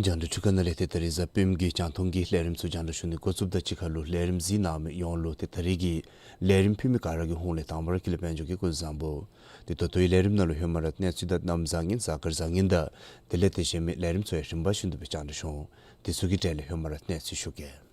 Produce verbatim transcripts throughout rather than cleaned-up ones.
རྒྱང་བསྒྲགས་འཕྲུལ་ཁང་ནང་ལས་ཏེ་ད་རིས་གཟའ་སྤེནམ་གི་རྒྱང་མཐོང་གི་ལས་རིམ་ཚུ་རྒྱང་བསྒྲགས་ཞུ་ནི་འགོ་བཙུགསཔ་དང་གཅིག་ཁར་ལུ་ལས་རིམ་གཟིགས་གནང་མི་ཡོངས་ལུ་ཏེ་ད་རིས་ཀྱི་ལས་རིམ་ཕུལ་མི་ག་ར་གི་ཧོངས་ལས་དང་པ་ར་དཀྱིལ་ལས་དཔལ་འབྱོར་གྱིས་སྐུ་གཟུགས་བཟང་པོ། ཏེ་ད་ལྟོའི་ལས་རིམ་ནང་ལུ་ཧེ་མ་ར་གནས་ཚུལ་དང་གནམ་བཟང་ངན་གཟའ་སྐར་བཟང་ངན་དང་དེ་ལས་ཏེ་གཞན་མི་ལས་རིམ་ཚུ་ཡང་རིམ་པ་བཞིན་དུ་སྦེ་རྒྱང་བསྒྲགས་ཞུ་འོང་། དེ་ཚུ་གི་གྲས་ལས་ཧེ་མ་ར་གནས་ཚུལ་ཞུ་གེ།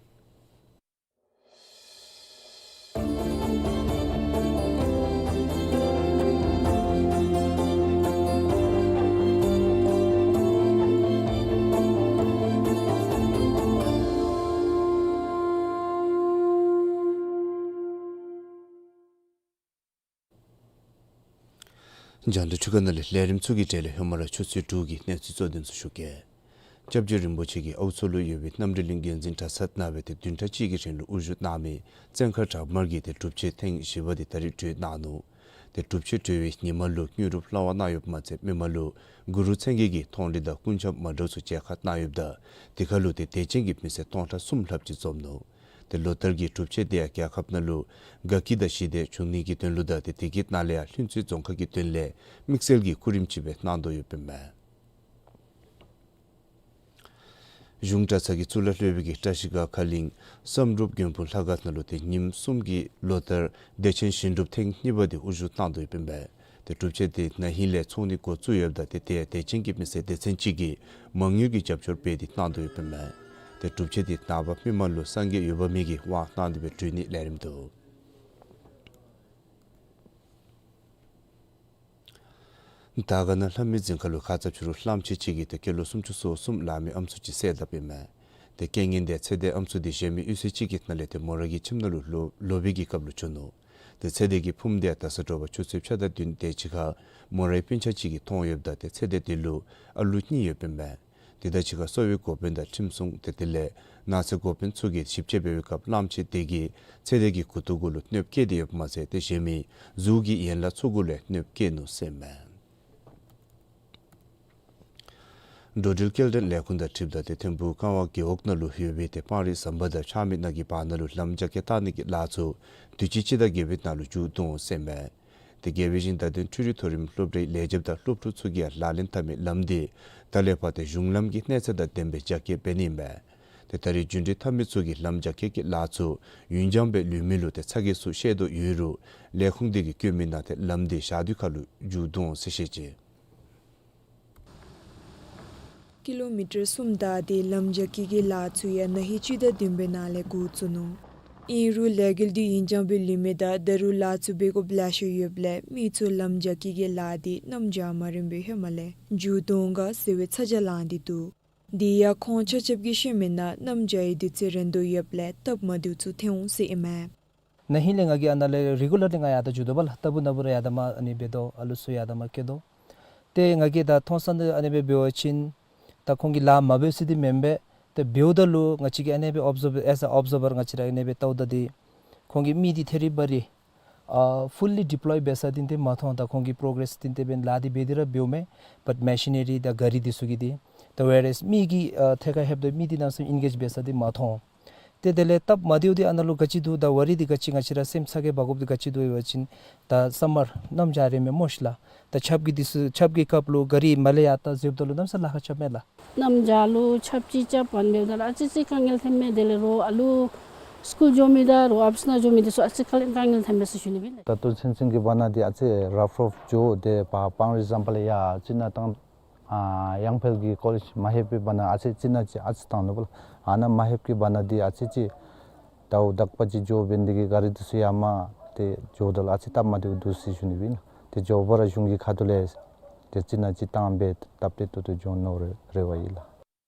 རྒྱང་བསྒྲགས་འཕྲུལ་ཁང་ནང་ལས་ལས་རིམ་ཚུ་གི་གྲས་ལས་ཧེ་མ་ར་ཆུ་ཚོད་དྲུག་གི་གནས་ཚུལ་གཙོ་དོན་ཚུ་ཞུ་གེ། སྐྱབས་རྗེ་རིན་པོ་ཆེ་གིས་ཨའུ་མཚོ་ལུ་ཡོད་པའི་རྣམ་གྲོལ་གླིང་མགོན་འཛིན་གྲྭ་ཚང་ནང་སྦེ་ཏེ་བདུན་ཕྲག་གཅིག་གི་རིང་ལུ་དབུ་བཞུགས་གནང་མི་བཙན་མཁར་གྲགས་མར་གྱིས་ཏེ་སྒྲུབ་མཆོད་ཐེངས་བཞི་པ་འདི་ད་རིས་གྲོལ་གནང་ནུག། ཏེ་སྒྲུབ་མཆོད་གྲོལ་བའི་ཉིནམ་ལུ་དངོས་གྲུབ་ལྷ་བ་གནང་ཡོདཔ་མ་ཚད་མི་མང་ལུ་གུ་རུ་མཚན་བརྒྱད་ཀྱི་མཐོང་རིས་དང་སྐུ་འཆམ་མ་འདྲཝ་ཚུ་མཇལ་ཁ་གནང་ཡོདཔ་ད་དེ་ཁར་ལུ་ཏེ་དད་ཅན་གྱི་མི་སེར་སྟོང་ཕྲག་གསུམ་ལྷགཔ་ཅིག་འཛོམས་ནུག། ཏེ་ལོ་ལྟར་གྱི་སྒྲུབ་མཆོད་འདི་ཡང་རྒྱལ་ཁབ་ནང་ལུ་དགའ་སྐྱིད་དང་ཞི་བདེ་འབྱུང་ནི་གི་དོན་ལུ་དང་ཏེ་དེ་གི་ནང་ལས་ཡང་ལྷུན་རྩེ་རྫོང་ཁག་གི་དོན་ལས་དམིགས་བསལ་གྱི་སྐུ་རིམ་ཅིག་སྦེ་གནང་དོ་ཡོདཔ་ཨིན་མས། གཞུང་གྲྭ་ཚང་གི་གཙུག་ལག་སློབ་དཔོན་གྱིས་བཀྲ་ཤིས་སྒར་ཁ་གླིང་བསམ་གྲུབ་མགོན་དཔོན་ལྷ་ཁང་ནང་ལུ་ཏེ་ཉིནམ་གསུམ་གྱི་ལོ་ལྟར་བདེ་ཆེན་ཞིང་སྒྲུབ་ཐེངས་གཉིས་པ་འདི་དབུ་བཞུགས་གནང་དོ་ཡོདཔ་ཨིན་པས། ཏེ་སྒྲུབ་མཆོད་འདི་ན་ཧིང་ལས་ཚོགས་ནི་འགོ་བཙུགས་ཡོདཔ་ད་ཏེ་དེ་ཡང་དད་ཅན་གྱི་མི་སེར་སྡེ་ཚན་ཅིག་གིས་མ་དངུལ་གྱི་རྒྱབ་སྐྱོར་འབད་དེ་གནང་དོ་ཡོདཔ་ཨིན་མས། ཏེ་སྒྲུབ་མཆོད་འདི་ནངས་པ་མི་མང་ལུ་སངས་རྒྱས་འོད་དཔག་མེད་ཀྱིས་དབང་གནང་སྟེ་སྦེ་གྲོལ་ནི་ལས་རིམ་འདུག། དར་དཀར་ན་ལྷ་མོའི་རྫིང་ཁ་ལུ་ཁ་ཙ་ཕྱི་རུ་གླངམོ་ཆེ་ཅིག་གིས་ཏེ་སྐྱེས་ལོ་སུམ་ཅུ་སོ་གསུམ་ལང་མི་ཨམ་སྲུ་ཅིག་བསད་དཔ་ཨིན་མས། ཏེ་རྐྱེན་ངན་འདི་ཚེ་འདས་ཨམ་སྲུ་འདི་གཞན་མི་གཡུས་ཚན་ཅིག་གི་ནང་ལས་ཏེ་མོ་རའི་ཁྱིམ་ནང་ལུ་ལོག་ལོག་པའི་གི་སྐབས་ལུ་བྱུང་ནུག། ཏེ་ཚེ་འདས་ཀྱི་ཕུངམ་འདི་ཡང་ད་ས་དྲོ་པ་ཆུ་ཚོད་ཕྱེད་དང་བདུན་དེ་ཅིག་ཁར་མོ་རའི་སྤུན་ཆ་ཅིག་གིས་མཐོང་ཡོདཔ་ད་ཏེ་ཚེ་འདས་འདི་ལུ་ཨ་ལུ་གཉིས་ཡོདཔ་ཨིན་མས། དེ་དང་གཅིག་ཁར་གསོ་བའི་འགོ་དཔོན་དང་ཁྲིམས་སྲུང་ཏེ་དེ་ལས་ནགས་ཚལ་འགོ་དཔོན་ཚུ་གིས་ཞིབ་དཔྱད་འབད་བའི་སྐབས་གླངམོ་ཆེ་དེ་གིས་ཚེ་འདས་ཀྱི་མགུ་ཏོ་གུ་ལུ་གནོདཔ་བཀལ་ཏེ་ཡོདཔ་མ་ཚད་ཏེ་གཞན་མི་གཟུགས་ཀྱི་ཡན་ལག་ཚུ་གུ་ལུ་ཡང་གནོདཔ་བཀལ་ནུག་ཟེར་ཨིན་མས། འགྲོ་འགྲུལ་སྐྱེལ་འདྲེན་ལས་ཁུངས་དང་འཁྲིལཝ་ད་ཏེ་ཐིམ་ཕུག་ཀ་བ་རྒེད་འོག་ནང་ལུ་ཡོད་པའི་ཏེ་སྤང་རི་ཟམ་པ་དང་ཆགས་མེད་ནགས་ཀྱི་བར་ན་ལུ་ལམ་རྒྱ་སྐྱེད་གཏང་ནི་གི་ལཱ་ཚུ་དུས་ཅི་སྤྱི་ཟླ་བརྒྱད་པའི་ནང་ལུ་མཇུག་བསྡུ་འོང་ཟེར་ཨིན་མས། དེ་གིས་སྦེ་ཞིནམ་ད་དུང་འཕྲུལ་རིག་མཐོ་རིམ་སློབ་གྲྭའི་ལས་བྱེདཔ་དང་སློབ་ཕྲུག་ཚུ་གིས་ཡང་ལག་ལེན་འཐབ་མི་ལམ་འདི་ད་ལས་ཕར་ཏེ་གཞུང་ལམ་གྱི་གནས་ཚད་དང་ལྡནམ་སྦེ་རྒྱ་སྐྱེད་འབད་ནི་ཨིན་པས། ཏེ་ད་རེས་རྒྱུན་འགྲུལ་འཐབ་མི་ཚུ་གིས་ལམ་རྒྱ་སྐྱེད་ཀྱི་ལཱ་ཚུ་ཡུན་འགྱངས་སྦེ་ལུས་མི་ལུ་ཏེ་ཚ་གྱང་ཚུ་བཤད་དོ་ཡོད་རུང་ལས་ཁུངས་དེ་གིས་བཀོད་མི་ནང་ཏེ་ལམ་འདི་ཞག་དུས་ཁར་ལུ་མཇུག་བསྡུ་འོང་ཟེར་བཤད་ཅི། ཀི་ལོ་མི་ཊར་གསུམ་བདའ་སྟེ་ལམ་རྒྱ་སྐྱེད་ཀྱི་ལཱ་ཚུ་ཡང་ན་ཧིང་སྤྱི་ཟླ་བདུན་པའི་ནང་ལས་འགོ་བཙུགས་ནུག། ཨིན་རུང་ལས་འགུལ་འདི་ཡུན་འགྱངས་སྦེ་ལུས་མི་དང་ད་རུང་ལཱ་ཚུ་འབད་དགོཔ་ལེ་ཤ་ཡོདཔ་ལས་མི་ཚུ་ལམ་རྒྱ་སྐྱེད་ཀྱི་ལཱ་འདི་གནམ་བྱཱར་མ་རན་པའི་ཧེ་མ་ལས་མཇུག་བསྡུ་འོང་ག་ཟེར་བའི་ཚ་གྱང་ལངས་ཏེ་འདུག། དེ་ཡང་ཁོང་ཆ་ཁྱབ་ཀྱིས་བཤད་མི་ནང་གནམ་བྱཱར་བའི་དུས་ཚོད་རན་དོ་ཡོདཔ་ལས་སྟབས་མ་བདེཝ་ཚུ་ཐོན་འོང་ཟེར་ཨིན་མས། ན་ཧིང་ལས་ང་གིས་ཨ་ནཱ་ལས་རི་གུ་ལར་ལི་ང་ཡར་ད་འགྱོ་དོ་བ་ལགས། ལྟ་བུ་ན་བུ་ར་ཡར་ད་མར་ཨ་ནི་འབད་དོ། ཨ་ལུ་ཚུ་ཡར་ད་མར་སྐྱེལ་དོ། ཏེ་ང་གིས་ད་མཐོང་ས་འདི་ཨ་ནི་སྦེ་འབད་བ་ཅིན་ད་ཁོང་གིས་ལཱ་མ་འབད་ཟེར་འདི་མེན་པས། ཏེ་འབདཝ་ད་ལུ་ང་བཅས་ཀྱིས་ཨ་ནི་སྦེ་ཨོབ་ཛརབ་ཨེས་ཨེ་ཨོབ་ཛར་བར་ང་བཅས་ར་ཨ་ནི་སྦེ་བལྟཝ་ད་འདི་ཁོང་གི་མི་འདི་ཐད་རི་བ་རི་ ཨ་ཕུལ་ལི་ཌི་པོ་ལོའི་འབད་ས་འདི་ཏེ་མ་མཐོང་། ད་ཁོང་གིས་པོ་རོ་གྲེསི་འདི་ཏེ་འབདན་ལཱ་འདི་འབད་དེ་ར་འབདཝ་མས། བཊ་མེ་ཤི་ན་རི་དང་ག་རི་འདི་ཚུ་གི་འདི་ད་ཝེར་ཨེས་མི་གིས་ཨ་ཐད་ཁར་ལྷོདཔ་ད་མི་འདི་གནམ་མེད་ས་མེད་ཨེན་གེཇ་འབད་ས་འདི་མ་མཐོང་། ཏེ་དེ་ལས་སྟབས་མ་བདེཝ་འདི་ཨ་ནཱ་ལུ་ག་ཅི་འདུག། ད་ཝ་རི་འདི་ག་ཅི་ང་བཅས་ར་སེམས་ཚ་གྱང་འབག་དགོཔ་འདི་ག་ཅི་འདུག་ཟེར་བ་ཅིན་ད་སམ་མར་གནམ་བྱཱར་རེ་མས་སྨོ་ཤི་ལགས། ད་ཆརཔ་གི་འདི་ཚུ་ཆརཔ་གི་སྐབས་ལུ་ག་རི་མར་ལས་ཡར་ད་འཛེགཔ་ད་ལུ་གནམ་མེད་ས་མེད་ལཱ་ཁག་རྐྱབ་མས་ལགས། གནམ་བྱཱར་ལུ་ཆརཔ་ཅིག་རྐྱབ་པ་ཨིན་པ་ད་ལུ་ཨ་ཙི་ཅིག་དཀའ་ངལ་ཐོན་མས། དེ་ལས་རོགས་ཨ་ལུ་སི་ཀུལ་འགྱོ་མི་དང་རོགས་ཨ་ཕི་ས་ནང་འགྱོ་མི་འདི་ཚུ་ཨ་ཙི་དཀའ་ངལ་ཐོན་མས་ཟེར་ཞུ་ནི་ཨིན་ལགས། ད་ལྟོ་ཚུན་ཚོད་ཀྱི་བར་ན་འདི་ཨ་ཙི་རཕ་རཕ་འགྱོ། ཏེ་བ་སྤང་རི་ཟམ་པ་ལས་ཡར་ཅིག་ནཱ་བཏང་ཨ་ཡང་ཕེལ་གྱི་ཀོ་ལེཇ་མ་ལྷོད་པའི་བར་ན་ཨ་ཙི་ཅིག་ནཱ་ཅིག་ཨ་ཙི་བཏང་ནུག་པ་ལགས། ཨ་ནཱ་མ་ལྷོད་ཀྱི་བར་ན་འདི་ཨ་ཙི་ཅིག་ཟླཝ་དག་པ་ཅིག་འགྱོ་བའི་འདི་གིས་ག་རི་འདི་ཚུ་ཡར་མར་ཏེ་འགྱོཝ་ད་ལུ་ཨ་ཙི་སྟབས་མ་བདེཝ་འདུག་ཟེར་ཞུ་ནི་ཨིན་ལགས། ཏེ་མགྱོགས་པ་ར་གཞུང་གི་ཁ་ཐུག་ལས་ཏེ་ཅིག་ནཱ་ཅིག་བཏང་སྦེ་སྟབས་བདེ་ཏོག་ཏོ་འགྱོ་ནི་རེ་བ་ཡོད་ལགས།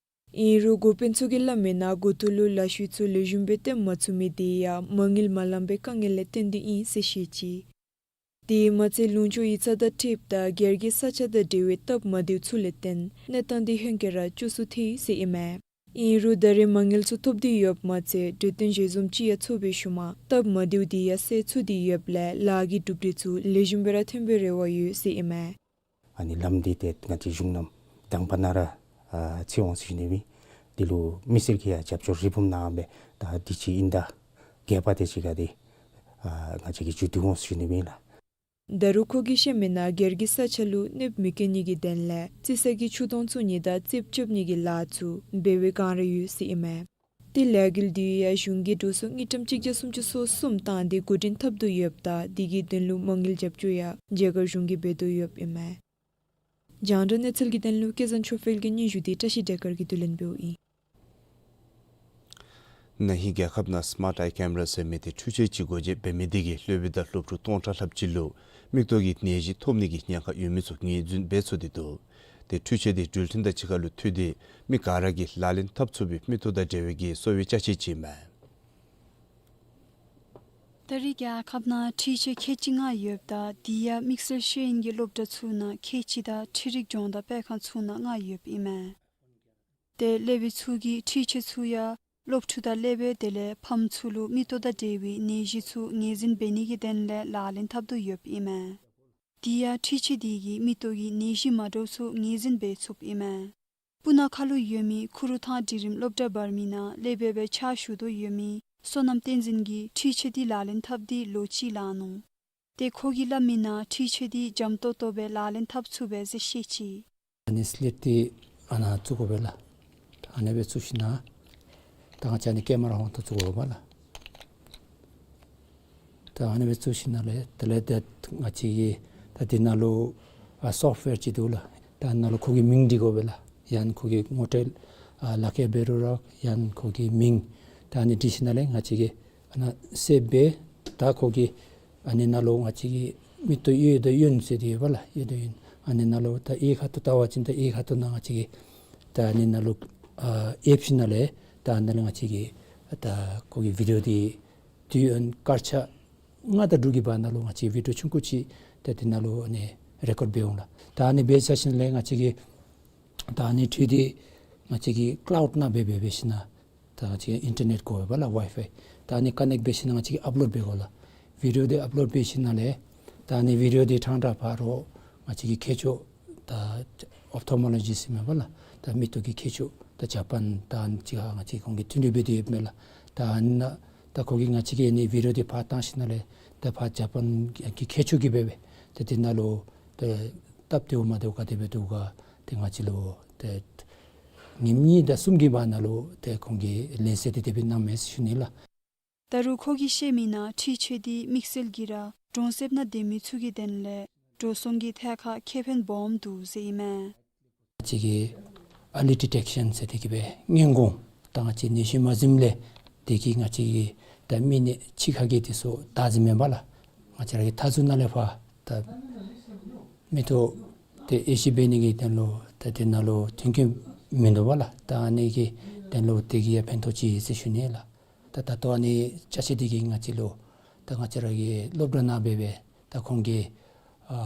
ཨིན་རུང་འགོ་དཔོན་ཚུ་གིས་སླབ་མིའི་ནང་འགོ་ཐོག་ལུ་ལཱ་ཤུལ་ཚུ་ལེགས་ཤོམ་སྦེ་སྟོན་མ་ཚུགས་མི་འདི་ཡང་མ་དངུལ་མ་ལང་པའི་དཀའ་ངལ་ལས་བརྟེན་ཏེ་ཨིན་ཟེར་བཤད་ཅི། དེ་མ་ཚད་ལུང་ཕྱོགས་ཡིག་ཚང་དང་འཁྲིལཝ་ད་སྒེར་གྱི་ས་ཆ་དང་འབྲེལ་བའི་སྟབས་མ་བདེཝ་ཚུ་ལས་བརྟེན་གནས་སྟངས་འདི་ཧེང་སྐལ་ར་སྐྱོ་སུ་ཐལ་ཡི་ཟེར་ཨིན་མས། ཨིན་རུང་ད་རེས་མ་དངུལ་ཚུ་ཐོབ་སྟེ་ཡོདཔ་མ་ཚད་གྲོས་བསྟུན་ཞལ་འཛོམས་ཅིག་ཡང་ཚོགས་པའི་ཤུལ་མ་སྟབས་མ་བདེཝ་འདི་ཡང་སེལ་ཚུགས་ཏེ་ཡོདཔ་ལས་ལཱ་གི་གྲུབ་འབྲས་ཚུ་ལེགས་ཤོམ་སྦེ་ར་ཐོན་པའི་རེ་བ་ཡོད་ཟེར་ཨིན་མས། ཨ་ནི་ལམ་འདི་ཏེ་ང་བཅས་གཞུང་ནང་དང་པ་ནང་ར་ཨ་ཚུད་འོང་ཟེར་ཞུ་ནི་ཨིན། འདི་ལུ་མི་སེར་གྱིས་ཡང་རྒྱབ་སྐྱོར་རི་བོང་གནང་སྦེ་ད་དུས་ཅི་ཨིན་ད་གད་པ་དེ་ཅིག་ཁར་འདི་ཨ་ང་བཅས་ཀྱིས་མཇུག་བསྡུ་འོང་ཟེར་ཞུ་ནི་ཨིན་ལགས། ད་རུང་ཁོ་གིས་བཤད་མིའི་ནང་སྒེར་གྱི་ས་ཆ་ལུ་གནོདཔ་མི་བཀལ་ནི་གི་དོན་ལས་རྩི་ས་གི་ཆུ་དོང་བཙུགས་ནི་དང་རྩིགཔ་རྐྱབ་ནི་གི་ལཱ་ཚུ་འབད་བའི་བསྒང་ར་ཡོད་ཟེར་ཨིན་མས། ཏེ་ལས་འགུལ་འདི་ཡང་གཞུང་གིས་འགྲོ་སོང་དངུལ་ཀྲམ་གཅིག་བརྒྱ་སུམ་ཅུ་སོ་གསུམ་བཏང་སྟེ་འགོ་འདྲེན་འཐབ་དོ་ཡོདཔ་ད་དེ་གི་དོན་ལུ་མ་དངུལ་རྒྱབ་སྐྱོར་ཡང་རྒྱ་གར་གཞུང་གིས་འབད་དོ་ཡོདཔ་ཨིན་མས། རྒྱང་བསྒྲགས་གནས་ཚུལ་གྱི་དོན་ལུ་སྐལ་བཟང་ཆོས་འཕེལ་གྱི་སྙན་ཞུ་འདི་བཀྲ་ཤིས་སྒྲོལ་དཀར་གྱིས་བསྡུ་ལེན་འབདཝ་ཨིན། ན་ཧིང་རྒྱལ་ཁབ་ནང་སི་མཱརཊ་ཨའི་ཀེམ་ར་ཟེར་མི་འདི་འཕྲུལ་ཆས་ཅིག་སྒོ་འབྱེད་འབད་མི་འདི་གིས་སློབ་དཔོན་དང་སློབ་ཕྲུག་སྟོང་ཕྲག་ལྷགཔ་ཅིག་ལུ་མིག་ཏོ་གི་ནད་གཞི་ཐོབ་ནི་གི་ཉེན་ཁ་ཡོད་མི་ཚུ་ངོས་འཛིན་འབད་ཚུགས་ཏེ་འདུག། ཏེ་འཕྲུལ་ཆས་འདི་འགྲུལ་འཕྲིན་དང་གཅིག་ཁར་ལུ་མཐུད་དེ་མི་ག་ར་གིས་ལག་ལེན་འཐབ་ཚུགས་པའི་མིག་ཏོ་དང་འབྲེལ་བའི་གི་གསོ་བའི་ཅ་ཆས་ཅིག་ཨིན་མས། ད་རེས་རྒྱལ་ཁབ་ནང་འཕྲུལ་ཆས་ཁལ་གཅིག་ལྔ་ཡོདཔ་ད་དེ་ཡང་དམིགས་བསལ་ཤེས་ཡོན་གྱི་སློབ་གྲྭ་ཚུ་ནང་ཁལ་གཅིག་དང་འཕྲུལ་རིག་སྦྱོང་བརྡར་སྤེལ་ཁང་ཚུ་ནང་ལྔ་ཡོདཔ་ཨིན་མས། ཏེ་སློབ་དཔོན་ཚུ་གིས་འཕྲུལ་ཆས་ཚུ་ཡང་སློབ་ཕྲུག་དང་སློབ་དཔོན་དེ་ལས་ཕམ་ཚུ་ལུ་མིག་ཏོ་དང་འབྲེལ་བའི་ནད་གཞི་ཚུ་ངོས་འཛིན་འབད་ནི་གི་དོན་ལས་ལག་ལེན་འཐབ་དོ་ཡོདཔ་ཨིན་མས། དེ་ཡང་འཕྲུལ་ཆས་དེ་གིས་མིག་ཏོ་གི་ནད་གཞི་མ་འདྲཝ་ཚུ་ངོས་འཛིན་འབད་ཚུགསཔ་ཨིན་མས། སྤུ་ན་ཁ་ལུ་ཡོད་མི་ཁུ་རུ་ཐང་འབྲིང་རིམ་སློབ་གྲྭ་འབད་མི་ནང་སློབ་དཔོན་སྦེ་ཕྱག་ཞུ་དོ་ཡོད་མི་བསོད་ནམས་བསྟན་འཛིན་གྱིས་འཕྲུལ་ཆས་འདི་ལག་ལེན་འཐབ་སྟེ་ལོ་གཅིག་ལང་ནུག། ཏེ་ཁོ་གིས་སླབ་མིའི་ནང་འཕྲུལ་ཆས་འདི་འཇམ་ཏོང་ཏོ་སྦེ་ལག་ལེན་འཐབ་ཚུགས་པས་ཟེར་བཤད་ཅི། ཨ་ནི་སི་ལེཊ་འདི་ཨ་ནཱ་བཙུགས་དགོ་པས་ལགས། ཨ་ནི་སྦེ་བཙུགས་ཞིནམ་ལས་ད་ང་བཅས་ཨ་ནི་ཀེ་མ་ར་ཧོང་ཏོ་བཙུགས་དགོ་པས་ལགས། ད་ཨ་ནི་སྦེ་བཙུགས་ཞིནམ་ལས་དེ་ལས་ཏེ་ང་བཅས་ཀྱིས་ད་འདི་ནང་ལུ་ཨ་སོཕཊ་ཝེར་ཅིག་འདུག་ལགས། ད་ཨ་ནཱ་ལུ་ཁོ་གི་མིང་འབྲི་དགོ་པས་ལགས། ཡང་ཁོ་གི་ངོ་སྤྲོད་ཨ་ལག་ཁྱེར་འབད་རུང་ར་ཡང་ཁོ་གི་མིང་ད་ཨ་ནི་འབྲི་ཞིནམ་ལས་ང་བཅས་ཀྱིས་ཨ་ནཱ་སེབ་འབད། ད་ཁོ་གི་ཨ་ནི་ནང་ལུ་ང་བཅས་ཀྱི་མིག་ཏོ་གཡས་དང་གཡོན་ཟེར་ཏེ་ཡོད་པས་ལགས། གཡས་དང་གཡོན། ཨ་ནི་ནང་ལུ་ད་གཡས་ཁ་ཐུག་བལྟ་བ་ཅིན་ད་གཡས་ཁ་ཐུག་ནང་ང་བཅས་ཀྱིས་ད་ཨ་ནི་ནང་ལུ་ཨ་ཨེབ་ཞིནམ་ལས་ད་ཨ་ནི་ནང་ལུ་ང་བཅས་ཀྱིས་ད་ཁོ་གི་བི་ཌིའོ་འདི་དུས་ཡུན་སྐར་ཆ་ལྔ་དང་དྲུག་གི་བར་ན་ལུ་ང་བཅས་བི་ཌིའོ་ཆུང་ཀུ་ཅིག་ད་འདི་ནང་ལུ་ཨ་ནི་རེ་ཀོཌ་འབད་འོང་ལགས། ད་ཨ་ནི་འབད་ཚར་ཞིནམ་ལས་ང་བཅས་ཀྱིས་ད་ཨ་ནི་འཕྲུལ་འདི་ང་བཅས་ཀྱིས་ཀླའུཌ་ནང་འབད་འབད་འབད་ཞིནམ་ལས་ད་ང་བཅས་ཨིན་ཊར་ནེཊ་དགོ་པས་ལགས། ཝའི་ཕའི། ད་ཨ་ནི་ཀ་ནེཀཊ་འབད་ཞིནམ་ལས་ང་བཅས་ཀྱིས་ཨཔ་ལོཌ་འབད་དགོ་ལགས། བི་ཌིའོ་འདི་ཨཔ་ལོཌ་འབད་ཞིནམ་ལས་ད་ཨ་ནི་བི་ཌིའོ་འདི་ཕྲང་ཕྲང་ཕར་ང་བཅས་ཀྱི་མཁས་མཆོག་ད་ཨོབ་ཐཱལ་མོ་ལོ་ཇི་སི་ཊ་ཨིན་མས་པ་ལགས། ད་མིག་ཏོ་གི་མཁས་མཆོག་ད་ཇ་པཱན་ད་ཨ་ནི་ཅིག་ང་བཅས་ཁོང་གིས་མཐུན་འབྲེལ་འབད་དེ་ཡོདཔ་མས་ལགས། ད་ཨ་ནི་ད་ཁོ་གིས་ང་བཅས་ཀྱི་ཨ་ནི་བི་ཌིའོ་འདི་ཕར་བཏང་ཞིནམ་ལས་ད་ཕར་ཇ་པཱན་གྱི་མཁས་མཆོག་གིས་འབད་འབད་ད་འདི་ནང་ལུ་ད་སྟབས་བདེཝ་མ་བདེཝ་ག་དེ་སྦེ་འདུག་ག་ཏེ་ང་བཅས་ལུ་ཏེ་ཉིནམ་གཉིས་དང་གསུམ་གྱི་བར་ན་ལུ་ཏེ་ཁོང་གིས་ལན་གསལ་འདི་དེ་སྦེ་གནངམ་མས་ཟེར་ཞུ་ནི་ལགས། ད་རུང་ཁོ་གིས་བཤད་མིའི་ནང་འཕྲུལ་ཆས་འདི་དམིགས་བསལ་གྱིས་ར་གྲོང་གསེབ་ནང་སྡོད་མི་ཚུ་གི་དོན་ལས་འགྲོ་སོང་གི་ཐད་ཁར་ཁེ་ཕན་སྦོམ་འདུག་ཟེར་ཨིན་མས། ང་བཅས་ཀྱིས་ཨར་ལི་ཌི་ཊེཀ་ཤཱན་ཟེར་ཏེ་གི་སྦེ་སྔོན་འགོག། ད་ང་བཅས་ནད་གཞི་མ་འཛེམས་ལས་དེ་གིས་ང་བཅས་ཀྱི་ད་མི་ནད་ཕྱི་ཁ་གི་དེ་ཚུ་བདའ་ཟེར་མེན་པ་ལགས། ང་བཅས་ར་གི་མཐའ་ཟུར་ནང་ལས་ཕར་ད་མི་ཐོག་ཏེ་དབྱེ་ཞིབ་འབད་ནི་གི་དོན་ལུ་ད་དེ་ནང་ལུ་མཐུན་རྐྱེན་མིན་འདུག་པ་ལགས། ད་ཨ་ནི་གི་དོན་ལུ་དེ་གིས་ཡང་ཕན་ཐོགས་ཅི་ཟེར་ཞུ་ནི་ལགས། ད་ད་ལྟོ་ཨ་ནི་ཅ་ཆས་དེ་གིས་ང་བཅས་ལུ་ད་ང་བཅས་ར་གི་སློབ་གྲྭ་ནང་འབད་འབད་ད་ཁོང་གིས་ཨ་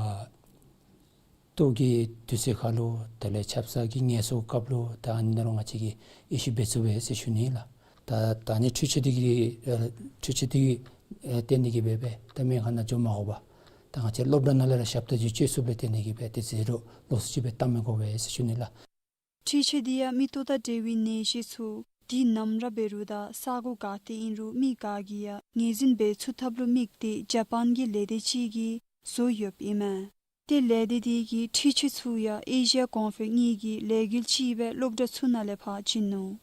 ལྟོ་གི་དུས་ཚོད་ཁར་ལུ་དེ་ལས་ཆབ་གསང་གི་ངལ་གསོའི་སྐབས་ལུ་ད་ཨ་ནི་ནང་ལུ་ང་བཅས་ཀྱིས་དབྱེ་ཞིབ་འབད་ཚུགས་པས་ཟེར་ཞུ་ནི་ལགས། ད་ད་ཨ་ནི་འཕྲུལ་ཆས་དེ་གིས་ཨ་འཕྲུལ་ཆས་དེ་གིས་ ཨེ་བརྟེན་ཏེ་གིས་སྦེ་སྦེ་ད་སྨན་ཁང་ནང་འགྱོ་མ་དགོ་པར་ད་ང་བཅས་སློབ་གྲྭ་ནང་ལས་ར་ཞབས་ཏོག་ཅིག་སྤྱོད་ཚུགསཔ་ལས་བརྟེན་ཏེ་གིས་སྦེ་དེ་ཟེར་རུང་ལོགས་སུ་ཅིག་སྦེ་བཏང་མི་དགོ་པས་ཟེར་ཞུ་ནི་ལགས། འཕྲུལ་ཆས་འདི་ཡང་མིག་ཏོ་དང་འབྲེལ་བའི་ནད་གཞི་ཚུ་དུས་ནམ་ར་འབད་རུང་དང་ས་གོ་ག་ཏེ་ཨིན་རུང་མི་ག་གིས་ཡང་ངོས་འཛིན་འབད་ཚུགས་ཐབས་ལུ་དམིགས་ཏེ་ཇ་པཱན་གྱི་ལས་སྡེ་ཅིག་གིས་བཟོ་ཡོདཔ་ཨིན་མས། ཏེ་ལས་སྡེ་འདི་གིས་འཕྲུལ་ཆས་ཚུ་ཡང་ཨེ་ཤི་ཡ་གོང་འཕེལ་གཉིས་ཀྱི་ལས་འགུལ་ཅིག་སྦེ་སློབ་གྲྭ་ཚུ་ནང་ལས་ཕར་བྱིན་ནུག།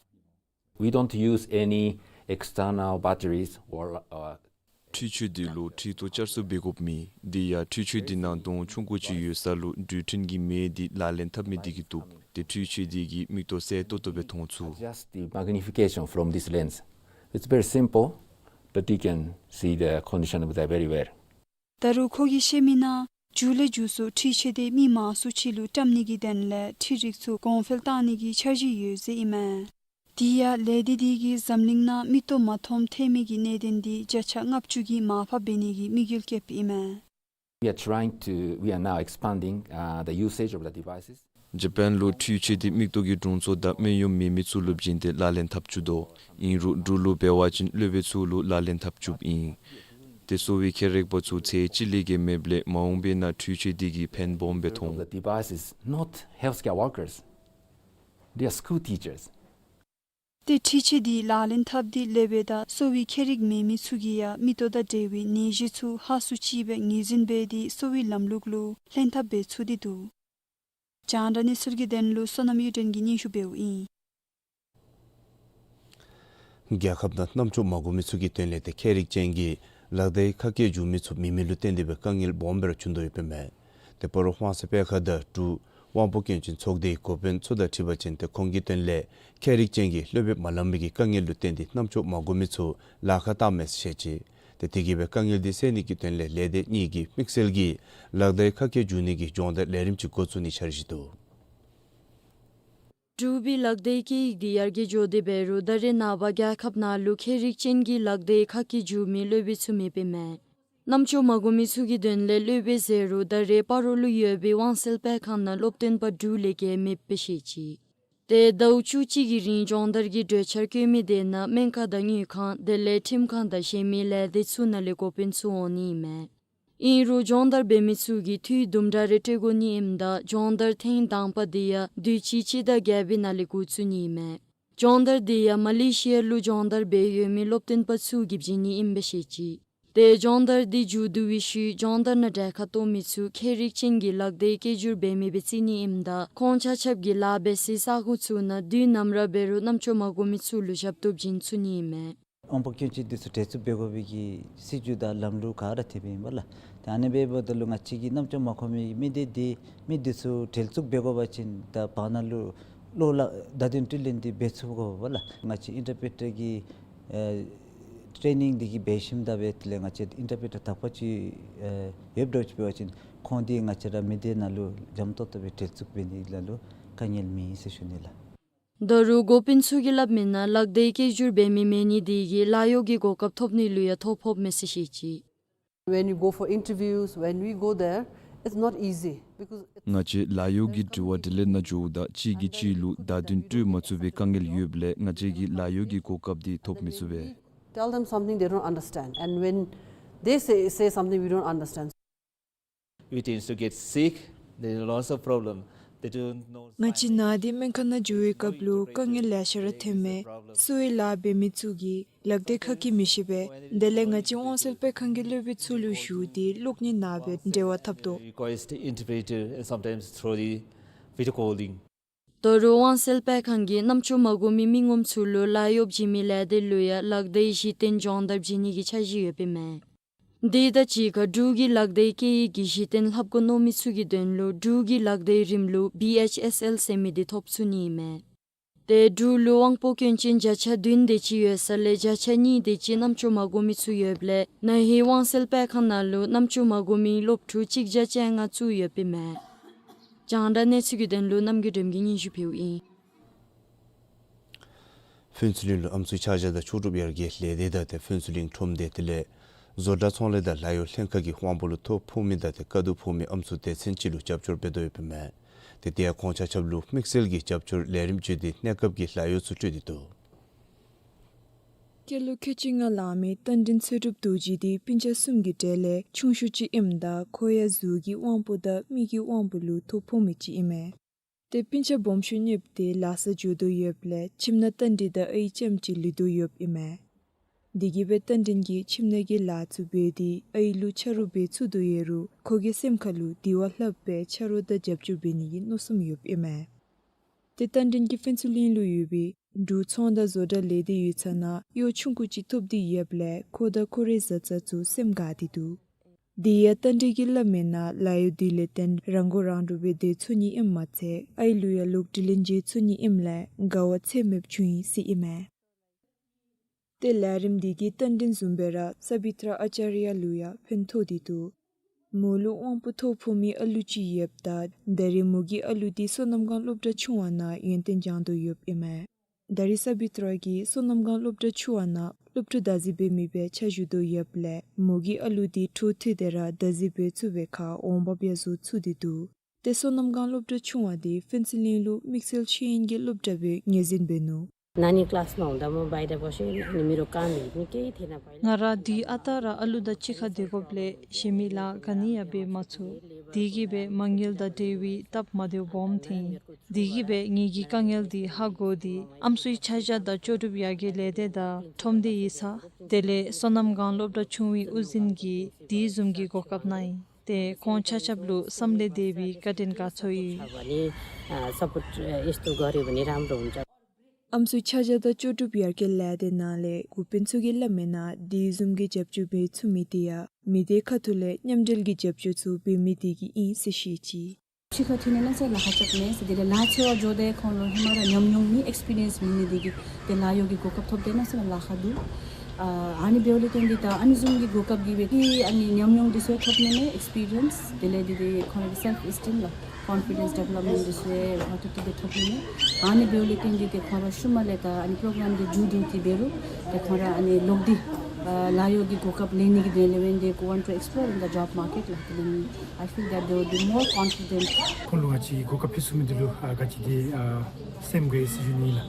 We don't use any external batteries or, uh, འཕྲུལ་ཆས་འདི་ལུ་འཕྲུལ་ཏོ་བསྐྱར་གསོ་འབད་དགོཔ་མེད། དེ་ཡང་འཕྲུལ་ཆས་འདི་ནང་དོང་ཆུང་ཀུ་ཅིག་ཡོད་ས་ལུ་འགྲུལ་འཕྲིན་གྱི་མེ་འདི་ལག་ལེན་འཐབ་མི་འདི་གིས་བཏུབ། ཏེ་འཕྲུལ་ཆས་འདི་གིས་མིག་ཏོ་གསལ་ཏོག་ཏོ་སྦེ་མཐོང་ཚུགས། Adjust the magnification from this lens. It's very simple, but you can see the condition of the very well. ད་རུང་ཁོ་གིས་བཤད་མི་ནང་མཇུག་ལས་མཇུག་སུ་འཕྲུལ་ཆས་འདི་མི་མང་སུ་ཅིག་ལུ་བཀྲམ་ནི་གི་དོན་ལས་འཕྲུལ་རིག་ཚུ་གོང་འཕེལ་བཏང་ནི་གི་འཆར་གཞི་ཡོད་ཟེར་ཨིན་མས། དེ་ཡང་ལས་སྡེ་འདི་གིས་འཛམ་གླིང་ནང་མིག་ཏོ་མ་མཐོངམ་ཐལ་མི་གི་གནད་དོན་འདི་བརྒྱ་ཆ་ལྔ་བཅུ་གིས་མར་ཕབ་འབད་ནི་གི་དམིགས་ཡུལ་བསྐྱེདཔ་ཨིན་མས། We are trying to, we are now expanding, uh, the usage of the devices. ཇ་པཱན་ལུ་འཕྲུལ་ཆས་འདི་མིག་ཏོ་གི་དྲུང་འཚོ་དང་སྨན་གཡོག་མེད་མི་ཚུ་ལུ་བྱིན་ཏེ་ལག་ལེན་འཐབ་བཅུག་དོ། ཨིན་རུང་འབྲུག་ལུ་འབད་བ་ཅིན་སློབ་དཔོན་ཚུ་ལུ་ལག་ལེན་འཐབ་བཅུགཔ་ཨིན། ཏེ་གསོ་བའི་ཁྱད་རིག་པ་ཚུ་ཚེ་གཅིག་ལས་བརྒལ་མེདཔ་ལས་མ་འོངས་པའི་ནང་འཕྲུལ་ཆས་འདི་གིས་ཕན་སྦོམ་སྦེ་མཐོང་། The device is not healthcare workers. They are school teachers. ཏེ་འཕྲུལ་ཆས་འདི་ལག་ལེན་འཐབ་སྟེ་སློབ་དཔོན་དང་གསོ་བའི་ཁྱད་རིག་མེད་མི་ཚུ་གིས་ཡང་མིག་ཏོ་དང་འབྲེལ་བའི་ནད་གཞི་ཚུ་ཧ་སུ་ཅིག་སྦེ་ངོས་འཛིན་འབད་དེ་གསོ་བའི་ལམ་ལུགས་ལུ་ལྷན་ཐབས་འབད་ཚུགས་ཏེ་འདུག། རྒྱང་བསྒྲགས་གནས་ཚུལ་གྱི་དོན་ལུ་བསོད་ནམས་གཡུ་སྒྲོན་གྱིས་སྙན་ཞུ་འབདཝ་ཨིན། རྒྱལ་ཁབ་ནང་རྣམ་ཅོ་མ་གོ་མི་ཚུ་གི་དོན་ལས་ཏེ་ཁྱད་རིག་ཅན་གྱི་ལག་བརྡའི་ཁ་སྐད་འཇུག་མི་ཚུ་མེད་མི་ལུ་བརྟེན་ཏེ་སྦེ་དཀའ་ངལ་སྦོམ་སྦེ་ར་བྱུང་དོ་ཡོདཔ་ཨིན་མས། ཏེ་སྤ་རོ་དབང་གསལ་སྤེལ་ཁང་དང་འབྲུག་དབང་པོ་སྐྱོན་ཅན་ཚོགས་སྡེའི་འགོ་དཔོན་ཚུ་དང་འཁྲིལ་བ་ཅིན་ཏེ་ཁོང་གི་དོན་ལས་ཁྱད་རིག་ཅན་གྱི་སློབ་དཔོན་མ་ལང་མི་གི་དཀའ་ངལ་ལུ་བརྟེན་ཏེ་རྣམ་ཅོ་མ་གོ་མི་ཚུ་ལཱ་ཁག་བཏང་མས་ཟེར་བཤད་ཅི། ཏེ་དེ་གིས་སྦེ་དཀའ་ངལ་འདི་སེལ་ནི་གི་དོན་ལས་ལས་སྡེ་གཉིས་ཀྱིས་དམིགས་བསལ་གྱིས་ལག་བརྡའི་ཁ་སྐད་འཇུག་ནི་གི་སྦྱོང་བརྡར་ལས་རིམ་ཅིག་འགོ་བཙུགས་ནིའི་འཆར་གཞི་འདུག། འབྲུག་པའི་ལག་བརྡའི་སྐད་ཡིག་འདི་ཡར་རྒྱས་འགྱོ་སྟེ་འབད་རུང་ད་རེས་ནངས་པ་རྒྱལ་ཁབ་ནང་ལུ་ཁྱད་རིག་ཅན་གྱི་ལག་བརྡའི་ཁ་སྐད་འཇུག་མི་སློབ་དཔོན་ཚུ་མེདཔ་ཨིན་མས། རྣམ་ཅོ་མ་གོ་མི་ཚུ་གི་དོན་ལས་སློབ་དཔོན་ཟེར་རུང་ད་རེས་སྤ་རོ་ལུ་ཡོད་པའི་དབང་གསལ་སྤེལ་ཁང་ནང་སློབ་སྟོན་པ་འབྲུག་ལས་བརྒལ་མེདཔ་སྦེ་བཤད་ཅི། ཏེ་ཟླཝ་བཅུ་གཅིག་གི་རིང་སྦྱོང་བརྡར་གྱི་གྲོས་འཆར་བཀོད་མི་དེ་ནང་སྨན་ཁང་དང་དངུལ་ཁང་དེ་ལས་ཁྲིམས་ཁང་དང་གཞན་མི་ལས་སྡེ་ཚུ་ནང་ལས་འགོ་དཔོན་ཚུ་འོང་ནི་ཨིན་མས། ཨིན་རུང་སྦྱོང་བརྡར་འབད་མི་ཚུ་གིས་འཐུས་དུམ་གྲ་རེ་སྤྲོད་དགོ་ནི་ཨིནམ་ད་སྦྱོང་བརྡར་ཐེངས་དང་པ་འདི་ཡང་དུས་ཅི་སྤྱི་ཟླ་བརྒྱད་པའི་ནང་ལས་འགོ་བཙུགས་ནི་ཨིན་མས། སྦྱོང་བརྡར་འདི་ཡང་མ་ལེ་ཤི་ཡ་ལུ་སྦྱོང་བརྡར་འབད་ཡོད་མི་སློབ་སྟོན་པ་ཚུ་གིས་བྱིན་ནི་ཨིནམ་སྦེ་བཤད་ཅི། ཏེ་སྦྱོང་བརྡར་འདི་མཇུག་བསྡུ་བའི་ཤུལ་སྦྱོང་བརྡར་ནང་གྲལ་ཁར་གཏོགས་མི་ཚུ་ཁྱད་རིག་ཅན་གྱི་ལག་བརྡའི་སྐད་སྒྱུར་འབད་མི་སྦེ་བརྩི་ནི་ཨིནམ་ད་ཁོང་ཆ་ཁྱབ་ཀྱིས་ལཱ་འབད་སའི་ས་གོ་ཚུ་ནང་དུས་ནམ་ར་འབད་རུང་རྣམ་ཅོ་མ་གོ་མི་ཚུ་ལུ་ཞབས་ཏོག་བྱིན་ཚུགས་ནི་ཨིན་མས། དབང་པོ་སྐྱོན་ཅན་འདི་ཚུ་བྲེལ་འཚུབ་འབད་དགོ་པའི་གི་སྲིད་བྱུས་དང་ལམ་ལུགས་ག་ར་དེ་སྦེ་ཨིན་པས་ལགས། ཏེ་ཨ་ནི་འབདཝ་ད་ལུ་ང་བཅས་ཀྱི་རྣམ་ཅོ་མ་གོ་མི་མི་སྡེ་འདི་མི་འདི་ཚུ་བྲེལ་འཚུབ་འབད་དགོ་པ་ཅིན་ད་བར་ན་ལུ་གློག་ལ་བརྡ་དོན་དྲི་ལན་འདི་འབད་ཚུགས་དགོ་པས་ལགས། ང་བཅས་ཨིན་ཊར་པི་རི་ཊར་གྱི་ཨེ་ཊེ་ནིང་འདི་གི་འབད་ཞིནམ་ད་འབད་དེ་ལས་ང་བཅས་ཨིན་ཊར་པི་རི་ཊར་དག་པ་ཅིག་ཨེ་ཡོདཔ་འདྲཝ་ཅིག་འབད་བ་ཅིན་ཁོང་འདི་ང་བཅས་ར་མི་སྡེ་ནང་ལུ་འཇམ་ཏོག་ཏོ་སྦེ་བྲེལ་འཚུབ་འབད་ནི་ལ་ལུ་དཀའ་ངལ་མེད་ཟེར་ཞུ་ནི་ལགས། ད་རུང་འགོ་དཔོན་ཚུ་གིས་སླབ་མི་ནང་ལག་བརྡའི་སྐད་སྒྱུར་འབད་མི་མེད་ནི་འདི་གིས་ལཱ་གཡོག་གི་གོ་སྐབས་ཐོབ་ནི་ལུ་ཡང་ཐོ་ཕོགཔ་མས་ཟེར་བཤད་ཅི། When you go for interviews, when we go there, it's not easy because it's ང་བཅས་ལཱ་གཡོག་གི་དྲི་བ་དྲིས་ལན་ནང་འགྱོཝ་ད་གཅིག་གིས་གཅིག་ལུ་བརྡ་དོན་སྤྲོད་མ་ཚུགས་པའི་དཀའ་ངལ་ཡོདཔ་ལས་ང་བཅས་ཀྱིས་ལཱ་གཡོག་གི་གོ་སྐབས་འདི་ཐོབ་མི་ཚུགས་པས། Tell them something, they don't understand, and when they say, say something, we don't understand. We tend to get sick, there are lots of problem. They don't know ང་བཅས་ནཱ་འདི་སྨན་ཁང་ནང་འགྱོ་བའི་སྐབས་ལུ་དཀའ་ངལ་ལེ་ཤ་ར་ཐོན་མས། གསོ་བའི་ལཱ་འབད་མི་ཚུ་གིས་ལག་བརྡའི་ཁ་སྐད་མི་ཤེས་པས། དེ་ལས་ང་བཅས་དབང་གསལ་སྤེལ་ཁང་གི་སློབ་དཔོན་ཚུ་ལུ་ཞུ་སྟེ་གློག་བརྙན་ནང་སྦེ་འབྲེལ་བ་འཐབ་དོ། Request interpreter and sometimes through the video calling. ད་རུང་དབང་གསལ་སྤེལ་ཁང་གིས་རྣམ་ཅོ་མ་གོ་མི་མི་ངོམ་ཚུ་ལུ་ལཱ་གཡོག་བྱིན་མི་ལས་སྡེ་ལུ་ཡང་ལག་བརྡའི་གཞི་རྟེན་སྦྱོང་བརྡར་བྱིན་ནི་གི་འཆར་གཞི་ཡོདཔ་ཨིན་མས། དེ་དང་གཅིག་ཁར་འབྲུག་གི་ལག་བརྡའི་སྐད་ཡིག་གི་གཞི་རྟེན་ལྷབ་དགོ་མནོ་མི་ཚུ་གི་དོན་ལུ་འབྲུག་གི་ལག་བརྡའི་རིམ་ལུགས་བི་ཨེཆ་ཨེསི་ཨེལ་ཟེར་མི་འདི་ཐོབ་ཚུགས་ནི་ཨིན་མས། ཏེ་འབྲུག་ལུ་དབང་པོ་སྐྱོན་ཅན་བརྒྱ་ཆ་བདུན་དེ་ཅིག་ཡོད་ས་ལས་བརྒྱ་ཆ་གཉིས་དེ་ཅིག་རྣམ་ཅོ་མ་གོ་མི་ཚུ་ཡོདཔ་ལས་ན་ཧིང་དབང་གསལ་སྤེལ་ཁང་ནང་ལུ་རྣམ་ཅོ་མ་གོ་མི་སློབ་ཕྲུག་གཅིག་བརྒྱ་བཅོ་ལྔ་བཙུགས་ཡོདཔ་ཨིན་མས། རྒྱང་བསྒྲགས་གནས་ཚུལ་གྱི་དོན་ལུ་རྣམ་རྒྱལ་སྒྲོལམ་གྱིས་སྙན་ཞུ་ཕུལཝ་ཨིན། ཕུན་ཚོགས་གླིང་ལུ་ཨམ་སྲུའི་ཆ་བཞག་དང་ཆོས་སྒྲུབ་ཡར་རྒྱས་ལས་སྡེ་དང་ཏེ་ཕུན་ཚོགས་གླིང་ཁྲོམ་སྡེ་དེ་ལས་བཟོ་གྲྭ་ཚོང་ལས་དང་ལཱ་གཡོག་ལྷན་ཁག་གིས་དབང་པོ་ལུ་ཐོ་ཕོག་མི་དང་ཏེ་དཀའ་སྡུག་ཕོག་མི་ཨམ་སྲུ་སྡེ་ཚན་ཅིག་ལུ་རྒྱབ་སྐྱོར་འབད་དོ་ཡོདཔ་ཨིན་མས། ཏེ་དེ་ཡང་ཁོང་ཆ་ཁྱབ་ལུ་དམིགས་བསལ་གྱི་རྒྱབ་སྐྱོར་ལས་རིམ་བྱུང་སྟེ་གནས་སྐབས་ཀྱི་ལཱ་གཡོག་ཚུ་སྤྲོད་དེ་འདུག། སྐྱེས་ལོ་ཁལ་གཅིག་ལྔ་ལང་མི་རྟ་མགྲིན་ཚེ་སྒྲུབ་རྡོ་རྗེ་འདི་སྤུན་ཆ་གསུམ་གྱི་གྲས་ལས་ཆུང་ཤོས་ཅིག་ཨིནམ་ད་ཁོ་ཡང་གཟུགས་ཀྱི་དབང་པོ་དང་མིག་གི་དབང་པོ་ལུ་ཐོ་ཕོག་མི་ཅིག་ཨིན་མས། ཏེ་སྤུན་ཆ་སྦོམ་ཤོས་གཉིསཔོ་དེ་ལཱ་ས་འགྱོ་དོ་ཡོདཔ་ལས་ཁྱིམ་ནང་རྟ་མགྲིན་དང་ཨའི་རྐྱངམ་ཅིག་ལུས་དོ་ཡོདཔ་ཨིན་མས། དེ་གིས་སྦེ་རྟ་མགྲིན་གྱིས་ཁྱིམ་ནང་གི་ལཱ་ཚུ་འབད་དེ་ཨའི་ལུ་ཆ་རོགས་འབད་ཚུགས་དོ་ཡོད་རུང་ཁོ་གི་སེམས་ཁ་ལུ་དེ་བ་ལྷགཔ་སྦེ་ཆ་རོགས་དང་རྒྱབ་སྐྱོར་འབད་ནི་གི་མནོ་བསམ་ཡོདཔ་ཨིན་མས། ཏེ་རྟ་མགྲིན་གྱིས་ཕུན་ཚོགས་གླིང་ལུ་ཡོད་པའི་འབྲུག་ཚོང་དང་བཟོ་གྲྭ་ལས་སྡེ་ཡོད་ས་ནང་གཡོག་ཆུང་ཀུ་ཅིག་ཐོབ་སྟེ་ཡོདཔ་ལས་ཁོ་དང་ཁོ་རའི་བཟའ་ཚང་ཚུ་སེམས་དགའ་སྟེ་འདུག། དེ་ཡང་རྟ་མགྲིན་གྱིས་སླབ་མིའི་ནང་ལཱ་གཡོག་འདི་ལས་བརྟེན་རང་མགོ་རང་འདྲོངས་སྦེ་སྡོད་ཚུགས་ནི་ཨིནམ་མ་ཚད་ཨའི་ལུ་ཡང་ལོག་འགྲིག་ལེན་འབྱེད་ཚུགས་ནི་ཨིནམ་ལས་དགའ་བ་ཚད་མེདཔ་བྱུང་ཡི་ཟེར་ཨིན་མས། ཏེ་ལས་རིམ་འདི་གིས་རྟ་མགྲིན་བཟུམ་སྦེ་ར་སཱ་བི་ཏྲ་ཨ་ཅཱརྱ་ལུ་ཡང་ཕན་ཐོགས་ཏེ་འདུག། མོ་ལུ་དབང་པོ་ཐོ་ཕོག་མི་ཨ་ལུ་ཅིག་ཡོདཔ་ད་ད་རེས་མོ་གི་ཨ་ལུ་འདི་སོ་ནམ་སྒང་སློབ་གྲྭ་ཆུང་བ་ནང་ཡོན་ཏན་སྦྱང་དོ་ཡོདཔ་ཨིན་མས། ད་རེས་སཱ་བི་ཏྲ་གིས་སོ་ནམ་སྒང་སློབ་གྲྭ་ཆུང་བ་ནང་སློབ་ཕྲུག་བདག་འཛིན་འབད་མི་སྦེ་ཕྱག་ཞུ་དོ་ཡོདཔ་ལས་མོ་གི་ཨ་ལུ་འདི་འཕྲོ་མཐུད་དེ་ར་བདག་འཛིན་འབད་ཚུགས་པའི་ཁར་འོང་འབབ་ཡང་བཟོ་ཚུགས་ཏེ་འདུག། ཏེ་སོ་ནམ་སྒང་སློབ་གྲྭ་ཆུང་བ་འདི་ཕུན་ཚོགས་གླིང་ལུ་དམིགས་བསལ་ཤེས་ཡོན་གྱི་སློབ་གྲྭ་སྦེ་ངོས་འཛིན་འབད་ནུག། ནཱ་ནི་ཀི་ལཱསི་ནང་འོངམ་ད་མོ་བའི་ད་འབད་ཞིནམ་ནཱ་ནི་མི་རོགས་ག་མེད་ནི་ཀེ་ཐེ་ན་བའི། ང་ར་འདི་ཨ་རྟག་ར་ཨ་ལུ་དང་གཅིག་ཁར་སྡོད་དགོཔ་ལས་གཞན་མི་ལཱ་ག་ནི་ཡང་འབད་མ་ཚུགས། དེ་གིས་སྦེ་མ་དངུལ་དང་འབྲེལ་བའི་སྟབས་མ་བདེཝ་སྦོམ་ཐོན། དེ་གིས་སྦེ་ངེ་གི་དཀའ་ངལ་འདི་ཧ་གོ་སྟེ་ཨམ་སྲུའི་ཆ་བཞག་དང་ལྕོགས་གྲུབ་ཡར་རྒྱས་ལས་སྡེ་དང་ཁྲོམ་སྡེ་ཡིག་ཚང་དེ་ལས་སོ་ནམ་སྒང་སློབ་གྲྭ་ཆུང་བའི་དབུ་འཛིན་གྱིས་དེ་བཟུམ་གྱི་གོ་སྐབས་གནང་ཡི། ཏེ་ཁོང་ཆ་ཁྱབ་ལུ་བསམ་ལས་འདས་པའི་བཀའ་དྲིན་དགའ་ཚོར་ཡོད། ཨ་ནི་ཨ་སཔོརཊ་ཨ་ཨིས་ཏུ་ག་རི་བ་ནི་རམ་རུང་ཅ། ཨམ་སྲུའི་ཆ་བཞག་དང་ལྕོགས་གྲུབ་ཡར་རྒྱས་ལས་སྡེ་ནང་ལས་འགོ་དཔོན་ཚུ་གིས་སླབ་མིའི་ནང་དེ་བཟུམ་གྱི་རྒྱབ་སྐྱོར་འབད་ཚུགས་མི་དེ་ཡང་མི་སྡེ་ཁ་ཐུག་ལས་མཉམ་འབྲེལ་གྱི་རྒྱབ་སྐྱོར་ཚུ་འབད་མི་དེ་གིས་ཨིན་ཟེར་བཤད་ཅི། གཅིག་ཁར་འཐུས་ནི་གནམ་མེད་ས་མེད་ལཱ་ཁག་རྐྱབ་མས་ཟེར། དེ་ལས་ལཱ་འཚོལ་བར་འགྱོ་དེ་ཁོང་ལུ་ཧེ་མ་ར་ཉམས་མྱོང་མེད་ཨེགསི་པི་རི་ཡནསི་མེད་ནི་དེ་གིས་ཏེ་ལཱ་གཡོག་གི་གོ་སྐབས་ཐོབ་དེ་གནམ་མེད་ས་མེད་ལཱ་ཁག་འདུག། ཨ་ཨ་ནི་འབདཝ་ལས་བརྟེན་ཏེ་ད་ཨ་ནི་བཟུམ་གྱི་གོ་སྐབས་ཀྱིས་སྦེ་ཏེ་ཨ་ནི་ཉམས་མྱོང་དེ་ཚུ་ཐོབ་ནི་མས། ཨེགསི་པི་རི་ཡནསི་དེ་ལས་དེ་དེ་ཁོང་རའི་སེལཕ་ཨིསི་ཊིམ་ལགས་ཀོན་ཕི་ཌེནསི་ཌི་བེ་ལོབ་མེནཊ་དེ་ཚུ་ཧ་ཐུབ་ཐུབ་སྦེ་ཐོབ་ནི་མས། ཨ་ནི་འབདཝ་ལས་བརྟེན་ཏེ་ཏེ་ཁོང་ར་ཤུལ་མ་ལས་ད་ཨ་ནི་པོ་རོ་གྲམ་འདི་མཇུག་བསྡུ་སྟེ་འབད་རུང་ཏེ་ཁོང་ར་ཨ་ནི་ལོག་སྟེ་ཨ་ལཱ་གཡོག་གི་གོ་སྐབས་ལེན་ནི་གི་དོན་ལས་འབད་དེ་ཀོ་ཝཱན་ཊུ་ཨེགསི་པོ་ལོར་ཨིན་ད་ཇོབ་མར་ཀེཊ་ལགས། དེ་ལས་ནི་I feel that they would be more confident. ཁོང་ལུ་ང་བཅས་གོ་སྐབས་ཕུལ་ཚུགས་མི་འདི་ལུ་ཨ་ག་ཅི་དེ་ཨ་སེམས་དགའ་ཡི་ཟེར་ཞུ་ནི་ལགས།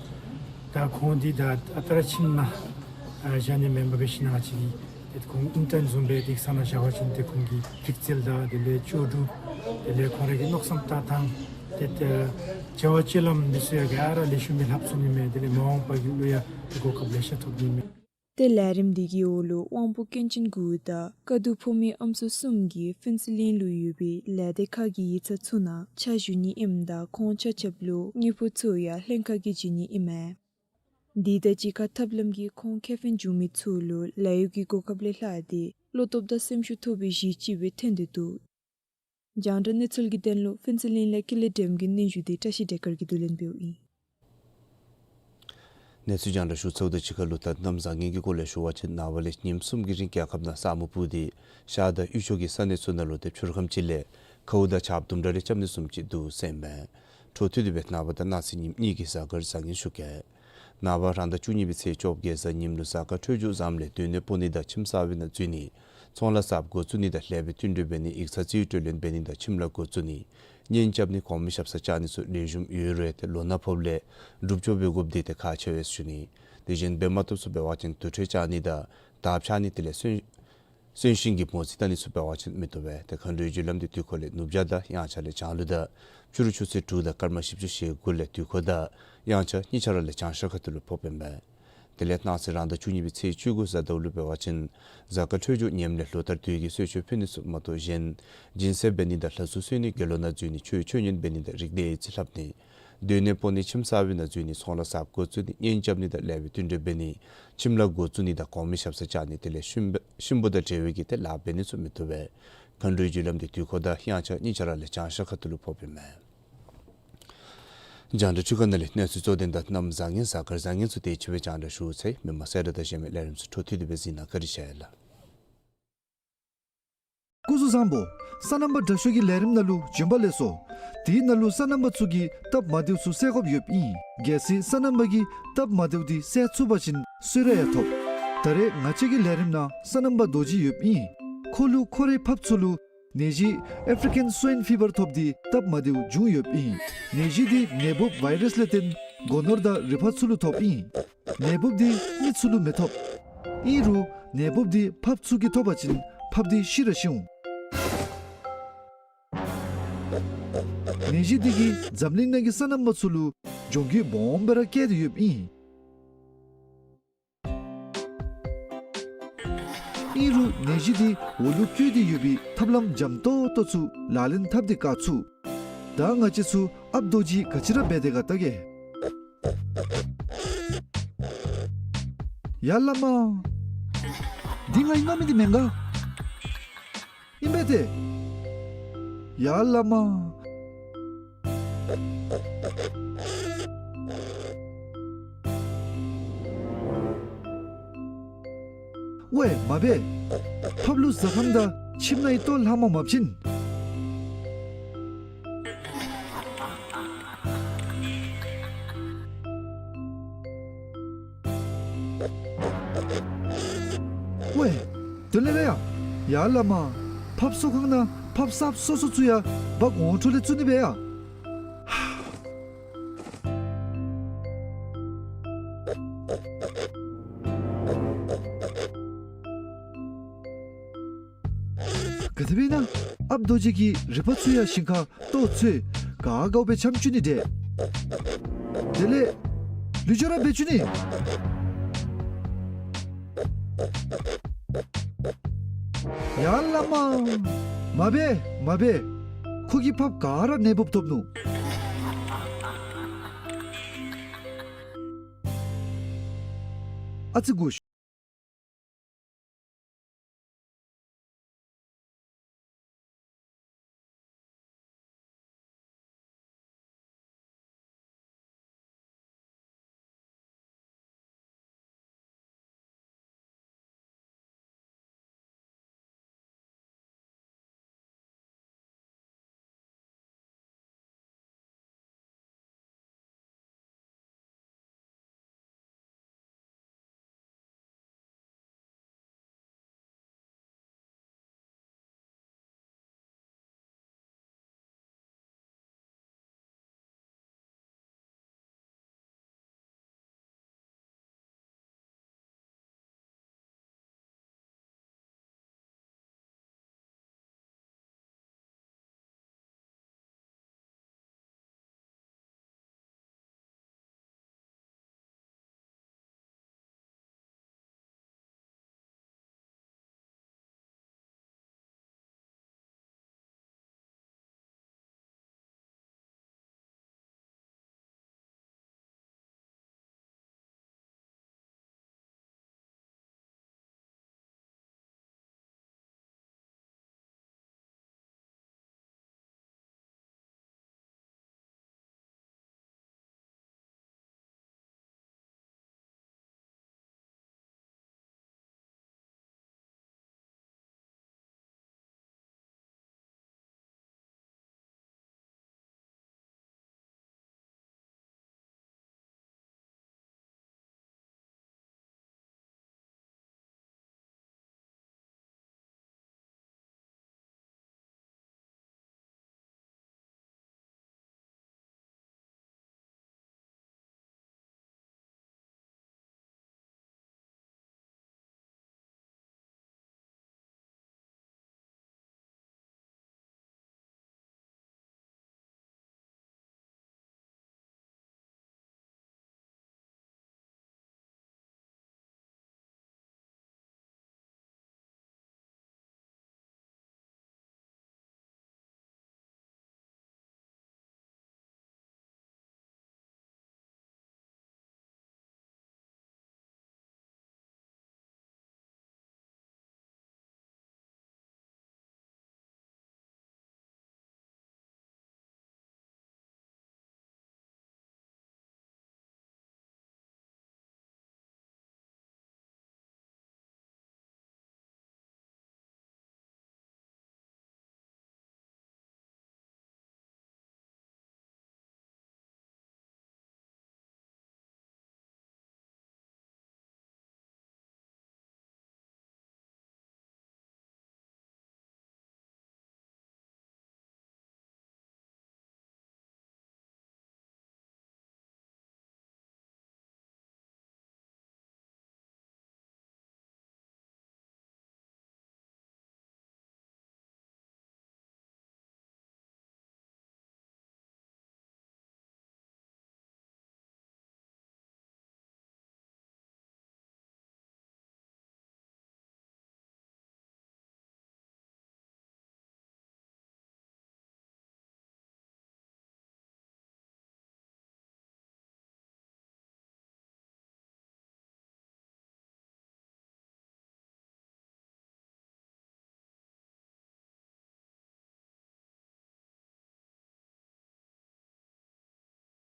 ད་ཁོང་འདི་ད་ཨ་རྟག་ར་ཁྱིམ་ནང་ཨ་བཞག་ནི་མེན་པར་འབད་ཞིནམ་ང་བཅས་ཀྱིས་ཏེ་ཁོང་ཨིན་ཊརན་བཟུམ་སྦེ་ཏེ་ས་ནང་བཞག་པ་ཅིན་ཏེ་ཁོང་གི་རིག་རྩལ་དང་དེ་ལས་ལྕོགས་གྲུབ་དེ་ལས་ཁོང་རའི་གི་མནོ་བསམ་ལྟ་སྟངས་ཏེ་ཏེ་བྱ་བ་སྤྱོད་ལམ་འདི་ཚུ་ཡང་ག་ར་ལེགས་ཤོམ་སྦེ་ལྷབ་ཚུགས་ནི་མས། དེ་ལས་མ་འོངས་པ་གི་ལུ་ཡང་ཏེ་གོ་སྐབས་ལེ་ཤ་ཐོབ་ནི་མས། ཏེ་ལས་རིམ་འདི་གི་འོག་ལུ་དབང་པོ་སྐྱོན་ཅན་དགུ་དང་དཀའ་སྡུག་ཕོག་མི་ཨམ་སྲུ་གསུམ་གྱིས་ཕུན་ཚོགས་གླིང་ལུ་ཡོད་པའི་ལས་སྡེ་ཁག་གི་ཡིག་ཚང་ཚུ་ནང་ཕྱག་ཞུ་ནི་ཨིནམ་ད་ཁོང་ཆ་ཁྱབ་ལུ་དངུལ་ཕོགས་ཚུ་ཡང་ལྷན་ཁག་གིས་བྱིན་ནི་ཨིན་མས། འདི་དང་གཅིག་ཁར་ཐབས་ལམ་གྱིས་ཁོང་ཁེ་ཕན་བྱུང་མི་ཚུ་ལུ་ལཱ་གཡོག་གི་གོ་སྐབས་ལས་ལྷག་སྟེ་བློ་སྟོབས་དང་སེམས་ཤུགས་ཐོབ་པའི་གཞི་ཅིག་སྦེ་ཐོན་ཏེ་འདུག། རྒྱང་བསྒྲགས་གནས་ཚུལ་གྱི་དོན་ལུ་ཕུན་ཚོགས་གླིང་ལས་ཀུན་ལེགས་སྒྲོལམ་གྱི་སྙན་ཞུ་དེ་བཀྲ་ཤིས་བདེ་སྐར་གྱིས་བསྡུ་ལེན་འབདཝ་ཨིན། གནས་ཚུལ་རྒྱང་བསྒྲགས་ཞུ་ཚརཝ་དང་གཅིག་ཁར་ལུ་ད་གནམ་བཟང་ངན་གྱི་སྐོར་ལས་ཞུ་བ་ཅིན་ནངས་པ་ལས་ཉིནམ་གསུམ་གྱི་རིང་རྒྱལ་ཁབ་ནང་ས་སྨུག་སྤུབས་ཏེ་ཤར་དང་དབུས་ཕྱོགས་ཀྱི་ས་གནས་ཚུ་ནང་ལུ་ཏེ་ཕྱི་རུ་ཁམས་ཅིག་ལས་ཁཝ་དང་ཆརཔ་དུམ་གྲ་རེ་རྐྱབ་ནི་བཟུམ་ཅིག་འདུག་ཟེར་ཨིན་མས། འཕྲོ་མཐུད་དེ་སྦེ་ནངས་པ་དང་གནངས་ཚེ་ཉིནམ་གཉིས་ཀྱི་གཟའ་སྐར་བཟང་ངན་ཞུ་གེ། ནངས་པ་རང་ཟླ་བཅུ་གཉིས་པའི་ཚེས་བཅོ་བརྒྱད་གཟའ་ཉིམ་ལུ་གཟའ་སྐར་འཕྲོད་སྦྱོར་བཟངམ་ལས་སྡོད་གནས་སྤོ་ནི་དང་ཁྱིམ་གསར་པའི་ནང་འཛུལ་ནི་ཚོང་ལཱ་གསརཔ་འགོ་བཙུགས་ནི་དང་ལེགས་པའི་བསྟུན་གྲོས་འབད་ནི་ཡིག་ཚང་རྩིས་སྤྲོད་ལེན་འབད་ནི་དང་ཁྱིམ་ལཱ་འགོ་བཙུགས་ནི་གཉེན་རྐྱབ་ནི་གོང་མའི་ཞབས་སར་བཅར་ནི་ཚུ་ལེགས་ཤོམ་ཡོད་རུང་ཏེ་ལོ་ན་ཕོགཔ་ལས་སྒྲུབ་སྦྱོར་འབད་དགོཔ་འདི་ཏེ་ཁག་ཆེ་བས་ཞུ་ནི། དེ་བཞིན་འབད་མ་བཏུབ་ཚུ་འབད་བ་ཅིན་དུར་ཁྲོད་བཅར་ནི་དང་དར་འཕྱར་ནི་དེ་ལས་གསོན་གསོན་ཤིང་གི་མོ་རྩིས་བལྟ་ནི་ཚུ་འབད་བ་ཅིན་མི་བཏུབ་པས། ཏེ་མཁའ་འགྲོའི་རྒྱུ་ལམ་འདི་དུས་འཁོར་ལས་ནུབ་བྱང་དང་དབྱངས་འཆར་ལས་བྱང་ལུ་དང་ཕྱི་རུ་ཆུ་ཚོད་དྲུག་དང་སྐར་མ་བཞི་བཅུ་ཞེ་དགུ་ལས་དུས་འཁོར་དང་དབྱངས་འཆར་གཉིས་ཆ་ར་ལས་བྱང་ཤར་ཁ་ཐུག་ལུ་ཕོགཔ་ཨིན་པས། དེ་ལས་གནངས་ཚེ་རང་ཟླ་བཅུ་གཉིས་པའི་ཚེས་བཅུ་དགུ་གཟའ་ཟླཝ་ལུ་འབད་བ་ཅིན་གཟའ་སྐར་འཕྲོད་སྦྱོར་ངནམ་ལས་ལོ་ལྟར་དུས་ཀྱི་གསོལ་མཆོད་ཕུལ་ནི་ཚུ་མ་གཏོགས་གཞན་སྦྱིན་སྲེག་འབད་ནི་དང་ལྷ་ཚོགས་གསོལ་ནི་དགེ་སློང་ནང་འཛུལ་ནི་ཆོས་ཆོས་ཉན་འབད་ནི་དང་རིག་གནས་ཡིག་རྩིས་ལྷབ་ནི་སྡོད་གནས་སྤོ་ནི་ཁྱིམ་གསར་པའི་ནང་འཛུལ་ནི་ཚོང་ལཱ་གསརཔ་འགོ་བཙུགས་ནི་གཉེན་རྐྱབ་ནི་དང་ལེགས་པའི་བསྟུན་གྲོས་འབད་ནི་ཁྱིམ་ལཱ་འགོ་བཙུགས་ནི་དང་གོང་མའི་ཞབས་སར་བཅར་ནི་དེ་ལས་གཤིན་པོ་གཤིན་པོ་དང་འབྲེལ་བའི་གི་ཏེ་ལཱ་འབད་ནི་ཚུ་མི་བཏུབ་པས། མཁའ་འགྲོའི་རྒྱུ་ལམ་འདི་དུས་འཁོར་དང་དབྱངས་འཆར་གཉིས་ཆ་ར་ལས་བྱང་ཤར་ཁ་ཐུག་ལུ་ཕོགཔ་ཨིན་མས། རྒྱང་བསྒྲགས་འཕྲུལ་ཁང་ནང་ལས་གནས་ཚུལ་གཙོ་དོན་དང་གནམ་བཟང་ངན་གཟའ་སྐར་བཟང་ངན་ཚུ་དེ་ཅིག་སྦེ་རྒྱང་བསྒྲགས་ཞུ་ཚར་ཡི། མི་མང་སེ་ར་དང་གཞན་མི་ལས་རིམ་ཚུ་འཕྲོ་མཐུད་དེ་སྦེ་གཟིགས་གནང་བཀའ་དྲིན་ཆེ་ལགས། སྐུ་གཟུགས་བཟང་པོ། སོ་ནམ་པ་དྲག་ཤོས་ཀྱི་ལས་རིམ་ནང་ལུ་བྱོན་པ་ལེགས་སོ། དེའི་ནང་ལུ་སོ་ནམ་པ་ཚུ་གིས་སྟབས་མ་བདེཝ་ཚུ་སེལ་དགོཔ་ཡོདཔ་ཨིན། གལ་སྲིད་སོ་ནམ་པ་གིས་སྟབས་མ་བདེཝ་འདི་སེལ་ཚུགས་པ་ཅིན་གསོལ་རས་ཡང་ཐོབ། ད་རེས་ང་བཅས་ཀྱི་ལས་རིམ་ནང་སོ་ནམ་པ་རྡོ་རྗེ་ཡོདཔ་ཨིན། ཁོ་ལུ་ཁོ་རའི་ཕགཔ་ཚུ་ལུ་ནད་གཞི་ཨེཕ་རི་ཀན་སུའིན་ཕི་བར་ཐོབ་སྟེ་སྟབས་མ་བདེཝ་བྱུང་ཡོདཔ་ཨིན། ནད་གཞི་འདི་ནད་འབུཔ་ཝའི་རསི་ལས་བརྟེན་སྒོ་ནོར་དང་རུས་པ་ཚུ་ལུ་ཐོབ་ཨིན། ནད་འབུབ་འདི་མི་ཚུ་ལུ་མི་ཐོབ། ཨིན་རུང་ནད་འབུབ་འདི་ཕགཔ་ཚུ་གིས་ཐོབ་པ་ཅིན་ཕགཔ་འདི་ཤི་ར་ཤི་འོང་། ནད་གཞི་འདི་གིས་འཛམ་གླིང་ནང་གི་སོ་ནམ་པ་ཚུ་ལུ་གྱོང་གུད་སྦོམ་སྦེ་ར་བཀལ་ཏེ་ཡོདཔ་ཨིན། ཨིན་རུང་ནད་གཞི་འདི་འོག་ལུ་བཀོད་དེ་ཡོད་པའི་ཐབས་ལམ་འཇམ་ཏོང་ཏོ་ཚུ་ལག་ལེན་འཐབ་སྟེ་བཀག་ཚུགས། ད་ང་བཅས་ཚུ་ཨཔ་རྡོ་རྗེ་ག་ཅི་ར་འབད་དེ་ག་བལྟ་གེ། ཡ་བླ་མ། འདི་ང་ཨིན་མས་མི་འདི་མེན་ག། ཨིན་པས་ཏེ། ཡ་བླ་མ། ཝའེ་མ་འབད། ཕགཔ་ལུ་ཟ་ཁང་དང་ཁྱིམ་ནང་ཡི་ལྟོ་ལྷག་མ་མ་བྱིན། ཝའེ། དོན་ལས་ར་ཡ། ཡ་བླ་མ། ཕགཔ་གསོ་ཁང་ནང་ཕགཔ་གསརཔ་སོ་སོ་ཚུ་ཡང་འབག་འོང་འཕྲོ་ལས་བཙུགས་ནི་སྦེ་ཡ། ག་དེ་སྦེ་ཨིན་ན། ཨཔ་རྡོ་རྗེ་གིས་རི་པ་ཚུ་ཡང་ཞིང་ཁར་ལྟོ་འཚོལ་དགའ་དགའཝ་སྦེ་འཁྱམས་བཅུག་ནི་འདྲས། དེ་ལས་ལུས་སྦྱོར་ར་འབད་བཅུག་ནི། ཡ་བླ་མ། མ་འབད་མ་འབད། ཁོ་གིས་ཕགཔ་ག་ར་ནད་འབུབ་ཐོབ་ནུག། ཨ་ཙི་སྒུག་ཤིག།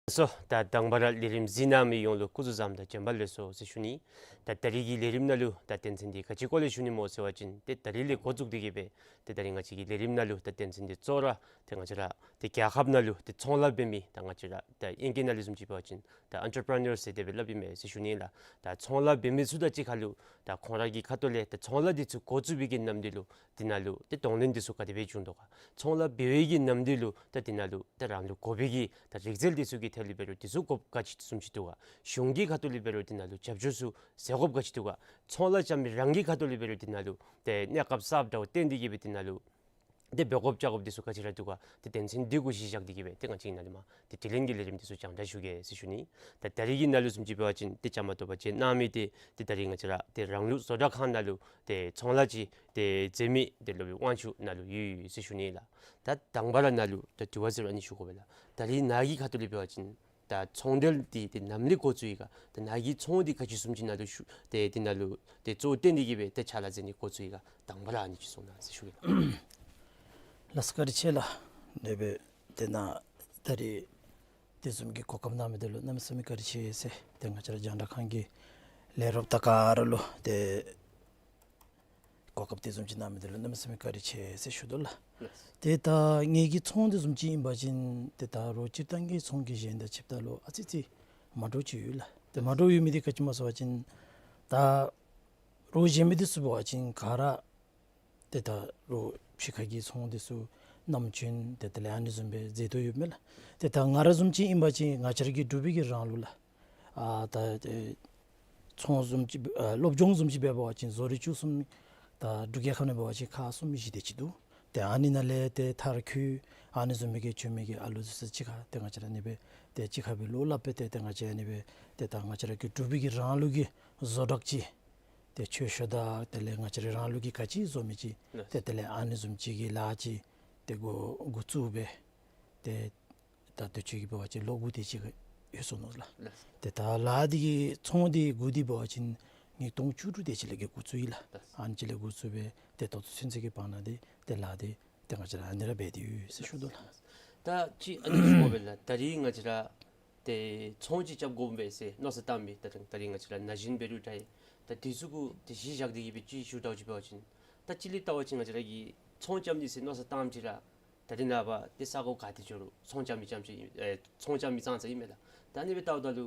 སོ། ད་དང་པ་ར་ལས་རིམ་གཟིགས་གནང་མི་ཡོངས་ལུ་སྐུ་གཟུགས་བཟང་དང་བྱོན་པ་ལེགས་སོ་ཟེར་ཞུ་ནི། ད་ད་རིས་ཀྱི་ལས་རིམ་ནང་ལུ་ད་དོན་ཚན་འདི་ག་ཅིའི་སྐོར་ལས་ཞུ་ནི་སྨོ་ཟེར་བ་ཅིན་ཏེ་ད་རིས་ལས་འགོ་བཙུགས་ཏེ་གི་སྦེ་ཏེ་ད་རིས་ང་བཅས་ཀྱི་ལས་རིམ་ནང་ལུ་ད་དོན་ཚན་འདི་གཙོ་བོ་ར་ཏེ་ང་བཅས་ར་ཏེ་རྒྱལ་ཁབ་ནང་ལུ་ཏེ་ཚོང་ལཱ་འབད་མི་ད་ང་བཅས་ར་ད་དབྱིན་སྐད་ནང་ལུ་བཟུམ་ཅིག་འབད་བ་ཅིན་ད་ཨེན་ཊར་པི་རི་ནར་ཟེར་དེ་སྦེ་སླབ་ཨིན་མས་ཟེར་ཞུ་ནི་ལགས། ད་ཚོང་ལཱ་འབད་མི་ཚུ་དང་གཅིག་ཁར་ལུ་ད་ཁོང་ར་གི་ཁ་ཐུག་ལས་ད་ཚོང་ལཱ་འདི་ཚུ་འགོ་བཙུགས་པའི་གི་ནམ་དུས་ལུ་དེ་ནང་ལུ་ཏེ་གདོང་ལེན་འདི་ཚུ་ག་དེ་སྦེ་བྱུང་དོ་ག། ཚོང་ལཱ་འབད་བའི་གི་ནམ་དུས་ལུ་ད་དེ་ནང་ལུ་ད་རང་ལུ་དགོ་པའི་གི་ད་རིག་རྩལ་འདི་ཚུ་གི་ཐད་ལུ་འབད་རུང་འདི་ཚུ་དགོཔ་ག་ཅི་བཟུམ་ཅིག་འདུག་ག། གཞུང་གི་ཁ་ཐུག་ལས་འབད་རུང་དེ་ནང་ལུ་རྒྱབ་སྐྱོར་ཚུ་ཟེར་དགོཔ་ག་ཅི་འདུག་ག། ཚོང་ལཱ་རྐྱབ་མི་རང་གི་ཁ་ཐུག་ལས་འབད་རུང་དེ་ནང་ལུ་ཏེ་གནས་སྐབས་གསརཔ་འདྲཝ་བཏོན་ཏེ་གི་སྦེ་དེ་ནང་ལུ་ཏེ་འབད་དགོཔ་བྱ་དགོཔ་འདི་ཚུ་ག་ཅི་ར་འདུག་ག། ཏེ་དོན་ཚན་འདི་གུ་གཞི་བཞག་སྟེ་གི་སྦེ་ཏེ་ང་བཅས་ནཱ་ལས་མར་ཏེ་དྲི་ལན་གྱི་ལས་རིམ་འདི་ཚུ་རྒྱང་བསྒྲགས་ཞུ་གེ་ཟེར་ཞུ་ནི། ད་ད་རིས་ཀྱི་ནང་ལུ་བཟུམ་ཅིག་འབད་བ་ཅིན་ཏེ་བཅའ་མར་གཏོགས་པ་ཅིག་གནང་མི་འདི་ཏེ་ད་རིས་ང་བཅས་ར་ཏེ་རང་ལུགས་བཟོ་གྲྭ་ཁང་ནང་ལུ་ཏེ་ཚོང་ལཱ་ཅིག་ཏེ་མཛད་མི་ཏེ་སློབ་དཔོན་དབང་ཕྱུག་ནཱ་ལུ་ཡོད་ཡོད་ཟེར་ཞུ་ནི་ལགས། ད་དང་པ་ར་ནཱ་ལུ་ད་དྲི་བ་ཟེར་རུང་ཨ་ནི་ཞུ་དགོ་པས་ལགས། ད་རིས་ནཱ་གི་ཁ་ཐུག་ལས་འབད་བ་ཅིན་ད་ཚོང་འབྲེལ་འདི་ཏེ་ནམ་ལས་འགོ་བཙུགས་ཡི་ག། ད་ནཱ་གི་ཚོང་འདི་ག་ཅི་བཟུམ་ཅིག་ནང་ལུ་ཞུགས་ཏེ་དེ་ནང་ལུ་ཏེ་གཙོ་བོ་བཏོན་ཏེ་གི་སྦེ་ཏེ་ཕྱག་ལཱ་མཛད་ནི་འགོ་བཙུགས་ཡི་ག། དང་པ་ར་ཨ་ནི་ཅིག་གསུང་གནང་ཟེར་ཞུ་གེ་ལགས། ལགས་སོ། བཀའ་དྲིན་ཆེ་ལགས། དེ་སྦེ་ཏེ་ནཱ་ད་རིས་དེ་བཟུམ་གྱི་གོ་སྐབས་གནང་མི་འདི་ལུ་གནམ་མེད་ས་མེད་བཀའ་དྲིན་ཆེ་ཟེར་ཏེ་ང་བཅས་ར་རྒྱང་བསྒྲགས་ཁང་གི་ལས་རོགསཔ་དང་ག་ར་ལུ་ཏེ་གོ་སྐབས་དེ་བཟུམ་ཅིག་གནང་མི་འདི་ལུ་གནམ་མེད་ས་མེད་བཀའ་དྲིན་ཆེ་ཟེར་ཞུ་དོ་ལགས། ལགས་སོ། ཏེ་ད་ངེ་གི་ཚོང་འདི་བཟུམ་ཅིག་ཨིན་པ་ཅིན་ཏེ་ད་རོགས་སྤྱིར་བཏང་གི་ཚོང་གི་གཞན་དང་ཕྱདཔ་ད་ལུ་ཨ་ཙི་ཙི་མ་འདྲཝ་ཅིག་ཡོད་ལགས། ཏེ་མ་འདྲཝ་ཡོད་མི་འདི་ག་ཅི་སྨོ་ཟེར་བ་ཅིན་ད་རོགས་གཞན་མི་འདི་ཚུ་འབད་བ་ཅིན་ག་ར་ཏེ་ད་རོགས་ཕྱི་ཁ་གི་ཚོང་འདི་ཚུ་ནམ་རྒྱུན་ཏེ་དེ་ལས་ཨ་ནི་བཟུམ་སྦེ་མཛད་དོ་ཡོདཔ་མས་ལགས། ཏེ་ད་ང་ར་བཟུམ་ཅིག་ཨིན་པ་ཅིན་ང་བཅས་ར་གི་འབྲུག་པའི་གི་རང་ལུགས་ལགས། ཨ་ད་ཏེ་ཚོང་བཟུམ་ཅིག་ཨ་སློབ་སྦྱོང་བཟུམ་ཅིག་འབད་བ་ཅིན་བཟོ་རིག་བཅུ་གསུམ་ད་འབྲུག་རྒྱལ་ཁབ་ནང་འབད་བ་ཅིན་ཁག་གསུམ་བཞི་དེ་ཅིག་འདུག། ཏེ་ཨ་ནི་ནང་ལས་ཏེ་མཐར་འཁྱོལ་ཨ་ནི་བཟུམ་མའི་གི་བྱོན་མི་གི་ཨ་ལུ་ཚུ་གཅིག་ཁར་ཏེ་ང་བཅས་ར་ཨ་ནི་སྦེ་ཏེ་གཅིག་ཁར་སྦེ་བློ་སླབ་སྦེ་ཏེ་ཏེ་ང་བཅས་ཨ་ནི་སྦེ་ཏེ་ད་ང་བཅས་ར་གི་འབྲུག་པའི་གི་རང་ལུགས་ཀྱི་བཟོ་གྲྭ་ཅིག་ཏེ་ཆོས་ཤོ་དང་དེ་ལས་ང་བཅས་ར་རང་ལུགས་ཀྱི་ག་ཅི་བཟོ་མི་ཅིག་ཏེ་དེ་ལས་ཨ་ནི་བཟུམ་ཅིག་གི་ལཱ་ཅིག་ཏེ་འགོ་འགོ་བཙུགས་སྦེ་ཏེ་ད་དུས་ཅི་གི་འབད་བ་ཅིན་ལོ་དགུ་དེ་ཅིག་ཡོད་སོ་ནུག་ལགས། ལགས། ཏེ་ད་ལཱ་འདི་གི་ཚོང་འདི་འགོ་འདི་འབད་བ་ཅིན་ཉིས་སྟོང་བཅུ་དྲུག་དེ་ཅིག་ལས་ཀྱི་འགོ་བཙུགས་ཡི་ལགས། ལགས། ཨ་ནི་ཅིག་ལས་འགོ་བཙུགས་སྦེ་ཏེ་ད་ལྟོ་ཚུན་ཚོད་ཀྱི་བར་ན་འདི་ཏེ་ལཱ་འདི་ཏེ་ང་བཅས་ར་ཨ་ནི་ར་འབད་དེ་ཡོད་ཟེར་ཞུ་དོ་ལགས། ད་ཅི་ཨ་ནི་ཞུ་དགོ་པས་ལགས། ད་རིས་ང་བཅས་ར་ཏེ་ཚོང་ཅིག་རྐྱབ་དགོ་པས་ཟེར་མནོ་བསམ་བཏང་མི་ད་ད་རིས་ང་བཅས་ར་ན་གཞོན་འབད་རུང་འདྲ་ད་འདི་ཚུ་གུ་ཏེ་གཞི་བཞག་སྟེ་གི་སྦེ་ཅིག་ཞུ་དགོཔ་ཅིག་འབད་བ་ཅིན་ད་ཅི་ལས་བལྟ་བ་ཅིན་ང་བཅས་ར་གིས་ཚོང་རྐྱབ་ནི་ཟེར་མནོ་བསམ་བཏངམ་ཅིག་ར་ད་རིས་ནངས་པ་ཏེ་ས་གོ་ག་ཏེ་འགྱོ་རུང་ཚོང་རྐྱབ་མི་རྐྱངམ་ཅིག་ཨིན་ཨེ་ཚོང་རྐྱབ་མི་ཙང་ཙ་ཨིན་མས་ལགས། ད་ཨ་ནི་སྦེ་བལྟཝ་ད་ལུ་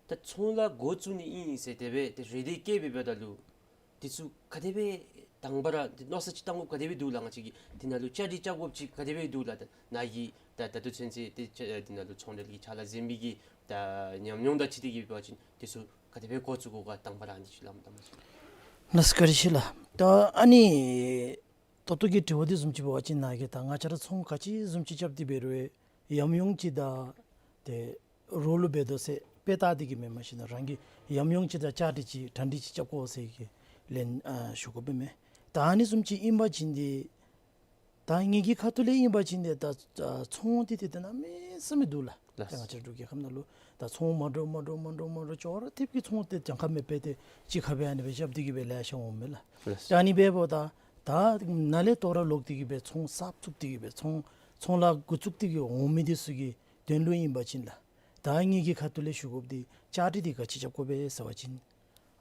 ད་ཚོང་ལཱ་འགོ་བཙུགས་ནི་ཨིན་ཟེར་དེ་སྦེ་ཏེ་རེ་འདུན་བསྐྱེད་སྦེ་འབདཝ་ད་ལུ་འདི་ཚུ་ག་དེ་སྦེ་དང་པ་ར་འདི་མནོ་བསམ་ཅིག་བཏང་དགོཔ་ག་དེ་སྦེ་འདུག་ལགས། ང་བཅས་ཀྱིས་འདི་ནང་ལུ་བཅའ་སྒྲིག་རྐྱབ་དགོཔ་ཅིག་ག་དེ་སྦེ་འདུག་ལགས། ད་ནཱ་གིས་ད་ད་ལྟོ་ཚུན་ཚོད་ཏེ་ཅ་འདི་ནང་ལུ་ཚོང་འབྲེལ་གྱི་ཕྱག་ལཱ་མཛད་མི་གི་ད་ཉམས་མྱོང་དང་འཁྲིལ་ཏེ་གི་འབད་བ་ཅིན་འདི་ཚུ་ག་དེ་སྦེ་འགོ་བཙུགས་དགོ་ག་དང་པ་ར་ཨ་ནི་ཅིག་ལམ་དང་པ་ཅིག། ལགས་སོ་བཀའ་དྲིན་ཆེ་ལགས། ད་ཨ་ནི་ད་ལྟོ་གི་དྲི་བ་འདི་བཟུམ་ཅིག་འབད་བ་ཅིན་ནཱ་གིས་ད་ང་བཅས་ར་ཚོང་ག་ཅི་བཟུམ་ཅིག་རྐྱབ་སྟེ་འབད་རུང་ཡང་ཡམ་ཡོམ་ཅིག་དང་ཏེ་རོགས་ལུ་འབད་དོ་ཟེར་དཔེ་བལྟ་སྟེ་གི་མེན་མ་གཞི་ནཱ་རང་གིས་ཡམ་ཡོམ་ཅིག་དང་བཅའ་སྒྲིག་ཅིག་གྲ་སྒྲིག་ཅིག་རྐྱབ་དགོ་ཟེར་གི་ལན་ཨ་ཞུ་དགོ་པས་མས། ད་ཨ་ནི་བཟུམ་ཅིག་ཨིན་པ་ཅིན་འདི་ད་ངེ་གི་ཁ་ཐུག་ལས་ཨིན་པ་ཅིན་འདི་ད་ཨ་ཚོང་འདི་ཏེ་ཏེ་གནམ་མེད་ས་མེད་འདུག་ལགས། ལགས། ད་ང་བཅས་འབྲུག་རྒྱལ་ཁབ་ནང་ལུ་ད་ཚོང་མ་འདྲཝ་མ་འདྲཝ་མ་འདྲཝ་མ་འདྲཝ་ཅོག་ར་འཐདཔ་གི་ཚོང་འདི་གྱངས་ཁ་མེད་པར་ཏེ་གཅིག་ཁར་སྦེ་ཨ་ནི་སྦེ་རྐྱབ་སྟེ་གི་སྦེ་ལེ་ཤ་འོངམ་མས་ལགས། ལགས། ད་ཨ་ནི་འབདཝ་ད་ད་ནཱ་ལས་ཐོ་རངས་ལོག་སྟེ་གི་སྦེ་ཚོང་གསརཔ་བཙུགས་ཏེ་གི་སྦེ་ཚོང་ཚོང་ལཱ་འགོ་བཙུགས་ཏེ་གི་འོང་མི་འདི་ཚུ་གི་དོན་ལུ་ཨིན་པ་ཅིན་ལགས། ད་ངེ་གི་ཁ་ཐུག་ལས་ཞུ་དགོཔ་འདི་བཅའ་སྒྲིག་འདི་ག་ཅི་རྐྱབ་དགོ་པས་ཟེར་བ་ཅིན་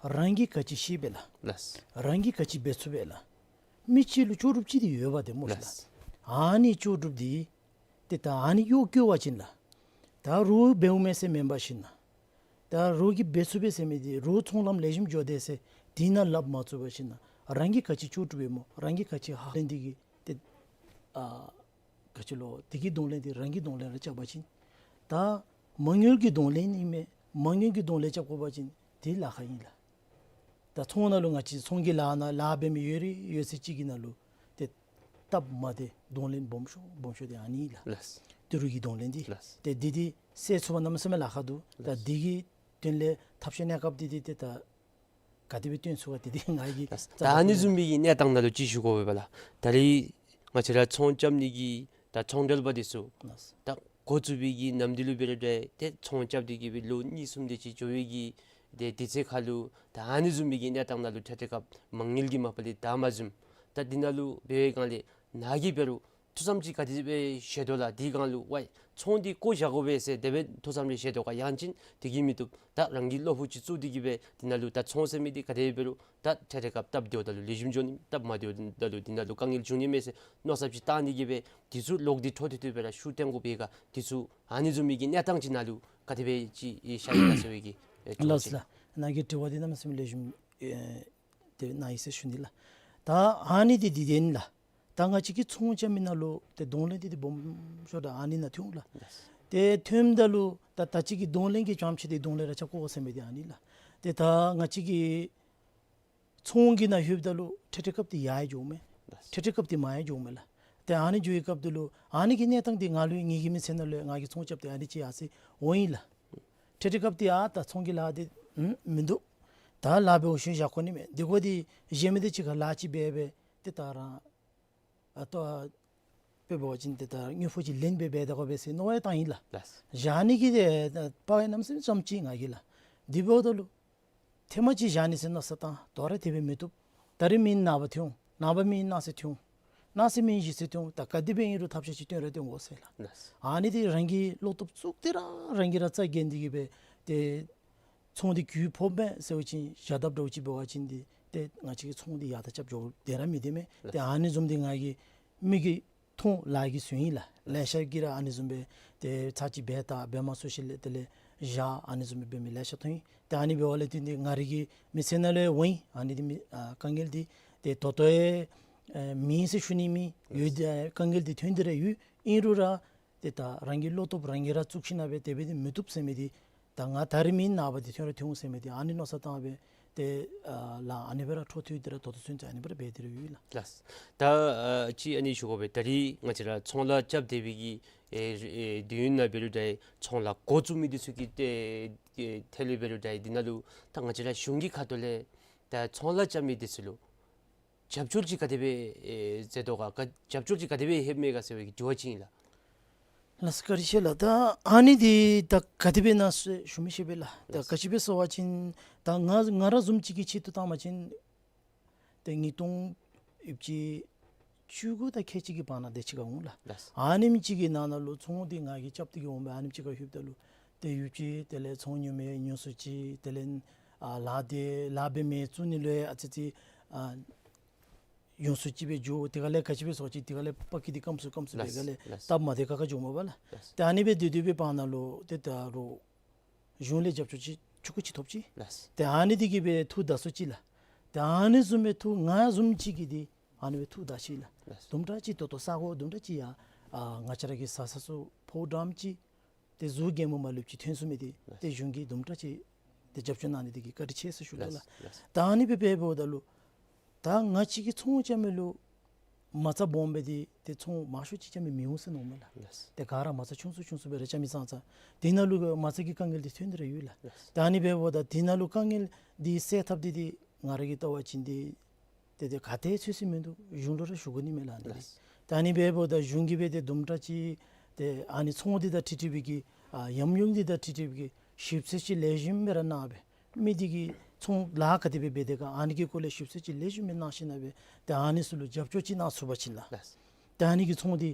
རང་གིས་ག་ཅི་ཤེས་པས་ལགས། ལགས། རང་གིས་ག་ཅི་འབད་ཚུགས་པས་ལགས། མི་གཅིག་ལུ་ལྕོགས་གྲུབ་ཅིག་འདི་ཡོདཔ་འདི་སྨོ་ལགས། ལགས། ཨ་ནི་ལྕོགས་གྲུབ་འདི་ཏེ་ད་ཨ་ནི་གཡོག་བཀོལ་བ་ཅིན་ལགས། ད་རོགས་འབདཝ་མས་ཟེར་མེན་པར་ཞིན་ན་ད་རོགས་ཀྱིས་འབད་ཚུགས་པས་ཟེར་མི་འདི་རོགས་ཚོང་ལམ་ལེགས་ཤོམ་འགྱོ་དེས་ཟེར་འདི་ནང་ལགཔ་མ་བཙུགས་པར་ཞིན་ན་རང་གིས་ག་ཅི་ལྕོགས་གྲུབ་ཡོདཔ་སྨོ་རང་གིས་ག་ཅི་ཧ་ལེན་ཏེ་གི་ཏེ་ཨ་ག་ཅི་ལོ་དེ་གི་གདོང་ལེན་འདི་རང་གི་གདོང་ལེན་ར་རྐྱབ་པ་ཅིན་ད་མ་དངུལ་གྱི་གདོང་ལེན་ཨིན་མས། མ་དངུལ་གྱི་གདོང་ལེན་རྐྱབ་དགོ་པ་ཅིན་འདི་ལཱ་ཁག་ཨིན་ལགས། ད་ཚོང་ནང་ལུ་ང་བཅས་ཚོང་གི་ལཱ་ནང་ལཱ་འབད་མི་ཡོད་རིགས་ཡོད་ཚད་ཅིག་གི་ནང་ལུ་ཏེ་སྟབས་མ་བདེ་གདོང་ལེན་སྦོམ་ཤོས་སྦོམ་ཤོས་འདི་ཨ་ནི་ལགས། ལགས། ཏི་རུ་གི་གདོང་ལེན་འདི། ལགས། ཏེ་འདི་འདི་སེལ་ཚུགས་པ་གནམ་མེད་ས་མེད་ལཱ་ཁག་འདུག། ད་ལགས། འདི་གི་དོན་ལས་ཐབས་ཤེས་གནས་སྐབས་འདི་འདི་ཏེ་ད་ག་དེ་སྦེ་བཏོན་ཚུགས་ག་འདི་འདི་ང་གིས་ལགས། ད་ཨ་ནི་བཟུམ་མའི་གི་གནས་སྟངས་ནང་ལུ་ཅིག་ཞུ་དགོ་པས་ལགས། ད་རིས་ང་བཅས་ར་ཚོང་རྐྱབ་ནི་གི་ད་ཚོང་འབྲེལ་པ་འདི་ཚུ་ལགས། ད་འགོ་བཙུགས་པའི་གི་ནམ་དུས་ལུ་འབད་རུང་འདྲ་ཏེ་ཚོང་རྐྱབ་སྟེ་གི་སྦེ་ལོ་གཉིས་གསུམ་དེ་ཅིག་འགྱོ་བའི་གི་ཏེ་དུས་ཚོད་ཁར་ལུ་ད་ཨ་ནི་བཟུམ་མའི་གི་གནས་སྟངས་ནང་ལུ་ཐད་ཐད་སྐབས་མ་དངུལ་གྱི་མ་པ་ལས་ད་མ་བཟུམ། ད་འདི་ནང་ལུ་འབད་བའི་སྒང་ལས་ནཱ་གིས་འབད་རུང་ ཐུགས་བསམ་ཅིག་ག་དེ་སྦེ་བཞེས་དོ་ལགས། དེའི་སྒང་ལུ་ཝའི་ཚོང་འདི་བཀོ་བཞག་དགོ་པས་ཟེར་དེ་སྦེ་ཐུགས་བསམ་རེ་བཞེས་དོ་ག། ཡང་ཅིན་དེ་གིས་མི་བཏུབ། ད་རང་གི་བློ་ཕུགས་ཅིག་བཙུགས་ཏེ་གི་སྦེ་དེ་ནང་ལུ་ད་ཚོང་ཟེར་མི་འདི་ག་དེ་འབད་རུང་ད་འཕྲལ་འཕྲལ་སྐབས་སྟབས་བདེཝ་ད་ལུ་ལེགས་ཤོམ་འགྱོ་ནི་མས། སྟབས་མ་བདེཝ་ད་ལུ་དེ་ནང་ལུ་དཀའ་ངལ་འབྱུང་ནི་མས་ཟེར་མནོ་བསམ་ཅིག་བཏང་ནི་གི་སྦེ་དེ་ཚུ་ལོག་སྟེ་འཕྲོ་མཐུད་དེ་སྦེ་ར་ཤུགས་བཏོན་དགོ་པས་ག། དེ་ཚུ་ཨ་ནི་བཟུམ་མའི་གི་གནས་སྟངས་ཅིག་ནང་ལུ་ག་དེ་སྦེ་ཅིག་ཤར་ཡི་ག་ཟེར་བའི་གི་ཨེ་ལགས་ལགས། ནཱ་གི་དྲི་བ་འདི་གནམ་མེད་ས་མེད་ལེགས་ཤོམ་ཨེ་དེ་ནཱ་ཡི་ཟེར་ཞུ་ནི་ལགས། ད་ཨ་ནི་འདི་འདི་དེ་ཨིན་ལགས། ད་ང་བཅས་ཀྱིས་ཚོང་རྐྱབ་མི་ནང་ལུ་ཏེ་གདོང་ལེན་འདི་ཏེ་སྦོམ་ཤོས་ར་ཨ་ནི་ནང་ཐོན་འོང་ལགས། ཏེ་ཐོནམ་ད་ལུ་ད་ད་ཅི་གི་གདོང་ལེན་གྱི་རྐྱངམ་ཅིག་འདི་གདོང་ལེན་ར་རྐྱབ་དགོ་ཟེར་མི་འདི་ཨ་ནི་ལགས། ཏེ་ད་ང་བཅས་ཀྱིས་ཚོང་གི་ནང་ལྷོདཔ་ད་ལུ་འཕྲལ་འཕྲལ་སྐབས་འདི་ཡར་ཡང་འགྱོཝ་མས། འཕྲལ་འཕྲལ་སྐབས་འདི་མར་ཡང་འགྱོཝ་མས་ལགས། ཏེ་ཨ་ནི་འགྱོ་བའི་སྐབས་འདི་ལུ་ཨ་ནི་གི་གནས་སྟངས་འདི་ང་ལུ་ངེ་གི་མི་ཚེ་ནང་ལུ་ང་གིས་ཚོང་རྐྱབ་སྟེ་ཨ་ནི་ཅིག་ཡར་སོང་ཡི་ལགས། འཕྲལ་འཕྲལ་སྐབས་འདི་ཨ་ད་ཚོང་གི་ལཱ་འདི་ཨམ་མིན་འདུག། ད་ལཱ་འབད་བའི་ཤུལ་བཞག་དགོ་ནི་མས། འདི་གོ་འདི་གཞན་མི་འདི་ཅིག་ཁར་ལཱ་ཅིག་འབད་འབད་ཏེ་ད་རང་ཨ་ལྟོ་དཔེ་འབད་བ་ཅིན་ཏེ་ད་དངུལ་ཕོགས་ཅིག་ལེན་སྦེ་འབད་དགོ་པས་ཟེར་མནོ་བ་བཏང་ཡི་ལགས། ལགས། བཞག་ནི་གི་ཏེ་ད་དཔའ་བའི་རྣམ་སེམས་ཙམ་ཅིག་ང་གིས་ལགས། དེ་འབདཝ་ད་ལུ་ཐེངས་མ་ཅིག་བཞག་ནི་ཟེར་མནོ་བསམ་བཏང་། དོ་རུང་དེ་སྦེ་མི་བཏུབ། ད་རིས་མེན་ནངས་པ་ཐོན་འོང་། ནངས་པ་མེན་གནངས་ཚེ་ཐོན་འོང་། གནངས་ཚེ་མེན་གཞེས་ཚེ་ཐོན་འོང་། ད་ག་དེ་སྦེ་ཨིན་རུང་ཐབས་ཤེས་ཅིག་བཏོན་ར་བཏོན་དགོ་ཟེར་ལགས། ལགས། ཨ་ནི་འདི་རང་གིས་བློ་སྟོབས་བཙུགས་ཏེ་ར་རང་གིས་ར་རྩ་འགེངས་ཏེ་གི་སྦེ་ཏེ་ཚོང་འདི་གུ་ཕོགཔ་མས་ཟེར་བ་ཅིན་བཞག་དཔ་འདྲཝ་ཅིག་འབད་བ་ཅིན་འདི་ཏེ་ང་བཅས་ཀྱི་ཚོང་འདི་ཡར་དང་རྐྱབ་འགྱོ་སྟེ་ར་མི་སྡོད་མས། ཏེ་ཨ་ནི་བཟུམ་འདི་ང་གིས་མིག་གིས་མཐོང་ལགས་ཀྱིས་གཟུང་ཡི་ལགས། ལེ་ཤ་གིས་ར་ཨ་ནི་བཟུམ་སྦེ་ཏེ་ཚར་གཅིག་འབད་ད་འབད་མ་ཚུགས་ཞིནམ་ལས་དེ་ལས་བཞག་ཨ་ནི་བཟུམ་སྦེ་འབད་མི་ལེ་ཤ་མཐོང་ཡི། ཏེ་ཨ་ནི་འབདཝ་ལས་བརྟེན་ཏེ་ང་རའི་གི་མི་ཚེ་ནང་ལས་འོང་ཡི། ཨ་ནི་འདི་མི་ཨ་དཀའ་ངལ་འདི་ཏེ་ད་ལྟོ་ཡང་ཨེ་མེད་ཟེར་ཞུ་ནི་མེད། ཡོད་ཨེ་དཀའ་ངལ་འདི་ཐོན་ཏེ་ར་ཡོད། ཨིན་རུང་ར་ཏེ་ད་རང་གི་བློ་སྟོབས་རང་གིས་ར་བཙུགས་ཞིན་ན་སྦེ་དེ་སྦེ་འདི་མི་བཏུབ་ཟེར་མི་འདི་ད་ང་ད་རིས་མེན་ནངས་པ་འདི་ཐོན་ར་ཐོན་འོང་ཟེར་མི་འདི་ཨ་ནི་མནོ་བསམ་བཏང་སྦེ་ཏེ་ཨ་ལཱ་ཨ་ནི་སྦེ་ར་འཕྲོ་མཐུད་དེ་ར་ད་ལྟོ་ཚུན་ཚོད་ཨ་ནི་སྦེ་ར་འབད་དེ་ར་ཡོད་ལགས། ལགས། ད་ཨ་ཅིག་ཨ་ནི་ཞུ་དགོ་པས། ད་རིས་ང་བཅས་ར་ཚོང་ལཱ་རྐྱབ་སྡོད་པའི་གི་ཨེ་ཨེ་དུས་ཡུན་ནང་འབད་རུང་འདྲ་ཚོང་ལཱ་འགོ་བཙུགས་མི་འདི་ཚུ་གི་ཏེ་ཨེ་ཐད་ལུ་འབད་རུང་འདྲ་འདི་ནང་ལུ་ད་ང་བཅས་ར་གཞུང་གི་ཁ་ཐུག་ལས་ད་ཚོང་ལཱ་རྐྱབ་མི་འདི་ཚུ་ལུ་རྒྱབ་སྐྱོར་ཅིག་ག་དེ་སྦེ་ཨེ་མཛད་དོ་ག། རྒྱབ་སྐྱོར་ཅིག་ག་དེ་སྦེ་ལྷོདཔ་མས་ག་ཟེར་བའི་གི་དྲི་བ་ཅིག་ཨིན་ལགས། ལགས་སོ་བཀའ་དྲིན་ཆེ་ལགས། ད་ཨ་ནི་འདི་ད་ག་དེ་སྦེ་ཨིན་ན་ཟེར་ཞུ་མི་ཤེས་པས་ལགས། ད་ལགས། ག་ཅི་སྦེ་ཟེར་བ་ཅིན་ད་ང་ང་ར་བཟུམ་ཅིག་གི་ཆེད་དུ་བཏང་བ་ཅིན་ཏེ་ཉིས་སྟོང་ཡོད་ཅི་བཅུ་དགུ་དང་ཁལ་གཅིག་གི་བར་ན་དེ་ཅིག་ཁར་འོང་ལགས། ལགས། ཨ་ནེམ་ཅིག་གི་ནང་ན་ལུ་ཚོང་འདི་ང་གིས་རྐྱབ་སྟེ་གི་འོང་སྦེ་ཨ་ནེམ་ཅིག་ཁར་ལྷོདཔ་ད་ལུ་ཏེ་ཡོད་ཅི་དེ་ལས་ཚོང་ཉོ་མི་ཉོ་ས་ཅིག་དེ་ལས་ཨ་ལཱ་འདི་ལཱ་འབད་མི་བཙུགས་ནི་ལུ་ཡང་ཨ་ཙི་ཙི་ཨ་ཡོངས་སུ་ཅིག་སྦེ་འགྱོ། དེ་ཁ་ལས་ག་ཅི་སྦེ་ཟེར་བ་ཅིན་དེ་ཁ་ལས་པ་ཀི་འདི་སྐམ་སུ་སྐམ་སུ་སྦེ་ལགས་ག་ལས་ལགས། སྟབས་མ་བདེ་ཁག་ཁ་འགྱོཝ་མས་པ་ལགས། ལགས། ཏེ་ཨ་ནི་སྦེ་སྡོད་སྡོད་པའི་བར་ན་ལུ་ཏེ་ད་རུང་གཞུང་ལས་རྒྱབ་སྐྱོར་ཅིག་ཆུང་ཀུ་ཅིག་ཐོབ་ཅི། ལགས། ཏེ་ཨ་ནི་འདི་གིས་སྦེ་ཐུགས་དགའ་སུ་ཅིག་ལགས། ཏེ་ཨ་ནི་བཟུམ་སྦེ་ཐུགས་ང་བཟུམ་ཅིག་གིས་འདི་ཨ་ནི་སྦེ་ཐུགས་དགའ་ཅི་ལགས། ལགས། དུམ་གྲ་ཅིག་ད་ལྟོ་ས་གོ་དུམ་གྲ་ཅིག་ཡང་ཨ་ང་བཅས་ར་གི་བཟའ་ས་ཚུ་ཕོཝ་འགྲངམ་ཅིག་ཏེ་གཟུགས་གད་མོ་མ་ལུསཔ་ཅིག་ཐོན་ཚུགས་མི་འདི་ལགས། ཏེ་གཞུང་གིས་དུམ་གྲ་ཅིག་ཏེ་རྒྱབ་སྐྱོར་གནང་ནི་འདི་གིས་བཀའ་དྲིན་ཆེ་ཟེར་ཞུ་དོ་ལགས། ལགས། ད་ཨ་ནི་སྦེ་འབདཝ་ད་ལུ་ད་ང་བཅས་ཀྱིས་ཚོང་རྐྱབ་མི་ལུ་མ་རྩ་སྦོམ་སྦེ་འདི་ཏེ་ཚོང་མང་ཤོས་ཅིག་རྐྱབ་མི་མི་འོང་ཟེར་མནོཝ་མས་ལགས། ལགས། ཏེ་ག་ར་མ་རྩ་ཆུང་སུ་ཆུང་སུ་སྦེ་ར་རྐྱབ་མི་ཙང་ཙང་དེ་ནང་ལུ་མ་རྩ་གི་དཀའ་ངལ་འདི་ཐོན་ཏེ་ར་ཡོད་ལགས། ལགས། ད་ཨ་ནི་འབདཝ་ད་དེ་ནང་ལུ་དཀའ་ངལ་འདི་སེལ་ཐབས་འདི་འདི་ང་ར་གིས་བལྟ་བ་ཅིན་འདི་ཏེ་ཏེ་ག་ཏེ་ཚུད་ས་མིན་འདུག། གཞུང་ལུ་ར་ཞུ་དགོ་ནི་མས་ལགས་ཨ་ནི་འདི། ལགས། ད་ཨ་ནི་འབདཝ་ད་གཞུང་གིས་སྦེ་ཏེ་དུམ་གྲ་ཅིག་ཏེ་ཨ་ནི་ཚོང་འདི་དང་འཁྲིལ་འཁྲིལ་བའི་གི་ཨ་ཉམས་མྱོང་འདི་དང་འཁྲིལ་འཁྲིལ་བའི་གི་ཞིབ་འཚོལ་ཅིག་ལེགས་ཤོམ་སྦེ་ར་གནང་སྦེ་མི་འདི་གིས་ཚོང་ལཱ་ག་དེ་སྦེ་འབད་དེས་ག་ཨ་ནི་གི་སྐོར་ལས་ཞིབ་འཚོལ་ཅིག་ལེགས་ཤོམ་སྦེ་གནང་ཞིན་ན་སྦེ་ཏེ་ཨ་ནི་ཚུ་ལུ་རྒྱབ་སྐྱོར་ཅིག་གནང་ཚུགས་པ་ཅིན་ལགས། ལགས། ཏེ་ཨ་ནི་གི་ཚོང་འདི་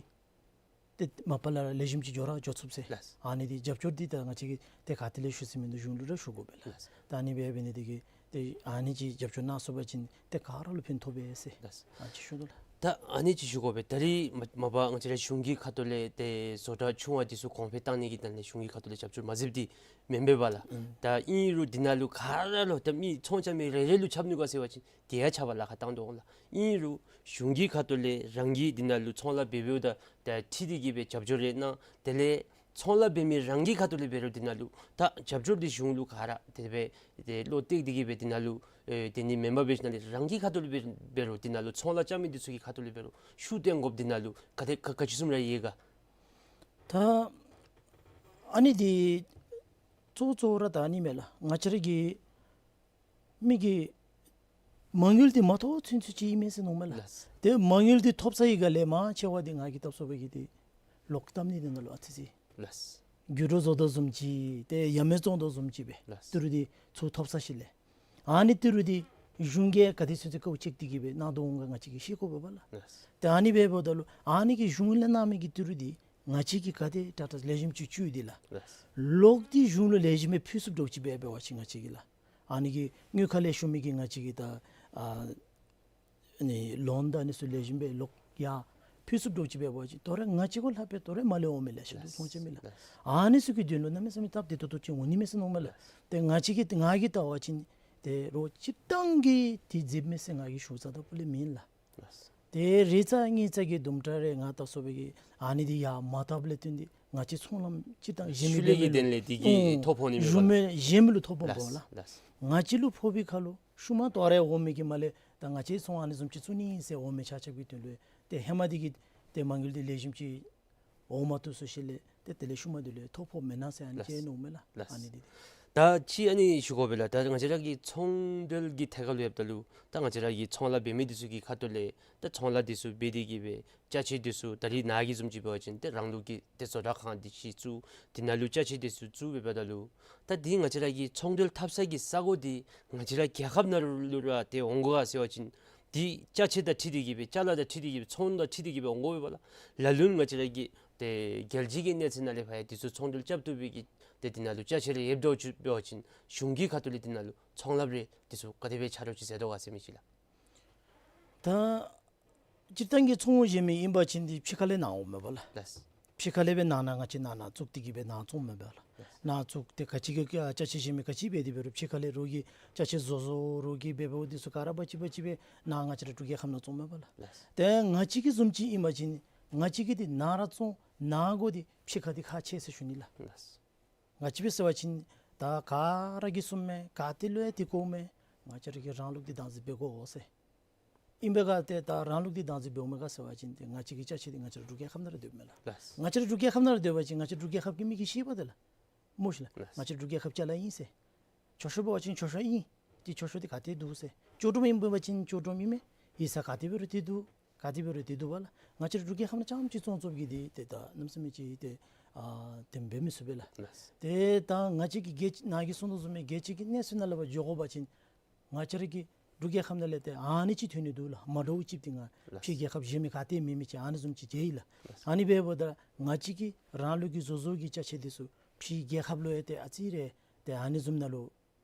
ཏེ་མ་པ་ལས་ར་ལེགས་ཤོམ་ཅིག་འགྱོ་ར་འགྱོ་ཚུགས་ཟེར། ལགས། ཨ་ནི་འདི་རྒྱབ་སྐྱོར་འདི་ད་ང་བཅས་ཀྱིས་ཏེ་ག་ཏེ་ལས་ཞུ་ས་མིན་འདུག། གཞུང་ལུ་ར་ཞུ་དགོ་པས་ལགས། ལགས། ད་ཨ་ནི་སྦེ་འབད་ནི་འདི་གིས་ཏེ་ཨ་ནི་ཅིག་རྒྱབ་སྐྱོར་གནང་ཚུགས་པ་ཅིན་ཏེ་ག་ར་ལུ་ཕན་ཐོགས་པས་ཟེར། ལགས། ཨ་ཅིག་ཞུ་དོ་ལགས། ད་ཨ་ནི་ཅིག་ཞུ་དགོ་པས། ད་རིས་མ་མ་པ་ང་བཅས་ར་གཞུང་གི་ཁ་ཐུག་ལས་ཏེ་བཟོ་གྲྭ་ཆུང་བ་འདི་ཚུ་གོང་འཕེལ་གཏང་ནི་གི་དོན་ལས་གཞུང་གི་ཁ་ཐུག་ལས་རྒྱབ་སྐྱོར་མ་མཛདཔ་འདི་མེན་པས་པ་ལགས། ཨུམ། ད་ཨིན་རུང་འདི་ནང་ལུ་ག་ར་ལུ་ད་མི་ཚོང་རྐྱབ་མི་རེ་རེ་ལུ་ཁྱབ་ནུག་ག་ཟེར་བ་ཅིན་དེ་ཡང་ཁྱབ་པ་ལཱ་ཁག་བཏང་དོ་འོང་ལགས། ཨིན་རུང་གཞུང་གི་ཁ་ཐུག་ལས་རང་གིས་འདི་ནང་ལུ་ཚོང་ལཱ་འབད་འབདཝ་ད་ད་འཁྲིལ་ཏེ་གི་སྦེ་རྒྱབ་སྐྱོར་རེ་གནང་། དེ་ལས་ཚོང་ལཱ་འབད་མི་རང་གི་ཁ་ཐུག་ལས་འབད་རུང་འདི་ནང་ལུ་ད་རྒྱབ་སྐྱོར་འདི་གཞུང་ལུ་ག་ར་དེ་སྦེ་ཏེ་བློ་གཏད་དེ་གི་སྦེ་འདི་ནང་ལུ་ཨེ་དེ་ནི་མེན་པར་འབད་ཞིན་ན་ལས་རང་གི་ཁ་ཐུག་ལས་འབད་འབད་རུང་འདི་ནང་ལུ་ཚོང་ལཱ་རྐྱབ་མི་འདི་ཚུ་གི་ཁ་ཐུག་ལས་འབད་རུང་ཤུགས་བཏོན་དགོཔ་འདི་ནང་ལུ་ག་དེ་ག་ག་ཅི་བཟུམ་ར་ཡོད་ག། ད་ཨ་ནི་འདི་གཙོ་གཙོ་བོ་ར་ད་ཨ་ནི་མས་ལགས། ང་བཅས་ར་གི་མི་གི་མ་དངུལ་འདི་མ་ཐོབ་ཚུན་ཚོད་ཅིག་ཨིན་མས་ཟེར་མནོཝ་མས་ལགས། ལགས། ཏེ་མ་དངུལ་འདི་ཐོབ་ཚར་བའི་སྒང་ལས་མང་ཆེ་བ་འདི་ང་གིས་བལྟ་སོང་བའི་གི་འདི་ལོག་བཏབ་ནི་འདི་ནང་ལུ་ཨ་ཙི་ཅིག། ལགས། འགྱུར་བ་བཟོ་དོ་བཟུམ་ཅིག་ཏེ་ཡ་མེད་བཙོང་དོ་བཟུམ་ཅིག་སྦེ། ལགས། ཏི་རུ་འདི་ཚུར་ཐོབ་ཚར་ཞིནམ་ལས་ཨ་ནི་ཏི་རུ་འདི་ གཞུང་གིས་ག་དེ་ཚུན་ཚོད་དཀའཝ་སྤྱད་དེ་གི་སྦེ་གནང་དོ་འོང་ག་ང་བཅས་ཀྱིས་ཤེས་དགོ་པས་ལགས། ལགས། ཏེ་ཨ་ནི་འབདཝ་ད་ལུ་ཨ་ནི་གི་གཞུང་ལས་གནང་མི་གི་ཏི་རུ་འདི་ང་བཅས་ཀྱིས་ག་དེ་དྲག་དྲག་ལེགས་ཤོམ་ཅིག་བཙུགས་ཏེ་ལགས། ལགས། ལོག་སྟེ་གཞུང་ལུ་ལེགས་ཤོམ་སྦེ་ཕུལ་ཚུགསཔ་འདྲཝ་ཅིག་འབད་འབད་བ་ཅིན་ང་བཅས་ཀྱིས་ལགས། ཨ་ནི་གི་དངུལ་ཁང་ལས་ཞུ་མི་གི་ང་བཅས་ཀྱི་ད་ཨ་ནི་ལོན་དང་ཨ་ནི་ཚུ་ལེགས་ཤོམ་སྦེ་ལོག་ཡར་ཕུལ་ཚུགསཔ་འདྲཝ་ཅིག་འབད་བ་ཅིན་དོ་རུང་ང་བཅས་གུ་ལྷག་སྦེ་དོ་རུང་མར་ལས་འོང་མི་ལེ་ཤ་འདུག། ལགས། ཚོང་བྱེད་མི་ལགས། ལགས། ཨ་ནི་ཚུ་གི་དོན་ལུ་གནམ་མེད་ས་མེད་སྟབས་བདེ་ཏོག་ཏོ་ཅིག་འོང་ནི་མས་ཟེར་མནོཝ་མས་ལགས། ཏེ་ང་བཅས་ཀྱིས་ང་གིས་བལྟ་བ་ཅིན་ཏེ་རོགས་སྤྱིར་བཏང་གིས་དེ་མཛདཔ་མས་ཟེར་ང་གིས་ཞུ་ས་ད་པུ་ལས་མེན་ལགས། ལགས། ཏེ་རེ་ཙམ་གཉིས་ཙམ་གྱི་དུམ་གྲ་རེ་ང་ལྟ་སོ་པའི་གིས་ཨ་ནི་འདི་ཡར་མ་བཏབ་ལས་བརྟེན་ཏེ་ང་བཅས་ཚོང་ལམ་སྤྱིར་བཏང་གཞན་མི་ཤུལ་ལས་ཀྱི་དོན་ལས་དེ་གི་ཨུམ་ཐོ་ཕོག་ནི་མེད་པ་ལགས། ཞུ་མི་གཞན་མི་ལུ་ཐོ་ཕོགཔ་ལགས། ལགས། ལགས། ང་བཅས་ལུ་ཕོག་པའི་ཁར་ལུ་ཤུལ་མ་དོ་རུང་འོང་མི་གིས་མར་ལས་ད་ང་བཅས་ཚོང་ཨ་ནི་བཟུམ་ཅིག་བཙུགས་ནི་ཨིན་ཟེར་འོང་མི་ཆ་ཁྱབ་ཀྱི་དོན་ལུ་ཏེ་ཧེ་མ་འདི་གི་ཏེ་མ་དངུལ་འདི་ལེགས་ཤོམ་ཅིག་འོང་མ་བཏུབ་ཟེར་ཞིནམ་ལས་ཏེ་དེ་ལས་ཤུལ་མ་འདི་ལུ་ཐོ་ཕོགཔ་མེན་ན་ཟེར་ཨ་ནི་ལགས། ཅིག་མནོཝ་མས་ལགས། ལགས། ཨ་ནི་འདི་ད་ཅི་ཨ་ནི་ཞུ་དགོ་པས་ལགས། ད་ང་བཅས་ར་གི་ཚོང་འབྲེལ་གྱི་ཐད་ཁར་ལུ་ཡོདཔ་ད་ལུ་ད་ང་བཅས་ར་གི་ཚོང་ལཱ་འབད་མི་འདི་ཚུ་གི་ཁ་ཐུག་ལས་ད་ཚོང་ལཱ་འདི་ཚུ་འབད་དེ་གི་སྦེ་ཅ་ཆས་འདི་ཚུ་ད་རིས་ནཱ་གི་བཟུམ་ཅིག་འབད་བ་ཅིན་ཏེ་རང་ལུགས་ཀྱི་ཏེ་བཟོ་གྲྭ་ཁང་འདི་ཅིག་བཙུགས། དེ་ནང་ལུ་ཅ་ཆས་འདི་ཚུ་བཙུགས་འབདཝ་ད་ལུ་ད་འདི་ང་བཅས་ར་གི་ཚོང་འབྲེལ་འཐབ་ས་གི་ས་གོ་འདི་ང་བཅས་ར་རྒྱལ་ཁབ་ནང་ལུ་ར་ཏེ་འོང་དགོ་ག་ཟེར་བ་ཅིན་འདི་ཅ་ཆས་དང་འཁྲིལ་ཏེ་གི་སྦེ་ཅ་ལ་དང་འཁྲིལ་ཏེ་གི་སྦེ་ཚོང་དང་འཁྲིལ་ཏེ་གི་སྦེ་འོང་དགོ་པས་ལགས། ལ་ལུ་ང་བཅས་ར་གི་ཏེ་རྒྱལ་སྤྱི་གི་གནས་ཚད་ནང་ལས་ཕར་ཡང་འདི་ཚུ་ཚོང་འབྲེལ་རྐྱབ་བཏུབ་པའི་གི་ཏེ་འདི་ནང་ལུ་ཅ་ཆས་རེ་ཡོདཔ་འདྲཝ་ཅིག་འབད་བ་ཅིན་གཞུང་གི་ཁ་ཐུག་ལས་འདི་ནང་ལུ་ཚོང་ལཱ་རེ་འདི་ཚུ་ག་དེ་སྦེ་ཆ་རོགས་ཅིག་མཛད་དོ་ག་ཟེར་མི་ཅིག་ལགས། ད་སྤྱིར་བཏང་གི་ཚོང་བྱེད་མི་ཨིན་པ་ཅིན་འདི་ཕྱི་ཁ་ལས་ནཱ་འོངམ་མས་པ་ལགས། ལགས། ཕྱི་ཁ་ལས་སྦེ་ནཱ་ནཱ་ང་བཅས་ནཱ་ནཱ་བཙུགས་ཏེ་གི་སྦེ་ནཱ་བཙོངམ་མས་པ་ལགས། ལགས། ནཱ་བཙུགས་ཏེ་ག་ཅི་གི་ཨ་ཅ་ཆས་བྱེད་མི་ག་ཅི་འབད་དེ་འབད་རུང་ཕྱི་ཁ་ལས་རོགས་ཀྱིས་ཅ་ཆས་བཟོ་བཟོ་རོགས་ཀྱིས་འབད་འབདཝ་འདི་ཚུ་ག་ར་འབག་ཅི་འབག་ཅི་སྦེ་ནཱ་ང་བཅས་ར་འབྲུག་རྒྱལ་ཁབ་ནང་བཙོངམ་མས་པ་ལགས། ལགས། ཏེ་ང་བཅས་ཀྱི་བཟུམ་ཅིག་ཨིན་པ་ཅིན་ང་བཅས་ཀྱིས་འདི་ནཱ་ར་བཙོང་ནཱ་དགོ། འདི་ཕྱི་ཁ་འདི་ཁག་ཆེ་ཟེར་ཞུ་ནི་ལགས། ལགས། ང་བཅས་འབད་ཟེར་བ་ཅིན་ད་ག་ར་གིས་གསུངམ་མས། ག་ཏེ་ལུ་ཡང་འདི་དགོ་མས། ང་བཅས་ར་གིས་རང་ལུགས་འདི་བདག་འཛིན་འབད་དགོ་ཟེར། ཨིན་པས་ག་ཏེ་ད་རང་ལུགས་འདི་བདག་འཛིན་འབདཝ་མས་ག་ཟེར་བ་ཅིན་ཏེ་ང་བཅས་ཀྱི་ཅ་ཆས་འདི་ང་བཅས་ར་འབྲུག་རྒྱལ་ཁབ་ནང་ར་སྡོདཔ་མས་ལགས། ལགས། ང་བཅས་ར་འབྲུག་རྒྱལ་ཁབ་ནང་ར་སྡོད་པ་ཅིན་ང་བཅས་ར་འབྲུག་རྒྱལ་ཁབ་ཀྱི་མི་གིས་ཤེས་པས་ཏེ་ལགས། སྨོ་ཤེས་ལགས། ལགས། ང་བཅས་ར་འབྲུག་རྒྱལ་ཁབ་ཅ་ལ་ཨིན་ཟེར། མཆོད་བཤམ་འབད་བ་ཅིན་མཆོད་བཤམ་ཨིན། ཏེ་མཆོད་བཤམ་འདི་ག་ཏེ་འདུག་ཟེར། ལྕོག་སྒྲོམ་ཨིན་པ་ཅིན་ལྕོག་སྒྲོམ་ཨིན་མས། ཡིག་ཚང་ག་ཏེ་འབད་རུང་ཏེ་འདུག། ག་ཏེ་འབད་རུང་ཏེ་འདུག་པ་ལགས། ང་བཅས་ར་འབྲུག་རྒྱལ་ཁབ་ནང་རྐྱངམ་ཅིག་བཙོང་བཙོངམ་གིས་འདི་ཏེ་ད་གནམ་མེད་ས་མེད་ཅིག་ཏེ་ཨ་དེ་འབད་མི་ཚུགས་པས་ལགས། ལགས། ཏེ་ད་ང་བཅས་ཀྱི་རྒྱལ་ནཱ་གིས་གསུངས་དོ་བཟུམ་སྦེ་རྒྱལ་སྤྱི་གི་གནས་ཚད་ནང་ལས་ཕར་འགྱོ་དགོ་པ་ཅིན་ང་བཅས་ར་གི་འབྲུག་རྒྱལ་ཁབ་ནང་ལས་ཏེ་ཨ་ནི་ཅིག་ཐོན་ནི་འདུག་ལགས། མ་འདྲཝ་ཅིག་འདི་ང་ལགས། ཕྱི་རྒྱལ་ཁབ་གཞན་མི་ག་ཏེ་མེད་མི་ཅིག་ཨ་ནི་བཟུམ་ཅིག་མཇལ་ཡི་ལགས། ལགས། ཨ་ནི་འབདཝ་ད་ང་བཅས་ཀྱི་རང་ལུགས་ཀྱི་བཟོ་བཟོཝ་གི་ཅ་ཆས་འདི་ཚུ་ཕྱི་རྒྱལ་ཁབ་ལུ་ཡང་ཏེ་ཨ་ཙི་རེ་ཏེ་ཨ་ནི་བཟུམ་ནང་ལུ་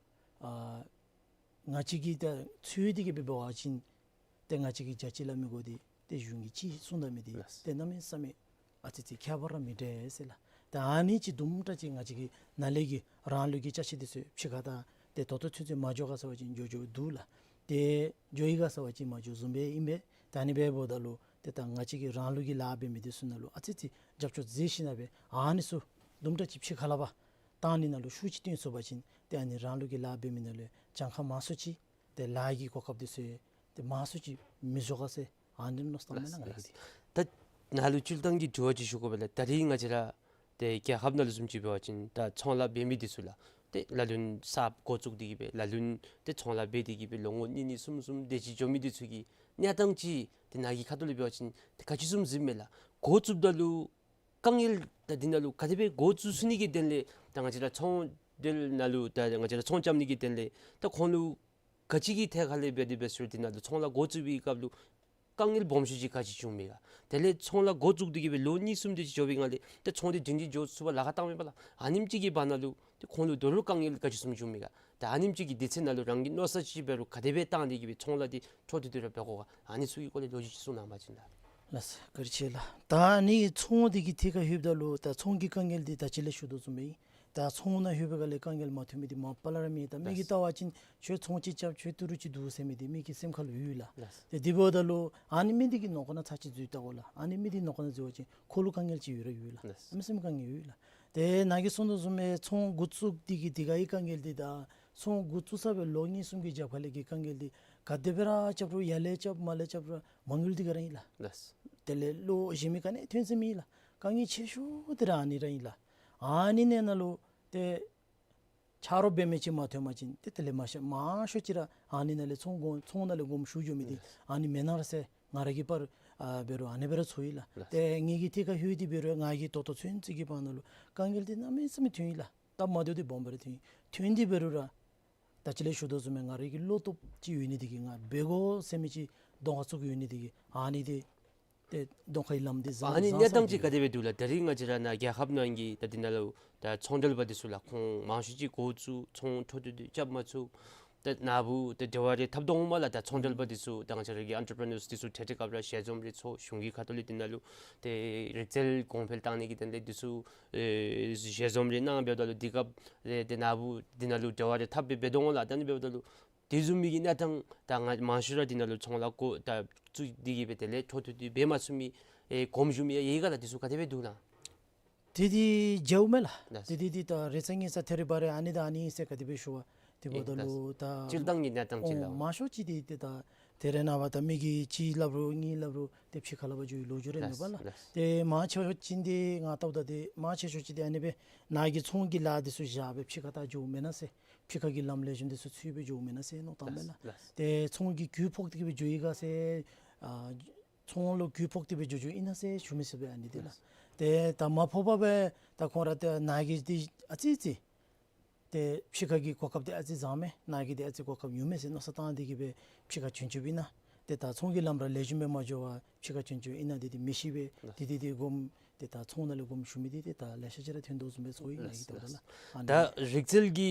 ཨ་ང་བཅས་ཀྱིས་ད་འཚོལ་ཏེ་གི་སྦེ་འབད་བ་ཅིན་ཏེ་ང་བཅས་ཀྱིས་རྒྱ་ཆེ་སླབ་མི་དགོ། འདི་ཏེ་གཞུང་གིས་ཅིག་གསུངས་ད་མི་འདི་ལགས། ཏེ་གནམ་མེད་ས་མེད་ཨ་ཙི་ཅིག་ཁྱད་པར་ར་མི་འདྲ་ཟེར་ལགས། ཏེ་ཨ་ནི་ཅིག་དུམ་གྲ་ཅིག་ང་བཅས་ཀྱི་ནཱ་ལས་ཀྱི་རང་ལུགས་ཀྱི་ཅ་ཆས་འདི་ཚུ་ཕྱི་ཁ་ད་ཏེ་ད་ལྟོ་ཚུན་ཚོད་མ་འགྱོ་ག་ཟེར་བ་ཅིན་འགྱོ་འགྱོཝ་འདུག་ལགས། ཏེ་འགྱོ་ཡི་ག་ཟེར་བ་ཅིན་མ་འགྱོ་བཟུམ་སྦེ་ཨིན་པས། ད་ཨ་ནི་འབདཝ་ད་ལུ་ཏེ་ད་ང་བཅས་ཀྱི་རང་ལུགས་ཀྱི་ལཱ་འབད་མི་འདི་ཚུ་ནང་ལུ་ཨ་ཙི་ཅིག་རྒྱབ་སྐྱོར་མཛད་ཞིནམ་སྦེ་ཨ་ནི་ཚུ་དུམ་གྲ་ཅིག་ཕྱི་ཁ་ལས་ཕར་བཏང་ནི་ནང་ལུ་ཤུགས་ཅིག་བཏོན་ཚུགས་པ་ཅིན་ཏེ་ཨ་ནི་རང་ལུགས་ཀྱི་ལཱ་འབད་མི་ནང་ལུ་གྱངས་ཁ་མང་སུ་ཅིག་ཏེ་ལཱ་གི་གོ་སྐབས་འདི་ཚུ་ཏེ་མང་སུ་ཅིག་མི་འགྱོ་ག་ཟེར་ཨ་ནི་མནོ་བསམ་མས་ལགས་ང་ར་གི། ད་ནཱ་ལུ་སྤྱིར་བཏང་གི་དྲི་བ་ཅིག་ཞུ་དགོ་པས་ལགས། ད་རིས་ང་བཅས་ར་ཏེ་རྒྱལ་ཁབ་ནང་ལུ་བཟུམ་ཅིག་འབད་བ་ཅིན་ད་ཚོང་ལཱ་འབད་མི་འདི་ཚུ་ལགས་ཏེ་ལ་ལུ་གསརཔ་འགོ་བཙུགས་ཏེ་གི་སྦེ་ལ་ལུ་ཏེ་ཚོང་ལཱ་འབད་དེ་གི་སྦེ་ལོ་ངོ་གཉིས་གཉིས་གསུམ་གསུམ་དེ་ཅིག་འགྱོ་མི་འདི་ཚུ་གི་གནས་སྟངས་ཅིག་ཏེ་ནཱ་གི་ཁ་ཐུག་ལས་འབད་བ་ཅིན་ཏེ་ག་ཅི་བཟུམ་གཟིགསཔ་མས་ལགས། འགོ་བཙུགསཔ་ད་ལུ་དཀའ་ངལ་ད་འདི་ནང་ལུ་ག་དེ་སྦེ་འགོ་བཙུགས་ཚུགས་ནི་གི་དོན་ལས་ད་ང་བཅས་ར་ཚོང་འདི་ནང་ལུ་ད་ང་བཅས་ར་ཚོང་རྐྱབ་ནི་གི་དོན་ལས་ད་ཁོང་ལུ་ག་ཅི་གི་ཐད་ཁ་ལས་འབད་དེ་འབད་ཟེར་འདི་ནང་ལུ་ཚོང་ལཱ་འགོ་བཙུགས་པའི་སྐབས་ལུ་དཀའ་ངལ་སྦོམ་ཤོས་ཅིག་ག་ཅི་བྱུངམ་མས་ག། དེ་ལས་ཚོང་ལཱ་འགོ་བཙུགས་ཏེ་གི་སྦེ་ལོ་གཉིས་གསུམ་དེ་ཅིག་འགྱོ་བའི་སྒང་ལས་ཏེ་ཚོང་འདི་སྒྲིང་སྒྲིང་འགྱོ་ཚུགས་པར་ལཱ་ཁག་བཏངམ་མས་པ་ལགས། ཨ་ནེམ་ཅིག་གི་བར་ན་ལུ་ཏེ་ཁོང་ལུ་དོ་རུང་དཀའ་ངལ་ག་ཅི་བཟུམ་བྱུངམ་མས་ག། ཏེ་ཨ་ནེམ་ཅིག་གི་དུས་ཚོད་ནང་ལུ་རང་གི་མནོ་བསམ་ཅིག་འབད་རུང་ག་དེ་སྦེ་བཏང་སྟེ་གི་སྦེ་ཚོང་ལཱ་འདི་འཕྲོ་མཐུད་དེ་ར་འབད་དགོ་ག། ཨ་ནི་ཚུ་གི་སྐོར་ལས་ལོ་རྒྱུས་ཅིག་གསུང་གནང་བ་ཅིན་ལགས། ལགས་སོ་བཀའ་དྲིན་ཆེ་ལགས། ད་ཨ་ནི་ཚོང་འདི་གི་ཐད་ཁར་ལྷོདཔ་ད་ལུ་ད་ཚོང་གི་དཀའ་ངལ་འདི་ད་ཅི་ལས་ཞུ་དོ་བཟུམ་སྦེ་ཨིན། ད་ཚོང་ནང་ལྷོད་པའི་སྒང་ལས་དཀའ་ངལ་མ་ཐོན་མི་འདི་མ་པ་ལས་ར་མེད། ད་མི་གིས་ལགས། བལྟ་བ་ཅིན་ཁྱོད་ཚོང་ཅིག་རྐྱབ་ཁྱོད་ཏི་རུ་ཅིག་འདུག་ཟེར་མི་འདི་མི་གི་སེམས་ཁར་ལུ་ཡོད་ལགས། ལགས། ཏེ་དེ་འབདཝ་ད་ལུ་ཨ་ནི་མི་འདི་གི་ནང་ཁོག་ནང་ཚར་ཅིག་འཛུལ་བལྟ་དགོ་ལགས། ཨ་ནི་མི་འདི་ནང་ཁོག་ནང་འཛུལ་བ་ཅིན་ཁོ་ལུ་དཀའ་ངལ་ཅིག་ཡོད་ར་ཡོད་ལགས། ལགས། ཨ་མི་སེམས་དཀའ་ངལ་ཡོད་ལགས། ཏེ་ནཱ་གིས་གསུངས་དོ་བཟུམ་སྦེ་ཚོང་འགོ་བཙུགས་འདི་གི་དེ་ག་གི་དཀའ་ངལ་འདི་དང་ཚོང་འགོ་བཙུགས་ཚར་བའི་ལོ་གཉིས་གསུམ་གྱི་རྒྱབ་ཁ་ལས་ཀྱི་དཀའ་ངལ་འདི་ག་དེ་སྦེ་ར་རྐྱབ་རུང་ཡར་ལས་རྐྱབ་མར་ལས་རྐྱབ་རུང་མ་དངུལ་འདི་ག་ར་ཨིན་ལགས། ལགས། དེ་ལས་ལོག་གཞན་མི་ག་ནི་ཐོན་ས་མེད་ལགས། དཀའ་ངལ་ཆེ་ཤོས་འདི་ར་ཨ་ནི་ར་ཨིན་ལགས། ཨ་ནི་ནང་ན་ལུ་ཏེ་ཆ་རོགས་འབད་མི་ཅིག་མ་ཐོན་པ་ཅིན་ཏེ་དེ་ལས་མང་ཤོས་མང་ཤོས་ཅིག་ར་ཨ་ནི་ནང་ལས་ཚོང་དགོ་ཚོང་ནང་ལས་དགོངསམ་ཞུ་འགྱོ་མི་འདི་ཨ་ནི་མེན་ན་ར་ཟེར་ང་ར་གི་པར་ཨ་འབད་རུང་ཨ་ནི་སྦེ་ར་ཚོར་ཡི་ལགས། ཏེ་ངེ་གི་ཐད་ཁར་ལྷོད་དེ་འབད་རུང་ང་གིས་ད་ལྟོ་ཚུན་ཚོད་ཀྱི་བར་ན་ལུ་དཀའ་ངལ་འདི་གནམ་མེད་ས་མེད་ཐོན་ཡི་ལགས། སྟབས་མ་བདེཝ་འདི་སྦོམ་སྦེ་ར་ཐོན་ཡི། ཐོན་ཏེ་འབད་རུང་ར་ ད་ཅི་ལས་ཞུ་དོ་བཟུམ་སྦེ་ང་རའི་གི་བློ་སྟོབས་ཅིག་ཡོད་ནི་འདི་གིས་ང་འབད་དགོ་ཟེར་མི་ཅིག་གདོང་ཁར་བཙུགས་ཡོད་ནི་འདི་གིས་ཨ་ནི་འདི་ཏེ་གདོང་ཁའི་ལམ་འདི་བཟང་ཨ་ནི་བཟང་གནས་སྟངས་ཅིག་ག་དེ་སྦེ་འདུག་ལགས། ད་རིས་ང་བཅས་ར་ནཱ་རྒྱལ་ཁབ་ནང་གི་ད་འདི་ནང་ལུ་ད་ཚོང་འབྲེལ་པ་འདི་ཚུ་ལགས་ཁོང་མང་ཤོས་ཅིག་འགོ་བཙུགས་ཚོང་འཕྲོ་མཐུད་དེ་རྐྱབ་མ་ཚུགས། ད་ནཱ་བུ་ད་འབྲེལ་བ་རེ་འཐབ་དོ་འོང་མས་ལགས། ད་ཚོང་འབྲེལ་པ་འདི་ཚུ་ད་ང་བཅས་ར་གི་ཨེན་ཊར་པི་རི་ནརསི་འདི་ཚུ་འཕྲལ་འཕྲལ་སྐབས་ར་ཞལ་འཛོམས་རེ་ཚོགས་གཞུང་གི་ཁ་ཐུག་ལས་འདི་ནང་ལུ་ཏེ་རིག་རྩལ་གོང་འཕེལ་བཏང་ནི་གི་དོན་ལས་འདི་ཚུ་ཨེ་ཞལ་འཛོམས་རེ་གནང་འབདཝ་ད་ལུ་འདི་སྐབས་རེ་ཏེ་ནཱ་བུ་འདི་ནང་ལུ་འབྲེལ་བ་རེ་འཐབ་སྦེ་འབད་དོ་འོང་ལགས། ད་ནི་འབདཝ་ད་ལུ་དེ་བཟུམ་མའི་གི་གནས་སྟངས་ད་ང་མང་ཤོས་ར་འདི་ནང་ལུ་ཚོང་ལཱ་འགོ་ད་བཙུགས་ཏེ་གི་སྦེ་དེ་ལས་འཕྲོ་མཐུད་དེ་འབད་མ་ཚུགས་མི་ཨེ་གོམ་བཞུགས་མི་ཡང་ཡོད་ག་ལགས། འདི་ཚུ་ག་དེ་སྦེ་འདུག་ལགས། དེ་འདི་མཇལཝ་མས་ལགས། ལགས། དེ་འདི་འདི་ད་རེ་ཚ་ངེ་ཚ་ཐེ་རེ་བ་རེ་ཨ་ནི་དང་ཨ་ནི་ཨིན་ཟེར་ག་དེ་སྦེ་ཞུ་བ་དེ་འབདཝ་ད་ལུ་ད་སྤྱིར་བཏང་གི་གནས་སྟངས་ཅིག་ཨོ་ལགས། མང་ཤོས་ཅིག་འདི་འདི་ད་དེ་རེ་ནངས་པ་ད་མི་གིས་གཅིག་སླབ་རུང་གཉིས་སླབ་རུང་ཏེ་ཕྱི་ཁར་ལུ་འབད་འགྱོ་བའི་ལོ་རྒྱུས་རེ་མེད་པ་ལགས། ལགས། ཏེ་མང་ཆེ་ཤོས་ཅིག་འདི་ང་བལྟཝ་ད་ཏེ་མང་ཆེ་ཤོས་ཅིག་འདི་ཨ་ནི་སྦེ་ནཱ་གི་ཚོང་གི་ལཱ་འདི་ཚུ་བཞག་སྦེ་ཕྱི་ཁར་ད་འགྱོཝ་མེན་ན་ཟེར། ཕྱི་ཁ་གི་ལམ་ལེགས་ཤོམ་འདི་ཚུ་འཚོལ་སྦེ་འགྱོཝ་མེན་ན་ཟེར་མནོ་བཏངམ་མས་ལགས། ལགས། ཏེ་ཚོང་གི་རྒུད་ཕོག་སྟེ་གི་སྦེ་འགྱོ་ཡི་ག་ཟེར་ཨ་ཚོང་ལུ་རྒུད་ཕོག་སྟེ་སྦེ་འགྱོ་འགྱོཝ་ཨིན་ན་ཟེར་ཞུ་མི་ཚུགས་པས་ཨ་ནི་འདི་ལགས། ཏེ་ད་མ་ཕོག་པར་སྦེ་ད་ཁོང་ར་ཏེ་ནཱ་གི་འདི་ཨ་ཙི་ཙི་ཏེ་ཕྱི་ཁ་གི་གོ་སྐབས་འདི་ཨ་ཙི་བཟང་མས། ནཱ་གི་འདི་ཨ་ཙི་གོ་སྐབས་ཉུང་མས་ཟེར་མནོ་བསམ་བཏང་སྟེ་གི་སྦེ་ཕྱི་ཁར་བྱོན་བྱོནམ་ཨིན་ན། ཏེ་ད་ཚོང་གི་ལམ་ར་ལེགས་ཤོམ་སྦེ་མ་འགྱོ་བར་ཕྱི་ཁར་བྱོན་བྱོནམ་ཨིན་ན་འདི་འདི་མི་ཤེས་པས། ལགས། འདི་འདི་འདི་སྒོམ་ཏེ་ད་ཚོང་ནང་ལས་སྒོམ་ཞུ་མི་འདི་ཏེ་ད་ལེ་ཤ་ཅིག་ར་ཐོན་དོ་བཟུམ་སྦེ་ཚོར་ཡི། ལགས། ང་གིས་ལྟཝ་ད་ལགས། ཨ་ནི་ད་རིག་རྩལ་གྱི་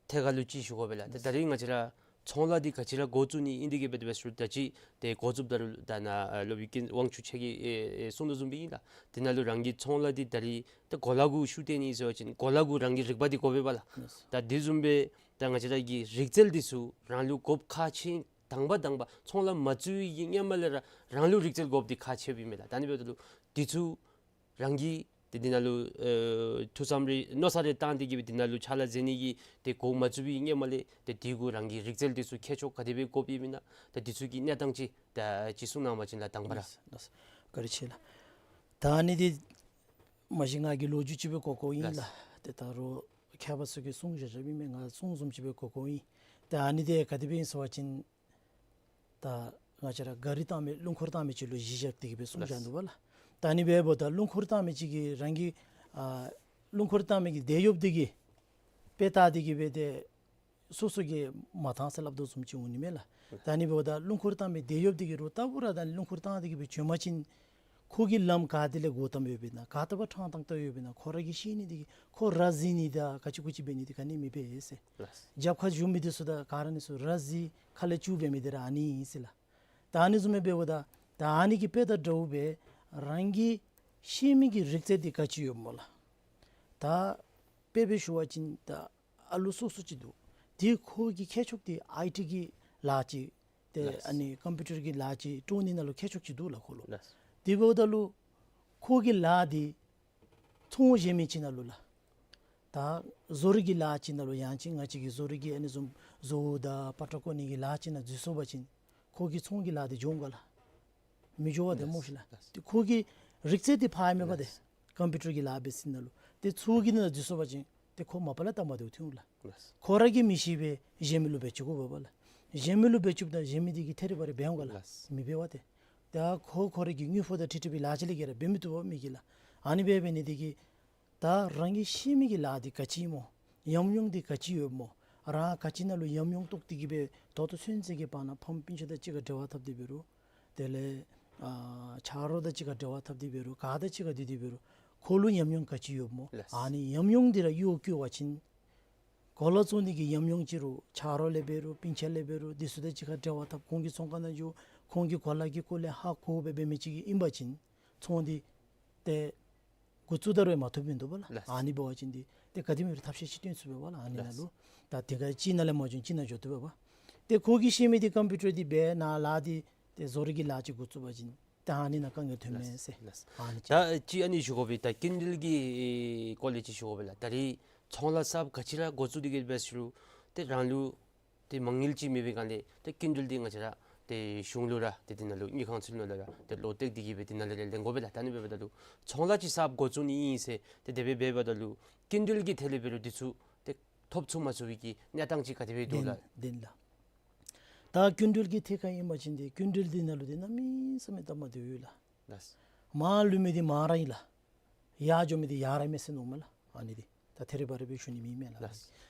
ཐད་ཁར་ལུ་ཅིག་ཞུ་དགོ་པས་ལགས། ད་རིས་ང་བཅས་ར་ཚོང་ལཱ་འདི་ག་ཅི་ར་འགོ་བཙུགས་ནི་ཨིན་འདི་གི་སྦེ་དེ་སྦེ་ཞུ་ད་ཅི་ཏེ་འགོ་བཙུགསཔ་ད་རུང་ད་ནཱ་ཨ་སློབ་དཔོན་ཀུན་དབང་ཕྱུག་ཁྱེད་ཀྱིས་ཨེ་ཨེ་གསུངས་དོ་བཟུམ་སྦེ་ཨིན་ལགས། དེ་ནང་ལུ་རང་གི་ཚོང་ལཱ་འདི་ད་རིས་ད་གོ་ལ་གུ་ཤུགས་བཏོན་ནི་ཟེར་བ་ཅིན་གོ་ལ་གུ་རང་གི་རིག་པ་འདི་དགོ་པས་པ་ལགས། ལགས། ད་དེ་བཟུམ་སྦེ་ད་ང་བཅས་ར་གི་རིག་རྩལ་འདི་ཚུ་རང་ལུ་དགོཔ་ཁག་ཆེ། དང་པ་དང་པ་ཚོང་ལཱ་མ་བཙུགས་པའི་གི་སྔོན་མ་ལས་ར་རང་ལུ་རིག་རྩལ་དགོཔ་འདི་ཁག་ཆེཝ་ཨིན་མས་ལགས། ད་ནི་འབདཝ་ད་ལུ་འདི་ཚུ་རང་གིས་ཏེ་འདི་ནང་ལུ་ཨེ་ཐུགས་བསམ་རེ་མནོ་བསམ་རེ་བཏང་སྟེ་གི་སྦེ་འདི་ནང་ལུ་ཕྱག་ལཱ་མཛད་ནི་གི་ཏེ་འགོ་མ་བཙུགས་པའི་སྔོན་མ་ལས་ཏེ་འདི་གུ་རང་གི་རིག་རྩལ་འདི་ཚུ་མཁས་མཆོག་ག་དེ་སྦེ་དགོཔ་ཨིན་མེན་ན། ད་འདི་ཚུ་གི་གནས་སྟངས་ཅིག་ད་ཅིག་གསུང་གནང་བ་ཅིན་ལགས་དང་པ་ར། ལགས་ལགས། བཀའ་དྲིན་ཆེ་ལགས། ད་ཨ་ནི་འདི་མ་གཞི་ང་གིས་ལོ་རྒྱུས་ཅིག་སྦེ་གོ་གོཝ་ཨིན་ལགས། ལགས། ཏེ་ད་རུང་མཁས་པ་ཚུ་གིས་གསུང་བཞག་བཞགཔ་ཨིན་མས། ང་གསུང་བཟུམ་ཅིག་སྦེ་གོ་གོཝ་ཨིན། ད་ཨ་ནི་འདི་ག་དེ་སྦེ་ཨིན་ཟེར་བ་ཅིན་ད་ང་བཅས་ར་ག་རི་བཏང་མི་རླུང་འཁོར་བཏང་མི་ཅིག་ལུ་གཞི་བཞག་སྟེ་གི་སྦེ་གསུངས་བཞག་འདུག་པ་ལགས། ད་ཨ་ནི་འབདཝ་ད་རླུང་འཁོར་བཏང་མི་ཅིག་གིས་རང་གི་ཨ་རླུང་འཁོར་བཏང་མི་གི་དེད་གཡོགཔ་འདི་གིས་དཔེ་བལྟ་སྟེ་གི་སྦེ་ཏེ་སོ་སོ་གིས་མ་བཏང་ཟེར་སླབ་དོ་བཟུམ་ཅིག་འོང་ནི་མས་ལགས། ད་ཨ་ནི་འབདཝ་ད་རླུང་འཁོར་བཏང་མི་དེད་གཡོགཔ་འདི་གིས་རུང་རྟག་བུ་ར་ད་རླུང་འཁོར་བཏང་སྟེ་གི་སྦེ་བྱོན་པ་ཅིན་ཁོ་གིས་ལམ་ག་ཏེ་ལས་འགོ་བཏངམ་ཡོདཔ་ཨིན་ན་ག་ཏེ་བ་ཕྲང་ཏང་ཏ་ཡོདཔ་ཨིན་ན་ཁོ་ར་གིས་ཤེས་ནི་འདི་གིས་ཁོ་ར་བཟི་ནི་དང་ག་ཅི་གུ་ཅི་འབད་ནི་འདི་ག་ནི་མི་འབད་ཟེར། ལགས། རྒྱབ་ཁར་བཞུགས་མི་འདི་ཚུ་དང་ག་ར་ཨ་ནི་ཚུ་ར་བཟི་ཁ་ལས་སྐྱུག་འབད་མི་འདི་ར་ཨ་ནི་ཨིན་ཟེར་ལགས། ད་ཨ་ནི་བཟུམ་སྦེ་འབདཝ་ད་ད་ཨ་ནི་གི་དཔེ་དང་འདྲཝ་སྦེ་རང་གིས་ཤེས་མི་གི་རིག་རྩལ་འདི་ག་ཅི་ཡོདཔ་སྨོ་ལགས། ད་དཔེ་སྦེ་ཞུ་བ་ཅིན་ད་ཨ་ལུ་སོ་སོ་ཅིག་འདུག། དེ་ཁོ་གི་མཁས་མཆོག་འདི་ཨའི་ཊི་གི་ལཱ་ཅིག་ཏེ་ལགས། ཨ་ནི་ཀམ་པིའུ་ཊར་གྱི་ལཱ་ཅིག་སྤྲོ་ནི་ནང་ལུ་མཁས་མཆོག་ཅིག་འདུག་ལགས་ཁོ་ལུ། ལགས། དེ་འབདཝ་ད་ལུ་ཁོ་གི་ལཱ་འདི་ཚོང་གཞན་མི་ཅིག་ནང་ལུ་ལགས། ད་བཟོ་རིག་གི་ལཱ་ཅིག་ནང་ལུ་ཡང་ཅིན་ང་བཅས་ཀྱི་བཟོ་རིག་གི་ཨ་ནི་བཟུམ་བཟོ་བོ་དང་པ་ཏྲ་བརྐོ་ནི་གི་ལཱ་ཅིག་ནང་འཛུལ་སོང་པ་ཅིན་ཁོ་གི་ཚོང་གི་ལཱ་འདི་འགྱོ་འོང་ག་ལགས། མི་འགྱོ་བ་ཏེ་ལགས། སྨོ་ཤིག་ལགས། ལགས། ཏེ་ཁོ་གི་རིག་རྩལ་འདི་ཕར་མེད་པ་ཏེ། ལགས། ཀམ་པིའུ་ཊར་གྱི་ལཱ་འབད་ས་ནང་ལུ་ཏེ་ཚོང་གི་ནང་འཛུལ་སོང་པ་ཅིན་ཏེ་ཁོ་མ་པ་ལས་ད་མ་བདེཝ་ཐོན་འོང་ལགས། ལགས། ཁོ་ར་གིས་མི་ཤེས་པས་གཞན་མི་ལུ་འབད་བཅུག་དགོ་པས་ལགས། གཞན་མི་ལུ་འབད་བཅུགཔ་ད་གཞན་མི་འདི་གིས་ཐད་རི་བ་རི་འབད་འོང་ག་ལགས། ལགས། མི་འབད་བ་ཏེ། ད་ཁོ་ཁོ་ར་གི་དངུལ་ཕོགས་དང་འཁྲིལ་འཁྲིལ་བའི་ལཱ་ཅིག་ལས་བརྒལ་ར་འབད་མི་བཏུབ་པས་མི་གིས་ལགས། ཨ་ནི་འབད་འབད་ནི་འདི་གིས་ད་རང་གིས་ཤེས་མི་གི་ལཱ་འདི་ག་ཅི་སྨོ། ཉམས་མྱོང་འདི་ག་ཅི་ཡོདཔ་སྨོ། རང་ག་ཅི་ནང་ལུ་ཉམས་མྱོང་རྟོགས་ཏེ་གི་སྦེ་ད་ལྟོ་ཚུན་ཚོད་ཀྱི་བར་ན་ཕམ་སྤུན་ཆ་དང་གཅིག་ཁར་འབྲེལ་བ་འཐབ་སྟེ་འབད་རུང་དེ་ལས་ཨ་ཆ་རོགས་དང་གཅིག་ཁར་འབྲེལ་བ་འཐབ་སྟེ་འབད་རུང་ག་དང་གཅིག་ཁར་སྡོད་དེ་འབད་རུང་ཁོ་ལུ་ཉམས་མྱོང་ག་ཅི་ཡོདཔ་སྨོ། ལགས། ཨ་ནི་ཉམས་མྱོང་འདི་ར་གཡོག་བཀོལ་བ་ཅིན་གོ་ལ་བཙོང་ནི་གི་ཉམས་མྱོང་ཅིག་རུང་ཆ་རོགས་ལས་འབད་རུང་སྤུན་ཆ་ལས་འབད་རུང་འདི་ཚུ་དང་གཅིག་ཁར་འབྲེལ་བ་འཐབ་ཁོང་གི་ཚོང་ཁང་ནང་འགྱོ་ཁོང་གི་གོ་ལ་གི་སྐོར་ལས་ཧ་གོ་སྦེ་འབད་མི་ཅིག་གིས་ཨིན་པ་ཅིན་ཚོང་འདི་ཏེ་འགོ་བཙུགས་ད་རུང་མ་ཐུབ་མི་འདུག་པ་ལགས། ལགས། ཨ་ནི་འབད་བ་ཅིན་འདི་ཏེ་ག་དེམ་ཅིག་ཐབས་ཤེས་ཅིག་སྟོན་ཚུགས་པས་པ་ལགས། ཨ་ནི་ནང་ལུ། ལགས། ད་དེ་ག་གཅིག་ནང་ལས་མ་བྱུང་གཅིག་ནང་འགྱོ་བཏུབ་པས་པ། ཏེ་ཁོ་གིས་ཤེས་མི་འདི་ཀམ་པིའུ་ཊར་འདི་འབད་ནཱ་ལཱ་འདི་ཏེ་བཟོ་རིག་གི་ལཱ་ཅིག་འགོ་བཙུགས་པ་ཅིན་ད་ཨ་ནི་ནང་དཀའ་ངལ་ཐོན་མས་ཟེར། ལགས། ལགས། ཨ་ནི་ཅིག། ད་ཅིག་ཨ་ནི་ཞུ་དགོ་པས། ད་སྐྱིན་འགྲུལ་གྱི་སྐོར་ལས་ཅིག་ཞུ་དགོ་པས་ལགས། ད་རིས་ཚོང་ལཱ་གསརཔ་ག་ཅི་ར་འགོ་བཙུགས་ཏེ་གི་འབད་ཟེར་རུང་ཏེ་རང་ལུ་ཏེ་མ་དངུལ་ཅིག་མེད་པའི་སྒང་ལས་ཏེ་སྐྱིན་འགྲུལ་འདི་ང་བཅས་ར་ཏེ་གཞུང་ལུ་ར་ཏེ་འདི་ནང་ལུ་དངུལ་ཁང་ཚུ་ནང་ལུ་ར་ཏེ་བློ་གཏད་དེ་གི་སྦེ་འདི་ནང་ལུ་ར་ལེན་དགོ་པས་ལགས། ད་ཨ་ནི་འབདཝ་ད་ལུ་ཚོང་ལཱ་ཅིག་གསརཔ་འགོ་བཙུགས་ནི་ཨིན་ཟེར་ཏེ་དེ་སྦེ་འབདཝ་ད་ལུ་སྐྱིན་འགྲུལ་གྱི་ཐད་ལས་འབད་རུང་འདི་ཚུ་ཏེ་ཐོབ་ཚུགས་མ་ཚུགས་པའི་གི་གནས་སྟངས་ཅིག་ག་དེ་སྦེ་འདུག་ལགས། བདེན་བདེན་ལགས། ད་སྐྱིན་འགྲུལ་གྱི་ཐད་ཁར་ཨིན་པ་ཅིན་ཏེ་སྐྱིན་འགྲུལ་འདི་ནང་ལུ་ཏེ་གནམ་མེད་ས་མེད་སྟབས་མ་བདེཝ་ཡོད་ལགས། ལགས། མར་ལུས་མི་འདི་མར་ར་ཨིན་ལགས། ཡར་འགྱོ་མི་འདི་ཡར་ར་མས་ཟེར་མནོཝ་མས་ལགས། ཨ་ནི་འདི་ད་ཐད་རི་བ་རི་སྦེ་ཞུ་ནི་མེད་མས་ལགས། ལགས།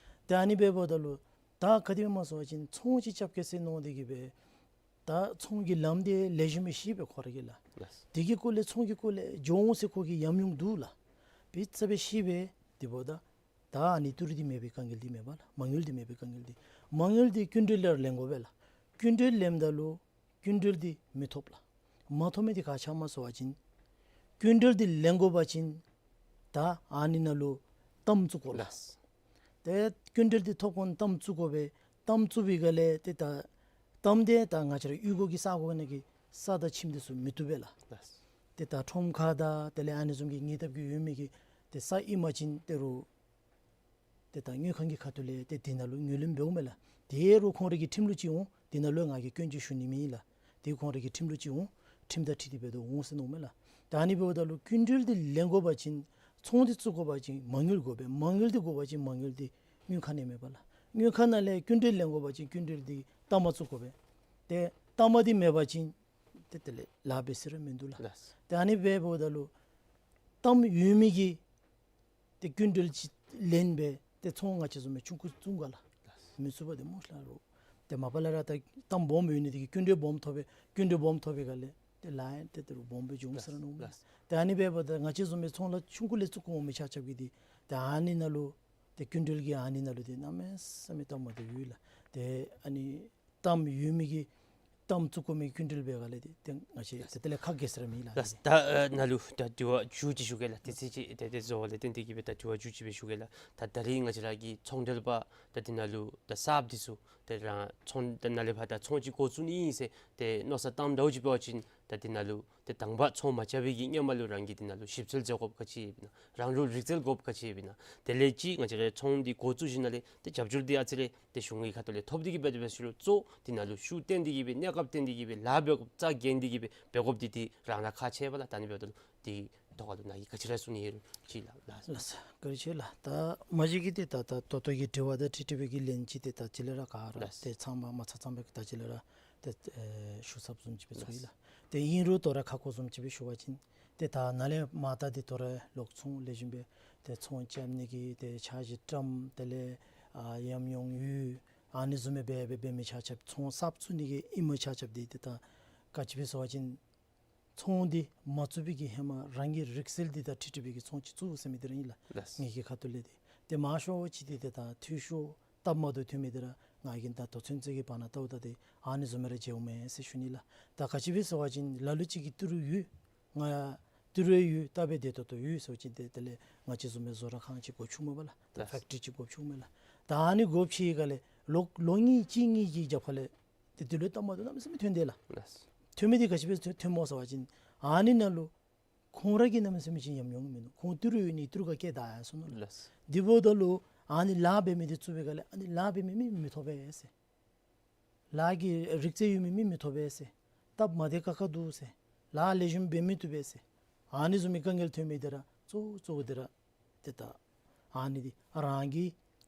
ཏེ་ཨ་ནི་འབདཝ་ད་ལུ་ ད་ག་དེ་སྦེ་སྨོ་ཟེར་བ་ཅིན་ཚོང་ཅིག་རྐྱབ་གེ་ཟེར་མནོ་སྟེ་གི་སྦེ་ད་ཚོང་གི་ལམ་དེ་ལེགས་ཤོམ་སྦེ་ཤེས་པས་ཁོ་ར་གིས་ལགས། ལགས། དེ་གི་སྐོར་ལས་ཚོང་གི་སྐོར་ལས་འགྱོ་འོང་ཟེར་ཁོ་གི་ཉམས་མྱོང་འདུག་ལགས། དཔེ་ཚུ་སྦེ་ཤེས་པས། དེ་འབདཝ་ད་ད་ཨ་ནི་ཏི་རུ་འདི་མེད་པའི་དཀའ་ངལ་འདི་མེད་པ་ལགས། མ་དངུལ་འདི་མེད་པའི་དཀའ་ངལ་འདི། མ་དངུལ་འདི་སྐྱིན་འགྲུལ་ལས་ར་ལེན་དགོ་པས་ལགས། སྐྱིན་འགྲུལ་ལེནམ་ད་ལུ་སྐྱིན་འགྲུལ་འདི་མི་ཐོབ་ལགས། མ་ཐོབ་མི་འདི་ག་ཅི་སྨོ་ཟེར་བ་ཅིན་སྐྱིན་འགྲུལ་འདི་ལེན་དགོ་པ་ཅིན་ད་ཨ་ནི་ནང་ལུ་གཏའམ་བཙུགས་དགོ་ལགས། ལགས། ཏེ་སྐྱིན་འགྲུལ་འདི་ཐོབ་གོ་ནི་གཏའམ་བཙུགས་དགོ་པས། གཏའམ་བཙུགས་པའི་སྒང་ལས་ཏེ་ད་གཏའམ་འདི་ད་ང་བཅས་ར་གཡུས་སྒོ་གི་ས་གོ་ནང་གི་ས་དང་ཁྱིམ་འདི་ཚུ་མི་བཏུབ་པས་ལགས། ལགས། ཏེ་ད་ཁྲོམ་ཁ་དང་དེ་ལས་ཨ་ནི་བཟུམ་གྱི་ཉེ་འདབས་ཀྱི་ཡོད་མི་གི་ཏེ་ས་ཨིན་པ་ཅིན་ཏེ་རུང་ཏེ་ད་དངུལ་ཁང་གི་ཁ་ཐུག་ལས་ཏེ་དེ་ནང་ལུ་ངོས་ལེན་འབདཝ་མས་ལགས། དེ་རུང་ཁོང་རའི་གི་ཁྲིམས་ལུགས་ཅིག་འོང་། དེ་ནང་ལུ་ང་གིས་སྐྱོན་ཅིག་ཞུ་ནི་མེད་ལགས། དེ་ཁོང་རའི་གི་ཁྲིམས་ལུགས་ཅིག་འོང་། ཁྲིམས་དང་འཁྲིལ་ཏེ་འབད་དོ་འོང་ཟེར་མནོཝ་མས་ལགས། ད་ཨ་ནི་འབདཝ་ད་ལུ་སྐྱིན་འགྲུལ་འདི་ལེན་དགོ་པ་ཅིན་ཚོང་འདི་བཙུགས་དགོ་པ་ཅིན་མ་དངུལ་དགོ་པས། མ་དངུལ་འདི་དགོ་པ་ཅིན་མ་དངུལ་འདི་དངུལ་ཁང་ནང་མེད་པས་ལགས། དངུལ་ཁང་ནང་ལས་སྐྱིན་འགྲུལ་ལེན་དགོ་པ་ཅིན་སྐྱིན་འགྲུལ་འདི་གཏའམ་བཙུགས་དགོ་པས། ཏེ་གཏའམ་འདི་མེད་པ་ཅིན་ཏེ་དེ་ལས་ལཱ་འབད་ས་ར་མིན་འདུག་ལགས། ལགས། ཏེ་ཨ་ནི་འབདཝ་ད་ལུ་གཏའམ་ཡོད་མི་གིས་ཏེ་སྐྱིན་འགྲུལ་ཅིག་ལེན་སྦེ་ཏེ་ཚོང་ང་བཅས་བཟུམ་སྦེ་ཆུང་ཀུ་བཙུགས་ག་ལགས། ལགས། མི་ཚུགས་པས་ཏེ་སྨོ་ལགས། རོགས་ཏེ་མ་པ་ལས་ར་ད་གཏའམ་སྦོམ་ཡོད་ནི་དེ་གིས་སྐྱིན་འགྲུལ་སྦོམ་ཐོབ་པས། སྐྱིན་འགྲུལ་སྦོམ་ཐོབ་པའི་སྒང་ལས་ཏེ་ལཱ་ཡང་ཏེ་ཏེ་རུང་སྦོམ་སྦེ་འབྱུང་ས་ར་མནོཝ་མས། ལགས། ཏེ་ཨ་ནི་འབདཝ་ད་ང་བཅས་བཟུམ་སྦེ་ཚོང་ལཱ་ཆུང་ཀུ་ལས་བཙུགས་འོང་མི་ཆ་ཁྱབ་ཀྱིས་ཏེ་ཏེ་ཨ་ནི་ནང་ལུ་ཏེ་སྐྱིན་འགྲུལ་གྱི་ཨ་ནི་ནང་ལུ་ཏེ་གནམ་མེད་ས་མེད་གཏའམ་འདི་ཡོད་ལགས། ཏེ་ཨ་ནི་གཏའམ་ཡོད་མི་གིས་གཏའམ་བཙུགས་དགོ་མི་སྐྱིན་འགྲུལ་འབད་སྒང་ལས་ཏེ་ཏེ་ང་བཅས་ཏེ་དེ་ལས་ཁག་འགྱོ་ས་ར་མེད་ལགས། ལགས། ད་ཨ་ནཱ་ལུ་ད་དྲི་བ་མཇུག་ཅིག་ཞུ་གེ་ལགས། དེ་ཚེ་ཅིག་ཏེ་ཏེ་བཟོ་བ་ལས་བརྟེན་ཏེ་གིས་སྦེ་ད་དྲི་བ་མཇུག་ཅིག་སྦེ་ཞུ་གེ་ལགས། ད་ད་རིས་ང་བཅས་ར་གི་ཚོང་འབྲེལ་པ་ད་འདི་ནང་ལུ་ད་གསརཔ་འདི་ཚུ་ཏེ་རང་ཚོང་ད་ནཱ་ལས་ཕར་ད་ཚོང་ཅིག་འགོ་བཙུགས་ནི་ཨིན་ཟེར་ཏེ་མནོ་བསམ་བཏངམ་འདྲཝ་ཅིག་འབད་བ་ཅིན་ད་འདི་ནང་ལུ་ཏེ་དང་པ་ཚོང་མ་རྐྱབ་པའི་གི་སྔོན་མ་ལུ་རང་གིས་འདི་ནང་ལུ་ཞིབ་འཚོལ་མཛད་དགོཔ་ག་ཅི་ཡོདཔ་ཨིན་ན། རང་ལུ་རིག་རྩལ་དགོཔ་ག་ཅི་ཡོདཔ་ཨིན་ན། དེ་ལས་ཅིག་ང་བཅས་ར་ཚོང་འདི་འགོ་བཙུགས་ཞིནམ་ལས་ཏེ་རྒྱབ་སྐྱོར་འདི་ཨ་ཙི་རེ་ཏེ་གཞུང་གི་ཁ་ཐུག་ལས་ཐོབ་སྟེ་གིས་སྦེ་འབད་ཞིནམ་ལས་གཙོ་འདི་ནང་ལུ་ཤུགས་བཏོན་ཏེ་གིས་སྦེ་གནས་སྐབས་བཏོན་ཏེ་གིས་སྦེ་ལཱ་འབད་དགོཔ་རྩ་འགེངས་ཏེ་གིས་སྦེ་འབད་དགོཔ་འདི་ཏེ་རང་ར་ཁག་ཆེ་བས་ལགས། ད་ཨ་ནི་འབདཝ་ད་ལུ་དེ་ཐོག་ཁ་ལུ་ནཱ་གིས་ག་ཅི་ར་གསུང་ནི་ཡོད་རུང་ཅིག་ལགས། ལགས། ལགས་སོ། བཀའ་དྲིན་ཆེ་ལགས། ད་མ་གཞི་གིས་ཏེ་ད་ད་ད་ལྟོ་གི་དྲི་བ་དང་འཁྲིལ་ཏེ་སྦེ་གི་ལན་ཅིག་ཏེ་ད་ཅི་ལས་ར་ག་ར་ལགས། ཏེ་ཚང་མ་མ་ཚང་ཚང་སྦེ་ད་ཅི་ལས་ར་ཏེ་ཨེ་ཞུ་ཚརཝ་བཟུམ་ཅིག་སྦེ་ཚོར་ཡི་ལགས། ཏེ་ཨིན་རུང་དོ་རུང་ཁ་སྐོང་བཟུམ་ཅིག་སྦེ་ཞུ་བ་ཅིན་ཏེ་ད་ནཱ་ལས་མར་ད་འདི་དོ་རུང་ལོག་ཚོང་ལེགས་ཤོམ་སྦེ་ཏེ་ཚོང་རྐྱབ་ནི་གི་ཏེ་འཆར་གཞི་བཀྲམ། དེ་ལས་ཨ་ཉམས་མྱོང་ཡོད། ཨ་ནི་བཟུམ་སྦེ་འབད་འབད་འབད་མི་ཆ་ཁྱབ་ཚོང་གསརཔ་བཙུགས་ནི་གི་ཨིན་མི་ཆ་ཁྱབ་འདི་ཏེ་ད་ག་ཅི་སྦེ་ཟེར་བ་ཅིན་ཚོང་འདི་མ་བཙུགས་པའི་གི་ཧེ་མ་རང་གི་རིག་རྩལ་འདི་དང་འཁྲིལ་ཏེ་སྦེ་གི་ཚོང་ཅིག་བཙུགས་ཟེར་མི་འདི་ར་ཨིན་ལགས། ལགས། ངེ་གི་ཁ་ཐུག་ལས་འདི་ཏེ་མང་ཤོས་ཅིག་འདི་ཏེ་ད་འཐུས་ཤོར་སྟབས་མ་བདེཝ་ཐོན་མི་འདི་ར་ང་གིས་ད་ལྟོ་ཚུན་ཚོད་ཀྱི་བར་ན་བལྟཝ་ད་ཏེ་ཨ་ནི་བཟུམ་སྦེ་ར་མཇལཝ་མས་ཟེར་ཞུ་ནི་ལགས། ད་ག་ཅི་སྦེ་ཟེར་བ་ཅིན་ལ་ལུ་ཅིག་གིས་ཏི་རུ་ཡོད། ང་ཏི་རུ་ཡོད་ད་སྦེ་བདེ་ཏོག་ཏོ་ཡོད་ཟེར་བ་ཅིན་ཏེ་དེ་ལས་ང་བཅས་བཟུམ་སྦེ་བཟོ་གྲྭ་ཁང་ཅིག་སྒོ་ཕྱུག་མས་པ་ལགས། ད་ལགས། ཕེཀ་ཊི་རི་ཅིག་སྒོ་ཕྱུག་མས་ལགས། ད་ཨ་ནི་སྒོ་ཕྱེ་སྒང་ལས་ལོ་ལོ་གཉིས་གཅིག་གཉིས་ཀྱི་རྒྱབ་ཁ་ལས་ཏེ་འདི་ལུ་སྟབས་མ་བདེཝ་གནམ་མེད་ས་མེད་ཐོན་དེས་ལགས། ལགས། ཐོན་མི་འདི་ག་ཅི་སྦེ་ཐོན་ཐོནམ་སྨོ་ཟེར་བ་ཅིན་ཨ་ནི་ནང་ལུ་ཁོང་ར་གི་གནམ་མེད་ས་མེད་ཅིག་ཉམས་མྱོང་མིན་འདུག། ཁོང་ཏི་རུ་ཡོད་ནི་ཏི་རུ་ཁར་བསྐྱལ་ད་ཡར་སོང་ནུག་ལགས། ལགས། དེ་འབདཝ་ད་ལུ་ཨ་ནི་ལཱ་འབད་མི་འདི་བཙུགས་པའི་སྒང་ལས་ཨ་ནི་ལཱ་འབད་མི་མི་མི་ཐོབ་པས་ཟེར། ལཱ་གི་རིག་རྩལ་ཡོད་མི་མི་མི་ཐོབ་པས་ཟེར། སྟབས་མ་བདེ་ཁག་ཁ་འདུག་ཟེར། ལཱ་ལེགས་ཤོམ་འབད་མི་བཏུབ་པས་ཟེར། ཨ་ནི་བཟུམ་མའི་དཀའ་ངལ་ཐོན་མི་འདི་ར་གཙོ་གཙོ་བོ་འདི་ར་ཏེ་ད་ཨ་ནི་འདི་རང་གི་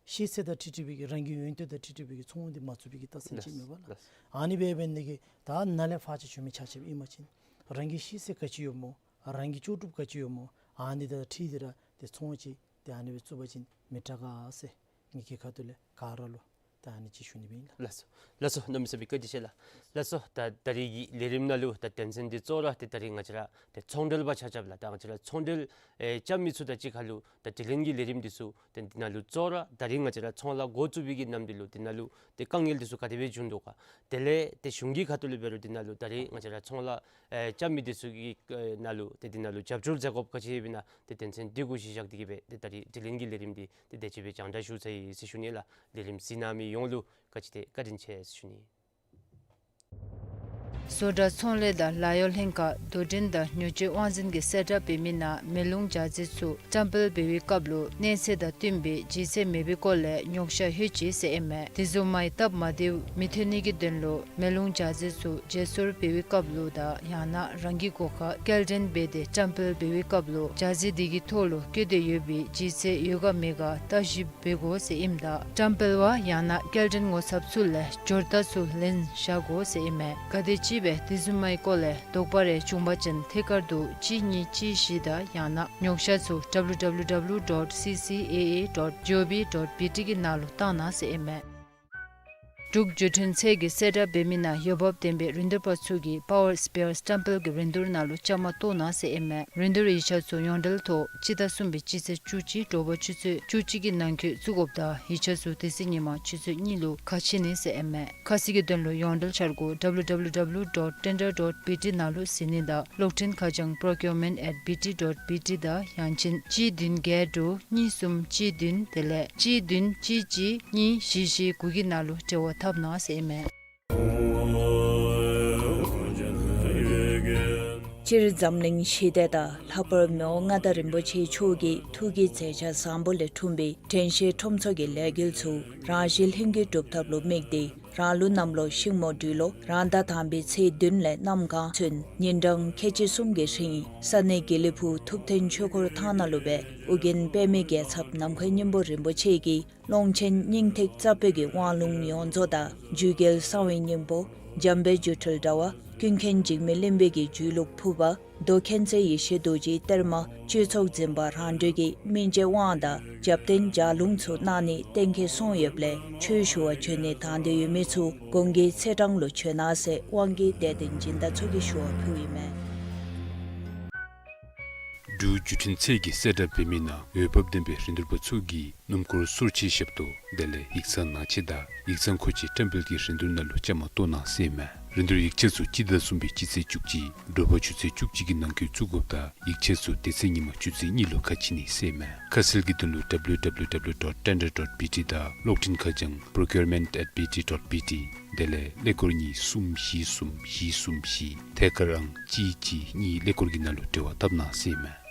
ཤེས་ཚད་དང་འཁྲིལ་ཏེ་སྦེ་གི་རང་གི་ཡོན་ཏན་དང་འཁྲིལ་ཏེ་སྦེ་གི་ཚོང་འདི་མ་བཙུགས་པའི་གི་རྟགས་མཚན་ཅིག་མས་པ་ལགས། ལགས། ཨ་ནི་འབད་འབད་ནི་གི་ད་ནཱ་ལས་ཕར་ཅིག་བྱོན་མི་ཆ་ཁྱབ་ཨིན་པ་ཅིན་རང་གི་ཤེས་ཚད་ག་ཅི་ཡོདཔ་སྨོ། རང་གི་ད་ཁྲིད་འདི་ར་ཏེ་ཚོང་ཅིག་ཏེ་ཚོང་ཅིག་ཏེ་ཨ་ནི་སྦེ་བཙུགས་པ་ཅིན་མི་དྲག་ག་ཟེར་ངེ་གི་ཁ་ཐུག་ལས་ག་ར་ལུ་ད་ཨ་ནི་ཅིག་ཞུ་ནི་སྦེ་ཨིན་ལགས། ལགས་སོ། ལགས་སོ། གནམ་མེད་ས་མེད་བཀའ་དྲིན་ཆེ་ལགས། ལགས་སོ། ད་ད་རིས་ཀྱི་ལས་རིམ་ནང་ལུ་ད་དོན་ཚན་འདི་གཙོ་བོ་ར་ཏེ་ད་རིས་ང་བཅས་ར་ཏེ་ཚོང་འབྲེལ་པ་ཆ་ཁྱབ་ལགས། ད་ང་བཅས་ར་ཚོང་འབྲེལ་ཨེ་རྐྱབ་མི་ཚུ་དང་གཅིག་ཁར་ལུ་ད་དྲི་ལན་གྱི་ལས་རིམ་འདི་ཚུ་ཏེ་འདི་ནང་ལུ་གཙོ་བོ་ར་ད་རིས་ང་བཅས་ར་ཚོང་ལཱ་འགོ་བཙུགས་པའི་གི་ནམ་དུས་ལུ་འདི་ནང་ལུ་ཏེ་དཀའ་ངལ་འདི་ཚུ་ག་དེ་སྦེ་བྱུང་དོ་ག། དེ་ལས་ཏེ་གཞུང་གི་ཁ་ཐུག་ལས་འབད་རུང་འདི་ནང་ལུ་ད་རིས་ང་བཅས་ར་ཚོང་ལཱ་ཨེ་རྐྱབ་མི་འདི་ཚུ་གི་ཨེ་ནང་ལུ་ཏེ་འདི་ནང་ལུ་རྒྱབ་སྐྱོར་མཛད་དགོཔ་ག་ཅི་ཡོདཔ་ཨིན་ན། ཏེ་དོན་ཚན་འདི་གུ་གཞི་བཞག་སྟེ་གིས་སྦེ་ཏེ་ད་རིས་དྲི་ལན་གྱི་ལས་རིམ་འདི་ཏེ་དེ་ཅིག་སྦེ་རྒྱང་བསྒྲགས་ཞུ་ཚར་ཡི་ཟེར་ཞུ་ནི་ལགས། ལས་རིམ་གཟིགས་གནང་མི་ཡོངས་ལུ་བཀའ་དྲིན་ཆེ་ཟེར་ཞུ་ནི། བཟོ་གྲྭ་ཚོང་ལས་དང་ལཱ་གཡོག་ལྷན་ཁག་རྡོར་འགྲེལ་དང་ཉོ་སྤྱོད་དབང་འཛིན་གྱིས་གསལ་བསྒྲགས་འབད་མི་ནང་མེ་རླུང་འཇའ་ཟེར་ཚུ་བཀྲམ་སྤེལ་འབད་བའི་སྐབས་ལུ་གནས་ཚད་དང་བསྟུན་པའི་ལྗིད་ཚད་མེད་པའི་སྐོར་ལས་ཉོ་ཤ་ལྷོད་ཅི་ཟེར་ཨིན་མས། དེ་བཟུམ་མའི་སྟབས་མ་བདེཝ་མི་ཐོན་ནི་གི་དོན་ལུ་མེ་རླུང་འཇའ་ཟེར་ཚུ་བརྗེ་སོར་འབད་བའི་སྐབས་ལུ་དང་ཡང་ན་རང་གི་སྒོ་ཁར་སྐྱེལ་འདྲེན་འབད་དེ་བཀྲམ་སྤེལ་འབད་བའི་སྐབས་ལུ་འཇའ་ཟེར་དེ་གི་ཐོག་ལུ་བཀོད་དེ་ཡོད་པའི་ལྗིད་ཚད་ཡོད་ག་མེད་ག་བརྟག་ཞིབ་འབད་དགོ་ཟེར་ཨིནམ་ད་བཀྲམ་སྤེལ་བ་ཡང་ན་སྐྱེལ་འདྲེན་ངོ་ཚབ་ཚུ་ལས་སྦྱོར་རྟགས་ཚུ་ལེན་བཞག་དགོ་ཟེར་ཨིན་མས། ག་དེ་ཅིག་སྦེ་དེ་བཟུམ་མའི་སྐོར་ལས་དོགས་པ་རེ་བྱུང་པ་ཅིན་ཐད་ཀར་དུ་གཅིག་གཉིས་གཅིག་བཞི་དང་ཡང་ན་ཉོ་ཤ་ཚུ་W W W dot C C A A dot G O V dot B T གི་ནང་ལུ་བཏང་གནང་ཟེར་ཨིན་མས། འབྲུག་བརྒྱུད་འཕྲིན་ཚད་ཀྱི་གསལ་བསྒྲགས་འབད་མི་ནང་འོས་འབབ་ལྡན་པའི་རིན་བསྡུར་པ་ཚུ་གིས་པ་ཝར་སི་པེར་སི་ཊེམ་པལ་གྱི་རིན་བསྡུར་ནང་ལུ་བཅའ་མར་གཏོགས་གནང་ཟེར་ཨིན་མས། རིན་བསྡུར་ཡིག་ཆ་ཚུ་ཡོངས་འབྲེལ་ཐོག་སྤྱི་ཟླ་གསུམ་པའི་སྤྱི་ཚེས་བཅུ་གཅིག་དྲོ་པ་ཆུ་ཚོད་བཅུ་གཅིག་གི་ནང་འཁོད་བཙུགས་དགོཔ་དང་ཡིག་ཆ་ཚུ་དེ་ཚེ་ཉིན་མ་ཆུ་ཚོད་གཉིས་ལུ་ཁ་ཕྱེ་ནི་ཟེར་ཨིན་མས། ཁ་གསལ་གྱི་དོན་ལུ་ཡོངས་འབྲེལ་འཆར་སྒོ་W W W dot tender dot B T ནང་ལུ་གཟིགས་ནི་དང་གློག་འཕྲིན་ཁ་བྱང་procurement at B T dot B T དང་ཡང་ཅིན་གཅིག་བདུན་བརྒྱད་དྲུག་གཉིས་གསུམ་གཅིག་བདུན་དེ་ལས་གཅིག་བདུན་གཅིག་གཅིག་གཉིས་བཞི་བཞི་དགུ་གི་ནང་ལུ་འབྲེལ་བ་འཐབ་གནང་ཟེར་ཨིན་མས། སྤྱིར་འཛམ་གླིང་ཞི་བདེ་དང་ལྷག་པར་མི་དབང་མངའ་བདག་རིན་པོ་ཆེ་མཆོག་གི་ཐུགས་ཀྱི་མཛད་འཆར་བཟང་པོ་ལས་འཁྲུངས་པའི་དྲན་ཤེས་ཁྲོམ་ཚོགས་ཀྱི་ལས་འགུལ་ཚུ་རང་བཞིན་ལྷུན་གྱིས་གྲུབ་ཐབས་ལུ་དམིགས་ཏེ་རང་ལུགས་གནམ་ལོ་ཤིང་མོ་སྦྲུལ་ལོ་རང་ཟླ་དང་པའི་ཚེས་བདུན་ལས་གནམ་གང་ཚུན་ཉིན་གྲངས་ཁལ་གཅིག་གསུམ་གྱི་རིང་ས་གནས་དགེ་ལེགས་ཕུག་ཐུབ་བསྟན་ཆོས་འཁོར་ཐང་ནང་ལུ་སྦེ་ཨོ་རྒྱན་པདྨའི་རྒྱལ་ཚབ་ནམ་མཁའི་སྙིང་པོ་རིན་པོ་ཆེ་གིས་ཀློང་ཆེན་སྙིང་ཐིག་རྩ་བོད་ཀྱི་དབང་ལུང་ཡོངས་རྫོགས་དང་རྒྱུད་རྒྱལ་གསང་བའི་སྙིང་པོ་འཇམ་དཔལ་སྒྱུ་འཕྲུལ་དྲྭ་བ་ཀུན་མཁྱེན་འཇིགས་མེད་གླིང་པའི་རྒྱུད་ལུགས་ཕུར་པ་མདོ་མཁྱེན་བརྩེ་ཡེ་ཤེས་རྡོ་རྗེའི་གཏེར་མ་གཅོད་ཚོགས་འཛིན་པ་རང་གྲོལ་གྱི་སྨིན་བྱེད་དབང་དང་རྒྱབ་རྟེན་ལྗགས་ལུང་ཚུ་གནང་ནི་གཏན་འཁེལ་སོང་ཡོདཔ་ལས་ཆོས་ཞུ་བར་བྱོན་ནི་དང་འདོད་ཡོད་མི་ཚུ་གོང་གི་ཚེས་གྲངས་ལུ་བྱོན་གནང་ཟེར་དབང་གིས་དད་ལྡན་སྦྱིན་བདག་ཚུ་གིས་ཞུ་བ་ཕུལཝ་ཨིན་མས། འབྲུག་བརྒྱུད་འཕྲིན་ཚད་ཀྱི་གསལ་བསྒྲགས་འབད་མི་ནང་འོས་འབབ་ལྡན་པའི་རིན་བསྡུར་པ་ཚུ་གིས་སྣུམ་འཁོར་སོར་ཆས་ཞབས་ཏོག་དེ་ལས་ཡིག་ཚང་ནང་ཆས་དང་ཡིག་ཚང་མཁོ་ཆས་བཀྲམ་སྤེལ་གྱི་རིན་བསྡུར་ནང་ལུ་བཅའ་མར་གཏོགས་གནང་ཟེར་ཨིན་མས། རིན་བསྡུར་ཡིག་ཆ་ཚུ་སྤྱི་ཟླ་གསུམ་པའི་སྤྱི་ཚེས་བཅུ་གཅིག་དྲོ་པ་ཆུ་ཚོད་བཅུ་གཅིག་གི་ནང་འཁོད་བཙུགས་དགོཔ་དང་ཡིག་ཆ་ཚུ་དེ་ཚེ་ཉིན་མ་ཆུ་ཚོད་གཉིས་ལུ་ཁ་ཕྱེ་ནི་ཟེར་ཨིན་མས། ཁ་གསལ་གྱི་དོན་ལུ་W W W dot tender dot B T དང་གློག་འཕྲིན་ཁ་བྱང་procurement at B T dot B T དེ་ལས་ཀླད་ཀོར་གཉིས་གསུམ་བཞི་གསུམ་བཞི་གསུམ་བཞི་ཐད་ཀར་ཨང་གཅིག་གཅིག་གཉིས་ཀླད་ཀོར་གྱི་ནང་ལུ་འབྲེལ་བ་འཐབ་གནང་ཟེར་ཨིན་མས།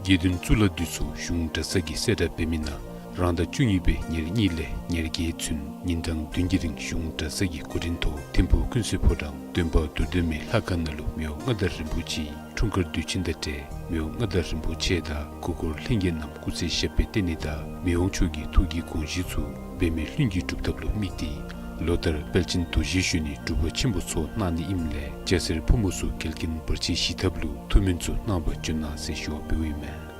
དགེ་འདུན་གཙུག་ལག་འདུས་ཚོགས་གཞུང་གྲྭ་ཚང་གི་གསལ་བསྒྲགས་འབད་མི་ནང་རང་ཟླ་བཅུ་གཉིས་པའི་ཉེར་གཉིས་ལས་ཉེར་བརྒྱད་ཚུན་ཉིན་གྲངས་བདུན་གྱི་རིང་གཞུང་གྲྭ་ཚང་གི་འགོ་འདྲེན་ཐོག་ཐིམ་ཕུག་ཀུན་གསལ་ཕོ་བྲང་འདོན་པ་མདོ་སྟོད་སྨད་ལྷ་ཁང་ནང་ལུ་མི་དབང་མངའ་བདག་རིན་པོ་ཆེའི་འཁྲུངས་སྐར་དུས་ཆེན་དང་འབྲེལ་མི་དབང་མངའ་བདག་རིན་པོ་ཆེ་དང་མགུ་སྐོར་ལྷན་རྒྱས་རྣམས་སྐུ་ཚེ་ཞབས་པད་བརྟན་ནི་དང་མི་དབང་མཆོག་གི་ཐུགས་ཀྱི་དགོངས་གཞི་ཚུ་འབད་མེད་ལྷུན་གྱིས་གྲུབ་ཐབས་ལུ་དམིགས་ཏེ་ལོ་ལྟར་དཔལ་ཆེན་རྡོ་རྗེ་གཞོན་ནུའི་སྒྲུབ་པ་ཆེན་པོ་ཚོགས་གནང་ནི་ཨིནམ་ལས་སྐྱ་སེར་ཕོ་མོ་ཚུ་འགལ་རྐྱེན་བར་ཆད་ཞི་ཐབས་ལུ་ཐུགས་སྨོན་ཚུ་གནང་བར་བྱོན་གནང་ཟེར་ཞུ་བ་འབདཝ་ཨིན་མས།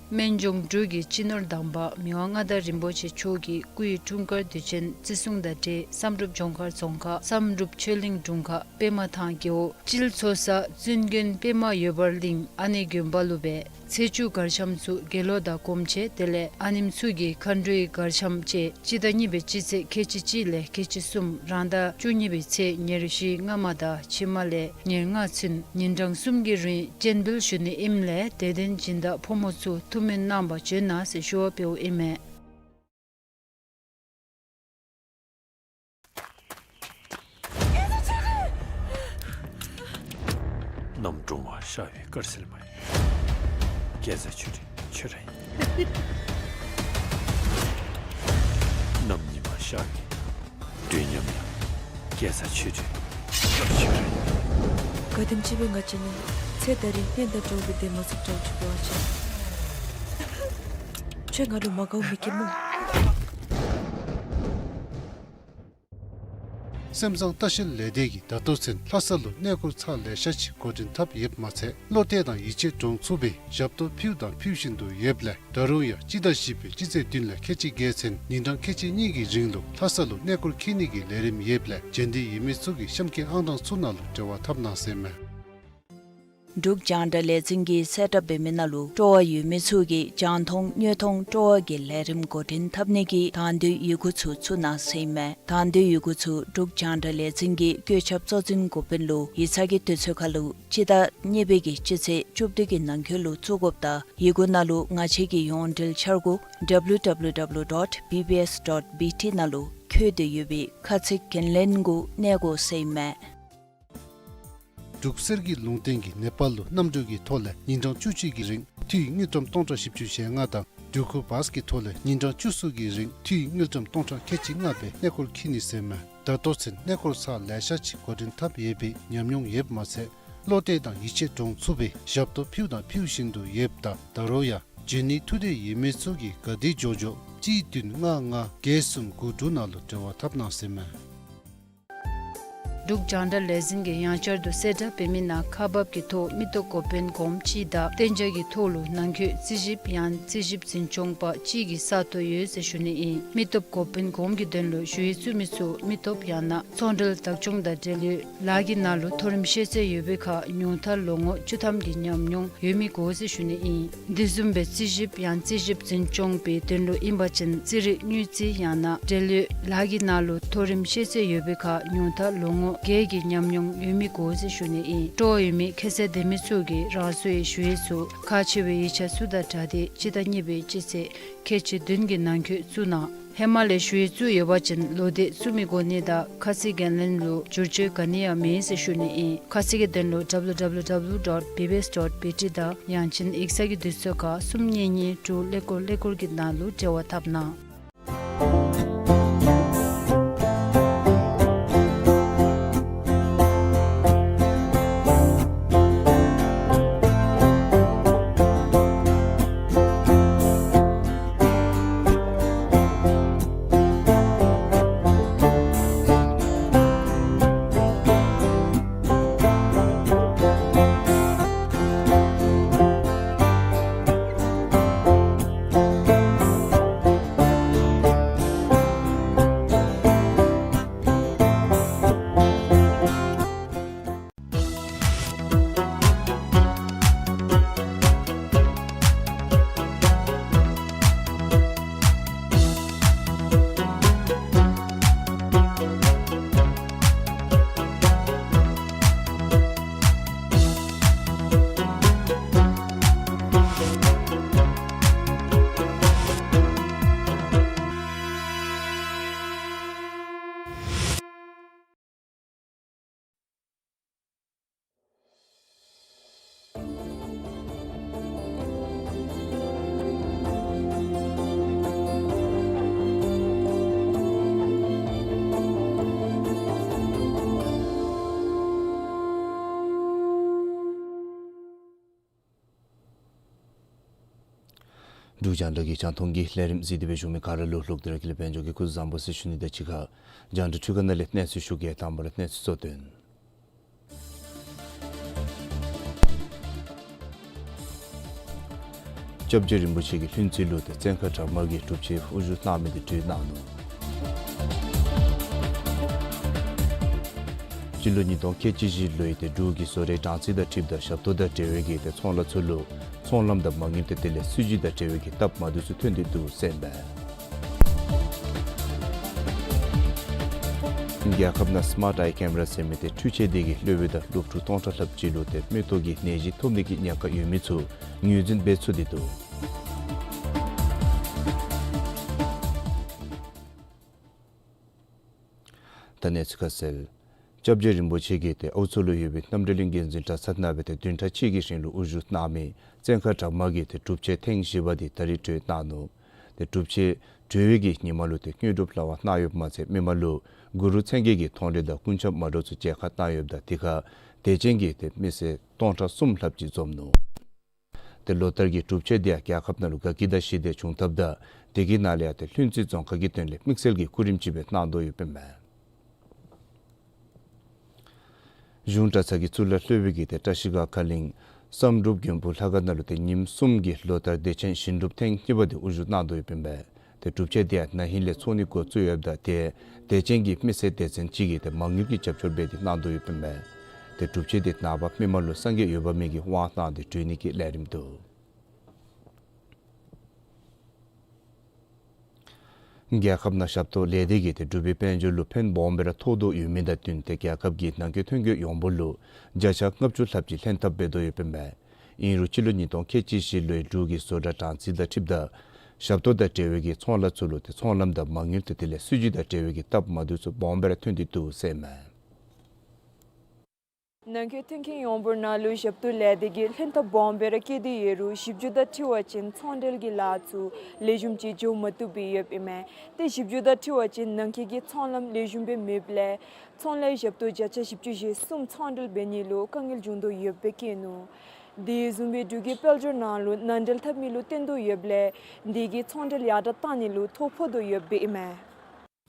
སྨན་ལྗོངས་འབྲུག་གི་སྤྱི་ནོར་དམ་པ་མི་དབང་མངའ་བདག་རིན་པོ་ཆེ་མཆོག་གི་སྐུའི་འཁྲུངས་སྐར་དུས་ཆེན་བརྩི་སྲུང་དང་འབྲེལ་བསམ་གྲུབ་ལྗོངས་མཁར་རྫོང་ཁག་བསམ་གྲུབ་ཆོས་གླིང་དྲུང་ཁག་པདྨ་ཐང་རྒེད་འོག་སྤྱིལ་ཚོ་ས་བཙུན་དགོན་པདྨ་འོད་འབར་གླིང་ཨ་ནེ་དགོན་པ་ལུ་སྦེ་ཚེས་བཅུ་གར་འཆམ་ཚུ་དགེ་སློང་དང་སྒོམ་ཆེན་དེ་ལས་ཨ་ནེམོ་ཚུ་གི་མཁའ་འགྲོའི་གར་འཆམ་བཅས་སྤྱི་ཟླ་གཉིས་པའི་སྤྱི་ཚེས་ཁལ་གཅིག་གཅིག་ལས་ཁལ་གཅིག་གསུམ་རང་ཟླ་བཅུ་གཉིས་པའི་ཚེས་ཉེར་བཞི་སྔ་མ་དང་ཕྱི་མ་ལས་ཉེར་ལྔ་ཚུན་ཉིན་གྲངས་གསུམ་གྱི་རིང་སྤྱན་འབུལ་ཞུ་ནི་ཨིནམ་ལས་དད་ལྡན་སྦྱིན་བདག་ཕོ་མོ་ཚུ་ཐུགས་སྨོན་གནང་བར་བྱོན་གནང་ཟེར་ཞུ་བ་འབདཝ་ཨིན་མས། གནམ་སྒྲོལ་མ་ཤར་བའི་དཀར་གསལ་མ་ཡིན། སྐལ་བཟང་ཆོས་སྒྲོན་ཁྱོད་ར་ཡིན། གནམ་ཉི་མ་ཤར་བའི་དུས་མཉམ་ཡང་སྐལ་བཟང་ཆོས་སྒྲོན་ཁྱོད་ར་ཡིན། ག་དེམ་ཅིག་སྦེ་ང་བྱིན་ནི་ཚེ་ད་རིས་གནས་དང་འགྲོགས་པའི་བདེ་མོ་ཟུག་འདྲཝ་ཅིག་འབད་བ་ཅིན་ཁྱོད་ང་ལུ་མ་དགའཝ་མི་སྐྱེ་སྨོ། སེམས་བཟང་ལྟ་བཤལ་ལས་སྡེ་གིས་ད་ལྟོ་ཚུན་ལྷ་ས་ལུ་གནས་སྐོར་ཚར་ལེ་ཤ་ཅིག་འགོ་འདྲེན་འཐབ་ཡོདཔ་མ་ཚད་བློ་གཏད་དང་ཡིད་ཆེས་འདྲོངས་ཚུགས་པའི་ཞབས་ཏོག་ཕུལཝ་དང་ཕུལ་བཞིན་དུ་ཡོདཔ་ལས་ད་རུང་ཡང་སྤྱི་ཟླ་བཞི་པའི་སྤྱི་ཚེས་བདུན་ལས་ཁལ་གཅིག་བརྒྱད་ཚུན་ཉིན་གྲངས་ཁལ་གཅིག་གཉིས་ཀྱི་རིང་ལུ་ལྷ་ས་ལུ་གནས་སྐོར་འཁྱིད་ནི་གི་ལས་རིམ་ཡོདཔ་ལས་བྱོན་འདོད་ཡོད་མི་ཚུ་གིས་གཤམ་གྱི་ཨང་གྲངས་ཚུ་ནང་ལུ་འབྲེལ་བ་འཐབ་གནང་ཟེར་མས། འབྲུག་རྒྱང་བསྒྲགས་ལས་འཛིན་གྱི་གསལ་བསྒྲགས་འབད་མི་ནང་ལུ་སྤྲོ་བ་ཡོད་མི་ཚུ་གིས་རྒྱང་མཐོང་དངོས་མཐོང་སྤྲོ་བ་གི་ལས་རིམ་འགོ་འདྲེན་འཐབ་ནི་གི་དང་འདོད་ཡི་གུ་ཚུ་བཙུགས་གནང་ཟེར་ཨིན་མས། དང་འདོད་ཡི་གུ་ཚུ་འབྲུག་རྒྱང་བསྒྲགས་ལས་འཛིན་གྱི་བཀོད་ཁྱབ་གཙོ་འཛིན་འགོ་དཔོན་ལུ་ཡིག་ཚང་གི་དུས་ཚོད་ཁར་ལུ་སྤྱི་ཟླ་གཉིས་པའི་གི་སྤྱི་ཚེས་བཅུ་བདུན་གྱི་ནང་འཁོད་ལུ་བཙུགས་དགོཔ་དང་ཡི་གུ་ནང་ལུ་ང་བཅས་ཀྱི་ཡོངས་འབྲེལ་འཆར་སྒོ་W W W dot B B S dot B T ནང་ལུ་འཁོད་དེ་ཡོད་པའི་ཁ་ཚིག་འགན་ལེན་གུ་གནས་དགོ་ཟེར་ཨིན་མས། འབྲུག་གསེར་གྱི་ལུང་བསྟན་གྱིས་ནེ་པཱལ་ལུ་གནམ་གྲུ་གི་ཐོག་ལས་ཉིན་གྲངས་བཅུ་གཅིག་གི་རིང་འཐུས་དངུལ་ཀྲམ་སྟོང་ཕྲག་བཞི་བཅུ་ཞེ་ལྔ་དང་འབྲུག་ཁུག་བཱས་ཀྱི་ཐོག་ལས་ཉིན་གྲངས་བཅུ་གསུམ་གྱི་རིང་འཐུས་དངུལ་ཀྲམ་སྟོང་ཕྲག་ཁལ་གཅིག་ལྔ་སྦེ་གནས་སྐོར་འཁྱིད་ནི་ཟེར་མས། ད་ལྟོ་ཚུན་གནས་སྐོར་ཚར་ལེ་ཤ་ཅིག་འགོ་འདྲེན་འཐབ་ཡོད་པའི་ཉམས་མྱོང་ཡོདཔ་མ་ཚད་བློ་གཏད་དང་ཡིད་ཆེས་འདྲོངས་ཚུགས་པའི་ཞབས་ཏོག་ཕུལཝ་དང་ཕུལ་བཞིན་དུ་ཡོདཔ་ད་ད་རུང་ཡང་བྱོན་ནི་ཐུགས་འདོད་ཡོད་མི་ཚུ་གིས་ག་དེ་མགྱོགས་མགྱོགས་གཅིག་བདུན་ལྔ་ལྔ་བརྒྱད་གསུམ་དགུ་དྲུག་ནང་ལུ་འབྲེལ་བ་འཐབ་གནང་ཟེར་མས། འབྲུག་རྒྱང་བསྒྲགས་ལས་འཛིན་གྱིས་ཡང་བསྐྱར་དུ་གསལ་བསྒྲགས་འབད་མི་ནང་ཁག་འབག་གི་ཐོག་མི་སྟོབས་འགོ་དཔོན་གོངམ་གཅིག་དང་གཏན་འཇགས་ཀྱི་ཐོག་ལུ་ནང་འཁོད་རྩིས་ཞིབ་ཡང་རྩིས་ཞིབ་འཛིན་སྐྱོང་པ་གཅིག་གི་ས་སྟོང་ཡོད་ཟེར་ཞུ་ནི་ཨིན། མི་སྟོབས་འགོ་དཔོན་གོངམ་གྱི་དོན་ལུ་ཞུ་ཡིག་བཙུགས་མི་ཚུ་མི་སྟོབས་ཡང་ན་ཚོང་འབྲེལ་བདག་སྐྱོང་དང་འབྲེལ་ཡོད་ལཱ་གི་ནང་ལུ་མཐོ་རིམ་ཤེས་ཚད་ཡོད་པའི་ཁར་ཉུང་མཐར་ལོ་ངོ་བཅུ་ཐམ་གྱི་ཉམས་མྱོང་ཡོད་མི་དགོ་ཟེར་ཞུ་ནི་ཨིན། དེ་བཟུམ་སྦེ་རྩིས་ཞིབ་ཡང་རྩིས་ཞིབ་འཛིན་སྐྱོང་པའི་དོན་ལུ་ཨིན་པ་ཅིན་རྩིས་རིག་དངུལ་རྩིས་ཡང་ན་འབྲེལ་ཡོད་ལཱ་གི་ནང་ལུ་མཐོ་རིམ་ཤེས་ཚད་ཡོད་པའི་ཁར་ཉུང་མཐར་ལོ་ངོ་བརྒྱད་ཀྱི་ཉམས་མྱོང་ཡོད་མི་དགོ་ཟེར་ཞུ་ནི་ཨིན། སྤྲོ་བ་ཡོད་མི་ཁ་གསལ་ལྡན་མི་ཚུ་གིས་རང་སོའི་ཞུ་ཡིག་ཚུ་ཁག་ཆེ་བའི་ཡིག་ཆ་ཚུ་དང་སྦྲགས་ཏེ་སྤྱི་ཟླ་གཉིས་པའི་སྤྱི་ཚེས་ཁལ་གཅིག་བདུན་གྱི་ནང་འཁོད་བཙུགས་གནང་། ཧེ་མ་ལས་ཞུ་ཡིག་བཙུགས་ཡོད་པ་ཅིན་ལོག་སྟེ་བཙུགས་མི་དགོ་ནི་དང་ཁ་གསལ་འགན་ལེན་ལུ་བསྒྱུར་བཅོས་ག་ནི་ཡང་མེད་ཟེར་ཞུ་ནི་ཨིན། ཁ་གསལ་གྱི་དོན་ལུ་W W W dot B B S dot B T དང་ཡང་ཅིན་ཡིག་ཚང་གི་དུས་ཚོད་ཁར་གསུམ་གཉིས་གཉིས་དྲུག་ཀླད་ཀོར་ཀླད་ཀོར་གྱི་ནང་ལུ་འབྲེལ་བ་འཐབ་གནང་། འབྲུག་རྒྱང་བསྒྲགས་ཀྱི་རྒྱང་མཐོང་གི་ལས་རིམ་གཟིགས་ཏེ་སྦེ་བཞུགས་མི་ག་ར་ལུ་ལྷག་སྟེ་ར་དགེ་ལེགས་དཔལ་འབྱོར་གྱིས་སྐུ་གཟུགས་བཟང་པོ་ཟེར་ཞུ་ནི་དང་གཅིག་ཁར་རྒྱང་བསྒྲགས་འཕྲུལ་ཁང་ནང་ལས་གནས་ཚུལ་ཞུ་གེ། དང་པ་ར་གནས་ཚུལ་གཙོ་དོན། སྐྱབས་རྗེ་རིན་པོ་ཆེ་གིས་ལྷུན་རྩེ་ལུ་ཏེ་བཙན་མཁར་བྲག་དམར་གྱི་སྒྲུབ་ཆེན་དབུ་བཞུགས་གནང་མི་དེ་གྲོལ་གནང་ནུག། སྤྱི་ལོ་ཉིས་སྟོང་ཁལ་གཅིག་བཞི་ལོའི་ཏེ་འབྲུག་གི་བཟོ་གྲྭའི་གྲངས་རྩིས་དང་འཁྲིལཝ་ད་ཞབས་ཏོག་དང་འབྲེལ་བའི་གི་ཏེ་ཚོང་ལཱ་ཚུ་ལུ་ཚོང་ལམ་དང་མ་དངུལ་ཏེ་དེ་ལས་སྲིད་བྱུས་དང་འབྲེལ་བའི་གི་སྟབས་མ་བདེཝ་ཚུ་ཐོན་ཏེ་འདུག་ཟེར་ཨིན་པས། རྒྱལ་ཁབ་ནང་སི་མཱརཊ་ཨའི་ཀེམ་ར་ཟེར་མི་དེ་འཕྲུལ་ཆས་དེ་གིས་སློབ་དཔོན་དང་སློབ་ཕྲུག་སྟོང་ཕྲག་ལྷགཔ་ཅིག་ལུ་ཏེ་མིག་ཏོ་གི་ནད་གཞི་ཐོབ་ནི་གི་ཉེན་ཁ་ཡོད་མི་ཚུ་ངོས་འཛིན་འབད་ཚུགས་ཏེ་འདུག། ད་གནས་ཚུལ་ཁ་གསལ། སྐྱབས་རྗེ་རིན་པོ་ཆེ་གིས་ཏེ་ཨའུ་མཚོ་ལུ་ཡོད་པའི་རྣམ་གྲོལ་གླིང་དགེ་འདུན་གྲྭ་ཚང་ནང་སྦེ་ཏེ་བདུན་ཕྲག་གཅིག་གི་རིང་ལུ་དབུ་བཞུགས་གནང་མི་བཙན་མཁར་བྲག་དམར་གྱི་ཏེ་སྒྲུབ་ཆེན་ཐེངས་བཞི་པ་དེ་ད་རིས་གྲོལ་གནང་ནུག། ཏེ་སྒྲུབ་ཆེན་གྲོལ་བའི་གི་ཉིནམ་ལུ་ཏེ་དངོས་གྲུབ་ལྷ་བ་གནང་ཡོདཔ་མ་ཚད་མི་མང་ལུ་གུ་རུ་མཚན་བརྒྱད་ཀྱི་མཐོང་གྲོལ་དང་སྐུ་འཆམ་མ་འདྲཝ་ཚུ་མཇལ་ཁ་གནང་ཡོདཔ་ད་དེ་ཁར་དད་ཅན་གྱི་ཏེ་མི་སེར་སྟོང་ཕྲག་གསུམ་ལྷགཔ་ཅིག་འཛོམས་ནུག། ཏེ་ལོ་ལྟར་གྱི་སྒྲུབ་ཆེན་དེ་ཡང་རྒྱལ་ཁབ་ནང་ལུ་དགའ་སྐྱིད་དང་ཞི་བདེ་བྱུང་ཐབས་དང་དེ་གི་ནང་ལས་ཡང་ཏེ་ལྷུན་རྩེ་རྫོང་ཁག་གི་དོན་ལས་དམིགས་བསལ་གྱི་སྐུ་རིམ་ཅིག་སྦེ་གནང་དོ་ཡོདཔ་ཨིན་མས། གཞུང་གྲྭ་ཚང་གི་གཙུག་ལག་སློབ་དཔོན་གྱིས་ཏེ་བཀྲ་ཤིས་སྒང་ཁ་གླིང་བསམ་གྲུབ་མགོན་པོ་ལྷ་ཁང་ནང་ལུ་ཏེ་ཉིནམ་གསུམ་གྱི་ལོ་ལྟར་དད་ཅན་ཞིང་སྒྲུབ་ཐེངས་གཉིས་པ་དེ་དབུ་བཞུགས་གནང་དོ་ཡོདཔ་ཨིན་པས། ཏེ་སྒྲུབ་ཆེན་དེ་ཡང་ན་ཧིང་ལས་ཚོགས་ནི་འགོ་བཙུགས་ཡོདཔ་ད་ཏེ་དད་ཅན་གྱི་མི་སེར་སྡེ་ཚན་ཅིག་གིས་ཏེ་མ་དངུལ་གྱི་རྒྱབ་སྐྱོར་འབད་དེ་གནང་དོ་ཡོདཔ་ཨིན་པས། ཏེ་སྒྲུབ་ཆེན་དེ་ནངས་པ་མི་མང་ལུ་སངས་རྒྱས་འོད་དཔག་མེད་ཀྱིས་དབང་གནང་སྟེ་གྲོལ་ནི་གི་ལས་རིམ་འདུག། རྒྱལ་ཁབ་ནང་ཞབས་ཏོག་ལས་སྡེ་གིས་ཏེ་འབྲུག་པའི་དཔལ་འབྱོར་ལུ་ཕན་སྦོམ་སྦེ་ར་ཐོགས་དོ་ཡོད་མི་དང་བསྟུན་ཏེ་རྒྱལ་ཁབ་ཀྱི་ནང་འཁོད་ཐོན་སྐྱེད་ཡོངས་འབོར་ལུ་བརྒྱ་ཆ་ལྔ་བཅུ་ལྷགཔ་ཅིག་ལྷན་ཐབས་འབད་དོ་ཡོདཔ་ཨིན་པས། ཨིན་རུང་སྤྱི་ལོ་ཉིས་སྟོང་ཁལ་གཅིག་བཞི་ལོའི་འབྲུག་གི་བཟོ་གྲྭ་གྲངས་རྩིས་དང་འཁྲིལཝ་ད་ཞབས་ཏོག་དང་འབྲེལ་བའི་གི་ཚོང་ལཱ་ཚུ་ལུ་ཏེ་ཚོང་ལམ་དང་མ་དངུལ་ཏེ་དེ་ལས་སྲིད་བྱུས་དང་འབྲེལ་བའི་གི་སྟབས་མ་བདེཝ་ཚུ་སྦོམ་སྦེ་ར་ཐོན་ཏེ་འདུག་ཟེར་ཨིན་མས། ནང་འཁོད་ཐོན་སྐྱེད་ཡོངས་འབོར་ནང་ལུ་ཞབས་ཏོག་ལས་སྡེ་གིས་ལྷན་ཐབས་སྦོམ་སྦེ་ར་བཀལ་ཏེ་ཡོད་རུང་ཞིབ་འཇུག་དང་འཁྲིལ་བ་ཅིན་ཚོང་འབྲེལ་གྱི་ལཱ་ཚུ་ལེགས་ཤོམ་ཅིག་འགྱོ་མ་བཏུབ་སྦེ་ཡོདཔ་ཨིན་མས། ཏེ་ཞིབ་འཇུག་དང་འཁྲིལ་བ་ཅིན་ནང་འཁོད་ཀྱི་ཚོང་ལམ་ལེགས་ཤོམ་སྦེ་མེདཔ་ལས་ཚོང་ལས་ཞབས་ཏོག་བརྒྱ་ཆ་བཞི་བཅུ་ཞེ་གསུམ་ཚོང་འབྲེལ་འབད་ནི་ལུ་དཀའ་ངལ་བྱུང་དོ་ཡོདཔ་སྦེ་བཀོད་ནུག། དེ་བཟུམ་སྦེ་འབྲུག་གི་དཔལ་འབྱོར་ནང་ལུ་ནང་འབྲེལ་འཐབ་མི་ལུ་བརྟེན་དོ་ཡོདཔ་ལས་དེ་གིས་ཚོང་འབྲེལ་ཡར་དྲག་བཏང་ནི་ལུ་ཐོ་ཕོག་དོ་ཡོདཔ་ཨིན་མས།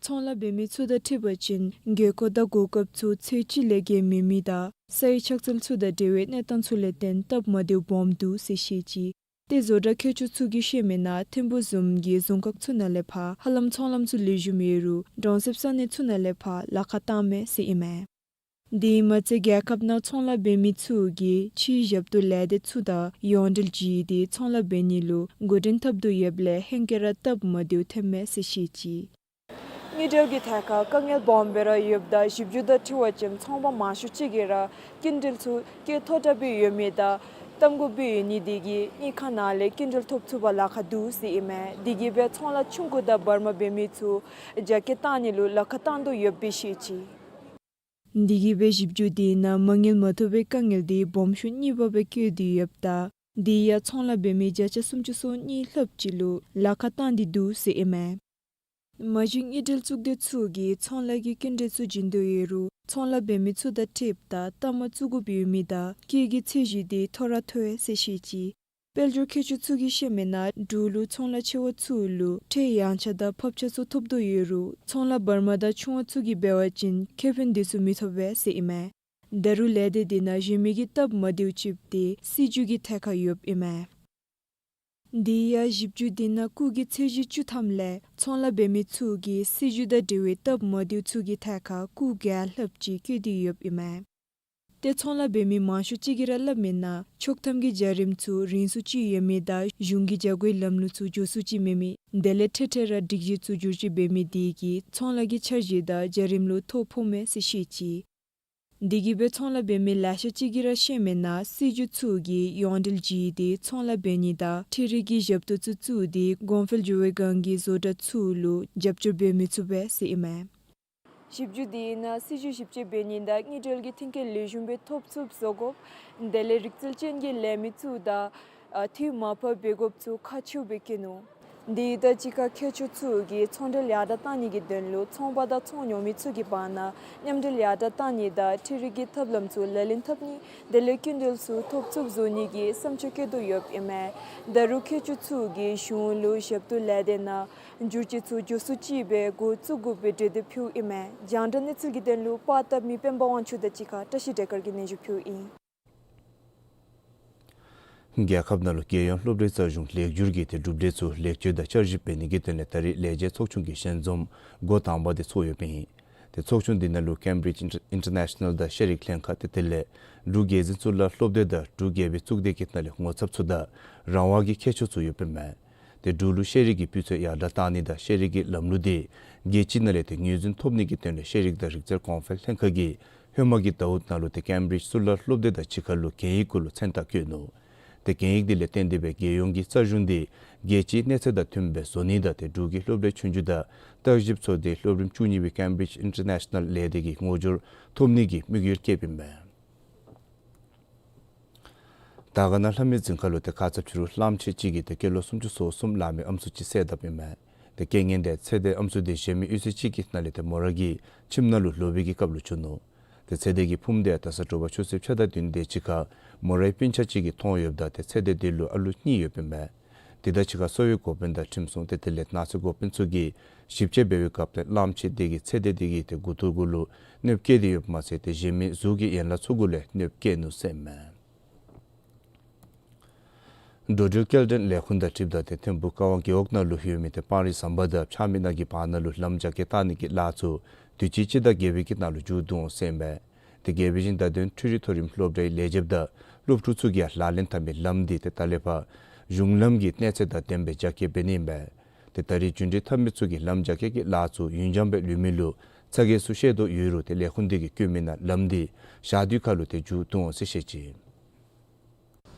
ཚོང་ལཱ་འབད་མི་ཚུ་དང་འཁྲིལ་བ་ཅིན་དགོས་མཁོ་དང་གོ་སྐབས་ཚུ་ཚད་ཅིག་ལས་བརྒལ་མེད་མི་དང་ས་ཡི་ཆགས་ཚུལ་ཚུ་དང་འབྲེལ་བའི་གནས་སྟངས་ཚུ་ལས་བརྟེན་སྟབས་མ་བདེཝ་སྦོམ་འདུག་ཟེར་བཤད་ཅི། ཏེ་བཟོ་གྲྭ་མཁས་མཆོག་ཚུ་གིས་བཤད་མི་ནང་ཐིམ་ཕུག་བཟུམ་གྱི་རྫོང་ཁག་ཚུ་ནང་ལས་ཕར་ཧ་ལམ་ཚོང་ལམ་ཚུ་ལེགས་ཤོམ་ཡོད་རུང་གྲོང་གསེབ་ས་གནས་ཚུ་ནང་ལས་ཕར་ལཱ་ཁག་བཏང་མས་ཟེར་ཨིན་མས། དེ་མ་ཚད་རྒྱལ་ཁབ་ནང་ཚོང་ལཱ་འབད་མི་ཚུ་གིས་ཕྱིའི་ཞབས་ཏོག་ལས་སྡེ་ཚུ་དང་ཡོངས་འབྲེལ་བྱིན་ཏེ་ཚོང་ལཱ་འབད་ནི་ལུ་འགོ་འདྲེན་འཐབ་དོ་ཡོདཔ་ལས་ཧེང་སྐལ་ར་སྟབས་མ་བདེཝ་ཐོནམ་མས་ཟེར་བཤད་ཅི། དངུལ་འབྲེལ་གྱི་ཐད་ཁར་དཀའ་ངལ་སྦོམ་སྦེ་ར་ཡོདཔ་ད་ཞིབ་འཇུག་དང་འཁྲིལ་བ་ཅིན་ཚོང་པ་མང་ཤོས་ཅིག་གིས་ར་སྐྱིན་འགྲུལ་ཚུ་སྐྱེད་མཐོ་དྲགས་སྦེ་ཡོད་མི་དང་གཏམ་དགོཔ་སྦེ་ཡོད་ནི་དེ་གིས་དངུལ་ཁང་ནང་ལས་སྐྱིན་འགྲུལ་ཐོབ་ཚུགསཔ་ལཱ་ཁག་འདུག་ཟེར་ཨིན་མས། དེ་གིས་སྦེ་ཚོང་ལཱ་ཆུང་ཀུ་དང་བར་མ་འབད་མི་ཚུ་རྒྱ་སྐྱེད་བཏང་ནི་ལུ་ལཱ་ཁག་བཏང་དོ་ཡོདཔ་སྦེ་བཤད་ཅི། དེ་གིས་སྦེ་ཞིབ་འཇུག་དེ་ནང་མ་དངུལ་མ་ཐོབ་པའི་དཀའ་ངལ་དེ་སྦོམ་ཤོས་གཉིས་པ་སྦེ་བཀོད་དེ་ཡོདཔ་ད་དེ་ཡང་ཚོང་ལཱ་འབད་མི་བརྒྱ་ཆ་སུམ་ཅུ་སོ་གཉིས་ལྷགཔ་ཅིག་ལུ་ལཱ་ཁག་བཏང་སྟེ་འདུག་ཟེར་ཨིན་མས། མ་གཞི་དངུལ་འབྲེལ་གཙུག་སྡེ་ཚུ་གིས་ཚོང་ལཱ་གི་སྐྱིན་འགྲུལ་ཚུ་བྱིན་དོ་ཡོད་རུང་ཚོང་ལཱ་འབད་མི་ཚུ་དང་འཁྲིལཝ་ད་ལྟ་མ་བཙུགས་དགོཔ་ཡོད་མི་དང་སྐྱིད་ཀྱི་ཚད་གཞི་དེ་མཐོ་ར་མཐོ་ཡི་ཟེར་བཤད་ཅི། དཔལ་འབྱོར་མཁས་མཆོག་ཚུ་གིས་བཤད་མི་ནང་འབྲུག་ལུ་ཚོང་ལཱ་ཆེ་བ་ཚུ་ལུ་ཁྲལ་ཡངས་ཆག་དང་ཕབ་ཆག་ཚུ་ཐོབ་དོ་ཡོད་རུང་ཚོང་ལཱ་བར་མ་དང་ཆུང་བ་ཚུ་གིས་འབད་བ་ཅིན་ཁེ་ཕན་དེ་ཚུ་མི་ཐོབ་པས་ཟེར་ཨིན་མས། ད་རུང་ལས་སྡེ་དེ་ནང་གཞན་མི་གི་སྟབས་མ་བདེཝ་ཅིག་དེ་སྲིད་ཇུས་ཀྱི་ཐད་ཁར་ཡོདཔ་ཨིན་མས། དེ་ཡང་ཞིབ་འཇུག་དེ་ནང་སྐུགས་ཀྱི་ཚད་གཞི་བཅུ་ཐམ་ལས་ཚོང་ལཱ་འབད་མི་ཚུ་གིས་སྲིད་ཇུས་དང་འབྲེལ་བའི་སྟབས་མ་བདེཝ་ཚུ་གི་ཐད་ཁར་སྐུགས་བརྒྱ་ལྷགཔ་ཅིག་བཀོད་དེ་ཡོདཔ་ཨིན་མས། ཏེ་ཚོང་ལཱ་འབད་མི་མང་ཤོས་ཅིག་གིས་ར་སླབ་མི་ནང་ཆོག་ཐམ་གྱི་བྱ་རིམ་ཚུ་རིང་སུ་ཅིག་ཡོད་མི་དང་གཞུང་གི་བྱ་སྒོའི་ལམ་ལུགས་ཚུ་མགྱོགས་སུ་ཅིག་མེད་མི་དེ་ལས་ཁྲེ་ཁྲེ་ར་སྒྲིག་གཞི་ཚུ་བསྒྱུར་བཅོས་འབད་མི་དེ་གིས་ཚོང་ལཱ་གི་འཆར་གཞི་དང་བྱ་རིམ་ལུ་ཐོ་ཕོགཔ་མས་ཟེར་བཤད་ཅི། དེ་གིས་སྦེ་ཚོང་ལཱ་འབད་མི་ལེ་ཤ་ཅིག་གིས་ར་བཤད་མི་ནང་སྲིད་ཇུས་ཚུ་གིས་ཡོངས་འབྲེལ་བྱིན་ཏེ་ཚོང་ལཱ་འབད་ནི་དང་འཕྲུལ་རིག་གི་ཞབས་ཏོག་ཚུ་བཙུགས་ཏེ་གོང་འཕེལ་འགྱོ་བའི་སྒང་གི་བཟོ་གྲྭ་ཚུ་ལུ་རྒྱབ་སྐྱོར་འབད་མི་ཚུགས་པས་ཟེར་ཨིན་མས། ཞིབ་འཇུག་དེ་ནང་སྲིད་ཇུས་ཞིབ་དཔྱད་འབད་ནི་དང་དངུལ་འབྲེལ་གྱི་མཐུན་རྐྱེན་ལེགས་ཤོམ་སྦེ་ཐོབ་ཚུགསཔ་བཟོ་དགོཔ་དེ་ལས་རིག་རྩལ་ཅན་གྱི་ལས་མི་ཚུ་དང་ཨ་འཐུས་མར་ཕབ་འབད་དགོཔ་ཚུ་ཁག་ཆེཝ་སྦེ་བཀོད་ནུག། དེ་དང་གཅིག་ཁར་མཁས་མཆོག་ཚུ་གིས་ཚོང་འབྲེལ་ཡར་དྲགས་གཏང་ནི་གི་དོན་ལུ་ཚོང་པ་དང་ཚོང་ཉོ་མི་ཚུ་གི་བར་ན་མཉམ་འབྲེལ་ཡར་དྲགས་གཏང་ནི་དང་འཕྲུལ་རིག་གི་ཐབས་ལམ་ཚུ་ལག་ལེན་འཐབ་ནི་དེ་ལས་སྐྱིན་འགྲུལ་ཚུ་ཐོབ་ཚུགསཔ་བཟོ་ནི་གི་བསམ་སྤྱོད་བསྐྱེད་དོ་ཡོདཔ་ཨིན་མས། ད་རུང་མཁས་མཆོག་ཚུ་གིས་གཞུང་ལུ་ཞབས་ཏོག་ལས་སྡེ་ནང་བསྒྱུར་བཅོས་ཚུ་མགྱོགས་སུ་ཅིག་སྦེ་འགོ་བཙུགས་དགོཔ་སྦེ་གྲོས་འདེབས་ཕུལཝ་ཨིན་མས། རྒྱང་བསྒྲགས་གནས་ཚུལ་གྱི་དོན་ལུ་པར་བཏབ་མི་སྤེན་པ་དབང་ཕྱུག་དང་གཅིག་ཁར་བཀྲ་ཤིས་སྒྲོལ་དཀར་གྱིས་སྙན་ཞུ་ཕུལཝ་ཨིན། རྒྱལ་ཁབ་ནང་ལུ་རྒྱལ་ཡོངས་སློབ་གྲྭའི་རྩ་གཞུང་ལེགས་བསྒྱུར་གྱི་ཏེ་གྲུབ་འབྲས་ཚུ་ལེགས་བཅོས་དང་བསྐྱར་ཞིབ་འབད་ནི་གི་དོན་ལས་ད་རིས་ལས་བྱེད་ཚོགས་ཆུང་གི་ཞལ་འཛོམས་འགོ་དང་པ་དེ་ཚོགས་ཡོདཔ་ཨིན། ཏེ་ཚོགས་ཆུང་འདི་ནང་ལུ་ཀེམ་བྲིཇ་ཨིན་ཊར་ཨིན་ཊར་ནེ་ཤ་ནཱལ་དང་ཤེས་རིག་ལྷན་ཁག་ཏེ་དེ་ལས་འབྲུག་རྒྱལ་འཛིན་གཙུག་ལག་སློབ་སྡེ་དང་འབྲུག་རྒྱལ་པོའི་གཙུག་སྡེ་གི་ནང་ལས་ངོ་ཚབ་ཚུ་དང་རང་དབང་གི་མཁས་མཆོག་ཚུ་ཡོདཔ་ཨིན་མས། ཏེ་འབྲུག་ལུ་ཤེས་རིག་གི་སྤུས་ཚད་ཡར་དྲགས་གཏང་ནི་དང་ཤེས་རིག་གི་ལམ་ལུགས་དེ་རྒྱལ་སྤྱི་ནང་ལས་ཏེ་ངོས་འཛིན་ཐོབ་ནི་གི་དོན་ལས་ཤེས་རིག་དང་རིག་རྩལ་གོང་འཕེལ་ལྷན་ཁག་གིས་ཧེ་མ་གི་ཟླཝ་ནང་ལུ་ཏེ་ཀེམ་བྲིཇ་གཙུག་ལག་སློབ་སྡེ་དང་གཅིག་ཁར་ལུ་གན་ཡིག་གུ་ལུ་མཚན་རྟགས་བཀོད་ནུག། ཏེ་གན་ཡིག་དེ་ལས་བརྟེན་ཏེ་སྦེ་རྒྱལ་ཡོངས་ཀྱི་རྩ་གཞུང་དེ་རྒྱལ་སྤྱིའི་གནས་ཚད་དང་མཐུནམ་སྦེ་བཟོ་ནི་དང་ཏེ་འབྲུག་གི་སློབ་གྲྭའི་ཆོས་རྒྱུགས་དང་བརྟག་ཞིབ་ཚོགས་སྡེ་སློབ་རིམ་བཅུ་གཉིས་པའི་ཀེམ་བྲིཇ་ཨིན་ཊར་ནེ་ཤ་ནཱལ་ལས་སྡེ་གི་ངོ་སྦྱོར་ཐོབ་ནི་གི་དམིགས་ཡུལ་བསྐྱེདཔ་ཨིན་མས། དར་དཀར་ན་ལྷ་མོའི་རྫིང་ཁ་ལུ་ཏེ་ཁ་ཙ་ཕྱི་རུ་གླངམོ་ཆེ་ཅིག་གིས་ཏེ་སྐྱེས་ལོ་སུམ་ཅུ་སོ་གསུམ་ལང་མི་ཨམ་སྲུ་ཅིག་བསད་དཔ་ཨིན་མས། ཏེ་རྐྱེན་ངན་དེ་ཚེ་འདས་ཨམ་སྲུ་དེ་གཞན་མི་གཡུས་ཚན་ཅིག་གི་ནང་ལས་ཏེ་མོ་རའི་ཁྱིམ་ནང་ལུ་ལོག་པའི་གི་སྐབས་ལུ་བྱུང་ནུག། ཏེ་ཚེ་འདས་ཀྱི་ཕུངམ་དེ་ད་ས་དྲོ་པ་ཆུ་ཚོད་ཕྱེད་དང་བདུན་དེ་ཅིག་ཁར་མོ་རའི་སྤུན་ཆ་ཅིག་གིས་མཐོང་ཡོདཔ་ད་ཏེ་ཚེ་འདས་དེ་ལུ་ཨ་ལུ་གཉིས་ཡོདཔ་ཨིན་མས། དེ་དང་གཅིག་ཁར་གསོ་བའི་འགོ་དཔོན་དང་ཁྲིམས་སྲུང་ཏེ་དེ་ལས་ནགས་ཚལ་འགོ་དཔོན་ཚུ་གིས་ཞིབ་དཔྱད་འབད་བའི་སྐབས་ཏེ་གླངམོ་ཆེ་དེ་གིས་ཚེ་འདས་དེ་གི་ཏེ་མགུ་ཏོ་གུ་ལུ་གནོདཔ་བཀལ་ཏེ་ཡོདཔ་མ་ཚད་ཏེ་གཞན་མི་གཟུགས་ཀྱི་ཡན་ལག་ཚུ་གུ་ལས་གནོདཔ་བཀལ་ནུག་ཟེར་ཨིན་མས། འགྲོ་འགྲུལ་སྐྱེལ་འདྲེན་ལས་ཁུངས་དང་འཁྲིལཝ་ད་ཏེ་ཐིམ་ཕུག་ཀ་ཝང་རྒེད་འོག་ནང་ལུ་ཡོད་མི་ཏེ་སྤང་རི་ཟམ་པ་དང་ཕྱག་མི་ནགས་ཀྱི་བར་ན་ལུ་ལམ་རྒྱ་སྐྱེད་གཏང་ནི་གི་ལཱ་ཚུ་དུས་ཅི་སྤྱི་ཟླ་བརྒྱད་པའི་གི་ནང་ལུ་མཇུག་བསྡུ་འོང་ཟེར་ཨིན་མས། ཏེ་རྒྱལ་པོའི་ཞིང་བདག་དོན་འཕྲུལ་རིག་མཐོ་རིམ་སློབ་གྲྭའི་ལས་བྱེདཔ་དང་སློབ་ཕྲུག་ཚུ་གིས་ལག་ལེན་འཐབ་མི་ལམ་འདི་ཏེ་ད་ལས་ཕར་གཞུང་ལམ་གྱི་གནས་ཚད་དང་ལྡནམ་སྦེ་རྒྱ་སྐྱེད་འབད་ནི་ཨིན་པས། ཏེ་ད་རེས་རྒྱུན་འགྲུལ་འཐབ་མི་ཚུ་གིས་ལམ་རྒྱ་སྐྱེད་ཀྱི་ལཱ་ཚུ་ཡུན་འགྱངས་སྦེ་ལུས་མི་ལུ་ཚ་གྱང་ཚུ་བཤད་དོ་ཡོད་རུང་ཏེ་ལས་ཁུངས་འདི་གིས་བཀོད་མི་ནང་ལམ་འདི་ཞག་དུས་ཁར་ལུ་ཏེ་མཇུག་བསྡུ་འོང་ཟེར་བཤད་ཅི།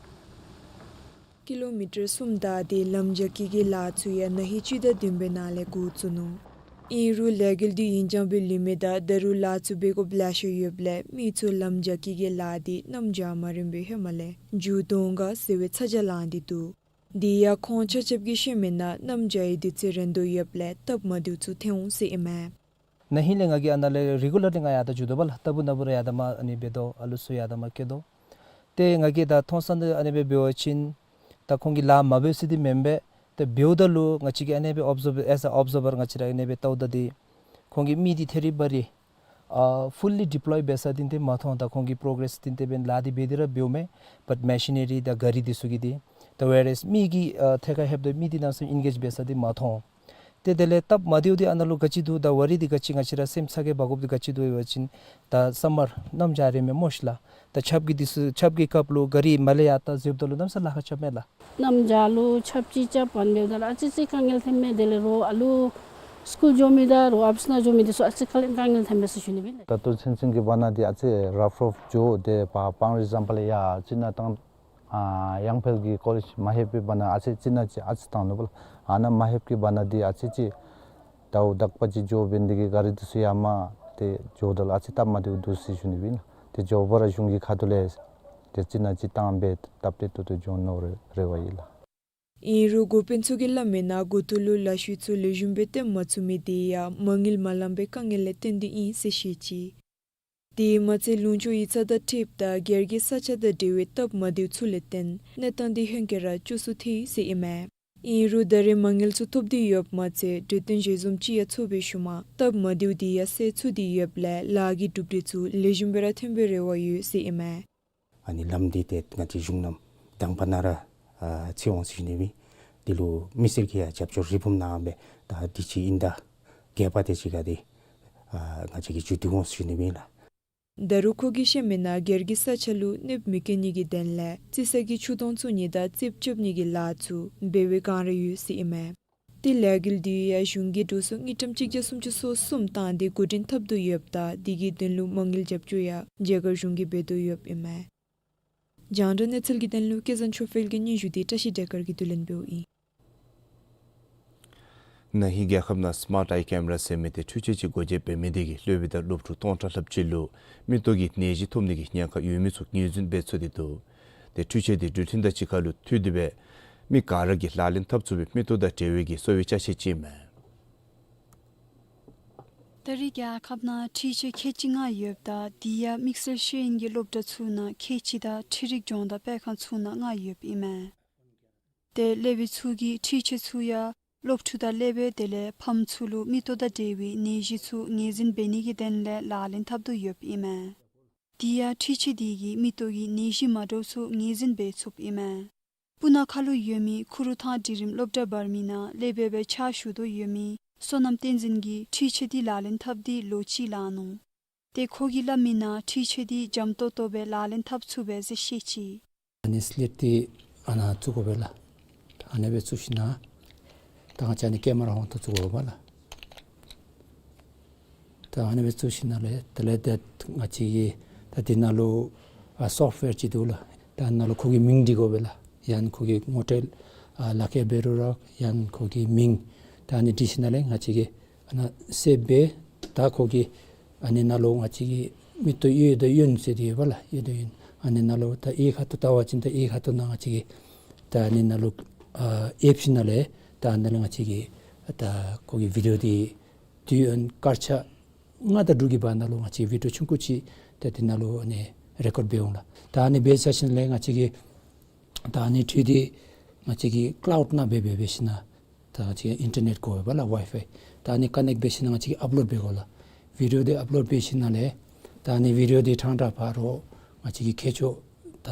ཀི་ལོ་མི་ཊར་གསུམ་བདའ་སྟེ་ལམ་རྒྱ་སྐྱེད་ཀྱི་ལཱ་ཚུ་ཡང་ན་ཧིང་སྤྱི་ཟླ་བདུན་པའི་ནང་ལས་འགོ་བཙུགས་ནུག། ཨིན་རུང་ལས་འགུལ་འདི་ཡུན་འགྱངས་སྦེ་ལུས་མི་དང་ད་རུང་ལཱ་ཚུ་འབད་དགོཔ་ལེ་ཤ་ཡོདཔ་ལས་མི་ཚུ་ལམ་རྒྱ་སྐྱེད་ཀྱི་ལཱ་འདི་གནམ་བྱཱར་མ་རན་པའི་ཧེ་མ་ལས་མཇུག་བསྡུ་འོང་ག་ཟེར་བའི་ཚ་གྱང་ལངས་ཏེ་འདུག། དེ་ཡང་ཁོང་ཆ་ཁྱབ་ཀྱིས་བཤད་མི་ནང་གནམ་བྱཱར་གྱི་དུས་ཚོད་རན་དོ་ཡོདཔ་ལས་སྟབས་མ་བདེཝ་ཚུ་ཐོན་འོང་ཟེར་ཨིན་མས། ན་ཧིང་ལས་ང་གིས་ཨ་ནཱ་ལས་རི་གུ་ལར་ལི་ང་ཡར་དྲག་འགྱོ་དོ་བ་ལགས། ལྟ་བུ་ན་བུ་ར་ཡར་དྲག་མར་ཨ་ནི་འབད་དོ། ཨ་ལུ་ཚུ་ཡར་དྲག་མར་སྐྱེལ་དོ། ཏེ་ང་གིས་ད་མཐོང་ས་འདི་ཨ་ནི་སྦེ་འབད་བ་ཅིན་ད་ཁོང་གིས་ལཱ་མ་འབད་ཟེར་འདི་མེན་པས། ཏེ་འབདཝ་ད་ལུ་ང་བཅས་ཀྱིས་ཨ་ནི་སྦེ་ཨོབ་ཛརབ་ཨེས་ཨེ་ཨོབ་ཛར་བར་ང་བཅས་ར་ཨ་ནི་སྦེ་ལྟཝ་ད་འདི་ ཁོང་གིས་མི་འདི་ཐད་རི་བ་རི་ཨ་ཕུལ་ལི་ཌི་པོ་ལོའི་འབད་ས་འདི་ཏེ་མ་མཐོང་། ད་ཁོང་གིས་པོ་རོ་གྲེསི་འདི་ཏེ་འབདན་ལཱ་འདི་འབད་དེ་ར་འབདཝ་མས། བཊ་མེ་ཤི་ན་རི་དང་ག་རི་འདི་ཚུ་གི་འདི་ད་ཝེར་ཨེས་མི་གིས་ཨ་ཐད་ཁར་ལྷོདཔ་ད་མི་འདི་གནམ་མེད་ས་མེད་ཨིན་གེཇ་འབད་ས་འདི་མ་མཐོང་། ཏེ་དེ་ལས་སྟབས་མ་བདེཝ་འདི་ཨ་ནཱ་ལུ་ག་ཅི་འདུག། ད་བ་རི་འདི་ག་ཅི་ང་བཅས་ར་སེམས་ཚ་གྱང་འབག་དགོཔ་འདི་ག་ཅི་འདུག་ཟེར་བ་ཅིན་ད་སམ་མར་གནམ་བྱཱར་རེ་མས་སྨོ་ཤི་ལགས། ད་ཆརཔ་གི་འདི་ཚུ་ཆརཔ་གི་སྐབས་ལུ་ག་རི་མར་ལས་ཡར་ད་འཛུལཝ་ད་ལུ་གནམ་མེད་ས་མེད་ལཱ་ཁག་རྐྱབ་མས་ལགས། གནམ་བྱཱར་ལུ་ཆརཔ་ཅིག་རྐྱབ་པ་འབདཝ་ད་ལུ་ཨ་ཙི་ཅིག་དཀའ་ངལ་ཐོན་མས། དེ་ལས་རོགས་ཨ་ལུ་སི་ཀུལ་འགྱོ་མི་དང་རོགས་ཨོ་ཕིས་ནང་འགྱོ་མི་འདི་ཚུ་ཨ་ཙི་དཀའ་ངལ་དཀའ་ངལ་ཐོན་མས་ཟེར་ཞུ་ནི་ཨིན་ལགས། ད་ལྟོ་ཚུན་ཚོད་ཀྱི་བར་ན་འདི་ཨ་ཙི་རཕ་རཕ་འགྱོ། དེ་བ་སྤང་རི་ཟམ་པ་ལས་ཡར་ཅིག་ནཱ་ད་ཨ་ཡང་ཕེལ་གྱི་ཀོ་ལེཇ་མ་ལྷོད་པའི་བར་ན་ཨ་ཙི་ཅིག་ནཱ་ཅིག་ཨ་ཙི་བཏང་ནུག་པ་ལགས། ཨ་ནཱ་མ་ལྷོད་ཀྱི་བར་ན་འདི་ཨ་ཙི་ཅིག་ཟླཝ་དག་པ་ཅིག་འགྱོ་འབདན་འདི་གི་ག་རི་འདི་ཚུ་ཡར་མར་ཏེ་འགྱོཝ་ད་ལུ་ཨ་ཙི་སྟབས་མ་བདེཝ་འདུག་ཟེར་ཞུ་ནི་ཨིན་ལགས། ཏེ་མགྱོགས་པ་ར་གཞུང་གི་ཁ་ཐུག་ལས་ཏེ་ཅིག་ནཱ་ཅིག་བཏང་སྦེ་སྟབས་བདེ་ཏོག་ཏོ་འགྱོ་ནི་རེ་བ་ཡོད་ལགས། ཨིན་རུང་འགོ་དཔོན་ཚུ་གིས་སླབ་མིའི་ནང་འགོ་ཐོག་ལུ་ལཱ་ཤུལ་ཚུ་ལེགས་ཤོམ་སྦེ་སྟོན་མ་ཚུགས་མི་དེ་ཡང་མ་དངུལ་མ་ལངམ་པའི་དཀའ་ངལ་ལས་བརྟེན་ཏེ་ཨིན་ཟེར་བཤད་ཅི། དེ་མ་ཚད་ལུང་ཕྱོགས་ཡིག་ཚང་དང་འཁྲིལཝ་ད་སྒེར་གྱི་ས་ཆ་དང་འབྲེལ་བའི་སྟབས་མ་བདེཝ་ཚུ་ལས་བརྟེན་གནས་སྟངས་དེ་ཧེང་སྐལ་ར་སྐྱོ་སུ་ཐལ་ཟེར་ཨིན་མས། ཨིན་རུང་ད་རེས་མ་དངུལ་ཚུ་ཐོབ་སྟེ་ཡོདཔ་མ་ཚད་གྲོས་བསྟུན་ཞལ་འཛོམས་ཅིག་ཡང་ཚོགས་པའི་ཤུལ་མ་སྟབས་མ་བདེཝ་དེ་ཡང་སེལ་ཚུགས་ཏེ་ཡོདཔ་ལས་ལཱ་གི་གྲུབ་འབྲས་ཚུ་ལེགས་ཤོམ་སྦེ་ར་ཐོན་པའི་རེ་བ་ཡོད་ཟེར་ཨིན་མས། ཨ་ནི་ལམ་འདི་ཏེ་ང་བཅས་གཞུང་གནམ་དང་པ་ནང་ར་ཨ་ཚུད་འོང་ཟེར་ཞུ་ནི་ཨིན། འདི་ལུ་དམིགས་བསལ་གྱི་ཡང་རྒྱབ་སྐྱོར་རིལ་བུམ་གནང་སྦེ་ད་དུས་ཅི་ཨིན་ད་རྒྱས་པ་དེ་ཅིག་ཁར་འདི་ཨ་ང་བཅས་ཀྱིས་མཇུག་བསྡུ་འོང་ཟེར་ཞུ་ནི་ཨིན་ལགས། ད་རུང་ཁོ་གིས་བཤད་མིའི་ནང་སྒེར་གྱི་ས་ཆ་ལུ་གནོདཔ་མི་བཀལ་ནི་གི་དོན་ལས་རྩི་ས་གི་ཆུ་དོང་བཙུགས་ནི་དང་རྩིགཔ་རྐྱབ་ནི་གི་ལཱ་ཚུ་འབད་བའི་བསྒང་ར་ཡོད་ཟེར་ཨིན་མས། ཏེ་ལས་འགུལ་དེ་ཡང་གཞུང་གིས་འགྲོ་སོང་དངུལ་ཀྲམ་གཅིག་བརྒྱ་སུམ་ཅུ་སོ་གསུམ་བཏང་སྟེ་འགོ་འདྲེན་འཐབ་དོ་ཡོདཔ་ད་དེ་གི་དོན་ལུ་མ་དངུལ་རྒྱབ་སྐྱོར་ཡང་རྒྱ་གར་གཞུང་གིས་འབད་དོ་ཡོདཔ་ཨིན་མས། རྒྱང་བསྒྲགས་གནས་ཚུལ་གྱི་དོན་ལུ་སྐལ་བཟང་ཆོས་འཕེལ་གྱི་སྙན་ཞུ་དེ་བཀྲ་ཤིས་སྒྲོལ་དཀར་གྱིས་བསྡུ་ལེན་འབདཝ་ཨིན། ན་ཧིང་རྒྱལ་ཁབ་ནང་སི་མཱརཊ་ཨའི་ཀེམ་ར་ཟེར་མི་དེ་འཕྲུལ་ཆས་ཅིག་སྒོ་འབྱེད་འབད་མི་དེ་གིས་སློབ་དཔོན་དང་སློབ་ཕྲུག་སྟོང་ཕྲག་ལྷགཔ་ཅིག་ལུ་མིག་ཏོ་གི་ནད་གཞི་ཐོབ་ནི་གི་ཉེན་ཁ་ཡོད་མི་ཚུ་ངོས་འཛིན་འབད་ཚུགས་ཏེ་འདུག། ཏེ་འཕྲུལ་ཆས་དེ་འགྲུལ་འཕྲིན་དང་གཅིག་ཁར་ལུ་མཐུད་དེ་སྦེ་མི་ག་ར་གིས་ལག་ལེན་འཐབ་ཚུགས་པའི་མིག་ཏོ་དང་འབྲེལ་བའི་གི་གསོ་བའི་ཅ་ཆས་ཅིག་ཨིན་མས། ད་རེས་རྒྱལ་ཁབ་ནང་འཕྲུལ་ཆས་ཁལ་གཅིག་ལྔ་ཡོདཔ་ད་དེ་ཡང་དམིགས་བསལ་ཤེས་ཡོན་གྱི་སློབ་གྲྭ་ཚུ་ནང་ཁལ་གཅིག་དང་འཕྲུལ་རིག་སྦྱོང་བརྡར་སྤེལ་ཁང་ཚུ་ནང་ལྔ་ཡོདཔ་ཨིན་མས། ཏེ་སློབ་དཔོན་ཚུ་གིས་འཕྲུལ་ཆས་ཚུ་ཡང་སློབ་ཕྲུག་དང་སློབ་དཔོན་དེ་ལས་ཕམ་ཚུ་ལུ་མིག་ཏོ་དང་འབྲེལ་བའི་ནད་གཞི་ཚུ་ངོས་འཛིན་འབད་ནི་གི་དོན་ལས་ལག་ལེན་འཐབ་དོ་ཡོདཔ་ཨིན་མས། དེ་ཡང་འཕྲུལ་ཆས་དེ་གིས་མིག་ཏོ་གི་ནད་གཞི་མ་འདྲཝ་ཚུ་ངོས་འཛིན་འབད་ཚུགསཔ་ཨིན་མས། སྤུ་ན་ཁ་ལུ་ཡོད་མི་ཁུ་རུ་ཐང་འབྲིང་རིམ་སློབ་གྲྭ་བར་མི་ནང་སློབ་དཔོན་སྦེ་ཕྱག་ཞུ་དོ་ཡོད་མི་བསོད་ནམས་བསྟན་འཛིན་གྱིས་འཕྲུལ་ཆས་དེ་ལག་ལེན་འཐབ་སྟེ་ལོ་གཅིག་ལང་ནུག། ཏེ་ཁོ་གིས་སླབ་མིའི་ནང་འཕྲུལ་ཆས་དེ་འཇམ་ཏོང་ཏོ་སྦེ་ལག་ལེན་འཐབ་ཚུགས་པས་ཟེར་བཤད་ཅི། ཨ་ནི་སི་ལེཊ་དེ་ཨ་ནཱ་བཙུགས་དགོ་པས་ལགས། ཨ་ནི་སྦེ་བཙུགས་ཞིནམ་ད་ང་བཅས་ཨ་ནི་ཀེ་མ་ར་ཧོང་ཏོ་བཙུགས་དགོ་པས་ལགས། ད་ཨ་ནི་སྦེ་བཙུགས་ཞིནམ་ལས་དེ་ལས་ཏེ་ང་བཅས་ཀྱིས་ད་དེ་ནང་ལུ་ཨ་སོཕཊ་ཝེར་ཅིག་འདུག་ལགས། ད་ནང་ལུ་ཁོ་གི་མིང་འབྲི་དགོ་པས་ལགས། ཡང་ན་ཁོ་གི་ངོ་སྤྲོད་ཨ་ལག་ཁྱེར་འབད་རུང་ར་ཡང་ན་ཁོ་གི་མིང་ད་ཨ་ནི་འབྲི་ཞིནམ་ལས་ང་བཅས་ཀྱིས་ཨ་ནཱ་སེབ་འབད། ད་ཁོ་གི་ཨ་ནི་ནང་ལུ་ང་བཅས་ཀྱི་མིག་ཏོ་གཡས་དང་གཡོན་ཟེར་དེ་ཡོད་པས་ལགས། གཡས་དང་གཡོན་ཨ་ནི་ནང་ལུ་ད་གཡས་ཁ་ཐུག་བལྟ་བ་ཅིན་ད་གཡས་ཁ་ཐུག་ནང་ང་བཅས་ཀྱིས་ད་ཨ་ནི་ནང་ལུ་ཨ་ཨེབ་ཞིནམ་ལས་ད་ཨ་ནི་ནང་ལུ་ང་བཅས་ཀྱིས་ད་ཁོ་གི་བི་ཌིའོ་དེ་དུས་ཡུན་སྐར་ཆ་ལྔ་དང་དྲུག་གི་བར་ན་ལུ་ང་བཅས་བི་ཌིའོ་ཆུང་ཀུ་ཅིག་ད་དེ་ནང་ལུ་ཨ་ནི་རེ་ཀོཌ་འབད་འོང་ལགས། ད་ཨ་ནི་འབད་ཚར་ཞིནམ་ལས་ང་བཅས་ཀྱིས་ད་ཨ་ནི་འཕྲུལ་དེ་ང་བཅས་ཀྱིས་ཀ་ལའུཌ་ནང་སྦེ་འབད་འབད་ཞིནམ་ད་ང་བཅས་ཨིན་ཊར་ནེཊ་དགོ་པས་ལགས། ཝའི་ཕའི། ད་ཨ་ནི་ཀ་ནེཀཊ་འབད་ཞིནམ་ང་བཅས་ཀྱིས་ཨཔ་ལོཌ་འབད་དགོ་ལགས། བི་ཌིའོ་དེ་ཨཔ་ལོཌ་འབད་ཞིནམ་ལས་ད་ཨ་ནི་བི་ཌིའོ་དེ་ཕྲང་ཕྲང་ཕར་རོགས་ང་བཅས་ཀྱི་མཁས་མཆོག་ད་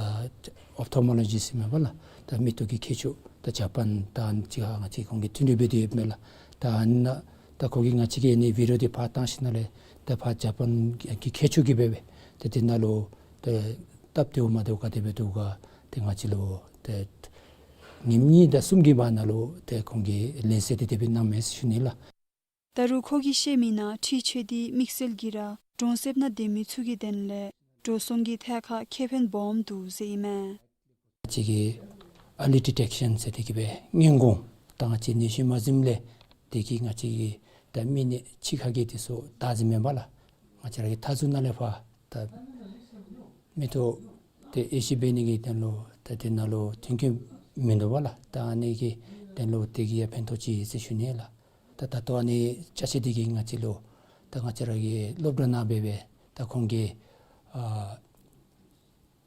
ཨོབ་ཐཱལ་མོ་ལོ་ཇི་སི་ཟེར་མས་པ་ལགས། ད་མིག་ཏོ་གི་མཁས་མཆོག་ད་ཇ་པཱན་ད་ཨ་ནི་ཅིག་ང་བཅས་ཁོང་གིས་མཐུན་འབྲེལ་འབད་དེ་ཡོདཔ་མས་ལགས། ད་ཨ་ནི་ད་ཁོ་གིས་ང་བཅས་ཀྱི་ཨ་ནི་བི་ཌིའོ་དེ་ཕར་བཏང་ཞིནམ་ལས་ད་ཕར་ཇ་པཱན་གྱི་མཁས་མཆོག་གིས་འབད་འབད་ད་དེ་ནང་ལུ་ད་སྟབས་བདེཝ་མ་བདེཝ་ག་དེ་སྦེ་འདུག་ག་དེ་ང་བཅས་ལུ་ད་ཉིནམ་གཉིས་དང་གསུམ་གྱི་བར་ན་ལུ་ད་ཁོང་གིས་ལན་གསལ་དེ་དེ་སྦེ་གནང་མས་ཟེར་ཞུ་ནི་ལགས། ད་རུང་ཁོ་གིས་བཤད་མིའི་ནང་འཕྲུལ་ཆས་དེ་དམིགས་བསལ་གྱིས་ར་གྲོང་གསེབ་ནང་སྡོད་མི་ཚུ་གི་དོན་ལས་འགྲོ་སོང་གི་ཐད་ཁར་ཁེ་ཕན་སྦོམ་འདུག་ཟེར་ཨིན་མས། ང་བཅས་ཀྱིས་ཨར་ལི་ཌི་ཊེཀ་ཤཱན་ཟེར་དེ་གིས་སྦེ་སྔོན་འགོག་ད་ང་བཅས་ནད་གཞི་མ་འཛེམས་ལས་དེ་གིས་ང་བཅས་ཀྱི་ད་མི་ནད་ཕྱི་ཁ་གི་དེ་ཚུ་བདའ་ཟེར་མེན་པ་ལགས། ང་བཅས་ར་གི་མཐའ་ཟུར་ནང་ལས་ཕར་ད་མིག་ཏོ་དེ་དབྱེ་ཞིབ་འབད་ནི་གི་དོན་ལུ་ད་དེ་ནང་ལུ་མཐུན་རྐྱེན་མིན་འདུག་པ་ལགས། ད་ཨ་ནི་གི་དོན་ལུ་དེ་གིས་ཡང་ཕན་ཐོགས་ཅིག་ཟེར་ཞུ་ནི་ལགས། ད་ད་ལྟོ་ཨ་ནི་ཅ་ཆས་དེ་གིས་ང་བཅས་ལུ་ད་ང་བཅས་ར་གི་སློབ་གྲྭ་ནང་འབད་འབད་ད་ཁོང་གིས་ཨ་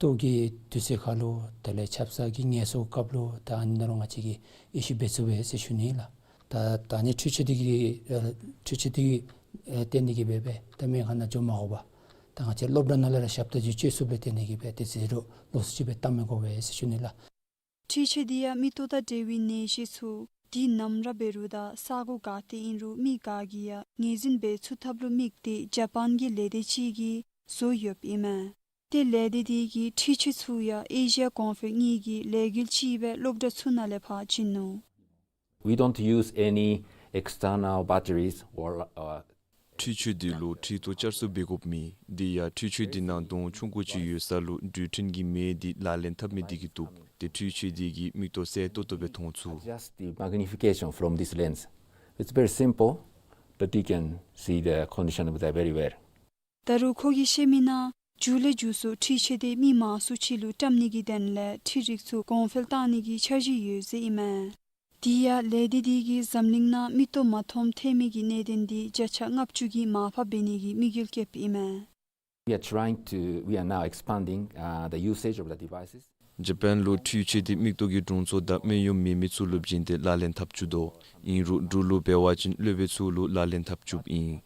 ལྟོ་གི་དུས་ཚོད་ཁར་ལུ་དེ་ལས་ཆབ་གསང་གི་ངལ་གསོ་སྐབས་ལུ་ད་ཨ་ནི་ནང་ལུ་ང་བཅས་ཀྱིས་དབྱེ་ཞིབ་འབད་ཚུགས་པས་ཟེར་ཞུ་ནི་ལགས། ད་ད་ཨ་ནི་འཕྲུལ་ཆས་དེ་གིས་ཨ་འཕྲུལ་ཆས་དེ་གིས་ ཨེ་བརྟེན་ཏེ་གིས་སྦེ་སྦེ་ད་སྨན་ཁང་ནང་འགྱོ་མ་དགོ་པར་ད་ང་བཅས་སློབ་གྲྭ་ནང་ལས་ར་ཞབས་ཏོག་ཅིག་སྤྱོད་ཚུགསཔ་ལས་བརྟེན་ཏེ་གིས་སྦེ་དེ་ཟེར་རུང་ལོགས་སུ་ཅིག་སྦེ་བཏང་མི་དགོ་པས་ཟེར་ཞུ་ནི་ལགས། འཕྲུལ་ཆས་འདི་ཡང་མིག་ཏོ་དང་འབྲེལ་བའི་ནད་གཞི་ཚུ་འདི་ནམ་ར་འབད་རུང་དང་ས་གོ་ག་ཏེ་ཨིན་རུང་མི་ག་གིས་ཡང་ངོས་འཛིན་འབད་ཚུགས་ཐབས་ལུ་དམིགས་ཏེ་ཇ་པཱན་གྱི་ལས་སྡེ་ཅིག་གིས་བཟོ་ཡོདཔ་ཨིན་མས། ཏེ་ལས་སྡེ་འདི་གི་འཕྲུལ་ཆས་ཚུ་ཡང་ཨེ་ཤི་ཡ་གོང་འཕེལ་གཉིས་ཀྱི་ལས་འགུལ་ཅིག་སྦེ་སློབ་གྲྭ་ཚུ་ནང་ལས་ཕར་བྱིན་ནུག། We don't use any external batteries or, uh, འཕྲུལ་ཆས་འདི་ལུ་འཕྲུལ་ཏོ་བསྐྱར་བཟོ་འབད་དགོཔ་མེད། དེ་ཡང་འཕྲུལ་ཆས་འདི་ནང་དོང་ཆུང་ཀུ་ཅིག་ཡོད་ས་ལུ་འགྲུལ་འཕྲིན་གྱི་མེ་འདི་ལག་ལེན་འཐབ་མི་འདི་གིས་བཏུབ། ཏེ་འཕྲུལ་ཆས་འདི་གིས་མིག་ཏོ་གསལ་ཏོག་ཏོ་སྦེ་མཐོང་ཚུགས། Adjust the magnification from this lens. It's very simple, but you can see the condition of the very well. ད་རུང་ཁོ་གིས་བཤད་མི་ནང་མཇུག་ལས་མཇུག་སུ་འཕྲུལ་ཆས་འདི་མི་མང་སུ་ཅིག་ལུ་བཀྲམ་ནི་གི་དོན་ལས་འཕྲུལ་རིག་ཚུ་གོང་འཕེལ་གཏང་ནི་གི་འཆར་གཞི་ཡོད་ཟེར་ཨིན་མས། དེ་ཡང་ལས་སྡེ་འདི་གིས་འཛམ་གླིང་ནང་མིག་ཏོ་མ་མཐོངམ་ཐལ་མི་གི་གནད་དོན་འདི་བརྒྱ་ཆ་ལྔ་བཅུ་གིས་མར་ཕབ་འབད་ནི་གི་དམིགས་ཡུལ་བསྐྱེདཔ་ཨིན་མས། We are trying to, we are now expanding, uh, the usage of the devices. ཇ་པཱན་ལུ་འཕྲུལ་ཆས་འདི་མིག་ཏོ་གི་དྲུང་འཚོ་དང་སྨན་གཡོག་མེད་མི་ཚུ་ལུ་བྱིན་ཏེ་ལག་ལེན་འཐབ་བཅུག་དོ། ཨིན་རུང་འབྲུག་ལུ་འབད་བ་ཅིན་སློབ་དཔོན་ཚུ་ལུ་ལག་ལེན་འཐབ་བཅུགཔ་ཨིན།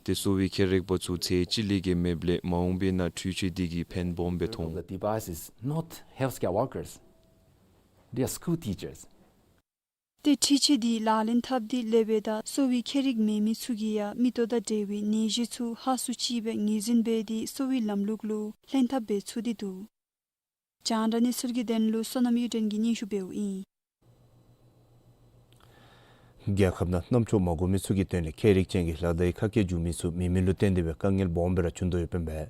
ཏེ་གསོ་བའི་ཁྱད་རིག་པ་ཚུ་ཚེ་གཅིག་ལས་བརྒལ་མེདཔ་ལས་མ་འོངས་པའི་ནང་འཕྲུལ་ཆས་འདི་གིས་ཕན་སྦོམ་སྦེ་མཐོང་། The device is not healthcare workers. They are school teachers. ཏེ་འཕྲུལ་ཆས་འདི་ལག་ལེན་འཐབ་སྟེ་སློབ་དཔོན་དང་གསོ་བའི་ཁྱད་རིག་མེད་མི་ཚུ་གིས་ཡང་མིག་ཏོ་དང་འབྲེལ་བའི་ནད་གཞི་ཚུ་ཧ་སུ་ཅིག་སྦེ་ངོས་འཛིན་འབད་དེ་གསོ་བའི་ལམ་ལུགས་ལུ་ལྷན་ཐབས་འབད་ཚུགས་ཏེ་འདུག། རྒྱང་བསྒྲགས་གནས་ཚུལ་གྱི་དོན་ལུ་བསོད་ནམས་གཡུ་སྒྲོན་གྱིས་སྙན་ཞུ་འབདཝ་ཨིན། རྒྱལ་ཁབ་ནང་རྣམ་ཅོག་མ་གོ་མི་ཚུ་གི་དོན་ལས་ཁྱད་རིག་ཅན་གྱི་ལག་བརྡའི་ཁ་སྐད་བསྒྱུར་མི་ཚུ་མེད་མི་ལུ་བརྟེན་ཏེ་སྦེ་དཀའ་ངལ་སྦོམ་སྦེ་ར་བྱུང་དོ་ཡོདཔ་ཨིན་པས།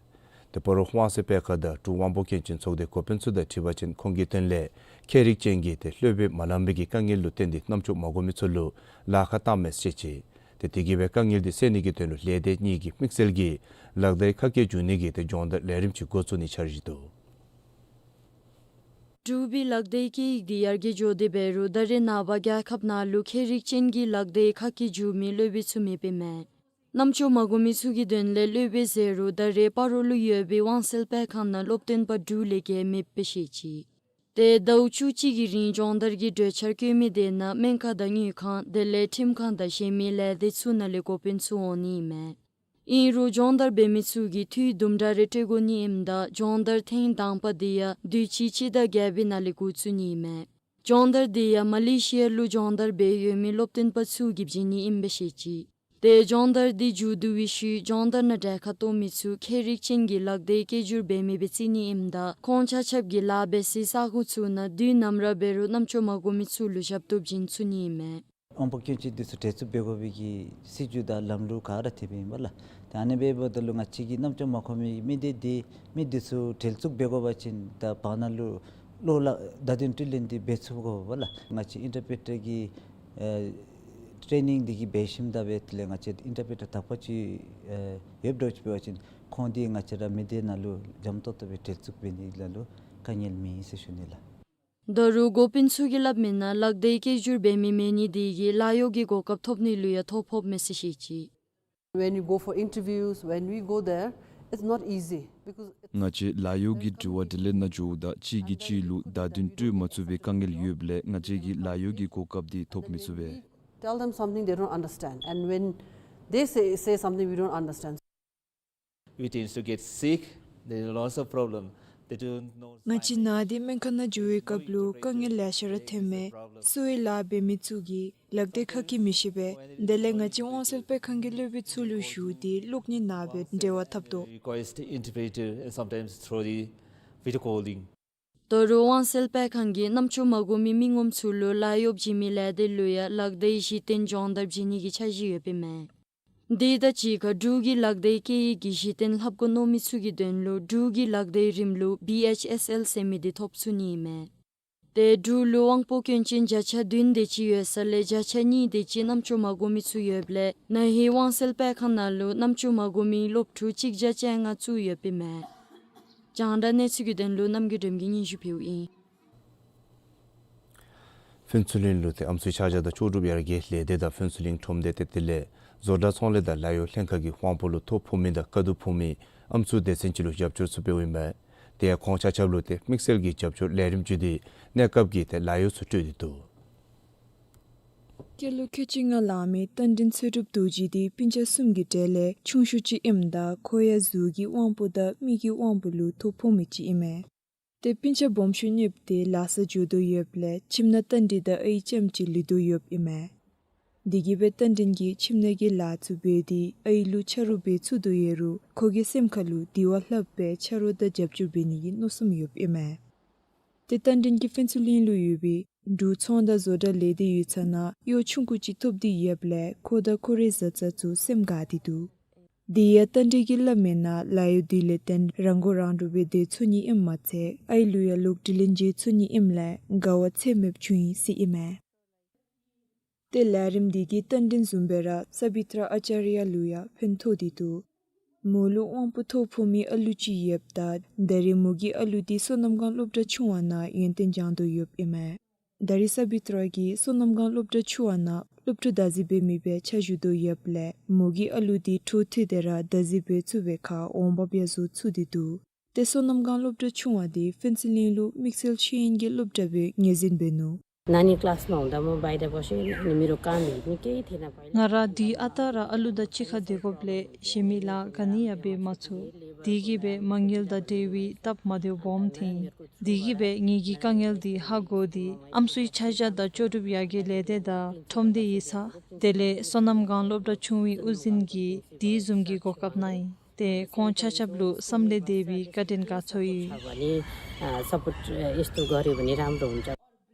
ཏེ་སྤ་རོ་དབང་གསལ་དཔེ་ཁང་དང་འབྲུག་དབང་པོ་སྐྱོན་ཅན་ཚོགས་སྡེ་འགོ་དཔོན་ཚུ་དང་འཁྲིལ་བ་ཅིན་ཁོང་གི་དོན་ལས་ཁྱད་རིག་ཅན་གྱི་ཏེ་སློབ་དཔོན་མ་ལང་པའི་གི་དཀའ་ངལ་ལུ་བརྟེན་ཏེ་རྣམ་ཅོག་མ་གོ་མི་ཚུ་ལུ་ལཱ་ཁག་བཏངམ་མས་ཟེར་བཤད་ཅི། ཏེ་དེ་གིས་སྦེ་དཀའ་ངལ་འདི་སེལ་ནི་གི་དོན་ལུ་ལས་སྡེ་གཉིས་ཀྱིས་དམིགས་བསལ་གྱིས་ལག་བརྡའི་ཁ་སྐད་བསྒྱུར་ནི་གི་ཏེ་སྦྱོང་བརྡར་ལས་རིམ་ཅིག་འགོ་བཙུགས་ནིའི་འཆར་གཞི་འདུག། འབྲུག་པའི་ལག་བརྡའི་སྐད་ཡིག་འདི་ཡར་རྒྱས་འགྱོ་སྟེ་འབད་རུང་ད་རེས་ནངས་པ་རྒྱལ་ཁབ་ནང་ལུ་ཁྱད་རིག་ཅན་གྱི་ལག་བརྡའི་ཁ་སྐད་བསྒྱུར་མི་སློབ་དཔོན་ཚུ་མེདཔ་ཨིན་མས། རྣམ་ཅོག་མ་གོ་མི་ཚུ་གི་དོན་ལས་སློབ་དཔོན་ཟེར་རུང་ད་རེས་སྤ་རོ་ལུ་ཡོད་པའི་དབང་གསལ་དཔེ་ཁང་ནང་སློབ་སྟོན་པ་དྲུག་ལས་བརྒལ་མེདཔ་སྦེ་བཤད་ཅི། ཏེ་ཟླཝ་བཅུ་གཅིག་གི་རིང་སྦྱོང་བརྡར་གྱི་གྲོས་འཆར་བཀོད་མི་དེ་ནང་སྨན་ཁང་དང་དངུལ་ཁང་དེ་ལས་ཁྲིམས་ཁང་དང་གཞན་མི་ལས་སྡེ་ཚུ་ནང་ལས་འགོ་དཔོན་ཚུ་འོང་ནི་ཨིན་མས། ཨིན་རུང་སྦྱོང་བརྡར་འབད་མི་ཚུ་གིས་འཐུས་དུམ་གྲ་རེ་སྤྲོད་དགོ་ནི་ཨིནམ་ད་སྦྱོང་བརྡར་ཐེངས་དང་པ་དེ་ཡང་དུས་ཅི་སྤྱི་ཟླ་བརྒྱད་པའི་ནང་ལས་འགོ་བཙུགས་ནི་ཨིན་མས། སྦྱོང་བརྡར་དེ་ཡང་མ་ལེ་ཤི་ཡ་ལུ་སྦྱོང་བརྡར་འབད་ཡོད་མི་སློབ་སྟོན་པ་ཚུ་གིས་བྱིན་ནི་ཨིནམ་སྦེ་བཤད་ཅི། ཏེ་སྦྱོང་བརྡར་འདི་མཇུག་བསྡུ་བའི་ཤུལ་སྦྱོང་བརྡར་ནང་གྲལ་ཁར་གཏོགས་མི་ཚུ་ཁྱད་རིག་ཅན་གྱི་ལག་བརྡའི་སྐད་སྒྱུར་འབད་མི་སྦེ་བརྩི་ནི་ཨིནམ་ད་ཁོང་ཆ་ཁྱབ་ཀྱིས་ལཱ་འབད་སའི་ས་གོ་ཚུ་ནང་དུས་ནམ་ར་འབད་རུང་རྣམ་ཅོག་མ་གོ་མི་ཚུ་ལུ་ཞབས་ཏོག་བྱིན་ཚུགས་ནི་ཨིན་མས། དབང་པོ་སྐྱོན་ཅན་འདི་ཚུ་བྲེལ་འཚུབ་འབད་དགོ་པའི་གི་སྲིད་བྱུས་དང་ལམ་ལུགས་ག་ར་འཐདཔ་ཨིན་པས་ལགས། ད་ཨ་ནི་འབདཝ་ད་ལུ་ང་བཅས་ཀྱི་རྣམ་ཅོག་མ་གོ་མི་མི་སྡེ་འདི་མི་འདི་ཚུ་བྲེལ་འཚུབ་འབད་དགོ་པ་ཅིན་ད་བར་ན་ལུ་བློ་སླབ་བརྡ་དོན་དྲི་ལན་འདི་འབད་ཚུགས་དགོ་པས་ལགས། ང་བཅས་ཨིན་ཊར་པི་རི་ཊར་གྱི་ཨེ་ཊེ་ནིང་འདི་གི་འབད་ཞིནམ་ད་འབད་དེ་ལས་ང་བཅས་ཨིན་ཊར་པི་རི་ཊར་དག་པ་ཅིག་ཨེ་ཡོདཔ་འདྲཝ་ཅིག་འབད་བ་ཅིན་ཁོང་འདི་ང་བཅས་ར་མི་སྡེ་ནང་ལུ་འཇམ་ཏོག་ཏོ་སྦེ་བྲེལ་འཚུབ་འབད་ནི་ལ་ལུ་དཀའ་ངལ་མེད་ཟེར་ཞུ་ནི་ལགས། ད་རུང་འགོ་དཔོན་ཚུ་གིས་སླབ་མི་ནང་ལག་བརྡའི་སྐད་སྒྱུར་འབད་མི་མེད་ནི་དེ་གིས་ལཱ་གཡོག་གི་གོ་སྐབས་ཐོབ་ནི་ལུ་ཡང་ཐོ་ཕོགཔ་མས་ཟེར་བཤད་ཅི། When you go for interviews, when we go there, it's not easy because it's ང་བཅས་ལཱ་གཡོག་གི་དྲི་བ་དྲིས་ལན་ནང་འགྱོཝ་ད་གཅིག་གིས་གཅིག་ལུ་བརྡ་དོན་སྤྲོད་མ་ཚུགས་པའི་དཀའ་ངལ་ཡོདཔ་ལས་ང་བཅས་ཀྱིས་ལཱ་གཡོག་གི་གོ་སྐབས་འདི་ཐོབ་མི་ཚུགས་པས། Tell them something they don't understand, and when they say, say something we don't understand. We tend to get sick. There are lots of problem. They don't know ང་བཅས་ནཱ་འདི་སྨན་ཁང་ནང་འགྱོ་བའི་སྐབས་ལུ་དཀའ་ངལ་ལེ་ཤ་ར་ཐོན་མས། གསོ་བའི་ལཱ་འབད་མི་ཚུ་གིས་ལག་བརྡའི་ཁ་སྐད་མི་ཤེས་པས། དེ་ལས་ང་བཅས་དབང་གསལ་དཔེ་ཁང་གི་སློབ་དཔོན་ཚུ་ལུ་ཞུ་སྟེ་གློག་བརྙན་ནང་སྦེ་འབྲེལ་བ་འཐབ་དོ། Request interpreter and sometimes through the video calling. ད་རུང་དབང་གསལ་དཔེ་ཁང་གིས་རྣམ་ཅོག་མ་གོ་མི་མི་ངོམ་ཚུ་ལུ་ལཱ་གཡོག་བྱིན་མི་ལས་སྡེ་ལུ་ཡང་ལག་བརྡའི་གཞི་རྟེན་སྦྱོང་བརྡར་བྱིན་ནི་གི་འཆར་གཞི་ཡོདཔ་ཨིན་མས། དེ་དང་གཅིག་ཁར་འབྲུག་གི་ལག་བརྡའི་སྐད་ཡིག་གི་གཞི་རྟེན་ལྷབ་དགོ་མནོ་མི་ཚུ་གི་དོན་ལུ་འབྲུག་གི་ལག་བརྡའི་རིམ་ལུགས་བི་ཨེཆ་ཨེསི་ཨེལ་ཟེར་མི་འདི་ཐོབ་ཚུགས་ནི་ཨིན་མས། ཏེ་འབྲུག་ལུ་དབང་པོ་སྐྱོན་ཅན་བརྒྱ་ཆ་བདུན་དེ་ཅིག་ཡོད་ས་ལས་བརྒྱ་ཆ་གཉིས་དེ་ཅིག་རྣམ་ཅོག་མ་གོ་མི་ཚུ་ཡོདཔ་ལས་ན་ཧིང་དབང་གསལ་དཔེ་ཁང་ནང་ལུ་རྣམ་ཅོག་མ་གོ་མི་སློབ་ཕྲུག་གཅིག་བརྒྱ་བཅོ་ལྔ་བཙུགས་ཡོདཔ་ཨིན་མས། རྒྱང་བསྒྲགས་གནས་ཚུལ་གྱི་དོན་ལུ་རྣམ་རྒྱལ་སྒྲོལམ་གྱིས་སྙན་ཞུ་ཕུལཝ་ཨིན། ཕུན་ཚོགས་གླིང་ལུ་ཏེ་ཨམ་སྲུའི་ཆ་འཇོག་དང་ལྕོགས་གྲུབ་ཡར་རྒྱས་ལས་སྡེ་དང་ཕུན་ཚོགས་གླིང་ཁྲོམ་སྡེ་ཏེ་དེ་ལས་བཟོ་གྲྭ་ཚོང་ལས་དང་ལཱ་གཡོག་ལྷན་ཁག་གིས་དབང་པོ་ལུ་ཐོ་ཕོག་མི་དང་དཀའ་སྡུག་ཕོག་མི་ཨམ་སྲུ་སྡེ་ཚན་ཅིག་ལུ་རྒྱབ་སྐྱོར་ཚུ་འབདཝ་ཨིན་མས། དེ་ཡང་ཁོང་ཆ་ཁྱབ་ལུ་ཏེ་དམིགས་བསལ་གྱི་རྒྱབ་སྐྱོར་ལས་རིམ་ཅིག་འདི་གནས་སྐབས་ཀྱི་ཏེ་ལཱ་གཡོག་ཚུ་སྤྲོད་དེ་འདུག། སྐྱེས་ལོ་ཁལ་གཅིག་ལྔ་ལང་མི་རྟ་མགྲིན་ཚེ་སྒྲུབ་རྡོ་རྗེ་འདི་སྤུན་ཆ་གསུམ་གྱི་གྲས་ལས་ཆུང་ཤོས་ཅིག་ཨིནམ་ད་ཁོ་ཡང་གཟུགས་ཀྱི་དབང་པོ་དང་མིག་གི་དབང་པོ་ལུ་ཐོ་ཕོག་མི་ཅིག་ཨིན་མས། ཏེ་སྤུན་ཆ་སྦོམ་ཤོས་གཉིསཔོ་དེ་ལཱ་ས་འགྱོ་དོ་ཡོདཔ་ལས་ཁྱིམ་ནང་རྟ་མགྲིན་དང་ཨའི་ཙམ་ཅིག་ལུས་དོ་ཡོདཔ་ཨིན་མས། དེ་གིས་སྦེ་རྟ་མགྲིན་གྱིས་ཁྱིམ་ནང་གི་ལཱ་ཚུ་འབད་དེ་ཨའི་ལུ་ཆ་རོགས་འབད་ཚུགས་དོ་ཡོད་རུང་ཁོ་གི་སེམས་ཁ་ལུ་དེ་བ་ལྷགཔ་སྦེ་ཆ་རོགས་དང་རྒྱབ་སྐྱོར་འབད་ནི་གི་མནོ་བསམ་ཡོདཔ་ཨིན་མས། ཏེ་རྟ་མགྲིན་གྱིས་ཕུན་ཚོགས་གླིང་ལུ་ཡོད་པའི་འབྲུག་ཚོང་དང་བཟོ་གྲྭ་ལས་སྡེ་ཡོད་ས་ནང་གཡོག་ཆུང་ཀུ་ཅིག་ཐོབ་སྟེ་ཡོདཔ་ལས་ཁོ་དང་ཁོ་རའི་བཟའ་ཚང་ཚུ་སེམས་དགའ་སྟེ་འདུག། དེ་ཡང་རྟ་མགྲིན་གྱིས་སླབ་མིའི་ནང་ལཱ་གཡོག་འདི་ལས་བརྟེན་རང་མགོ་རང་འདྲོངས་སྦེ་སྡོད་ཚུགས་ནི་ཨིནམ་མ་ཚད་ཨའི་ལུ་ཡང་ལོག་སྟེ་ལེན་འཇལ་ཚུགས་ནི་ཨིནམ་ལས་དགའ་བ་ཚད་མེདཔ་བྱུང་ཡི་ཟེར་ཨིན་མས། ཏེ་ལས་རིམ་འདི་གིས་རྟ་མགྲིན་བཟུམ་སྦེ་ར་ས་བི་ཏྲ་ཨ་ཙརྱ་ལུ་ཡང་ཕན་ཐོགས་ཏེ་འདུག། མོ་ལུ་དབང་པོ་ཐོ་ཕོག་མི་ཨ་ལུ་ཅིག་ཡོདཔ་ད་ད་རེས་མོ་གི་ཨ་ལུ་འདི་སོ་ནམ་སྒང་སློབ་གྲྭ་ཆུང་བ་ནང་ཡོན་ཏན་སྦྱང་དོ་ཡོདཔ་ཨིན་མས། ད་རེས་ས་བི་ཏྲ་གིས་སོ་ནམ་སྒང་སློབ་གྲྭ་ཆུང་བ་ནང་སློབ་ཕྲུག་བདག་འཛིན་འབད་མི་སྦེ་ཕྱག་ཞུ་དོ་ཡོདཔ་ལས་མོ་གི་ཨ་ལུ་འདི་འཕྲོ་མཐུད་དེ་ར་བདག་འཛིན་འབད་ཚུགས་པའི་ཁར་འོང་འབབ་ཡང་བཟོ་ཚུགས་ཏེ་འདུག། ཏེ་སོ་ནམ་སྒང་སློབ་གྲྭ་ཆུང་བ་འདི་ཕུན་ཚོགས་གླིང་ལུ་དམིགས་བསལ་ཤེས་ཡོན་གྱི་སློབ་གྲྭ་སྦེ་ངོས་འཛིན་འབད་ནུག། नानी क्लासमा हुँदा म बाहिर बसेँ, अनि मेरो काम हेर्ने केही थिएन पहिला। ང་ར་འདི་ཨ་རྟག་ར་ཨ་ལུ་དང་གཅིག་ཁར་སྡོད་དགོཔ་ལས་གཞན་མི་ལཱ་ག་ནི་ཡང་འབད་མ་ཚུགས། དེ་གིས་སྦེ་མ་དངུལ་དང་འབྲེལ་བའི་སྟབས་མ་བདེཝ་སྦོམ་ཐོན་ཡི། དེ་གིས་སྦེ་ངེ་གི་དཀའ་ངལ་འདི་ཧ་གོ་སྟེ་ཨམ་སྲུའི་ཆ་བཞག་དང་ལྕོགས་གྲུབ་ཡར་རྒྱས་ལས་སྡེ་དང་ཁྲོམ་སྡེ་ཡིག་ཚང་དེ་ལས་སོ་ནམ་སྒང་སློབ་གྲྭ་ཆུང་བའི་དབུ་འཛིན་གྱིས་དེ་བཟུམ་གྱི་གོ་སྐབས་གནང་ཡི། ཏེ་ཁོང་ཆ་ཁྱབ་ལུ་བསམ་ལས་འདས་པའི་བཀའ་དྲིན་དགའ་ཚོར་ཡི། छ भने, अ, सपोर्ट, अ, यस्तो गऱ्यो भने राम्रो हुन्छ।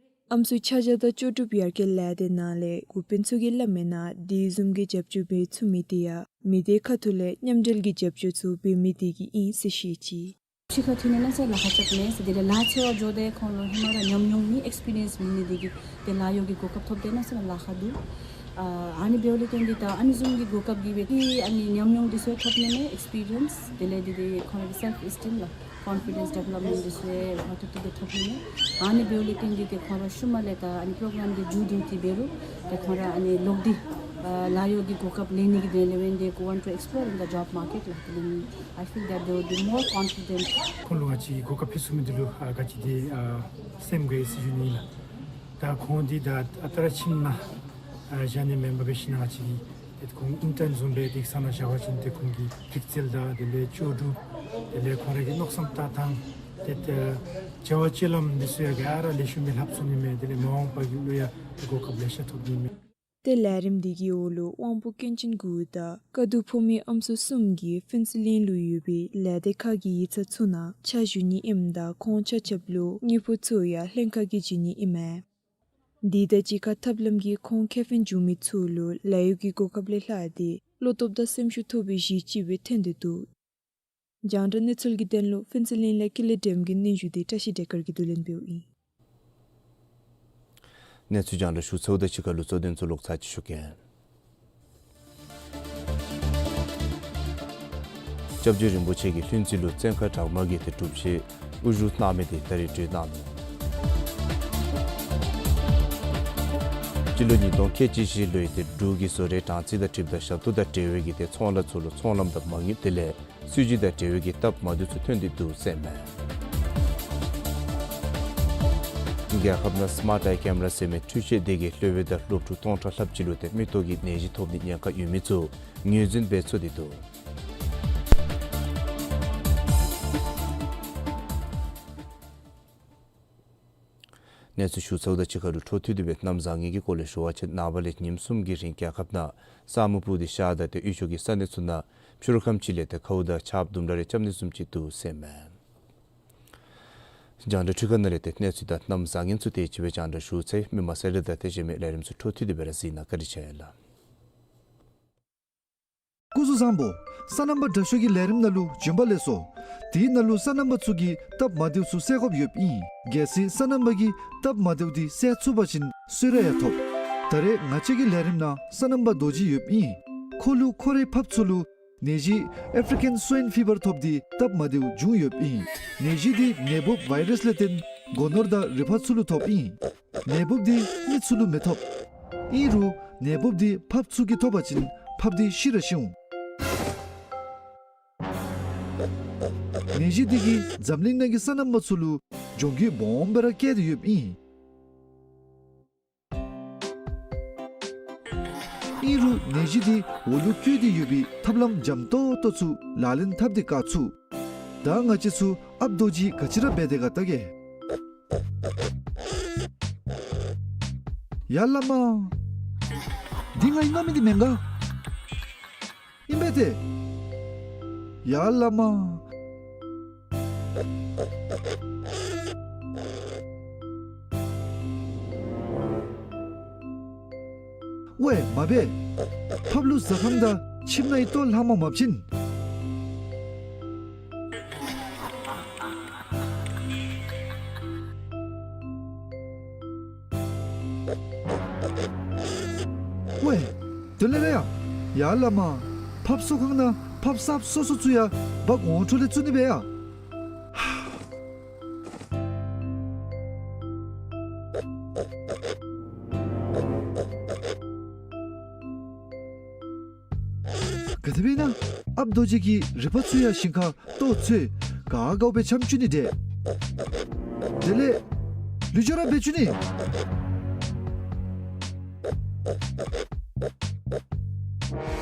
ཨམ་སྲུའི་ཆ་བཞག་དང་ལྕོགས་གྲུབ་ཡར་རྒྱས་ལས་སྡེ་ནང་ལས་འགོ་དཔོན་ཚུ་གིས་སླབ་མིའི་ནང་དེ་བཟུམ་གྱི་རྒྱབ་སྐྱོར་འབད་ཚུགས་མི་དེ་ཡང་མི་སྡེ་ཁ་ཐུག་ལས་མཉམ་འབྲེལ་གྱི་རྒྱབ་སྐྱོར་ཚུ་འབད་མི་དེ་གིས་ཨིན་ཟེར་བཤད་ཅི། གཅིག་ཁར་འཐུས་ནི་ནང་ས་ལཱ་ཁག་ཆགས་ནི་ཟེར། དེ་ལས་ལཱ་འཚོལ་བར་འགྱོ་དེ་ཁོང་ལུ་ཧེ་མ་ར་ཉམས་མྱོང་མེད་ཨེགསི་པི་རི་ཡེནསི་མེད་ནི་དེ་གིས་ཏེ་ལཱ་གཡོག་གི་གོ་སྐབས་ཐོབ་དེ་ནང་ས་ལཱ་ཁག་འདུག། ཨ་ཨ་ནི་འབདཝ་ལས་བརྟེན་ཏེ་ད་ཨ་ནི་བཟུམ་གྱི་གོ་སྐབས་ཀྱིས་སྦེ་ཏེ་ཨ་ནི་ཉམས་མྱོང་དེ་ཚུ་ཐོབ་ནི་མས། ཨེགསི་པི་རི་ཡེནསི་དེ་ལས་དེ་དེ་ཁོང་རའི་སེལཕ་ཨེསི་ཊིམ་ལགས་ཀོན་ཕི་ཌེནསི་ཌི་ཝེ་ལོབ་མེནཊ་དེ་ཚུ་ཧ་ཏོག་ཏོ་དེ་ཐོབ་ནི་མས། ཨ་ནི་འབདཝ་ལས་བརྟེན་ཏེ་ཏེ་ཁོང་ར་ཤུལ་མ་ལས་ད་ཨ་ནི་པོ་རོ་གྲམ་དེ་མཇུག་བསྡུ་སྟེ་འབད་རུང་ཏེ་ཁོང་ར་ཨ་ནི་ལོག་སྟེ་ཨ་ལཱ་གཡོག་གི་གོ་སྐབས་ལེན་ནི་གི་དོན་ལས་འབད་དེ་ཁོ་want to explore in the job market ལགས། དེ་ལས་I feel that they will be more confident. ཁོང་ལུ་ང་བཅས་གོ་སྐབས་ཕུལ་ཚུགས་མི་འདི་ལུ་ཨ་ག་ཅི་དེ་ཨ་སེམས་དགའ་ཡི་ཟེར་ཞུ་ནི་ལགས། ད་ཁོང་འདི་ད་ཨ་རྟག་ར་ཁྱིམ་ནང་ཨ་བཞག་ནི་མེན་པར་སྦེ་ཞིན་ན་ང་བཅས་ཀྱིས་ཏེ་ཁོང་ཨིན་ཊརན་བཟུམ་སྦེ་ཏེ་ས་ནང་བཞག་པ་ཅིན་ཏེ་ཁོང་གི་རིག་རྩལ་དང་དེ་ལས་ལྕོགས་གྲུབ་དེ་ལས་ཁོང་རའི་གི་མནོ་བསམ་ལྟ་སྟངས་ཏེ་ཏེ་བྱ་བ་སྤྱོད་ལམ་འདི་ཚུ་ཡང་ག་ར་ལེགས་ཤོམ་སྦེ་ལྷབ་ཚུགས་ནི་མས། དེ་ལས་མ་འོངས་པ་གི་ལུ་ཡང་ཏེ་གོ་སྐབས་ལེ་ཤ་ཐོབ་ནི་མས། ཏེ་ལས་རིམ་འདི་གི་འོག་ལུ་དབང་པོ་སྐྱོན་ཅན་དགུ་དང་དཀའ་སྡུག་ཕོག་མི་ཨམ་སྲུ་གསུམ་གྱིས་ཕུན་ཚོགས་གླིང་ལུ་ཡོད་པའི་ལས་སྡེ་ཁག་གི་ཡིག་ཚང་ཚུ་ནང་ཕྱག་ཞུ་ནི་ཨིནམ་ད་ཁོང་ཆ་ཁྱབ་ལུ་དངུལ་ཕོགས་ཚུ་ཡང་ལྷན་ཁག་གིས་བྱིན་ནི་ཨིན་མས། དེ་དང་གཅིག་ཁར་ཐབས་ལམ་གྱིས་ཁོང་ཁེ་ཕན་བྱུང་མི་ཚུ་ལུ་ལཱ་གཡོག་གི་གོ་སྐབས་ལས་ལྷག་སྟེ་བློ་སྟོབས་དང་སེམས་ཤུགས་ཐོབ་པའི་གཞི་ཅིག་སྦེ་ཐོན་ཏེ་འདུག། རྒྱང་བསྒྲགས་གནས་ཚུལ་གྱི་དོན་ལུ་ཕུན་ཚོགས་གླིང་ལས་ཀུན་ལེགས་སྒྲོལམ་གྱི་སྙན་ཞུ་དེ་བཀྲ་ཤིས་བདེ་སྐར་གྱིས་བསྡུ་ལེན་འབདཝ་ཨིན། གནས་ཚུལ་རྒྱང་བསྒྲགས་ཞུ་ཚརཝ་དང་གཅིག་ཁར་ལུ་གཙོ་དོན་ཚུ་ལོག་ཚར་ཅིག་ཞུ་གེ། སྐྱབས་རྗེ་རིན་པོ་ཆེ་གིས་ལྷུན་རྩེ་ལུ་བཙན་མཁར་དྲག་དམག་གི་ཏེ་སྒྲུབ་བཞེས་དབུ་བཞུགས་གནང་མི་དེ་ད་རིས་གྲོལ་གནང་ནུག། སྤྱི་ལོ་ཉིས་སྟོང་ཁལ་གཅིག་བཞི་ལོའི་ཏེ་འབྲུག་གི་བཟོ་གྲྭའི་གྲངས་རྩིས་དང་འཁྲིལཝ་ད་ཞབས་ཏོག་དང་འབྲེལ་བའི་གི་ཏེ་ཚོང་ལཱ་ཚུ་ལུ་ཚོང་ལམ་དང་མ་དངུལ་དེ་ལས་སྲིད་བྱུས་དང་འབྲེལ་བའི་གི་སྟབས་མ་བདེཝ་ཚུ་ཐོན་ཏེ་འདུག་ཟེར་མས། རྒྱལ་ཁབ་ནང་སི་མཱཊ་ཨའི་ཀེམ་ར་ཟེར་མི་འཕྲུལ་ཆས་དེ་གིས་ལྷོད་པའི་ད་སློབ་ཕྲུག་སྟོང་ཕྲག་ལྷགཔ་ཅིག་ལུ་ཏེ་མིག་ཏོ་གི་ནད་གཞི་ཐོབ་ནིའི་ཉེན་ཁ་ཡོད་མི་ཚུ་ངོས་འཛིན་འབད་ཚུགས་ཏེ་འདུག། གནས་ཚུལ་ཞུ་ཚརཝ་དང་གཅིག་ཁར་ལུ་འཕྲོ་མཐུད་དེ་སྦེ་གནམ་བཟང་ངན་གྱི་སྐོར་ལས་ཞུ་བ་ཅིན་ནངས་པ་ལས་ཉིནམ་གསུམ་གྱི་རིང་རྒྱལ་ཁབ་ནང་ས་སྨུག་སྤུབས་ཏེ་ཤར་དང་ཏེ་དབུས་ཕྱོགས་ཀྱི་ས་གནས་ཚུ་ནང་ཕྱི་རུ་ཁམས་ཅིག་ལས་ཏེ་ཁཝ་དང་ཆརཔ་དུམ་གྲ་རེ་རྐྱབ་ནི་བཟུམ་ཅིག་འདུག་ཟེར་མས། རྒྱང་བསྒྲགས་འཕྲུལ་ཁང་ནང་ལས་ཏེ་གནས་ཚུལ་དང་གནམ་བཟང་ངན་ཚུ་དེ་ཅིག་སྦེ་རྒྱང་བསྒྲགས་ཞུ་ཚར་ཡི། མི་མང་གསལ་བསྒྲགས་དང་ཏེ་གཞན་མི་ལས་རིམ་ཚུ་འཕྲོ་མཐུད་དེ་སྦེ་ར་གཟིགས་གནང། བཀའ་དྲིན་ཆེ་ལགས། སྐུ་གཟུགས་བཟང་པོ། སོ་ནམ་པ་དྲག་ཤོས་ཀྱི་ལས་རིམ་ནང་ལུ་བྱོན་པ་ལེགས་སོ། དེའི་ནང་ལུ་སོ་ནམ་པ་ཚུ་གི་སྟབས་མ་བདེཝ་ཚུ་སེལ་དགོཔ་ཡོདཔ་ཨིན། གལ་སྲིད་སོ་ནམ་པ་གི་སྟབས་མ་བདེཝ་འདི་སེལ་ཚུགས་པ་ཅིན་གསོལ་རས་ཡང་ཐོབ། ད་རེས་ང་བཅས་ཀྱི་ལས་རིམ་ནང་སོ་ནམ་པ་རྡོ་རྗེ་ཡོདཔ་ཨིན། ཁོ་ལུ་ཁོ་རའི་ཕགཔ་ཚུ་ལུ་ནད་གཞི་ཨེཕ་རི་ཀན་སུའིན་ཕི་བར་ཐོབ་སྟེ་སྟབས་མ་བདེཝ་བྱུང་ཡོདཔ་ཨིན། ནད་གཞི་འདི་ནད་འབུབ་ཝའི་རཱསི་ལས་བརྟེན་སྒོ་ནོར་དང་རུས་པ་ཚུ་ལུ་ཐོབ་ཨིན། ནད་འབུབ་འདི་མི་ཚུ་ལུ་མི་ཐོབ། ཨིན་རུང་ནད་འབུབ་འདི་ཕགཔ་ཚུ་གིས་ཐོབ་པ་ཅིན་ཕགཔ་འདི་ཤི་ར་ཤི་འོང་། ནད་གཞི་འདི་གིས་འཛམ་གླིང་ནང་གི་སོ་ནམ་པ་ཚུ་ལུ་གྱོང་གུད་སྦོམ་སྦེ་ར་བཀལ་ཏེ་ཡོདཔ་ཨིན། ཨིན་རུང་ནད་གཞི་འདི་འོག་ལུ་བཀོད་དེ་ཡོད་པའི་ཐབས་ལམ་འཇམ་ཏོང་ཏོ་ཚུ་ལག་ལེན་འཐབ་སྟེ་བཀག་ཚུགས། ད་ང་བཅས་ཚུ་ཨཔ་རྡོ་རྗེ་ག་ཅི་ར་འབད་དེ་ག་བལྟ་གེ། ཡ་བླ་མ། འདི་ང་ཨིན་མས་མི་འདི་མེན་ག། ཨིན་པས་ཏེ། ཡ་བླ་མ། ཝའེ་མ་འབད། ཕགཔ་ལུ་བཟའ་ཁང་དང་ཁྱིམ་ནང་ཡི་ལྟོ་ལྷག་མ་མ་བྱིན། ཝའེ། དེ་ལས་ར་ཡ། ཡ་བླ་མ། ཕགཔ་གསོ་ཁང་ནང་ཕགཔ་གསརཔ་སོ་སོ་ཚུ་ཡང་འབག་འོང་འཕྲོ་ལས་བཙུགས་ནི་སྦེ་ཡ། ག་དེ་སྦེ་ཨིན་ན་ཨཔ་རྡོ་རྗེ་གིས་རི་པ་ཚུ་ཡང་ཞིང་ཁར་ལྟོ་འཚོལ་ག་དགའཝ་སྦེ་འཆམ་བཅུག་ནི་འདི། དེ་ལས་ལུས་སྦྱོར་ར་འབད་བཅུག་ནི།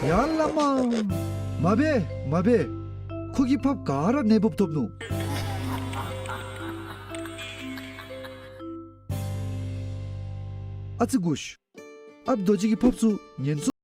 ཡ་བླ་མ། མ་འབད་མ་འབད། ཁོ་གིས་ཕགཔ་ག་ར་ནད་འབུཔ་ཐོབ་ནུག། ཨ་ཙི་གུ་ཤུ། ཨཔ་རྡོ་རྗེ་གིས་ཕགཔ་ཚུ་ཉེན་སྲུང་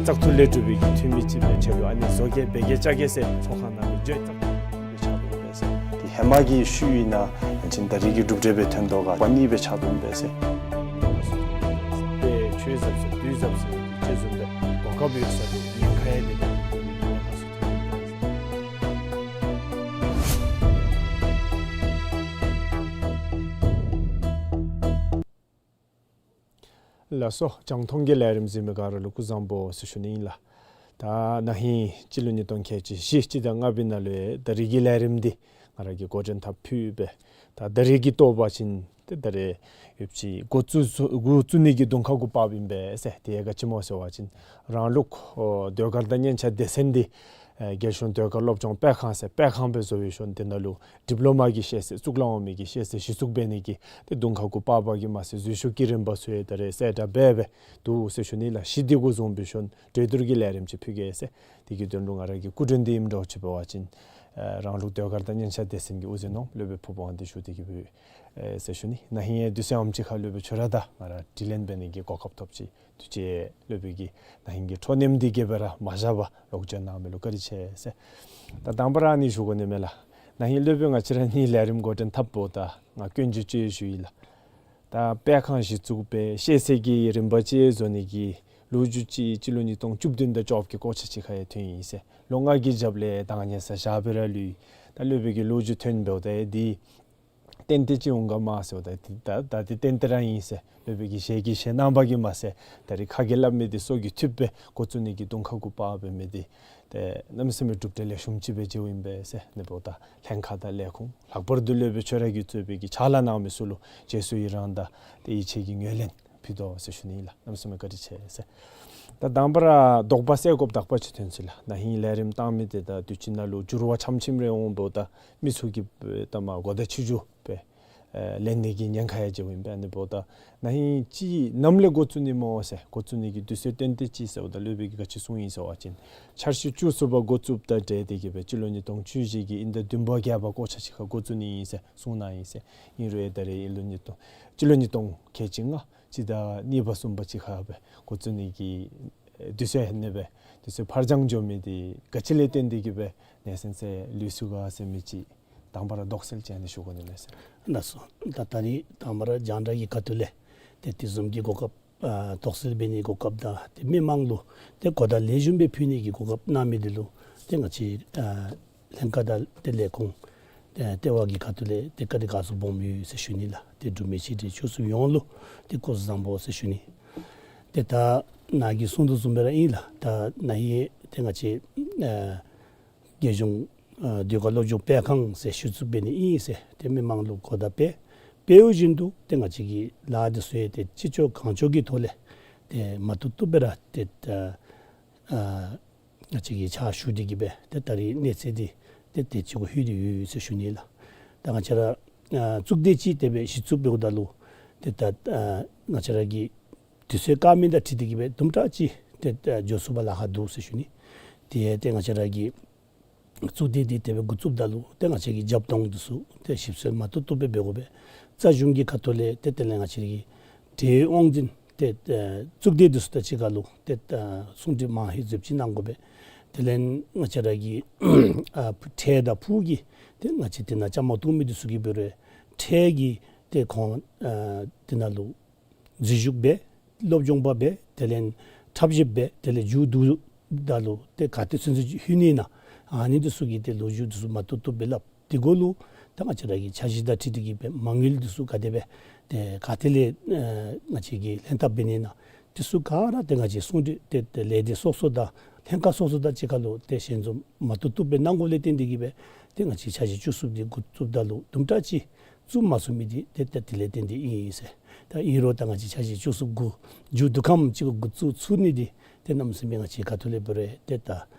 བཙག་འཐུ་ལས་གྲུབ་པའི་གི་འཐུས་མི་ཅིག་སྦེ་ཆ་ལུ་ཨ་ནི་བཟོ་གེ་འབད་གེ་བཅའ་གེ་ཟེར་ཚོགས་ཁང་ནང་ལུ་བརྗོད་བཙག་འཐུ་ལས་གྲུབ་པའི་ཆ་དོ་བས་ཟེར། ཏེ་ཧེ་མ་གི་ཤུལ་ཨིན་ན་ཨ་ནི་ད་རིས་ཀྱི་གྲུབ་འབྲས་སྦེ་ཐོན་དོ་ག་པ་ནི་སྦེ་ཆ་དོ་བས་ཟེར། ཏེ་ཆོས་ཟབ་ཟེར་དུས་ཟབ་ཟེར་ཅིག་བཟུམ་སྦེ་གོ་སྐབས་ཡོད་ས་ལུ་ཉེན་ཁ་ཡང་དེ་ལས་ཉེན་ཁ་སུ་ཐོན་ཡོད་པས་ཟེར། ལགས་སོ། རྒྱང་མཐོང་གི་ལས་རིམ་གཟིགས་མི་ག་ར་ལུ་སྐུ་གཟུགས་བཟང་པོ་ཟེར་ཞུ་ནི་ཨིན་ལགས། ད་ན་ཧིང་སྤྱི་ལོ་ཉིས་སྟོང་ཁལ་གཅིག་བཞི་སྤྱི་ཟླ་ལྔ་པའི་ནང་ལུ་ད་རིས་ཀྱི་ལས་རིམ་འདི་ང་ར་གིས་འགོ་འདྲེན་འཐབ་ཕུལ་སྦེ་ད་ད་རིས་ཀྱི་ཐོ་བ་ཅིན་ཏེ་ད་རིས་ཡོདཔ་ཅིག་འགོ་བཙུགས་འགོ་བཙུགས་ནི་གི་གདོང་ཁ་གུ་བབ་ཨིན་པས་ཟེར། དེ་ཡང་ག་ཅི་སྨོ་ཟེར་བ་ཅིན་རང་ལུགས་ཨོ་ཟློས་གར་དང་སྙན་ཆ་སྡེ་ཚན་འདི་ཨེ་རྒྱལ་གཞུང་ཟློས་གར་སློབ་སྦྱོང་སྤེལ་ཁང་ཟེར་སྤེལ་ཁང་སྦེ་བཟོ་བའི་ཤུལ་དེ་ནང་ལུ་ཌིབ་ལོ་མ་གི་ཤེས་ཚད་གཙུག་ལག་འོག་མའི་གི་ཤེས་ཚད་གཞི་བཙུགས་འབད་ནི་གི་ཏེ་གདོང་ཁ་གུ་བབ་པ་གིས་མ་ཚད་འཛུལ་ཞུགས་ཀྱི་རིམ་པ་ཚུ་ཡང་ད་རིས་གསལ་བསྒྲགས་འབད་སྦེ་འདུག་ཟེར་ཞུ་ནི་ལགས། གཞི་འདི་གུ་བཟུང་བའི་ཤུལ་གྲོས་བསྡུར་གྱི་ལས་རིམ་ཅིག་ཕུལ་གེ་ཟེར། དེ་གི་དོན་ལུ་ང་ར་གི་སྐུ་མགྲོན་འདི་ཨིནམ་འདྲཝ་ཅིག་འབད་བ་ཅིན་ཨེ་རང་ལུགས་ཟློས་གར་དང་སྙན་ཆ་སྡེ་ཚན་གྱི་དབུ་མཛད་ནོར་བུ་སློབ་དཔོན་ཕུར་བུ་དབང་འདུས་ཞུ་སྟེ་གི་སྦེ་ཨེ་ཟེར་ཞུ་ནི། ན་ཧིང་ཡང་དུས་ཚོད་ཨམ་ཅིག་ཁར་སློབ་དཔོན་ཁྱོད་ར་དང་ང་ར་དྲི་ལན་འབད་ནི་གི་གོ་སྐབས་ཐོབ་ཅི། དུས་ཅི་སློབ་དཔོན་གྱིས་ན་ཧིང་གི་འཕྲོ་མཐུད་དེ་གི་སྦེ་ར་མ་བཞག་པར་ལོག་འབྱོན་གནང་མི་ལུ་བཀའ་དྲིན་ཆེ་ཟེར། ད་དང་པ་ར་ཨ་ནི་ཞུ་དགོ་ནི་མས་ལགས། ན་ཧིང་སློབ་དཔོན་ང་བཅས་ར་གཉིས་ལས་རིམ་འགོ་འདྲེན་འཐབ་འབདཝ་ད་ང་སྐྱོན་བརྗོད་ཅིག་ཞུ་ཡི་ལགས། ད་སྤེལ་ཁང་གཞི་བཙུགས་སྦེ་ཤེས་ཚད་ཀྱི་རིམ་པ་ཅིག་བཟོ་ནི་གི་ལོ་རྒྱུས་ཅིག་སྤྱི་ལོ་ཉིས་སྟོང་བཅུ་བདུན་དང་བཅོ་བརྒྱད་ཀྱི་སྐོར་ཆ་ཅིག་ཁར་ཡང་ཐོན་ཡི་ཟེར། ལོ་ལྔ་གི་རྒྱབ་ལས་བདག་ཉར་ས་བཞག་སྦེ་ར་ལུས། ད་སློབ་དཔོན་གྱི་ལོ་རྒྱུས་ཐོན་འབདཝ་ད་ཡང་འདི་ཏན་ཏན་ཅིག་འོང་ག་མས་ཟེརཝ་ད་ཏེ་ད་ད་འདི་ཏན་ཏན་ར་ཨིན་ཟེར། སློབ་དཔོན་གྱིས་ཞལ་གྱིས་བཞེས་གནང་བ་གིས་མ་ཚད་ད་རིས་ཁ་གིས་སླབ་མི་འདི་སོ་གིས་ཐུབ་སྦེ་འགོ་བཙུགས་ནི་གི་གདོང་ཁ་གུ་བབ་སྦེ་མི་འདི་ཏེ་གནམ་མེད་ས་མེད་གྲུབ་འབྲས་ལེགས་ཤོམ་ཅིག་སྦེ་མཇལཝ་ཨིན་པས་ཟེར། ཨ་ནི་འབདཝ་ད་ལྷན་ཁག་དང་ལས་ཁུངས་ལྷག་པར་དུ་སློབ་དཔོན་ཁྱོད་ར་གིས་གཙོས་པའི་གི་ཕྱག་ལཱ་གནང་མི་ཚུ་ལུ་རྗེས་སུ་ཡི་རང་དང་ཏེ་ཡིད་ཆེས་ཀྱི་ངོས་ལེན་ཕུལ་དོ་ཟེར་ཞུ་ནི་ཨིན་ལགས། གནམ་མེད་ས་མེད་བཀའ་དྲིན་ཆེ་ཟེར། ད་དང་པ་ར་དོགས་པ་སེལ་དགོཔ་དག་པ་ཅིག་ཐོན་སོ་ཡི་ལགས། ན་ཧིང་ལས་རིམ་བཏང་མི་འདི་ད་དུས་ཅི་ནང་ལུ་འགྱུར་བ་ཙམ་ཅིག་རེ་འོང་འབདཝ་ད་མི་ཚུ་གིས་ད་མ་གོ་བརྡ་ཆུང་ཀུ་སྦེ་ཨེ་ལེན་ནི་གི་ཉེན་ཁ་ཡང་འབྱུངམ་ཨིན་པས། ཨ་ནི་འབདཝ་ད་ན་ཧིང་ཅིག་ནམ་ལས་འགོ་བཙུགས་ནི་སྨོ་ཟེར། འགོ་བཙུགས་ནི་གི་དུས་ཚོད་ཏན་ཏན་ཅིག་ཟེརཝ་ད་སློབ་དཔོན་གྱིས་ག་ཅི་གསུངས་ཡི་ཟེར་བ་ཅིན་འཆར་གཞི་བཅུ་གསུམ་པ་འགོ་བཙུགསཔ་དང་འབྲེལ་ཏེ་གི་སྦེ་སྤྱི་ལོ་ཉིས་སྟོང་བཅུ་བཞི་གི་དབྱིན་ཟླ་བདུན་པ་བརྒྱད་པ་སྐོར་ཆ་ཅིག་ཁར་འགོ་བཙུགས་ནི་ཨིན་ཟེར་གསུངས་གནང་ཡི་ཟེར། ཨིན་རུང་ཡང་ད་རིས་དབྱིན་ལོ་ཉིས་སྟོང་སྤྱི་ལོ་ཉིས་སྟོང་ཁལ་གཅིག་ལྔ་སྤྱི་ཟླ་གཉིས་པ་གསུམ་པ་ཅིག་ཁར་སྦེ་འགོ་བཙུགས་ནི་གི་ཨེ་དུས་ཚོད་ཧེ་ནི་སྦེ་དུས་ཚོད་ཕར་འགྱངས་འགྱོ་མི་འདི་ག་ཅི་ལས་བརྟེན་ཏེ་གི་སྦེ་ནེ་སན་ཚེ་ལུས་སོ་ག་ཟེར་མི་ཅིག་དང་པ་ར་དོགས་སེལ་ཅིག་ཨ་ནི་ཞུ་དགོ་ནི་མས་ཟེར། ལགས་སོ། ད་ད་རིས་དང་པ་ར་རྒྱང་བསྒྲགས་ཀྱི་ཁ་ཐུག་ལས་ཏེ་དེ་བཟུམ་གྱི་གོ་སྐབས་ཨ་དོགས་སེལ་འབད་ནི་གོ་སྐབས་དང་ཏེ་མི་མང་ལུ་ཏེ་གོ་བརྡ་ལེགས་ཤོམ་སྦེ་ཕུལ་ནི་གི་གོ་སྐབས་གནང་མི་འདི་ལུ་ཏེ་ང་བཅས་ཨ་ལྷན་ཁག་དང་ཏེ་ལས་ཁུངས་ཏེ་ལྟེ་བ་གི་ཁ་ཐུག་ལས་ཏེ་བཀའ་དྲིན་དགའ་ཚོར་སྦོམ་ཡོད་ཟེར་ཞུ་ནི་ལགས། ཏེ་འབྲུག་མི་ཆེ་འབྲིང་ཆུང་གསུམ་ཡོངས་ལུ་ཏེ་སྐུ་གཟུགས་བཟང་པོ་ཟེར་ཞུ་ནི། ཏེ་ད་ནཱ་གིས་གསུངས་དོ་བཟུམ་སྦེ་ར་ཨིན་ལགས། ད་ན་ཧིང་ཏེ་ང་བཅས་ཨ་རྒྱལ་གཞུང་ཨ་ཟློས་གར་སློབ་སྦྱོང་སྤེལ་ཁང་ཟེར་གཞི་བཙུགས་འབད་ནི་ཨིན་ཟེར་ཏེ་མི་མང་ལུ་གོ་བརྡ་སྤེལ། དཔེ་འབད་བ་ཅིན་ཏེ་ང་བཅས་ཀྱི་ལཱ་འདི་ཚུ་ཡང་ཏེ་ཅི་ལྕོགས་གང་ལྕོགས་ཀྱི་ཐོག་ལས་ཏེ་མ་བཏུབ་བཏུབ་སྦེ་ར་ཏེ་ཨ་ང་བཅས་ཀྱིས་ཕྱག་ཞུ་སྟེ་གི་སྦེ་ཏེ་ད་རིས་གནས་ཚད་འདི་ཏེ་དེ་ཅིག་གུ་ལྷོད་དེ་ཡོད་ཟེར་ཞུ་ནི་ལགས། ད་ང་བཅས་ར་ཨ་གཙུག་སྡེ་ཅིག་དེ་སྦེ་གཞི་བཙུགས་འབདཝ་ད་ལུ་ཏེ་ད་ཨ་ང་བཅས་ར་གི་དུས་ཚོད་བཀག་མི་དང་འཁྲིལ་ཏེ་གི་སྦེ་དུམ་གྲ་ཅིག་ཏེ་ཨ་འགྱོ་ཚུགས་པར་ལཱ་ཁག་འདུག་ཟེར་ཞུ་ནི། དེ་ཡང་ཏེ་ང་བཅས་ར་གི་གཙུག་སྡེ་འདི་དེ་སྦེ་འགོ་བཙུགསཔ་ད་ལུ་ཏེ་ང་བཅས་ཀྱིས་རྒྱབ་སྟངས་འདི་ཚུ་ཏེ་ཞིབ་འཚོལ་མ་བཏུབ་བཏུབ་སྦེ་འབད་དགོ་པས། རྩ་གཞུང་གི་ཁ་ཐུག་ལས་ཏེ་དེ་ལས་ང་བཅས་ར་གི་ཏེ་དབང་འཛིན་ཏེ་ཨ་གཙུག་སྡེ་འདི་ཚུ་དང་གཅིག་ཁར་ལུ་ཏེ་ཨ་གསུང་གྲོས་མང་ཧེང་ཟབ་ཅིག་གནང་དགོ་པས། དེ་ལས་ང་བཅས་ར་གི་ཨ་ཕུ་འཕྲལ་དང་ཕུགས་ཀྱི་ཏེ་ང་བཅས་དེ་ནང་བཅའ་མར་གཏོགས་མི་འདི་ཚུ་གིས་འབད་རུང་འཕྲལ་གྱི་ཏེ་ཁོང་ཨ་དེ་ནང་ལུ་འཛུལ་ཞུགས་འབད་སློབ་སྦྱོང་པ་འབད་དེ་ལས་འཁྲབ་གཞས་འབད་དེ་ལས་མཇུག་བསྡུཝ་ད་ལུ་ཏེ་ག་ཏེ་ཚུན་ཚོད་ལྷོད་ནི་ཨིན་ན་ཨ་ནི་འདི་ཚུ་གི་ཏེ་ལོ་རྒྱུས་འདི་ཚུ་མ་བཏུབ་བཏུབ་སྦེ་སླབ། དེ་གུ་ལུ་ད་ང་བཅས་ར་གི་འཆར་གཞི་དང་འཁྲིལ་ཏེ་གི་སྦེ་མ་དངུལ་འདི་ཚུ་ག་དེ་སྦེ་ཏེ་ག་ཏེ་ལས་ཨ་ང་བཅས་ཀྱིས་ལྷན་ཐབས་འབད་ནི་ཨིན་ན་འདི་ཚུ་ག་ར་ཏེ་ང་བཅས་གསུང་གྲོས་ཏེ་ཏེ་ལས་སྡེ་སོ་སོ་དང་ལྷན་ཁག་སོ་སོ་དང་གཅིག་ཁར་ལུ་ཏེ་ཞལ་འཛོམས་མ་བཏུབ་བཏུབ་སྦེ་གནང་དགོཔ་ལས་བརྟེན་ཏེ་གི་སྦེ་ཏེ་ང་བཅས་འཆར་གཞི་བཅུ་གསུམ་འདི་འགོ་བཙུགསཔ་ད་ལུ་དུམ་གྲ་ཅིག་བཙུགས་མ་ཚུགས་མི་འདི་ཏེ་ཏེ་དེ་ལས་བརྟེན་ཏེ་ཨིན་ཟེར། ད་ཨིན་རུང་ད་ང་བཅས་འཆར་གཞི་བཅུ་གསུམ་འགོ་མཇུག་བསྡུ་ཁམས་ཅིག་འགོ་བཙུགས་ཚུགས་ནི་འདི་ཏེ་གནམ་མེད་ས་མེད་ང་བཅས་ཁ་ཐུག་ལས་འབད་རུང་ཏེ་ད་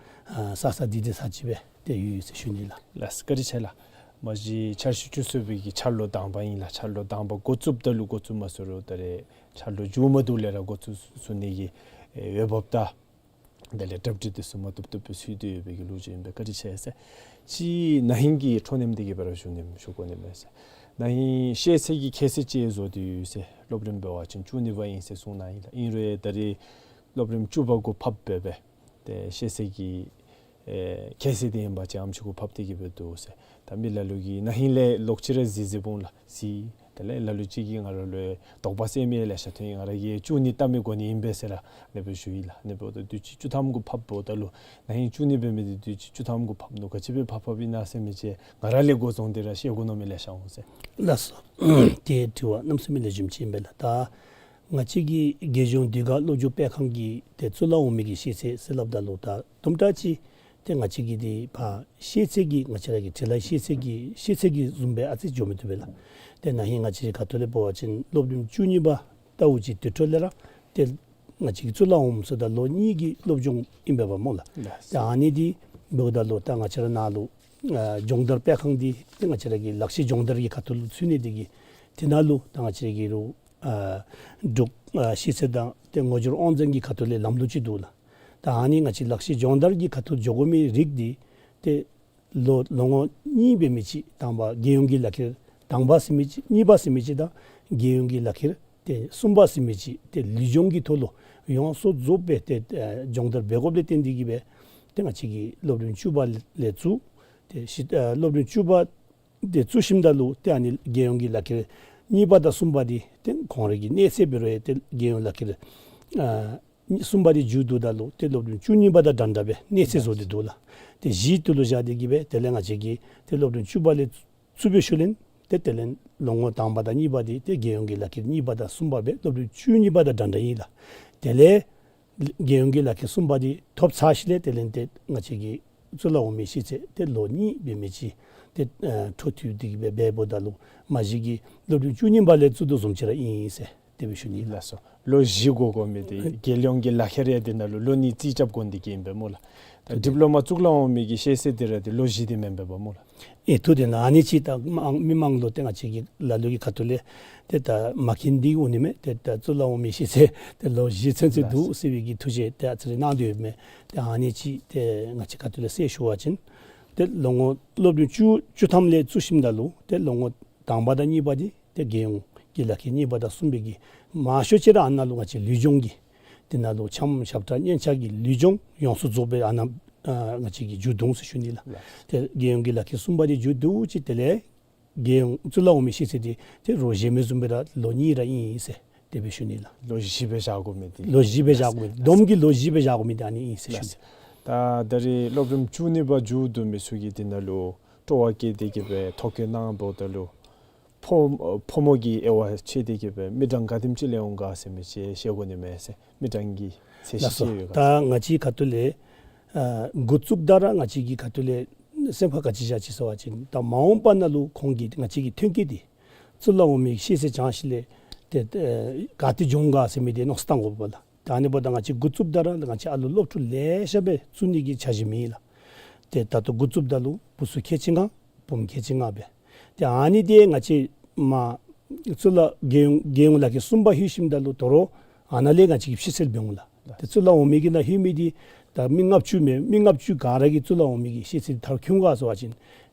ཨ་ས་ས་བདེ་བདེ་ས་ཅིག་སྦེ་ཏེ་ཡོད་ཟེར་ཞུ་ནི་ལགས། ལགས་སོ་བཀའ་དྲིན་ཆེ་ལགས། མ་གཞི་འཆར་གཞི་བཅུ་གསུམ་པའི་གི་འཆར་ལོ་དང་པ་ཨིན་ལགས། འཆར་ལོ་དང་པ་འགོ་བཙུགསཔ་ད་ལུ་འགོ་བཙུགས་མ་ཚུགས་རུང་ད་རེས་འཆར་ལོ་མཇུག་མ་བསྡུ་ལས་ར་འགོ་བཙུགས་ཚུགས་ནི་གི་ཨེ་འོས་འབབ་དང་དེ་ལས་གྲ་སྒྲིག་འདི་ཚུ་མ་བཏུབ་བཏུབ་སྦེ་ཚུད་དེ་ཡོད་པའི་གི་ལོ་རྒྱུས་ཨིན་པས། བཀའ་དྲིན་ཆེ་ཟེར། ཅིག་ན་ཧིང་གི་འཕྲོ་མཐུད་དེ་གི་སྦེ་ར་ཞུ་ནི་ཞུ་དགོ་ནི་མས་ཟེར། ན་ཧིང་ཤེས་ཚད་ཀྱི་ཁྱད་ཚད་ཅིག་བཟོ་སྟེ་ཡོད་ཟེར། སློབ་རིམ་འབད་བ་ཅིན་བཅུ་གཉིས་པ་ཨིན་ཟེར་གསུངས་གནང་ཡི་ལགས། ཨིན་རུང་ད་རེས་ སློབ་རིམ་བཅུ་པ་གུ་ཕབ་སྦེ་སྦེ་ཏེ་ཤེས་ཚད་ཀྱི་ཨེ་ཁྱད་ཚད་འདི་ཨིན་པ་ཅིན་ཨམ་ཅིག་གུ་ཕབ་སྟེ་གི་སྦེ་འདུག་ཟེར། ད་མི་ལ་ལུ་གིས་ན་ཧིང་ལས་ལོག་ཅི་ར་གཟིགས་གཟིགསཔ་འོང་ལགས། གཟིགས། དེ་ལས་ལ་ལུ་ཅིག་གིས་ང་ར་ལུ་དོགས་པ་སེལ་མི་ལེ་ཤ་ཐོན། ང་ར་གིས་བཅུ་གཉིས་བལྟ་མི་དགོ་ནི་ཨིན་པས་ཟེར་ར་ཨ་ནི་སྦེ་ཞུ་ཡི་ལགས། ཨ་ནི་འབདཝ་ད་དུས་ཅི་བཅུ་ཐམ་གུ་ཕབ་འབདཝ་ད་ལུ་ན་ཧིང་བཅུ་གཉིས་འབད་མི་འདི་དུས་ཅི་བཅུ་ཐམ་གུ་ཕབ་ནུག། ག་ཅི་སྦེ་ཕབ་ཕབ་ཨིན་ན་ཟེར་མི་ཅིག་ང་ར་ལས་འགོ་བཟུང་སྟེ་ར་ཤེས་དགོ་མནོ་མི་ལེ་ཤ་འོང་ཟེར། ལགས་སོ། ཏེ་དྲི་བ་གནམ་མེད་ས་མེད་ལེགས་ཤོམ་ཅིག་ཨིན་པས་ལགས། ད་ང་བཅས་ཀྱི་རྒྱལ་གཞུང་དུས་འགོ་སློབ་སྦྱོང་སྤེལ་ཁང་གི་ཏེ་གཙུག་ལག་འོག་མའི་གི་ཤེས་ཚད་ཟེར་སླབ་ད་ལུ་ད་དུམ་གྲ་ཅིག་ཏེ་ང་བཅས་ཀྱི་འདི་ཕར་ཤེས་ཚད་ཀྱི་ང་བཅས་ར་གི་འབྲི་ལྷག་ཤེས་ཚད་ཀྱི་ཤེས་ཚད་ཀྱི་བཟུམ་སྦེ་ཨ་ཙི་འགྱོ་མི་བཏུབ་པས་ལགས། ཏེ་ན་ཧིང་ང་བཅས་ཁ་ཐུག་ལས་འབད་བ་ཅིན་སློབ་རིམ་བཅུ་གཉིས་པ་ལྟ་བུ་ཅིག་དེ་འཕྲོ་ལས་ར་ཏེ་ང་བཅས་ཀྱི་གཙུག་ལག་འོགམ་ཟེརཝ་ད་ལོ་གཉིས་ཀྱི་སློབ་སྦྱོང་ཨིན་པས་པ་སྨོ་ལགས། ལགས། ཏེ་ཨ་ནི་འདི་འབདཝ་ད་ལུ་ད་ང་བཅས་ར་ནཱ་ལུ་ཨ་སྦྱོང་བརྡར་སྤེལ་ཁང་འདི་ཏེ་ང་བཅས་ར་གི་ལག་ཤེས་སྦྱོང་བརྡར་གྱི་ཁ་ཐུག་ལུ་ཚུད་ནི་འདི་གིས་དེ་ནང་ལུ་ད་ང་བཅས་ར་གི་རུང་ཨ་འབྲུག་ཨ་ཤེས་ཚད་དང་ཏེ་ངོ་སྦྱོར་དབང་འཛིན་གྱི་ཁ་ཐུག་ལས་ལམ་ལུགས་ཅིག་འདུག་ལགས། ད་ཨ་ནི་ང་བཅས་ལག་ཤེས་སྦྱོང་བརྡར་གྱི་ཁ་ཐུག་འགྱོ་དགོ་མི་རིགས་འདི་ཏེ་ལོ་ལོ་ངོ་གཉིས་འབད་མི་ཅིག་དང་པ་རྒྱལ་ཡོངས་ཀྱི་ལག་ཁྱེར་དང་པ་ཟེར་མི་ཅིག་གཉིས་པ་ཟེར་མི་ཅིག་དང་རྒྱལ་ཡོངས་ཀྱི་ལག་ཁྱེར་ཏེ་གསུམ་པ་ཟེར་མི་ཅིག་ཏེ་ལུས་སྦྱོང་གི་ཐོག་ལུ་ཡོངས་སུ་རྫོགས་སྦེ་ཏེ་ཨ་སྦྱོང་བརྡར་འབད་དགོཔ་ལས་བརྟེན་ཏེ་གི་སྦེ་ཏེ་ང་བཅས་ཀྱི་སློབ་རིམ་བཅུ་པ་ལས་བཙུགས་ཏེ་ཤི་ཨ་སློབ་རིམ་བཅུ་པ་ཏེ་བཙུགས་ཞིནམ་ད་ལུ་ཏེ་ཨ་ནི་རྒྱལ་ཡོངས་ཀྱི་ལག་ཁྱེར་གཉིས་པ་དང་གསུམ་པ་འདི་ཏེ་ཁོང་རའི་གི་གནས་ཚད་འབད་རུང་ཡང་ཏེ་རྒྱལ་ཡོངས་ལག་ཁྱེར་ཨ་གསུམ་པ་འདི་མཇུག་བསྡུཝ་ད་ལུ་ཏེ་སློབ་རིམ་བཅུ་གཉིས་པ་དང་འདྲན་འདྲ་སྦེ་གནས་ཚད་བཟོ་སྟེ་འདུག་ལགས། ཏེ་གཞི་དེ་ལུ་བཞག་སྟེ་གི་སྦེ་དེ་ལས་ང་བཅས་ཀྱིས་ཏེ་སློབ་རིམ་བཅུ་པ་ལས་བཙུགས་པའི་ཤུལ་ལས་ཏེ་དེ་ལས་ལོ་ངོ་དང་པ་དང་གཉིས་པ་འདི་ཏེ་རྒྱལ་ཡོངས་ཀྱི་ལག་ཁྱེར་གཉིས་པ་དང་གསུམ་པ་སྦེ་སློབ་རིམ་བཅུ་གཉིས་པ་དང་འདྲན་འདྲ་ཨིན་ལགས། དེ་ལས་རྒྱལ་ཡོངས་ཀྱི་ལག་ཁྱེར་གསུམ་པ་འདི་ཐོབ་ཚར་ཞིནམ་ལས་དེ་ལས་ཏེ་ང་བཅས་ཀྱི་གཙུག་ལག་འོག་མའི་ཤེས་ཚད་ཏེ་ལོ་གཉིས་འབད་མི་ཅིག་ཏེ་ཨ་འཕྲོ་མཐུད་དེ་གི་སྦེ་འབདཝ་ད་ལུ་མ་གཞི་གི་སློབ་རིམ་བཅུ་གཉིས་པ་ལས་བཙུགས་དོ་བཟུམ་ཅིག་ར་ཨིན་ཟེར་དེ་སྦེ་ཞུ་ནི་ལགས། ལགས་སོ། ལོ་བཞི་དགོ་དགོ་མི་འདི་རྒྱལ་ཡོངས་ཀྱི་ལག་ཁྱེར་ཡང་འདི་ནང་ལུ་ལོ་གཉིས་རྩིས་རྐྱབ་དགོ་ནི་འདི་གིས་ཨིན་པས་སྨོ་ལགས། ད་ཌིབ་ལོ་མ་གཙུག་ལག་འོག་མའི་གི་ཤེས་ཚད་འདི་ར་འདི་ལོ་བཞི་འདི་མེན་པས་པ་སྨོ་ལགས། ཨེ་ཐུགས་བདེན་ལགས། ཨ་ནི་ཅིག་ད་མི་མང་ལུ་ཏེ་ང་བཅས་ཀྱི་ལ་ལུ་གི་ཁ་ཐུག་ལས་ཏེ་ད་མ་མཁྱེན་འདི་འོང་ནི་མས། ཏེ་ད་གཙུག་ལག་འོག་མའི་ཤེས་ཚད་ཏེ་ལོ་བཞི་ཚུན་ཚོད་འདུག་ཟེར་བའི་གི་ཐུགས་བཞེད་ཏེ་ཨ་ཙི་རེ་གནང་དོ་ཡོདཔ་མས། ཏེ་ཨ་ནི་ཅིག་ཏེ་ང་བཅས་ཁ་ཐུག་ལས་གསལ་ཞུ་བ་ཅིན་ཏེ་ལོ་ངོ་སློབ་རིམ་བཅུ་བཅུ་ཐམ་ལས་བཙུགས་ཞིནམ་ད་ལུ་ཏེ་ལོ་ངོ་དང་པ་དང་གཉིས་པ་འདི་ཏེ་རྒྱལ་ཡོངས་ཀྱི་ལག་ཁྱེར་གཉིས་པ་དང་གསུམ་པའི་གི་མང་ཤོས་ཅིག་ར་ཨ་ནཱ་ལུ་ང་བཅས་ལུས་སྦྱོང་གི་དེ་ནང་ལུ་འཆམ་ཞབས་ཁྲ་སྙན་ཆ་གི་ལུས་སྦྱོང་ཡོངས་སུ་རྫོགས་སྦེ་ཨ་ནཱ་ཨ་ང་བཅས་ཀྱིས་མཇུག་བསྡུ་འོང་ཟེར་ཞུ་ནི་ལགས། ལགས། ཏེ་རྒྱལ་ཡོངས་ཀྱི་ལག་ཁྱེར་གསུམ་པ་འདི་མཇུག་བསྡུ་ཅི། དེ་ལས་རྒྱལ་ཡོངས་གཙུག་ལག་འོག་མའི་ཤེས་ཚད་འདི་ཏེ་རོགས་གཞན་མི་བཟུམ་སྦེ་ར་ལོ་གཉིས་ར་ཨིན་ཟེར་དེ་སྦེ་ཞུ་ནི་ལགས། ལོ་བཞི་སྦེ་བཞག་དགོ་མི་འདི། ལོ་བཞི་སྦེ་བཞག་དགོ་མི་འདི། བསྡོམས་ཀྱིས་ལོ་བཞི་སྦེ་བཞག་དགོ་མི་འདི་ཨ་ནི་ཨིན་ཟེར་ཞུ་ནི། ལགས། ད་ད་རེས་སློབ་རིམ་བཅུ་གཉིས་པ་མཇུག་བསྡུ་མི་ཚུ་གིས་འདི་ནང་ལུ་སྤྲོ་བ་བསྐྱེད་དེ་གི་སྦེ་ཐོ་བཀོད་གནང་འབདཝ་ད་ལུ་ཕོ་ཕོ་མོ་གི་དབྱེ་བ་ཕྱེ་སྟེ་གི་སྦེ་མི་གྲངས་ག་དེམ་ཅིག་ལས་འོང་ག་ཟེར་མི་ཅིག་ཤེས་དགོ་ནི་མས་ཟེར། མི་གྲངས་ཀྱི་ཚད་གཞི་ཅིག་ཡོད་ག། ད་ང་བཅས་ཁ་ཐུག་ལས་ཨ་འགོ་བཙུགསཔ་ད་ར་ང་བཅས་ཀྱི་ཁ་ཐུག་ལས་སེམས་ཁར་ག་ཅི་བཞག་ཅི་ཟེར་བ་ཅིན་ད་མ་འོངས་པ་ནང་ལུ་ཁོང་གིས་ང་བཅས་ཀྱི་ཐོན་སྐྱེད་འདི་གཙུག་ལག་འོག་མའི་ཤེས་ཚད་སྦྱང་ཞིནམ་ལས་ཏེ་ཨ་ག་ཏེ་འགྱོ་འོང་ག་ཟེར་མི་འདི་མནོ་བསམ་བཏང་དགོ་པས་ལགས། ད་ཨ་ནི་འབདཝ་ད་ང་བཅས་འགོ་བཙུགསཔ་ད་ར་ང་བཅས་ཨ་ལུ་སློབ་ཕྲུག་ལེ་ཤ་སྦེ་བཙུགས་ནི་གི་འཆར་གཞི་མེད་ལགས། ཏེ་ད་ལྟོ་འགོ་བཙུགསཔ་ད་ལུ་བུ་ཚུ་ཁལ་གཅིག་ལྔ་བུམོ་ཁལ་གཅིག་ལྔ་སྦེ། ཏེ་ཨ་ནི་འདི་ང་བཅས་མ་གཙུག་ལག་རྒྱལ་ཡོངས་རྒྱལ་ཡོངས་ལག་ཁྱེར་གསུམ་པ་ལྷོད་ཞིནམ་ད་ལུ་དོ་རུང་ཨ་ནཱ་ལས་ང་བཅས་ཀྱིས་ཕྱིར་བསལ་འབད་འོང་ལགས། ཏེ་གཙུག་ལག་འོག་མའི་གི་ནང་ལྷོད་མི་འདི་ད་མི་ལྔ་བཅུ་མས། མི་ལྔ་བཅུ་ག་ར་གིས་གཙུག་ལག་འོག་མའི་གི་ཤེས་ཚད་མཐར་འཁྱོལ་ག་ཟེར་བ་ཅིན་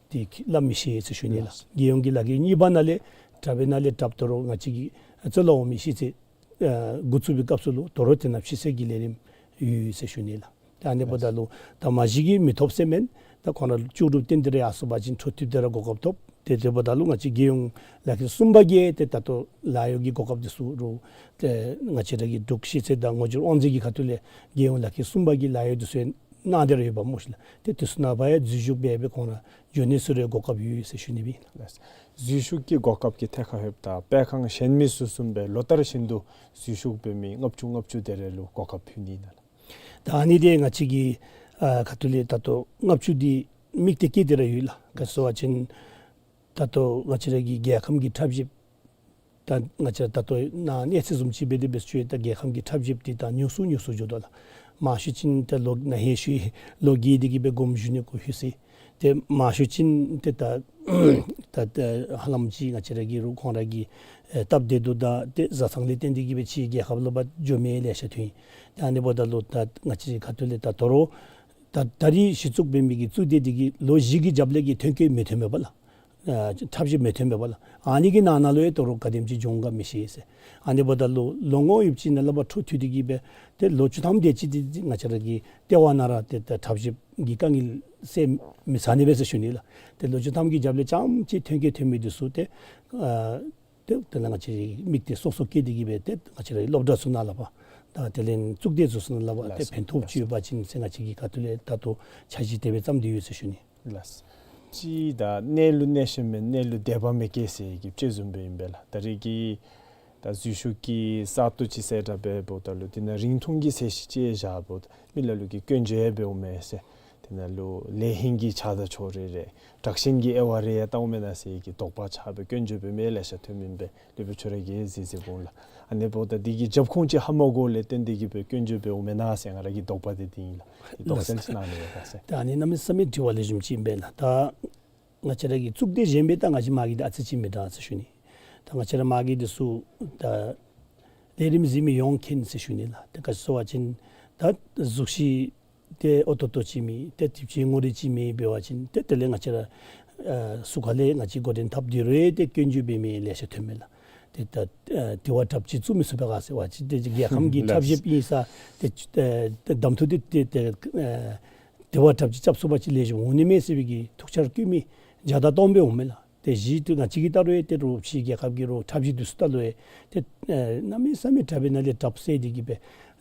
ཏེ་སླབ་མི་ཤེས་ཟེར་ཞུ་ནི་ལགས། རྒྱལ་ཡོངས་ཀྱི་ལག་ཁྱེར་གཉིས་པ་ནང་ལས་དྲགཔ་སྦེ་ནང་ལས་དྲགཔ་དོ་རུང་ང་བཅས་ཀྱི་གཙུག་ལག་འོག་མའི་ཤེས་ཚད་ཨ་འགོ་བཙུགས་པའི་སྐབས་སུ་ལུ་དོ་རུང་དེ་ནང་ཕྱིར་བསལ་གྱི་ལས་རིམ་ཡོད་ཟེར་ཞུ་ནི་ལགས། ཏེ་ཨ་ནི་འབདཝ་ད་ལུ་ད་མ་གཞི་གིས་མི་ཐོབ་ཟེར་མེན། ད་ཁོང་ར་ལྕོགས་གྲུབ་བསྟན་ཏེ་ར་ཡར་སོང་པ་ཅིན་འཕྲོ་མཐུད་དེ་ར་གོ་སྐབས་ཐོབ། ཏེ་དེ་འབདཝ་ད་ལུ་ང་བཅས་རྒྱལ་ཡོངས་ལག་ཁྱེར་གསུམ་པ་གིས་ཏེ་ད་ལྟོ་ལཱ་གཡོག་གི་གོ་སྐབས་འདི་ཚུ་རུང་ཏེ་ང་བཅས་ར་གི་འབྲུག་ཤེས་ཚད་དང་ངོ་སྦྱོར་དབང་འཛིན་གྱི་ཁ་ཐུག་ལས་རྒྱལ་ཡོངས་ལག་ཁྱེར་གསུམ་པ་གི་ལཱ་གཡོག་འདི་ཚུ་གནང་སྟེ་ར་ཡོདཔ་སྨོ་ཤིག་ལགས། ཏེ་དེ་ཚུ་ནང་ཕར་ཡང་འཛུལ་ཞུགས་འབད་སྦེ་ཁོང་ར་འགྱོ་ནི་ཚུ་ར་གོ་སྐབས་ཡོད་ཟེར་ཞུ་ནི་སྦེ་ཨིན་ལགས། འཛུལ་ཞུགས་ཀྱི་གོ་སྐབས་ཀྱི་ཐད་ཁར་ལྷོདཔ་ད་སྤེལ་ཁང་གཞན་མི་ཚུ་བཟུམ་སྦེ་ལོ་ལྟར་བཞིན་དུ་འཛུལ་ཞུགས་འབད་མི་ལྔ་བཅུ་ལྔ་བཅུ་དེ་རེ་ལུ་གོ་སྐབས་ཕུལ་ནི་ཨིན་ན་ལགས། ད་ཨ་ནི་འདི་ང་བཅས་ཀྱི་ཨ་ཁ་ཐུག་ལས་ད་ལྟོ་ལྔ་བཅུ་འདི་དམིགས་གཏད་བསྐྱེད་དེ་ར་ཡོད་ལགས། ག་ཟེར་བ་ཅིན་ད་ལྟོ་ང་བཅས་ར་གི་རྒྱལ་ཁམས་ཀྱི་ཁྲབ་ཞིབ་ད་ང་བཅས་ད་ལྟོ་ནཱ་གནས་ཚད་བཟུམ་ཅིག་འབད་དེ་འབད་ཞུ་ཡི། ད་རྒྱལ་ཁམས་ཀྱི་ཁྲབ་ཞིབ་འདི་ད་ཉུང་སུ་ཉུང་སུ་འགྱོ་དོ་ལགས། མང་ཤོས་ཅིག་ད་ལོ་ན་ཧིང་ཞུ་ཡི་ལོ་བརྒྱད་དེ་གི་སྦེ་དགོངསམ་ཞུ་ནི་གུ་ལྷོད་ཅི། ཏེ་མང་ཤོས་ཅིག་ཏེ་ད་ད་ཧ་ལམ་ཅིག་ང་བཅས་ར་གི་རུང་ཁོང་ར་གི་ཨེ་སྟབས་བདེ་སྡུག་དང་ཏེ་བཟའ་ཚང་ལས་བརྟེན་ཏེ་གི་སྦེ་ཕྱིའི་རྒྱལ་ཁབ་ལུ་ཕར་འགྱོ་མི་ལེ་ཤ་ཐོན་ཡི། ཏེ་ཨ་ནི་འབདཝ་ད་ལུ་ད་ང་བཅས་ཁ་ཐུག་ལས་ད་དོ་རུང་ད་ད་རིས་གཞི་བཙུགས་འབད་མི་གི་གཙུག་སྡེ་འདི་གིས་ལོ་བཞི་གི་རྒྱབ་ལས་ཀྱི་ཐོན་སྐྱེད་མི་ཐོན་མས་པ་ལགས། ཨ་ཁྲབ་ཞིབ་མི་ཐོན་པས་པ་ལགས། ཨ་ནི་གི་ནང་ན་ལུ་ཡང་དོ་རུང་ག་དེམ་ཅིག་འབྱུང་ག་མི་ཤེས་ཟེར། ཨ་ནི་འབདཝ་ད་ལུ་ལོ་ངོ་ཡོདཔ་ཅིག་ནང་ལས་ཕར་འཕྲོ་མཐུད་དེ་གི་སྦེ་ཏེ་ལོ་བཅུ་ཐམ་དེ་ཅིག་འདི་ང་བཅས་ར་གི་ལྟེ་བ་ནང་ར་ཏེ་ད་ཁྲབ་ཞིབ་ཀྱི་དཀའ་ངལ་སེལ་མི་ཚར་ནི་པས་ཟེར་ཞུ་ནི་ལགས། ཏེ་ལོ་བཅུ་ཐམ་གྱི་རྒྱབ་ལས་རྐྱངམ་ཅིག་ཐོན་སྐྱེད་ཐོན་མི་འདི་ཚུ་ཏེ་ཨ་ཏེ་དེ་ལས་ང་བཅས་མིག་ཏོ་སོ་སོ་བསྐྱེད་དེ་གི་སྦེ་ཏེ་ང་བཅས་ར་སློབ་གྲྭ་ཚུ་ནང་ལས་ཕར་ད་དེ་ལས་གཙུག་སྡེ་ཚུ་ནང་ལས་ཕར་ཏེ་ལགས་སོ། ཕན་ཐོགས་ཅིག་ཡོད་པ་ཅིན་ཟེར་ང་བཅས་ཀྱི་ཁ་ཐུག་ལས་ད་ལྟོ་འཆར་གཞི་དེ་སྦེ་བརྩམས་ཏེ་ཡོད་ཟེར་ཞུ་ནི། ལགས། ཅིག་ད་གནས་ལུ་གནས་ཤེས་མེད་གནས་ལུ་དད་པ་མེད་སྐྱེས་ཟེར་གྱི་དཔྱེ་བཟུམ་སྦེ་ཨིན་པས་ལགས། ད་རེས་ཀྱི་ད་འཛུལ་ཞུགས་ཀྱི་ས་སྟོང་ཅིག་ཟེར་དྲག་སྦེ་འབདཝ་ད་ལུ་དེ་ནང་རིང་ཐུང་གི་ཚད་གཞི་ཅིག་བཞག་འབདཝ་ད་མི་ལ་ལུ་གིས་སྐྱོན་བརྗོད་འབདཝ་མས་ཟེར། དེ་ནང་ལུ་ལས་ཧིང་གི་ཆགས་སྡང་ཕྱོགས་རིས་རེ་དྲག་ཞན་གྱི་དབྱེ་བ་རེ་ཡང་བལྟཝ་མེན་ན་ཟེར་གྱི་དོགས་པ་ཆགས་སྦེ་སྐྱོན་བརྗོད་འབད་མི་ལེ་ཤ་ཐོནམ་ཨིན་པས། ལུས་པོ་ཁྱོད་ར་གིས་གཟིགས་གཟིགསཔ་འོང་ལགས། ཨ་ནི་འབདཝ་ད་འདི་གི་རྒྱབ་ཁུངས་ཅིག་ཧ་མ་གོཝ་ལས་བརྟེན་ཏེ་གི་སྦེ་སྐྱོན་བརྗོད་འབདཝ་མེན་ན་ཟེར་ང་ར་གི་དོགས་པ་འདི་འདི་ཨིན་ལགས། དོགས་སེལ་ཅིག་གནང་ནི་ཡོད་ག་ཟེར། ད་ཨ་ནི་གནམ་མེད་ས་མེད་དྲི་བ་ལེགས་ཤོམ་ཅིག་ཨིན་པས་ལགས། ད་ང་བཅས་ར་གི་གཙུག་སྡེ་གཞན་པའི་ད་ང་བཅས་མ་གི་འདི་ཨ་ཙི་ཅིག་མི་འདྲ་ཟེར་ཞུ་ནི། ད་ང་བཅས་ར་མ་གི་འདི་ཚུ་ད་ལས་རིམ་གཟིགས་མི་ཡོངས་མཁྱེན་ཟེར་ཞུ་ནི་ལགས། ད་ག་ཅི་ཟེར་བ་ཅིན་ད་གཟུགས་གཞི་ཏེ་ཨོ་ཏོ་ཏོ་ཅིག་མེད། ཏེ་དེ་ཅིག་ངོ་རིས་ཅིག་མེད་འབད་བ་ཅིན་ཏེ་དེ་ལས་ང་བཅས་ར་ཨ་ཟུར་ཁ་ལས་ང་བཅས་འགོ་འདྲེན་འཐབ་སྟེ་རུང་ཏེ་སྐྱོན་བརྗོད་འབད་མི་ལེ་ཤ་ཐོན་མས་ལགས། ཏེ་ད་ཨ་དྲི་བ་དྲགཔ་ཅིག་བཙུགས་མི་ཚུགས་པས་ག་ཟེར་བ་ཅིན་ཏེ་རྒྱལ་ཁམས་ཀྱི་ཁྲབ་ཞིབ་ཨིན་ས་ཏེ་ཨ་གདམ་འཐུ་འདི་ཏེ་ཏེ་ཨ་དྲི་བ་དྲགཔ་ཅིག་རྐྱབ་ཚུགས་པ་ཅིན་ལེགས་ཤོམ་འོང་ནི་མས་ཟེར་བའི་གི་ཐུགས་འཆར་བཀོད་མི་བརྒྱ་དང་སྟོང་སྦེ་འོང་མས་ལགས། ཏེ་གཞི་དེ་ང་བཅས་ཀྱིས་བལྟ་རུང་ཡང་ཏེ་རོགས་ཕྱི་རྒྱལ་ཁབ་ཀྱི་རོགས་ཁྲབ་ཞིབ་འདི་ཚུ་བལྟ་རུང་ཡང་ཏེ་ཨེ་གནམ་མེད་ས་མེད་དྲག་པའི་ནང་ལས་དྲགཔ་ཟེར་ཏེ་གི་སྦེ་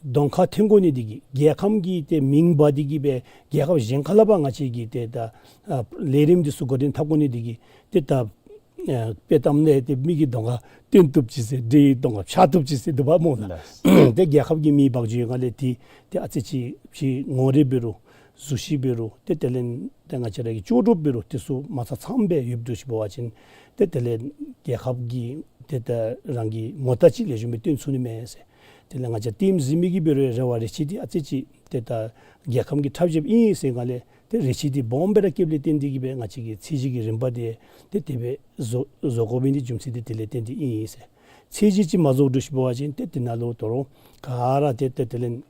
གདོང་ཁར་ཐོན་དགོ་ནི་འདི་གིས་རྒྱལ་ཁམས་ཀྱི་ཏེ་མིང་འབག་སྟེ་གི་སྦེ་རྒྱལ་ཁབ་གཞན་ཁ་ལས་ཕར་ང་བཅས་ཀྱི་ཏེ་ད་ཨ་ལས་རིམ་འདི་ཚུ་འགོ་འདྲེན་འཐབ་དགོ་ནི་འདི་གིས་ཏེ་ད་ཨ་དཔེ་བཏབ་ནི་ཏེ་མི་གི་གདོང་ཁར་སྟོན་བཏུབ་ཅིག་ཟེར་འདྲེ་གི་གདོང་ཁར་འཕྱར་བཏུབ་ཅིག་ཟེར་འདུག་པ་སྨོ་ལགས། ལགས། ཏེ་རྒྱལ་ཁབ་ཀྱི་མིང་འབག་འགྱོ་ཡོད་ག་ལས་ཏེ་ཏེ་ཨ་ཙི་ཅིག་ཕྱི་ངོ་རིས་འབད་རུང་གཟུགས་གཞི་འབད་རུང་ཏེ་དེ་ལས་ཏེ་ང་བཅས་ར་གི་ལྕོགས་གྲུབ་འབད་རུང་དེ་ཚུ་མ་ཚང་ཚངམ་སྦེ་ཡོདཔ་འདྲཝ་ཅིག་འབད་བ་ཅིན་ཏེ་དེ་ལས་རྒྱལ་ཁབ་ཀྱི་ཏེ་ད་རང་གི་ངོ་རྟགས་ཅིག་ལེགས་ཤོམ་སྦེ་སྟོན་ཚུགས་ནི་མས་ཟེར། དེ་ལས་ང་བཅས་ལྟདམོ་གཟིགས་མི་གིས་འབད་རུང་རེ་བ་རེ་ཆེ་འདི་ཨ་ཙི་ཅིག་ཏེ་ད་རྒྱལ་ཁམས་ཀྱི་ཁྲབ་ཞིབ་ཨིན་ཟེར་ག་ལས་ཏེ་རེ་ཆེ་འདི་སྦོམ་སྦེ་ར་བསྐྱེདཔ་ལས་བརྟེན་ཏེ་གི་སྦེ་ང་བཅས་ཀྱི་ཚད་གཞི་གི་རིམ་པ་འདི་ཏེ་དེ་སྦེ་བཟོ་བཟོ་དགོ་མི་འདི་རྒྱུ་མཚན་འདི་དེ་ལས་བརྟེན་ཏེ་ཨིན་ཟེར། ཚད་གཞི་ཅིག་མ་བཟོ་འདྲཝ་ཅིག་འབད་བ་ཅིན་ཏེ་དེ་ནང་ལུ་དོ་རུང་ག་ར་ཏེ་ཏེ་དེ་ལས་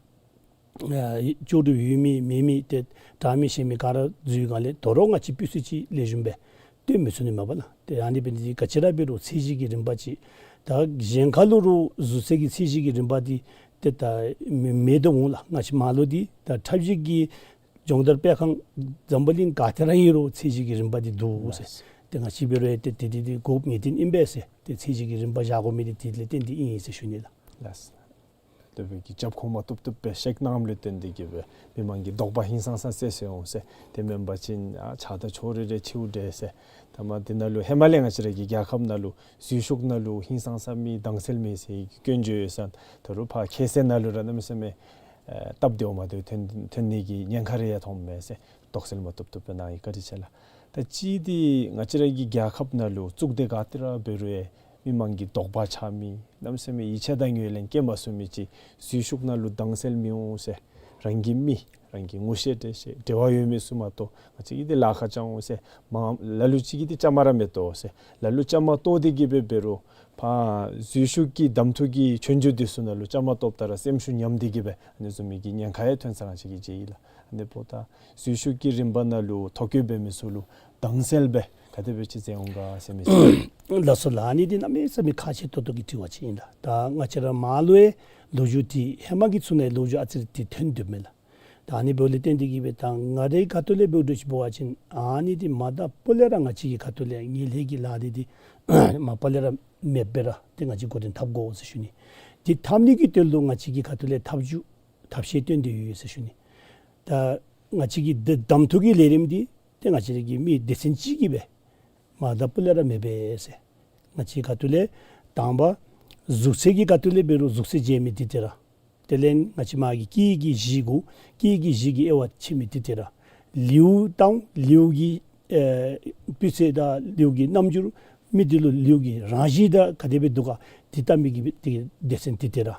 ཨ་ལྕོགས་གྲུབ་ཡོད་མི་མེད་མི་ཏེ་དྲག་མི་ཞན་མི་ག་ར་འཛུལ་ག་ལས་དོ་རུང་ང་བཅས་སྤུས་ཚད་ཅིག་ལེགས་ཤོམ་སྦེ་སྟོན་མི་ཚུགས་ནི་མས་པ་ལགས། ཏེ་ཨ་ནི་འབད་ནི་འདི་ག་ཅི་ར་འབད་རུང་ཚད་གཞི་གི་རིམ་པ་ཅིག་ད་གཞན་ཁ་ལུ་རུང་གཟུགས་ཚད་ཀྱི་ཚད་གཞི་གི་རིམ་པ་འདི་ཏེ་ད་མེད་མེད་དོ་འོང་ལགས། ང་བཅས་མར་ལུ་འདི་ད་ཁྲབ་ཞིབ་ཀྱི་སྦྱོང་བརྡར་སྤེལ་ཁང་འཛམ་བུ་གླིང་ག་ཏེ་ར་ཨིན་རུང་ཚད་གཞི་གི་རིམ་པ་འདི་འདུག་ཟེར། ཏེ་ང་བཅས་འབད་རུང་ཏེ་ཏེ་འདི་འདི་དགོཔ་ངེས་བདེན་ཨིན་པས་ཟེར། ཏེ་ཚད་གཞི་གི་རིམ་པ་བཞག་དགོ་མི་འདི་དེ་ལས་བརྟེན་ཏེ་ཨིན་ཟེར་ཞུ་ནི་ལགས། ལགས། དེ་སྦེ་གི་རྒྱབ་ཁུངས་མ་བཏུབ་བཏུབ་སྦེ་བཤད་གནངམ་ལས་བརྟེན་ཏེ་གི་སྦེ་མི་མང་གི་དོགས་པ་ཧིང་སངས་ས་སེལ་སེལཝ་འོང་ཟེར། དེ་མེན་པ་ཅིན་ཨ་ཆགས་སྡང་ཕྱོགས་རིས་རེ་ཆེཝ་འདྲས་ཟེར། ད་མ་འདི་ནང་ལུ་ཧེ་མ་ལས་ང་བཅས་ར་གི་རྒྱལ་ཁབ་ནང་ལུ་འཛུལ་ཞུགས་ནང་ལུ་ཧིང་སངས་ས་མེད་དྭངས་གསལ་མེད་ཟེར་གྱི་སྐྱོན་བརྗོད་ཡོད་ས་ད་རུང་ཕར་ཁ་གསལ་ནང་ལུ་ར་གནམ་མེད་ས་མེད་ཨེ་སྟབས་བདེཝ་མ་བདེཝ་ཐོན་ཐོན་ནི་གི་ཉེན་ཁ་རེ་ཡང་མཐོངམ་མས་ཟེར། དོགས་སེལ་མ་བཏུབ་བཏུབ་སྦེ་གནང་ཡི། བཀའ་དྲིན་ཆེ་ལགས། ད་ཅི་འདི་ང་བཅས་ར་གི་རྒྱལ་ཁབ་ནང་ལུ་གཙུག་སྡེ་ག་ཏེ་ར་འབད་རུང་ཡང་མི་མང་གི་དོགས་པ་ཆགས་མི་གནམ་མེད་ས་མེད་ཡིད་ཆེས་དང་ངོས་ལེན་བསྐྱེད་མ་ཚུགས་མི་ཅིག་འཛུལ་ཞུགས་ནང་ལུ་དྭངས་གསལ་མི་འོང་ཟེར། རང་གི་མི་རང་གི་ངོ་ཤེས་འདྲ་ཤེས་འབྲེལ་བ་ཡོད་མི་ཚུ་མ་གཏོགས་ང་བཅས་ཀྱིས་འདི་ལཱ་ཁག་རྐྱབ་འོང་ཟེར། མ་ལ་ལུ་ཅིག་གིས་འདི་བཅའ་མར་ར་མི་གཏོགས་ཟེར། ལ་ལུ་བཅའ་མར་གཏོགས་ཏེ་གི་སྦེ་འབད་རུང་ཕར་འཛུལ་ཞུགས་ཀྱི་གདམ་འཐུ་གི་ཆོས་རྒྱུགས་འདི་ཚུ་ནང་ལུ་བཅའ་མར་གཏོགསཔ་ད་ར་སེམས་ཤུགས་ཉམས་ཏེ་གི་སྦེ་ཨ་ནི་བཟུམ་མའི་གི་ཉེན་ཁ་ཡང་ཐོན་ས་ང་བཅས་ཀྱིས་མཇལ་ཡི་ལགས། ཨ་ནི་འབདཝ་ད་འཛུལ་ཞུགས་ཀྱི་རིམ་པ་ནང་ལུ་ཐོ་བཀོད་འབད་མི་ཚུ་ལུ་དྭངས་གསལ་སྦེ་ག་དེ་སྦེ་ཅིག་མཛད་འོང་ག་ཟེར་མི་ཚུ། ལགས་སོ་ལགས། ཨ་ནི་འདི་གནམ་མེད་ས་མེད་ཁག་ཆེ་ཏོག་ཏོ་གི་དྲི་བ་ཅིག་ཨིན་ལགས། ད་ང་བཅས་ར་མར་ལུ་ཡང་ལོ་རྒྱུས་འདི་ཧེ་མ་གི་ཚུ་ནང་ལོ་རྒྱུས་ཨ་ཙི་རེ་འདི་ཐོན་དོ་མས་ལགས། ད་ཨ་ནི་འབདཝ་ལས་བརྟེན་ཏེ་གི་སྦེ་ད་ང་རའི་ཁ་ཐུག་ལས་འབད་འདྲཝ་ཅིག་འབད་བ་ཅིན་ཨ་ནི་འདི་མ་དང་པོ་ལས་ར་ང་བཅས་ཀྱི་ཁ་ཐུག་ལས་ངན་ལྷད་ཀྱི་ལཱ་འདི་འདི་མ་པ་ལས་ར་མེདཔ་སྦེ་ར་ཏེ་ང་བཅས་འགོ་འདྲེན་འཐབ་དགོ་ཟེར་ཞུ་ནི། འདི་འཐབ་ནི་གི་དོན་ལུ་ང་བཅས་ཀྱི་ཁ་ཐུག་ལས་ཐབས་བྱུས་ཐབས་ཤེས་བཏོན་ཏེ་ཡོད་ཟེར་ཞུ་ནི། ད་ང་བཅས་ཀྱི་འདི་གདམ་འཐུ་གི་ལས་རིམ་འདི་ཏེ་ང་བཅས་ར་གི་མི་སྡེ་ཚན་ཅིག་གིས་སྦེ་མ་དང་པོ་ལས་ར་མེདཔ་སྦེ་ཟེར། ང་བཅས་ཁ་ཐུག་ལས་དང་པ་གཟུགས་ཚད་ཀྱི་ཁ་ཐུག་ལས་འབད་རུང་གཟུགས་ཚད་འཇལ་མི་འདི་ཏེ་ར། དེ་ལས་ང་བཅས་མ་གི་སྐད་ཀྱི་གཞི་གུ་སྐད་ཀྱི་གཞི་གི་དབྱེ་བ་ཕྱེ་མི་འདི་ཏེ་ར། ལེའུ་དང་ལེའུ་གི་ཨེ་སྤུས་ཚད་དང་ལེའུ་གི་རྣམ་འགྱུར་མི་འདི་ལུ་ལེའུ་གི་རང་བཞིན་དང་ག་དེ་སྦེ་འདུག་ག་འདི་བལྟ་མི་གི་འདི་སྡེ་ཚན་འདི་ཏེ་ར།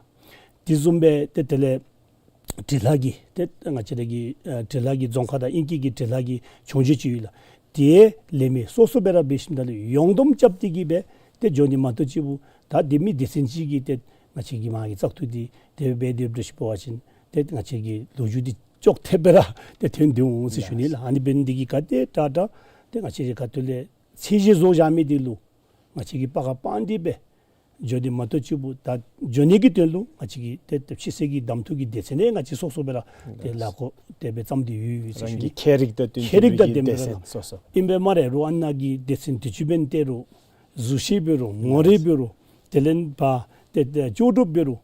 དེ་བཟུམ་སྦེ་ཏེ་དེ་ལས་འབྲི་ལྷག་གི་ཏེ་ང་བཅས་ར་གི་ཨེ་འབྲི་ལྷག་གི་རྫོང་ཁ་དང་དབྱིན་སྐད་ཀྱི་འབྲི་ལྷག་གི་ཆོས་རྒྱུགས་ཅིག་ཡོད་ལགས། དེ་ལས་མི་སོ་སོ་སྦེ་ར་འབད་ཞིནམ་ད་ལུ་ཡོངས་བསྡོམས་རྐྱབ་སྟེ་གི་སྦེ་ཏེ་འགྱོ་ནི་མ་གཏོགས་ཅིག་པོ་ད་འདི་མི་སྡེ་ཚན་ཅིག་གིས་ཏེ་ང་བཅས་ཀྱི་མ་གི་བཙག་འཐུ་འདི་དེ་སྦེ་འབད་དེ་འབད་ཞིནམ་འབད་བ་ཅིན་ཏེ་ང་བཅས་ཀྱི་ལོ་རྒྱུས་འདི་ཅོག་འཐདཔ་སྦེ་ར་ཏེ་ཐོན་ཏེ་འོང་ཟེར་ཞུ་ནི་ལགས། ཨ་ནི་འབད་ནི་འདི་གིས་ག་དེ་དྲག་དྲག་ཏེ་ང་བཅས་ཀྱི་ཁ་ཐུག་ལས་ ཚད་གཞི་བཟོ་བཞག་མི་འདི་ལུ་ང་བཅས་ཀྱིས་པ་ག་སྤང་སྟེ་སྦེ་འགྱོ་ནི་མ་གཏོགས་ཅིག་པོ་ད་འགྱོ་ནི་གི་དོན་ལུ་ང་བཅས་ཀྱིས་ཏེ་ཏེ་ཕྱི་གསལ་གྱི་གདམ་འཐུ་གི་སྡེ་ཚན་ནང་ང་བཅས་སོ་སོ་སྦེ་ར་ཏེ་ལཱ་འགོ་དེ་སྦེ་བརྩམས་ཏེ་ཡོད་ཡོད་ཟེར་ཞུ་ནི། རང་གི་ཁྱད་རིག་དང་བསྟུན་ཏེ་ཁྱད་རིག་དང་ལྡན་པའི་སྡེ་ཚན་སོ་སོ་ཨིན་པས་སྨ་རེ། རོགས་ཨ་ནཱ་གི་སྡེ་ཚན་དུས་ཅི་འབདན་ཏེ་རོགས་གཟུགས་གཞི་འབད་རུང་ངོ་རིས་འབད་རུང་དེ་ལས་ཕར་ཏེ་ཏེ་ལྕོགས་གྲུབ་འབད་རུང་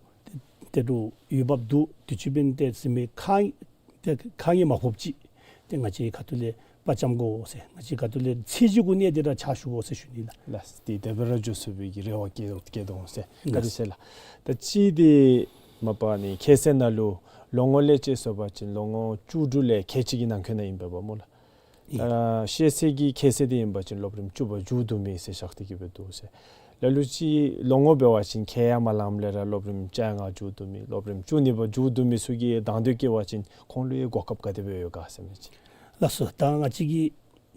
ཏེ་ཏེ་རོགས་འོས་འབབ་འདུག། དུས་ཅི་འབདན་ཏེ་ཟེར་མི་ཁག་ཏེ་ཁག་ཉེན་མ་ཕོགཔ་ཅིག་ཏེ་ང་བཅས་ཁ་ཐུག་ལས་དཔའ་བཅམ་དགོ་ཟེར། ང་བཅས་ཁ་ཐུག་ལས་ཚད་གཞི་གུ་གནས་ཏེ་ར་ཕྱག་ཞུ་དགོ་ཟེར་ཞུ་ནི་ལགས། ལགས། ཏེ་དེ་སྦེ་ར་འགྱོ་ཚུགས་པའི་གི་རེ་བ་བསྐྱེད་བསྐྱེད་དོ་ཟེར། བཀའ་དྲིན་ཆེ་ལགས། ད་ཅི་ཏེ་མ་པ་ནི་ཁྱད་ཚད་ནང་ལུ་ལོ་ངོ་ལས་ཅིག་སོང་པ་ཅིན་ལོ་ངོ་བཅུ་དྲུག་ལས་ཁལ་གཅིག་གི་ནང་འཁོད་ནང་ཨིན་པས་པ་སྨོ་ལགས། ད་ཤེས་ཚད་ཀྱི་ཁྱད་ཚད་འདི་ཨིན་པ་ཅིན་སློབ་རིམ་བཅུ་པ་མཇུག་བསྡུ་མི་ཟེར་བཞག་སྟེ་གི་སྦེ་འདུག་ཟེར། ལ་ལུ་ཅིག་ལོ་ངོ་འབད་བ་ཅིན་ཁལ་ཡང་མ་ལངམ་ལས་ར་སློབ་རིམ་བཅོ་ལྔ་མཇུག་བསྡུ་མི་སློབ་རིམ་བཅུ་གཉིས་པ་མཇུག་བསྡུ་མི་ཚུ་གིས་དང་འདོད་བསྐྱེད་པ་ཅིན་ཁོང་ལུ་ཡང་གོ་སྐབས་ག་དེ་སྦེ་ཡོད་ག་ཟེར་མི་ཅིག། ལགས་སོ། ད་ང་བཅས་ཀྱིས་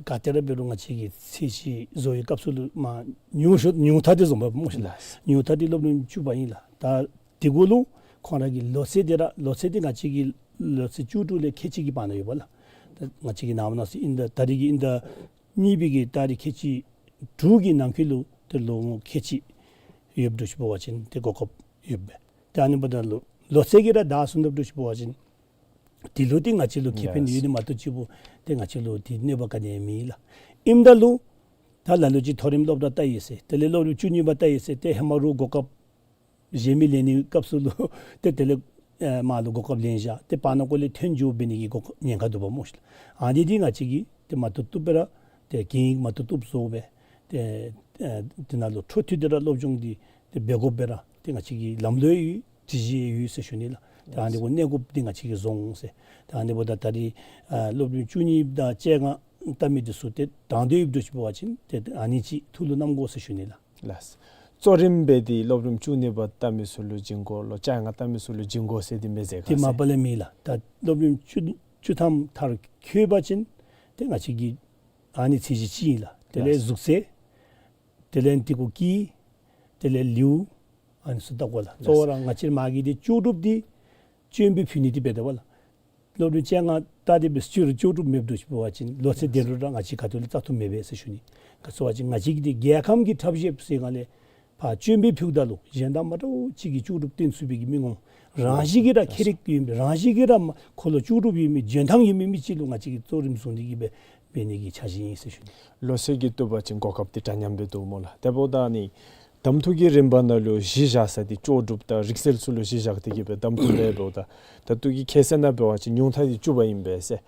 ག་ཏེ་ར་འབད་རུང་ང་བཅས་ཀྱིས་ཚད་གཞི་བཟོ་བའི་སྐབས་སུ་ལུ་མ་ཉུང་ཤོས་ཉུང་མཐའ་འདི་བཟུམ་སྦེ་སྨོ་ཤིག་ལགས། ཉུང་མཐའ་འདི་སློབ་རིམ་བཅུ་པ་ཨིན་ལགས། ད་དེ་གུ་ལུ་ཁོང་ར་གི་ལོ་ཚད་འདི་ར་ལོ་ཚད་འདི་ང་བཅས་ཀྱི་ལོ་ཚད་བཅུ་དྲུག་ལས་ཁལ་གཅིག་གི་བར་ན་ཡོད་པ་ལགས། ད་ང་བཅས་ཀྱི་ནངས་པ་གནངས་ཚེ་དབྱིན་ཟླ་ད་རིས་ཀྱི་དབྱིན་ཟླ་གཉིས་པའི་གི་ཏ་རིག་ཁལ་གཅིག་དྲུག་གི་ནང་འཁོད་ལུ་ཏེ་ལོ་ངོ་ཁལ་གཅིག་ཡོདཔ་འདྲཝ་ཅིག་འབད་བ་ཅིན་ཏེ་གོ་སྐབས་ཡོདཔ་སྦེ། ཏེ་ཨ་ནི་འབདཝ་ད་ལུ་ལོ་ཚད་ཀྱིས་ར་བདའ་སོང་དོ་འདྲཝ་ཅིག་འབད་བ་ཅིན་དེ་ལུ་ཏེ་ང་བཅས་ལུ་ཁེ་ཕན་ཡོད་ནི་མ་གཏོགས་ཅིག་པོ་ཏེ་ང་བཅས་ལུ་ཏེ་གནོད་པ་ག་ནི་ཡང་མེད་ལགས། ཨིནམ་ད་ལུ་ད་ལ་ལུ་ཅིག་མཐོ་རིམ་སློབ་གྲྭ་ལྟ་ཡི་ཟེར་དེ་ལས་སློབ་རིམ་བཅུ་གཉིས་པ་ལྟ་ཡི་ཟེར་ཏེ་ཧེ་མ་རོགས་གོ་སྐབས་གཞན་མི་ལེན་ནི་སྐབས་སུ་ལུ་ཏེ་དེ་ལས་ཨེ་མར་ལུ་གོ་སྐབས་ལེན་བཞག་ཏེ་བར་ན་ཀོ་ལས་ཐོན་འགྱོ་འབད་ནི་གི་གོ་ཉེན་ཁ་འདུག་པ་སྨོ་ཤིག་ལགས། ཨ་ནི་འདི་ང་བཅས་ཀྱིས་ཏེ་མ་བཏུབ་བཏུབ་སྦེ་ར་ཏེ་གན་ཡིག་མ་བཏུབ་བཏུབ་བཟོ་སྦེ་ཏེ་ཨེ་དེ་ནང་ལུ་འཕྲོ་མཐུད་དེ་ར་སློབ་སྦྱོང་འདི་ཏེ་འབད་དགོཔ་སྦེ་ར་ཏེ་ང་བཅས་ཀྱི་ལམ་ལུགས་ཡོད་སྒྲིག་གཞི་ཡོད་ཟེར་ཞུ་ནི་ལགས། ཏེ་ཨ་ནི་གུ་གནས་དགོཔ་འདི་ང་བཅས་ཀྱིས་བཟོ་འོང་ཟེར། ཏེ་ཨ་ནི་འབདཝ་ད་ད་རིས་ཨ་སློབ་རིམ་བཅུ་གཉིས་དང་བཅོ་ལྔ་ལྟ་མི་འདི་ཚུ་ཏེ་དང་འདོད་ཡོདཔ་འདྲཝ་ཅིག་འབད་བ་ཅིན་ཏེ་ཨ་ནི་ཅིག་ཐུགས་ལུ་བསྣམ་དགོ་ཟེར་ཞུ་ནི་ལགས། ལགས། གཙོ་རིམ་སྦེ་འདི་སློབ་རིམ་བཅུ་གཉིས་པ་ལྟ་མི་ཚུ་ལུ་བྱིན་དགོ་ལོ་བཅོ་ལྔ་ལྟ་མི་ཚུ་ལུ་བྱིན་དགོ་ཟེར་འདི་མེད་ཟེར་ག་ཏེ་མ་པ་ལས་མེད་ལགས། ད་སློབ་རིམ་བཅུ་བཅུ་ཐམ་མཐར་འཁྱོལ་བ་ཅིན་ཏེ་ང་བཅས་ཀྱི་ཨ་ནི་ཚད་གཞི་གཅིག་ཨིན་ལགས། དེ་ལས་ལགས། གཟུགས་ཚད་དེ་ལས་དེ་གུ་སྐྱེས་དེ་ལས་ལེའུ་ཨ་ནི་ཚུ་བལྟ་དགོ་ལགས། ལགས། གཙོ་བོ་ར་ང་བཅས་ར་མ་གི་འདི་ལྕོགས་གྲུབ་འདི་སྤྱོད་འབད་ཕུལ་ནི་འདི་འབད་དེ་བ་ལགས། སློབ་རིམ་བཅོ་ལྔ་ལྟ་སྟེ་སྦེ་སྤྱིར་ལྕོགས་གྲུབ་མེདཔ་འདྲཝ་ཅིག་འབད་བ་ཅིན་ལོ་ཚད་དེ་རུང་ར་ང་བཅས་ཁ་ཐུག་ལས་བཙག་འཐུ་མེད་པས་ཟེར་ཞུ་ནི། ག་ཅི་སྨོ་ཟེར་བ་ཅིན་ང་བཅས་ཀྱི་འདི་རྒྱལ་ཁམས་ཀྱི་ཁྲབ་གཞས་ཟེར་སྒང་ལས་ཕར་སྤྱོད་འབད་ཕུལཝ་ད་ལུ་གཞན་དང་མ་འདྲཝ་ཅིག་གི་ལྕོགས་གྲུབ་སྟོན་ཚུགས་པའི་གི་མི་ངོམ་རང་བཞིན་གྱིས་ར་ཁྱད་རིག་ཡོད་མི་རང་བཞིན་གྱིས་ར་མ་ཁོ་ལུ་ལྕོགས་གྲུབ་ཡོད་མི་འཇོན་ཐང་ཡོད་མི་མི་ཅིག་ལུ་ང་བཅས་ཀྱིས་གཙོ་རིམ་བཟུང་སྟེ་གི་སྦེ་འབད་ནི་གི་འཆར་གཞི་ཨིན་ཟེར་ཞུ་ནི། ལོ་ཚད་ཀྱིས་བཏུབ་པ་ཅིན་གོ་སྐབས་འདི་འདྲ་མཉམ་སྦེ་འདུག་སྨོ་ལགས། དེ་འབདཝ་ད་ནི་གདམ་འཐུ་གི་རིམ་པ་ནང་ལུ་གཞི་བཞག་ས་འདི་ལྕོགས་གྲུབ་དང་རིག་རྩལ་ཚུ་ལུ་གཞི་བཞག་སྟེ་གི་སྦེ་གདམ་འཐུ་འབད་འབདཝ་ད་ད་ལྟོ་གི་ཁྱད་ཚད་ནང་འབད་བ་ཅིན་ཉུང་མཐའ་འདི་བཅུ་པ་ཨིན་པས་ཟེར།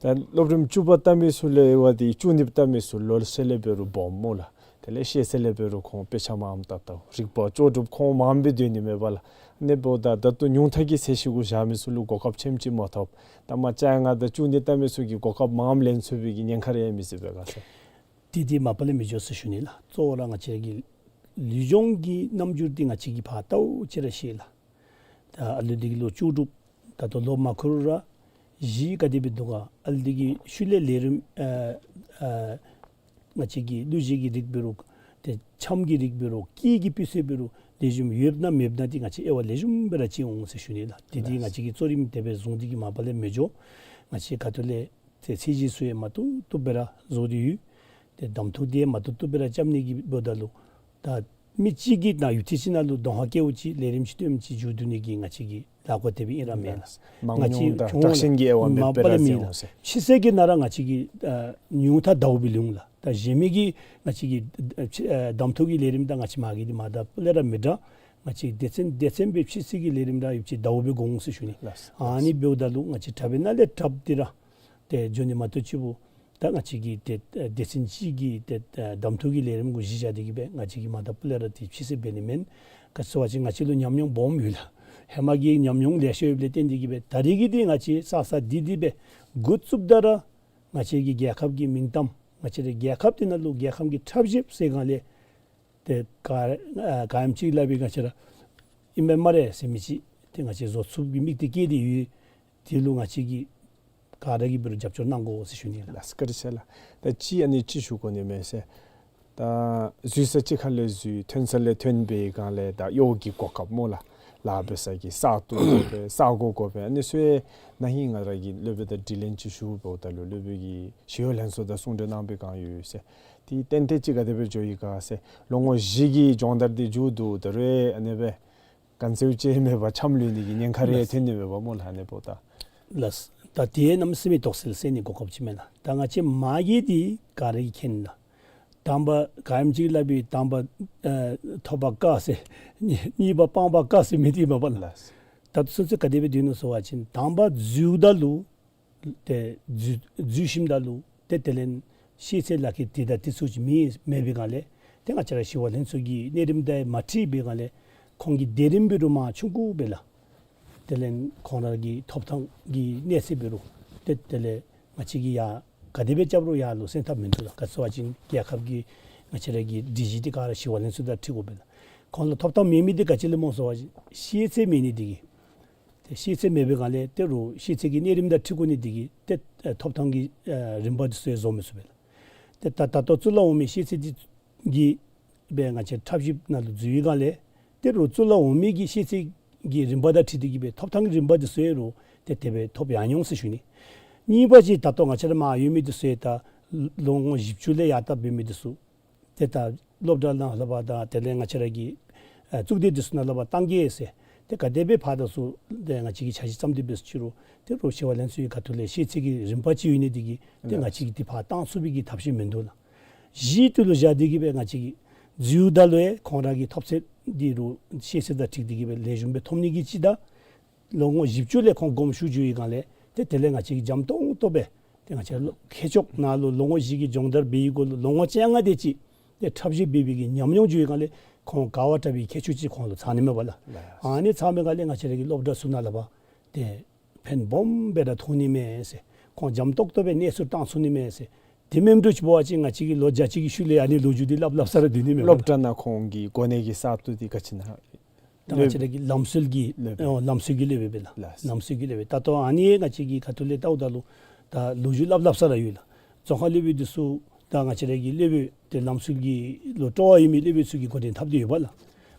ད་སློབ་རིམ་བཅུ་པ་ལྟ་མི་ཚུ་ལས་འབད་དེ་བཅུ་གཉིས་པ་ལྟ་མི་ཚུ་ལོ་ཚད་ལས་འབད་རུང་སྦོམ་སྨོ་ལགས། དེ་ལས་ཤེས་ཚད་ལས་འབད་རུང་ཁོང་དཔེ་ཆ་མངམ་བལྟ་བལྟཝ་རིག་པ་ལྕོགས་གྲུབ་ཁོང་མངམ་སྦེ་སྡོད་ནི་མས་པ་ལགས། ཨ་ནི་འབདཝ་ད་ད་ལྟོ་ཉུང་མཐའ་གི་ཚད་གཞི་གུ་བཞག་མི་ཚུ་ལུ་གོ་སྐབས་ཆེམ་ཅིག་མ་ཐོབ། ད་མ་བཅོ་ལྔ་དང་བཅུ་གཉིས་ལྟ་མི་ཚུ་གིས་གོ་སྐབས་མངམ་ལེན་ཚུགས་པའི་གི་ཉེན་ཁ་རེ་ཡང་མི་སྲིད་པས་ག་ཟེར། དེ་འདི་མ་པ་ལས་མི་འགྱོ་ཟེར་ཞུ་ནི་ལགས། གཙོ་བོ་ར་ང་བཅས་ཀྱི་ལུས་སྦྱོང་གི་རྣམ་འགྱུར་འདི་ང་བཅས་ཀྱིས་ཕར་ལྟཝ་ཅིག་ར་ཤེས་ལགས། ད་ཨ་ལུ་འདི་གི་ལོ་བཅུ་དྲུག་ད་ལྟོ་ལོ་མ་འཁོར་རུང་ར་གཞི་ག་དེ་སྦེ་འདུག་ག། ཨ་ལུ་འདི་གི་ཤུལ་ལས་ལས་རིམ་ཨ་ཨ་ང་བཅས་ཀྱི་གླུ་གཞས་ཀྱི་རིགས་འབད་རུང་ཏེ་འཆམ་གྱི་རིགས་འབད་རུང་སྐད་ཀྱི་སྤུས་ཚད་འབད་རུང་ལེགས་ཤོམ་ཡོདཔ་ན་མེདཔ་ན་འདི་ང་བཅས་དབྱེ་བ་ལེགས་ཤོམ་སྦེ་ར་ཕྱེ་འོང་ཟེར་ཞུ་ནི་ལགས། དེ་འདི་ང་བཅས་ཀྱིས་གཙོ་རིམ་དེ་སྦེ་བཟུང་སྟེ་གི་མ་པ་ལས་མི་འགྱོ། ང་བཅས་ཁ་ཐུག་ལས་ཏེ་ཚད་གཞི་ཚུ་ཡང་མ་བཏུབ་བཏུབ་སྦེ་ར་བཟོ་སྟེ་ཡོད། ཏེ་གདམ་འཐུ་འདི་ཡང་མ་བཏུབ་བཏུབ་སྦེ་ར་རྐྱབ་ནི་གི་འབདཝ་ད་ལུ་ད་མི་གཅིག་གིས་ནཱ་ཡུདཔ་ཐེངས་ཅིག་ནང་ལུ་གདོང་ཁར་སྐྱེཝ་ཅིག་ལས་རིམ་ཅིག་སྟོནམ་ཅིག་མཇུག་བསྡུ་ནི་གི་ང་བཅས་ཀྱི་ལཱ་འགོ་དེ་སྦེ་ཨིན་ར་མེན་ལགས། མང་ཉུང་དང་དྲག་ཞན་གྱི་དབྱེ་བ་མེད་པར་ར་མཛད་འོང་ཟེར། ཕྱི་གསལ་གྱི་ནང་ར་ང་བཅས་ཀྱིས་ཨ་ཉུང་མཐའ་ཟླཝ་སྦེ་ལེན་འོང་ལགས། ད་གཞན་མི་གིས་ང་བཅས་ཀྱི་ཨ་ཕྱི་ཨ་གདམ་འཐུ་གི་ལས་རིམ་དང་ང་བཅས་མ་གི་འདི་མ་ད་ལས་ར་མི་འདྲ། ང་བཅས་སྡེ་ཚན་སྡེ་ཚན་སྦེ་ཕྱི་གསལ་གྱི་ལས་རིམ་ར་ཡོདཔ་ཅིག་ཟླཝ་སྦེ་དགོ་འོང་ཟེར་ཞུ་ནི། ལགས། ཨ་ནི་འབདཝ་ད་ལུ་ང་བཅས་དྲག་པའི་ནང་ལས་དྲགཔ་འདི་ར་ཏེ་འགྱོ་ནི་མ་གཏོགས་ཅིག་པོ་ད་ང་བཅས་ཀྱི་ཏེ་ཨ་སྡེ་ཚན་ཅིག་གི་ཏེ་ཨ་གདམ་འཐུ་གི་ལས་རིམ་གུ་གཞི་བཞག་སྟེ་གི་སྦེ་ང་བཅས་ཀྱིས་མ་ད་ལས་ར་ཏེ་ཕྱི་གསལ་འབད་ནི་མེན། ག་ཅི་ཟེར་བ་ཅིན་ང་བཅས་ལུ་ཉམས་མྱོང་སྦོམ་ཡོད་ལགས། ཧེ་མ་གི་ཉམས་མྱོང་ལེ་ཤ་ཡོདཔ་ལས་བརྟེན་ཏེ་གི་སྦེ་ད་རེས་ཀྱི་འདི་ང་བཅས་ས་ས་འདི་འདི་སྦེ་འགོ་བཙུགསཔ་ད་ར་ང་བཅས་ཀྱི་རྒྱལ་ཁབ་ཀྱི་མིང་གཏམ་ང་བཅས་རའི་རྒྱལ་ཁབ་འདི་ནང་ལུ་རྒྱལ་ཁམས་ཀྱི་ཁྲབ་གཞས་ཟེར་སྒང་ལས་ཏེ་ག་ཨ་ག་ཨིནམ་ཅིག་སླབ་པའི་ང་བཅས་ར་ཨིན་པས་སྨ་རེ་ཟེར་མི་ཅིག་ཏེ་ང་བཅས་བཟོ་ཚུགས་པའི་དམིགས་གཏད་བསྐྱེད་དེ་ཡོད། དེ་ལུ་ང་བཅས་ཀྱིས་ག་ར་གིས་འབད་རུང་རྒྱབ་སྐྱོར་གནང་དགོ་ཟེར་ཞུ་ནི་ལགས། ལགས་བཀའ་དྲིན་ཆེ་ལགས། ད་ཅི་ཨ་ནི་ཅིག་ཞུ་དགོ་ནི་མས་ཟེར། ད་འཛུལ་ས་གཅིག་ཁ་ལས་འཛུལ་ཐོན་ས་ལས་ཐོན་པའི་སྒང་ལས་ད་གཡོག་གི་གོ་སྐབས་སྨོ་ལགས། ལཱ་འབད་ས་གི་ས་སྟོང་དགོ་པས། ས་སྒོ་དགོ་པས། ཨ་ནི་ཚུ་ཡང་ན་ཧིང་ང་ར་གིས་སློབ་དཔོན་དང་དྲི་ལན་ཅིག་ཞུཝ་ད་ལུ་སློབ་དཔོན་གྱིས་ཞི་གཡོག་ལྷན་ཚོགས་དང་གསུང་གྲོས་གནང་བའི་བསྒང་ཡོད་ཟེར། དེ་ཏན་ཏན་ཅིག་ག་དེ་སྦེ་འགྱོ་ཡི་ག་ཟེར། ལོ་ངོ་བཞི་གི་སྦྱོང་བརྡར་འདི་མཇུག་བསྡུ་ད་རུང་ཨ་ནི་སྦེ་ག་ནི་ཟེར་ཅིག་མེད་པར་འཁྱམས་ལུས་ནི་གི་ཉེན་ཁ་རེ་ལགས། ཐོན་ནི་མས་པ་སྨོ་ལགས། ཨ་ནི་འབདཝ་ད། ལགས། ད་དེ་གནམ་མེད་ས་མེད་དོགས་སེལ་སེལ་ནི་གོ་སྐབས་ཅིག་མས་ལགས། ད་ང་བཅས་མ་གི་འདི་ག་ར་གིས་མཁྱེན་ལགས། དང་པ་ག་ཨིནམ་ཅིག་སླབ་པའི་དང་པ་ཨེ་ཐོབ་པ་དཀའ་ཟེར། གཉིས་པ་སྤང་པ་དཀའ་ཟེར་མི་འདི་མས་པ་ལགས། ལགས། ད་ཚུན་ཚོད་ག་དེ་སྦེ་སྡོད་ནུག་ཟེར་བ་ཅིན་དང་པ་འཛུལཝ་ད་ལུ་ཏེ་འཛུལ་འཛུལ་ཞིནམ་ད་ལུ་ཏེ་དེ་ལས་ཤེས་ཚད་ལག་ཁྱེར་དེ་དང་དེ་ཚུ་ཅིག་མེད་མེད་པའི་བསྒང་ལས་ཏེ་ང་བཅས་ར་ཞི་གཡོག་ལྷན་ཚོགས་ཀྱི་གནས་རིམ་དང་མ་འཁྲིལ་བའི་བསྒང་ལས་ཁོང་གི་སྡོད་རིམ་འབད་རུང་མར་ཆུང་ཀུ་སྦེ་ལགས། དེ་ལས་ཁོང་ར་གི་ཐོབ་ཐང་གི་གནས་ཚད་འབད་རུང་ཏེ་དེ་ལས་ང་བཅས་ཀྱིས་ཡར་ག་དེ་སྦེ་རྐྱབ་རུང་ཡར་ལུ་སེང་ཐག་མིན་འདུག་ལགས། ག་ཅི་ཟེར་བ་ཅིན་རྒྱལ་ཁབ་ཀྱི་ང་བཅས་ར་གི་སྒྲིག་གཞི་འདི་ག་ར་ཞི་གཡོག་ལྷན་ཚོགས་དང་འཁྲིལ་དགོ་པས་ལགས། ཁོང་ལུ་ཐོབ་ཐང་མེད་མི་འདི་ག་ཅི་ལས་སྨོ་ཟེར་བ་ཅིན་ཤེས་ཚད་མེད་ནི་འདི་གིས། ཏེ་ཤེས་ཚད་མེད་པའི་བསྒང་ལས་ཏེ་རུང་ཤེས་ཚད་ཀྱི་གནས་རིམ་དང་འཁྲིལ་དགོ་ནི་འདི་གིས་ཏེ་ཨེ་ཐོབ་ཐང་གི་ཨེ་རིམ་པ་འདི་ཚུ་ཡང་བཟོ་མི་ཚུགས་པས་ལགས། ཏེ་ད་ད་ལྟོ་གཙུག་ལག་འོག་མའི་ཤེས་ཚད་འདི་གི་སྦེ་ང་བཅས་ཁྲབ་ཞིབ་ནང་ལུ་འཛུལ་བའི་བསྒང་ལས་ཏེ་རུང་གཙུག་ལག་འོག་མའི་གི་ཤེས་ཚད་ཀྱི་རིམ་པ་དང་འཁྲིལ་ཏེ་གི་སྦེ་ཐོབ་ཐང་གི་རིམ་པ་འདི་ཚུ་ཡང་རུང་ཏེ་དེ་སྦེ་ཐོབ་ཡང་འོང་ཟེར་ཞུ་ནི། གཉིས་པ་ཅིག་ད་ལྟོ་ང་བཅས་ར་མར་ཡོད་མི་འདི་ཚུ་ཡང་ད་ལོ་ངོ་བཞི་བཅུ་ལས་ཡར་ལྟ་འབད་མི་འདི་ཚུ་ཏེ་ད་སློབ་གྲྭ་ནང་ལྷབ་པ་དང་དེ་ལས་ང་བཅས་ར་གི་ཨ་གཙུག་སྡེ་འདི་ཚུ་ནང་ལྷབ་པར་བཏང་གེ་ཟེར། ཏེ་ག་དེ་སྦེ་ཕར་དང་ཚུར་ཏེ་ང་བཅས་ཀྱིས་འཆར་གཞི་བརྩམས་ཏེ་འབད་ཟེར་ཅི་རུང་ཏེ་རུང་ཞི་གཡོག་ལྷན་ཚོགས་ཀྱི་ཁ་ཐུག་ལས་ཤེས་ཚད་ཀྱི་རིམ་པ་ཅིག་ཡོད་ནི་འདི་གིས་ཏེ་ང་བཅས་ཀྱིས་འདི་ཕར་བཏང་ཚུགས་པའི་གི་ཐབས་ཤེས་མིན་འདུག་ལགས། གཞི་དེ་ལུ་བཞག་སྟེ་གི་སྦེ་ང་བཅས་ཀྱིས་འཛུལཝ་ད་ལུ་ཡང་ཁོང་ར་གི་ཐོབ་ཚད་འདི་རུང་ཤེས་ཚད་དང་འཁྲིལ་ཏེ་གི་སྦེ་ལེགས་ཤོམ་སྦེ་ཐོབ་ནི་གི་ཅིག་དང་ལོ་ངོ་བཞི་བཅུ་ལས་ཁོང་དགོངསམ་ཞུ་འགྱོ་བའི་བསྒང་ལས་ཏེ་དེ་ལས་ང་བཅས་ཀྱིས་འཇམ་ཏོང་ཏོ་སྦེ་ཏེ་ང་བཅས་ལོ་ཁྱད་ཆོས་ནང་ལུ་ལོ་ངོ་བཞི་གི་སྦྱོང་བརྡར་འབད་བའི་སྒོ་ལུ་ལོ་ངོ་བཅོ་ལྔ་དེ་ཅིག་ཏེ་ཁྲབ་ཞིབ་འབད་བའི་གི་ཉམས་མྱོང་འགྱོ་བའི་བསྒང་ལས་ཁོང་ག་བ་དྲག་པའི་ཁྱད་ཆོས་ཅིག་ཁོང་ལུ་ཚང་ནི་མས་པ་ལགས། ལགས། ཨ་ནི་ཚང་བའི་བསྒང་ལས་ང་བཅས་ར་གི་སློབ་གྲྭ་ཚུ་ནང་ལྷབ་པར་ཏེ་ཕན་སྦོམ་སྦེ་ར་ཐོགས་ནི་མས་ཟེར། ཁོང་འཇམ་ཏོང་ཏོ་སྦེ་གནས་ཚུལ་བཏང་ཚུགས་ནི་མས་ཟེར། དེ་མེན་འགྱོ་ཅིག་འབད་བ་ཅིན་ང་བཅས་ཀྱིས་ལོ་བརྒྱ་ཅིག་གི་ཤུལ་ལས་ཨ་ནི་ལོ་རྒྱུས་འདི་སླབ་སླབ་ས་ར་སྡོད་ནི་མས་པ་ལགས། སློབ་གྲྭ་ནང་ཁོང་གི་གོ་གནས་ཀྱི་ས་སྟོང་འདི་ག་ཅི་ཨིན་ན། ད་ང་བཅས་ར་གི་ལམ་སྲོལ་གྱི་སློབ་དཔོན། ཨོ་ལམ་སྲོལ་གྱི་སློབ་དཔོན་སྦེ་ལགས། ལགས། ལམ་སྲོལ་གྱི་སློབ་དཔོན། ད་ལྟོ་ཨ་ནི་ང་བཅས་ཀྱི་ཁ་ཐུག་ལས་བལྟཝ་ད་ལུ་ད་ལོ་རྒྱུས་སླབ་སླབ་ས་ར་ཡོད་ལགས། རྫོང་ཁ་སློབ་དཔོན་འདི་ཚུ་ད་ང་བཅས་ར་གི་སློབ་དཔོན་ཏེ་ལམ་སྲོལ་གྱི་ལུ་སྤྲོ་བ་ཡོད་མི་སློབ་དཔོན་ཚུ་གིས་འགོ་འདྲེན་འཐབ་སྟེ་ཡོད་པ་ལགས།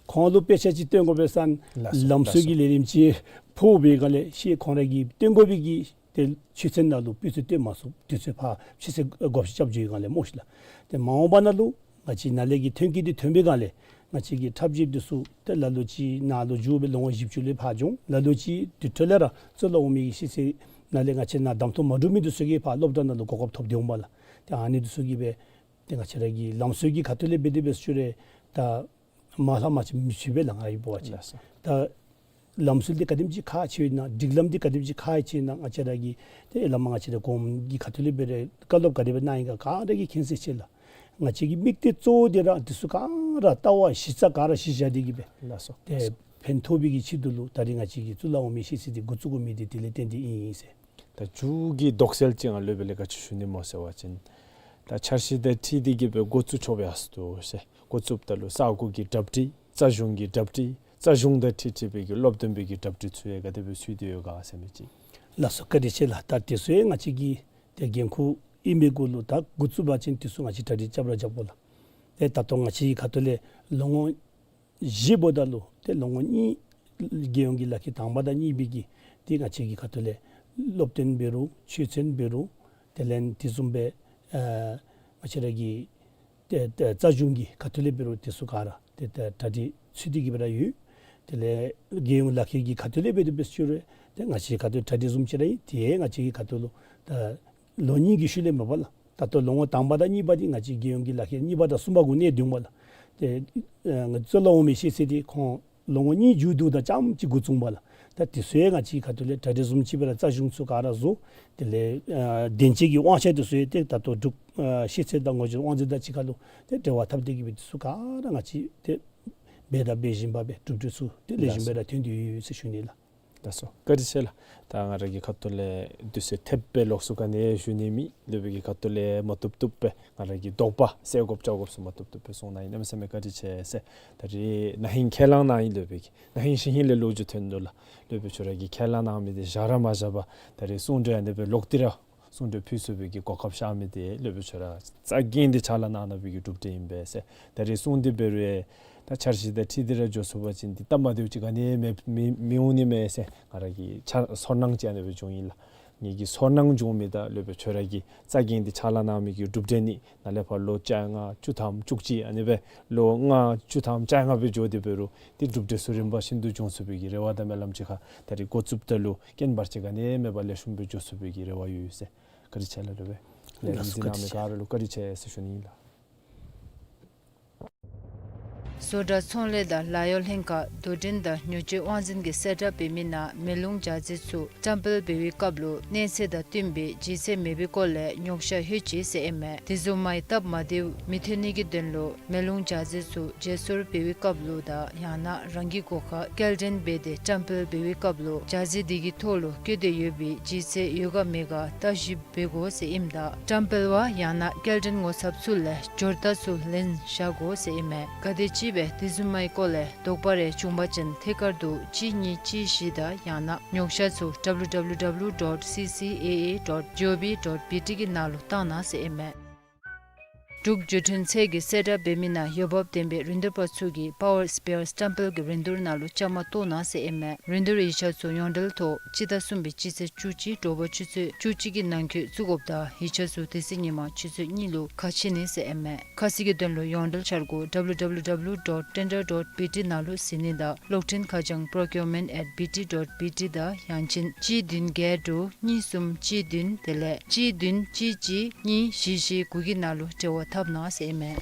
ཁོང་ལུ་དཔེ་ཆ་ཅིག་སྟོན་དགོ་པས་ཟེར་ན་ལགས་སོ། ལམ་སྲོལ་གྱི་ལས་རིམ་ཅིག་ཕོག་པའི་བསྒང་ལས་ཤེས་ཁོང་ར་གིས་སྟོན་དགོ་པའི་གི་ཏེ་ཆོས་ཚན་ནང་ལུ་སྤུས་ཚད་སྟོན་མ་ཚུགས། དུས་ཚོད་ཕར་ཕྱི་ཚེས་བགོ་བཤའ་རྐྱབ་འགྱོ་བའི་བསྒང་ལས་སྨོ་ཤིག་ལགས། ཏེ་མ་འོངས་པ་ནང་ལུ་ང་བཅས་ནཱ་ལས་ཀྱི་ཐོན་སྐྱེད་འདི་ཐོན་པའི་བསྒང་ལས་ང་བཅས་ཀྱི་ཁྲབ་ཞིབ་འདི་ཚུ་ཏེ་ལ་ལུ་ཅིག་ནཱ་ལུ་འགྱོ་སྦེ་ལོ་ངོ་བཞི་བཅུ་ལས་ཕར་འགྱོ་འོང་། ལ་ལུ་ཅིག་དེ་འཕྲོ་ལས་ར་གཙུག་ལག་འོག་མའི་ཤེས་ཚད་ནང་ལས་ང་བཅས་ནཱ་གདམ་འཐུ་མ་གྲུབ་མི་འདི་ཚུ་གིས་ཕར་སློབ་གྲྭ་ནང་ལུ་གོ་སྐབས་ཐོབ་སྟེ་འོང་པ་ལགས། ཏེ་ཨ་ནི་འདི་ཚུ་གིས་སྦེ་ཏེ་ང་བཅས་ར་གི་ལམ་སྲོལ་གྱི་ཁ་ཐུག་ལས་འབད་དེ་འབད་ཟེར་ཞུ་རུང་ད་མ་ལྷག་མ་ཅིག་མི་ཕྱེད་པས་ལགས། ང་གིས་འབད་བ་ཅིན། ལགས་སོ། ད་ལམ་སྲོལ་འདི་ག་དེམ་ཅིག་ཁག་ཆེ་ཡོད་ན་སྒྲིག་ལམ་འདི་ག་དེམ་ཅིག་ཁག་ཆེ་ཡོད་ན་ང་བཅས་ར་གི་ཏེ་བླ་མ་ང་བཅས་ར་གོངམ་གྱི་ཁ་ཐུག་ལས་འབད་རུང་བཀའ་སློབ་ག་དེ་སྦེ་གནང་ཡི་ག་ག་ར་གིས་མཁྱེན་གསལ་ཆེ་ལགས། ང་བཅས་ཀྱི་དམིགས་གཏད་གཙོ་བོ་འདི་ར་འདི་ཚུ་ག་ར་ལྟ་བ་གཞི་རྩ་ག་ར་གཞི་བཞག་སྟེ་གི་སྦེ། ལགས་སོ། ཏེ་ཕན་ཐོགས་པའི་གི་ཆེད་དུ་ལུ་ད་རིས་ང་བཅས་ཀྱིས་གཙུག་ལག་འོག་མའི་ཤེས་ཚད་འདི་འགོ་བཙུགས་དགོ་མི་འདི་དེ་ལས་བརྟེན་ཏེ་ཨིན་ཟེར། ད་མཇུག་གི་དོགས་སེལ་ཅིག་ང་སློབ་དཔོན་ལས་ག་ཅི་ཞུ་ནི་སྨོ་ཟེར་བ་ཅིན་ད་འཆར་གཞི་དང་འཁྲིལ་ཏེ་གི་སྦེ་འགོ་བཙུགས་ཆོག་པའི་ཨ་སུ་དོ་ཟེར། འགོ་བཙུགསཔ་ད་ལུ་ས་སྒོ་གི་གྲ་སྒྲིག་རྩ་གཞུང་གི་གྲ་སྒྲིག་རྩ་གཞུང་དང་འཁྲིལ་འཁྲིལ་བའི་གི་སློབ་སྟོན་པའི་གི་གྲ་སྒྲིག་ཚུ་ཡང་ག་དེ་སྦེ་ཚུད་དེ་ཡོད་ག་ཟེར་མི་ཅིག། ལགས་སོ། བཀའ་དྲིན་ཆེ་ལགས། ད་དེ་ཚུ་ཡང་ང་བཅས་ཀྱི་ཏེ་འགན་ཁུར་ཨིན་པའི་གུ་ལུ་ད་འགོ་བཙུགས་པ་ཅིན་དེ་ཚུ་ང་བཅས་གྲ་སྒྲིག་རྐྱབ་ར་རྐྱབ་དགོ་ལགས། ཏེ་ད་ལྟོ་ང་བཅས་ཀྱི་ཁ་ཐུག་ལས་ལོ་ངོ་བཞི་འབདཝ་ད་ལུ་ཏེ་ལོ་ངོ་གཉིས་རྒྱལ་ཡོངས་ཀྱི་ལག་ཁྱེར་དང་པ་དང་གཉིས་པའི་གི་ཏེ་ང་བཅས་ཀྱི་ཁ་ཐུག་ལས་སློབ་སྟོན་འབད་རུང་ཆོས་ཚན་འབད་རུང་དེ་ལས་དེ་བཟུམ་སྦེ་ཨ་ང་བཅས་ར་གི་ཏེ་ཏེ་རྩ་གཞུང་གི་ཁ་ཐུག་ལས་འབད་རུང་དེ་ཚུ་ག་ར་ཏེ་ཏེ་གྲ་སྒྲིག་ཚུད་དེ་གི་སྦེ་ར་ཡོད། དེ་ལས་རྒྱལ་ཡོངས་ལག་ཁྱེར་གྱི་ཁ་ཐུག་ལས་འབད་དེ་འབད་ཟེར་ཞུ་རུང་ཏེ་ང་བཅས་ཁ་ཐུག་གྲ་སྒྲིག་བཟུམ་ཅིག་ར་ཨིན། ཏེ་ང་བཅས་ཀྱི་ཁ་ཐུག་ལུ་ད་ལོ་གཉིས་ཀྱི་ཤུལ་ལས་མས་པ་ལགས། ད་ལྟོ་ལོ་ངོ་དང་པ་དང་གཉིས་པ་འདི་ང་བཅས་རྒྱལ་ཡོངས་ཀྱི་ལག་ཁྱེར་གཉིས་པ་དང་གསུམ་པ་གུ་གནས་སྡོདཔ་ལགས། ཏེ་ཨ་ང་གཙུག་ལག་འོག་མའི་ཤེས་ཚད་འདི་ཁོང་ལོ་ངོ་གཉིས་མཇུག་བསྡུཝ་ད་རྐྱངམ་ཅིག་འགོ་བཙུགས་པ་ལགས། ད་དེ་ཚུ་ཡང་ང་བཅས་ཁ་ཐུག་ལས་གྲ་སྒྲིག་བཟུམ་ཅིག་སྦེ་ར་རྩ་གཞུང་ཚུ་ག་ར་བཟོ། དེ་ལས་ཨ་བདེན་བཅས་ཀྱི་དབང་ཆ་དེ་ཚུ་ཡང་ཏེ་ད་ལྟོ་སྒྲུབ་ཨ་ཤེས་ཚད་དང་ངོས་འཛིན་དབང་འཛིན་དང་གཅིག་ཁར་ལུ་ཏེ་འབྲེལ་བ་འཐབ་སྟེ་གི་སྦེ་དེ་ཚུ་ག་ར་ང་བཅས་ཏེ་འབད་དང་འབད་བཞིན་པ་སྦེ་གྲུབ་འབྲས་ཚུ་ཏེ་ལེགས་ཤོམ་སྦེ་ར་ཐོན་ཏེ་ཡོད་ཟེར་ཞུ་ནི་ལགས། ལགས་སོ། བཀའ་དྲིན་ཆེ་ལགས། ད་ང་ར་གི་ཁ་ཐུག་ལས་དུས་ཚོད་ཐེབས་སྦེ་ལོགས་སུ་ག་ནི་ཡང་ཞུ་ནི་མེད། སློབ་དཔོན་གྱི་ཁ་ཐུག་ལས་མ་བཏུབ་བཏུབ་སྦེ་ང་ར་གི་དོགས་པ་སེལ་དགོཔ་བཅོ་དགོཔ་ཚུ་མ་བཏུབ་བཏུབ་སྦེ་གསུངས་གནང་ཡི། གནམ་མེད་ས་མེད་བཀའ་དྲིན་ཆེ་ཟེར། ད་རིས་ན་ཧིང་ཁས་བླངས་གནང་ཡི་སློབ་དཔོན་གྱིས། ན་ཧིང་ཤིང་ཧིང་ལས་ལོ་རྒྱུས་ཐོན་ནུག་ལགས། སློབ་དཔོན་ཁྱོད་ར་གིས་ཁས་བླངས་གནང་མི་འདི་བཞག་ར་མ་བཞག་པར་ད་རིས་གསུང་གྲོས་ཨ་ནི་སྦེ་ལོག་སྟེ་ར་གསུང་གྲོས་ཕུལ་ཚུགས་པའི་གི་གོ་སྐབས་ཤར་མི་འདི་སློབ་དཔོན་ཁྱོད་ར་རྩ་འགེངས་ཏེ་ཕྱག་ལཱ་གནང་གནང་བའི་གི་གྲུབ་འབྲས་ཨིན་པས་ཟེར། ད་རིས་གསུང་འདི་འབད་རུང་ ད་འཆར་གཞི་དང་འཁྲིལ་ཏེ་ར་འགྱོ་ཚུགས་པ་ཅིན་འདི་སྟབས་མ་བདེཝ་ཅིག་ག་ནི་མེད་མི་མི་འོང་ནི་མས་ཟེར་ང་ར་གི་ཚོར་སྣང་ཅིག་ཨ་ནི་སྦེ་བྱུང་ཡི་ལགས། ངེ་གི་ཚོར་སྣང་བྱུང་མི་ད་ལོ་པའི་ཁྱོད་ར་གི་རྩ་འགེངས་ཏེ་ཕྱག་ལཱ་གནང་མི་གི་གྲུབ་འབྲས་ནི་ནཱ་ལས་ཕར་ལོ་བཅོ་ལྔ་བཅུ་ཐམ་བཅུ་གཅིག་ཨ་ནི་སྦེ་ལོ་ལྔ་བཅུ་ཐམ་བཅོ་ལྔ་སྦེ་འགྱོ་དེ་འབད་རུང་ཏེ་གྲུབ་འབྲས་ཚུ་རིམ་པ་བཞིན་དུ་འབྱུང་ཚུགས་པའི་གི་རེ་བ་དང་སྨོན་ལམ་ཅིག་ཁར་ད་རིས་འགོ་བཙུགསཔ་ད་ལུ་རྐྱེན་བར་ཆད་ག་ནི་མེད་པར་ལེགས་ཤོམ་སྦེ་འགྱོ་ཚུགས་པའི་གི་རེ་བ་ཡོད་ཟེར། བཀའ་དྲིན་ཆེ་ལགས། ལོ་པའི་ལས་རིམ་གཟིགས་གནང་མི་ག་ར་ལུ་བཀའ་དྲིན་ཆེ་ཟེར་ཞུ་ནི་ཨིན་ལགས། བཟོ་གྲྭ་ཚོང་ལས་དང་ལཱ་གཡོག་ལྷན་ཁག་དོ་འགྲན་དང་ཉོ་སྤྱོད་དབང་འཛིན་གྱིས་གསལ་བསྒྲགས་འབད་མི་ནང་མེ་རླུང་འཇའ་ཟེར་ཚུ་བཀྲམ་སྤེལ་འབད་བའི་སྐབས་ལུ་གནས་ཚད་དང་བསྟུན་པའི་ལྗིད་ཚད་མེད་པའི་སྐོར་ལས་ཉོ་ཆ་ལྷོད་ཅི་ཟེར་ཨིན་མས། དེ་བཟུམ་མའི་སྟབས་མ་བདེཝ་མི་ཐོན་ནི་གི་དོན་ལུ་མེ་རླུང་འཇའ་ཟེར་ཚུ་བརྗེ་སོར་འབད་བའི་སྐབས་ལུ་དང་ཡང་ན་རང་གི་སྒོ་ཁར་སྐྱེལ་འདྲེན་འབད་དེ་བཀྲམ་སྤེལ་འབད་བའི་སྐབས་ལུ་འཇའ་ཟེར་དེ་གི་ཐོག་ལུ་བཀོད་དེ་ཡོད་པའི་ལྗིད་ཚད་ཡོད་ག་མེད་ག་བརྟག་ཞིབ་འབད་དགོ་ཟེར་ཨིནམ་ད་བཀྲམ་སྤེལ་བ་ཡང་ན་སྐྱེལ་འདྲེན་ངོ་ཚབ་ཚུ་ལས་སྦྱོར་རྟགས་ཚུ་ལེན་བཞག་དགོ་ཟེར་ཨིན་མས། ག་དེ་ཅིག་སྦེ་དེ་བཟུམ་མའི་སྐོར་ལས་དོགས་པ་རེ་བྱུང་པ་ཅིན་ཐད་ཀར་དུ་གཅིག་གཉིས་གཅིག་བཞི་དང་ཡང་ན་ཉོ་ཆ་ཚུ་W W W dot C C A A dot G O V dot B T གི་ནང་ལུ་བཏང་གནང་ཟེར་ཨིན་མས། འབྲུག་བརྒྱུད་འཕྲིན་ཚད་ཀྱིས་གསལ་བསྒྲགས་འབད་མི་ནང་འོས་འབབ་ལྡན་པའི་རིན་བསྡུར་པ་ཚུ་གིས་པ་ཝར་སི་པེར་བཀྲམ་སྤེལ་གྱི་རིན་བསྡུར་ནང་ལུ་བཅའ་མར་གཏོགས་གནང་ཟེར་ཨིན་མས། རིན་བསྡུར་ཡིག་ཆ་ཚུ་ཡོངས་འབྲེལ་ཐོག་སྤྱི་ཟླ་གསུམ་པའི་སྤྱི་ཚེས་བཅུ་གཅིག་དྲོ་པ་ཆུ་ཚོད་བཅུ་གཅིག་གི་ནང་འཁོད་བཙུགས་དགོཔ་དང་ཡིག་ཆ་ཚུ་དེ་ཚེ་ཉིན་མ་ཆུ་ཚོད་གཉིས་ལུ་ཁ་ཕྱེ་ནི་ཟེར་ཨིན་མས། ཁ་གསལ་གྱི་དོན་ལུ་ཡོངས་འབྲེལ་འཆར་སྒོ W W W dot tender dot B T ནང་ལུ་གཟིགས་ནི་དང་གློག་འཕྲིན་ཁ་བྱང་procurement at B T dot B T དང་ཡང་ཅིན་གཅིག་བདུན་བརྒྱད་དྲུག་གཉིས་གསུམ་གཅིག་བདུན་དེ་ལས་གཅིག་བདུན་གཅིག་གཅིག་གཉིས་བཞི་བཞི་དགུ་གི་ནང་ལུ་འབྲེལ་བ་འཐབ་གནང་ཟེར་ཨིན་མས།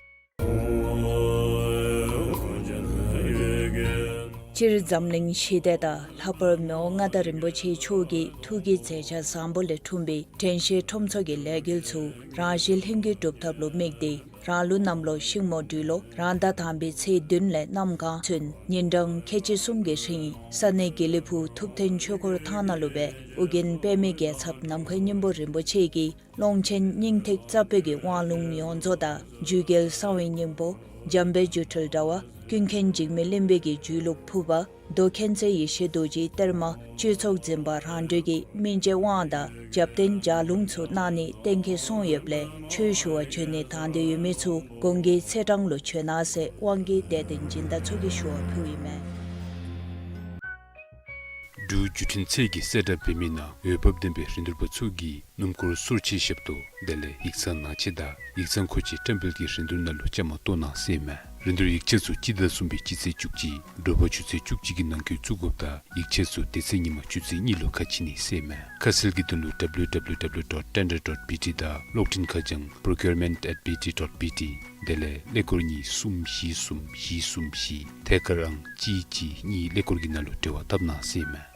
སྤྱིར་འཛམ་གླིང་ཞི་བདེ་དང་ལྷག་པར་མི་དབང་མངའ་བདག་རིན་པོ་ཆེ་མཆོག་གི་ཐུགས་ཀྱི་མཛད་འཆར་བཟང་པོ་ལས་འཁྲུངས་པའི་དྲན་ཤེས་ཁྲོམ་ཚོགས་ཀྱི་ལས་འགུལ་ཚུ་རང་བཞིན་ལྷུན་གྱིས་གྲུབ་ཐབས་ལུ་དམིགས་ཏེ་རང་ལུགས་གནམ་ལོ་ཤིང་མོ་སྦྲུལ་ལོ་རང་ཟླ་དང་པའི་ཚེས་བདུན་ལས་གནམ་གང་ཚུན་ཉིན་གྲངས་ཁལ་གཅིག་གསུམ་གྱི་རིང་ས་གནས་དགེ་ལེགས་ཕུག་ཐུབ་བསྟན་ཆོས་འཁོར་ཐང་ནང་ལུ་སྦེ་ཨོ་རྒྱན་པདྨའི་རྒྱལ་ཚབ་ནམ་མཁའི་སྙིང་པོ་རིན་པོ་ཆེ་གིས་ཀློང་ཆེན་སྙིང་ཐིག་རྩ་བོད་ཀྱི་དབང་ལུང་ཡོངས་རྫོགས་དང་རྒྱུད་རྒྱལ་གསང་བའི་སྙིང་པོ་འཇམ་དཔལ་སྒྱུ་འཕྲུལ་དྲྭ་བ་ཀུན་མཁྱེན་འཇིགས་མེད་གླིང་པའི་གི་རྒྱུད་ལུགས་ཕུར་པ་མདོ་མཁྱེན་བརྩེ་ཡེ་ཤེས་རྡོ་རྗེའི་གཏེར་མ་བཅུ་ཚོགས་འཛིན་པ་རང་གྲོལ་གྱི་སྨིན་བྱེད་དབང་དང་རྒྱབ་རྟེན་ལྗགས་ལུང་ཚུ་གནང་ནི་གཏན་འཁེལ་སོང་ཡོདཔ་ལས་ཆོས་ཞུ་བར་བྱོན་ནི་དང་འདོད་ཡོད་མི་ཚུ་གོང་གི་ཚེས་གྲངས་ལུ་བྱོན་གནང་ཟེར་དབང་གིས་དད་ལྡན་སྦྱིན་བདག་ཚུ་གིས་ཞུ་བ་ཕུལཝ་ཨིན་མས། འབྲུག་བརྒྱུད་འཕྲིན་ཚད་ཀྱིས་གསལ་བསྒྲགས་འབད་མི་ནང་འོས་འབབ་ལྡན་པའི་རིན་བསྡུར་པ་ཚུ་གིས་སྣུམ་འཁོར་སོར་ཕྱེ་ཞབས་ཏོག་དེ་ལས་ཡིག་ཚང་ནང་ཆས་དང་ཡིག་ཚང་མཁོ་ཆས་བཀྲམ་སྤེལ་གྱི་རིན་བསྡུར་ནང་ལུ་བཅའ་མར་གཏོགས་གནང་ཟེར་ཨིན་མས། རིན་བསྡུར་ཡིག་ཆ་ཚུ་སྤྱི་ཟླ་གསུམ་པའི་སྤྱི་ཚེས་བཅུ་གཅིག་དྲོ་པ་ཆུ་ཚོད་བཅུ་གཅིག་གི་ནང་འཁོད་བཙུགས་དགོཔ་དང་ཡིག་ཆ་ཚུ་དེ་ཚེ་ཉིན་མ་ཆུ་ཚོད་གཉིས་ལུ་ཁ་ཕྱེ་ནི་ཟེར་ཨིན་མས། ཁ་གསལ་གྱི་དོན་ལུ W W W dot tender dot B T དང་གློག་འཕྲིན་ཁ་བྱང་procurement at B T dot B T དེ་ལས་ཀླད་ཀོར་གཉིས་གསུམ་བཞི་གསུམ་བཞི་གསུམ་བཞི་ཐད་ཀར་ཨང་གཅིག་གཅིག་གཉིས་ཀླད་ཀོར་གྱི་ནང་ལུ་འབྲེལ་བ་འཐབ་གནང་ཟེར་ཨིན་མས།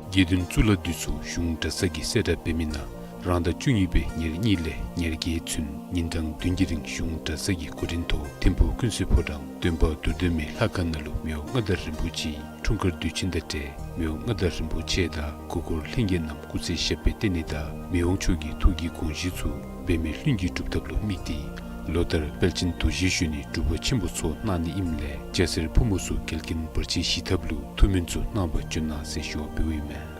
དགེ་འདུན་གཙུག་ལག་འདི་ཚུ་གཞུང་གྲྭ་ཚང་གིས་གསལ་བསྒྲགས་འབད་མི་ནང་རང་ཟླ་བཅུ་གཉིས་པའི་ཉེར་གཉིས་ལས་ཉེར་བརྒྱད་ཚུན་ཉིན་གྲངས་བདུན་གྱི་རིང་གཞུང་གྲྭ་ཚང་གི་འགོ་འདྲེན་ཐོག་ཐིམ་ཕུག་ཀུན་གསལ་ཕོ་བྲང་སྟོན་པ་རྡོར་གདན་མའི་ལྷ་ཁང་ནང་ལུ་མི་དབང་མངའ་བདག་རིན་པོ་ཆེའི་འཁྲུངས་སྐར་དུས་ཆེན་དང་འབྲེལ་མི་དབང་མངའ་བདག་རིན་པོ་ཆེ་དང་གུར་འཁོར་ལྷན་རྒྱས་རྣམས་སྐུ་ཚེ་ཞབས་པད་བརྟན་ནི་དང་མི་དབང་མཆོག་གི་ཐུགས་ཀྱི་དགོངས་གཞི་ཚུ་འབད་མེད་ལྷུན་གྱིས་གྲུབ་ཐབས་ལུ་དམིགས་ཏེ་ལོ་ལྟར་དཔལ་ཆེན་རྡོ་རྗེ་གཞོན་ནུའི་སྒྲུབ་པ་ཆེན་པོ་ཚོགས་གནང་ནི་ཨིནམ་ལས་སྐྱ་སེར་ཕོ་མོ་ཚུ་འགལ་རྐྱེན་བར་ཆད་ཞི་ཐབས་ལུ་ཐུགས་སྨོན་ཚུ་གནང་བར་བྱོན་གནང་ཟེར་ཞུ་བ་འབདཝ་ཨིན་མས།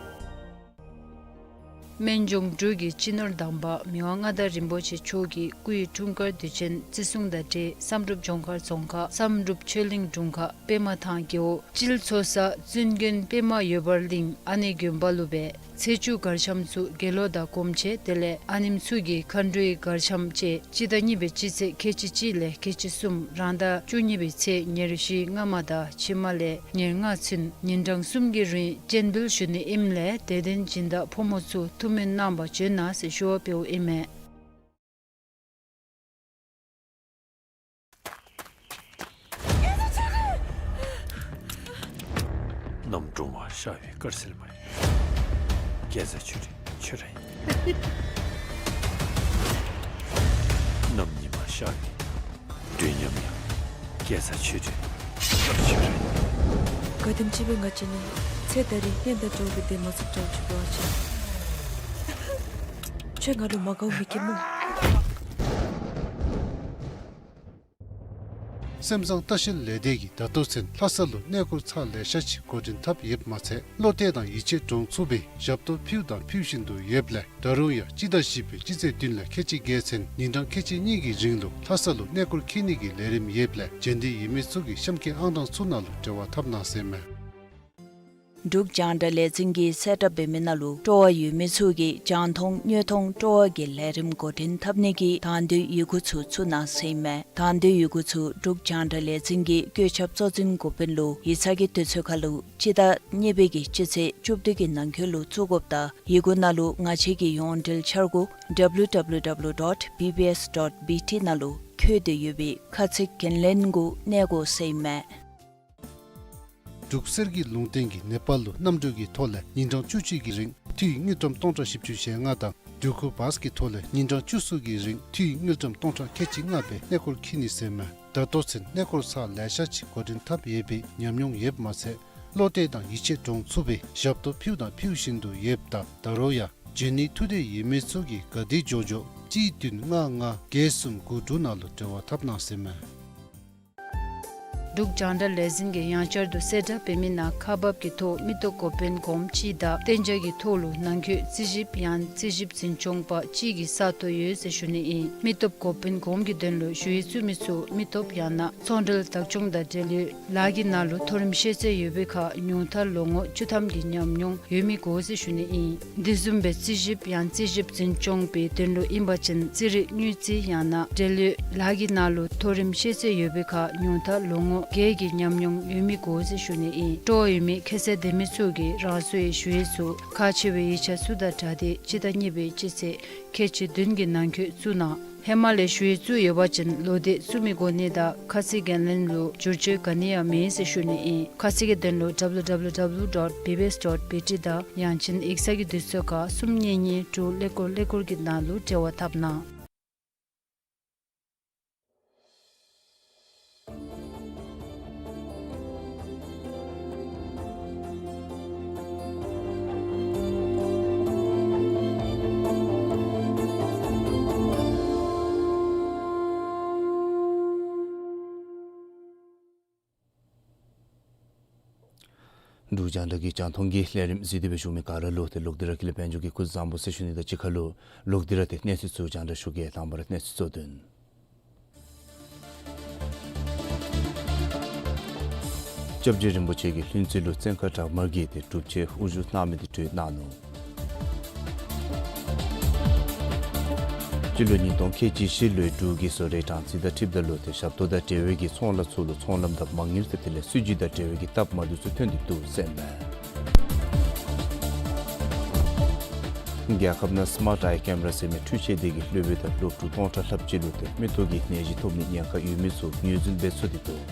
སྨན་ལྗོངས་འབྲུག་གི་སྤྱི་ནོར་དམ་པ་མི་དབང་མངའ་བདག་རིན་པོ་ཆེ་མཆོག་གི་སྐུའི་འཁྲུངས་སྐར་དུས་ཆེན་བརྩི་སྲུང་དང་འབྲེལ་བསམ་གྲུབ་ལྗོངས་མཁར་རྫོང་ཁག་བསམ་གྲུབ་ཆོས་གླིང་དྲུང་ཁག་པདྨ་ཐང་རྒེད་འོག་སྤྱིལ་ཚོ་ས་བཙུན་དགོན་པདྨ་འོད་འབར་གླིང་ཨ་ནེ་དགོན་པ་ལུ་སྦེ་ཚེས་བཅུ་གར་འཆམ་ཚུ་དགེ་སློང་དང་སྒོམ་ཆེན་དེ་ལས་ཨ་ནེམོ་ཚུ་གི་མཁའ་འགྲོའི་གར་འཆམ་བཅས་སྤྱི་ཟླ་གཉིས་པའི་སྤྱི་ཚེས་ཁལ་གཅིག་གཅིག་ལས་ཁལ་གཅིག་གསུམ་རང་ཟླ་བཅུ་གཉིས་པའི་ཚེས་ཉེར་བཞི་སྔ་མ་དང་ཕྱི་མ་ལས་ཉེར་ལྔ་ཚུན་ཉིན་གྲངས་གསུམ་གྱི་རིང་སྤྱན་འབུལ་ཞུ་ནི་ཨིནམ་ལས་དད་ལྡན་སྦྱིན་བདག་ཕོ་མོ་ཚུ་ཐུགས་སྨོན་གནང་བར་བྱོན་གནང་ཟེར་ཞུ་བ་འབདཝ་ཨིན་མས། གནམ་དྲོ་མར་ཤར་བའི་དཀར་ཟལ་མ་ཡིན། རྒྱལ་བཟའ་ཁྱོད་ར་ཁྱོད་ར་ཨིན། གནམ་ཉིན་མར་ཤར་བའི་དུས་མཉམ་ཡང་རྒྱལ་བཟའ་ཁྱོད་ར་ཁྱོད་ར་ཨིན། ག་དེམ་ཅིག་སྦེ་ང་བརྗེད་ནི། ཚེ་ད་རིས་གཉེན་དང་འགྲོགས་པའི་དེ་མ་ཚུགས་ཀྱང་ཁྱོད་ཀྱི་བར་ཆད། ཁྱོད་ང་ལུ་མ་དགའཝ་མི་སྐྱེ་སྨོ། སེམས་བཟང་ལྟ་བཤལ་ལས་སྡེ་གིས་ད་ལྟོ་ཚུན་ལྷ་ས་ལུ་གནས་སྐོར་ཚར་ལེ་ཤ་ཅིག་འགོ་འདྲེན་འཐབ་ཡོདཔ་མ་ཚད་བློ་གཏད་དང་ཡིད་ཆེས་འདྲོངས་ཚུགས་པའི་ཞབས་ཏོག་ཕུལཝ་དང་ཕུལ་བཞིན་དུ་ཡོདཔ་ལས་ད་རུང་ཡང་སྤྱི་ཟླ་བཞི་པའི་སྤྱི་ཚེས་བདུན་ལས་ཁལ་གཅིག་བརྒྱད་ཚུན་ཉིན་གྲངས་ཁལ་གཅིག་གཉིས་ཀྱི་རིང་ལུ་ལྷ་ས་ལུ་གནས་སྐོར་འཁྱིད་ནི་གི་ལས་རིམ་ཡོདཔ་ལས་འབྱོན་འདོད་ཡོད་མི་ཚུ་གིས་གཤམ་གྱི་ཨང་གྲངས་ཚུ་ནང་ལུ་འབྲེལ་བ་འཐབ་གནང་ཟེར་མས། འབྲུག་རྒྱང་བསྒྲགས་ལས་འཛིན་གྱིས་གསལ་བསྒྲགས་འབད་མི་ནང་ལུ་སྤྲོ་བ་ཡོད་མི་ཚུ་གིས་རྒྱང་མཐོང་དངོས་མཐོང་སྤྲོ་བ་གི་ལས་རིམ་འགོ་འདྲེན་འཐབ་ནི་གི་དང་འདོད་ཡི་གུ་ཚུ་བཙུགས་གནང་ཟེར་མས། དང་འདོད་ཡི་གུ་ཚུ་འབྲུག་རྒྱང་བསྒྲགས་ལས་འཛིན་གྱི་བཀོད་ཁྱབ་གཙོ་འཛིན་འགོ་དཔོན་ལུ་ཡིག་ཚང་གི་དུས་ཚོད་ཁར་ལུ་སྤྱི་ཟླ་གཉིས་པའི་གི་སྤྱི་ཚེས་བཅུ་བདུན་གྱི་ནང་འཁོད་ལུ་བཙུགས་དགོཔ་དང་ཡི་གུ་ནང་ལུ་ང་བཅས་ཀྱི་ཡོངས་འབྲེལ་འཆར་སྒོ་W W W dot B B S dot B T ནང་ལུ་བཀོད་དེ་ཡོད་པའི་ཁ་ཚིག་འགན་ལེན་གུ་གནས་དགོ་ཟེར་མས། འབྲུག་གསེར་གྱི་ལུང་བསྟན་གྱིས་ནེ་པཱལ་ལུ་གནམ་གྲུ་གི་ཐོག་ལས་ཉིན་གྲངས་བཅུ་གཅིག་གི་རིང་འཐུས་དངུལ་ཀྲམ་སྟོང་ཕྲག་བཞི་བཅུ་ཞེ་ལྔ་དང་འགྲུལ་འཁོར་བཱས་ཀྱི་ཐོག་ལས་ཉིན་གྲངས་བཅུ་གསུམ་གྱི་རིང་འཐུས་དངུལ་ཀྲམ་སྟོང་ཕྲག་ཁལ་གཅིག་ལྔ་སྦེ་གནས་སྐོར་འཁྱིད་ནི་ཟེར་མས། ད་ལྟོ་ཚུན་གནས་སྐོར་ཚར་ལེ་ཤ་ཅིག་འགོ་འདྲེན་འཐབ་ཡོད་པའི་ཉམས་མྱོང་ཡོདཔ་མ་ཚད་བློ་གཏད་དང་ཡིད་ཆེས་འདྲོངས་ཚུགས་པའི་ཞབས་ཏོག་ཕུལཝ་དང་ཕུལ་བཞིན་དུ་ཡོདཔ་ད་ད་རུང་ཡང་འབྱོན་ནི་ཐུགས་འདོད་ཡོད་མི་ཚུ་གིས་ག་དེ་མགྱོགས་མགྱོགས་གཅིག་བདུན་ལྔ་ལྔ་བརྒྱད་གསུམ་དགུ་དྲུག་ནང་ལུ་འབྲེལ་བ་འཐབ་གནང་ཟེར་མས། འབྲུག་རྒྱང་བསྒྲགས་ལས་འཛིན་གྱིས་ཡང་བསྐྱར་དུ་གསལ་བསྒྲགས་འབད་མི་ནང་ཁག་འབགཔ་གི་ཐོག་མི་སྟོབས་འགོ་དཔོན་གོངམ་གཅིག་དང་གཏན་འཇགས་ཀྱི་ཐོག་ལུ་ནང་འཁོད་རྩིས་ཞིབ་ཡང་རྩིས་ཞིབ་འཛིན་སྐྱོང་པ་གཅིག་གི་ས་སྟོང་ཡོད་ཟེར་ཞུ་ནི་ཨིན། མི་སྟོབས་འགོ་དཔོན་གོངམ་གི་དོན་ལུ་ཞུ་ཡིག་བཙུགས་མི་ཚུ་མི་སྟོབས་ཡང་ན་ཚོང་འབྲེལ་བདག་སྐྱོང་དང་འབྲེལ་ཡོད་ལཱ་གི་ནང་ལུ་མཐོ་རིམ་ཤེས་ཚད་ཡོད་པའི་ཁར་ཉུང་མཐར་ལོ་ངོ་བཅུ་ཐམ་གྱི་ཉམས་མྱོང་ཡོད་མི་དགོ་ཟེར་ཞུ་ནི་ཨིན། འདི་བཟུམ་སྦེ་རྩིས་ཞིབ་ཡང་རྩིས་ཞིབ་འཛིན་སྐྱོང་པའི་དོན་ལུ་ཨིན་པ་ཅིན་རྩིས་རིག་དངུལ་རྩིས་ཡང་ན་འབྲེལ་ཡོད་ལཱ་གི་ནང་ལུ་མཐོ་རིམ་ཤེས་ཚད་ཡོད་པའི་ཁར་ཉུང་མཐར་ལོ་ངོ་བརྒྱད་ཀྱི་ཉམས་མྱོང་ཡོད་མི་དགོ་ཟེར་ཞུ་ནི་ཨིན། སྤྲོ་བ་ཡོད་མི་ཁ་གསལ་ལྡན་མི་ཚུ་གིས་རང་སོའི་ཞུ་ཡིག་ཚུ་ཁག་ཆེ་བའི་ཡིག་ཆ་ཚུ་དང་སྦྲགས་ཏེ་སྤྱི་ཟླ་གཉིས་པའི་སྤྱི་ཚེས་ཁལ་གཅིག་བདུན་གྱི་ནང་འཁོད་བཙུགས་གནང་། ཧེ་མ་ལས་ཞུ་ཡིག་བཙུགས་ཡོད་པ་ཅིན་ལོག་སྟེ་བཙུགས་མི་དགོ་ནི་དང་ཁ་གསལ་འགན་ལེན་ལུ་བསྒྱུར་བཅོས་ག་ནི་ཡང་མེད་ཟེར་ཞུ་ནི་ཨིན། ཁ་གསལ་གྱི་དོན་ལུ་W W W dot B B S dot B T དང་ཡང་ཅིན་ཡིག་ཚང་གི་དུས་ཚོད་ཁར་གསུམ་གཉིས་གཉིས་དྲུག་ཀླད་ཀོར་ཀླད་ཀོར་གྱི་ནང་ལུ་འབྲེལ་བ་འཐབ་གནང་། འབྲུག་རྒྱང་བསྒྲགས་ཀྱི་རྒྱང་མཐོང་གི་ལས་རིམ་གཟིགས་ཏེ་སྦེ་བཞུགས་མི་ག་ར་ལུ་ཏེ་ལོག་སྟེ་ར་ཀུན་ལེགས་དཔལ་འབྱོར་གྱི་སྐུ་གཟུགས་བཟང་པོ་ཟེར་ཞུ་ནི་དང་གཅིག་ཁར་ལུ་ལོག་སྟེ་ར་ཏེ་གནས་ཚུལ་ཚུ་རྒྱང་བསྒྲགས་ཞུ་གེ། དང་པ་ར་གནས་ཚུལ་གཙོ་དོན། སྐྱབས་རྗེ་རིན་པོ་ཆེ་གིས་ལྷུན་རྩེ་ལུ་བཙོན་ཁང་དྲག་དམར་གྱིས་ཏེ་སྒྲུབ་ཆེན་དབུ་བཞུགས་གནང་མི་འདི་གྲོལ་གནང་ནུག། སྤྱི་ལོ་ཉིས་སྟོང་ཁལ་གཅིག་བཞི་ལོའི་འབྲུག་གི་བཟོ་གྲྭའི་གྲངས་རྩིས་དང་འཁྲིལཝ་ད་ལུ་ཏེ་ཞབས་ཏོག་དང་འབྲེལ་བའི་གི་ཚོང་ལཱ་ཚུ་ལུ་ཚོང་ལམ་དང་མ་དངུལ་དང་དེ་ལས་སྲིད་བྱུས་དང་འབྲེལ་བའི་གི་སྟབས་མ་བདེཝ་ཚུ་ཐོན་ཏེ་འདུག་ཟེར་མས། རྒྱལ་ཁབ་ནང་སི་མཱརཊ་ཨའི་ཀེམ་ར་ཟེར་མི་འཕྲུལ་ཆས་དེ་གིས་སློབ་དཔོན་དང་སློབ་ཕྲུག་སྟོང་ཕྲག་ལྷགཔ་ཅིག་ལུ་ཏེ་མིག་ཏོ་གི་ནད་གཞི་ཐོབ་ནིའི་ཉེན་ཁ་ཡོད་མི་ཚུ་ངོས་འཛིན་འབད་ཚུགས་ཏེ་འདུག།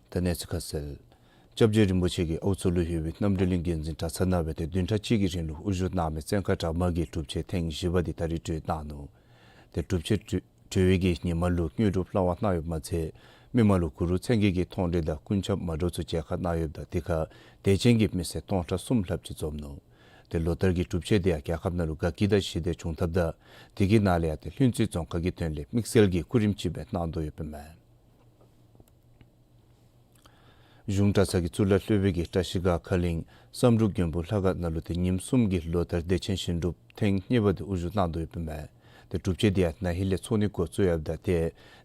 ད་གནས་ཚུལ་ཁ་གསལ། སྐྱབས་རྗེ་རིན་པོ་ཆེ་གིས་ཨའུ་མཚོ་ལུ་ཡོད་པའི་རྣམ་གྲོལ་གླིང་བརྒྱུད་འཛིན་གྲྭ་ཚང་ནང་སྦེ་ཏེ་བདུན་ཕྲག་གཅིག་གི་རིང་ལུ་དབུ་བཞུགས་གནང་མི་བཙོན་ཁང་དྲག་དམར་གྱི་སྒྲུབ་ཆེན་ཐེངས་བཞི་པ་འདི་ད་རིས་གྲོལ་གནང་ནུག། ཏེ་སྒྲུབ་ཆེན་གྲོལ་གྲོལ་བའི་གི་ཉིནམ་ལུ་དངོས་གྲུབ་ལྷ་དབང་གནང་ཡོདཔ་མ་ཚད་མི་མང་ལུ་གུ་རུ་མཚན་བརྒྱད་ཀྱི་མཐོང་གྲོལ་དང་སྐུ་འཆམ་མ་འདྲཝ་ཚུ་མཇལ་ཁ་གནང་ཡོདཔ་ད་དེ་ཁར་དད་ཅན་གྱི་མི་སེར་སྟོང་ཕྲག་གསུམ་ལྷགཔ་ཅིག་འཛོམས་ནུག། ཏེ་ལོ་ལྟར་གྱི་སྒྲུབ་ཆེན་འདི་ཡང་རྒྱལ་ཁབ་ནང་ལུ་དགའ་སྐྱིད་དང་ཞི་བདེ་འབྱུང་ཐབས་དང་དེ་གི་ནང་ལས་ཡང་ཏེ་ལྷུན་རྩེ་རྫོང་ཁག་གི་དོན་ལས་དམིགས་བསལ་གྱི་སྐུ་རིམ་ཅིག་སྦེ་གནང་དོ་ཡོདཔ་ཨིན་མས། གཞུང་གྲྭ་ཚང་གི་གཙུག་ལག་སློབ་དཔོན་གྱིས་བཀྲ་ཤིས་སྒར་ཁ་གླིང་བསམ་འགྲུབ་མགོན་པོ་ལྷ་ཁང་ནང་ལུ་ཏེ་ཉིནམ་གསུམ་གྱི་ལོ་ལྟར་དད་ཅན་ཞིང་སྒྲུབ་ཐེངས་གཉིས་པ་འདི་དབུ་བཞུགས་གནང་དོ་ཡོདཔ་ཨིན་མས། ཏེ་སྒྲུབ་ཆེན་འདི་ཡང་ན་ཧིང་ལས་ཚོགས་ནི་འགོ་བཙུགས་ཡོདཔ་ད་ཏེ་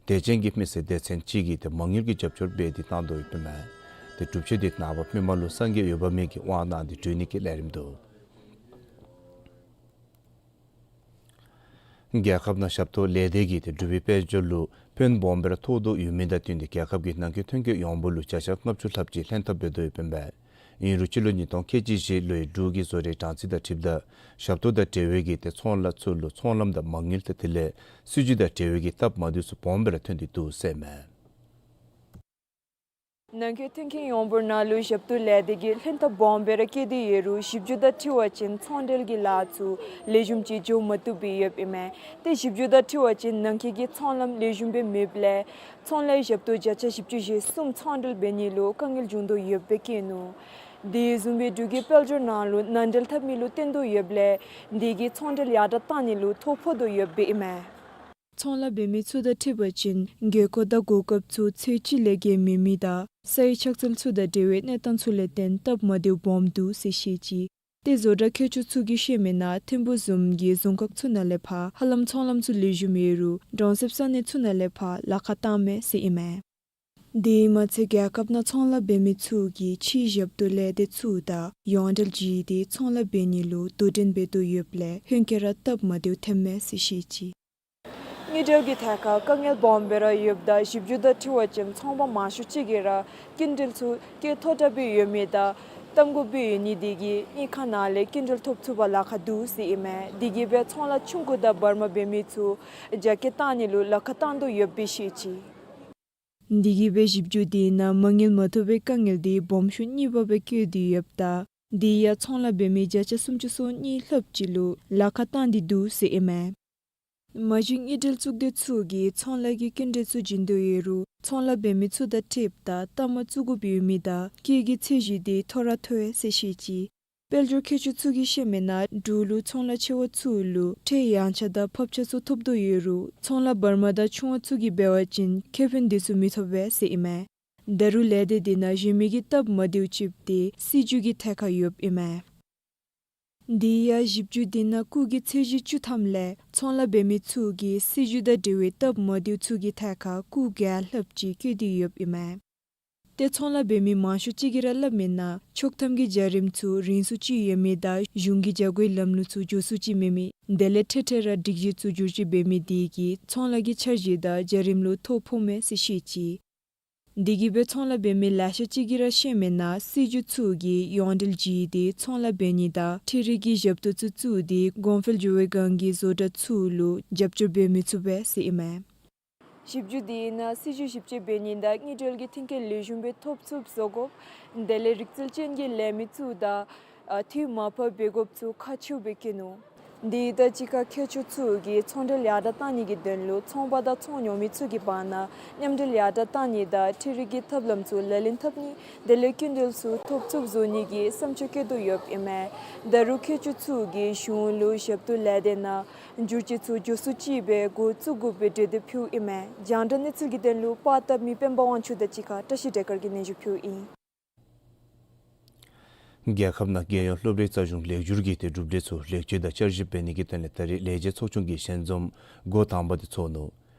དད་ཅན་གྱི་མི་སེར་སྡེ་ཚན་གཅིག་གིས་ཏེ་མ་དངུལ་གྱི་རྒྱབ་སྐྱོར་འབད་དེ་གནང་དོ་ཡོདཔ་ཨིན་མས། ཏེ་སྒྲུབ་ཆེན་འདི་ནངས་པ་མི་མང་ལུ་སངས་རྒྱས་འོད་དཔག་མེད་ཀྱི་དབང་གནང་སྟེ་གྲོལ་ནི་གི་ལས་རིམ་འདུག། རྒྱལ་ཁབ་ནང་ཞབས་ཏོག་ལས་སྡེ་གིས་ཏེ་འབྲུག་པའི་དཔལ་འབྱོར་ལུ་ཕན་སྦོམ་སྦེ་ར་ཐོགས་དོ་ཡོད་མི་དང་བསྟུན་ཏེ་རྒྱལ་ཁབ་ཀྱི་ནང་འཁོད་ཐོན་སྐྱེད་ཡོངས་འབོར་ལུ་བརྒྱ་ཆ་ལྔ་བཅུ་ལྷགཔ་ཅིག་ལྷན་ཐབས་འབད་དོ་ཡོདཔ་ཨིན་པས། ཨིན་རུང་སྤྱི་ལོ་ཉིས་སྟོང་ཁལ་གཅིག་བཞི་ལོའི་འབྲུག་གི་བཟོ་གྲྭའི་གྲངས་རྩིས་དང་འཁྲིལཝ་ད་ཞབས་ཏོག་དང་འབྲེལ་བའི་གི་ཏེ་ཚོང་ལཱ་ཚུ་ལུ་ཚོང་ལམ་དང་མ་དངུལ་དང་དེ་ལས་སྲིད་བྱུས་དང་འབྲེལ་བའི་གི་སྟབས་མ་བདེཝ་ཚུ་སྦོམ་སྦེ་ར་ཐོན་ཏེ་འདུག་ཟེར་མས། ནང་འཁོད་ཐོན་སྐྱེད་ཡོངས་འབོར་ནང་ལུ་ཞབས་ཏོག་ལས་སྡེ་གིས་ལྷན་ཐབས་སྦོམ་སྦེ་ར་བསྐྱེད་དེ་ཡོད་རུང་ཞིབ་འཇུག་དང་འཁྲིལ་བ་ཅིན་ཚོང་འབྲེལ་གྱི་ལཱ་ཚུ་ལེགས་ཤོམ་ཅིག་འགྱོ་མ་བཏུབ་པར་ཡོདཔ་ཨིན་མས། ཏེ་ཞིབ་འཇུག་དང་འཁྲིལ་བ་ཅིན་ནང་འཁོད་ཀྱི་ཚོང་ལམ་ལེགས་ཤོམ་སྦེ་མེདཔ་ལས་ཚོང་ལཱའི་ཞབས་ཏོག་བརྒྱ་ཆ་བཞི་བཅུ་ཞེ་གསུམ་ཚོང་འབྲེལ་འབད་ནི་ལུ་དཀའ་ངལ་འབྱུང་དོ་ཡོདཔ་སྦེ་བཀོད་ནུག། དེ་བཟུམ་སྦེ་འབྲུག་གི་དཔལ་འབྱོར་ནང་ལུ་མནའ་འབྲེལ་འཐབ་མི་ལུ་བརྟེན་དོ་ཡོདཔ་ལས་དེ་གིས་ཚོང་འབྲེལ་ཡར་དྲག་བཏང་ནི་ལུ་ཐོ་ཕོག་དོ་ཡོདཔ་ཨིན་མས། ཚོང་ལཱ་འབད་མི་ཚུ་དང་འཁྲིལ་བ་ཅིན་དགོས་མཁོ་དང་གོ་སྐབས་ཚུ་ཚད་གཅིག་ལས་བརྒལ་མེད་མི་དང་ས་ཡི་ཆགས་ཚུལ་ཚུ་དང་འབྲེལ་བའི་གནས་སྟངས་ཚུ་ལས་བརྟེན་སྟབས་མ་བདེཝ་སྦོམ་འདུག་ཟེར་བཤད་ཅི། ཏེ་བཟོ་གྲྭ་མཁས་མཆོག་ཚུ་གིས་བཤད་མི་ནང་ཐིམ་ཕུག་བཟུམ་གྱི་རྫོང་ཁག་ཚུ་ནང་ལས་ཕར་ཧ་ལམ་ཚོང་ལམ་ཚུ་ལེགས་ཤོམ་ཡོད་རུང་གྲོང་གསེབ་ས་གནས་ཚུ་ནང་ལས་ཕར་ལཱ་ཁག་བཏང་མས་ཟེར་ཨིན་མས། དེ་མ་ཚད་རྒྱལ་ཁབ་ནང་ཚོང་ལཱ་འབད་མི་ཚུ་གིས་ཕྱིའི་ཞབས་ཏོག་ལས་སྡེ་ཚུ་དང་ཡོངས་འབྲེལ་བྱིན་ཏེ་ཚོང་ལཱ་འབད་ནི་ལུ་དོ་འགྲན་འབད་དོ་ཡོདཔ་ལས་ཧེང་སྐལ་ར་སྟབས་མ་བདེཝ་ཐོནམ་མས་ཟེར་བཤད་ཅི། དངུལ་འབྲེལ་གྱི་ཐད་ཁར་དཀའ་ངལ་སྦོམ་སྦེ་ར་ཡོདཔ་ད་ཞིབ་འཇུག་དང་འཁྲིལ་བ་ཅིན་ཚོང་པ་མང་ཤོས་ཅིག་གིས་ར་སྐྱིན་འགྲུལ་ཚུ་སྐྱེད་མཐོ་དྲགས་སྦེ་ཡོད་མི་དང་གཏང་དགོཔ་སྦེ་ཡོད་ནི་དེ་གིས་དངུལ་ཁང་ནང་ལས་སྐྱིན་འགྲུལ་ཐོབ་ཚུགས་པར་ལཱ་ཁག་འདུག་ཟེར་ཨིན་མས། དེ་གིས་སྦེ་ཚོང་ལཱ་ཆུང་ཀུ་དང་བར་མ་འབད་མི་ཚུ་རྒྱ་སྐྱེད་བཏང་ནི་ལུ་ལཱ་ཁག་བཏང་དོ་ཡོདཔ་སྦེ་བཤད་ཅི། དེ་གིས་སྦེ་ཞིབ་འཇུག་དེ་ནང་མ་དངུལ་མ་ཐོབ་པའི་དཀའ་ངལ་དེ་སྦོམ་ཤོས་གཉིས་པ་སྦེ་བཀོད་དེ་ཡོདཔ་ད་དེ་ཡང་ཚོང་ལཱ་འབད་མི་བརྒྱ་ཆ་སུམ་ཅུ་སོ་གཉིས་ལྷགཔ་ཅིག་ལུ་ལཱ་ཁག་བཏང་སྟེ་འདུག་ཟེར་ཨིན་མས། མ་གཞི་དངུལ་འབྲེལ་གཙུག་སྡེ་ཚུ་གིས་ཚོང་ལཱ་གི་སྐྱིན་འགྲུལ་ཚུ་བྱིན་དོ་ཡོད་རུང་ཚོང་ལཱ་འབད་མི་ཚུ་དང་འཁྲིལཝ་ད་གཏའ་མ་བཙུགས་དགོཔ་ཡོད་མི་དང་སྐྱེད་ཀྱི་ཚད་གཞི་དེ་མཐོ་ར་མཐོ་ཡི་ཟེར་བཤད་ཅི། དཔལ་འབྱོར་མཁས་མཆོག་ཚུ་གིས་བཤད་མི་ནང་འབྲུག་ལུ་ཚོང་ལཱ་ཆེ་བ་ཚུ་ལུ་ཁྲལ་ཡངས་ཆག་དང་ཕབ་ཆག་ཚུ་ཐོབ་དོ་ཡོད་རུང་ཚོང་ལཱ་བར་མ་དང་ཆུང་བ་ཚུ་གིས་འབད་བ་ཅིན་ཁེ་ཕན་དེ་ཚུ་མི་ཐོབ་པས་ཟེར་ཨིན་མས། ད་རུང་ལས་སྡེ་དེ་ནང་གཞན་མི་གི་སྟབས་མ་བདེཝ་ཅིག་དེ་སྲིད་བྱུས་ཀྱི་ཐད་ཁར་ཡོདཔ་ཨིན་མས། དེ་ཡང་ཞིབ་འཇུག་དེ་ནང་སྐུགས་ཀྱི་ཚད་གཞི་བཅུ་ཐམ་ལས་ཚོང་ལཱ་འབད་མི་ཚུ་གིས་སྲིད་བྱུས་དང་འབྲེལ་བའི་སྟབས་མ་བདེཝ་ཚུ་གི་ཐད་ཁར་སྐུགས་བརྒྱ་ལྷགཔ་ཅིག་བཀོད་དེ་ཡོདཔ་ཨིན་མས། ཏེ་ཚོང་ལཱ་འབད་མི་མང་ཤོས་ཅིག་གིས་ར་སླབ་མི་ནང་ཆོག་ཐམ་གྱི་བྱ་རིམ་ཚུ་རིང་སུ་ཅིག་ཡོད་མི་དང་གཞུང་གི་བྱ་སྒོའི་ལམ་ལུགས་ཚུ་མགྱོགས་སུ་ཅིག་མེད་མི་དེ་ལས་འཕྲལ་འཕྲལ་ར་སྒྲིག་གཞི་ཚུ་བསྒྱུར་བཅོས་འབད་མི་དེ་གིས་ཚོང་ལཱ་གི་འཆར་གཞི་དང་བྱ་རིམ་ལུ་ཐོ་ཕོགཔ་མས་ཟེར་བཤད་ཅི། དེ་གིས་སྦེ་ཚོང་ལཱ་འབད་མི་ལེ་ཤ་ཅིག་གིས་ར་བཤད་མི་ནང་སྲིད་བྱུས་ཚུ་གིས་ཡོངས་འབྲེལ་བྱིན་ཏེ་ཚོང་ལཱ་འབད་ནི་དང་འཕྲུལ་རིག་གི་ཞབས་ཏོག་ཚུ་བཙུགས་ཏེ་གོང་འཕེལ་འགྱོ་བའི་སྒང་གི་བཟོ་གྲྭ་ཚུ་ལུ་རྒྱབ་སྐྱོར་འབད་མི་ཚུགས་པས་ཟེར་ཨིན་མས། ཞིབ་འཇུག་དེ་ནང་སྲིད་བྱུས་ཞིབ་དཔྱད་འབད་ནི་དང་དངུལ་འབྲེལ་གྱི་མཐུན་རྐྱེན་ལེགས་ཤོམ་སྦེ་ཐོབ་ཚུགསཔ་བཟོ་དགོཔ། དེ་ལས་རིག་རྩལ་ཅན་གྱི་ལས་མི་ཚུ་དང་ཨ་འཐུས་མ་ཕབ་འབད་དགོཔ་ཚུ་ཁག་ཆེཝ་སྦེ་བཀོད་ནུག། དེ་དང་གཅིག་ཁར་མཁས་མཆོག་ཚུ་གིས་ཚོང་འབྲེལ་ཡར་དྲག་བཏང་ནི་གི་དོན་ལུ་ཚོང་པ་དང་ཚོང་ཉོ་མི་ཚུ་གི་བར་ན་མཉམ་འབྲེལ་ཡར་དྲག་བཏང་ནི་དང་འཕྲུལ་རིག་གི་ཐབས་ལམ་ཚུ་ལག་ལེན་འཐབ་ནི་དེ་ལས་སྐྱིན་འགྲུལ་ཚུ་ཐོབ་ཚུགསཔ་བཟོ་ནི་གི་བསམ་སྤྱོད་བསྐྱེད་དོ་ཡོདཔ་ཨིན་མས། ད་རུང་མཁས་མཆོག་ཚུ་གིས་གཞུང་ལུ་ཞབས་ཏོག་ལས་སྡེ་ནང་བསྒྱུར་བཅོས་ཚུ་མགྱོགས་སུ་ཅིག་སྦེ་འགོ་བཙུགས་དགོཔ་སྦེ་གྲོས་འདེབས་ཕུལཝ་ཨིན་མས། རྒྱང་བསྒྲགས་གནས་ཚུལ་གྱི་དོན་ལུ་པར་བཏབ་མི་སྤེན་པ་དབང་ཕྱུག་དང་གཅིག་ཁར་བཀྲ་ཤིས་བདེ་དཀར་གྱིས་སྙན་ཞུ་ཕུལཝ་ཨིན། རྒྱལ་ཁབ་ནང་རྒྱལ་ཡོངས་སློབ་གྲྭའི་རྩ་གཞུང་ལེགས་བསྒྱུར་གྱི་ཏེ་གྲུབ་འབྲས་ཚུ་ལེགས་བཅོས་དང་བསྐྱར་ཞིབ་འབད་ནི་གི་དོན་ལས་ད་རིས་ལས་བྱེད་ཚོགས་ཆུང་གི་ཞལ་འཛོམས་འགོ་དང་པ་དེ་ཚོགས་ནུག།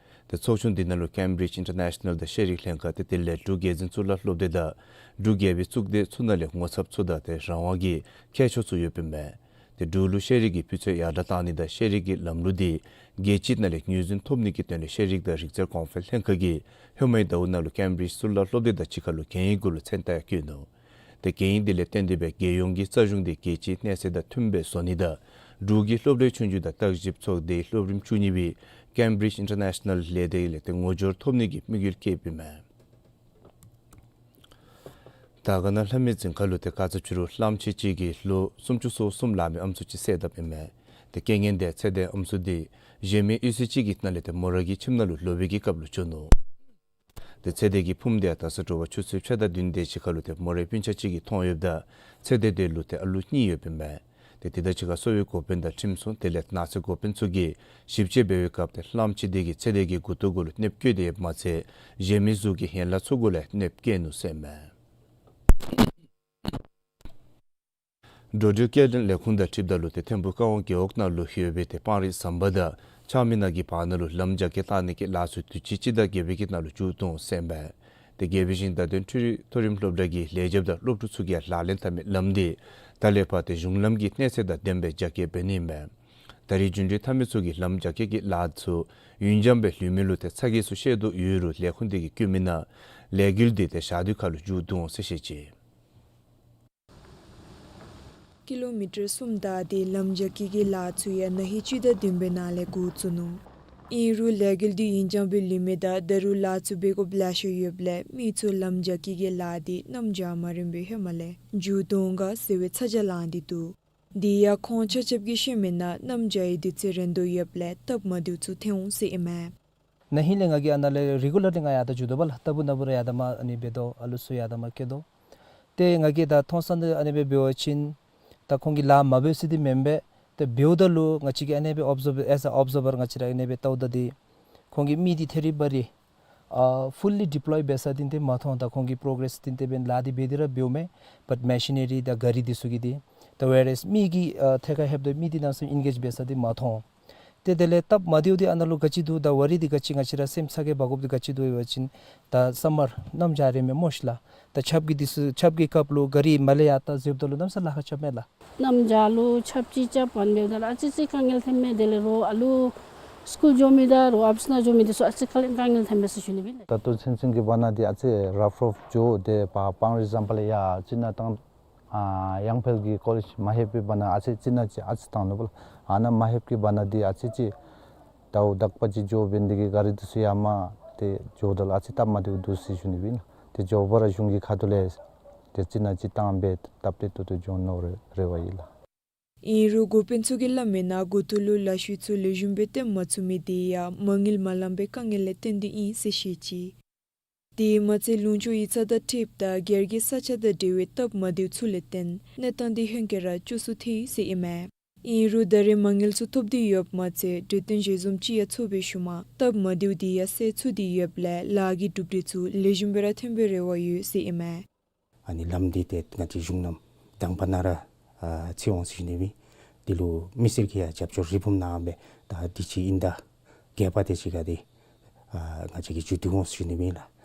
ཏེ་ཚོགས་ཆུང་དེ་ནང་ལུ་ཀེམ་བི་རིཇ་ཨིན་ཊར་ནེ་ཤ་ནཱལ་དང་ཤེས་རིག་ལྷན་ཁག་ཏེ་དེ་ལས་འབྲུག་རྒྱལ་འཛིན་གཙུག་ལག་སློབ་སྡེ་དང་འབྲུག་རྒྱལ་པོའི་གཙུག་སྡེ་ཚུ་ནང་ལས་ངོ་ཚབ་ཚུ་དང་ཏེ་རང་དབང་གི་མཁས་མཆོག་ཚུ་ཡོདཔ་ཨིན་མས། ཏེ་འབྲུག་ལུ་ཤེས་རིག་གི་སྤུས་ཚད་ཡར་དྲག་བཏང་ནི་དང་ཤེས་རིག་གི་ལམ་ལུགས་དེ་རྒྱལ་སྤྱི་ནང་ལས་ངོས་འཛིན་ཐོབ་ནི་གི་དོན་ལས་ཤེས་རིག་དང་རིག་རྩལ་གོང་འཕེལ་ལྷན་ཁག་གིས་ཧེ་མའི་ཟླཝ་ནང་ལུ་ཀེམ་བི་རིཇ་གཙུག་ལག་སློབ་སྡེ་དང་གཅིག་ཁར་ལུ་གན་ཡིག་གུ་ལུ་མཚན་རྟགས་ཡང་བཀོད་ནུག། ཏེ་གན་ཡིག་དེ་ལས་བརྟེན་ཏེ་སྦེ་རྒྱལ་ཡོངས་ཀྱི་རྩ་གཞུང་དེ་རྒྱལ་སྤྱིའི་གནས་ཚད་དང་མཐུནམ་སྦེ་བཟོ་ནི་དང་འབྲུག་གི་སློབ་གྲྭའི་ཆོས་རྒྱུགས་དང་བརྟག་ཞིབ་ཚོགས་སྡེའི་སློབ་རིམ་བཅུ་གཉིས་པའི་ཀེམ་བི་རིཇ་ཨིན་ཊར་ནེ་ཤ་ནཱལ་ལས་སྡེ་ལས་ཏེ་ངོ་སྦྱོར་ཐོབ་ནི་གི་དམིགས་ཡུལ་བསྐྱེདཔ་ཨིན་མས། དར་དཀར་ན་ལྷ་མོའི་རྫིང་ཁ་ལུ་ཏེ་ཀ་ཙ་ཕྱི་རུ་གླངམོ་ཆེ་ཅིག་གིས་ལོ་སུམ་ཅུ་སོ་གསུམ་ལང་མི་ཨམ་སྲུ་ཅིག་བསད་དཔ་ཨིན་མས། ཏེ་རྐྱེན་ངན་དེ་ཚེ་འདས་ཨམ་སྲུ་དེ་གཞན་མི་གཡུས་ཚན་ཅིག་གི་ནང་ལས་ཏེ་མོ་ར་གི་ཁྱིམ་ནང་ལུ་ལོག་པའི་གི་སྐབས་ལུ་བྱུང་ནུག། ཏེ་ཚེ་འདས་ཀྱི་ཕུངམ་དེ་ཡང་དག་ས་དྲོ་པ་ཆུ་ཚོད་ཕྱེད་དང་བདུན་དེ་ཅིག་ཁ་ལུ་ཏེ་མོ་རའི་སྤུན་ཆ་ཅིག་གིས་མཐོང་ཡོདཔ་ད་ཚེ་འདས་དེ་ལུ་ཏེ་ཨ་ལུ་གཉིས་ཡོདཔ་ཨིན་མས། ཏེ་དེ་དང་གཅིག་ཁར་གསོ་བའི་འགོ་དཔོན་དང་ཁྲིམས་སྲུང་དེ་ལས་ནགས་ཚལ་འགོ་དཔོན་ཚུ་གིས་ཞིབ་དཔྱད་འབད་བའི་སྐབས་ཏེ་གླངམོ་ཆེ་དེ་གིས་ཚེ་འདས་ཀྱི་མགུ་ཏོ་གུ་ལུ་གནོདཔ་བཀལ་ཏེ་ཡོདཔ་མ་ཚད་གཞན་མི་གཟུགས་ཀྱི་ཡན་ལག་ཚུ་གུ་ལས་གནོདཔ་བཀལ་ནུག་ཟེར་ཨིན་མས། འགྲོ་འགྲུལ་སྐྱེལ་འདྲེན་ལས་ཁུངས་དང་འཁྲིལཝ་ད་ལུ་ཏེ་ཐིམ་ཕུག་ཀ་ཝང་རྒེད་འོག་ནང་ལུ་ཡོད་པའི་ཏེ་སྤང་རི་ཟམ་པ་དང་ཆགས་མེད་ནགས་ཀྱི་བར་ན་ལུ་ལམ་རྒྱ་སྐྱེད་བཏང་ནི་གི་ལཱ་ཚུ་དུས་ཅི་སྤྱི་ཟླ་བརྒྱད་པའི་གི་ནང་ལུ་མཇུག་བསྡུ་འོང་ཟེར་ཨིན་པས། ཏེ་རྒྱལ་བའི་ཞིང་བདག་དོན་འཕྲུལ་རིག་མཐོ་རིམ་སློབ་གྲྭ་གི་ལས་བྱེདཔ་དང་སློབ་ཕྲུག་ཚུ་གིས་ལག་ལེན་འཐབ་མི་ལམ་དེ་ད་ལས་ཕར་ཏེ་གཞུང་ལམ་གྱི་གནས་ཚད་དང་ལྡནམ་སྦེ་རྒྱ་སྐྱེད་འབད་ནི་ཨིན་པས། ད་རེས་རྒྱུན་འགྲུལ་འཐབ་མི་ཚུ་གིས་ལམ་རྒྱ་སྐྱེད་ཀྱི་ལཱ་ཚུ་ཡུན་འགྱངས་སྦེ་ལུས་མི་ལུ་ཏེ་ཚ་གྱང་ཚུ་བཤད་དོ་ཡོད་རུང་ལས་ཁུངས་དེ་གིས་བཀོད་མི་ནང་ལས་འགུལ་དེ་ཏེ་ཞག་དུས་ཁ་ལུ་མཇུག་བསྡུ་འོང་ཟེར་བཤད་ཅི། ཀི་ལོ་མི་ཊར་གསུམ་དང་ཏེ་ལམ་རྒྱ་སྐྱེད་ཀྱི་ལཱ་ཚུ་ཡང་ན་ཧིང་སྤྱི་ཟླ་བདུན་པའི་ནང་ལས་འགོ་བཙུགས་ནུག། ཨིན་རུང་ལས་འགུལ་དེ་ཡུན་འགྱངས་སྦེ་ལུས་མི་དང་ད་རུང་ལཱ་ཚུ་འབད་དགོཔ་ལེ་ཤ་ཡོདཔ་ལས་མི་ཚུ་ལམ་རྒྱ་སྐྱེད་ཀྱི་ལཱ་དེ་གནམ་བྱཱར་མ་རན་པའི་ཧེ་མ་ལས་མཇུག་བསྡུ་འོང་ག་ཟེར་བའི་ཚ་གྱང་ལངས་ཏེ་འདུག། དེ་ཡང་ཁོང་ཆ་ཁྱབ་ཀྱིས་བཤད་མི་ནང་གནམ་བྱཱར་ཡང་དུས་ཚོད་རན་དོ་ཡོདཔ་ལས་སྟབས་མ་བདེཝ་ཚུ་ཐོན་འོང་ཟེར་ཨིན་མས། ན་ཧིང་ལས་ང་གིས་ཨ་ནཱ་ལས་རི་གུ་ལར་ལི་ང་ཡར་ད་འགྱོ་དོ་བ་ལགས། ལྟ་བུ་ན་བུ་ར་ཡར་ད་མར་ཨ་ནི་འབད་དོ། ཨ་ལུ་ཚུ་ཡར་ད་མར་སྐྱེལ་དོ། ཏེ་ང་གིས་ད་མཐོང་ས་འདི་ཨ་ནི་སྦེ་འབད་བ་ཅིན་ད་ཁོང་གིས་ལཱ་མ་འབད་ཟེར་འདི་མེན་པས། ཏེ་འབདཝ་ད་ལུ་ང་བཅས་ཀྱིས་ཨ་ནི་སྦེ་ཨོབ་ཛརབ་ཨེས་ཨེ་ཨོབ་ཛརབ་བར་ང་བཅས་ར་ཨ་ནི་སྦེ་བལྟཝ་ད་འདི་ཁོང་གི་མི་འདི་ཐད་རི་བ་རི་ཨ་ཕུལ་ལི་ཌི་པོ་ལོའི་འབད་ས་འདི་ཏེ་མ་མཐོང་། ད་ཁོང་གིས་པོརོ་གྲེསི་འདི་ཏེ་འབདན་ལཱ་འདི་འབད་དེ་ར་འབདཝ་མས། བཊ་མེ་ཤི་ན་རི་དང་ག་རི་འདི་ཚུ་གི་འདི་ད་ཝེར་ཨེས་མི་གི་ཨ་ཐད་ཁར་ལྷོདཔ་ད་མི་འདི་གནམ་མེད་ས་མེད་ཨེན་གེཇ་འབད་ས་འདི་མ་མཐོང་། ཏེ་དེ་ལས་སྟབས་མ་བདེཝ་འདི་ཨ་ནཱ་ལུ་ག་ཅི་འདུག། ད་ཝ་རི་འདི་ག་ཅི་ང་བཅས་ར་སེམས་ཚ་གྱང་འབག་དགོཔ་འདི་ག་ཅི་འདུག་ཟེར་བ་ཅིན་ད་སམ་མར་གནམ་བྱཱར་རེ་མས་སྨོ་ཤི་ལགས། ད་ཆརཔ་གི་འདི་ཚུ་ཆརཔ་གི་སྐབས་ལུ་ག་རི་མར་ལས་ཡར་ད་འཛེགཔ་ད་ལུ་གནམ་མེད་ས་མེད་ལཱ་ཁག་རྐྱབ་མས་ལགས། གནམ་བྱཱར་ལུ་ཆརཔ་ཅིག་རྐྱབ་པ་འབདཝ་ད་ལུ་ཨ་ཙི་ཅིག་དཀའ་ངལ་ཐོན་མས། དེ་ལས་རོགས་ཨ་ལུ་སི་ཀུལ་འགྱོ་མི་དང་རོགས་ཨཔ་སི་ནང་འགྱོ་མི་འདི་ཚུ་ཨ་ཙི་ཁ་ལས་དཀའ་ངལ་ཐོན་མས་ཟེར་ཞུ་ནི་ཨིན་ལགས། ད་ལྟོ་ཚུན་ཚོད་ཀྱི་བར་ན་འདི་ཨ་ཙི་རཕ་རཕ་འགྱོ། དེ་ཕར་པང་རི་ཟམ་པ་ལས་ཡར་ཅིག་ནཱ་བཏང་ཨ་ཡང་ཕལ་གྱི་ཀོ་ལེཇ་མ་ལྷོད་པའི་བར་ན་ཨ་ཙི་ཅིག་ནཱ་ཅིག་ཨ་ཙི་བཏང་ནུག་པ་ལགས། ཨ་ནཱ་མ་ལྷོད་པའི་བར་ན་འདི་ཨ་ཙི་ཅིག་ཟླཝ་དག་པ་ཅིག་འགྱོ་བའི་འདི་གིས་ག་རི་འདི་ཚུ་ཡར་མར་ཏེ་འགྱོཝ་ད་ལུ་ཨ་ཙི་སྟབས་མ་བདེཝ་འདུག་ཟེར་ཞུ་ནི་ཨིན་ལགས། ཏེ་མགྱོགས་པ་ར་གཞུང་གི་ཁ་ཐུག་ལས་ཏེ་ཅིག་ནཱ་ཅིག་བཏང་སྦེ་སྟབས་བདེ་ཏོག་ཏོ་འགྱོ་ནི་རེ་བ་ཡོད་ལགས། ཨིན་རུང་འགོ་དཔོན་ཚུ་གིས་སླབ་མིའི་ནང་འགོ་ཐོག་ལུ་ལཱ་ཤུལ་ཚུ་ལེགས་ཤོམ་སྦེ་སྟོན་མ་ཚུགས་མི་འདི་ཡང་མ་དངུལ་མ་ལང་པའི་དཀའ་ངལ་ལས་བརྟེན་ཏེ་ཨིན་ཟེར་བཤད་ཅི། དེ་མ་ཚད་ལུང་ཕྱོགས་ཡིག་ཚང་དང་འཁྲིལཝ་ད་སྒེར་གྱི་ས་ཆ་དང་འབྲེལ་བའི་སྟབས་མ་བདེཝ་ཚུ་ལས་བརྟེན་གནས་སྟངས་འདི་ཧེང་སྐལ་ར་སྐྱོ་སུ་ཐལ་ཡི་ཟེར་ཨིན་མས། ཨིན་རུང་ད་རེས་མ་དངུལ་ཚུ་ཐོབ་སྟེ་ཡོདཔ་མ་ཚད་གྲོས་བསྟུན་ཞལ་འཛོམས་ཅིག་ཡང་ཚོགས་པའི་ཤུལ་མ་སྟབས་མ་བདེཝ་འདི་ཡང་སེལ་ཚུགས་ཏེ་ཡོདཔ་ལས་ལཱ་གི་གྲུབ་འབྲས་ཚུ་ལེགས་ཤོམ་སྦེ་ར་ཐོན་པའི་རེ་བ་ཡོད་ཟེར་ཨིན་མས། ཨ་ནི་ལམ་འདི་ཏེ་ང་བཅས་གཞུང་གནམ་དང་པ་ནང་ར་ཨ་ཕྱེ་འོང་ཟེར་ཞུ་ནི་ཨིན། འདི་ལུ་མི་སེར་གྱིས་ཡང་རྒྱབ་སྐྱོར་རི་བོང་གནང་སྦེ་ད་འདི་ཅིག་ཨིན་ད་ག་པ་ཏེ་ཅིག་ག་འདི་ཨ་ང་བཅས་ཀྱིས་མཇུག་བསྡུ་འོང་ཟེར་ཞུ་ནི་ཨིན་ལགས།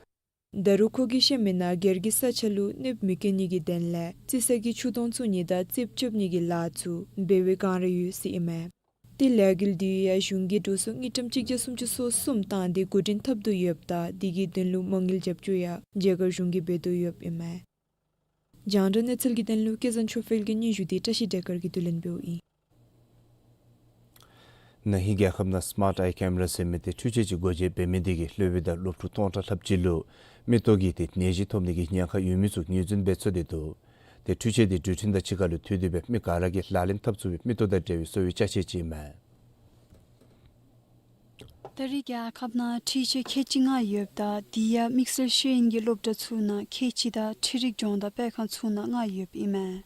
ད་རུང་ཁོ་གིས་བཤད་མིའི་ནང་སྒེར་གྱི་ས་ཆ་ལུ་གནོདཔ་མི་བཀལ་ནི་གི་དོན་ལས་རྩི་ས་གི་ཆུ་དོང་བཙུགས་ནི་དང་རྩིགཔ་རྐྱབ་ནི་གི་ལཱ་ཚུ་འབད་བའི་བསྒང་ར་ཡོད་ཟེར་ཨིན་མས། ཏེ་ལས་འགུལ་འདི་ཡང་གཞུང་གིས་འགྲོ་སོང་དངུལ་ཀྲམ་གཅིག་བརྒྱ་སུམ་ཅུ་སོ་གསུམ་བཏང་སྟེ་འགོ་འདྲེན་འཐབ་དོ་ཡོདཔ་ད་དེ་གི་དོན་ལུ་མ་དངུལ་རྒྱབ་སྐྱོར་ཡང་རྒྱ་གར་གཞུང་གིས་འབད་དོ་ཡོདཔ་ཨིན་མས། རྒྱང་བསྒྲགས་གནས་ཚུལ་གྱི་དོན་ལུ་སྐལ་བཟང་ཆོས་འཕེལ་གྱི་སྙན་ཞུ་འདི་བཀྲ་ཤིས་བདེ་སྐར་གྱིས་བསྡུ་ལེན་འབདཝ་ཨིན། ན་ཧིང་རྒྱལ་ཁབ་ནང་སི་མཱརཊ་ཨའི་ཀེམ་ར་ཟེར་མི་འདི་འཕྲུལ་ཆས་ཅིག་སྒོ་འབྱེད་འབད་མི་འདི་གིས་སློབ་དཔོན་དང་སློབ་ཕྲུག་སྟོང་ཕྲག་ལྷགཔ་ཅིག་ལུ་མིག་ཏོ་གི་ཏེ་ནད་གཞི་ཐོབ་ནི་གི་ཉེན་ཁ་ཡོད་མི་ཚུ་ངོས་འཛིན་འབད་ཚུགས་ཏེ་འདུག། ཏེ་འཕྲུལ་ཆས་འདི་འགྲུལ་འཕྲིན་དང་གཅིག་ཁར་ལུ་མཐུད་དེ་སྦེ་མི་ག་ར་གིས་ལག་ལེན་འཐབ་ཚུགས་པའི་མིག་ཏོ་དང་འབྲེལ་བའི་གསོ་བའི་ཅ་ཆས་ཅིག་ཨིན་མས། ད་རེས་རྒྱལ་ཁབ་ནང་འཕྲུལ་ཆས་ཁལ་གཅིག་ལྔ་ཡོདཔ་ད་དེ་ཡང་དམིགས་བསལ་ཤེས་ཡོན་གྱི་སློབ་གྲྭ་ཚུ་ནང་ཁལ་གཅིག་དང་འཕྲུལ་རིག་སྦྱོང་བརྡར་སྤེལ་ཁང་ཚུ་ནང་ལྔ་ཡོདཔ་ཨིན་མས།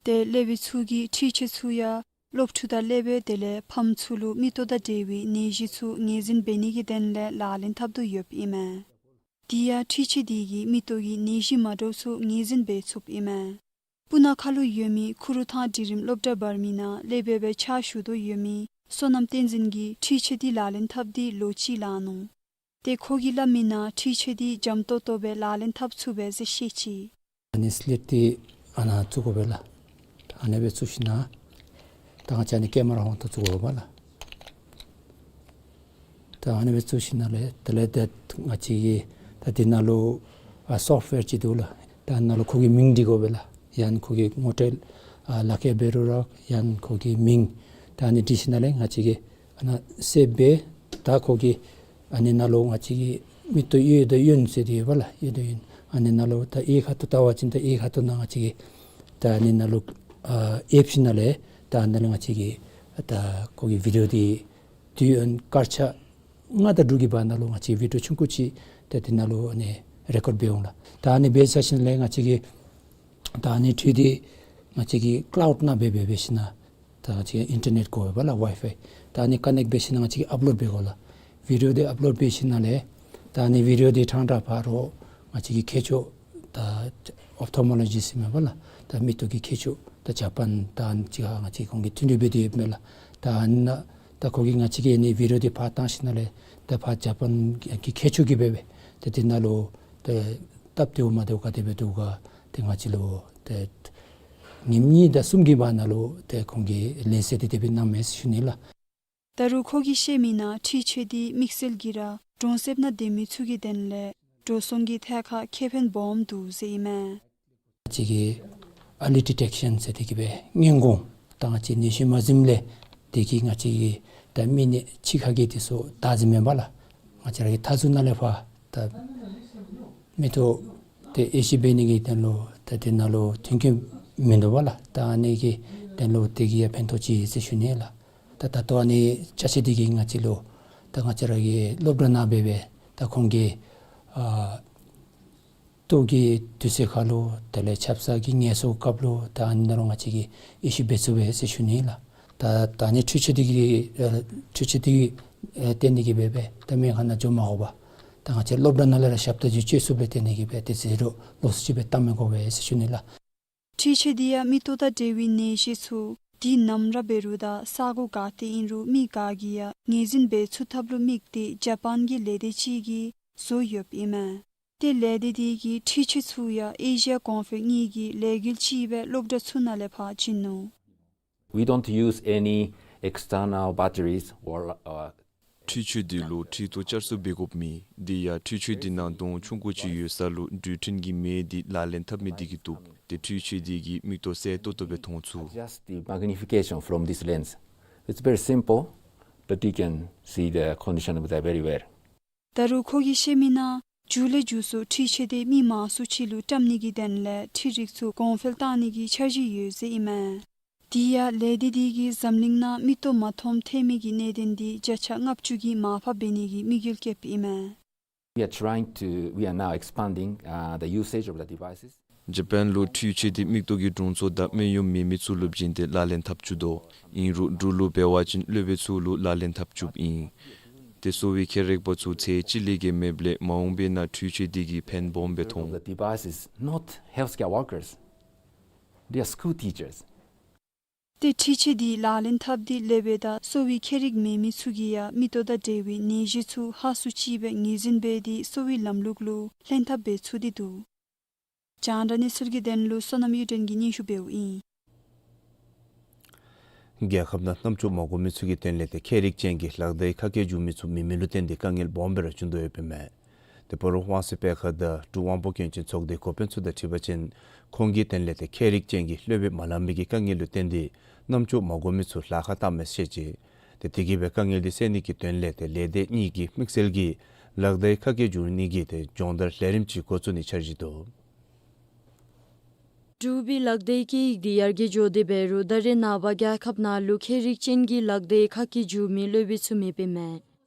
ཏེ་སློབ་དཔོན་ཚུ་གིས་འཕྲུལ་ཆས་ཚུ་ཡང་སློབ་ཕྲུག་དང་སློབ་དཔོན་དེ་ལས་ཕམ་ཚུ་ལུ་མིག་ཏོ་དང་འབྲེལ་བའི་ནད་གཞི་ཚུ་ངོས་འཛིན་འབད་ནི་གི་དོན་ལས་ལག་ལེན་འཐབ་དོ་ཡོདཔ་ཨིན་མས། དེ་ཡང་འཕྲུལ་ཆས་འདི་གིས་མིག་ཏོ་གི་ནད་གཞི་མ་འདྲཝ་ཚུ་ངོས་འཛིན་འབད་ཚུགསཔ་ཨིན་མས། སྤུ་ན་ཁ་ལུ་ཡོད་མི་ཁུ་རུ་ཐང་འབྲིང་རིམ་སློབ་གྲྭ་བར་མི་ནང་སློབ་དཔོན་སྦེ་ཕྱག་ཞུ་དོ་ཡོད་མི་བསོད་ནམས་བསྟན་འཛིན་གྱིས་འཕྲུལ་ཆས་འདི་ལག་ལེན་འཐབ་སྟེ་ལོ་གཅིག་ལང་ནུག། ཏེ་ཁོ་གིས་སླབ་མིའི་ནང་འཕྲུལ་ཆས་འདི་འཇམ་ཏོང་ཏོ་སྦེ་ལག་ལེན་འཐབ་ཚུགས་པས་ཟེར་བཤད་ཅི། ཨ་ནི་སི་ལེཊ་འདི་ཨ་ནཱ་བཙུགས་དགོ་པས་ལགས། ཨ་ནི་སྦེ་བཙུགས་ཞིནམ་ད་ང་བཅས་ཨ་ནི་ཀེ་མ་ར་ཧོང་ཏོ་བཙུགས་དགོ་པས་ལགས། ད་ཨ་ནི་སྦེ་བཙུགས་ཞིནམ་ལས་དེ་ལས་ཏེ་ང་བཅས་ཀྱིས་ད་འདི་ནང་ལུ་ཨ་སོཕཊ་ཝེར་ཅིག་འདུག་ལགས། ད་ཨ་ནཱ་ལུ་ཁོ་གི་མིང་འབྲི་དགོ་པས་ལགས། ཡང་ཁོ་གི་ངོ་སྤྲོད་ཨ་ལག་ཁྱེར་འབད་རུང་ར་ཡང་ཁོ་གི་མིང་ད་ཨ་ནི་བྲིས་ཞིནམ་ལས་ང་བཅས་ཀྱིས་ཨ་ནཱ་སེབ་འབད། ད་ཁོ་གི་ཨ་ནི་ནང་ལུ་ང་བཅས་ཀྱི་མིག་ཏོ་གཡས་དང་གཡོན་ཟེར་ཏེ་ཡོད་པས་ལགས། གཡས་དང་གཡོན། ཨ་ནི་ནང་ལུ་ད་གཡས་ཁ་ཐུག་བལྟ་བ་ཅིན་ད་གཡས་ཁ་ཐུག་ནང་ང་བཅས་ཀྱིས་ད་ཨ་ནི་ནང་ལུ་ཨ་ཨེབ་ཞིནམ་ལས་ད་ཨ་ནི་ནང་ལུ་ང་བཅས་ཀྱིས་ད་ཁོ་གི་བི་ཌིའོ་འདི་དུས་ཡུན་སྐར་ཆ་ལྔ་དང་དྲུག་གི་བར་ན་ལུ་ང་བཅས་བི་ཌིའོ་ཆུང་ཀུ་ཅིག་ད་འདི་ནང་ལུ་ཨ་ནི་རེ་ཀོཌ་འབད་འོང་ལགས། ད་ཨ་ནི་འབད་ཚར་ཞིནམ་ལས་ང་བཅས་ཀྱིས་ད་ཨ་ནི་འཕྲུལ་འདི་ང་བཅས་ཀྱིས་ཀ་ལའུཌ་ནང་འབད་འབད་འབད་ཞིནམ་ད་ང་བཅས་ཨིན་ཊར་ནེཊ་དགོ་པས་ལགས། ཝའི་ཕའི། ད་ཨ་ནི་ཀ་ནེཀཊ་འབད་ཞིནམ་ང་བཅས་ཀྱིས་ཨཔ་ལོཌ་འབད་དགོ་ལགས། བི་ཌིའོ་འདི་ཨཔ་ལོཌ་འབད་ཞིནམ་ལས་ད་ཨ་ནི་བི་ཌིའོ་འདི་ཕྲང་ཕྲང་ཕར་ང་བཅས་ཀྱི་མཁས་མཆོག་ད་ཨོབ་ཐལ་མོ་ལོ་ཇི་སི་ཊི་ཨིན་མས་པ་ལགས། ད་མིག་ཏོ་གི་མཁས་མཆོག་ད་ཇ་པཱན་ད་ཨ་ནི་ཅིག་ང་བཅས་ཁོང་གི་མཐུན་འབྲེལ་འབད་དེ་ཡོདཔ་མས་ལགས། ད་ཨ་ནི་ད་ཁོ་གིས་ང་བཅས་ཀྱི་ཨ་ནི་བི་ཌིའོ་འདི་ཕར་བཏང་ཞིནམ་ལས་ད་ཕར་ཇ་པཱན་གྱི་མཁས་མཆོག་གིས་འབད་འབད་ཏེ་འདི་ནང་ལུ་ཏེ་སྟབས་བདེཝ་མ་བདེཝ་ག་དེ་སྦེ་འདུག་ག་ཏེ་ང་བཅས་ལུ་ཏེ་ཉིནམ་གཉིས་དང་གསུམ་གྱི་བར་ན་ལུ་ཏེ་ཁོང་གིས་ལན་གསལ་འདི་དེ་སྦེ་གནངམ་མས་ཟེར་ཞུ་ནི་ལགས། ད་རུང་ཁོ་གིས་བཤད་མིའི་ནང་འཕྲུལ་ཆས་འདི་དམིགས་བསལ་གྱིས་ར་གྲོང་གསེབ་ནང་སྡོད་མི་ཚུ་གི་དོན་ལས་འགྲོ་སོང་གི་ཐད་ཁར་ཁེ་ཕན་སྦོམ་འདུག་ཟེར་ཨིན་མས། ང་བཅས་ཀྱིས་ཨར་ལི་ཌི་ཊེཀ་ཤཱན་ཟེར་ཏེ་གི་སྦེ་སྔོན་འགོག། ད་ང་བཅས་ནད་གཞི་མ་འཛིནམ་ལས་དེ་གིས་ང་བཅས་ཀྱིས་ད་མི་ནད་ཕྱི་ཁ་གི་དེ་ཚུ་བདའ་ཟེར་མེན་པ་ལགས། ང་བཅས་ར་གི་ད་ཚུ་ནང་ལས་ཕར་ད་མིག་ཏོ་དེ་དབྱེ་ཞིབ་འབད་ནི་གི་དོན་ལུ་ད་དེ་ནང་ལུ་མཐུན་རྐྱེན་མིན་འདུག་པ་ལགས། ད་ཨ་ནི་གི་དོན་ལུ་དེ་གིས་ཡང་ཕན་ཐོགས་ཅི་ཟེར་ཞུ་ནི་ལགས། ད་ད་ལྟོ་ཨ་ནི་ཅ་ཆས་དེ་གིས་ང་བཅས་ལུ་ད་ང་བཅས་ར་གི་སློབ་གྲྭ་ནང་འབད་འབད་ད་ཁོང་གིས་ཨ་ ལྟོ་གི་དུས་ཚོད་ཁར་ལུ་དེ་ལས་ཆབ་གསང་གི་ངལ་གསོ་སྐབས་ལུ་ད་ཨ་ནི་ནང་ལུ་ང་བཅས་ཀྱིས་ཨེ་ཤི་འབད་ཚུགས་པས་ཟེར་ཞུ་ནི་ལགས། ད་ད་ཨ་ནི་འཕྲུལ་ཆས་འདི་གིས་ཨེ་འཕྲུལ་ཆས་འདི་གིས་ཨེ་བརྟེན་ཏེ་གིས་སྦེ་སྦེ་ད་སྨན་ཁང་ནང་འགྱོ་མ་དགོ་པར་ད་ང་བཅས་སློབ་གྲྭ་ནང་ལས་ར་ཞབས་ཏོག་ཅིག་སྤྱོད་ཚུགསཔ་ལས་བརྟེན་ཏེ་གིས་སྦེ་དེ་ཟེར་རུང་ལོགས་སུ་ཅིག་སྦེ་བཏང་མི་དགོ་པས་ཟེར་ཞུ་ནི་ལགས། འཕྲུལ་ཆས་འདི་ཡང་མིག་ཏོ་དང་འབྲེལ་བའི་ནད་གཞི་ཚུ་དུས་ནམ་ར་འབད་རུང་དང་ས་གོ་ག་ཏེ་ཨིན་རུང་མི་ག་གིས་ཡང་ངོས་འཛིན་འབད་ཚུགས་ཐབས་ལུ་དམིགས་ཏེ་ཇ་པཱན་གྱི་ལས་སྡེ་ཅིག་གིས་བཟོ་ཡོདཔ་ཨིན་མས། ཏེ་ལས་སྡེ་འདི་གིས་འཕྲུལ་ཆས་ཚུ་ཡང་ཨེ་ཤི་ཡ་གོང་འཕེལ་གཉིས་ཀྱི་ལས་འགུལ་ཅིག་སྦེ་སློབ་གྲྭ་ཚུ་ནང་ལས་ཕར་བྱིན་ནུག། We don't use any external batteries or, uh, འཕྲུལ་ཆས་འདི་ལུ་འཕྲུལ་ཏོ་བསྐྱར་གསོ་འབད་དགོཔ་མེད། དེ་ཡང་འཕྲུལ་ཆས་འདི་ནང་དོང་ཆུང་ཀུ་ཅིག་ཡོད་ས་ལུ་འགྲུལ་འཕྲིན་གྱི་མེ་འདི་ལག་ལེན་འཐབ་མི་འདི་གིས་བཏུབ། ཏེ་འཕྲུལ་ཆས་འདི་གིས་མིག་ཏོ་གསལ་ཏོག་ཏོ་སྦེ་མཐོང་ཚུགས། Adjust the magnification from this lens. It's very simple, but you can see the condition of that very well. ད་རུང་ཁོ་གིས་བཤད་མི་ནང་མཇུག་ལས་མཇུག་སུ་འཕྲུལ་ཆས་འདི་མི་མང་སུ་ཅིག་ལུ་བཀྲམ་ནི་གི་དོན་ལས་འཕྲུལ་རིག་ཚུ་གོང་འཕེལ་གཏང་ནི་གི་འཆར་གཞི་ཡོད་ཟེར་ཨིན་མས། དེ་ཡང་ལས་སྡེ་འདི་གིས་འཛམ་གླིང་ནང་མིག་ཏོ་མ་མཐོངམ་ཐལ་མི་གི་གནད་དོན་འདི་བརྒྱ་ཆ་ལྔ་བཅུ་གི་མར་ཕབ་འབད་ནི་གི་དམིགས་ཡུལ་བསྐྱེདཔ་ཨིན་མས། We are trying to, we are now expanding, uh, the usage of the devices. ཇ་པཱན་ལུ་འཕྲུལ་ཆས་འདི་མིག་ཏོ་གི་དྲུང་འཚོ་དང་སྨན་གཡོགམ་མེད་མི་ཚུ་ལུ་བྱིན་ཏེ་ལག་ལེན་འཐབ་བཅུག་དོ། ཨིན་རུང་འབྲུག་ལུ་འབད་བ་ཅིན་སློབ་དཔོན་ཚུ་ལུ་ལག་ལེན་འཐབ་བཅུགཔ་ཨིན། ཏེ་གསོ་བའི་མཁས་རིག་པ་ཚུ་ཚེ་གཅིག་ལས་བརྒལ་མེདཔ་ལས་མ་འོངས་པའི་ནང་འཕྲུལ་ཆས་འདི་གིས་ཕན་སྦོམ་སྦེ་མཐོང་། The device is not healthcare workers. They are school teachers. ཏེ་འཕྲུལ་ཆས་འདི་ལག་ལེན་འཐབ་སྟེ་སློབ་དཔོན་དང་གསོ་བའི་མཁས་རིག་མེད་མི་ཚུ་གིས་ཡང་མིག་ཏོ་དང་འབྲེལ་བའི་ནད་གཞི་ཚུ་ཧ་སུ་ཅིག་སྦེ་ངོས་འཛིན་འབད་དེ་གསོ་བའི་ལམ་ལུགས་ལུ་ལྷན་ཐབས་འབད་ཚུགས་ཏེ་འདུག། རྒྱང་བསྒྲགས་གནས་ཚུལ་གྱི་དོན་ལུ་བསོད་ནམས་གཡུ་སྒྲོན་གྱིས་སྙན་ཞུ་འབདཝ་ཨིན། རྒྱལ་ཁབ་ནང་རྣམ་ཅོ་མ་གོ་མི་ཚུ་གི་དོན་ལས་ཏེ་མཁས་རིག་ཅན་གྱི་ལག་བརྡའི་ཁ་སྐད་བསྒྱུར་མི་ཚུ་མེད་མི་ལུ་བརྟེན་ཏེ་དཀའ་ངལ་སྦོམ་སྦེ་ར་བྱུང་དོ་ཡོདཔ་ཨིན་མས། ཏེ་སྤ་རོ་དབང་གསལ་དཔེ་ཁང་དང་འབྲུག་དབང་པོ་སྐྱོན་ཅན་ཚོགས་སྡེའི་འགོ་དཔོན་ཚུ་དང་འཁྲིལ་བ་ཅིན་ཁོང་གི་དོན་ལས་ཏེ་མཁས་རིག་ཅན་གྱི་སློབ་དཔོན་མ་ལང་མི་གི་དཀའ་ངལ་ལུ་བརྟེན་ཏེ་རྣམ་ཅོ་མ་གོ་མི་ཚུ་ལཱ་ཁག་བཏངམ་མས་ཟེར་བཤད་ཅི། ཏེ་དེ་གིས་སྦེ་དཀའ་ངལ་འདི་སེལ་ནི་གི་དོན་ལས་ཏེ་ལས་སྡེ་གཉིས་ཀྱིས་དམིགས་བསལ་གྱིས་ལག་བརྡའི་ཁ་སྐད་བསྒྱུར་ནི་གི་ཏེ་སྦྱོང་བརྡར་ལས་རིམ་ཅིག་འགོ་བཙུགས་ནིའི་འཆར་གཞི་འདུག། འབྲུག་པའི་ལག་བརྡའི་སྐད་ཡིག་འདི་ཡར་རྒྱས་འགྱོ་སྟེ་འབད་རུང་ད་རེས་ནངས་པ་རྒྱལ་ཁབ་ནང་ལུ་མཁས་རིག་ཅན་གྱི་ལག་བརྡའི་ཁ་སྐད་བསྒྱུར་མི་སློབ་དཔོན་ཚུ་མེདཔ་ཨིན་མས།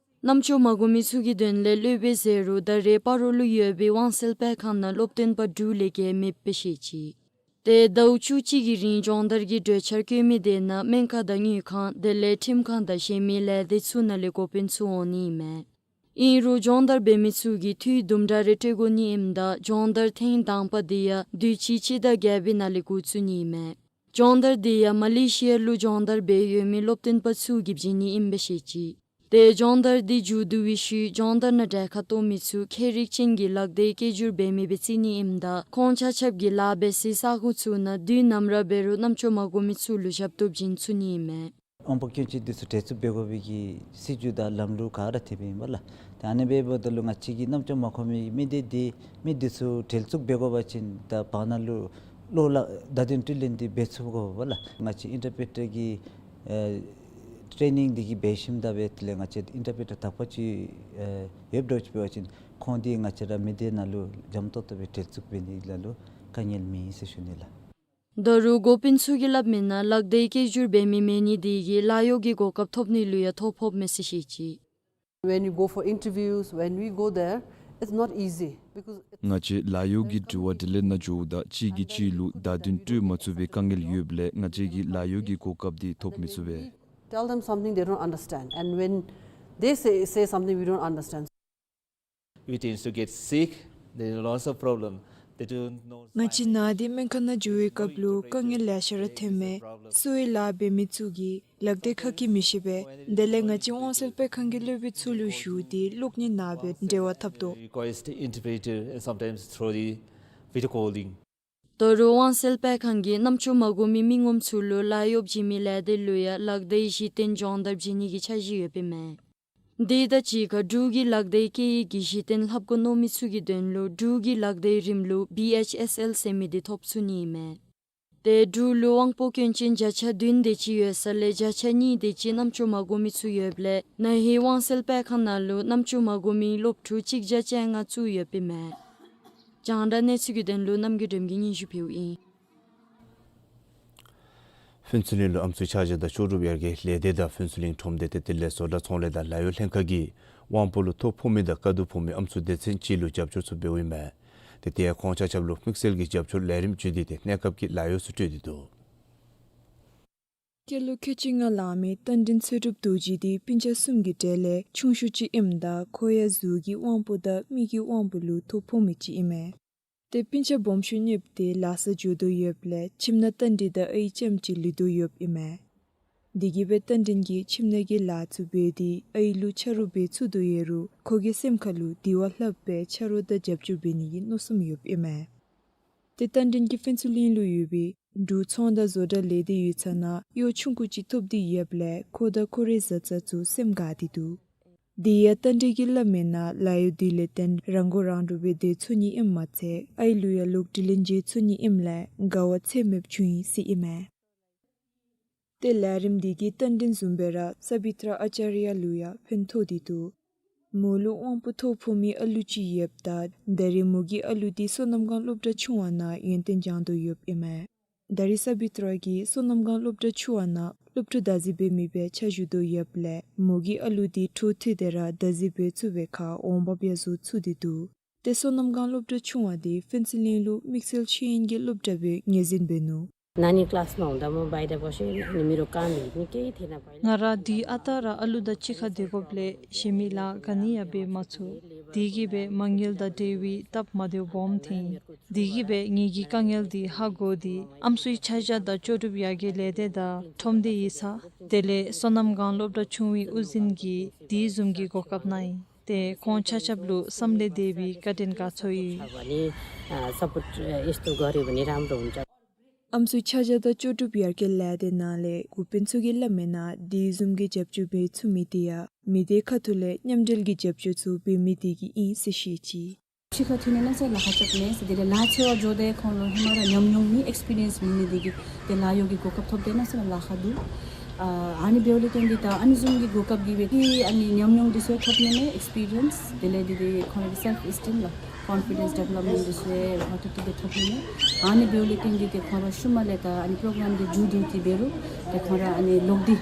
རྣམ་ཅོ་མ་གོ་མི་ཚུ་གི་དོན་ལས་སློབ་དཔོན་ཟེར་རུང་ད་རེས་སྤ་རོ་ལུ་ཡོད་པའི་དབང་གསལ་དཔེ་ཁང་ནང་སློབ་སྟོན་པ་དྲུག་ལས་བརྒལ་མེདཔ་སྦེ་བཤད་ཅི། ཏེ་ཟླཝ་བཅུ་གཅིག་གི་རིང་སྦྱོང་བརྡར་གྱི་གྲོས་འཆར་བཀོད་མི་དེ་ནང་སྨན་ཁང་དང་དངུལ་ཁང་དེ་ལས་ཁྲིམས་ཁང་དང་གཞན་མི་ལས་སྡེ་ཚུ་ནང་ལས་འགོ་དཔོན་ཚུ་འོང་ནི་ཨིན་མས། ཨིན་རུང་སྦྱོང་བརྡར་འབད་མི་ཚུ་གིས་འཐུས་དུམ་གྲ་རེ་སྤྲོད་དགོ་ནི་ཨིནམ་ད་སྦྱོང་བརྡར་ཐེངས་དང་པ་དེ་ཡང་དུས་ཅི་སྤྱི་ཟླ་བརྒྱད་པའི་ནང་ལས་འགོ་བཙུགས་ནི་ཨིན་མས། སྦྱོང་བརྡར་དེ་ཡང་མ་ལེ་ཤི་ཡ་ལུ་སྦྱོང་བརྡར་འབད་ཡོད་མི་སློབ་སྟོན་པ་ཚུ་གིས་བྱིན་ནི་ཨིནམ་སྦེ་བཤད་ཅི། ཏེ་སྦྱོང་བརྡར་འདི་མཇུག་བསྡུ་བའི་ཤུལ་སྦྱོང་བརྡར་ནང་གྲལ་ཁར་གཏོགས་མི་ཚུ་མཁས་རིག་ཅན་གྱི་ལག་བརྡའི་སྐད་སྒྱུར་འབད་མི་སྦེ་བརྩི་ནི་ཨིནམ་ད་ཁོང་ཆ་ཁྱབ་ཀྱིས་ལཱ་འབད་སའི་ས་གོ་ཚུ་ནང་དུས་ནམ་ར་འབད་རུང་རྣམ་ཅོ་མ་གོ་མི་ཚུ་ལུ་ཞབས་ཏོག་བྱིན་ཚུགས་ནི་ཨིན་མས། དབང་པོ་སྐྱོན་ཅན་འདི་ཚུ་བྲེལ་འཚུབ་འབད་དགོ་པའི་གི་སྲིད་བྱུས་དང་ལམ་ལུགས་ག་ར་འཐདཔ་ཨིན་པས་ལགས། ད་ཨ་ནི་འབདཝ་ད་ལུ་ང་བཅས་ཀྱི་རྣམ་ཅོ་མ་གོ་མི་མི་སྡེ་འདི་མི་འདི་ཚུ་བྲེལ་འཚུབ་འབད་དགོ་པ་ཅིན་ད་བར་ན་ལུ་བློ་སླབ་བརྡ་དོན་དྲི་ལན་འདི་འབད་ཚུགས་དགོ་པས་ལགས། ང་བཅས་ཨིན་ཊར་པི་རི་ཊར་གྱི་ཨེ་ཊེ་ནིང་འདི་གི་འབད་ཞིནམ་ད་འབད་དེ་ལས་ང་བཅས་ཨིན་ཊར་པི་རི་ཊར་དག་པ་ཅིག་ཨེ་ཡོདཔ་འདྲཝ་ཅིག་འབད་བ་ཅིན་ཁོང་འདི་ང་བཅས་ར་མི་སྡེ་ནང་ལུ་འཇམ་ཏོང་ཏོ་སྦེ་བྲེལ་འཚུབ་འབད་ནི་ལ་ལུ་དཀའ་ངལ་མེད་ཟེར་ཞུ་ནི་ལགས། ད་རུང་འགོ་དཔོན་ཚུ་གིས་སླབ་མི་ནང་ལག་བརྡའི་སྐད་སྒྱུར་འབད་མི་མེད་ནི་དེ་གིས་ལཱ་གཡོག་གི་གོ་སྐབས་ཐོབ་ནི་ལུ་ཡང་ཐོ་ཕོགཔ་མས་ཟེར་བཤད་ཅི། When you go for interviews, when we go there, it's not easy because it's ང་བཅས་ལཱ་གཡོག་གི་དྲི་བ་དྲིས་ལན་ནང་འགྱོཝ་ད་གཅིག་གིས་གཅིག་ལུ་བརྡ་དོན་སྤྲོད་མ་ཚུགས་པའི་དཀའ་ངལ་ཡོདཔ་ལས་ང་བཅས་ཀྱིས་ལཱ་གཡོག་གི་གོ་སྐབས་འདི་ཐོབ་མི་ཚུགས་པས། Tell them something they don't understand, and when they say, say something we don't understand. We tend to get sick, there is lots of problem. They don't know ང་བཅས་ནཱ་འདི་སྨན་ཁང་ནང་འགྱོ་བའི་སྐབས་ལུ་དཀའ་ངལ་ལེ་ཤ་ར་ཐོན་མས། གསོ་བའི་ལཱ་འབད་མི་ཚུ་གིས་ལག་བརྡའི་ཁ་སྐད་མི་ཤེས་པས། དེ་ལས་ང་བཅས་དབང་གསལ་དཔེ་ཁང་གི་སློབ་དཔོན་ཚུ་ལུ་ཞུ་སྟེ་གློག་བརྙན་ནང་སྦེ་འབྲེལ་བ་འཐབ་དོ། Request interpreter and sometimes through the video calling. ད་རུང་དབང་གསལ་དཔེ་ཁང་གིས་རྣམ་ཅོ་མ་གོ་མི་མི་ངོམ་ཚུ་ལུ་ལཱ་གཡོག་བྱིན་མི་ལས་སྡེ་ལུ་ཡང་ལག་བརྡའི་གཞི་རྟེན་སྦྱོང་བརྡར་བྱིན་ནི་གི་འཆར་གཞི་ཡོདཔ་ཨིན་མས། དེ་དང་གཅིག་ཁར་འབྲུག་གི་ལག་བརྡའི་སྐད་ཡིག་གི་གཞི་རྟེན་ལྷབ་དགོ་མནོ་མི་ཚུ་གི་དོན་ལུ་འབྲུག་གི་ལག་བརྡའི་རིམ་ལུགས་བི་ཨེཆ་ཨེསི་ཨེལ་ཟེར་མི་འདི་ཐོབ་ཚུགས་ནི་ཨིན་མས། ཏེ་འབྲུག་ལུ་དབང་པོ་སྐྱོན་ཅན་བརྒྱ་ཆ་བདུན་དེ་ཅིག་ཡོད་ས་ལས་བརྒྱ་ཆ་གཉིས་དེ་ཅིག་རྣམ་ཅོ་མ་གོ་མི་ཚུ་ཡོདཔ་ལས་ན་ཧིང་དབང་གསལ་དཔེ་ཁང་ནང་ལུ་རྣམ་ཅོ་མ་གོ་མི་སློབ་ཕྲུག་གཅིག་བརྒྱ་བཅོ་ལྔ་བཙུགས་ཡོདཔ་ཨིན་མས། རྒྱང་བསྒྲགས་གནས་ཚུལ་གྱི་དོན་ལུ་རྣམ་རྒྱལ་སྒྲོལ་མ་གིས་སྙན་ཞུ་ཕུལཝ་ཨིན། ཕུན་ཚོགས་གླིང་ལུ་ཨམ་སྲུའི་ཆ་བཞག་དང་ལྕོགས་གྲུབ་ཡར་རྒྱས་ལས་སྡེ་དང་ཕུན་ཚོགས་གླིང་ཁྲོམ་སྡེ་ཏེ་དེ་ལས་བཟོ་གྲྭ་ཚོང་ལས་དང་ལཱ་གཡོག་ལྷན་ཁག་གིས་དབང་པོ་ལུ་ཐོ་ཕོག་མི་དང་དཀའ་སྡུག་ཕོག་མི་ཨམ་སྲུ་སྡེ་ཚན་ཅིག་ལུ་རྒྱབ་སྐྱོར་ཚུ་འབདཝ་ཨིན་མས། ཏེ་དེ་ཡང་ཁོང་ཆ་ཁྱབ་ལུ་དམིགས་བསལ་གྱི་རྒྱབ་སྐྱོར་ལས་རིམ་བརྒྱུད་དེ་ཏེ་གནས་སྐབས་ཀྱི་ལཱ་གཡོག་ཚུ་སྤྲོད་དེ་འདུག། སྐྱེས་ལོ་ཁལ་གཅིག་ལྔ་ལང་མི་རྟ་མགྲིན་ཚེ་སྒྲུབ་རྡོ་རྗེ་འདི་སྤུན་ཆ་གསུམ་གྱི་གྲས་ལས་ཆུང་ཤོས་ཅིག་ཨིནམ་ད་ཁོ་ཡང་གཟུགས་ཀྱི་དབང་པོ་དང་མིག་གི་དབང་པོ་ལུ་ཐོ་ཕོག་མི་ཅིག་ཨིན་མས། ཏེ་སྤུན་ཆ་སྦོམ་ཤོས་གཉིས་པོ་འདི་ལཱ་ས་འགྱོ་དོ་ཡོདཔ་ལས་ཁྱིམ་ནང་རྟ་མགྲིན་དང་ཨའི་རྐྱངམ་ཅིག་ལུས་དོ་ཡོདཔ་ཨིན་མས། དེ་གིས་སྦེ་རྟ་མགྲིན་གྱིས་ཁྱིམ་ནང་གི་ལཱ་ཚུ་འབད་དེ་ཨའི་ལུ་ཆ་རོགས་འབད་ཚུགས་དོ་ཡོད་རུང་ཁོ་གི་སེམས་ཁ་ལུ་དེ་བ་ལྷགཔ་སྦེ་ཆ་རོགས་དང་རྒྱབ་སྐྱོར་འབད་ནི་གི་མནོ་བསམ་ཡོདཔ་ཨིན་མས། ཏེ་རྟ་མགྲིན་གྱིས་ཕུན་ཚོགས་གླིང་ལུ་ཡོད་པའི་འབྲུག་ཚོང་དང་བཟོ་གྲྭ་ལས་སྡེ་ཡོད་ས་ནང་གཡོག་ཆུང་ཀུ་ཅིག་ཐོབ་སྟེ་ཡོདཔ་ལས་ཁོ་དང་ཁོ་རའི་བཟའ་ཚང་ཚུ་སེམས་དགའ་སྟེ་འདུག། དེ་ཡང་རྟ་མགྲིན་གྱིས་སླབ་མིའི་ནང་ལཱ་གཡོག་འདི་ལས་བརྟེན་རང་མགོ་རང་འདྲོངས་སྦེ་སྡོད་ཚུགས་ནི་ཨིནམ་མ་ཚད་ཨའི་ལུ་ཡང་ལོག་སྟེ་ལེན་འཇལ་ཚུགས་ནི་ཨིནམ་ལས་དགའ་བ་ཚད་མེདཔ་བྱུང་ཡི་ཟེར་ཨིན་མས། ཏེ་ལས་རིམ་འདི་གིས་རྟ་མགྲིན་བཟུམ་སྦེ་ར་ས་བི་ཏྲ་ཨ་ཙརྱ་ལུ་ཡང་ཕན་ཐོགས་ཏེ་འདུག། མོ་ལུ་དབང་པོ་ཐོ་ཕོག་མི་ཨ་ལུ་ཅིག་ཡོདཔ་ད་ད་རེས་མོ་གིས་ཨ་ལུ་འདི་སོ་ནམ་སྒང་སློབ་གྲྭ་ཆུང་བ་ནང་ཡོན་ཏན་སྦྱང་དོ་ཡོདཔ་ཨིན་མས། ད་རེས་ས་བི་ཏྲ་གིས་སོ་ནམ་སྒང་སློབ་གྲྭ་ཆུང་བ་ནང་སློབ་ཕྲུག་བདག་འཛིན་འབད་མི་སྦེ་ཕྱག་ཞུ་དོ་ཡོདཔ་ལས་མོ་གིས་ཨ་ལུ་འདི་འཕྲོ་མཐུད་དེ་ར་བདག་འཛིན་འབད་ཚུགས་པའི་ཁར་འོང་འབབ་ཡང་བཟོ་ཚུགས་ཏེ་འདུག། ཏེ་སོ་ནམ་སྒང་སློབ་གྲྭ་ཆུང་བ་འདི་ཕུན་ཚོགས་གླིང་ལུ་དམིགས་བསལ་ཤེས་ཡོན་གྱི་སློབ་གྲྭ་སྦེ་ངོས་འཛིན་འབད་ནུག། ནཱ་ནི་ཀི་ལཱསི་ནང་འོངམ་ད་མོ་བའི་ད་བོ་ཤེ་ནི་མི་རོ་ཀ་མི་ནི་ཀེ་ཐེ་ན་བའི། ང་ར་འདི་ཨ་རྟག་ར་ཨ་ལུ་དང་གཅིག་ཁར་སྡོད་དགོཔ་ལས་གཞན་མི་ལཱ་ག་ནི་ཡང་འབད་མ་ཚུགས། དེ་གིས་སྦེ་མ་དངུལ་དང་འབྲེལ་བའི་སྟབས་མ་བདེཝ་སྦོམ་ཐོན་ཡི། དེ་གིས་སྦེ་ངེ་གི་དཀའ་ངལ་འདི་ཧ་གོ་སྟེ་ཨམ་སྲུའི་ཆ་བཞག་དང་ལྕོགས་གྲུབ་ཡར་རྒྱས་ལས་སྡེ་དང་ཁྲོམ་སྡེ་ཡིག་ཚང་དེ་ལས་སོ་ནམ་སྒང་སློབ་གྲྭ་ཆུང་བའི་དབུ་འཛིན་གྱིས་དེ་བཟུམ་གྱི་གོ་སྐབས་གནང་ཡི། ཏེ་ཁོང་ཆ་ཁྱབ་ལུ་བསམ་ལས་འདས་པའི་བཀའ་དྲིན་དགའ་ཚོར་ཡོད། ཨ་སཔོརཊ་ཨ་ཡོད་དོ་ག་རེ་བ་ནི་རམ་རོང་ཅ། ཨམ་སྲུའི་ཆ་བཞག་དང་ལྕོགས་གྲུབ་ཡར་རྒྱས་ལས་སྡེ་ནང་ལས་འགོ་དཔོན་ཚུ་གིས་སླབ་མིའི་ནང་དེ་བཟུམ་གྱི་རྒྱབ་སྐྱོར་འབད་ཚུགས་མི་དེ་ཡང་མི་སྡེ་ཁ་ཐུག་ལས་མཉམ་འབྲེལ་གྱི་རྒྱབ་སྐྱོར་ཚུ་འབད་མི་དེ་གིས་ཨིན་ཟེར་བཤད་ཅི། ཕྱི་ཁར་ཐོན་ནི་ན་ཟེར་ལཱ་ཁག་རྐྱབ་མས་ཟེར། དེ་ལས་ལཱ་འཚོལ་བར་འགྱོཝ་ད་ཁོང་ལུ་ཧེ་མ་ར་ཉམས་མྱོང་ནི་ཨེགསི་པི་རི་ཡེནསི་མེད་ནི་དེ་གིས་ཏེ་ལཱ་གཡོག་གི་གོ་སྐབས་ཐོབ་སྟེ་ན་ཟེར་ལཱ་ཁག་འདུག། ཨ་ཨ་ནི་འབདཝ་ལས་བརྟེན་ཏེ་ད་ཨ་ནི་བཟུམ་གྱི་གོ་སྐབས་ཀྱིས་སྦེ་ཏེ་ཨ་ནི་ཉམས་མྱོང་འདི་ཚུ་ཐོབ་ནི་མས། ཨེགསི་པི་རི་ཡེནསི་དེ་ལས་དེ་དེ་ཁོང་རའི་སེལཕ་ཨེསི་ཊིམ་ལགས་ཀོན་ཕི་ཌེནསི་ཌི་བེ་ལོབ་མེནཊ་འདི་ཚུ་ཡང་ཧོ་ཏོག་ཏོ་སྦེ་ཐོབ་ནི་མས། ཨ་ནི་འབདཝ་ལས་བརྟེན་ཏེ་ཏེ་ཁོང་ར་ཤུལ་མ་ལས་ད་ཨ་ནི་པྲོ་གྲམ་འདི་མཇུག་བསྡུ་སྟེ་འབད་རུང་ཏེ་ཁོང་ར་ཨ་ནི་ལོག་སྟེ་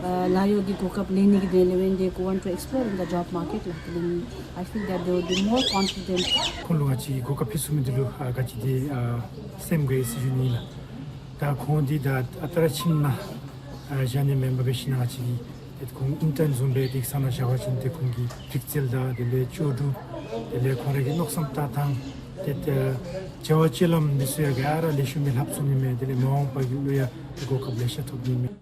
ཨ་ལཱ་གཡོག་གི་གོ་སྐབས་ལེན་ནི་གི་དོན་ལས་when they go on to explore in the job market ལགས། དེ་ལས་I feel that they would be more confident. ཁོང་ལུ་ང་བཅས་ཀྱིས་གོ་སྐབས་ཕུལ་ཚུགས་མི་འདི་ལུ་ཨ་ག་ཅི་དེ་ཨ་སེམས་དགའ་ཡི་ཟེར་ཞུ་ནི་ལགས། ད་ཁོང་འདི་ད་ཨ་རྟག་ར་ཁྱིམ་ནང་ཨ་བཞག་ནི་མེན་པར་འབད་ཞིན་ན་ང་བཅས་ཀྱིས་ཏེ་ཁོང་ཨིན་ཊརན་བཟུམ་སྦེ་ཏེ་ས་ནང་བཞག་པ་ཅིན་ཏེ་ཁོང་གི་རིག་རྩལ་དང་དེ་ལས་ལྕོགས་གྲུབ་དེ་ལས་ཁོང་ར་གི་མནོ་བསམ་ལྟ་སྟངས་ཏེ་ཏེ་བྱ་བ་སྤྱོད་ལམ་འདི་ཚུ་ཡང་ག་ར་ལེགས་ཤོམ་སྦེ་ལྷབ་ཚུགས་ནི་མས། དེ་ལས་མ་འོངས་པ་གི་ལུ་ཡང་ཏེ་གོ་སྐབས་ལེ་ཤ་ཐོབ་ནི་མས།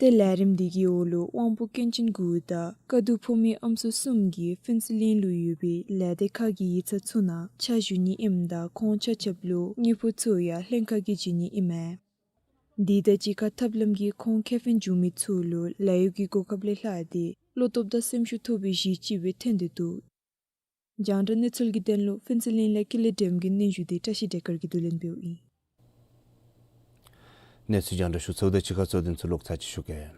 ཏེ་ལས་རིམ་འདི་གི་འོག་ལུ་དབང་པོ་སྐྱོན་ཅན་དགུ་དང་དཀའ་སྡུག་ཕོག་མི་ཨམ་སྲུ་གསུམ་གྱིས་ཕུན་ཚོགས་གླིང་ལུ་ཡོད་པའི་ལས་སྡེ་ཁག་གི་ཡིག་ཚང་ཚུ་ནང་ཕྱག་ཞུ་ནི་ཨིནམ་ད་ཁོང་ཆ་ཁྱབ་ལུ་དངུལ་ཕོགས་ཚུ་ཡང་ལྷན་ཁག་གིས་བྱིན་ནི་ཨིན་མས། དེ་དང་གཅིག་ཁར་ཐབས་ལམ་གྱིས་ཁོང་ཁེ་ཕན་བྱུང་མི་ཚུ་ལུ་ལཱ་གཡོག་གི་གོ་སྐབས་ལས་ལྷག་སྟེ་བློ་སྟོབས་དང་སེམས་ཤུགས་ཐོབ་པའི་གཞི་ཅིག་སྦེ་ཐོན་ཏེ་འདུག། རྒྱང་བསྒྲགས་གནས་ཚུལ་གྱི་དོན་ལུ་ཕུན་ཚོགས་གླིང་ལས་ཀུན་ལེགས་སྒྲོལམ་གྱི་སྙན་ཞུ་འདི་བཀྲ་ཤིས་བདེ་དཀར་གྱིས་བསྡུ་ལེན་འབདཝ་ཨིན། གནས་ཚུལ་རྒྱང་བསྒྲགས་ཞུ་ཚརཝ་ད་གཅིག་ཁར་གཙོ་དོན་ཚུ་ལོག་ཚར་ཅིག་ཞུ་གེ།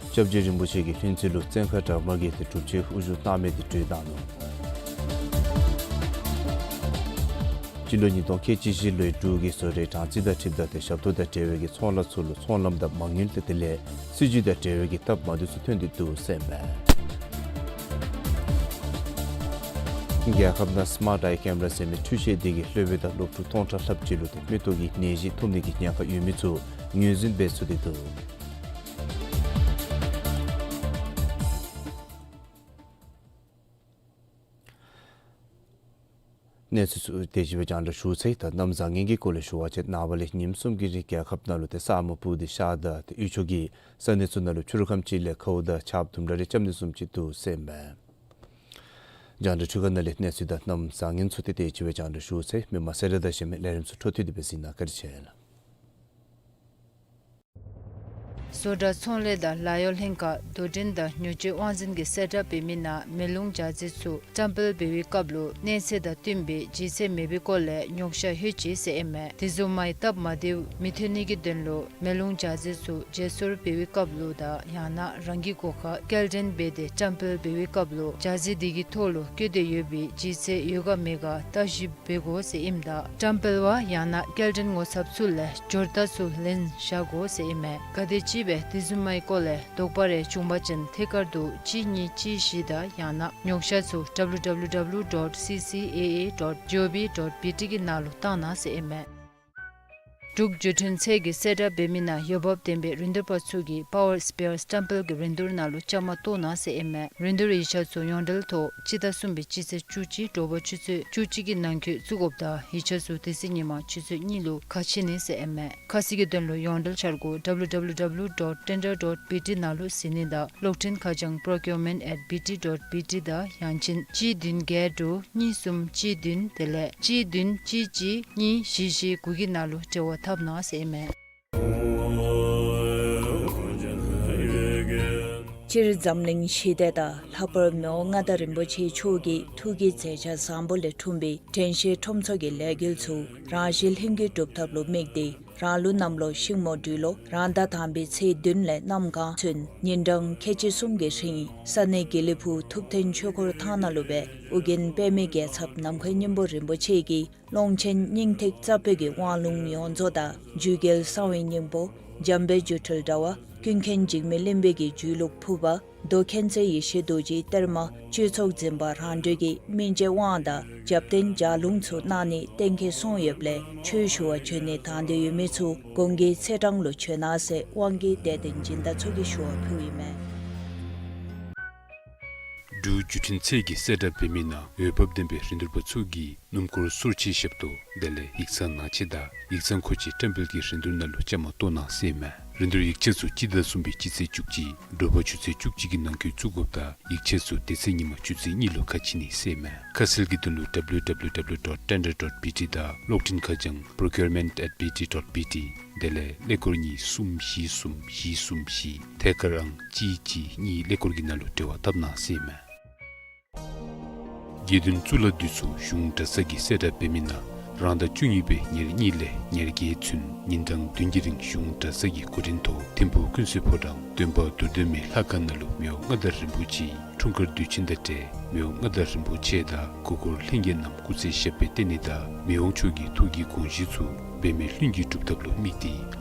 སྐྱབས་རྗེ་རིན་པོ་ཆེ་གི་ལྷུན་རྩེ་ལུ་བཙོན་ཁང་དྲག་དམག་གིས་ཏེ་སྒྲུབ་ཆེན་དབུ་བཞུགས་གནང་མི་འདི་གྲོལ་བཏང་ནུག། སྤྱི་ལོ་ཉིས་སྟོང་ཁལ་གཅིག་བཞི་ལོའི་འབྲུག་གི་བཟོ་གྲྭའི་གྲངས་རྩིས་དང་འཁྲིལཝ་ད་ཏེ་ཞབས་ཏོག་དང་འབྲེལ་བའི་གི་ཚོང་ལཱ་ཚུ་ལུ་ཚོང་ལམ་དང་མ་དངུལ་དང་དེ་ལས་སྲིད་བྱུས་དང་འབྲེལ་བའི་གི་སྟབས་མ་བདེཝ་ཚུ་ཐོན་ཏེ་འདུག་ཟེར་ཨིན་མས། རྒྱལ་ཁབ་ནང་སི་མཱཊ་ཨའི་ཀེམ་ར་ཟེར་མི་འཕྲུལ་ཆས་འདི་གིས་སློབ་དཔོན་དང་སློབ་ཕྲུག་སྟོང་ཕྲག་ལྷགཔ་ཅིག་ལུ་ཏེ་མིག་ཏོ་གི་ནད་གཞི་ཐོབ་ནི་གི་ཉེན་ཁ་ཡོད་མི་ཚུ་ངོས་འཛིན་འབད་ཚུགས་ཏེ་འདུག། གནས་ཚུལ་ཚུ་དེ་ཅིག་སྦེ་རྒྱང་བསྒྲགས་ཞུ་ཚར་ཡི། ད་གནམ་བཟང་ངན་གྱི་སྐོར་ལས་ཞུ་བ་ཅིན་ནངས་པ་ལས་ཉིནམ་གསུམ་གྱི་རིང་རྒྱལ་ཁབ་ནང་ལུ་ཏེ་ས་སྨུག་སྤུབས་ཏེ་ཤར་དང་ཏེ་དབུས་ཕྱོགས་ཀྱི་ས་གནས་ཚུ་ནང་ལུ་ཕྱི་རུ་ཁམས་ཅིག་ལས་ཁཝ་དང་ཆརཔ་དུམ་གྲ་རེ་རྐྱབ་ནི་བཟུམ་ཅིག་འདུག་ཟེར་ཨིན་མས། རྒྱང་བསྒྲགས་འཕྲུལ་ཁང་ནང་ལས་གནས་ཚུལ་དང་གནམ་བཟང་ངན་ཚུ་ཏེ་དེ་ཅིག་སྦེ་རྒྱང་བསྒྲགས་ཞུ་ཚར་ཡི། མི་མང་སེ་ར་དང་གཞན་མི་ལས་རིམ་ཚུ་འཕྲོ་མཐུད་དེ་སྦེ་གཟིགས་གནང་། བཀའ་དྲིན་ཆེ་ལགས། བཟོ་གྲྭ་ཚོང་ལས་དང་ལཱ་གཡོག་ལྷན་ཁག་རྡོར་འཕྲིན་དང་མྱུར་སྐྱེལ་དབང་འཛིན་གྱིས་གསལ་བསྒྲགས་འབད་མི་ནང་མེ་རླུང་འཇའ་ཟེར་ཚུ་བཀྲམ་སྤེལ་འབད་བའི་སྐབས་ལུ་གནས་ཚད་དང་བསྟུན་པའི་ལྗིད་ཚད་མེད་པའི་སྐོར་ལས་ཉོགས་བཤད་ཡོད་ཅི་ཟེར་ཨིན་མས། དེ་བཟུམ་མའི་སྟབས་མ་བདེཝ་མི་ཐོན་ནི་གི་དོན་ལུ་མེ་རླུང་འཇའ་ཟེར་ཚུ་བརྗེ་སོར་འབད་བའི་སྐབས་ལུ་དང་ཡང་ན་རང་གི་སྒོ་ཁར་སྐྱེལ་འདྲེན་འབད་དེ་བཀྲམ་སྤེལ་འབད་བའི་སྐབས་ལུ་འཇའ་ཟེར་དེ་གི་ཐོག་ལུ་བཀོད་དེ་ཡོད་པའི་ལྗིད་ཚད་ཡོད་ག་མེད་ག་བརྟག་ཞིབ་འབད་དགོ་ཟེར་ཨིནམ་ད་བཀྲམ་སྤེལ་བ་ཡང་ན་སྐྱེལ་འདྲེན་ངོ་ཚབ་ཚུ་ལས་སྦྱོར་རྟགས་ཚུ་ལེན་བཞག་དགོ་ཟེར་ཨིན་མས། ག་དེམ་ཅིག་ སྦེ་དེ་བཟུམ་མའི་སྐོར་ལས་དོགས་པ་རེ་བྱུང་པ་ཅིན་ཐད་ཀར་དུ་གཅིག་གཉིས་གཅིག་བཞི་དང་ཡང་ན་ཉོག་བཤད་ཚུ་W W W dot C C A A dot G O V dot B T གི་ནང་ལུ་བཏང་གནང་ཟེར་ཨིན་མས། འབྲུག་བརྒྱུད་འཕྲིན་ཚད་ཀྱི་གསལ་བསྒྲགས་འབད་མི་ནང་འོས་འབབ་ལྡན་པའི་རིན་བསྡུར་པ་ཚུ་གིས་Power Spears ཊེམ་པལ་གྱི་རིན་བསྡུར་ནང་ལུ་བཅའ་མར་གཏོགས་གནང་ཟེར་ཨིན་མས། རིན་བསྡུར་ཡིག་ཆ་ཚུ་ཡོངས་འབྲེལ་ཐོག་སྤྱི་ཟླ་གསུམ་པའི་སྤྱི་ཚེས་བཅུ་གཅིག་དྲོ་པ་ཆུ་ཚོད་བཅུ་གཅིག་གི་ནང་འཁོད་བཙུགས་དགོཔ་དང་ཡིག་ཆ་ཚུ་དེ་ཚེ་ཉིན་མ་ཆུ་ཚོད་གཉིས་ལུ་ཁ་ཕྱེ་ནི་ཟེར་ཨིན་མས། ཁ་གསལ་གྱི་དོན་ལུ་ཡོངས་འབྲེལ་འཆར་སྒོ་W W W dot tender dot B T ནང་ལུ་གཟིགས་ནི་དང་གློག་འཕྲིན་ཁ་བྱང་procurement at B T dot B T དང་ཡང་ཅིན་གཅིག་བདུན་བརྒྱད་དྲུག་གཉིས་གསུམ་གཅིག་བདུན་དེ་ལས་གཅིག་བདུན་གཅིག་གཅིག་གཉིས་བཞི་བཞི་དགུ་གི་ནང་ལུ་འབྲེལ་བ་འཐབ་གནང་ཟེར་ཨིན་མས། སྤྱིར་འཛམ་གླིང་ཞི་བདེ་དང་ལྷག་པར་མི་དབང་མངའ་བདག་རིན་པོ་ཆེ་མཆོག་གི་ཐུགས་ཀྱི་མཛད་འཆར་བཟང་པོ་ལས་འཁྲུངས་པའི་དྲན་ཤེས་ཁྲོམ་ཚོགས་ཀྱི་ལས་འགུལ་ཚུ་རང་བཞིན་ལྷུན་གྱིས་གྲུབ་ཐབས་ལུ་དམིགས་ཏེ་རང་ལུགས་གནམ་ལོ་ཤིང་མོ་སྦྲུལ་ལོ་རང་ཟླ་དང་པའི་ཚེས་བདུན་ལས་གནམ་གང་ཚུན་ཉིན་གྲངས་ཁལ་གཅིག་གསུམ་གྱི་རིང་ས་གནས་དགེ་ལེགས་ཕུག་ཐུབ་བསྟན་ཆོས་འཁོར་ཐང་ནང་ལུ་སྦེ་ཨོ་རྒྱན་པདྨའི་རྒྱལ་ཚབ་ནམ་མཁའི་སྙིང་པོ་རིན་པོ་ཆེ་གིས་ཀློང་ཆེན་སྙིང་ཐིག་རྩ་བོད་ཀྱི་དབང་ལུང་ཡོངས་རྫོགས་དང་རྒྱུད་རྒྱལ་གསང་བའི་སྙིང་པོ་འཇམ་དཔལ་སྒྱུ་འཕྲུལ་དྲྭ་བ་ཀུན་མཁྱེན་འཇིགས་མེད་གླིང་པའི་གི་རྒྱུད་ལུགས་ཕུར་པ་མདོ་མཁྱེན་བརྩེ་ཡེ་ཤེས་རྡོ་རྗེའི་གཏེར་མ་སྤྱོད་ཚོགས་འཛིན་པ་རང་གྲོལ་གྱི་སྨིན་བྱེད་དབང་དང་རྒྱབ་རྟེན་ལྗགས་ལུང་ཚུ་གནང་ནི་གཏན་འཁེལ་སོང་ཡོདཔ་ལས་ཆོས་ཞུ་བར་བྱོན་ནི་དང་འདོད་ཡོད་མི་ཚུ་གོང་གི་ཚེས་གྲངས་ལུ་བྱོན་གནང་ཟེར་དབང་གིས་དད་ལྡན་སྦྱིན་བདག་ཚུ་གིས་ཞུ་བ་ཕུལཝ་ཨིན་མས། འབྲུག་བརྒྱུད་འཕྲིན་ཚད་ཀྱི་གསལ་བསྒྲགས་འབད་མི་ནང་འོས་འབབ་ལྡན་པའི་རིན་བསྡུར་པ་ཚུ་གིས་སྣུམ་འཁོར་སོར་ཕྱེ་ཞབས་ཏོག་དེ་ལས་ཡིག་ཚང་ནང་ཆས་དང་ཡིག་ཚང་མཁོ་ཆས་ཊེམ་པལ་གྱི་རིན་བསྡུར་ནང་ལུ་བཅའ་མར་གཏོགས་གནང་ཟེར་ཨིན་མས། རིན་བསྡུར་ཡིག་ཆ་ཚུ་སྤྱི་ཟླ་གསུམ་པའི་སྤྱི་ཚེས་བཅུ་གཅིག་དྲོ་པ་ཆུ་ཚོད་བཅུ་གཅིག་གི་ནང་འཁོད་བཙུགས་དགོཔ་དང་ཡིག་ཆ་ཚུ་དེ་ཚེ་ཉིན་མ་ཆུ་ཚོད་གཉིས་ལུ་ཁ་ཕྱེ་ནི་ཟེར་ཨིན་མས། ཁ་གསལ་གྱི་དོན་ལུ་W W W dot tender dot B T དང་གློག་འཕྲིན་ཁ་བྱང་procurement at B T dot B T དེ་ལས་ཀླད་ཀོར་གཉིས་གསུམ་བཞི་གསུམ་བཞི་གསུམ་བཞི་ཐད་ཀར་ཨང་གཅིག་གཅིག་གཉིས་ཀླད་ཀོར་གྱི་ནང་ལུ་འབྲེལ་བ་འཐབ་གནང་ཟེར་ཨིན་མས། དགེ་འདུན་གཙུག་ལག་འདུས་ཚོགས་གཞུང་གྲྭ་ཚང་གི་གསལ་བསྒྲགས་འབད་མི་ནང་རང་ཟླ་བཅུ་གཉིས་པའི་ཉེར་གཉིས་ལས་ཉེར་བརྒྱད་ཚུན་ཉིན་གྲངས་བདུན་གྱི་རིང་གཞུང་གྲྭ་ཚང་གི་འགོ་འདྲེན་ཐོག་ཐིམ་ཕུག་ཀུན་གསལ་ཕོ་བྲང་སྟོན་པ་རྡོར་གདན་མའི་ལྷ་ཁང་ནང་ལུ་མི་དབང་མངའ་བདག་རིན་པོ་ཆེའི་འཁྲུངས་སྐར་དུས་ཆེན་དང་འབྲེལ་མི་དབང་མངའ་བདག་རིན་པོ་ཆེ་དང་སྐུ་འཁོར་ལྷན་རྒྱས་རྣམས་སྐུ་ཚེ་ཞབས་པད་བརྟན་ནི་དང་མི་དབང་མཆོག་གི་ཐུགས་ཀྱི་དགོངས་གཞི་ཚུ་འབད་མེད་ལྷུན་གྱིས་གྲུབ་ཐབས་ལུ་དམིགས་ཏེ་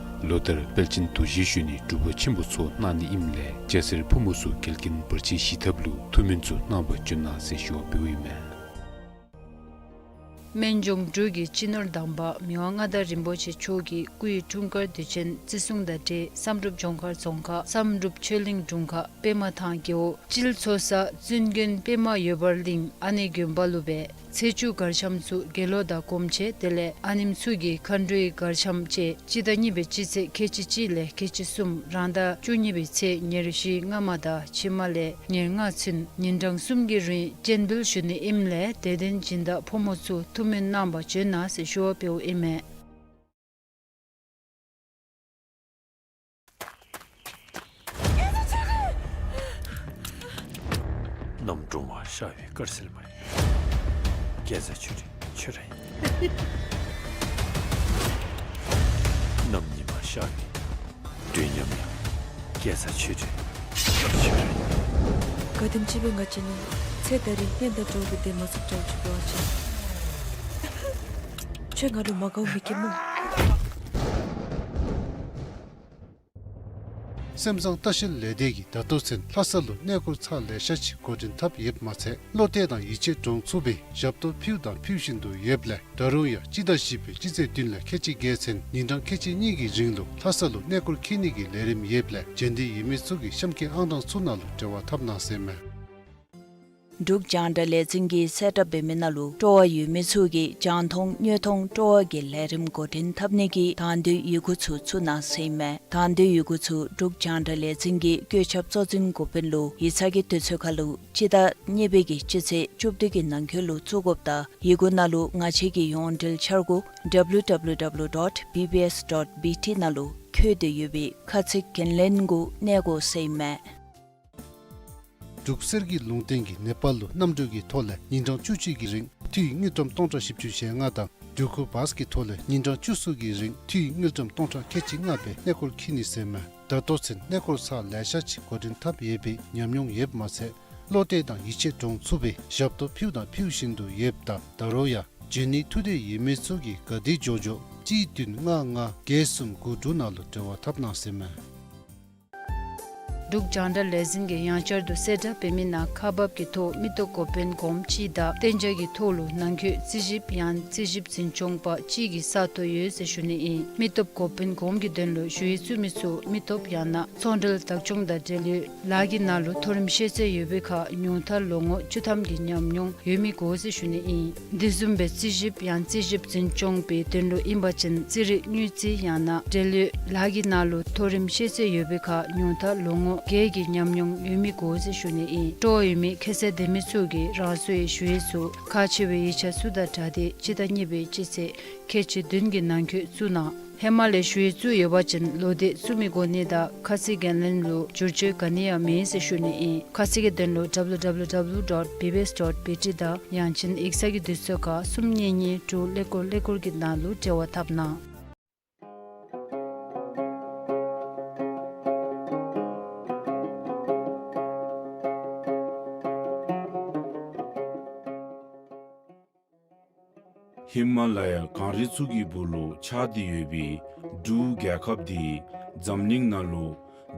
ལོ་ལྟར་དཔལ་ཆེན་རྡོ་རྗེ་གཞོན་ནུའི་སྒྲུབ་པ་ཆེན་པོ་ཚོགས་གནང་ནི་ཨིནམ་ལས་སྐྱ་སེར་ཕོ་མོ་ཚུ་འགལ་རྐྱེན་བར་ཆད་ཞི་ཐབས་ལུ་ཐུགས་སྨོན་ཚུ་གནང་བར་བྱོན་གནང་ཟེར་ཞུ་བ་འབདཝ་ཨིན་མས། སྨན་ལྗོངས་འབྲུག་གི་སྤྱི་ནོར་དམ་པ་མི་དབང་མངའ་བདག་རིན་པོ་ཆེ་མཆོག་གི་སྐུའི་འཁྲུངས་སྐར་དུས་ཆེན་བརྩི་སྲུང་དང་འབྲེལ་བསམ་གྲུབ་ལྗོངས་མཁར་རྫོང་ཁག་བསམ་གྲུབ་ཆོས་གླིང་དྲུང་ཁག་པདྨ་ཐང་རྒེད་འོག་སྤྱིལ་ཚོ་ས་བཙུན་དགོན་པདྨ་འོད་འབར་གླིང་ཨ་ནེ་དགོན་པ་ལུ་སྦེ་ཚེས་བཅུ་གར་འཆམ་ཚུ་དགེ་སློང་དང་སྒོམ་ཆེན་དེ་ལས་ཨ་ནེམོ་ཚུ་གི་མཁའ་འགྲོའི་གར་འཆམ་བཅས་སྤྱི་ཟླ་གཉིས་པའི་སྤྱི་ཚེས་ཁལ་གཅིག་གཅིག་ལས་ཁལ་གཅིག་གསུམ་རང་ཟླ་བཅུ་གཉིས་པའི་ཚེས་ཉེར་བཞི་སྔ་མ་དང་ཕྱི་མ་ལས་ཉེར་ལྔ་ཚུན་ཉིན་གྲངས་གསུམ་གྱི་རིང་སྤྱན་འབུལ་ཞུ་ནི་ཨིནམ་ལས་དད་ལྡན་སྦྱིན་བདག་ཕོ་མོ་ཚུ་ཐུགས་སྨོན་གནང་བར་བྱོན་གནང་ཟེར་ཞུ་བ་འབདཝ་ཨིན་མས། གནམ་སྒྲོན་མ་ཤར་བའི་དཀར་ཟིལ་མ་ཡིན། སྐལ་བཟང་ཆོས་སྒྲོན་ཁྱོད་ར་ཡིན། གནམ་ཉི་མ་ཤར་བའི་དུས་མཉམ་ཡང་སྐལ་བཟང་ཆོས་སྒྲོན་ཁྱོད་ར་ཡིན། ག་དེམ་ཅིག་སྦེ་ང་བྱིན་ནི་ཚེ་ད་རིས་གཉེན་དང་འགྲོགས་པའི་དེ་མ་ཚུགས་ཀྱང་བྱིན་པའི་བ་ཅན། ཁྱོད་ང་ལུ་མ་དགའཝ་མི་སྐྱེ་སྨོ། སེམས་བཟང་ལྟ་བཤལ་ལས་སྡེ་གིས་ད་ལྟོ་ཚུན་ལྷ་ས་ལུ་གནས་སྐོར་ཚར་ལེ་ཤ་ཅིག་འགོ་འདྲེན་འཐབ་ཡོདཔ་མ་ཚད་བློ་གཏད་དང་ཡིད་ཆེས་འདྲོངས་ཚུགས་པའི་ཞབས་ཏོག་ཕུལཝ་དང་ཕུལ་བཞིན་དུ་ཡོདཔ་ལས་ད་རུང་ཡང་སྤྱི་ཟླ་བཞི་པའི་སྤྱི་ཚེས་བདུན་ལས་ཁལ་གཅིག་བརྒྱད་ཚུན་ཉིན་གྲངས་ཁལ་གཅིག་གཉིས་ཀྱི་རིང་ལུ་ལྷ་ས་ལུ་གནས་སྐོར་འཁྱིད་ནི་གི་ལས་རིམ་ཡོདཔ་ལས་བྱོན་འདོད་ཡོད་མི་ཚུ་གིས་གཤམ་གྱི་ཨང་གྲངས་ཚུ་ནང་ལུ་འབྲེལ་བ་འཐབ་གནང་ཟེར་མས། འབྲུག་རྒྱང་བསྒྲགས་ལས་འཛིན་གྱི་གསལ་བསྒྲགས་འབད་མི་ནང་ལུ་སྤྲོ་བ་ཡོད་མི་ཚུ་གིས་རྒྱང་མཐོང་དངོས་མཐོང་སྤྲོ་བ་གི་ལས་རིམ་འགོ་འདྲེན་འཐབ་ནི་གི་དང་འདོད་ཡི་གུ་ཚུ་བཙུགས་གནང་ཟེར་མས། དང་འདོད་ཡི་གུ་ཚུ་འབྲུག་རྒྱང་བསྒྲགས་ལས་འཛིན་གྱི་བཀོད་ཁྱབ་གཙོ་འཛིན་འགོ་དཔོན་ལུ་ཡིག་ཚང་གི་དུས་ཚོད་ཁར་ལུ་སྤྱི་ཟླ་གཉིས་པའི་གི་སྤྱི་ཚེས་བཅུ་བདུན་གྱི་ནང་འཁོད་ལུ་བཙུགས་དགོཔ་དང་ཡི་གུ་ནང་ལུ་ང་བཅས་ཀྱི་ཡོངས་འབྲེལ་འཆར་སྒོ་W W W dot B B S dot B T ནང་ལུ་བཀོད་དེ་ཡོད་པའི་ཁ་ཚིག་འགན་ལེན་གུ་གནས་དགོ་ཟེར་མས། འབྲུག་གསེར་གྱི་ལུང་བསྟན་གྱིས་ནེ་པཱལ་ལུ་གནམ་གྲུ་གི་ཐོག་ལས་ཉིན་གྲངས་བཅུ་གཅིག་གི་རིང་འཐུས་དངུལ་ཀྲམ་སྟོང་ཕྲག་བཞི་བཅུ་ཞེ་ལྔ་དང་འབྲུག་ཁུ་བཱས་ཀྱི་ཐོག་ལས་ཉིན་གྲངས་བཅུ་གསུམ་གྱི་རིང་འཐུས་དངུལ་ཀྲམ་སྟོང་ཕྲག་ཁལ་གཅིག་ལྔ་སྦེ་གནས་སྐོར་འཁྱིད་ནི་ཟེར་མས། ད་ལྟོ་ཚུན་གནས་སྐོར་ཚར་ལེ་ཤ་ཅིག་འགོ་འདྲེན་འཐབ་ཡོད་པའི་ཉམས་མྱོང་ཡོདཔ་མ་ཚད་བློ་གཏད་དང་ཡིད་ཆེས་འདྲོངས་ཚུགས་པའི་ཞབས་ཏོག་ཕུལཝ་དང་ཕུལ་བཞིན་དུ་ཡོདཔ་ད་ད་རུང་ཡང་བྱོན་ནི་ཐུགས་འདོད་ཡོད་མི་ཚུ་གིས་ག་དེ་མགྱོགས་མགྱོགས་གཅིག་བདུན་ལྔ་ལྔ་བརྒྱད་གསུམ་དགུ་དྲུག་ནང་ལུ་འབྲེལ་བ་འཐབ་གནང་ཟེར་མས། འབྲུག་རྒྱང་བསྒྲགས་ལས་འཛིན་གྱིས་ཡང་བསྐྱར་དུ་གསལ་བསྒྲགས་འབད་མི་ནང་ཁག་འབག་གི་ཐོག་མི་སྟོབས་འགོ་དཔོན་གོངམ་གཅིག་དང་གཏན་འཇགས་ཀྱི་ཐོག་ལུ་ནང་འཁོད་རྩིས་ཞིབ་ཡང་རྩིས་ཞིབ་འཛིན་སྐྱོང་པ་གཅིག་གི་ས་སྟོང་ཡོད་ཟེར་ཞུ་ནི་ཨིན། མི་སྟོབས་འགོ་དཔོན་གོངམ་གྱི་དོན་ལུ་ཞུ་ཡིག་བཙུགས་མི་ཚུ་མི་སྟོབས་ཡང་ན་ཚོང་འབྲེལ་བདག་སྐྱོང་དང་འབྲེལ་ཡོད་ལཱ་གི་ནང་ལུ་མཐོ་རིམ་ཤེས་ཚད་ཡོད་པའི་ཁར་ཉུང་མཐར་ལོ་ངོ་བཅུ་ཐམ་གྱི་ཉམས་མྱོང་ཡོད་མི་དགོ་ཟེར་ཞུ་ནི་ཨིན། དེ་བཟུམ་སྦེ་རྩིས་ཞིབ་ཡང་རྩིས་ཞིབ་འཛིན་སྐྱོང་པའི་དོན་ལུ་ཨིན་པ་ཅིན་རྩིས་རིག་དངུལ་རྩིས་ཡང་ན་འབྲེལ་ཡོད་ལཱ་གི་ནང་ལུ་མཐོ་རིམ་ཤེས་ཚད་ཡོད་པའི་ཁར་ཉུང་མཐར་ལོ་ངོ་བརྒྱད་ཀྱི་ཉམས་མྱོང་ཡོད་མི་དགོ་ཟེར་ཞུ་ནི་ཨིན། སྤྲོ་བ་ཡོད་མི་ཁ་གསལ་ལྡན་མི་ཚུ་གིས་རང་སོའི་ཞུ་ཡིག་ཚུ་ཁག་ཆེ་བའི་ཡིག་ཆ་ཚུ་དང་སྦྲགས་ཏེ་སྤྱི་ཟླ་གཉིས་པའི་སྤྱི་ཚེས་ཁལ་གཅིག་བདུན་གྱི་ནང་འཁོད་བཙུགས་གནང་། ཧེ་མ་ལས་ཞུ་ཡིག་བཙུགས་ཡོད་པ་ཅིན་ལོག་སྟེ་བཙུགས་མི་དགོ་ནི་དང་ཁ་ཚིག་འགན་ལེན་ལུ་བསྒྱུར་བཅོས་ག་ནི་ཡང་མེད་ཟེར་ཞུ་ནི་ཨིན། ཁ་ཚིག་གི་དོན་ལུ་W W W dot B B S dot B T དང་ཡང་ཅིན་ཡིག་ཚང་གི་དུས་ཚོད་ཁར་གསུམ་གཉིས་གཉིས་དྲུག་ཀླད་ཀོར་ཀླད་ཀོར་གྱི་ནང་ལུ་འབྲེལ་བ་འཐབ་གནང་། ཧི་མ་ལ་ཡ་གངས་རི་ཚུ་གི་སྦུག་ལུ་ཆགས་ཏེ་ཡོད་པའི་འབྲུག་རྒྱལ་ཁབ་འདི་འཛམ་གླིང་ནང་ལུ་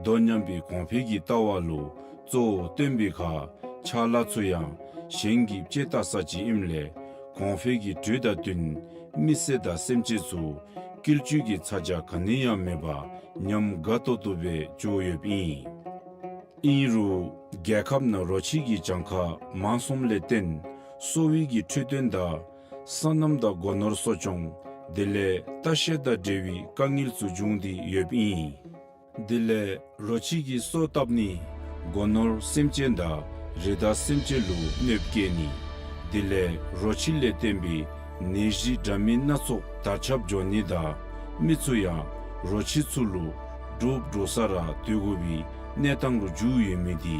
དོ་མཉམ་པའི་གོང་འཕེལ་གྱི་ལྟ་བ་ལུ་གཙོ་བོ་བཏོན་པའི་ཁར་ཕྱག་ལཱ་ཚུ་ཡང་གཞན་གྱིས་དཔྱད་བལྟ་ས་ཅིག་ཨིནམ་ལས་གོང་འཕེལ་གྱི་དྲོད་དང་བསྟུན་མི་སེར་དང་སེམས་ཅན་ཚུ་བསྐྱིལ་བཅོས་ཀྱི་ཚ་གྱང་ག་ནི་ཡང་མེད་པར་ཉམས་དགའ་ཏོག་ཏོ་སྦེ་འགྱོ་ཡོདཔ་ཨིན། ཨིན་རུང་རྒྱལ་ཁབ་ནང་རོ་ཁྱི་གི་གྱངས་ཁ་མང་སོངམ་ལས་བརྟེན་གསོ་བའི་གི་འཕྲོད་བསྟེན་དང་སོ་ནམ་དང་སྒོ་ནོར་གསོ་སྐྱོང་དེ་ལས་ལྟ་བཤལ་དང་འབྲེལ་བའི་དཀའ་ངལ་ཚུ་འབྱུང་སྟེ་ཡོདཔ་ཨིན། དེ་ལས་རོ་ཁྱི་གི་སོ་བཏབ་ནི་སྒོ་ནོར་སེམས་ཅན་དང་རི་དྭགས་སེམས་ཅན་ལུ་གནོདཔ་བཀལ་ནི་དེ་ལས་རོ་ཁྱི་ལས་བརྟེན་པའི་ནད་གཞི་འདྲ་མིན་སྣ་ཚོགས་དར་ཁྱབ་འགྱོ་ནི་དང་མི་ཚུ་ཡང་རོ་ཁྱི་ཚུ་ལུ་འདྲོག་འདྲོག་ས་ར་སྡོད་དགོ་པའི་གནས་སྟངས་ལུ་འགྱུར་ཡོད་མི་འདི་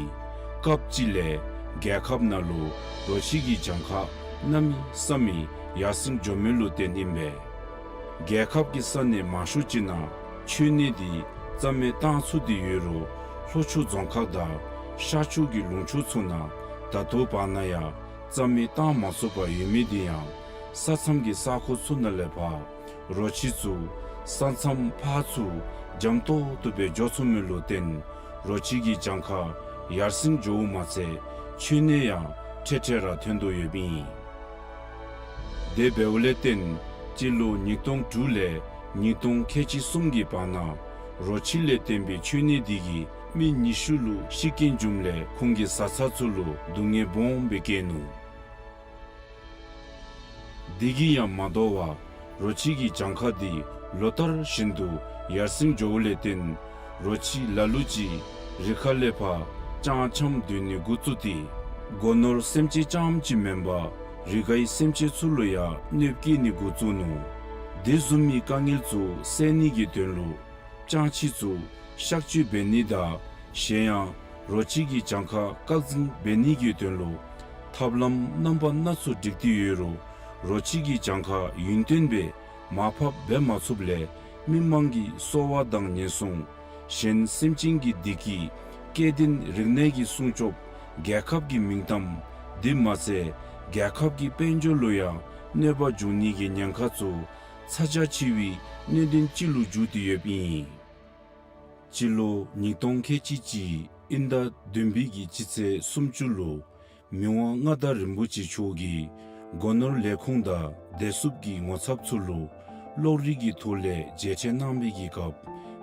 སྐབས་ཅིག་ལས་རྒྱལ་ཁབ་ནང་ལུ་རོ་ཁྱི་གི་གྱངས་ཁ་གནམ་མེད་ས་མེད་ཡར་སེང་འགྱོ་མི་ལུ་བརྟེན་ཨིན་པས། རྒྱལ་ཁབ་ཀྱི་ས་གནས་མང་ཤོས་ཅིག་ནང་མཆོད་གནས་འདི་རྩ་མེད་བཏང་ཚུགས་ཏེ་ཡོད་རུང་ལྷོ་ཕྱོགས་རྫོང་ཁག་དང་ཤར་ཕྱོགས་ཀྱི་ལུང་ཕྱོགས་ཚུ་ནང་ད་ལྟོ་བར་ན་ཡང་རྩ་མེད་བཏང་མ་ཚུགས་པར་ཡོད་མི་འདི་ཡང་ས་མཚམས་ཀྱི་ས་ཁོངས་ཚུ་ནང་ལས་ཕར་རོ་ཁྱི་ཚུ་ས་མཚམས་ཕར་ཚུར་འཇམ་ཏོག་ཏོ་སྦེ་འགྱོ་ཚུགས་མི་ལུ་བརྟེན་རོ་ཁྱི་གི་གྱངས་ཁ་ཡར་སེང་འགྱོཝ་མ་ཚད་མཆོད་གནས་ཡང་འཕྲལ་འཕྲལ་ར་ཐོན་དོ་ཡོདཔ་ཨིན། དེ་འབདཝ་ལས་བརྟེན་སྤྱི་ལོ་ཉིས་སྟོང་དྲུག་ལས་ཉིས་སྟོང་ཁལ་གཅིག་གསུམ་གྱི་བར་ན་རོ་ཁྱི་ལས་བརྟེན་པའི་མཆོད་གནས་འདི་གིས་མི་ཉི་ཤུ་ལུ་ཤི་རྐྱེན་བྱུངམ་ལས་ཁོང་གི་བཟའ་ཚང་ཚུ་ལུ་སྡུག་བསྔལ་སྦོམ་སྦེ་བཀལ་ནུག། དེ་གིས་ཡང་མ་དོ་བར་རོ་ཁྱི་གི་གྱངས་ཁ་འདི་ལོ་ལྟར་བཞིན་དུ་ཡར་སེང་འགྱོཝ་ལས་བརྟེན་རོ་ཁྱི་ལ་ལུ་ཅིག་རི་ཁ་ལས་ཕར་སྤྱང་འཁྱམས་སྡོད་ནི་འགོ་བཙུགས་ཏེ་སྒོ་ནོར་སེམས་ཅན་རྐྱངམ་ཅིག་མེན་པར་རི་ཁའི་སེམས་ཅན་ཚུ་ལུ་ཡང་གནོདཔ་བཀལ་ནི་འགོ་བཙུགས་ནུག། དེ་བཟུམ་མའི་དཀའ་ངལ་ཚུ་སེལ་ནི་གི་དོན་ལུ་སྤྱང་ཁྱི་ཚུ་གཤག་བཅོས་འབད་ནི་དང་གཞན་ཡང་རོ་ཁྱི་གི་གྱངས་ཁ་བཀག་འཛིན་འབད་ནི་གི་དོན་ལུ་ཐབས་ལམ་རྣམ་པ་སྣ་ཚོགས་བསྒྲིགས་ཏེ་ཡོད་རུང་རོ་ཁྱི་གི་གྱངས་ཁ་ཡུན་བརྟན་སྦེ་མར་ཕབ་འབད་མ་ཚུགསཔ་ལས་མི་དམངས་ཀྱི་གསོ་བ་དང་ཉེན་སྲུང་གཞན་སེམས་ཅན་གྱི་བདེ་སྐྱིད་སྐལ་ལྡན་རིག་གནས་ཀྱི་སྲུང་སྐྱོབ་རྒྱལ་ཁབ་ཀྱི་མིང་གཏམ་དེ་མ་ཚད་རྒྱལ་ཁབ་ཀྱི་དཔལ་འབྱོར་ལུ་ཡང་གནོད་པ་འབྱུང་ནི་གི་ཉེན་ཁ་ཚུ་ཚ་གྱང་ཆེ་བའི་གནད་དོན་ཅིག་ལུ་འགྱུར་ཏེ་ཡོདཔ་ཨིན། སྤྱི་ལོ་ཉིས་སྟོང་ཁལ་གཅིག་གཅིག་དབྱིན་ཟླ་བདུན་པའི་གི་སྤྱི་ཚེས་སུམ་ཅུ་ལུ་མི་དབང་མངའ་བདག་རིན་པོ་ཆེ་མཆོག་གིས་སྒོ་ནོར་ལས་ཁུངས་དང་བདེ་སྲུངཔ་གི་ངོ་ཚབ་ཚུ་ལུ་གློག་རིག་གི་ཐོག་ལས་མཇལ་འཕྲད་གནང་བའི་གི་སྐབས་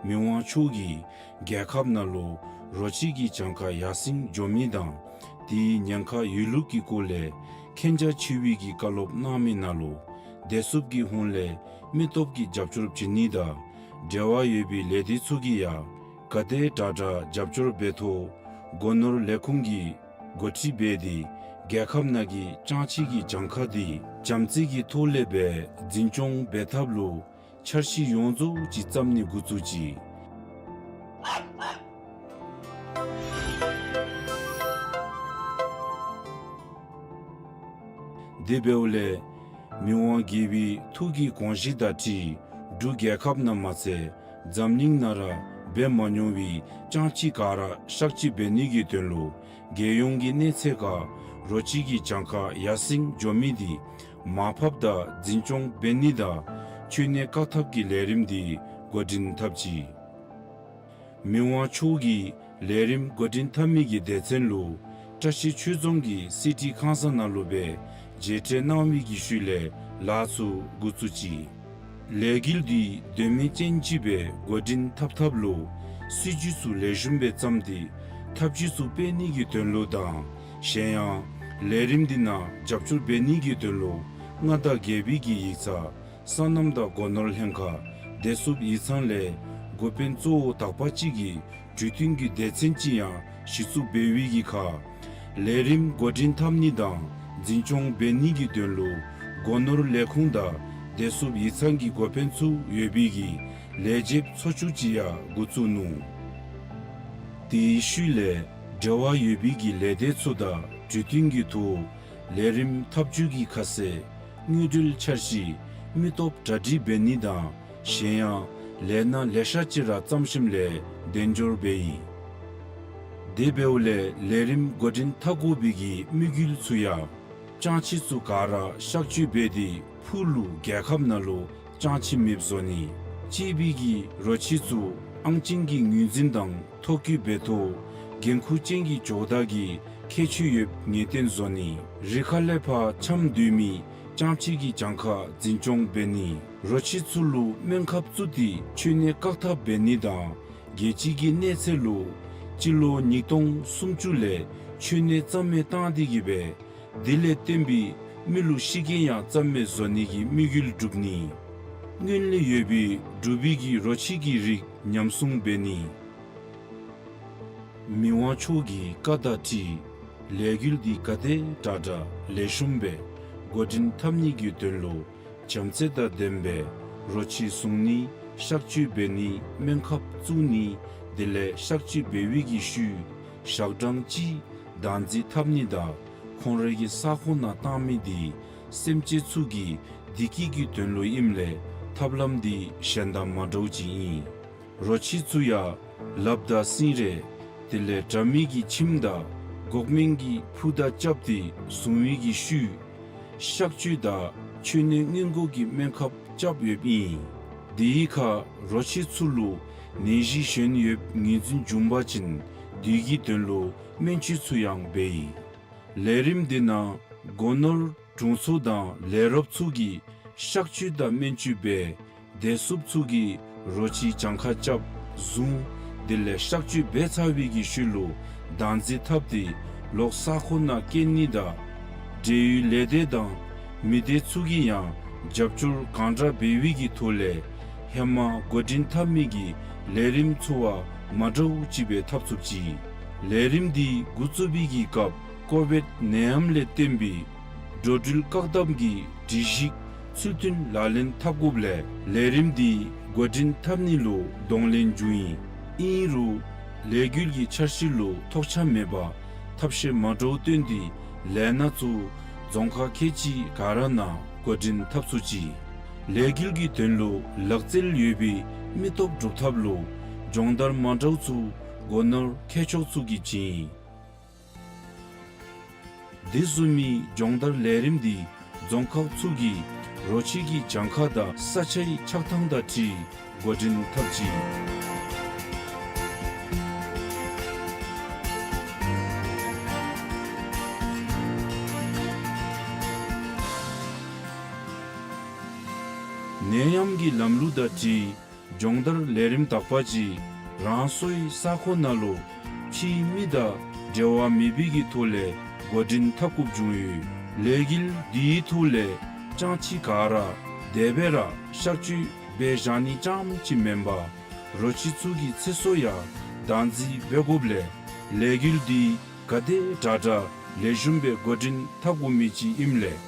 མི་དབང་མཆོག་གིས་རྒྱལ་ཁབ་ནང་ལུ་རོ་ཁྱི་གི་གྱངས་ཁ་ཡར་སེང་འགྱོ་མི་དང་དེའི་ཉེན་ཁ་ཡོད་ལུགས་ཀྱི་སྐོར་ལས་མཁྱེན་རྒྱ་ཆེ་བའི་གི་བཀའ་སློབ་གནང་མི་ནང་ལུ་བདེ་སྲུངཔ་གི་ཧོངས་ལས་མི་སྟོབས་ཀྱི་རྒྱབ་སྐྱོར་བྱིན་ནི་དང་འབྲེལ་བ་ཡོད་པའི་ལས་སྡེ་ཚུ་གིས་ཡང་ག་དེ་དྲག་དྲག་རྒྱབ་སྐྱོར་འབད་ཐོག་སྒོ་ནོར་ལས་ཁུངས་ཀྱིས་འགོ་ཁྲིད་འབད་དེ་རྒྱལ་ཁབ་ནང་གི་སྤྱང་ཁྱི་གི་གྱངས་ཁ་འདི་བྱམས་བརྩེ་གི་ཐོག་ལས་སྦེ་འཛིན་སྐྱོང་འབད་ཐབས་ལུ་འཆར་གཞི་ཡོངས་རྫོགས་ཅིག་བརྩམ་ནི་འགོ་བཙུགས་ཅི། དེ་འབདཝ་ལས་མི་དབང་རྒྱལ་པོའི་ཐུགས་ཀྱི་དགོངས་གཞི་དང་འཁྲིལ་འབྲུག་རྒྱལ་ཁབ་ནང་མ་ཚད་འཛམ་གླིང་ནང་ར་འབད་མ་མྱོང་བའི་སྤྱང་ཁྱི་ག་ར་གཤག་བཅོས་འབད་ནི་གི་དོན་ལུ་རྒྱལ་ཡོངས་ཀྱི་གནས་ཚད་ཁར་རོ་ཁྱི་གི་གྱངས་ཁ་ཡར་སེང་འགྱོ་མི་འདི་མར་ཕབ་དང་འཛིན་སྐྱོང་འབད་ནི་དང་མཆོད་གནས་བཀག་ཐབས་ཀྱི་ལས་རིམ་འདི་འགོ་འདྲེན་འཐབ་ཅི། མི་དབང་མཆོག་གིས་ ལས་རིམ་འགོ་འདྲེན་འཐབ་མི་གི་སྡེ་ཚན་ལུ་བཀྲ་ཤིས་ཆོས་རྫོང་གི་སི་ཊི་ཁང་གསར་ནང་ལུ་སྦེ་མཇལ་འཕྲད་གནང་བའི་གི་ཤུལ་ལས་ལཱ་ཚུ་འགོ་བཙུགས་ཅི། ལས་འགུལ་འདི་དོན་སྨིན་ཅན་ཅིག་སྦེ་འགོ་འདྲེན་འཐབ་འཐབ་ལུ་སྲིད་བྱུས་ཚུ་ལེགས་ཤོམ་སྦེ་བརྩམས་ཏེ་ཐབས་ཇུས་ཚུ་སྤེལ་ནི་གི་དོན་ལུ་དང་གཞན་ཡང་ལས་རིམ་འདི་ནང་རྒྱབ་སྐྱོར་འབད་ནི་གི་དོན་ལུ་མངའ་བདག་རྒྱལ་པོའི་གི་ཡིག་ཚང་སོ་ནམ་དང་སྒོ་ནོར་ལྷན་ཁག་བདེ་སྲུངཔ་ཡིག་ཚང་ལས་འགོ་དཔོན་གཙོ་བོ་དག་པ་ཅིག་གིས་གྲོས་བསྟུན་གྱི་སྡེ་ཚན་ཅིག་ཡང་གཞི་བཙུགས་འབད་བའི་གི་ཁར་ལས་རིམ་འགོ་འདྲེན་འཐབ་ནི་དང་འཛིན་སྐྱོང་འབད་ནི་གི་དོན་ལུ་སྒོ་ནོར་ལས་ཁུངས་དང་བདེ་སྲུངཔ་ཡིག་ཚང་གི་འགོ་དཔོན་ཚུ་ཡོད་པའི་གི་ལས་བྱེདཔ་ཚོགས་ཆུང་ཅིག་ཡང་འགོ་བཙུགས་ནུག། དེའི་ཤུལ་ལས་འབྲེལ་བ་ཡོད་པའི་གི་ལས་སྡེ་ཚུ་དང་གྲོས་བསྟུན་གྱི་ཐོག་ལས་རིམ་འཐབ་ཇུས་ཀྱི་ཁ་གསལ་དངུལ་འབྲེལ་འཆར་གཞི་མི་སྟོབས་གྲ་སྒྲིག་འབད་ནི་དང་གཞན་ཡང་ལས་སྣ་ལེ་ཤ་ཅིག་ར་བརྩམས་ཞིནམ་ལས་གདན་འབྱོར་འབད་ཡི། དེ་འབདཝ་ལས་ལས་རིམ་འགོ་འདྲེན་འཐབ་དགོ་པའི་གི་དམིགས་ཡུལ་ཚུ་ཡང་ལྕང་ཕྱེ་ཚུ་ག་ར་གཤག་བཅོས་འབད་དེ་ཕུག་ལུ་རྒྱལ་ཁབ་ནང་ལུ་ལྕང་ཕྱེ་མེདཔ་བཟོ་ནི། གཅེས་པའི་གི་རོ་ཁྱི་ཚུ་ཨང་ཅན་གྱི་ངོས་འཛིན་དང་ཐོ་བཀོད་འབད་ཐོག་འགན་ཁུར་ཅན་གྱི་ཇོ་བདག་གི་ཁྱད་ཆོས་ཡོདཔ་ངེས་གཏན་བཟོ་ནི། རི་ཁ་ལས་ཕར་འཁྱམས་སྡོད་མི་ལྕང་ཕྱེ་གི་གྱངས་ཁ་འཛིན་སྐྱོང་འབད་ནི། རོ་ཁྱི་ཚུ་ལུ་སྨན་ཁབ་བཙུགས་ཏེ་མཆོད་གནས་བཀག་ཐབས་འབད་ནི་དང་རྒྱལ་སྤྱི་གི་གནས་ཚད་ལུ་སྤྱི་ལོ་ཉིས་སྟོང་སུམ་ཅུ་ལས་མཆོད་གནས་རྩ་མེད་བཏང་སྟེ་གི་སྦེ་དེ་ལས་བརྟེན་པའི་མི་ལུ་ཤི་རྐྱེན་ཡང་རྩ་མེད་བཟོ་ནི་གི་དམིགས་ཡུལ་བསྒྲུབ་ནི། སྔོན་ལས་ཡོད་པའི་འབྲུག་པའི་གི་རོ་ཁྱི་གི་རིགས་ཉམས་སྲུང་འབད་ནི། མི་དབང་མཆོག་གི་བཀའ་དང་འཁྲིལ་ལས་འགུལ་འདི་ག་དེ་དྲག་དྲག་ལེགས་ཤོམ་སྦེ་འགོ་འདྲེན་འཐབ་ནི་གི་དོན་ལུ་བྱམས་བརྩེ་དང་ལྡན་པའི་རོ་ཁྱི་བཟུང་ནི་གཤག་བཅོས་འབད་ནི་སྨན་ཁབ་བཙུགས་ནི་དེ་ལས་གཤག་བཅོས་འབད་བའི་གི་ཤུལ་ཞག་གྲངས་གཅིག་བདག་འཛིན་འཐབ་ནི་དང་ཁོང་རའི་གི་ས་ཁོངས་ནང་བཏང་མི་འདི་སེམས་ཅན་ཚུ་གི་བདེ་སྐྱིད་ཀྱི་དོན་ལུ་ཨིནམ་ལས་ཐབས་ལམ་འདི་གཞན་དང་མ་འདྲཝ་ཅིག་ཨིན། རོ་ཁྱི་ཚུ་ཡང་ལགཔ་དང་སིང་རས་དེ་ལས་དགྲ་མི་གི་ཁྱིམ་དང་འགོག་སྨན་གྱི་ཕུད་དང་རྐྱབ་སྟེ་བཟུང་བའི་གི་ཤུལ་གཤག་བཅོས་དང་མཆོད་གནས་སྔོན་འགོག་གི་སྨན་ཁབ་རྐྱབ་ཡོདཔ་ཨིན། དེའི་ཁར་རོ་ཁྱི་ཚུ་ལུ་ནད་གཞི་གཞན་ཡོདཔ་ངོས་འཛིན་བྱུང་པ་ཅིན་དེ་གི་དོན་ལུ་སྨན་བཅོས་ཚུ་ཡང་འབད་ཡི། ལས་རིམ་འདི་ནང་སྒོ་ནོར་དྲུང་འཚོ་དང་ལས་རོགསཔ་ཚུ་གིས་གཤག་བཅོས་དང་སྨན་བཅོས་འབད་བདེ་སྲུངཔ་ཚུ་གིས་རོ་ཁྱི་གྱངས་ཁ་རྐྱབ་བཟུང་དེ་ལས་གཤག་བཅོས་འབད་ཚར་བའི་གི་ཤུལ་ལུ་བདག་འཛིན་འཐབ་སྟེ་ལོག་ས་ཁོངས་ནང་སྐྱེལ་ནི་དང་འབྲེལ་ཡོད་ལས་སྡེ་དང་མི་སྡེ་ཚུ་གིས་ཡང་རྒྱབ་སྐྱོར་གང་དྲག་འབད་བའི་གི་ཐོག་ལས་ཧེ་མ་འགོ་འདྲེན་འཐབ་མི་གི་ལས་རིམ་ཚུ་བ་མ་འདྲཝ་ཅིག་སྦེ་འཐབ་ཚུགས་ཅི། ལས་རིམ་འདི་འགོ་བཙུགས་པའི་གི་སྐབས་ཀོ་བིཌ་ནད་ཡམས་ལས་བརྟེན་པའི་འགྲོ་འགྲུལ་བཀག་དམ་གྱི་སྒྲིག་གཞི་ཚུལ་མཐུན་ལག་ལེན་འཐབ་དགོཔ་ལས་ལས་རིམ་འདི་འགོ་འདྲེན་འཐབ་ནི་ལུ་གདོང་ལེན་བྱུང་ཡི། ཨིན་རུང་ལས་འགུལ་གྱི་འཆར་གཞི་ལུ་ཐོགས་ཆགས་མེད་པར་ཐབས་ཤེས་མ་འདྲཝ་བཏོན་ཏེ་ལས་སྣ་ཚུ་རྫོང་ཁག་ཁལ་གཅིག་ག་ར་ནང་འགོ་འདྲེན་འཐབ་ཚུགས་ཅི། ལས་འགུལ་གྱི་དོན་ལུ་ལག་རྩལ་ཡོད་པའི་མི་སྟོབས་སྒྲུབ་ཐབས་ལུ་སྦྱོང་བརྡར་མ་འདྲཝ་ཚུ་སྒོ་ནོར་མཁས་མཆོག་ཚུ་གིས་བྱིན་ཡི། དེ་བཟུམ་མའི་སྦྱོང་བརྡར་ལས་རིམ་འདི་རྫོང་ཁག་ཚུ་གི་རོ་ཁྱི་གི་གྱངས་ཁ་དང་ས་ཆའི་ཆགས་ཐངས་དང་འཁྲིལ་འགོ་འདྲེན་འཐབ་ཅི། ནད་ཡམས་ཀྱི་ལམ་ལུགས་དང་འཁྲིལ་སྦྱོང་བརྡར་ལས་རིམ་དག་པ་ཅིག་རང་སོའི་ས་ཁོངས་ནང་ལུ་ཕྱིའི་མི་དང་འབྲེལ་བ་མེད་པའི་གི་ཐོག་ལས་འགོ་འདྲེན་འཐབ་དགོཔ་བྱུང་ཡོད། ལས་འགུལ་འདིའི་ཐོག་ལས་ལྕང་ཕྱེ་ག་ར་དེ་སྦེ་ར་གཤག་བཅོས་འབད་བཞག་ནི་རྐྱངམ་ཅིག་མེན་པར་རོ་ཁྱི་ཚུ་གི་ཚེ་སྲོག་ཡང་བདག་འཛིན་འབད་དགོཔ་ལས་ལས་འགུལ་འདི་ག་དེ་དྲག་དྲག་ལེགས་ཤོམ་སྦེ་འགོ་འདྲེན་འཐབ་དགོ་མི་ཅིག་ཨིནམ་ལས་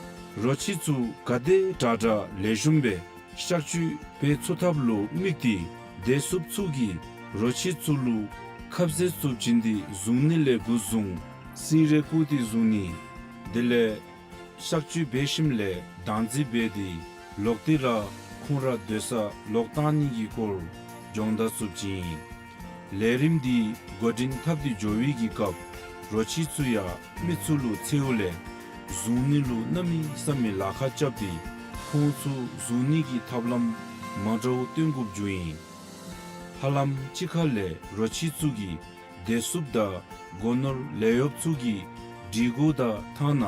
རོ་ཁྱི་ཚུ་ག་དེ་དྲག་དྲག་ལེགས་ཤོམ་སྦེ་གཤག་བཅོས་འབད་ཚུགས་ཐབས་ལུ་དམིགས་ཏེ་བདེ་སྲུངཔ་ཚུ་གིས་རོ་ཁྱི་ཚུ་ལུ་ཁབ་ཟས་ཚུ་བྱིན་ཏེ་བཟུང་ནི་ལས་འགོ་བཟུང་སིང་རས་བཀུག་སྟེ་བཟུང་ནི། དེ་ལས་གཤག་བཅོས་འབད་ཞིནམ་ལས་བདག་འཛིན་འབད་དེ་ལོག་སྟེ་ར་ཁོང་ར་སྡོད་སར་ལོག་བཏང་ནི་གི་སྐོར་སྦྱོང་བརྡར་ཚུ་བྱིན་ཡི། ལས་རིམ་འདི་འགོ་འདྲེན་འཐབ་སྟེ་འགྱོ་བའི་གི་སྐབས་རོ་ཁྱི་ཚུ་ཡང་མི་ཚུ་ལུ་འཚེརཝ་ལས་བཟུང་ནི་ལུ་གནམ་མེད་ས་མེད་ལཱ་ཁག་རྐྱབ་སྟེ་ཁོང་ཚུ་བཟུང་ནི་གི་ཐབས་ལམ་མ་འདྲཝ་སྟོན་དགོཔ་བྱུང་ཡི། ཧ་ལམ་གཅིག་ཁར་ལས་རོ་ཁྱི་ཚུ་གིས་ བདེ་སྲུངཔ་དང་སྒོ་ནོར་ལས་གཡོགཔ་ཚུ་གིས་སྒྲིག་གོ་དང་ཐ་ན་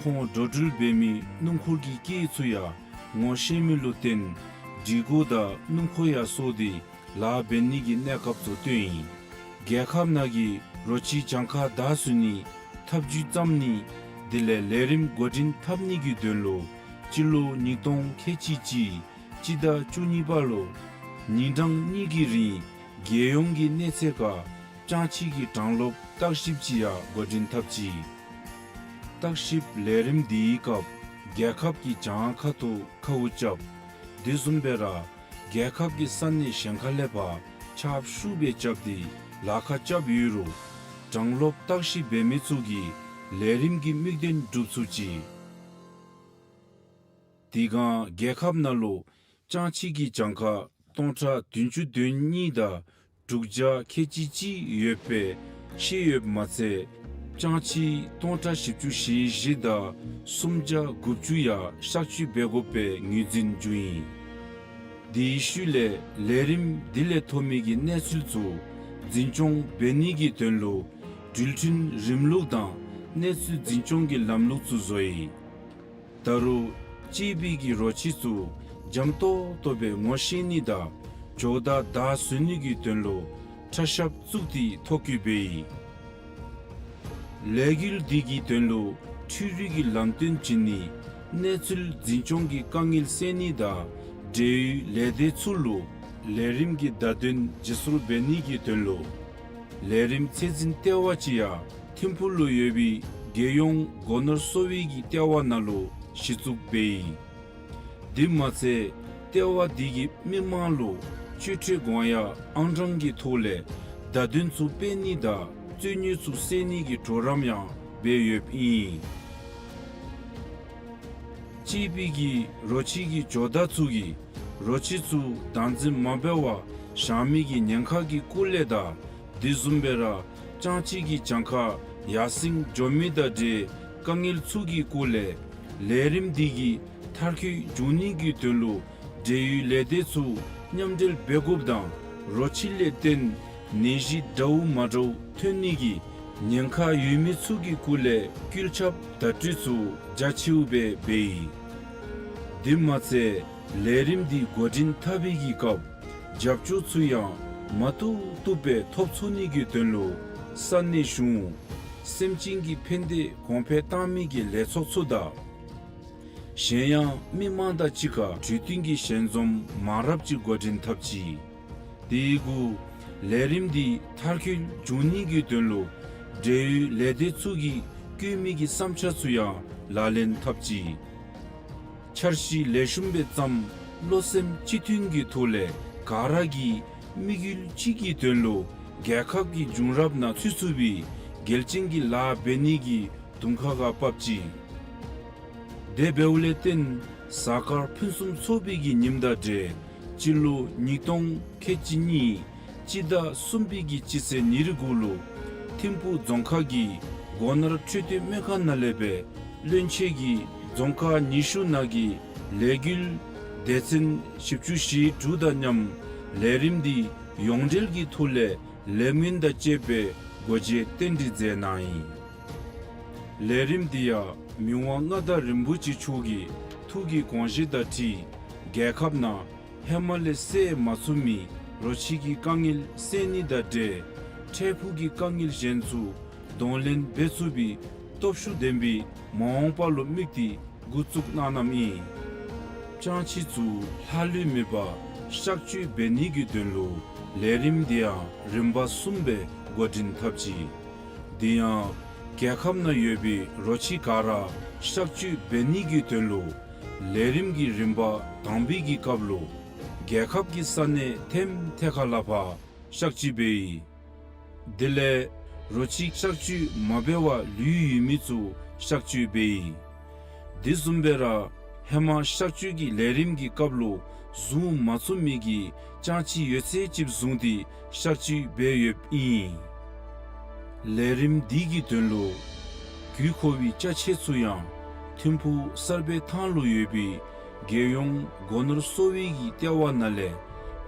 ཁོང་འགྲོ་འགྲུལ་འབད་མི་སྣུམ་འཁོར་གྱི་སྐེད་ཚུ་ཡང་ངོ་ཤེས་མི་ལུ་བརྟེན་སྒྲིག་གོ་དང་སྣུམ་འཁོར་ཡང་སོར་ཏེ་ལཱ་འབད་ནི་གི་གནས་སྐབས་ཚུ་བཏོན་ཡི། རྒྱལ་ཁབ་ནང་གི་རོ་ཁྱི་གྱངས་ཁ་བདའ་ཟུན་ནི་ཐབས་བྱུས་བརྩམ་ནི་དེ་ལས་ལས་རིམ་འགོ་འདྲེན་འཐབ་ནི་གི་དོན་ལུ་སྤྱི་ལོ་ཉིས་སྟོང་ཁལ་གཅིག་གཅིག་སྤྱི་ཟླ་བཅུ་གཉིས་པ་ལུ་ཉིན་གྲངས་གཉིས་ཀྱི་རིང་རྒྱལ་ཡོངས་ཀྱི་གནས་ཚད་ཁར་ཅང་ཕྱི་གི་གྲངས་ལོག་བརྟག་ཞིབ་ཅིག་ཡང་འགོ་འདྲེན་འཐབ་ཅི། བརྟག་ཞིབ་ལས་རིམ་འདི་གི་སྐབས་རྒྱལ་ཁབ་ཀྱི་གྱངས་ཁ་ཐུག་ཁཝ་རྐྱབ། དེ་བཟུམ་སྦེ་ར་རྒྱལ་ཁབ་ཀྱི་ས་གནས་གཞན་ཁ་ལས་ཕར་ཁྱབ་ཤུགས་སྦེ་རྐྱབ་སྟེ་ལཱ་ཁག་རྐྱབ་ཡོད་རུང་གྲངས་ལོག་བརྟག་ཞིབ་འབད་མི་ཚུ་གིས་ལས་རིམ་གྱི་དམིགས་དོན་འགྲུབ་ཚུགས་ཅི། དེ་སྒང་རྒྱལ་ཁབ་ནང་ལུ་ཅང་ཕྱི་གི་གྱངས་ཁ་སྟོང་ཕྲག་བདུན་ཅུ་དོན་གཉིས་དང་དྲུག་བརྒྱ་ཁལ་གཅིག་གཅིག་ཡོད་པའི་ཤེས་ཡོདཔ་མ་ཚད་ཅང་ཕྱི་སྟོང་ཕྲག་བཞི་བཅུ་ཞེ་བཞི་དང་སུམ་བརྒྱ་དགུ་བཅུ་ཡང་གཤག་བཅོས་འབད་དགོ་པའི་ངོས་འཛིན་བྱུང་ཡི། དེའི་ཤུལ་ལས་ལས་རིམ་དེ་ལས་ཐོབ་མི་གི་གནས་ཚུལ་ཚུ་འཛིན་སྐྱོང་འབད་ནི་གི་དོན་ལུ་འགྲུལ་འཕྲིན་རིམ་ལུགས་དང་གནས་ཚུལ་འཛིན་སྐྱོང་གི་ལམ་ལུགས་ཚུ་བཟོ་ཡི། ད་རུང་གཅེས་པའི་གི་རོ་ཁྱི་ཚུ་འཇམ་ཏོག་ཏོ་སྦེ་ངོ་ཤེས་ནི་དང་ཇོ་བདག་བདའ་ཟུན་ནི་གི་དོན་ལུ་ཁྲ་ཤབ་བཙུགས་ཏེ་ཐོ་བཀོད་འབད་ཡི། ལས་འགུལ་འདི་གི་དོན་ལུ་འཕྲུལ་རིག་གི་ལམ་སྟོན་བྱིན་ནི་གནས་ཚུལ་འཛིན་སྐྱོང་གི་དཀའ་ངལ་སེལ་ནི་དང་འབྲེལ་ཡོད་ལས་སྡེ་ཚུ་ལུ་ལས་རིམ་གྱི་བརྡ་དོན་བརྗེ་སོར་འབད་ནི་གི་དོན་ལུ་ལས་རིམ་ཚད་འཛིན་ལྟེ་བ་ཅིག་ཡང་ཐིམ་ཕུག་ལུ་ཡོད་པའི་རྒྱལ་ཡོངས་སྒོ་ནོར་གསོ་བའི་གི་ལྟེ་བ་ནང་ལུ་གཞི་བཙུགས་འབད་ཡི། དེ་མ་ཚད་ལྟེ་བ་འདི་གིས་མི་དམངས་ལུ་སྤྱོད་ཁྲལ་དགོངས་ཡངས་ཨང་གྲངས་ཀྱི་ཐོག་ལས་བརྡ་དོན་ཚུ་སྤེལ་ནི་དང་རྩོད་རྙོགས་ཚུ་སེལ་ནི་གི་གྲོགས་རམ་ཡང་འབད་ཡོདཔ་ཨིན། གཅེས་པའི་གི་རོ་ཁྱི་གི་ཇོ་བདག་ཚུ་གིས་རོ་ཁྱི་ཚུ་བདག་འཛིན་མ་འབད་བར་བཞག་མི་གི་ཉེན་ཁ་གི་སྐོར་ལས་དང་དེ་བཟུམ་སྦེ་ར་ཅང་ཕྱི་གི་གྱངས་ཁ་ཡར་སེང་འགྱོ་མི་དང་འབྲེལ་དཀའ་ངལ་ཚུ་གི་སྐོར་ལས་ལས་རིམ་འདི་གིས་མཐར་འཁྱོལ་འབྱུང་ནི་གི་དོན་ལུ་འབྲེལ་ཡོད་ལས་སྡེ་ཚུ་མཉམ་འབྲེལ་འབད་དགོཔ་དང་རོ་ཁྱི་ལས་བརྟེན་ནད་གཞི་འདྲཝ་མ་འདྲཝ་ཐོན་ནི་གི་ཉེན་ཁ་ཡོད་མི་ཚུ་གི་སྐོར་ལས་བཀོད་ཁྱབ་བརྡ་སྤྲོད་ཚུ་རྒྱ་ཆེཝ་སྦེ་འབད་ཡི། དེ་མ་ཚད་ལས་རིམ་འདི་འགོ་འདྲེན་འཐབ་པའི་གི་སྐབས་རྒྱབ་སྐྱོར་ཚུ་ཡང་མ་བཏུབ་བཏུབ་སྦེ་ཐོབ་ཚུགས་ནི་གི་དོན་ལུ་ས་གནས་གཞུང་སེམས་ཅན་གྱི་ཕན་བདེ་གོང་འཕེལ་བཏང་མི་གི་ལས་ཚོགས་ཚུ་དང་གཞན་ཡང་མི་དམངས་དང་གཅིག་ཁར་གྲོས་བསྟུན་གྱི་ཞལ་འཛོམས་མང་རབས་ཅིག་འགོ་འདྲེན་འཐབ་ཅི། དེ་གུ་ལས་རིམ་འདི་མཐར་འཁྱོལ་འབྱུང་ནི་གི་དོན་ལུ་འབྲེལ་ཡོད་ལས་སྡེ་ཚུ་གིས་བཀོད་མི་གི་བསམ་འཆར་ཚུ་ཡང་ལག་ལེན་འཐབ་ཅི། འཆར་གཞི་ལེགས་ཤོམ་སྦེ་བརྩམ་བློ་སེམས་གཅིག་མཐུན་གྱི་ཐོག་ལས་ག་ར་གིས་དམིགས་ཡུལ་གཅིག་གི་དོན་ལུ་རྒྱལ་ཁབ་ཀྱི་འབྱུང་རབས་ནང་ཚུད་ཚུགས་པའི་གལ་ཅན་གྱི་ལཱ་འབད་ནི་གི་དུང་ཁ་ཁར་བབས་ཅི། དེ་འབདཝ་ལས་བརྟེན་གཟའ་སྐར་ཕུན་སུམ་ཚོགས་པའི་གི་ཉིནམ་དང་འབྲེལ་སྤྱི་ལོ་ཉིས་སྟོང་ཁལ་གཅིག་གཉིས་སྤྱི་ཟླ་གསུམ་པའི་གི་སྤྱི་ཚེས་ཉེར་དགུ་ལུ་ཐིམ་ཕུག་རྫོང་ཁག་གི་སྒོ་ནོར་འཕྲོད་བསྟེན་སྨན་ཁང་ནང་ལས་སྦེ་བློན་ཆེན་གྱིས་རྫོང་ཁག་ཉི་ཤུ་ནང་གི་ལས་འགུལ་སྡེ་ཚན་བཞི་བཅུ་ཞེ་དྲུག་དང་མཉམ་ལས་རིམ་འདི་ཡོངས་འབྲེལ་གྱི་ཐོག་ལས་ལས་མི་དང་བཅས་པའི་སྒོ་འབྱེད་རྟེན་འབྲེལ་མཛད་གནང་ཡི། ལས་རིམ་འདི་ཡང་མི་དབང་མངའ་བདག་རིན་པོ་ཆེ་མཆོག་གི་ཐུགས་ཀྱི་དགོངས་བཞེད་དང་འཁྲིལ་རྒྱལ་ཁབ་ནང་ཧེ་མ་ལས་སེལ་མ་ཚུགས་མི་རོ་ཁྱི་གི་དཀའ་ངལ་སེལ་ནི་དང་འབྲེལ་འཕྲལ་ཕུགས་ཀྱི་དཀའ་ངལ་གཞན་ཚུ་གདོང་ལེན་འབད་ཚུགས་པའི་སྟོབས་ཤུགས་ལྡན་པའི་མ་འོངས་པ་ལུ་དམིགས་ཏེ་འགོ་བཙུགས་གནང་གནངམ་ཨིན། ཅང་ཕྱི་ཚུ་ལྷག་ལུས་མེད་པར་གཤག་བཅོས་འབད་ནི་གི་དོན་ལུ་ལས་རིམ་འདི་ཡང་རིམ་པ་གསུམ་སྦེ་འགོ་འདྲེན་འཐབ་ཅི། དེ་ཡང་རྒྱལ་ཁབ་ནང་ཡོད་པའི་རོ་ཁྱི་ག་ར་གཤག་བཅོས་འབད་ནི་གི་དོན་ལུ་ལས་རིམ་གྱི་རིམ་པ་དང་པའི་གི་སྐབས་ལུ་རྒྱལ་ཁབ་ཀྱི་ས་གནས་ཐེམ་ཐེ་ཁ་ལ་ཕར་གཤག་བཅོས་འབད་ཡི། དེ་ལས་རོ་ཁྱི་གཤག་བཅོས་མ་འབད་བར་ལུས་ཡོད་མི་ཚུ་གཤག་བཅོས་འབད་ཡི། དེ་བཟུམ་སྦེ་ར་ཧེ་མ་གཤག་བཅོས་ཀྱི་ལས་རིམ་གྱི་སྐབས་ལུ་བཟུང་མ་ཚུགས་མི་གི་ཅང་ཕྱི་ཡོད་ཚད་ཅིག་བཟུང་སྟེ་གཤག་བཅོས་འབད་ཡོདཔ་ཨིན། ལས་རིམ་འདི་གི་དོན་ལུ་དགོས་མཁོ་བའི་ཅ་ཆས་ཚུ་ཡང་ཐིམ་ཕུག་གསར་སྦས་ཐང་ལུ་ཡོད་པའི་རྒྱལ་ཡོངས་སྒོ་ནོར་གསོ་བའི་གི་ལྟེ་བ་ནང་ལས་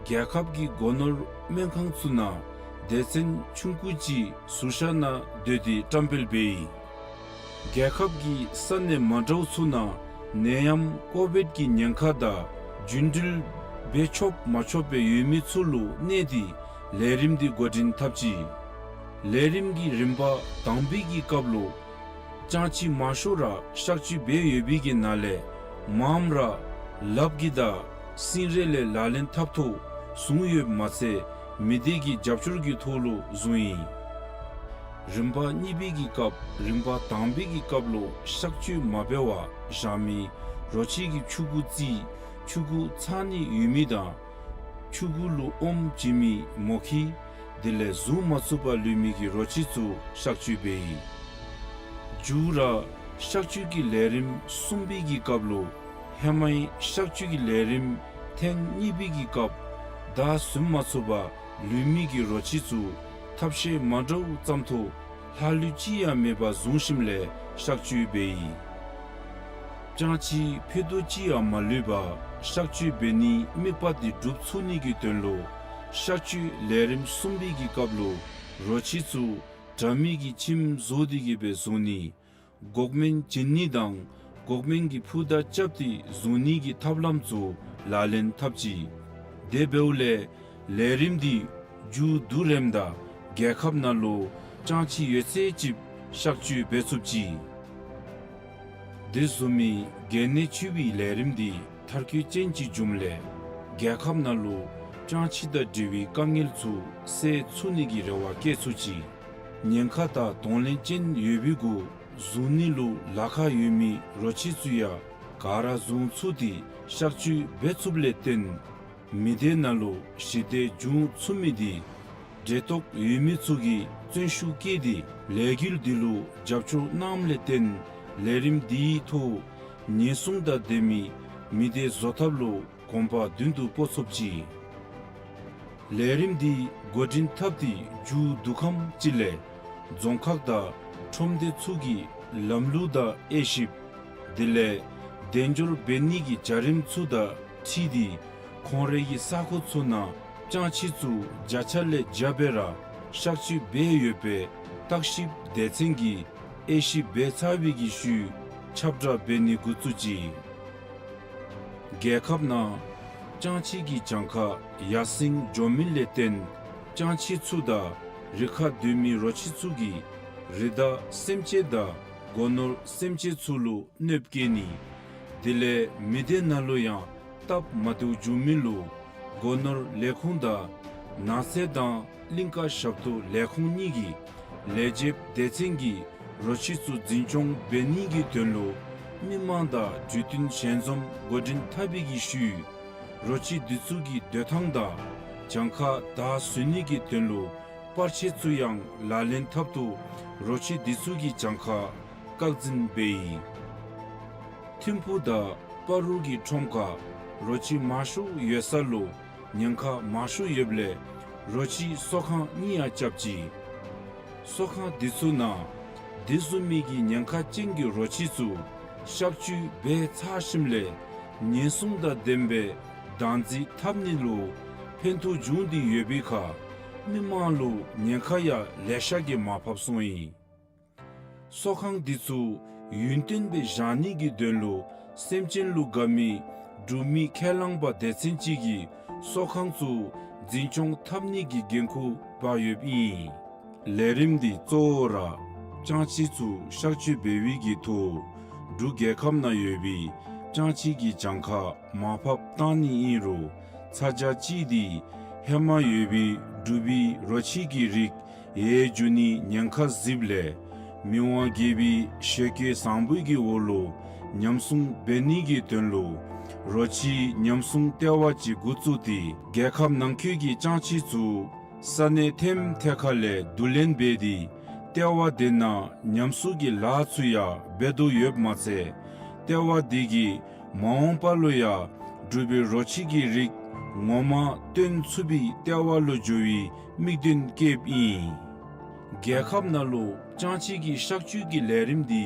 རྒྱལ་ཁབ་ཀྱི་སྒོ་ནོར་སྨན་ཁང་ཚུ་ནང་ སྡེ་ཚན་ཆུང་ཀུ་ཅིག་ཟུར་བཞག་ནང་སྡོད་དེ་བཀྲམ་སྤེལ་འབད་ཡི། རྒྱལ་ཁབ་ཀྱི་ས་གནས་མ་འདྲཝ་ཚུ་ནང་ནད་ཡམས་ཀོ་བིཌ་ཀྱི་ཉེན་ཁ་དང་རྒྱུན་འགྲུལ་འབད་ཆོགཔ་མ་ཆོགཔ་སྦེ་ཡོད་མི་ཚུ་ལུ་གནས་ཏེ་ལས་རིམ་འདི་འགོ་འདྲེན་འཐབ་ཅི། ལས་རིམ་གྱི་རིམ་པ་དང་པའི་གི་སྐབས་ལུ་ཅང་ཆི་མང་ཤོས་ར་གཤག་བཅོས་འབད་ཡོད་པའི་གི་ནང་ལས་མངམ་ར་ལགཔ་གིས་དང་སིང་རེ་ལས་ལག་ལེན་འཐབ་ཐོག་བཟུང་ཡོདཔ་མ་ཚད་མི་སྡེ་གི་རྒྱབ་སྐྱོར་གྱི་ཐོག་ལུ་བཟུང་ཡི། རིམ་པ་གཉིས་པའི་གི་སྐབས་རིམ་པ་དང་པའི་གི་སྐབས་ལུ་གཤག་བཅོས་མ་འབད་བར་བཞག་མི་རོ་ཁྱི་གི་ཆུང་ཀུ་རྩིས་ཆུང་ཀུ་ཚང་ནི་ཡོད་མི་དང་ཆུང་ཀུ་ལུ་ཨོམ་བྱིན་མི་མོ་ཁྱི་དེ་ལས་བཟུང་མ་ཚུགས་པར་ལུས་མི་གི་རོ་ཁྱི་ཚུ་གཤག་བཅོས་འབད་ཡི། མཇུག་ར་གཤག་བཅོས་ཀྱི་ལས་རིམ་གསུམ་པའི་གི་སྐབས་ལུ་ཧེ་མའི་གཤག་བཅོས་ཀྱི་ལས་རིམ་ཐེངས་གཉིས་པའི་གི་སྐབས་བདའ་ཟུན་མ་ཚུགས་པར་ལུས་མི་གི་རོ་ཁྱི་ཚུ་ཐབས་ཤེས་མ་འདྲཝ་བརྩམ་ཐོག་ལྷག་ལུས་ཅིག་ཡང་མེད་པར་བཟུང་ཞིནམ་ལས་གཤག་བཅོས་འབད་ཡི། ཅང་ཆི་ཕུད་རྡོག་ཅིག་ཡང་མ་ལུས་པར་གཤག་བཅོས་འབད་ནིའི་དམིགས་པ་དེ་འགྲུབ་ཚུགས་ནི་གི་དོན་ལུ་གཤག་བཅོས་ལས་རིམ་གསུམ་པའི་གི་སྐབས་ལུ་རོ་ཁྱི་ཚུ་དྲ་མིག་གི་ཁྱིམ་བཟོ་སྟེ་གི་སྦེ་བཟུང་ནི། འགོག་སྨན་བྱིན་ནི་དང་འགོག་སྨན་གྱི་ཕུད་རྡོག་རྐྱབ་སྟེ་བཟུང་ནི་གི་ཐབས་ལམ་ཚུ་ལག་ལེན་འཐབ་ཅི། དེ་འབདཝ་ལས་ལས་རིམ་འདི་མཇུག་བསྡུ་རནམ་ད་རྒྱལ་ཁབ་ནང་ལུ་ཅང་ཆི་ཡོད་ཚད་ཅིག་གཤག་བཅོས་འབད་ཚུགས་ཅི། དེ་བཟུམ་མའི་གལ་གནད་ཆེ་བའི་ལས་རིམ་འདི་མཐར་འཁྱོལ་ཅན་ཅིག་འབྱུངམ་ལས་རྒྱལ་ཁབ་ནང་ལུ་ཅང་ཆི་དང་འབྲེལ་བའི་དཀའ་ངལ་ཚུ་སེལ་ཚུགས་ནི་གི་རེ་བ་བསྐྱེད་ཚུགས་ཅི། ཉེན་ཁ་དང་གདོང་ལེན་ཅན་ཡོད་པའི་གུ་བཟུང་ནི་ལུ་ལཱ་ཁག་ཡོད་མི་རོ་ཁྱི་ཚུ་ཡང་ག་ར་བཟུང་ཚུགས་ཏེ་གཤག་བཅོས་འབད་ཚུགསཔ་ལས་བརྟེན་མི་སྡེ་ནང་ལུ་ཞི་བདེ་འབྱུང་ཚུགས་མི་འདི་འབྲེལ་གཏོགས་ཡོད་མི་ཚུ་གིས་བརྩོན་ཤུགས་བསྐྱེད་དེ་ལས་འགུལ་འདི་ལུ་རྒྱབ་སྐྱོར་གནངམ་ལས་བརྟེན་ལས་རིམ་འདིའི་ཐོག་ཉེན་སྲུང་དང་ལྡན་མི་མི་སྡེ་བཟོ་ཐབས་ལུ་གོམ་པ་མདུན་དུ་སྤོ་ཚུགས་ཅི། ལས་རིམ་འདི་འགོ་འདྲེན་འཐབ་སྟེ་མཇུག་བསྡུ་ཁམས་ཅིག་ལས་རྫོང་ཁག་དང་ཁྲོམ་སྡེ་ཚུ་གི་ལམ་ལུགས་དང་དབྱེ་ཞིབ་དེ་ལས་དལ་འབྱོར་འབད་ནི་གི་བྱ་རིམ་ཚུ་དང་འཁྲིལ་ཏེ་ཁོང་རའི་གི་ས་ཁོངས་ཚུ་ནང་ཅང་ཆི་ཚུ་བརྒྱ་ཆ་ལས་བརྒྱ་སྦེ་ར་གཤག་བཅོས་འབད་ཡོདཔ་སྦེ་བརྟག་ཞིབ་སྡེ་ཚན་གྱིས་དབྱེ་ཞིབ་འབད་ཚར་བའི་གི་ཤུལ་ཁྱབ་བསྒྲགས་འབད་ནི་འགོ་བཙུགས་ཅི། རྒྱལ་ཁབ་ནང་ཅང་ཆི་གི་གྱངས་ཁ་ཡར་སེང་འགྱོ་མི་ལས་བརྟེན་ཅང་ཆི་ཚུ་དང་རི་ཁར་སྡོད་མི་རོ་ཁྱི་ཚུ་གིས་རི་དྭགས་སེམས་ཅན་དང་སྒོ་ནོར་སེམས་ཅན་ཚུ་ལུ་གནོདཔ་བཀལ་ནི། དེ་ལས་མི་སྡེ་ནང་ལུ་ཡང་སྟབས་མ་བདེཝ་འབྱུང་མི་ལུ་སྒོ་ནོར་ལས་ཁུངས་དང་ནགས་ཚལ་དང་གླིང་ཀ་ཞབས་ཏོག་ལས་ཁུངས་གཉིས་ཀྱི་ལས་བྱེདཔ་སྡེ་ཚན་གྱིས་རོ་ཁྱི་ཚུ་འཛིན་སྐྱོང་འབད་ནི་གི་དོན་ལུ་མི་མང་དང་གྲོས་བསྟུན་ཞལ་འཛོམས་འགོ་འདྲེན་འཐབ་པའི་གི་ཤུལ་རོ་ཁྱི་འདི་ཚུ་གི་སྡོད་ཐངས་དང་གྱངས་ཁ་བདའ་ཟུན་ནི་གི་དོན་ལུ་པར་ཆས་ཚུ་ཡང་ལག་ལེན་འཐབ་ཐོག་རོ་ཁྱི་འདི་ཚུ་གི་གྱངས་ཁ་བཀག་འཛིན་འབད་ཡི། ཐིམ་ཕུ་དང་སྤ་རོ་གི་ཁྲོམ་ཁར་རོ་ཁྱི་མང་ཤོས་ཡོད་ས་ལུ་ཉེན་ཁ་མང་ཤོས་ཡོདཔ་ལས་རོ་ཁྱི་གསོ་ཁང་གཉིས་ཡང་རྐྱབ་ཅི། གསོ་ཁང་འདི་ཚུ་ནང་དེ་བཟུམ་མའི་གི་ཉེན་ཁ་ཅན་གྱི་རོ་ཁྱི་ཚུ་གཤག་བཅོས་འབད་ཚར་ཞིནམ་ལས་ཉེན་སྲུང་དང་ལྡན་པའི་བདག་འཛིན་འཐབ་ནི་ལུ་ཕན་ཐོགས་འབྱུང་སྟེ་ཡོད་པའི་ཁར་མི་མང་ལུ་ཉེན་ཁ་ཡང་ལེ་ཤ་གིས་མར་ཕབ་སོང་ཡི། གསོ་ཁང་འདི་ཚུ་ཡུན་བརྟན་སྦེ་བཞག་ནི་གི་དོན་ལུ་སེམས་ཅན་ལུ་དགའ་མི་འབྲུག་མི་ཁས་བླངས་པ་སྡེ་ཚན་ཅིག་གིས་གསོ་ཁང་ཚུ་འཛིན་སྐྱོང་འཐབ་ནི་གི་འགན་ཁུར་འབག་ཡོདཔ་ཨིན། ལས་རིམ་འདི་གཙོ་བོ་ར་ཅང་ཆི་ཚུ་གཤག་བཅོས་འབད་བའི་གི་ཐོག་འབྲུག་རྒྱལ་ཁབ་ནང་ཡོད་པའི་ཅང་ཆི་གི་གྱངས་ཁ་མར་ཕབ་བཏང་ནི་ཨིན་རུང་ཚ་གྱང་ཅིག་འདི་ཧེ་མ་ཡོད་པའི་འབྲུག་པའི་རོ་ཁྱི་གི་རིགས་ཡལ་འགྱོ་ནི་ཉེན་ཁ་གཟིགསཔ་ལས་མི་དབང་རྒྱལ་པོའི་ཞལ་བཀོད་བཟང་པོའི་གི་འོག་ལུ་ཉམས་སྲུང་འབད་ནི་གི་དོན་ལུ་རོ་ཁྱི་ཉམས་སྲུང་ལྟེ་བ་ཅིག་འགོ་བཙུགས་ཏེ་རྒྱལ་ཁབ་ནང་འཁོད་ཀྱི་ཅང་ཆི་ཚུ་ས་གནས་ཐེམ་ཐེ་ཁ་ལས་བསྡུ་ལེན་འབད་དེ་ལྟེ་བ་དེ་ནང་ཉམས་གསོ་གི་ལཱ་ཚུ་ཡང་འབད་དོ་ཡོདཔ་མ་ཚད་ལྟེ་བ་དེ་གིས་མ་འོངས་པ་ལུ་ཡང་འབྲུག་པའི་རོ་ཁྱི་གི་རིགས་ངོ་མ་སྟོན་ཚུགས་པའི་ལྟེ་བ་ལུ་འགྱུར་བའི་དམིགས་དོན་བསྐྱེདཔ་ཨིན། རྒྱལ་ཁབ་ནང་ལུ་ཅང་ཆི་གི་གཤག་བཅོས་ཀྱི་ལས་རིམ་འདི་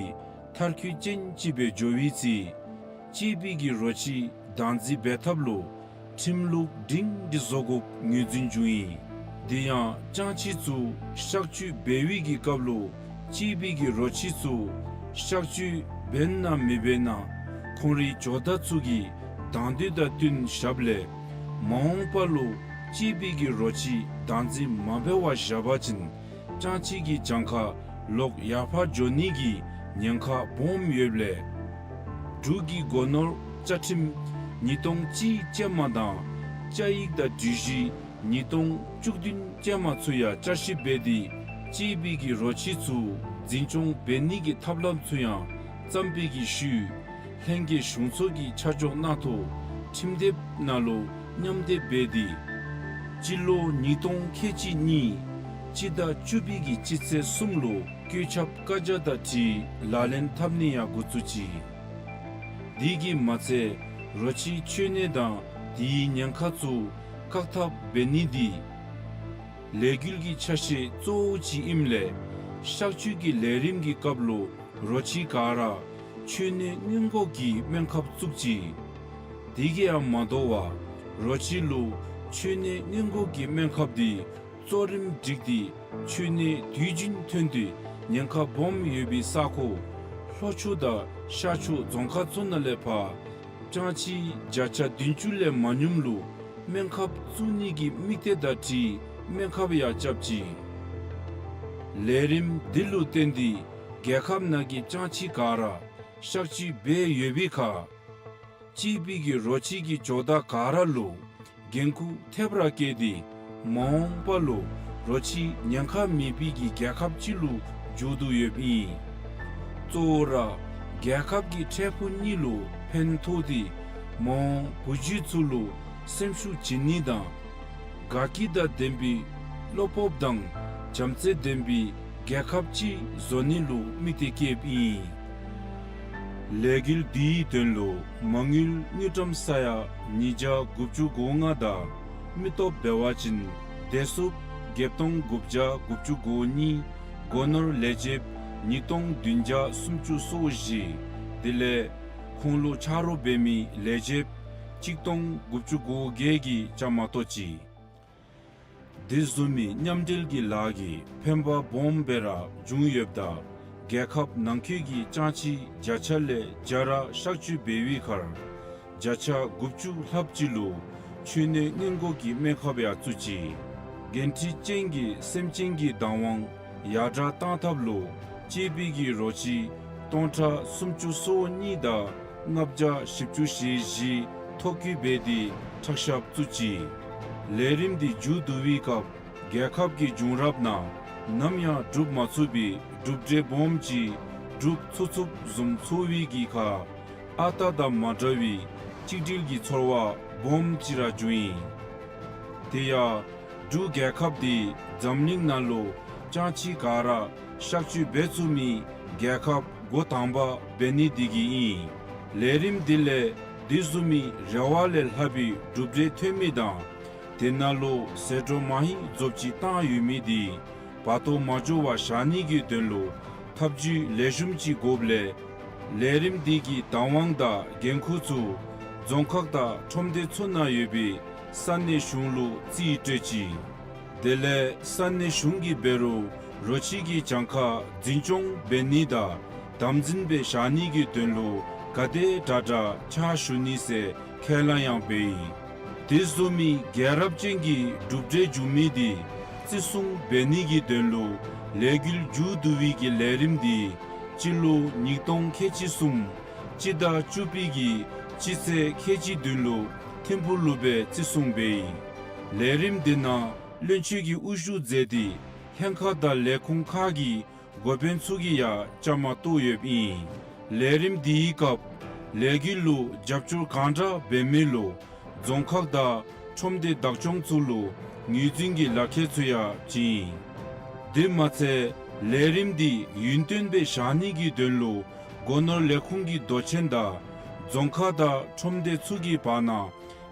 མཐར་འཁྱོལ་ཅན་ཅིག་སྦེ་འགྱོ་བའི་ཚེ་གཅེས་པའི་གི་རོ་ཁྱི་བདག་འཛིན་འབད་ཐབས་ལུ་ཁྲིམས་ལུགས་སྒྲིང་སྒྲི་བཟོ་དགོཔ་ངོས་འཛིན་འབྱུང་ཡི། དེ་ཡང་ཅང་ཅི་ཚུ་གཤག་བཅོས་འབད་བའི་གི་སྐབས་ལུ་གཅེས་པའི་གི་རོ་ཁྱི་ཚུ་གཤག་བཅོས་འབད་ན་མི་འབད་ན་ཁོང་རའི་ཇོ་བདག་ཚུ་གིས་དང་འདོད་དང་བསྟུན་བཞགཔ་ལས་མ་འོངས་པ་ལུ་གཅེས་པའི་གི་རོ་ཁྱི་བདག་འཛིན་མ་འབད་བར་བཞག་པ་ཅིན་ཅང་ཅི་གི་གྱངས་ཁ་ལོག་ཡར་འཕར་འགྱོ་ནི་གི་ཉེན་ཁ་སྦོམ་ཡོདཔ་ལས་འབྲུག་གི་སྒོ་ནོར་བཅའ་ཁྲིམས་ཉིས་སྟོང་གཅིག་ཅན་མ་དང་བཅའ་ཡིག་དང་སྒྲིག་གཞི་ཉིས་སྟོང་བཅུ་བདུན་ཅན་མ་ཚུ་ཡང་བསྐྱར་ཞིབ་འབད་དེ་གཅེས་པའི་གི་རོ་ཁྱི་ཚུ་འཛིན་སྐྱོང་འབད་ནི་གི་ཐབས་ལམ་ཚུ་ཡང་བརྩམས་པའི་གི་ཤུལ་ལྷན་རྒྱས་གཞུང་ཚོགས་ཀྱི་ཆ་འཇོག་གནང་ཐོག་ཁྲིམས་དེབ་ནང་ལུ་མཉམ་འདེབས་འབད་དེ་སྤྱི་ལོ་ཉིས་སྟོང་ཁལ་གཅིག་གཉིས་སྤྱི་ཟླ་བཅུ་པའི་གི་སྤྱི་ཚེས་གསུམ་ལུ་བཀོད་ཁྱབ་བཀའ་རྒྱ་དང་འཁྲིལ་ལག་ལེན་འཐབ་ནི་ཡང་འགོ་བཙུགས་ཅི། དེ་གིས་མ་ཚད་རོ་ཁྱི་འཆོལ་ནི་དང་དེའི་ཉེན་ཁ་ཚུ་བཀག་ཐབས་འབད་ནི་དེ་ལས་འགུལ་གྱི་ཆ་ཤས་གཙོ་བོ་ཅིག་ཨིནམ་ལས་གཤག་བཅོས་ཀྱི་ལས་རིམ་གྱི་སྐབས་ལུ་རོ་ཁྱི་ག་ར་འཆོལ་ནི་སྔོན་འགོག་གི་སྨན་ཁབ་བཙུགས་ཅི། དེ་གིས་ཡང་མ་དོ་བར་རོ་ཁྱི་ལུ་འཆོལ་ནི་སྔོན་འགོག་གི་སྨན་ཁབ་དེ་གཙོ་རིམ་བསྒྲིགས་ཏེ་འཆོལ་ནི་དུས་རྒྱུན་ཐོན་ཏེ་ཉེན་ཁ་སྦོམ་ཡོད་པའི་ས་ཁོངས་ལྷོ་ཕྱོགས་དང་ཤར་ཕྱོགས་རྫོང་ཁག་ཚུ་ནང་ལས་ཕར་ཅང་ཅི་བརྒྱ་ཆ་བདུན་ཅུ་ལས་མ་ཉུངམ་ལུ་སྨན་ཁབ་བཙུགས་ནི་གི་དམིགས་གཏད་དང་འཁྲིལ་སྨན་ཁབ་ཡང་རྐྱབ་ཅི། ལས་རིམ་འདི་ལུ་བརྟེན་ཏེ་རྒྱལ་ཁབ་ནང་གི་ཅང་ཅི་ག་ར་གཤག་བཅོས་འབད་ཡོད་པའི་ཁར་གཅེས་པའི་གི་རོ་ཁྱི་གི་ཇོ་བདག་ག་ར་ལུ་འགན་ཁུར་ཐེབས་ར་བཀལ་ཏེ་མ་འོངས་པ་ལུ་རོ་ཁྱི་ཉེན་ཁ་མེད་པའི་གི་རྒྱལ་ཁབ་ཅིག་ལུ་འགྱུར་དོ་ཡོདཔ་ཨིན། གཙོ་བོ་ར་རྒྱལ་ཁབ་ཀྱི་འཕྲལ་ཕུགས་གཉིས་ལུ་ཕན་ཐོགས་ཏེ་མ་འོངས་བུ་རྒྱུད་ཚུ་ལུ་སེམས་ཤུགས་བྱིན་ནི་དང་དགའ་སྐྱིད་དང་ལྡན་པའི་བློ་སྤོབས་དང་བྱམས་བརྩེ་ལྡན་པའི་རྒྱལ་ཁབ་ཅིག་བཟོ་ནི་ལུ་དམིགས་ཏེ་བསྐྱེདཔ་ཨིན། ལས་འགུལ་འདིའི་དོན་ལུ་མ་དངུལ་དངུལ་ཀྲམ་ས་ཡ་ཉིས་བརྒྱ་དགུ་བཅུ་གོ་ལྔ་དང་མི་སྟོབས་འབད་བ་ཅིན་བདེ་སྲུངཔ་བརྒྱད་སྟོང་དགུ་བརྒྱ་དགུ་བཅུ་གོ་གཉིས། སྒོ་ནོར་ལས་བྱེདཔ་ཉིས་སྟོང་བདུན་བརྒྱ་སུམ་ཅུ་སོ་བཞི། དེ་ལས་ཁོང་ལུ་ཆ་རོགས་འབད་མི་ལས་བྱེདཔ་གཅིག་སྟོང་དགུ་བཅུ་གོ་བརྒྱད་ཀྱིས་བཅའ་མར་གཏོགས་ཅི། དེ་བཟུམ་མའི་མཉམ་འབྲེལ་གྱི་ལཱ་གིས་ཕན་པ་སྦོམ་སྦེ་ར་བྱུང་ཡོདཔ་ད་རྒྱལ་ཁབ་ནང་འཁོད་ཀྱི་ཅང་ཅི་བརྒྱ་ཆ་ལས་བརྒྱ་ར་གཤག་བཅོས་འབད་བའི་ཁར་བརྒྱ་ཆ་དགུ་བཅུ་ལྷགཔ་ཅིག་ལུ་འཆོལ་ནི་སྔོན་འགོག་གི་སྨན་ཁབ་ཡང་བཙུགས་ཅི། འགན་འཁྲི་ཅན་གྱི་སེམས་ཅན་གྱི་བདག་དབང་ཡར་དྲག་གཏང་ཐབས་ལུ་གཅེས་པའི་གི་རོ་ཁྱི་སྟོང་ཕྲག་སུམ་ཅུ་སོ་གཉིས་དང་ལྔ་བརྒྱ་བཞི་བཅུ་ཞེ་བཞི་ཐོ་བཀོད་འབད་དེ་ཁྲག་ཞབས་བཙུགས་ཅི། ལས་རིམ་འདི་མཇུག་བསྡུ་བའི་སྐབས་རྒྱལ་ཁབ་ཀྱི་བྱུང་རབས་ནང་ནམ་ཡང་གྲུབ་མ་ཚུགས་པའི་གྲུབ་འབྲས་སྦོམ་ཅིག་གྲུབ་ཚུགས་ཚུགསཔ་བཟུམ་ཚོར་བའི་གི་ཁར་ཨ་རྟག་དང་མ་འདྲ་བའི་གཅིག་སྒྲིལ་གྱི་ཚོར་བ་སྦོམ་ཅིག་ར་བྱུང་ཡི། དེ་ཡང་འབྲུག་རྒྱལ་ཁབ་འདི་འཛམ་གླིང་ནང་ལུ་ཅང་ཅི་ག་ར་གཤག་བཅོས་འབད་ཚུགས་མི་རྒྱལ་ཁབ་འགོ་དང་པ་འབད་ནི་འདི་གིས་ཨིན། ལས་རིམ་འདི་ལས་དེ་བཟུམ་མའི་རེ་བ་ལས་ལྷག་པའི་གྲུབ་འབྲས་ཐོན་མི་དང་དེ་ནང་ལུ་ཟད་འགྲོ་མ་ཧིང་རྫོགསཔ་ཅིག་བཏང་ཡོད་མི་འདི་བར་སྟོང་མ་འགྱོ་བར་བཞག་ནི་གི་དོན་ལུ་ཐབས་བྱུས་ལེགས་ཤོམ་ཅིག་དགོཔ་ལས་ལས་རིམ་འདི་གི་བདག་དབང་དང་འགན་ཁུར་ཚུ་རྫོང་ཁག་དང་ཁྲོམ་སྡེ་ཚུ་ནང་ཡོད་པའི་ས་གནས་གཞུང་ལུ་རྩིས་སྤྲོད་ཅི། དེ་ལས་ས་གནས་གཞུང་གིས་འབད་རུང་རོ་ཁྱི་གི་གྱངས་ཁ་འཛིན་སྐྱོང་འབད་ནི་དང་དམ་འཛིན་འབད་བཞག་ནི་གི་དོན་ལུ་ག་དེ་དྲག་དྲག་ཕྱག་ཞུ་ནི་ཟེར་ཁས་ལེན་ཡང་འབད་ཡི། དེ་བཟུམ་མའི་རྒྱལ་རབས་ཅན་གྱི་གྲུབ་འབྲས་བྱུང་མི་འདི་བརྩི་སྲུང་འབད་ནི་གི་དོན་ལུ་ལས་འགུལ་མཇུག་བསྡུ་བའི་གི་ལས་རིམ་འདི་སྤྱི་ལོ་ཉིས་སྟོང་ཁལ་གཅིག་གསུམ་སྤྱི་ཟླ་བཅུ་པའི་གི་སྤྱི་ཚེས་ཁལ་གཅིག་བདུན་ལུ་ཐིམ་ཕུག་ལུ་སྦེ་བརྩི་སྲུང་འབད་ཡི། ལས་རིམ་འདི་ནང་བློན་ཆེན་གྱིས་དབུ་བཞུགས་མཛད་དེ་ལྷན་ཁག་དང་ལས་ཁུངས་ཁག་གི་འགོ་དཔོན་ཚུ་གིས་ཡང་བཅའ་མར་གཏོགས་ཡོདཔ་ཨིན། ལས་རིམ་འདིའི་སྐབས་ལས་འགུལ་ལུ་རྒྱབ་སྐྱོར་གང་དྲག་འབད་མི་ལུ་རྫོང་ཁག་དང་ཁྲོམ་སྡེ་བདག་སྐྱོང་ཚུ་ལུ་ངོས་འཛིན་གྱི་ལག་ཁྱེར་ཚུ་ཡང་བྱིན་ཡི། དེ་མ་ཚད་ལས་རིམ་འདི་ཡུན་བརྟན་སྦེ་བཞག་ནི་གི་དོན་ལུ་སྒོ་ནོར་ལས་ཁུངས་ཀྱི་མདོ་ཆེན་དང་རྫོང་ཁག་དང་ཁྲོམ་སྡེ་ཚུ་གི་བར་ན་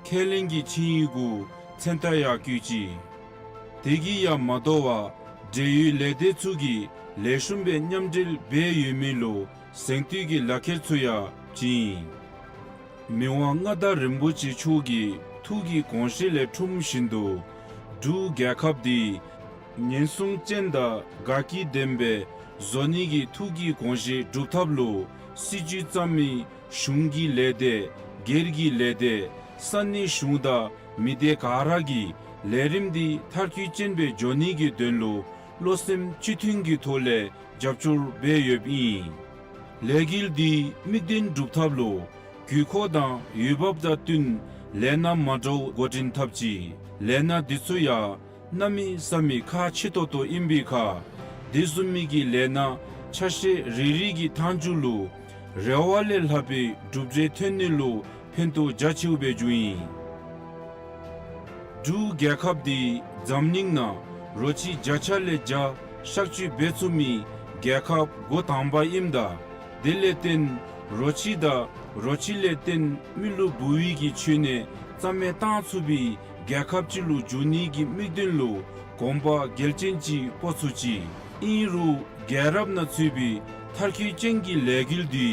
ཁས་ལེན་གྱི་ཆིངས་ཡིག་གུ་མཚན་རྟགས་ཡང་བཀོད་ཅི། དེ་གིས་ཡང་མ་དོ་བར་འབྲེལ་ཡོད་ལས་སྡེ་ཚུ་གིས་ལེགས་ཤོམ་སྦེ་མཉམ་འབྲེལ་འབད་ཡོད་མི་ལུ་གཟེངས་བསྟོད་ཀྱི་ལག་ཁྱེར་ཚུ་ཡང་བྱིན་ཡི། མི་དབང་མངའ་བདག་རིན་པོ་ཆེ་མཆོག་གི་ཐུགས་ཀྱི་དགོངས་བཞེད་ལས་འཁྲུངས་བཞིན་དུ་ འབྲུག་རྒྱལ་ཁབ་འདི་ཉེན་སྲུང་ཅན་དང་དགའ་སྐྱིད་ལྡན་པའི་བཟོ་ནི་གི་ཐུགས་ཀྱི་དགོངས་བཞེད་སྒྲུབ་ཐབས་ལུ་སྲིད་བྱུས་བརྩམ་མི་གཞུང་གི་ལས་སྡེ་སྒེར་གྱི་ལས་སྡེ་ས་གནས་གཞུང་དང་མི་སྡེ་ག་ར་གིས་ལས་རིམ་འདི་མཐར་འཁྱོལ་ཅན་སྦེ་འགྱོ་ནི་གི་དོན་ལུ་བློ་སེམས་གཅིག་མཐུན་གྱི་ཐོག་ལས་རྒྱབ་སྐྱོར་འབད་ཡོདཔ་ཨིན། ལས་འགུལ་འདི་དམིགས་དོན་སྒྲུབ་ཐབས་ལུ་དགོས་མཁོ་དང་འོས་འབབ་དང་བསྟུན་ལས་སྣ་མ་འདྲཝ་འགོ་འདྲེན་འཐབ་ཅི། ལས་སྣ་འདི་ཚུ་ཡང་གནམ་མེད་ས་མེད་ཁག་ཆེ་ཏོག་ཏོ་ཨིན་པའི་ཁར་དེ་བཟུམ་མའི་གི་ལས་སྣ་ཆ་ཤས་རེ་རེ་གི་མཐའ་མཇུག་ལུ་རེ་བ་ལས་ལྷག་པའི་གྲུབ་འབྲས་ཐོན་ནི་ལུ་ཕན་ཐོགས་རྒྱ་ཆེཝ་སྦེ་འགྱོཝ་ཨིན། འབྲུག་རྒྱལ་ཁབ་འདི་འཛམ་གླིང་ནང་རོ་ཁྱི་བརྒྱ་ཆ་ལས་བརྒྱ་གཤག་བཅོས་འབད་ཚུགས་མི་རྒྱལ་ཁབ་འགོ་དང་པ་ཨིནམ་ད་དེ་ལས་བརྟེན་རོ་ཁྱི་དང་རོ་ཁྱི་ལས་བརྟེན་མི་ལུ་འབུ་བའི་གི་འཆོལ་ནད་རྩ་མེད་བཏང་ཚུགས་པའི་རྒྱལ་ཁབ་ཅིག་ལུ་འགྱུར་ནི་གི་དམིགས་དོན་ལུ་གོམ་པ་འགལ་ཅན་ཅིག་སྤོ་ཚུགས་ཅི། ཨིན་རུང་རྒྱལ་རབས་ནང་ཚུད་པའི་མཐར་འཁྱོལ་ཅན་གྱི་ལས་འགུལ་འདི་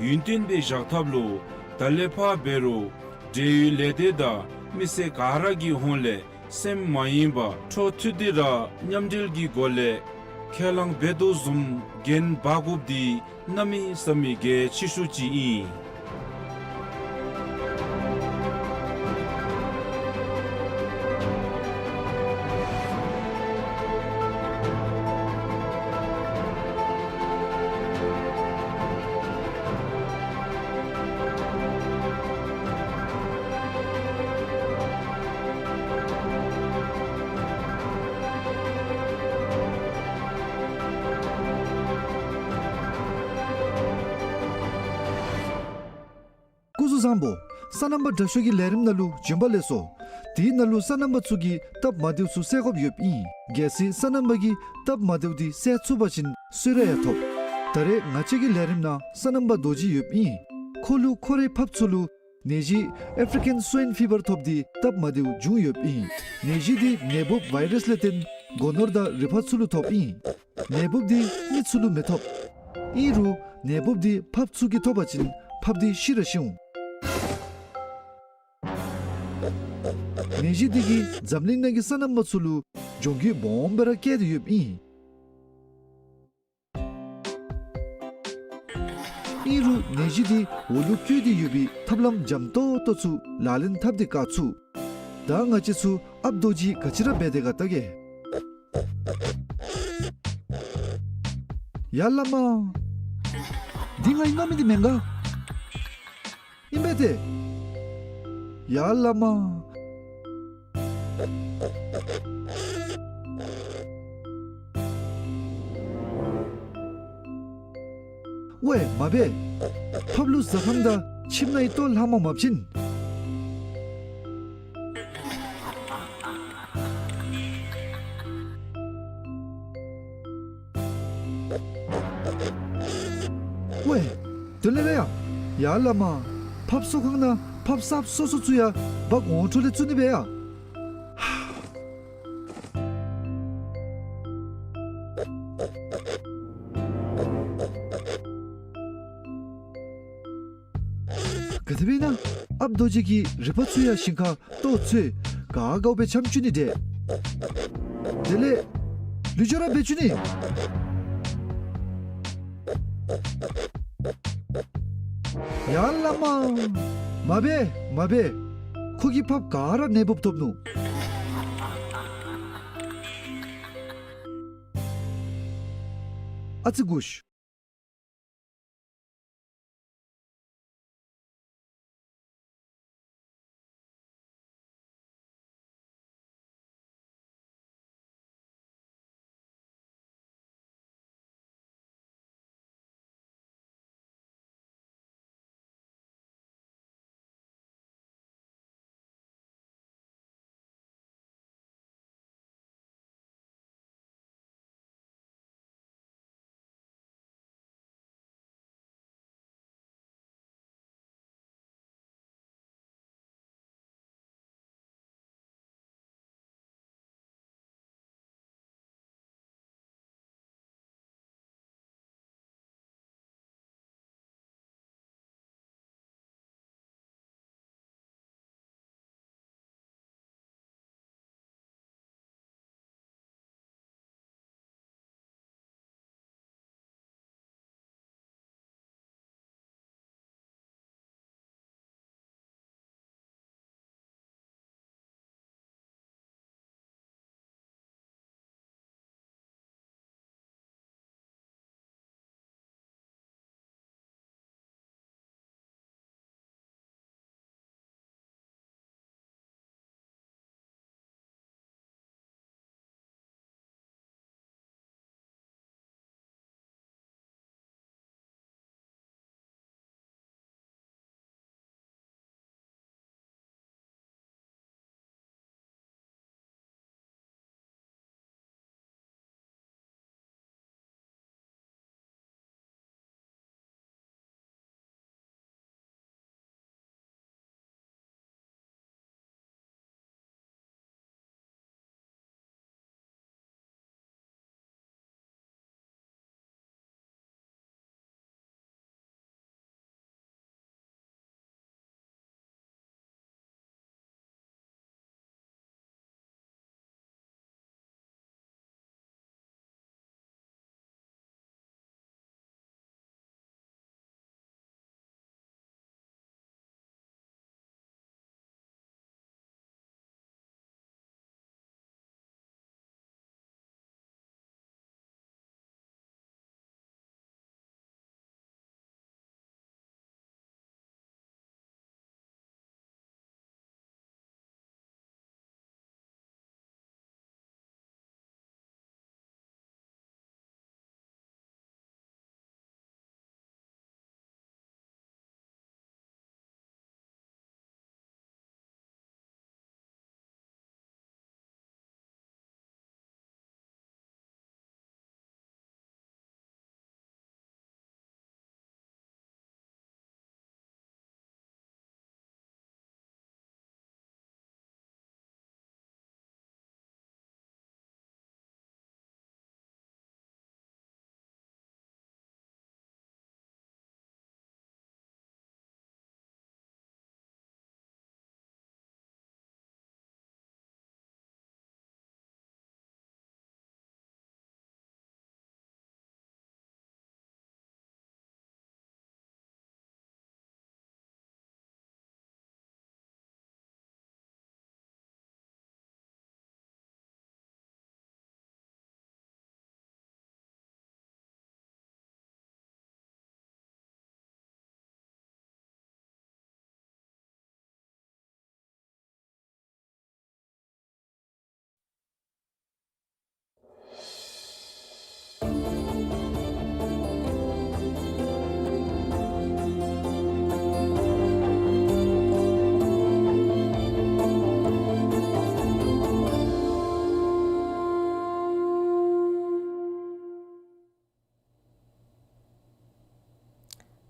ཡུན་བརྟན་སྦེ་བཞག་ཐབས་ལུ་ད་ལས་ཕར་འབད་རུང་འབྲེལ་ཡོད་ལས་སྡེ་དང་མི་སེར་ག་ར་གི་ཧོངས་ལས་སེམས་མ་གཡེངས་པར་འཕྲོ་མཐུད་དེ་ར་མཉམ་འབྲེལ་གྱི་སྒོ་ལས་ཁས་བླངས་འབད་དོ་བཟུམ་འགན་འབག་དགོཔ་འདི་གནམ་མེད་ས་མེད་གལ་ཆེ་ཤོས་ཅིག་ཨིན། སྐུ་གཟུགས་བཟང་པོ། སོ་ནམ་པ་དྲག་ཤོས་ཀྱི་ལས་རིམ་ནང་ལུ་བྱོན་པ་ལེགས་སོ། དེའི་ནང་ལུ་སོ་ནམ་པ་ཚུ་གིས་སྟབས་མ་བདེཝ་ཚུ་སེལ་དགོཔ་ཡོདཔ་ཨིན། གལ་སྲིད་སོ་ནམ་པ་གིས་སྟབས་མ་བདེཝ་འདི་སེལ་ཚུགས་པ་ཅིན་གསོལ་རས་ཡང་ཐོབ། ད་རེས་ང་བཅས་ཀྱི་ལས་རིམ་ནང་སོ་ནམ་པ་རྡོ་རྗེ་ཡོདཔ་ཨིན། ཁོ་ལུ་ཁོ་རའི་ཕགཔ་ཚུ་ལུ་ནད་གཞི་ཨེཕ་རི་ཀན་སུའིན་ཕི་བར་ཐོབ་སྟེ་སྟབས་མ་བདེཝ་བྱུང་ཡོདཔ་ཨིན། ནད་གཞི་འདི་ནད་འབུབ་ཝའི་རཱསི་ལས་བརྟེན་སྒོ་ནོར་དང་རི་ཕག་ཚུ་ལུ་ཐོབ་ཨིན། ནད་འབུབ་འདི་མི་ཚུ་ལུ་མི་ཐོབ། ཨིན་རུང་ནད་འབུབ་འདི་ཕགཔ་ཚུ་གིས་ཐོབ་པ་ཅིན་ཕགཔ་འདི་ཤི་ར་ཤི་འོང་། ནད་གཞི་འདི་གིས་འཛམ་གླིང་ནང་གི་སོ་ནམ་པ་ཚུ་ལུ་གྱོང་གུད་སྦོམ་སྦེ་ར་བཀལ་ཏེ་ཡོདཔ་ཨིན། ཨིན་རུང་ནད་གཞི་འདི་འོག་ལུ་བཀོད་དེ་ཡོད་པའི་ཐབས་ལམ་འཇམ་ཏོང་ཏོ་ཚུ་ལག་ལེན་འཐབ་སྟེ་བཀག་ཚུགས། ད་ང་བཅས་ཚུ་ཨཔ་རྡོ་རྗེ་ག་ཅི་ར་འབད་དེ་ག་བལྟ་གེ། ཡ་བླ་མ། འདི་ང་གིས་མནོ་མི་འདི་མེན་ག། ཨིན་པས་ཏེ། ཡ་བླ་མ། ཝའེ་མ་འབད། ཕགཔ་ལུ་ཟ་ཁང་དང་ཁྱིམ་ནང་གི་ལྟོ་ལྷག་མ་མ་བྱིན། ཝའེ། དོན་ལས་ར་ཡ། ཡ་བླ་མ། ཕགཔ་གསོ་ཁང་ནང་ཕགཔ་གསརཔ་སོ་སོ་ཚུ་ཡང་འབག་འོང་འཕྲོ་ལས་བཙུགས་ནི་སྦེ་ཡ། ག་དེ་སྦེ་ཨིན་ན་ཨཔ་རྡོ་རྗེ་གིས་རི་ཕག་ཚུ་ཡང་ཞིང་ཁར་ལྟོ་འཚོལ་དགའ་དགའཝ་སྦེ་འཁྱམས་བཅུག་ནི་འདྲས། དེ་ལས་ལུས་སྦྱོར་ར་འབད་བཅུག་ནི། ཡ་བླ་མ། མ་འབད་མ་འབད། ཁོ་གིས་ཕགཔ་ག་ར་ནད་འབུབ་ཐོབ་ནུག། ཨ་ཙི་གུ་ཤ།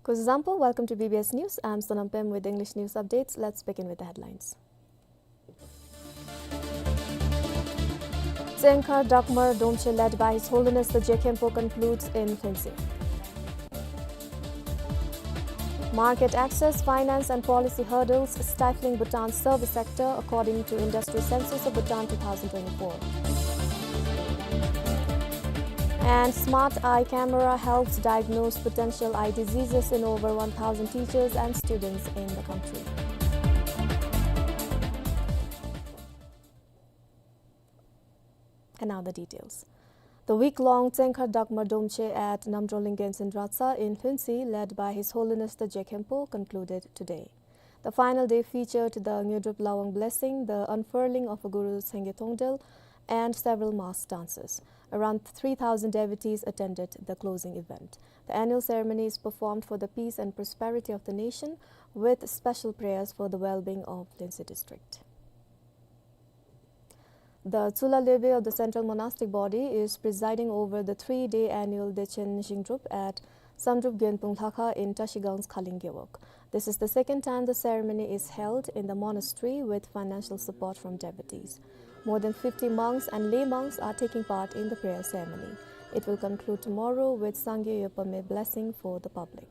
Kuzuzangpo, welcome to B B S News. I'm Sonam Pem with English news updates. Let's begin with the headlines. Tsengkhar Dakmar Domche, led by His Holiness the Je Khenpo, concludes in Lhuentse. Market access, finance and policy hurdles stifling Bhutan's service sector, according to Industry Census of Bhutan two thousand twenty-four. And smart eye camera helps diagnose potential eye diseases in over one thousand teachers and students in the country. And now the details. The week-long Tsengkhar Dakmar Domche at Namdrolling Genzin Dratshang in Lhuentse, led by His Holiness the Je Khenpo, concluded today. The final day featured the Ngyodrup Lawang blessing, the unfurling of a Guru Sengge Thongdel, and several mass dances. Around three thousand devotees attended the closing event. The annual ceremony is performed for the peace and prosperity of the nation, with special prayers for the well-being of Lhuentse district. The Tsula Lwebe of the Central Monastic Body is presiding over the three-day annual Dechen Zingdrup at Samdrup Gyenpung Lhakha in Trashigan's Khaling Gewog. This is the second time the ceremony is held in the monastery with financial support from devotees. More than fifty monks and lay monks are taking part in the prayer ceremony. It will conclude tomorrow with Sangye Yopame blessing for the public.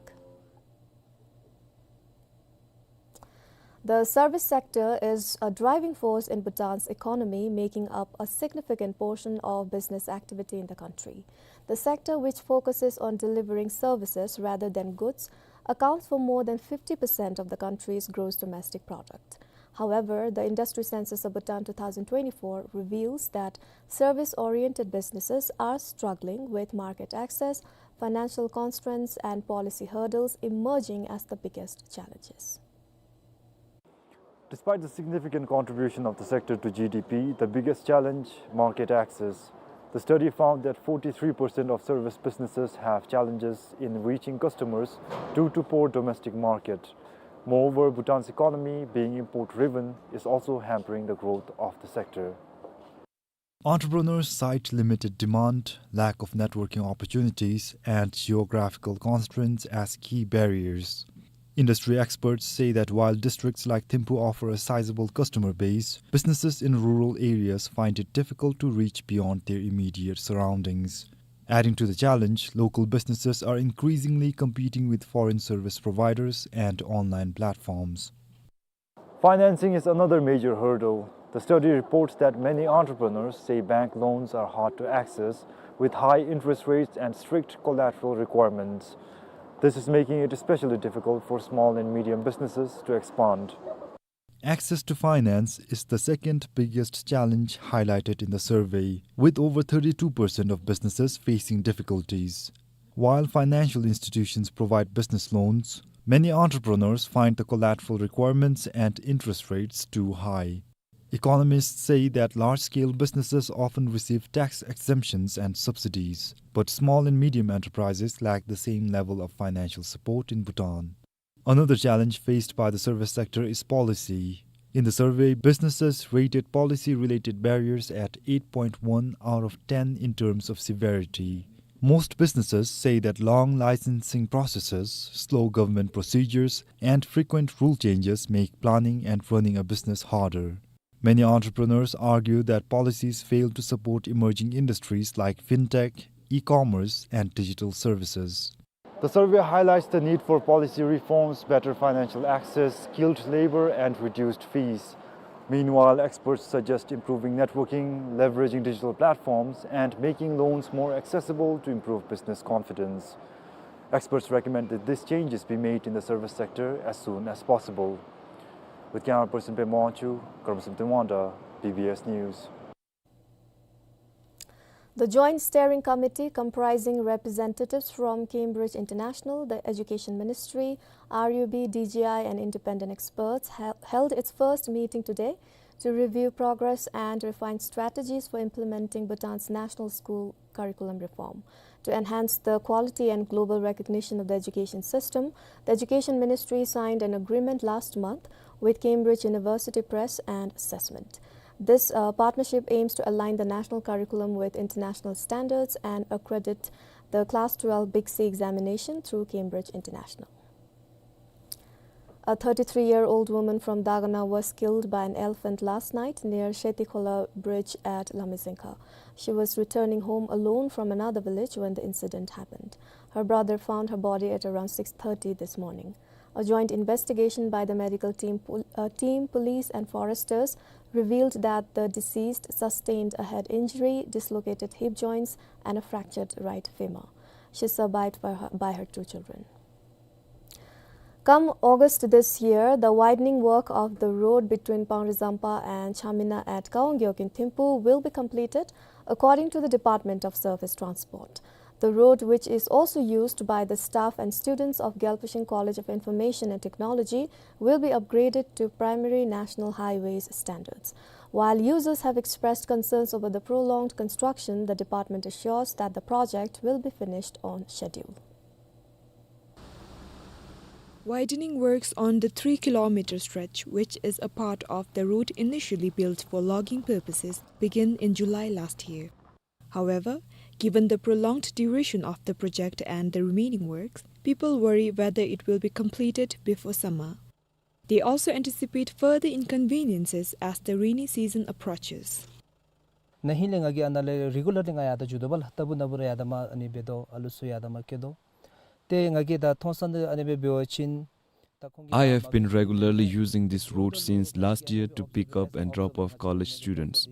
The service sector is a driving force in Bhutan's economy, making up a significant portion of business activity in the country. The sector, which focuses on delivering services rather than goods, accounts for more than fifty percent of the country's gross domestic product. However, the Industry Census of Bhutan two thousand twenty-four reveals that service-oriented businesses are struggling with market access, financial constraints and policy hurdles emerging as the biggest challenges. Despite the significant contribution of the sector to G D P, the biggest challenge, market access. The study found that forty-three percent of service businesses have challenges in reaching customers due to poor domestic market. Moreover, Bhutan's economy, being import-driven, is also hampering the growth of the sector. Entrepreneurs cite limited demand, lack of networking opportunities, and geographical constraints as key barriers. Industry experts say that while districts like Thimphu offer a sizable customer base, businesses in rural areas find it difficult to reach beyond their immediate surroundings. Adding to the challenge, local businesses are increasingly competing with foreign service providers and online platforms. Financing is another major hurdle. The study reports that many entrepreneurs say bank loans are hard to access, with high interest rates and strict collateral requirements. This is making it especially difficult for small and medium businesses to expand. Access to finance is the second biggest challenge highlighted in the survey, with over thirty-two percent of businesses facing difficulties. While financial institutions provide business loans, many entrepreneurs find the collateral requirements and interest rates too high. Economists say that large-scale businesses often receive tax exemptions and subsidies, but small and medium enterprises lack the same level of financial support in Bhutan. Another challenge faced by the service sector is policy. In the survey, businesses rated policy-related barriers at eight point one out of ten in terms of severity. Most businesses say that long licensing processes, slow government procedures, and frequent rule changes make planning and running a business harder. Many entrepreneurs argue that policies fail to support emerging industries like fintech, e-commerce, and digital services. The survey highlights the need for policy reforms, better financial access, skilled labor, and reduced fees. Meanwhile, experts suggest improving networking, leveraging digital platforms, and making loans more accessible to improve business confidence. Experts recommend that these changes be made in the service sector as soon as possible. With camera person Pema Wangchuk, Karmasum Tengwangda, B B S News. The Joint Steering Committee, comprising representatives from Cambridge International, the Education Ministry, R U B, D G I, and independent experts, hel-, held its first meeting today to review progress and refine strategies for implementing Bhutan's national school curriculum reform. To enhance the quality and global recognition of the education system, the Education Ministry signed an agreement last month with Cambridge University Press and Assessment. This, uh, partnership aims to align the national curriculum with international standards and accredit the Class twelve Big C examination through Cambridge International. A thirty-three-year-old woman from Dagana was killed by an elephant last night near Shetikhola bridge at Lamizinkha. She was returning home alone from another village when the incident happened. Her brother found her body at around six thirty this morning. A joint investigation by the medical team, pol-, uh, team, police and foresters revealed that the deceased sustained a head injury, dislocated hip joints, and a fractured right femur. She's survived by her, by her two children. Come August this year, the widening work of the road between Pangrizampa and Chamina at Kawanggyok in Thimphu will be completed, according to the Department of Surface Transport. The road, which is also used by the staff and students of Gyalpashing College of Information and Technology, will be upgraded to primary national highways standards. While users have expressed concerns over the prolonged construction, the department assures that the project will be finished on schedule. Widening works on the three kilometer stretch, which is a part of the route initially built for logging purposes, began in July last year. However, given the prolonged duration of the project and the remaining works, people worry whether it will be completed before summer. They also anticipate further inconveniences as the rainy season approaches. ན་ཧིང་ལས་ང་གིས་ཨ་ནཱ་ལས་རི་གུ་ལར་ལི་ང་ཡར་ད་འགྱོ་དོ་བ་ལགས། ལྟ་བུ་ན་བུ་ར་ཡར་ད་མར་ཨ་ནི་འབད་དོ། ཨ་ལུ་ཚུ་ཡར་ད་མར་སྐྱེལ་དོ། ཏེ་ང་གིས་ད་མཐོང་ས་ནང་ཨ་ནི་སྦེ་འབད་བ་ཅིན་ད་ཁོང་གིས་I have been regularly using this road since last year to pick up and drop off college students.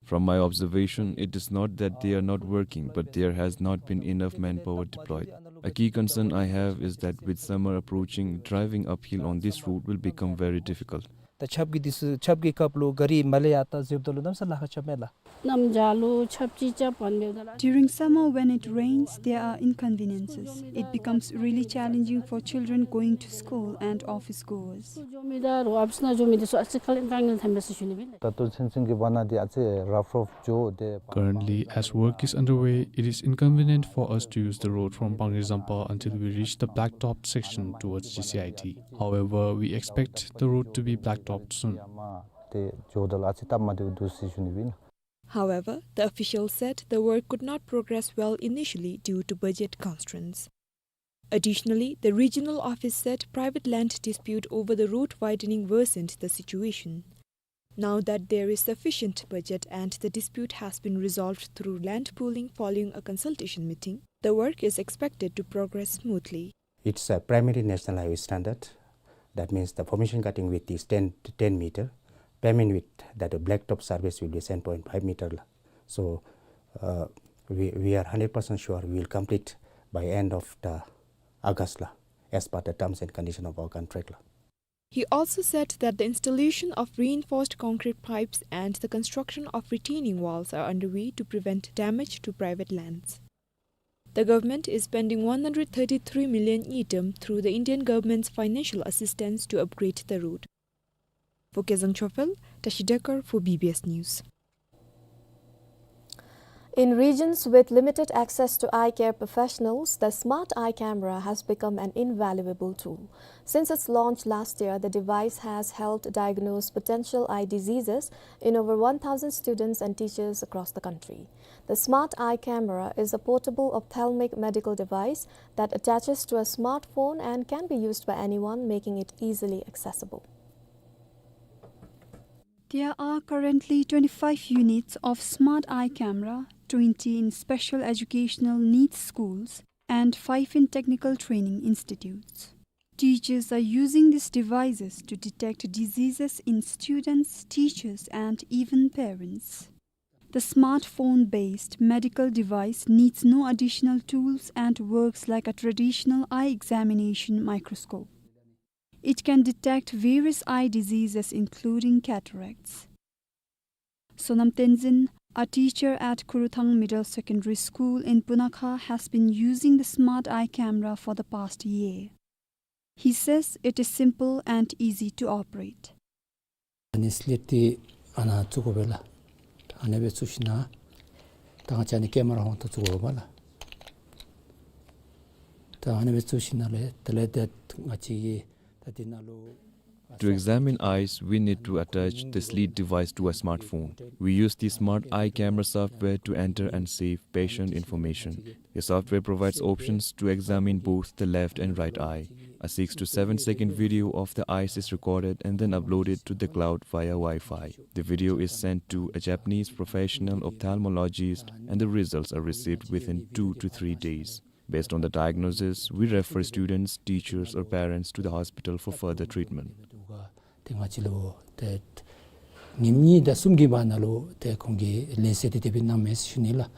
From my observation, it is not that they are not working, but there has not been enough manpower deployed. A key concern I have is that with summer approaching, driving uphill on this route will become very difficult. ད་ཆརཔ་གི་དུས་ཚོད་ཆརཔ་གི་སྐབས་ལུ་ག་རི་མར་ལས་ཡར་ད་འཛེགཔ་ད་ལུ་གནམ་ས་ལཱ་ཁག་རྐྱབ་མས་ལགས། གནམ་བྱཱར་ལུ་ཆརཔ་ཅིག་རྐྱབ་པ་ཨིན་པས་ད་ལགས། During summer, when it rains, there are inconveniences. It becomes really challenging for children going to school and office goers. འགྱོ་མི་དང་རོགས་ཨ་ཕི་སི་ནང་འགྱོ་མི་འདི་ཚུ་ཨ་ཙི་དཀའ་ལས་དཀའ་ངལ་ཐོན་པས་ཟེར་ཞུ་ནི་ཨིན་ལགས། ད་ལྟོ་ཚུན་ཚོད་ཀྱི་བར་ན་འདི་ཨ་ཙི་རཕ་རོཕ་འགྱོ་དེ། Currently, as work is underway, it is inconvenient for us to use the road from Pangrizampa until we reach the blacktopped section towards G C I T. However, we expect the road to be blacktopped soon. ཏེ་འགྱོཝ་ད་ལུ་ཨ་ཙི་སྟབས་མ་བདེཝ་འདུག་ཟེར་ཞུ་ནི་ཨིན། However, the official said the work could not progress well initially due to budget constraints. Additionally, the regional office said private land dispute over the road widening worsened the situation. Now that there is sufficient budget and the dispute has been resolved through land pooling following a consultation meeting, the work is expected to progress smoothly. It's a primary national highway standard. That means the formation cutting width is ten, ten meter. Pavement width, that blacktop surface, will be seven point five meter la. So, uh, we, we are hundred percent sure we will complete by end of the August la, as per the terms and condition of our contract la. He also said that the installation of reinforced concrete pipes and the construction of retaining walls are underway to prevent damage to private lands. The government is spending one hundred thirty-three million ngultrum through the Indian government's financial assistance to upgrade the road. For Kezang Chophel, Tashi Dekar for B B S News. In regions with limited access to eye care professionals, the smart eye camera has become an invaluable tool. Since its launch last year, the device has helped diagnose potential eye diseases in over one thousand students and teachers across the country. The smart eye camera is a portable ophthalmic medical device that attaches to a smartphone and can be used by anyone, making it easily accessible. There are currently twenty-five units of smart eye camera, twenty in special educational needs schools and five in technical training institutes. Teachers are using these devices to detect diseases in students, teachers, and even parents. The smartphone-based medical device needs no additional tools and works like a traditional eye examination microscope. It can detect various eye diseases, including cataracts. Sonam Tenzin, a teacher at Khurthang Middle Secondary School in Punakha, has been using the smart eye camera for the past year. He says it is simple and easy to operate. ཨ་ནི་སི་ལིཌ་འདི་ཨ་ནཱ་བཙུགས་དགོ་པས་ལགས། ཨ་ནི་སྦེ་བཙུགས་ཞིནམ་ད་ང་བཅས་ཨ་ནི་ཀེ་མ་ར་ཧོང་ཏོ་བཙུགས་དགོ་པས་ལགས། ད་ཨ་ནི་སྦེ་བཙུགས་ཞིནམ་ལས་དེ་ལས་ཏེ་ང་བཅས་ཀྱིས་ད་འདི་ནང་ལུ To examine eyes, we need to attach the slit device to a smartphone. We use the smart eye camera software to enter and save patient information. The software provides options to examine both the left and right eye. A six to seven second video of the eyes is recorded and then uploaded to the cloud via Wi-Fi. The video is sent to a Japanese professional ophthalmologist, and the results are received within two to three days. Based on the diagnosis, we refer students, teachers, or parents to the hospital for further treatment. ཏེ་ང་བཅས་ལུ་ཏེ་ཉིནམ་གཉིས་དང་གསུམ་གྱི་བར་ན་ལུ་ཏེ་ཁོང་གིས་ལས་ཚད་དེ་དེ་སྦེ་གནང་མས་ཟེར་ཞུ་ནི་ལགས།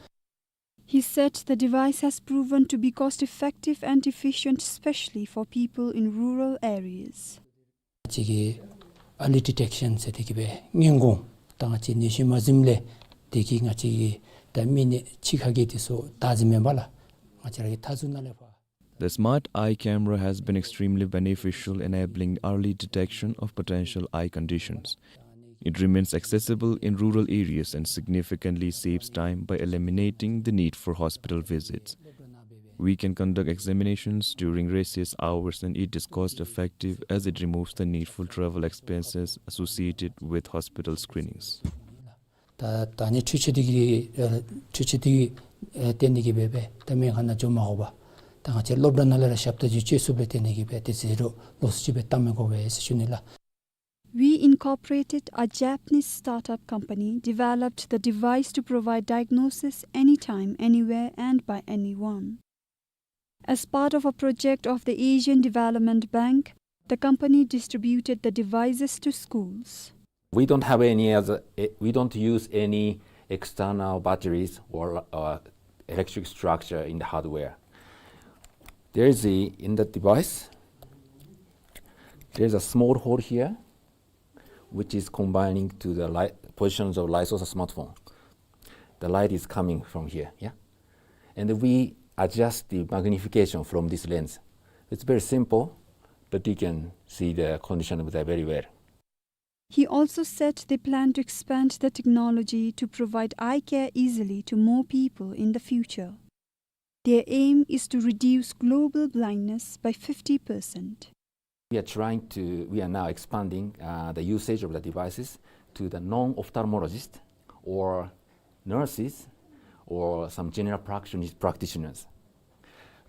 He said the device has proven to be cost-effective and efficient, especially for people in rural areas. ང་བཅས་ཀྱི་early detection ཟེར་དེ་གིས་སྦེ་སྔོན་འགོག་དང་ང་བཅས་ནད་གཞི་མ་འཛོམས་ལས་དེ་གིས་ང་བཅས་ཀྱི་ད་མི་ནད་འཆི་ཁ་གི་དེ་ཚུ་བདའ་ཟུན་མེན་པར་ལགས། ང་བཅས་ར་གི་མཐའ་ཟུར་ནང་ལས་ཕར། The smart eye camera has been extremely beneficial, enabling early detection of potential eye conditions. It remains accessible in rural areas and significantly saves time by eliminating the need for hospital visits. We can conduct examinations during recess hours, and it is cost-effective as it removes the need for travel expenses associated with hospital screenings. ད་ད་ནི་འཕྲུལ་ཆས་འདི་གིས་ཨ་འཕྲུལ་ཆས་འདི་གིས་ཨ་བརྟེན་ནི་གིས་སྦེ་སྦེ་ད་སྨན་ཁང་ནང་འགྱོ་མ་དགོ་པར་ད་ང་བཅས་སློབ་གྲྭ་ནང་ལས་ར་ཞབས་ཏོག་ཅིག་སྤྱོད་ཚུགསཔ་ལས་བརྟེན་ནི་གིས་སྦེ་དེ་ཟེར་རུང་ལོགས་སུ་ཅིག་སྦེ་བལྟ་མི་དགོ་པས་ཟེར་ཞུ་ནི་ལགས། We incorporated a Japanese startup company developed the device to provide diagnosis anytime, anywhere, and by anyone. As part of a project of the Asian Development Bank, the company distributed the devices to schools. We don't have any other, eh, we don't use any external batteries or, uh, electric structure in the hardware. There is the, in the device, there's a small hole here, which is combining to the light, positions of light source of smartphone. The light is coming from here, yeah? And we adjust the magnification from this lens. It's very simple, but you can see the condition of that very well. He also said they plan to expand the technology to provide eye care easily to more people in the future. Their aim is to reduce global blindness by fifty percent. We are trying to, we are now expanding, uh, the usage of the devices to the non-ophthalmologist or nurses or some general practitioners, practitioners.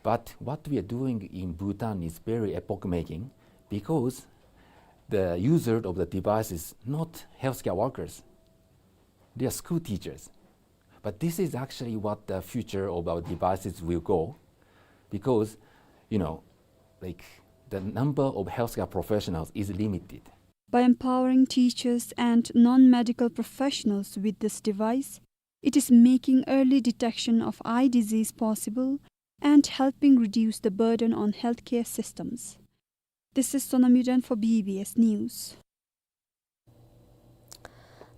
But what we are doing in Bhutan is very epoch-making because the user of the device is not healthcare workers. They are school teachers. But this is actually what the future of our devices will go, because, you know, like, the number of healthcare professionals is limited. By empowering teachers and non-medical professionals with this device, it is making early detection of eye disease possible and helping reduce the burden on healthcare systems. This is Sonam Yuden for B B S News.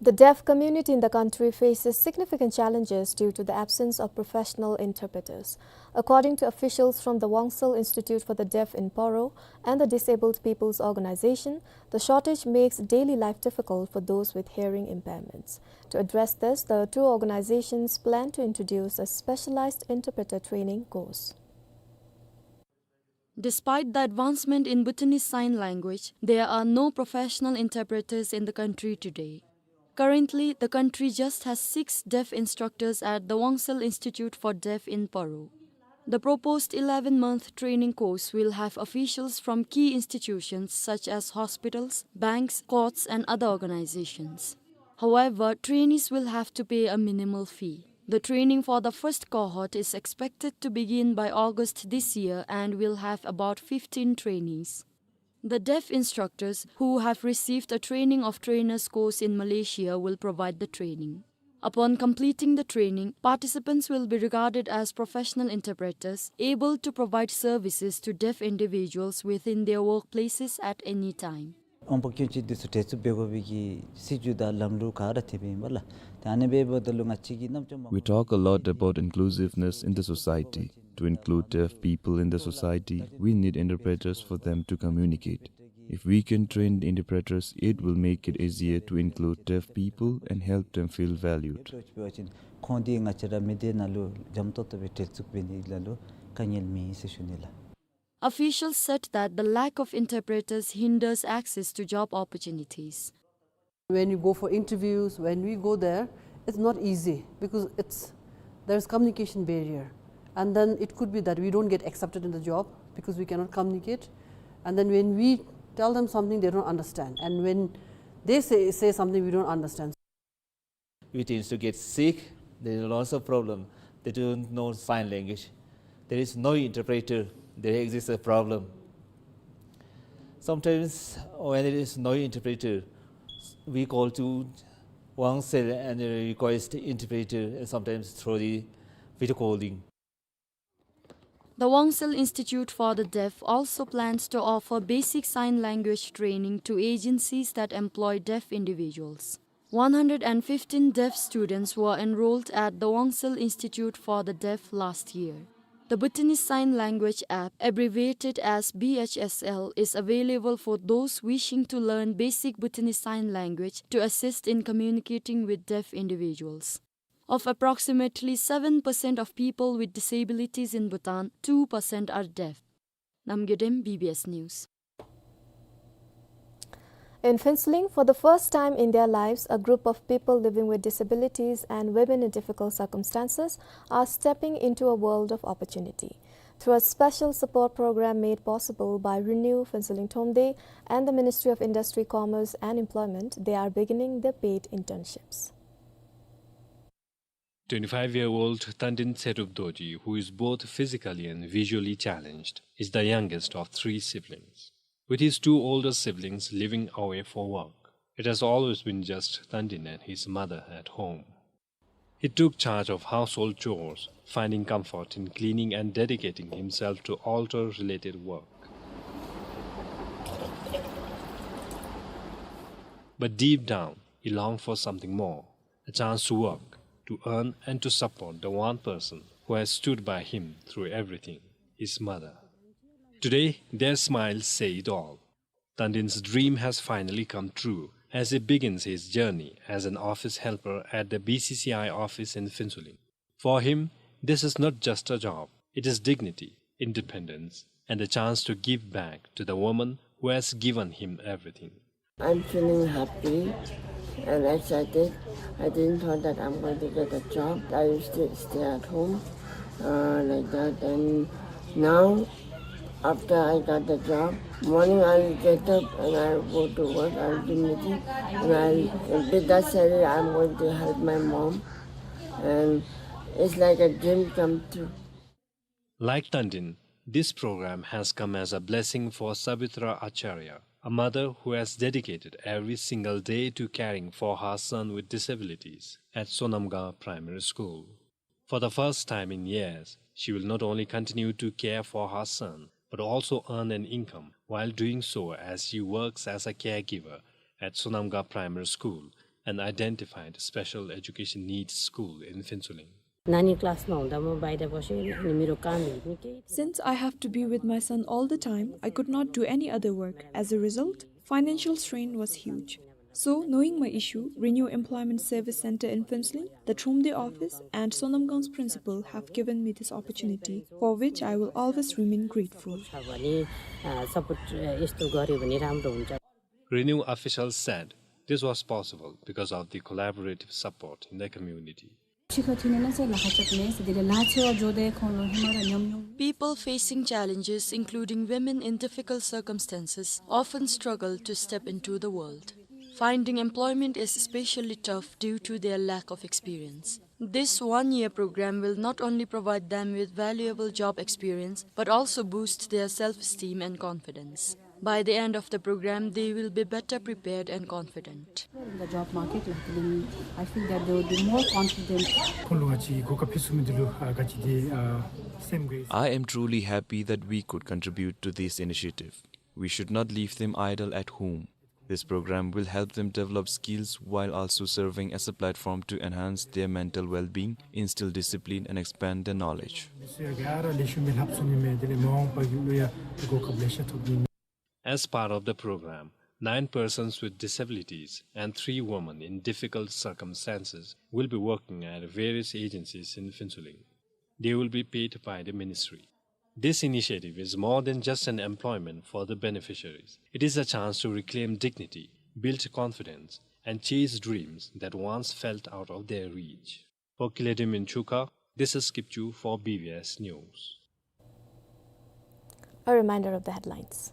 The deaf community in the country faces significant challenges due to the absence of professional interpreters. According to officials from the Wongsal Institute for the Deaf in Poro and the Disabled People's Organization, the shortage makes daily life difficult for those with hearing impairments. To address this, the two organizations plan to introduce a specialized interpreter training course. Despite the advancement in Bhutanese Sign Language, there are no professional interpreters in the country today. Currently, the country just has six deaf instructors at the Wongsal Institute for Deaf in Paro. The proposed eleven-month training course will have officials from key institutions such as hospitals, banks, courts, and other organizations. However, trainees will have to pay a minimal fee. The training for the first cohort is expected to begin by August this year and will have about fifteen trainees. The deaf instructors who have received a training of trainers course in Malaysia will provide the training. Upon completing the training, participants will be regarded as professional interpreters, able to provide services to deaf individuals within their workplaces at any time. དབང་པོ་སྐྱོན་ཅན་འདི་ཚུ་བྲེལ་འཚུབ་འབད་དགོ་པའི་གི་སྲིད་བྱུས་དང་ལམ་ལུགས་ག་ར་དེ་སྦེ་ཨིན་པས་ལགས། ད་ཨ་ནི་འབདཝ་ད་ལུ་ང་བཅས་ཀྱིས་རྣམ་ཅོ་མ། We talk a lot about inclusiveness in the society. To include deaf people in the society, we need interpreters for them to communicate. If we can train the interpreters, it will make it easier to include deaf people and help them feel valued. ཁོང་འདི་ང་བཅས་ར་མི་སྡེ་ནང་ལུ་འཇམ་ཏོག་ཏོ་སྦེ་བྲེལ་འཚུབ་འབད་ནི་ལ་ལུ་དཀའ་ངལ་མེད་ཟེར་ཞུ་ནི་ལགས། Officials said that the lack of interpreters hinders access to job opportunities. When you go for interviews, when we go there, it's not easy because it's, there's communication barrier. And then it could be that we don't get accepted in the job because we cannot communicate. And then when we tell them something, they don't understand. And when they say, say something, we don't understand. We tend to get sick. There is lots of problem. They don't know sign language. There is no interpreter. There exists a problem. Sometimes when there is no interpreter, we call to Wang Cell and request interpreter, and sometimes through the video calling. The Wang Cell Institute for the Deaf also plans to offer basic sign language training to agencies that employ deaf individuals. One hundred and fifteen deaf students were enrolled at the Wang Cell Institute for the Deaf last year. The Bhutanese Sign Language app, abbreviated as B H S L, is available for those wishing to learn basic Bhutanese Sign Language to assist in communicating with deaf individuals. Of approximately seven percent of people with disabilities in Bhutan, two percent are deaf. Namgay Dem, B B S News. In Phuentsholing, for the first time in their lives, a group of people living with disabilities and women in difficult circumstances are stepping into a world of opportunity. Through a special support program made possible by Renew Phuentsholing Thromde and the Ministry of Industry, Commerce and Employment, they are beginning their paid internships. Twenty-five-year-old Tandin Tshedrup Dorji, who is both physically and visually challenged, is the youngest of three siblings. With his two older siblings living away for work, it has always been just Tandin and his mother at home. He took charge of household chores, finding comfort in cleaning and dedicating himself to altar-related work. But deep down, he longed for something more, a chance to work, to earn and to support the one person who has stood by him through everything, his mother. Today, their smiles say it all. Tandin's dream has finally come true as he begins his journey as an office helper at the B C C I office in Phuentsholing. For him, this is not just a job, it is dignity, independence, and a chance to give back to the woman who has given him everything. I'm feeling happy and excited. I didn't thought that I'm going to get a job. I used to stay at home, uh, like that. And now, after I got the job, morning I will get up and I will go to work. I will do meeting. And I, with that salary, I'm going to help my mom. And it's like a dream come true. Like Tandin, this program has come as a blessing for Sabitra Acharya, a mother who has dedicated every single day to caring for her son with disabilities at Sonamgaon Primary School. For the first time in years, she will not only continue to care for her son, but also earn an income while doing so as she works as a caregiver at Sonamgaon Primary School, an identified special education needs school in Phuentsholing. नानी क्लासमा हुँदा म बाहिर बसेँ, अनि मेरो काम हेर्ने केही Since I have to be with my son all the time, I could not do any other work. As a result, financial strain was huge. So, knowing my issue, Renew Employment Service Center in Phuentsholing, the Thromde office, and Sonamgaon's principal have given me this opportunity, for which I will always remain grateful. छ भने, अ, सपोर्ट, अ, यस्तो गर्‍यो भने राम्रो हुन्छ। Renew officials said this was possible because of the collaborative support in the community. ཁྱི་ཁ་ཐུག་ནི་ན་ཚ་ལ་ཁ་ཅག་ནས་དེ་ལས་ལ་ཚེ་བ་འགྱོ་དེ་ཁོང་ལོ་ཧེ་མ་ར་ཉམས་མྱོང་། People facing challenges, including women in difficult circumstances, often struggle to step into the world. Finding employment is especially tough due to their lack of experience. This one-year program will not only provide them with valuable job experience, but also boost their self-esteem and confidence. By the end of the program, they will be better prepared and confident. In the job market, like, then I feel that they will be more confident. ཁོང་ལུ་ང་བཅས་གོ་སྐབས་ཕུལ་ཚུགས་མི་འདི་ལུ་ཨ་ག་ཅི་དེ་ཨ་སེམས་དགོས། I am truly happy that we could contribute to this initiative. We should not leave them idle at home. This program will help them develop skills while also serving as a platform to enhance their mental well-being, instill discipline, and expand their knowledge. As part of the program, nine persons with disabilities and three women in difficult circumstances will be working at various agencies in Phuentsholing. They will be paid by the ministry. This initiative is more than just an employment for the beneficiaries. It is a chance to reclaim dignity, build confidence, and chase dreams that once felt out of their reach. For Kiledim in Chuka, this is Kipchu for B B S News. A reminder of the headlines.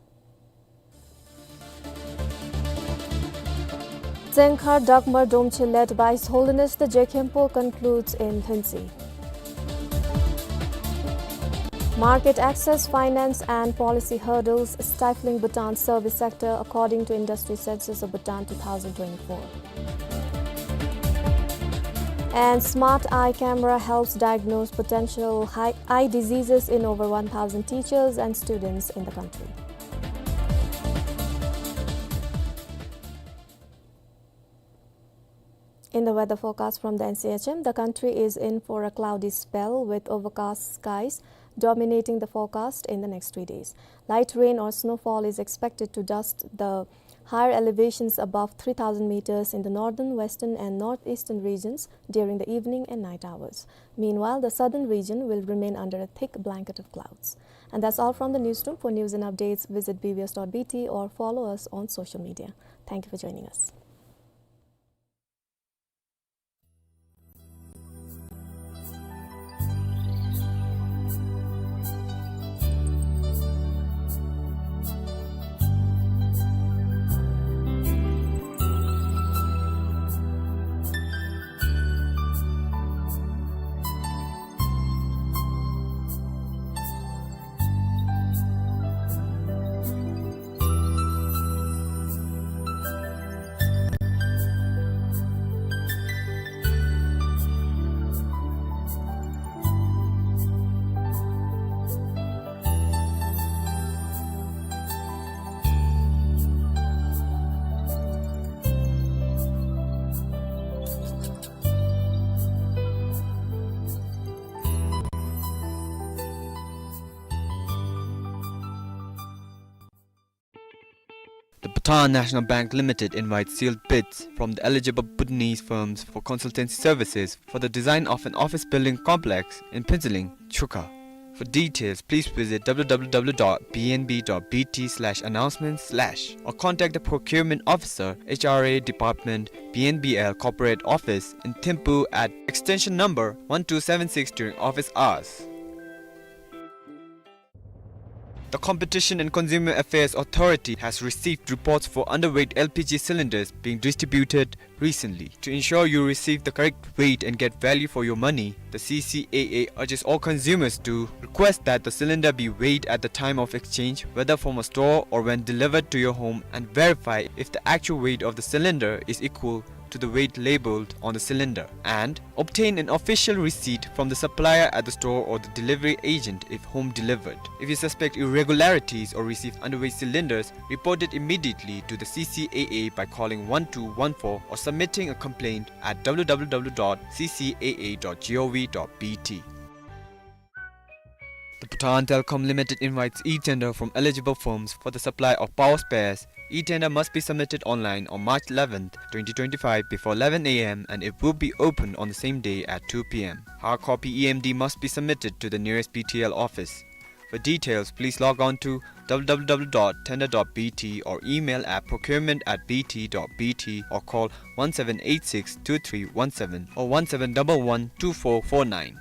Tsengkhar Dagmar Dromchen, led by His Holiness the Je Khenpo, concludes in Lhuentse. Market access, finance and policy hurdles stifling Bhutan's service sector, according to Industry Census of Bhutan two thousand twenty-four. And smart eye camera helps diagnose potential hi-, eye diseases in over one thousand teachers and students in the country. In the weather forecast from the N C H M, the country is in for a cloudy spell with overcast skies dominating the forecast in the next three days. Light rain or snowfall is expected to dust the higher elevations above three thousand meters in the northern, western and northeastern regions during the evening and night hours. Meanwhile, the southern region will remain under a thick blanket of clouds. And that's all from the newsroom. For news and updates, visit B B S dot B T or follow us on social media. Thank you for joining us. The Bhutan National Bank Limited invites sealed bids from the eligible Bhutanese firms for consultancy services for the design of an office building complex in Phuentsholing, Chukha. For details, please visit W W W dot B N B dot B T slash announcements slash or contact the procurement officer, H R A department, B N B L corporate office in Thimphu at extension number one two seven six during office hours. The Competition and Consumer Affairs Authority has received reports for underweight L P G cylinders being distributed recently. To ensure you receive the correct weight and get value for your money, the C C A A urges all consumers to request that the cylinder be weighed at the time of exchange, whether from a store or when delivered to your home, and verify if the actual weight of the cylinder is equal to the weight labeled on the cylinder, and obtain an official receipt from the supplier at the store or the delivery agent if home delivered. If you suspect irregularities or receive underweight cylinders, report it immediately to the C C A A by calling one two one four or submitting a complaint at W W W dot C C A A dot gov dot B T. The Bhutan Telecom Limited invites e-tender from eligible firms for the supply of power spares. E-tender must be submitted online on March eleventh, twenty twenty-five before eleven A M and it will be opened on the same day at two P M. Hard copy E M D must be submitted to the nearest B T L office. For details, please log on to W W W dot tender dot B T or email at procurement at B T dot B T or call one seven eight six two three one seven or one seven double one two four four nine.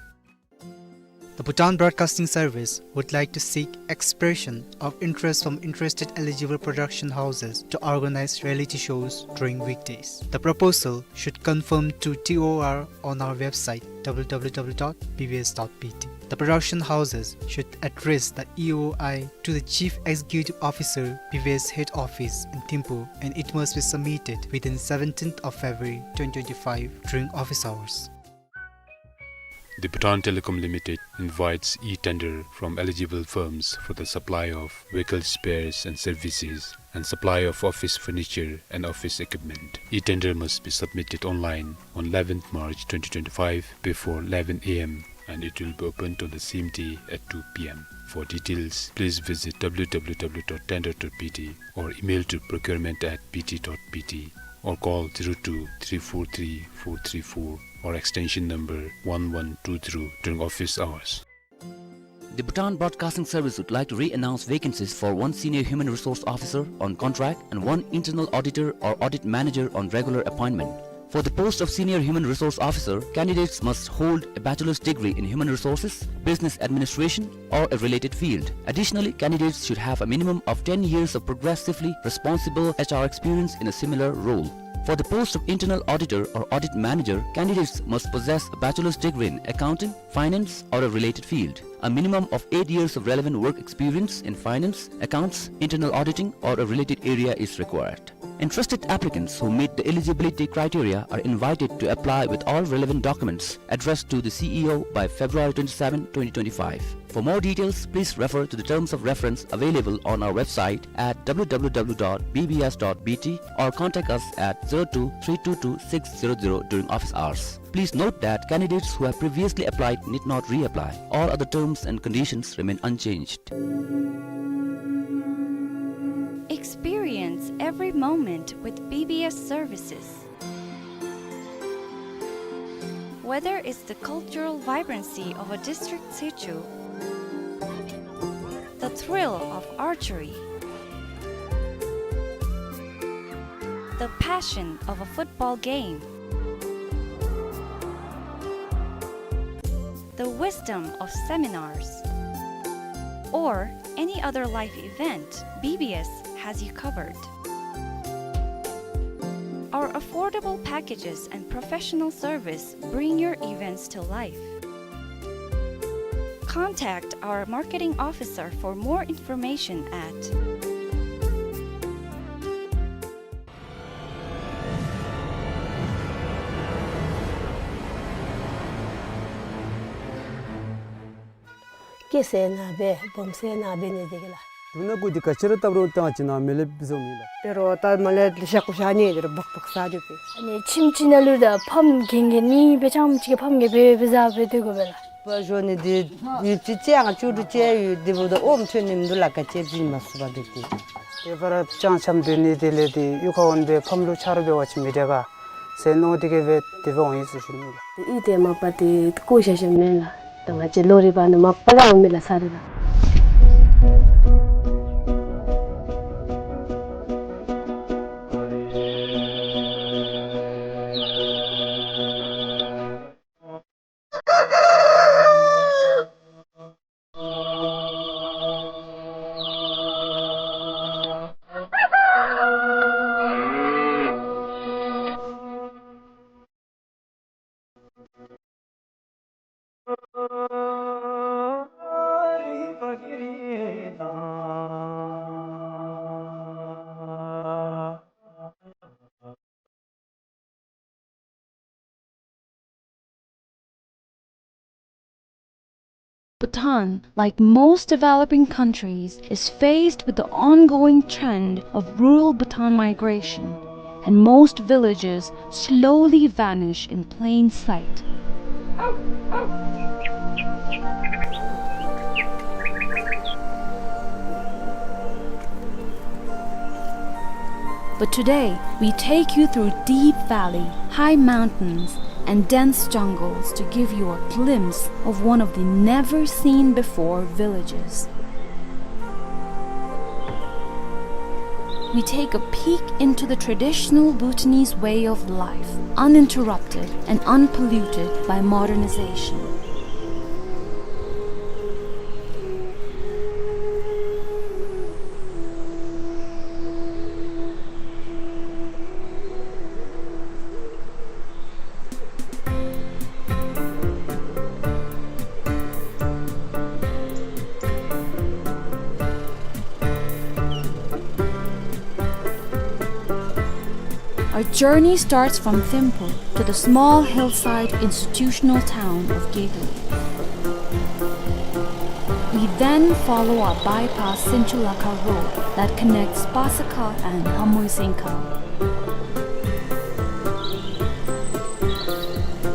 The Bhutan Broadcasting Service would like to seek expression of interest from interested eligible production houses to organize reality shows during weekdays. The proposal should confirm to T O R on our website, W W W dot B B S dot B T. The production houses should address the E O I to the Chief Executive Officer, B B S Head Office in Thimphu, and it must be submitted within seventeenth of February twenty twenty-five during office hours. The Bhutan Telecom Limited invites e-tender from eligible firms for the supply of vehicle spares and services and supply of office furniture and office equipment. E-tender must be submitted online on eleventh March twenty twenty-five before eleven A M and it will be opened on the same day at two P M. For details, please visit W W W dot tender dot B T or email to procurement at B T dot B T or call zero two three four three four three four or extension number one one two zero during office hours. The Bhutan Broadcasting Service would like to re-announce vacancies for one Senior Human Resource Officer on contract and one Internal Auditor or Audit Manager on regular appointment. For the post of Senior Human Resource Officer, candidates must hold a bachelor's degree in human resources, business administration, or a related field. Additionally, candidates should have a minimum of ten years of progressively responsible H R experience in a similar role. For the post of internal auditor or audit manager, candidates must possess a bachelor's degree in accounting, finance, or a related field. A minimum of eight years of relevant work experience in finance, accounts, internal auditing, or a related area is required. Interested applicants who meet the eligibility criteria are invited to apply with all relevant documents addressed to the C E O by February twenty-seven, twenty twenty-five. For more details, please refer to the terms of reference available on our website at w w w dot b b s dot b t or contact us at zero two three two two six zero zero during office hours. Please note that candidates who have previously applied need not reapply. All other terms and conditions remain unchanged. Experience every moment with B B S services. Whether it's the cultural vibrancy of a district sichu, the thrill of archery, the passion of a football game, the wisdom of seminars, or any other life event, B B S has you covered. Our affordable packages and professional service bring your events to life. Contact our marketing officer for more information at སྐྱེ་ས་ནང་སྦེ་སྦོམ་ས་ནང་སྦེ་ནི་འདི་གི་ལགས། དུག་སྣ་གུ་འདི་ག་ཅི་ར་བཏབ་རུང་བཏང་ཅིག་ནང་མེ་ལེབ་བཟོ་མི་ལགས། དེ་རུང་ད་མ་ལས་ལེ་ཤ་ཀུ་ཤ་ནི་དེ་རུང་སྦག་སྦག་ཟ་དེ་སྦེ། ཨ་ནི་ཁྱིམ་ཅིག་ནང་ལུ་ད་ཕམ་གན་གན་ནི་སྦེ་ཅམ་ཅིག་གི་ཕམ་གན་སྦེ་སྦེ་ཟ་སྦེ་སྡོད་དགོ་པས་ལགས། པ་ཞོ་ནི་འདི་ཡུད་ཅིག་ཅིག་ཡང་བཅུ་དྲུག་ཅིག་ཡོད། འདི་འབདཝ་ད་ཨོམ་ཐོན་ནི་མིན་འདུག་ལགས། ག་ཅི་བྱིན་མ་ཚུགས་པ་འདི་སྟེ། དེ་བར་ཅང་ཆམ་དུས་ནི་དེ་ལས་དེ་གཡུས་ཁར་འོང་སྦེ་ཕམ་ལུ་ཆ་རོགས་འབད་བ་ཅིན་མི་དྲག་ག་ཟེར་མནོ་སྟེ་གི་སྦེ་དེ་སྦེ་འོང་ཡི་ཟེར་ཞུ་ནི་ལགས། དེ་ཨི་དེ་མ་པ་དེ་བཀོ་བཞག་བཞགཔ་མེན་ལགས། ད་ང་བཅས་ལོ་རེ་བ་ནི་མ་པ་ར་འོང་མི་ལགས་ས་རེ་ལགས། Bhutan, like most developing countries, is faced with the ongoing trend of rural Bhutan migration, and most villages slowly vanish in plain sight. But today, we take you through deep valley, high mountains, and dense jungles to give you a glimpse of one of the never-seen-before villages. We take a peek into the traditional Bhutanese way of life, uninterrupted and unpolluted by modernization. Our journey starts from Thimphu to the small hillside institutional town of Gedo. We then follow a bypass Sinchulakha road that connects Pasakha and Hamoizingkha.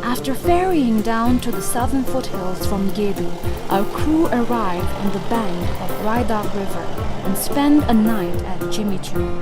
After ferrying down to the southern foothills from Gedo, our crew arrive on the bank of Raidak River and spend a night at Jimichung.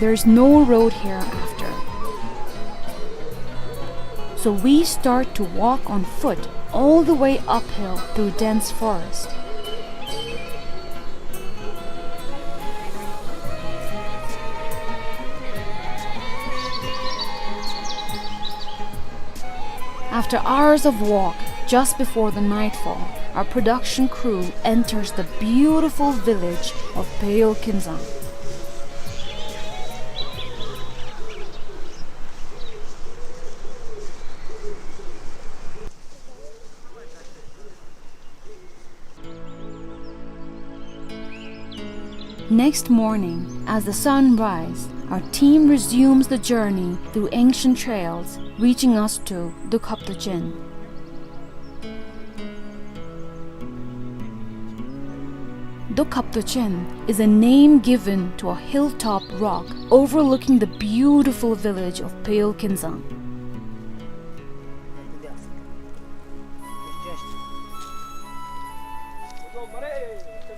There's no road here after. So we start to walk on foot all the way uphill through dense forest. After hours of walk, just before the nightfall, our production crew enters the beautiful village of Peyo Kinzang. Next morning, as the sun rises, our team resumes the journey through ancient trails, reaching us to Dukhaptochen. Dukhaptochen is a name given to a hilltop rock overlooking the beautiful village of Peyo Kinzang.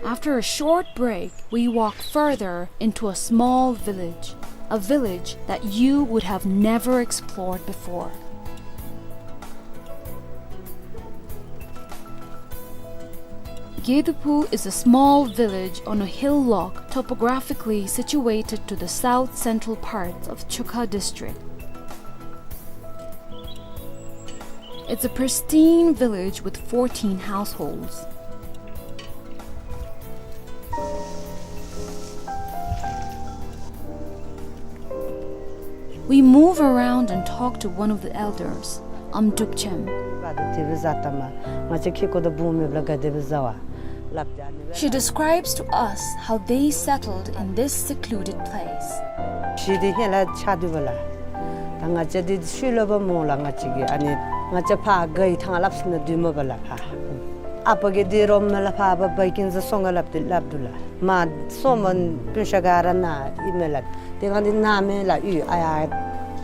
After a short break, we walk further into a small village, a village that you would have never explored before. Gedaphu is a small village on a hillock topographically situated to the south-central parts of Chukha district. It's a pristine village with fourteen households. We move around and talk to one of the elders, Amdrupchem. She describes to us how they settled in this secluded place. ཤི་དེ་ཧེ་ལ་ཆ་དུ་བ་ལ། ད་ང་བཅས་འདི་ཤུལ་ལ་བ་མོ་ལ་ང་བཅས་ཀྱི་ཨ་ནི་ང་བཅས་ཕ་གི་ཐང་ལབ་སི་ན་དུ་མོ་བ་ལ་ཕ། ཨ་པ་གི་འདི་རོམ་མེ་ལ་ཕ་བ་བའི་ཀིན་ཟ་སོང་ང་ལབ་དེ་ལབ་དུ་ལ། མ་སོ་མ་སྤུན་ཤ་ག་ར་ན་ཨི་མེ་ལ། དེ་གང་འདི་ན་མེ་ལ་ཡུ་ཨ་ཡ་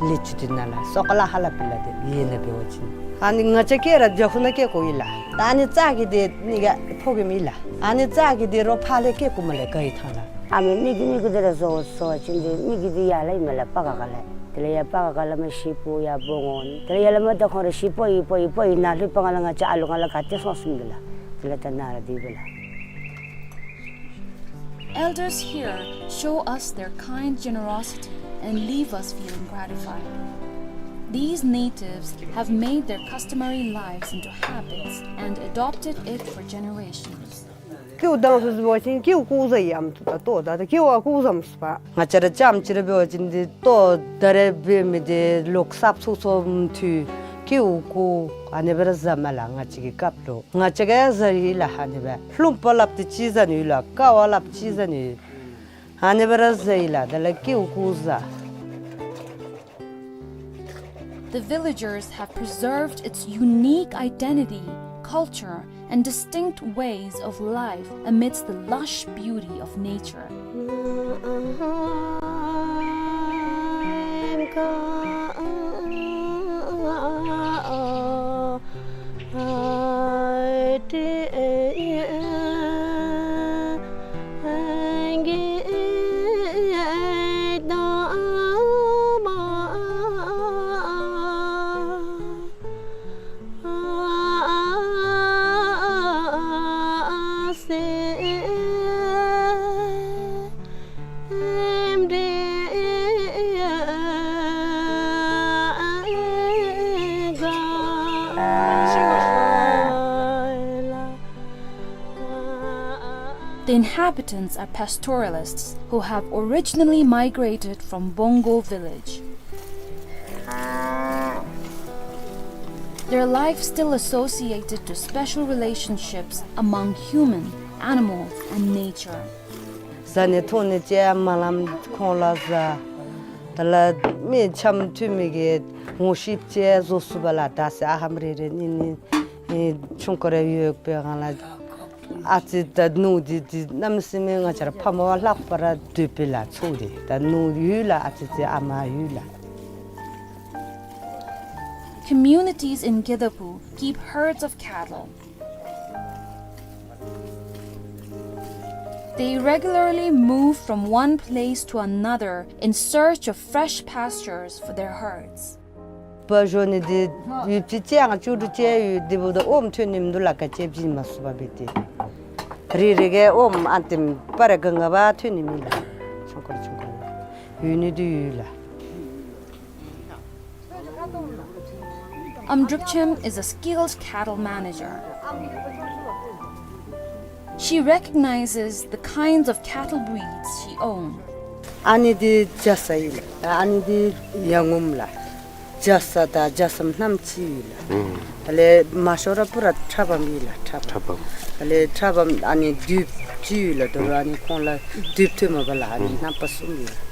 ལི་ཅུ་དུ་ན་ལ་སོ་ཀ་ལ་ཧ་ལ་པི་ལ་དེ་ཡེ་ན་བེ་བ་ཅིན། ཨ་ནི་ང་བཅས་ཀེ་ར་ཇ་ཧུ་ན་ཀེ་ཀོ་ཡི་ལ། ད་ཨ་ནི་ཙ་གི་དེ་ནི་ག་ཕོ་གི་མི་ལ། ཨ་ནི་ཙ་གི་དེ་རོ་ཕ་ལེ་ཀེ་ཀུ་མ་ལེ་ག་ཡི་ཐང་ལ། ཨ་མི་མི་གི་མི་གི་དེ་ར་བཟོ་བཟོ་བ་ཅིན་དེ་མི་གི་དེ་ཡ་ལ་ཡི་མེ་ལ་པ་ག་ག་ལེ། དེ་ལས་ཡ་པ་ག་ག་ལ་མ་ཤི་པོ་ཡ་པོ་ངོ་ནི། དེ་ལས་ཡ་ལ་མ་ད་ཁོང་ར་ཤི་པོ་ཡི་པོ་ཡི་པོ་ཡི་ན་ལྷུ་པ་ང་ལ་ང་བཅས་ཨ་ལུ་ང་ལ་ག་ཏེ་སོང་སུམ་དེ་ལ། དེ་ལས་ད་ན་ར་དེ་བེ་ལ། Elders here show us their kind generosity and leave us feeling gratified. These natives have made their customary lives into habits and adopted it for generations. ཀེའུ་དང་སུ་སུ་བ་ཅིན་ཀེའུ་ཀུ་ཟ་ཡམ་ཏུ་ད་ཏོ་ད་ད་ཀེའུ་ཨ་ཀུ་ཟམ་སུ་པ། ང་བཅས་ར་ཅམ་ཅི་ར་བེ་བ་ཅིན་དེ་ཏོ་ད་རེ་བེ་མི་དེ་ལོག་སབ་ཚུགས་ཚུགས་མཐུ་ཀེའུ་ཀུ་ཨ་ནི་བེ་ར་ཟ་མ་ལ་ང་བཅས་ཀྱི་སྐབས་ལོ། ང་བཅས་ཀྱི་ཟ་ཡི་ལ་ཨ་ནི་བེ། ལྷུམ་པ་ལབ་དེ་ཅི་ཟ་ནི་ལ་ཀ་བ་ལབ་ཅི་ཟ་ནི། ཨ་ནི་བེ་ར་ཟ་ཡི་ལ་དེ་ལ་ཀེའུ་ཀུ་ཟ། The villagers have preserved its unique identity, culture, and distinct ways of life amidst the lush beauty of nature. The inhabitants are pastoralists who have originally migrated from Bongo village. Their life still associated to special relationships among human, animals, and nature. ཟ་ནི་འཐུང་ནི་ཅིག་མ་ལམ་ཁོང་ལ་ཟ། དེ་ལས་མི་འཆམ་མཐུན་མི་གི་ངོ་ཤེས་ཅིག་བཟོ་ཚུགས་པ་ལ་ད་སེ་ཨ་ཧམ་རེ་རེ་ནི་ནི་ཨེ་ཆུང་ཀུ་རེ་ཡོད་པའི་སྒང་ལ་ཨ་ཙི་ད་ནུ་དེ་དེ་གནམ་མེད་ས་མེད་ང་བཅས་ར་ཕ་མ་བ་ལྷག་པ་ར་འདོད་པའི་ལ་ཚུགས་རེ་ད་ནུ་ཡུལ་ལ་ཨ་ཙི་ཙི་ཨ་མ་ཡུལ་ལ། Communities in Gedaphu keep herds of cattle. They regularly move from one place to another in search of fresh pastures for their herds. འབག་འགྱོ་ནི་འདི་ཡུདཔ་ཅིག་ཅིག་ཡང་བཅུ་དྲུག་ཅིག་ཡོད། དེ་འབདཝ་ད་ཨོམ་ཐོན་ནི་མིན་འདུག་ལགས། ག་ཅི་བྱིན་མ་ཚུགས་པར་འབད་དེ། རེ་རེ་གིས་ཨོམ་ཨ་ཏེམ་པར་ག་ང་བ་ཐོན་ནི་མེད་ལགས། ཆུང་ཀུ་ར་ཆུང་ཀུ་ར་ཡོད་ནི་འདི་ཡོད་ལགས། Amdrupchem is a skilled cattle manager. She recognizes the kinds of cattle breeds she owns. ཨ་ནི་འདི་རྒྱ་ཚ་ཨིན་ལགས། ཨ་ནི་འདི་ཡ་ངོམ་ལགས། རྒྱ་ཚ་དང་རྒྱ་ཚམ་རྣམ་གཅིག་ཨིན་ལགས། ཨུམ། དེ་ལས་མ་ཤོར་ར་པུ་ར་ཁྲ་བམ་ཨིན་ལགས། ཁྲ་བམ། ཁྲ་བམ། དེ་ལས་ཁྲ་བམ་ཨ་ནི་དུཔ་གཅིག་ཡོད་ལགས། དོ་རུང་ཨ་ནི་ཁོང་ལུ་དུཔ་ཐོན་མ་པ་ལགས། ཨ་ནི་ཨུམ། རྣམ་པ་གསུམ་ཡོད་ལགས།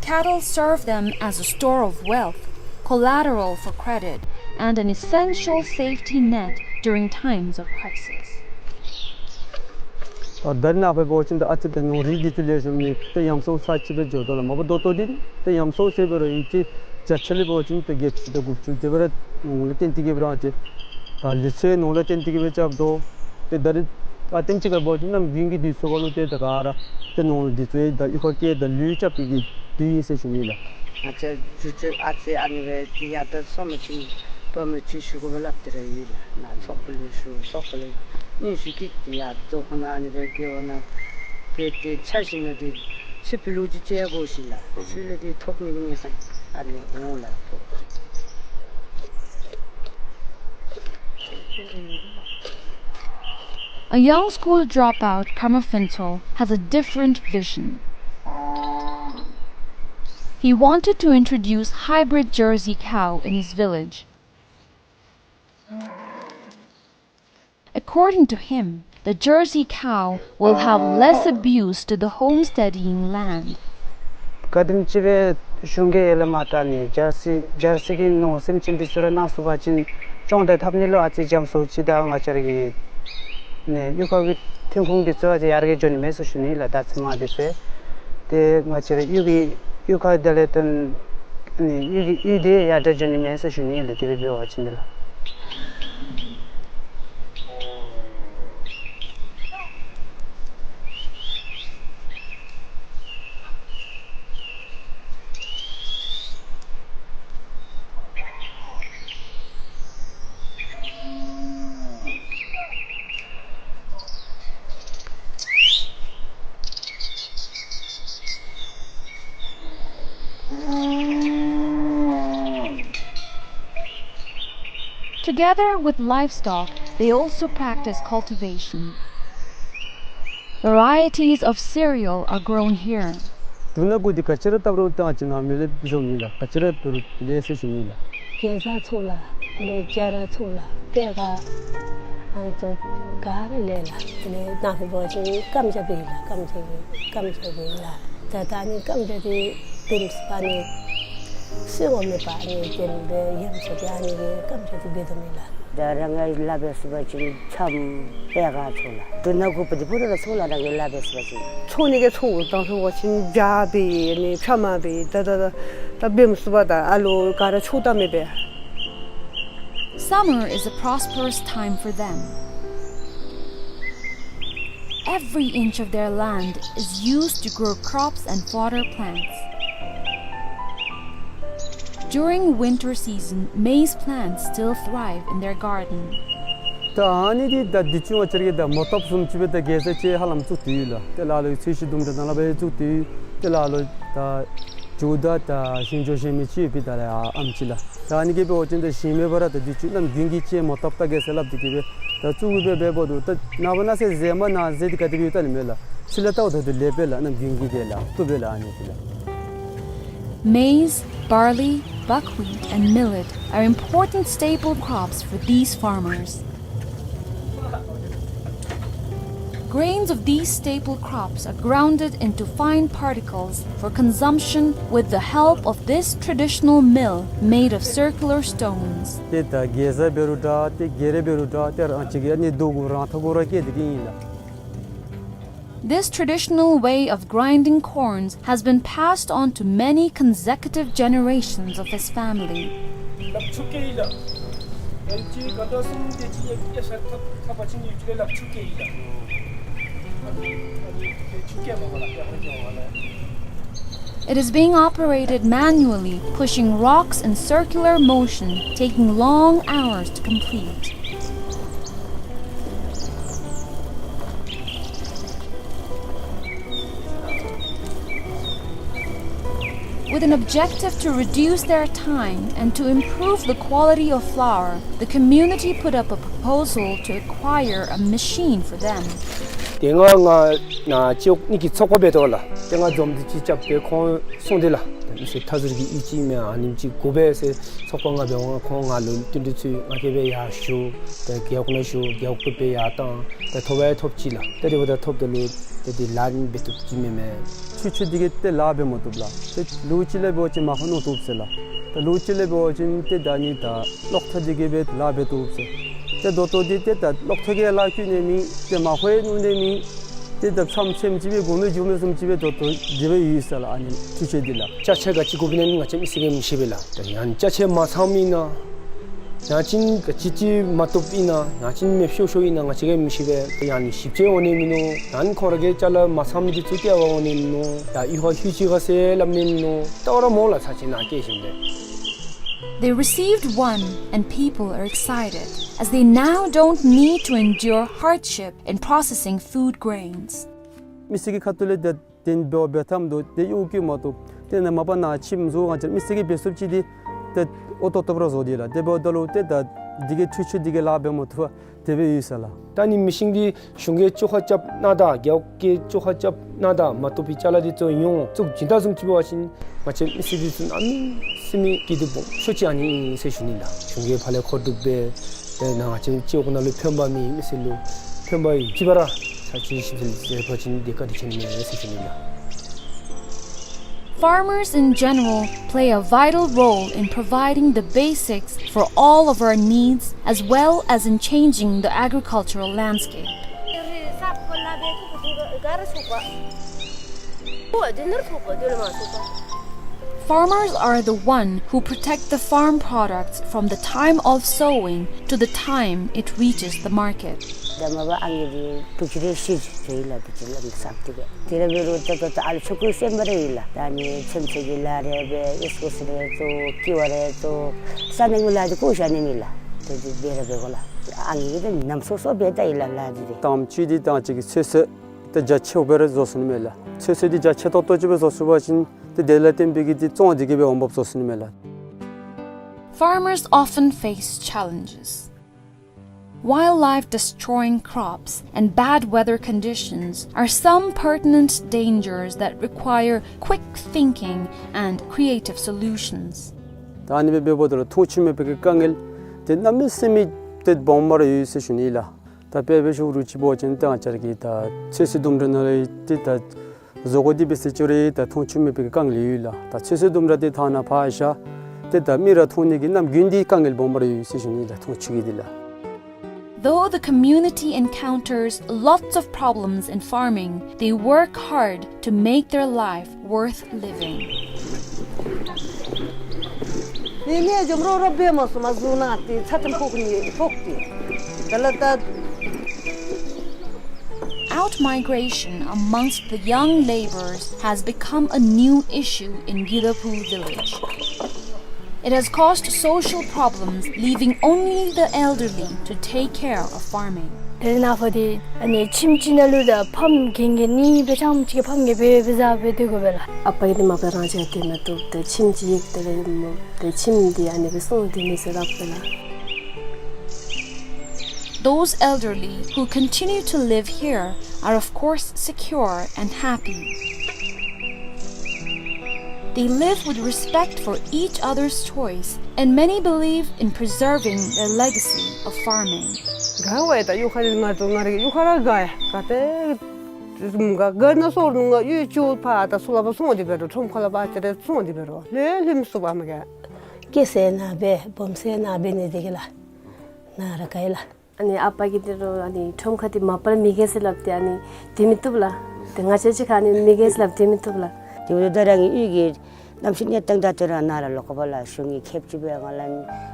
Cattle serve them as a store of wealth, collateral for credit, and an essential safety net during times of crisis. ཨ་ད་རེས་ནངས་པ་འབད་བ་ཅིན་ད་ཨ་ཙི་ད་ནོར་རིགས་འདི་ཚུ་ལེགས་ཤོམ་ནི་ད་ཡམ་སྲོ་ཚར་ཅིག་སྦེ་འགྱོ་དོ་ལགས། མ་པ་ད་ལྟོ་འདི་ད་ཡམ་སྲོ་ཟེར་བ་ར་ཡུདཔ་ཅིག་བརྒྱ་ཆ་ལས་འབད་བ་ཅིན་ད་བརྒྱད་ཅུ་དང་དགུ་བཅུ་དེ་སྦེ་ར་ནོར་ལུ་བརྟེན་ཏེ་གི་སྦེ་ར་ཅིག་ད་ལུག་འཚོ་ནོར་ལུ་བརྟེན་ཏེ་གི་སྦེ་རྐྱབ་དོ། ཏེ་ད་རེས་ཨ་ཏེམ་ཅིག་ཁར་འབད་བ་ཅིན་གནམ་དགུན་གྱི་དུས་ཚོད་ཁར་ལུ་ཏེ་ད་ག་ར་ཏེ་ནོར་ལུ་འདི་ཚུ་ད་གཡུས་ཁར་སྐྱེལ་ད་ལུད་རྐྱབ་པའི་གི་དུས་ཨིན་ཟེར་ཞུ་ནི་ལགས། ང་བཅས་རྒྱུ་ཆ་ཨ་ཙི་ཨ་ནི་སྦེ་ཏེ་ཡར་ད་སོང་མི་ཅིག་འབག་མི་ཅིག་ཞུ་དགོ་པས་སླབ་སྟེ་ར་ཡོད་ལགས། ནཱ་ཚོགས་པ་ལུ་ཞུ་ཚོགས་པ་ལུ་སྙན་ཞུ་བཀོད་དེ་ཡར་ཚོགས་པ་ནང་ཨ་ནི་སྦེ་གི་འོ་ན་དེ་ཏེ་ཆ་བཞག་ན་ཏེ་ཚུ་ཕུལ་ལུགས་ཅིག་བཅོ་དགོ་ཞིནམ་ལས་ཚུ་ལས་ཏེ་ཐོབ་ནི་གི་གནས་སྟངས་ཨ་ནི་འོང་ལགས། A young school dropout, Karma Phuntsho, has a different vision. He wanted to introduce hybrid Jersey cow in his village. According to him, the Jersey cow will have less abuse to the homesteading land. ག་དེམ་ཅིག་སྦེ་གཞུང་གིས་ཡར་ལས་མར་ད་ནི་ཇར་སི་ཇར་སི་གི་ནོར་སེམས་ཅན་འདི་ཚུ་ར་གནང་ཚུགས་པ་ཅིན་སྐྱོང་དང་འཐབ་ནི་ལུ་ཨ་ཙི་འཇམ་སུ་ཅིག་དང་ང་བཅས་ར་གི་ནི་གཡུས་ཁ་གི་ཐོན་ཁུངས་འདི་ཚུ་ཨ་ཙི་ཡར་རྒྱས་འགྱོ་ནི་མས་ཟེར་ཞུ་ནི་ལགས། ད་ཚོད་མ་འདི་ཚུ་ཏེ་ང་བཅས་ར་གཡུས་ཀྱི་གཡུས་ཁ་དེ་ལས་ཏེ་ནི་གཡུས་ཀྱི་གཡུས་དེ་ཡར་དྲག་འགྱོ་ནི་མས་ཟེར་ཞུ་ནི་ལགས། དེ་སྦེ་འབད་བ་ཅིན་འདི་ལགས། Together with livestock, they also practice cultivation. Varieties of cereal are grown here. དུག་སྣ་གུ་འདི་ག་ཅི་ར་བཏབ་རུང་ད་ཅི་ནང་མི་ལས་བཟོ་མི་ལགས། ག་ཅི་ར་བཏབ་རུང་ལེགས་ཟེར་ཞུ་མི་ལགས། གེ་ཛ་ཚུ་ལགས། ལས་སྦྱར་ཚུ་ལགས། པད་དཀར་ཨ་ནི་ཚུ་ག་ར་ལེགས་ལགས། ལས་ནང་འབད་བ་ཅིན་སྐམ་ཇ་འབད་ལགས། སྐམ་ཇ་འབད་སྐམ་ཇ་འབད་ལགས། ད་ད་ནི་སྐམ་ཇ་འདི་དེམ་སྦེ་ཨ་ནི་སོ་བ་མེད་པར་ཨ་ནི་དེམ་སྦེ་ཡང་ཚུ་ཨ་ནི་གི་སྐམ་ཇ་འདི་འབད་དོ་མེན་ལགས། ད་རང་ང་ལཱ་འབད་ཟེར་བ་ཅིན་ཆམ་པད་དཀར་ཚུ་ལགས། དུག་སྣ་གུ་འབད་དེ་ཕུ་ར་ལགས་ཚུ་ལགས། རང་གི་ལཱ་འབད་ཟེར་བ་ཅིན་འཚོ་ནི་གི་འཚོ་དང་འཚོ་བ་ཅིན་བྱ་འབད་ནི་ཕྱ་མ་འབད་ད་ད་ད་ད་འབད་མི་ཚུགས་པས། ད་ཨ་ལོ་ག་ར་ཆོག་ད་མེད་པས། Summer is a prosperous time for them. Every inch of their land is used to grow crops and fodder plants. During winter season, maize plants still thrive in their garden. ད་ཨ་ནི་འདི་ད་འདི་ཚུ་ང་བཅས་ར་གིས་ད་མོ་ཐོབ་བཟུམ་ཅིག་སྦེ་ད་གེ་ཛ་ཅིག་ཧ་ལམ་བཙུགས་ཏེ་ཡོད་ལགས། ཏེ་ལ་ལུ་ཚོས་གཞི་དུམ་གྲ་ནང་ལུ་སྦེ་བཙུགས་ཏེ་ཡོད། ཏེ་ལ་ལུ་ད་ཇོ་བདག་ད་ཞིང་ཇོ་ཞིང་མི་ཅིག་ཡོད་པས་ད་ལགས། ཨ་ཨམ་ཅིག་ལགས། ད་ཨ་ནི་གིས་འབད་བ་ཅིན་ད་ཞིང་མེད་པར་ད་འདི་ཚུ་གནམ་དགུན་གྱི་ཅིག་མོ་ཐོབ་ད་གེ་ཟེར་སླབ་སྟེ་གི་སྦེ་ད་བཙུགས་སྦེ་འབདཝ་ད་ད་ནངས་པ་གནངས་ཚེ་ཟེ་མ་ནང་ཟེ་འདི་ག་དེ་སྦེ་ཡོད་ད་ནི་མེད་ལགས། ཕྱི་ལས་ལྟཝ་ད་ད་ལེགས་པས་ལགས། གནམ་དགུན་གྱི་དེ་ལགས། བཏུབ་པས་ལགས། ཨ་ནི་འདི་ལགས། Maize, barley, buckwheat, and millet are important staple crops for these farmers. Grains of these staple crops are grounded into fine particles for consumption with the help of this traditional mill made of circular stones. ཏེ་ད་གེ་ཛ་འབད་རུང་འདྲ་ཏེ་གེ་རེ་འབད་རུང་འདྲ་ཏེ་རང་ཅིག་གི་ཨ་ནི་རྡོ་གུ་རང་ཐག་གུ་ར་སྐྱེལ་ཏེ་གི་ཨིན་ལགས། This traditional way of grinding corns has been passed on to many consecutive generations of his family. ལགཔ་ཆུ་སྐྱེལ་ཡི་ལགས། ཨེ་ཅིག་ག་ད་སུམ་དེ་ཅིག་ཡ་ཡ་ས་ཐག་ཐག་པ་ཅིན་ཡུ་ཅིག་ལགས་ལགཔ་ཆུ་སྐྱེལ་ཡི་ལགས། It is being operated manually, pushing rocks in circular motion, taking long hours to complete. With an objective to reduce their time and to improve the quality of flour, the community put up a proposal to acquire a machine for them. ཏེ་ང་ང་ང་ཅོག་ནི་གི་ཚོགས་པ་འབད་དོ་ལགས། ཏེ་ང་འཛོམས་ཏེ་ཅིག་རྐྱབ་སྦེ་ཁོང་གསུངས་ཏེ་ལགས། ཏེ་མི་སེར་མཐའ་ཟུར་གྱི་ཨིན་ཅི་མེན་ཨ་ནེམ་ཅིག་དགོ་པས་ཟེར་ཚོགས་པ་ང་འབད་འོང་ཁོང་ང་ལུ་བསྟུན་གྲོས་ཚུ་ང་གིས་སྦེ་ཡར་ཞུ། ཏེ་རྒེད་འོག་ནང་ཞུ། རྒེད་འོག་སྦེ་ཡར་བཏང་། ཏེ་ཐོབ་ཡང་ཐོབ་ཅི་ལགས། ཏེ་དེ་འབདཝ་ད་ཐོབ་ད་ལུ་ཏེ་དེ་ལཱ་འབད་བཏུབ་ཅི་མེན་མས། འཕྲུལ་ཆས་འདི་གིས་ཏེ་ལཱ་འབད་མ་བཏུབ་ལགས། ཏེ་ལོ་གཅིག་ལས་འབད་བ་ཅིན་མར་ཁུ་རྣོ་བཏུབ་ཟེར་ལགས། ཏེ་ལོ་གཅིག་ལས་འབད་བ་ཅིན་ཏེ་ད་ནི་ད་གློག་ཐག་འདི་གིས་སྦེ་ལཱ་འབད་བཏུབ་ཟེར། ཏེ་ད་ལྟོ་འདི་ཏེ་ད་གློག་ཐག་གིས་ལཱ་བཀོལ་ནི་མེད། ཏེ་མར་ཁུ་ཡང་རྣོ་ནི་མེད། ཏེ་ད་ཚམ་ཚེམ་ཅིག་སྦེ་དགོ་མི་འགྱོ་མི་བཟུམ་ཅིག་སྦེ་ད་ལྟོ་དེ་སྦེ་ཡོད་ཟེར་ལགས། ཨ་ནི་འཕྲུལ་ཆས་འདི་ལགས། ཅ་ཆས་ག་ཅི་དགོཔ་ཨིན་ན་ང་བཅས་མི་སེར་གྱིས་མི་ཤེས་པས་ལགས། ད་ཡང་ཅ་ཆས་མ་ཚངམ་ཨིན་ན་ཡང་ཅིན་ག་ཅི་ཅིག་མ་བཏུབ་ཨིན་ན་ཡང་ཅིན་མེདཔ་ཤོར་ཤོརཝ་ཨིན་ན་ང་བཅས་ཀྱིས་མི་ཤེས་པས། ཡང་ནི་ཞིབ་དཔྱད་འོང་ནི་མིན་ནུག། ཡང་ཁོང་ར་གི་ཅ་ལ་མ་ཚངམ་འདི་ཚུ་བསྐྱལ་བར་འོང་ནི་མིན་ནུག། ཡང་གཡུས་ཁར་ལྷོད་ཅི་ག་ཟེར་སླབ་ནི་མིན་ནུག། ད་ར་མོ་ལགས་ཚར་ཅིག་ནཱ་བསྐྱལ་ཞིནམ་ལས། They received one, and people are excited, as they now don't need to endure hardship in processing food grains. མི་སེར་གྱི་ཁ་ཐུག་ལས་ཏེ་དེ་འབདཝ་འབད་ཐངས་འདི་ཏེ་གཡོ་སྒྱུ་མ་བཏུབ། ཏེ་ནཱ་མ་པ་ནཱ་ཁྱིམ་བཟོ་ང་བཅས་མི་སེར་གྱིས་འབད་ཚུགསཔ་ཅིག་འདི་ཏེ་ཨོ་ཏོག་ཏོ་ར་བཟོ་སྟེ་ལགས། དེ་འབདཝ་ད་ལུ་ཏེ་ད་འདི་གི་འཕྲུལ་ཆས་འདི་གིས་ལཱ་འབད་མ་བཏུབ་པར་དེ་སྦེ་ཡོད་ཟེར་ལགས། ད་ནི་མི་ཤིང་འདི་གཞུང་གིས་བཅོ་ཁ་རྐྱབ་གནང་ད་རྒེད་འོག་གིས་བཅོ་ཁ་རྐྱབ་གནང་ད་མ་བཏུབ་པའི་ཅ་ལ་འདི་ཚུ་ཡོངས་བཙུགས་བྱིན་ད་བཟུམ་ཅིག་འབད་བ་ཅིན་ང་བཅས་མི་སེར་འདི་ཚུ་གནམ་མེད་ས་མེད་སྐྱིད་སྡུག་སྦོམ་ཤོས་ཅིག་ཨ་ནི་ཨིན་ཟེར་ཞུ་ནི་ལགས། གཞུང་གིས་ཕར་ལས་མཁོ་སྒྲུབ་འབད་དེ་ནཱ་ང་བཅས་སྤྱི་འོག་ནང་ལུ་ཕན་པ་མེད། མི་སེར་ལུ་ཕན་པ་ཡོད་ཅི་པ་ར་ཚར་ཅིག་ཞིབ་འཚོལ་མཛད་པ་ཅིན་དེ་བཀའ་དྲིན་ཆེ་ནི་མས་ཟེར་ཞུ་ནི་ལགས། Farmers in general play a vital role in providing the basics for all of our needs, as well as in changing the agricultural landscape. Farmers are the one who protect the farm products from the time of sowing to the time it reaches the market. ད་མ་པ་ཨ་ནི་འདི་ཕུག་ཅི་རེ་ཤི་ཅི་ལགས། ཕུག་ཅི་ལམ་སབ་འདི་གིས་དེ་ར་འབད་རུང་ད་ད་ད་ཨ་ལུ་ཆོ་ག་སེམས་པ་རེ་ཡོད་ལགས། ད་ནི་ཚེམ་ཚེ་གི་ལཱ་རེ་འབད། ཨིས་ཀོ་སི་རེ་བཙོ། ཀི་བ་རེ་བཙོ། ས་གནས་ཀྱི་ལཱ་འདི་གོ་ཤ་ནི་མེད་ལགས། ཏེ་འདི་འབད་ར་འབད་དགོ་ལགས། ཨ་ནི་འདི་ནམ་སོ་སོ་འབད་ད་ཡི་ལགས་ལཱ་འདི་ཏེ། དང་པ་ཅིག་འདི་ད་ཅིག་གི་ཚོད་བསྲེ་ད་རྒྱ་ཆེཝ་སྦེ་ར་བཟོ་ཚུགས་ནི་མས་ལགས། ཚོད་བསྲེ་འདི་རྒྱ་ཆེ་ཏོག་ཏོ་ཅིག་སྦེ་བཟོ་ཚུགས་པ་ཅིན་ཏེ་དེ་ལས་བརྟེན་པའི་གི་ཏེ་བཙོང་འདི་གིས་སྦེ་འོང་འབབ་བཟོ་ཚུགས་ནི་མས་ལགས། Farmers often face challenges. Wildlife destroying crops and bad weather conditions are some pertinent dangers that require quick thinking and creative solutions. ད་ཨ་ནི་སྦེ་འབདཝ་ད་ལུ་མཐོང་ཆུང་མེད་པའི་གི་དཀའ་ངལ་འདི་གནམ་མེད་ས་མེད་ཏེ་སྦོམ་སྦེ་ར་ཡོད་ཟེར་ཞུ་ནི་ལགས། ད་དཔེ་འབད་ཞུ་རུང་ཅིག་འབད་བ་ཅིན་ཏེ་ང་བཅས་ར་གི་ད་ཚོད་བསྲེ་ལྡུམ་ར་ནང་ལུ་ཏེ་ད་བཟོ་བཀོད་འདི་འབད་ཟེར་ཅི་རུང་ད་མཐོང་ཆུང་མེད་པའི་གི་དཀའ་ངལ་ཡོད་ལགས། ད་ཚོད་བསྲེ་ལྡུམ་ར་འདི་ཐང་ནང་ཕར་བཞག་ཏེ་ད་མི་ར་མཐོང་ནི་གི་གནམ་དགུན་འདི་དཀའ་ངལ་སྦོམ་སྦེ་ར་ཡོད་ཟེར་ཞུ་ནི་ལགས། མཐོང་ཆུང་གི་འདི་ལགས། Though the community encounters lots of problems in farming, they work hard to make their life worth living. ནི་ནི་འཇོམས་རོགས་རོགས་འབད་མ་ཚུགས་མ་བཟུང་ན་ཏེ་ཚ་ཏམ་ཕོག་ནི་ཕོག་སྟེ། ད་ལ་ད། Outmigration amongst the young labourers has become a new issue in Gidaphu village. It has caused social problems, leaving only the elderly to take care of farming. དེ་ནང་ཕར་འདི་ཨ་ནི་ཁྱིམ་གཅིག་ནང་ལུ་ད་ཕམ་གྱོན་གྱོན་ནི་སྦེ་ཆམ་གཅིག་ཕམ་གྱོན་སྦེ་སྦེ་བཟའ་སྦེ་སྡོད་དགོ་པས་ལགས། ཨ་པ་གིས་འདི་མ་པ་རང་བྱས་ཏེ་མ་བཏུབ། ཏེ་ཁྱིམ་གཅིག་ཡོད་དེ་ལས་ཏེ་ཁྱིམ་འདི་ཨ་ནི་སྦེ་སོང་སྟེ་ནི་ཟེར་སླབ་པས་ལགས། Those elderly who continue to live here are of course secure and happy. They live with respect for each other's choice, and many believe in preserving their legacy of farming. དགའ་བས། ད་གཡུས་ཁ་ར་ང་ཚོ་ང་རའི་གཡུས་ཁ་ར་དགའ་ཡ། ག་ཏེ་དགའ་དགའ་ན་སོར་ནུ་ང་གཡུས་ཆུ་ཕར་ད་ཚུར་ལ་ཕར་སོང་སྟེ་འབད་རུང་ཁྲོམ་ཁ་ལ་ཕར་ཅིག་ར་སོང་སྟེ་འབད་རུང་ལྷོད་ལྷོད་མི་ཚུགས་པས་མ་ག། སྐྱེས་ས་ནཱ་འབད་སྦོམ་ས་ནཱ་འབད་ནི་དེ་གིས་ལགས། ནཱ་ར་དགའ་ཡི་ལགས། ཨ་ནི་ཨ་པ་གིས་འདི་རུང་ཨ་ནི་ཁྲོམ་ཁ་འདི་མ་པ་ར་མི་རྒས་ཟེར་སླབ་སྟེ་ཨ་ནི་སྡོད་མི་བཏུབ་ལགས། ཏེ་ང་བཅས་ཅིག་ཁར་ཨ་ནི་མི་རྒས་ཟེར་སླབ་སྡོད་མི་བཏུབ་ལགས། དེ་འབདཝ་ད་རང་གི་གཡུས་ཀྱི་གནམ་གཤིས་གནས་སྟངས་དང་དེ་ར་ནཱ་ར་ལོག་དགོ་པས་ལགས། གཞུང་གིས་ཁེབ་ཅིག་སྦེ་ང་ལུ་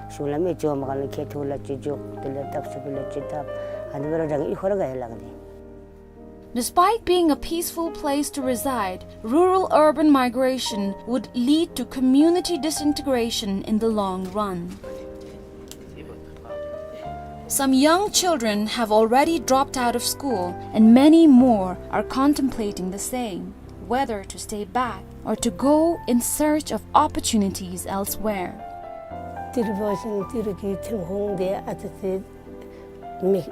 གཞུང་ལས་མི་འགྱོ་མ་ག་ལུ་ཁེ་ཐུག་ལགས་ཅིག་འགྱོ། དེ་ལས་བརྟག་ཞིབ་ལགས་ཅིག་བརྟག། ཨ་ནི་སྦེ་ར་རང་གི་གཡུས་ཁར་ར་དགའ་ཡི་ལགས་ནི། Despite being a peaceful place to reside, rural-urban migration would lead to community disintegration in the long run. Some young children have already dropped out of school, and many more are contemplating the same, whether to stay back or to go in search of opportunities elsewhere. ཏི་རུ་འབད་བ་ཅིན་ཏི་རུ་གི་ཐོན་ཁུངས་འདི་ཨ་ཙི་ཅིག་མེད།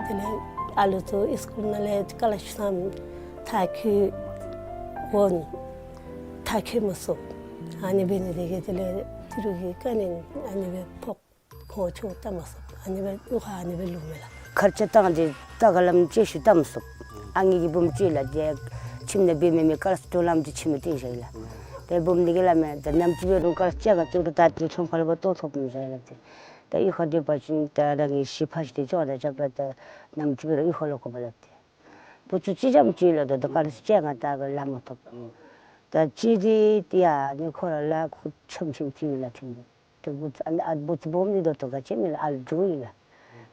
དེ་ལས་ཨ་ལུ་ཚུ་སི་ཀུལ་ནང་ལས་ཀ་ལ་ཤུལ་ཙམ་མཐར་འཁྱོལ་འོང་། མཐར་འཁྱོལ་མ་ཚུགས། ཨ་ནི་འབད་ནི་དེ་གིས་དེ་ལས་ཏི་རུ་གི་དཀའ་ངལ་ཨ་ནི་སྦེ་ཕོག། ཁོང་ཆུ་བལྟ་མ་ཚུགས། ཨ་ནི་སྦེ་གཡུས་ཁར་ཨ་ནི་སྦེ་ལུས་མས་ལགས། ཁར་ཆ་བཏང་སྟེ་ད་ག་ལམ་ཅིག་ཤུལ་བལྟ་མ་ཚུགས། ཨ་ངེ་གི་བུམོ་ཅིག་ལགས། དེ་ཁྱིམ་ནང་འབད་མི་མེད། ཀ་ལ་ས་དྲོ་ལངམ་ཅིག་ཁྱིམ་ནང་སྟོན་བཞག་ཡི་ལགས། ཏེ་བུམོ་འདི་གིས་སླབ་མས། ད་ནམ་ཅིག་འབད་རུང་ཀ་ལ་ས་བཅད་ཁར་བཙུགས་རུང་ད་དེ་ཁྲོམ་ཁ་ལུ་འབག་བཏོག་ཐོབ་མི་ཟེར་ལགས། ཏེ་ད་གཡུས་ཁར་སྡོད་པ་ཅིན་ད་རང་གི་གཞི་ཕ་གཞིས་དེ་ཅིག་ད་རྐྱབ་ད་ནམ་ཅིག་འབད་རུང་གཡུས་ཁ་ལུ་དགོ་པས་ལགས། ཏེ་བུ་ཚུ་གཅིག་རྐྱངམ་ཅིག་ལགས། ད་ད་ཀ་ལ་ས་བཅད་ཁར་ད་ག་ལུ་མ་ཐོབ། ད་གཅིག་འདི་ཏེ་ཡ་ནི་ཁོ་ར་ལཱ་ཁུ་ཆོམ་ཆོམ་ཅིག་ལགས། ཐོན་ཏེ་ཏེ་བུ་ཚུ་ཨ་ནི་ཨ་བུ་ཚུ་སྦོམ་འདི་ད་ལྟོ་ག་ཅི་མེད་ལགས། ཨ་ལུ་འགྱོ་ཡི་ལགས།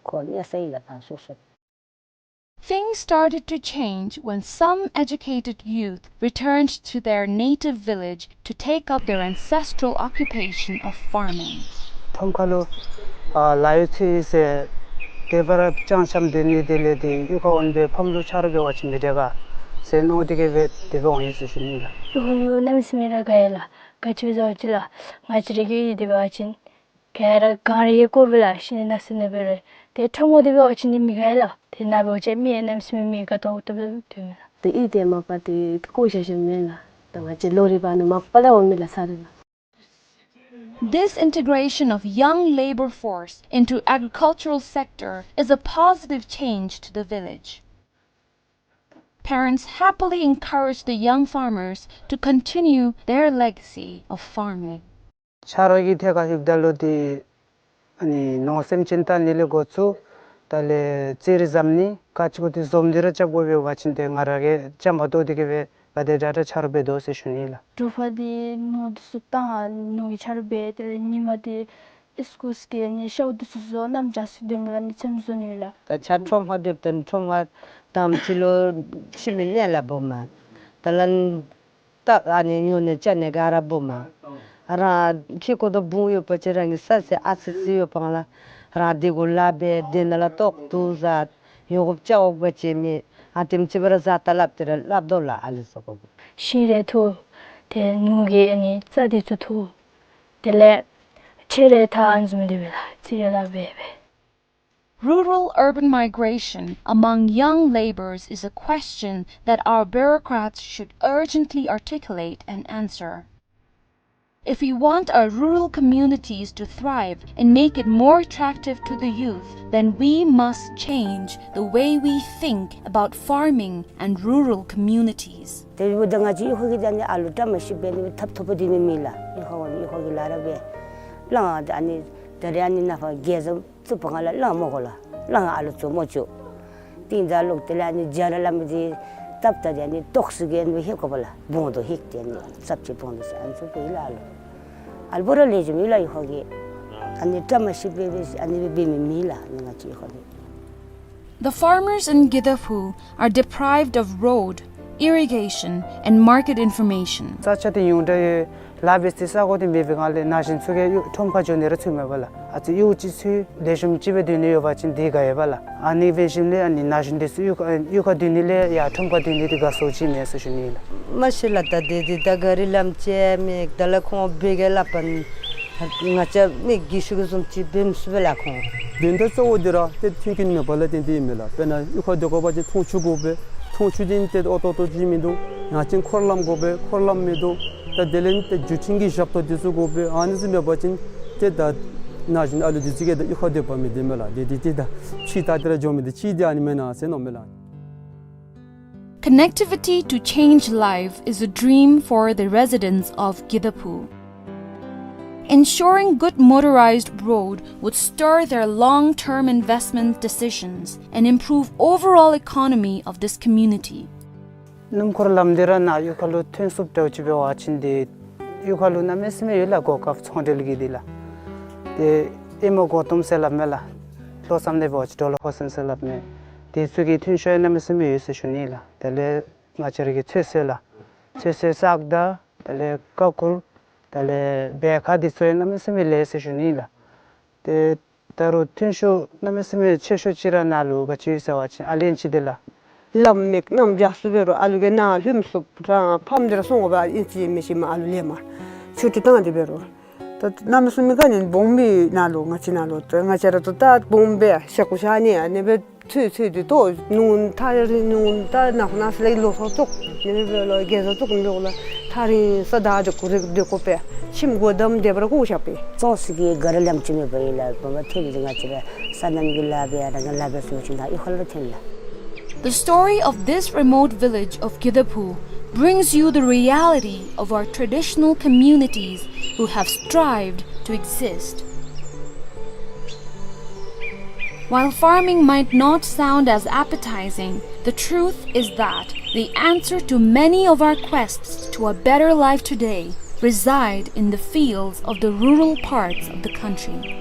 ཁོ་གཉིད་སད་ཡི་ལགས། ད་སོ་སོ། Things started to change when some educated youth returned to their native village to take up their ancestral occupation of farming. ཁྲོམ་ཁ་ལུ་ཨ་ལཱ་གཡོག་འཚོལ་ཟེར་དེ་སྦེ་ར་ཅང་ཅང་སྡོད་ནི་དེ་ལས་ཏེ་གཡུས་ཁར་འོང་སྦེ་ཕམ་ལུ་ཆ་རོགས་འབད་བ་ཅིན་མི་དྲག་ག་ཟེར་མནོ་སྟེ་གིས་སྦེ་དེ་སྦེ་འོང་ཡི་ཟེར་ཞུ་ནི་ལགས། གཡུས་ཁར་གནམ་མེད་ས་མེད་ར་དགའ་ཡི་ལགས། ག་ཅི་སྦེ་ཟེར་བ་ཅིན་ལགས། ང་བཅས་ར་གི་དེ་འབད་བ་ཅིན་ག་ར་གངས་རི་ཡང་དགོ་པས་ལགས། ཤི་ནི་ན་ཟེར་ནི་འབད་རུང་། ཏེ་ཁྲོམ་ཁ་དེ་འབད་བ་ཅིན་ནི་མི་དགའ་ལགས། ཏེ་ནཱ་འབད་བ་ཅིན་མི་གནམ་མེད་ས་མེད་མི་དགའ་ཏོག་ཏོ་སྦེ་སྡོད་མས་ལགས། ཏེ་གཡུས་དེ་མ་པ་ཏེ་བཀོ་བཞག་བཞགཔ་མེན་ལགས། ད་ང་བཅས་ལོ་རེ་བ་ནི་མ་པ་ལས་འོང་མི་ལགས་ས་རེ་ལགས། This integration of young labor force into agricultural sector is a positive change to the village. Parents happily encourage the young farmers to continue their legacy of farming. ཆ་རོགས་ཀྱི་ཐད་ཁར་ཞུཝ་ད་ལུ་ཏེ་ཨ་ནི་ནོར་སེམས་ཅན་བལྟ་ནི་ལས་འགོ་བཙུགས་ད་ལས་ཙི་རི་བཟོ་ནི་ག་ཅི་གུ་ཏེ་བཟོ་མི་འདི་ར་རྐྱབ་དགོ་པས་པ་ཅིན་ཏེ་ང་ར་གིས་རྐྱབ་མ་བཏུབ་དེ་གིས་སྦེ་ག་དེ་དྲག་དྲག་ཆ་རོགས་འབད་དོ་ཟེར་ཞུ་ནི་ལགས། དྲོ་པ་འདི་ནོར་འདི་ཚུ་བཏང་ནོར་གྱི་ཆ་རོགས་འབད། དེ་ལས་ཉིན་མ་འདི་ཨིས་ཀུལ་སྐྱེལ་ནི་ཤཝ་འདི་ཚུ་བཟོ་གནམ་བྱཱར་ཚུ་སྡོད་མི་ལགས། ནི་ཚེམ་བཟོ་ནི་ལགས། ད་ཆ་ཁྲོམ་ཁར་སྡོདཔ་ད་ཁྲོམ་ཁར་དང་པ་ཕྱི་ལོག་ཕྱི་མི་ནང་ལས་འབོ་མས། ད་ལན་ད་ཨ་ནི་ཉོ་ནི་རྐྱབ་ནི་ག་ར་འབོ་མས། རང་ཁྱིམ་གུ་དང་བུ་ཡོད་པ་ཅིན་རང་གི་ས་ཟེར་ཨ་ཙི་ཅིག་ཡོད་པ་ལགས། རང་དེ་གུ་ལཱ་འབད་དེ་ནང་ལས་ལྟོ་བཀྲ་བཟའ་ཡོང་དགོཔ་བཅའ་དགོཔ་ཅིག་མེད། ཨ་དེམ་ཅིག་སྦེ་ར་བཟའ་ད་སླབ་སྟེ་ར་སླབ་དོ་ལགས། ཨ་ལུ་ཚུ་གུ་ཤིང་རེ་འཐུ། ཏེ་ནོར་གྱི་ཨ་ནི་རྩྭ་འདི་ཚུ་འཐུ། དེ་ལས་ཁྱེགས་རེ་འཐག། ཨ་ནི་བཟུམ་སྡོད་པས་ལགས། ཙི་རེ་ལཱ་འབད་འབད། Rural-urban migration among young labourers is a question that our bureaucrats should urgently articulate and answer. If we want our rural communities to thrive and make it more attractive to the youth, then we must change the way we think about farming and rural communities. དེ་འབདཝ་ད་ང་བཅས་གཡུས་ཁ་གི་ད་ནི་ཨ་ལུ་བཀྲ་མ་ཤིསཔ་སྦེ་ནི་ཐབ་ཐོབ་པ་འདི་མི་མེད་ལགས། གཡུས་ཁ་འོང་གཡུས་ཁ་གི་ལཱ་ར་འབད། གླང་ཨ་ནི་ད་རེས་ཨ་ནི་ནཱ་ཕར་རྒྱལ་བཟང་བཙུགས་པའི་སྒང་ལས་གླང་མོ་གོ་ལགས། གླང་ཨ་ལུ་བཙུགས་མོ་བཅུག། ཏིང་ཛ་ལོག་དེ་ལས་ཨ་ནི་རྒྱ་ར་ལམ་འདི་སྟབས་ད་དེ་ཨ་ནི་ཏོག་སུ་གི་ཨ་ནི་ཧེག་དགོ་པས་ལགས། བོང་དོ་ཧེག་སྟེ་ཨ་ནི་ཙབ་ཅིག་བོང་དོ་ཟེར་ཨ་ནི་ཚུ་སྦེ་ལགས། ཨ་ལུ་ཨ་ལུ་འབོ་ར་ལེགས་ཤོམ་ཡོད་ལགས། གཡུས་ཁ་གི་ཨ་ནི་བཀྲ་མ་ཤིསཔ་སྦེ་ཨ་ནི་སྦེ་འབད་མི་མེད་ལགས། ཨ་ནི་ང་བཅས་གཡུས་ཁ་གི། The farmers in Gidaphu are deprived of road, irrigation, and market information. ས་ཆ་འདི་ཉུང་དྲགས་ཡོད། ལཱ་འབད་སའི་ས་གོ་འདི་མེད་པའི་སྒང་ལས་ན་གཞོན་ཚུ་གིས་གཡུས་ཁྲོམ་ཁར་འགྱོ་ནི་ར་ཚུགས་མེད་པས་ལགས། ཨ་ཙི་གཡུས་ཅིག་ཚུ་ལེགས་ཤོམ་ཅིག་སྦེ་སྡོད་ནི་ཡོད་པ་ཅིན་འདི་དགའ་ཡོད་པས་ལགས། ཨ་ནི་འབད་ཞིནམ་ལས་ཨ་ནི་ན་གཞོན་འདི་ཚུ་གཡུས་ཁ་གཡུས་ཁར་སྡོད་ནི་ལས་ཡར་ཁྲོམ་ཁར་སྡོད་ནི་འདི་དགའ་སུ་ཅིག་མས་ཟེར་ཞུ་ནི་ལགས། མ་ཤེས་ལགས། ད་འདི་འདི་ད་ག་རི་ལམ་ཅིག་མེད། ད་ལགས་ཁོང་འབད་གེ་སླབ་པ་ང་བཅས་མི་རྒས་ཤོས་ཀྱིས་བཟུམ་ཅིག་འབད་མི་ཚུགས་པས་ལགས་ཁོང་། དོན་དག་གཙོ་བོ་འདི་ར་ཏེ་མཐུན་རྐྱེན་མེད་པ་ལས་བརྟེན་ཏེ་ཨིན་མས་ལགས། དཔེར་ན་གཡུས་ཁར་སྡོད་དགོ་པ་ཅིན་འཐུང་ཆུ་དགོ་པས། འཐུང་ཆུ་འདི་ཏེ་ཨོ་ཏོག་ཏོ་ཅིག་མིན་འདུག། ཡང་ཅིན་འཁོར་ལམ་དགོ་པས། འཁོར་ལམ་མིན་འདུག། ད་དེ་ལས་ཏེ་བརྒྱུད་འཕྲིན་གྱི་ཞབས་ཏོག་འདི་ཚུ་དགོ་པས། ཨ་ནི་ཚུ་མེད་པ་ཅིན་ཏེ་ད་ན་གཞོན་ཨ་ལུ་འདི་ཚུ་གིས་ད་གཡུས་ཁར་སྡོད་པ་མི་བདེ་མས་ལགས། དེ་དེ་ཏེ་ད་ཕྱི་ད་དེ་ར་འགྱོ་མི་འདི་ཅིག་འདི་ཨ་ནི་མེན་ན་ཟེར་མནོཝ་མས་ལགས། Connectivity to change life is a dream for the residents of Gidaphu. Ensuring good motorized road would stir their long-term investment decisions and improve overall economy of this community. སྣུམ་འཁོར་ལམ་འདི་ར་ནཱ་གཡུས་ཁ་ལུ་ཐོན་ཚུགསཔ་འདྲཝ་ཅིག་འབད་བ་ཅིན་ཏེ་གཡུས་ཁ་ལུ་གནམ་མེད་ས་མེད་ཡོད་ལགས། གོ་སྐབས་ཚོང་འབྲེལ་གྱི་འདི་ལགས། ཏེ་ཨེ་མ་གོ་ཏོམ་ཟེར་སླབ་མས་ལགས། ལྷོ་མཚམས་ནང་འབད་བ་ཅིན་ཌོ་ལ་ཧོ་སན་ཟེར་སླབ་མས། དེ་ཚུ་གི་ཐོན་ཤུགས་གནམ་མེད་ས་མེད་ཡོད་ཟེར་ཞུ་ནི་ལགས། དེ་ལས་ང་བཅས་ར་གི་ཚོད་བསྲེ་ལགས། ཚོད་བསྲེ་བསགས་དང་དེ་ལས་ཀ་ཁུ་དེ་ལས་སྦལ་ཁ་འདི་ཚུ་ཡང་གནམ་མེད་ས་མེད་ལེགས་ཟེར་ཞུ་ནི་ལགས། ཏེ་ད་རུང་ཐོན་ཤུགས་གནམ་མེད་ས་མེད་ཆེ་ཤོས་ཅིག་ར་ནཱ་ལུ་ག་ཅི་ཡོད་ཟེར་བ་ཅིན་ཨ་ལན་ཅི་དེ་ལགས། ལམ་མེད་གནམ་རྒྱ་སུ་འབད་རུང་ཨ་ལུ་གིས་ནཱ་ལྷོདཔ་ཚུགས་རང་ཕམ་སྟེ་ར་སོང་དགོ་པས། ཨིན་ཅི་མིན་ཅི་མར་ཨ་ལུ་ལེན་པར་ཆུ་ཏི་བཏང་སྟེ་འབད་རུང་། ད་གནམ་མེད་ས་མེད་ག་ནི་སྦོམ་སྦེ་ནཱ་ལུ་ང་བཅས་ནཱ་ལུ་ད་ང་བཅས་ར་ད་ད་སྦོམ་སྦེ་ཤ་ཁུ་ཤ་ནི་ཨ་ནི་སྦེ་ཚོད་ཚོད་དེ་ཏོ་ནུ་ཐག་རིང་ནུ་ད་ནཱ་ཁོ་ནཱ་ས་ལས་ལོ་ཐོག་བཙུགས་ནི་སྦེ་ལོ་རྒས་སོ་བཙུགས་ནི་སྦེ་ལོ་ཐག་རིང་ས་ད་དེ་ཁུ་རེ་སྡོད་དགོ་པས། ཁྱིམ་སྒོ་བསྡམས་ཏེ་འབད་རུང་ཁུ་ཤ་པས། ཙོགས་ཤིག་གི་ག་ར་ལམ་ཅིག་མེད་པ་ཨིན་ལགས། བ་བ་ཐོན་ཏེ་ང་བཅས་ར་སོ་ནམ་གྱི་ལཱ་འབད་ཡང་ན་ལཱ་འབད་ཚུགས་ཅི་ད་ཨི་ཁ་ལུ་ཐོན་ལགས། The story of this remote village of Gidaphu brings you the reality of our traditional communities who have strived to exist. While farming might not sound as appetizing, the truth is that the answer to many of our quests to a better life today reside in the fields of the rural parts of the country.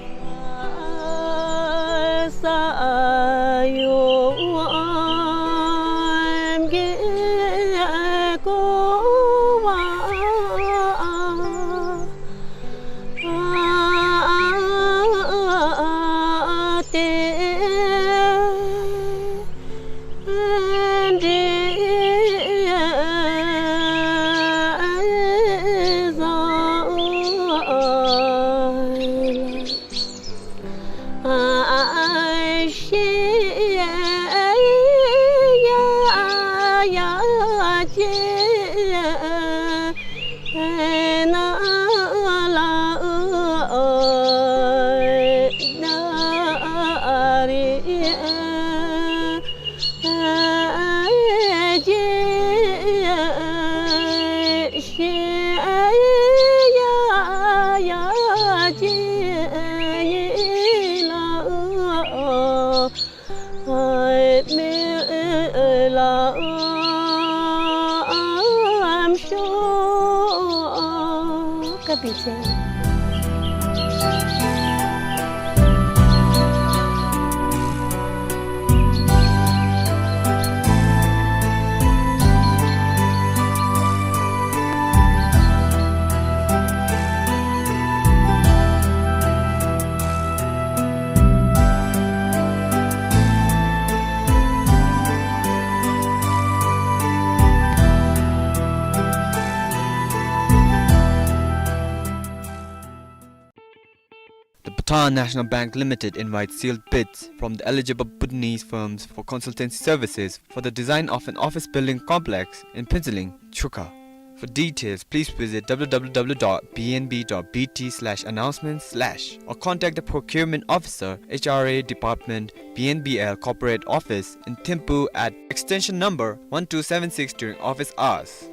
The Bhutan National Bank Limited invites sealed bids from the eligible Bhutanese firms for consultancy services for the design of an office building complex in Phuentsholing, Chukha. For details, please visit w w w dot b n b dot b t slash announcements slash or contact the procurement officer, H R A department, B N B L corporate office in Thimphu at extension number one two seven six during office hours.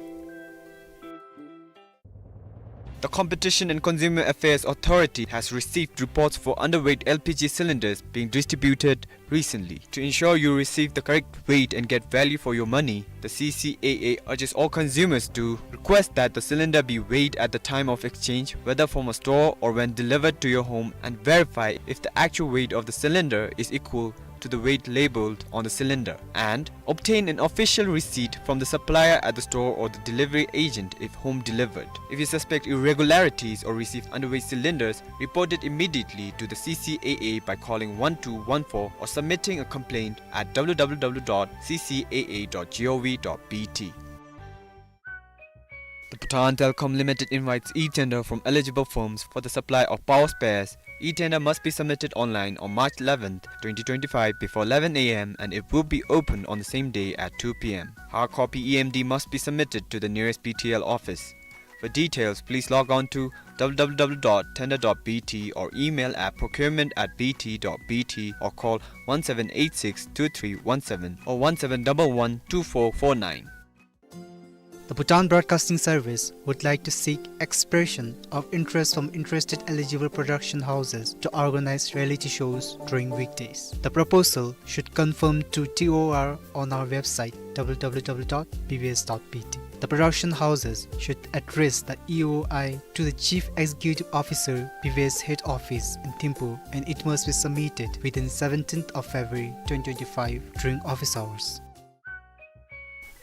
The Competition and Consumer Affairs Authority has received reports for underweight L P G cylinders being distributed recently. To ensure you receive the correct weight and get value for your money, the C C A A urges all consumers to request that the cylinder be weighed at the time of exchange, whether from a store or when delivered to your home, and verify if the actual weight of the cylinder is equal to the weight labeled on the cylinder, and obtain an official receipt from the supplier at the store or the delivery agent if home delivered. If you suspect irregularities or receive underweight cylinders, report it immediately to the C C A A by calling one two one four or submitting a complaint at w w w dot c c a a dot g o v dot b t. The Bhutan Telecom Limited invites e-tender from eligible firms for the supply of power spares. E-tender must be submitted online on March eleventh, twenty twenty-five before eleven a m and it will be opened on the same day at two p m. Hard copy E M D must be submitted to the nearest B T L office. For details, please log on to w w w dot tender dot b t or email at procurement at b t dot b t or call one seven eight six two three one seven or one seven double one two four four nine. The Bhutan Broadcasting Service would like to seek expression of interest from interested eligible production houses to organize reality shows during weekdays. The proposal should confirm to T O R on our website, W W W dot B B S dot B T. The production houses should address the E O I to the Chief Executive Officer, B B S Head Office in Thimphu, and it must be submitted within seventeenth of February twenty twenty-five during office hours.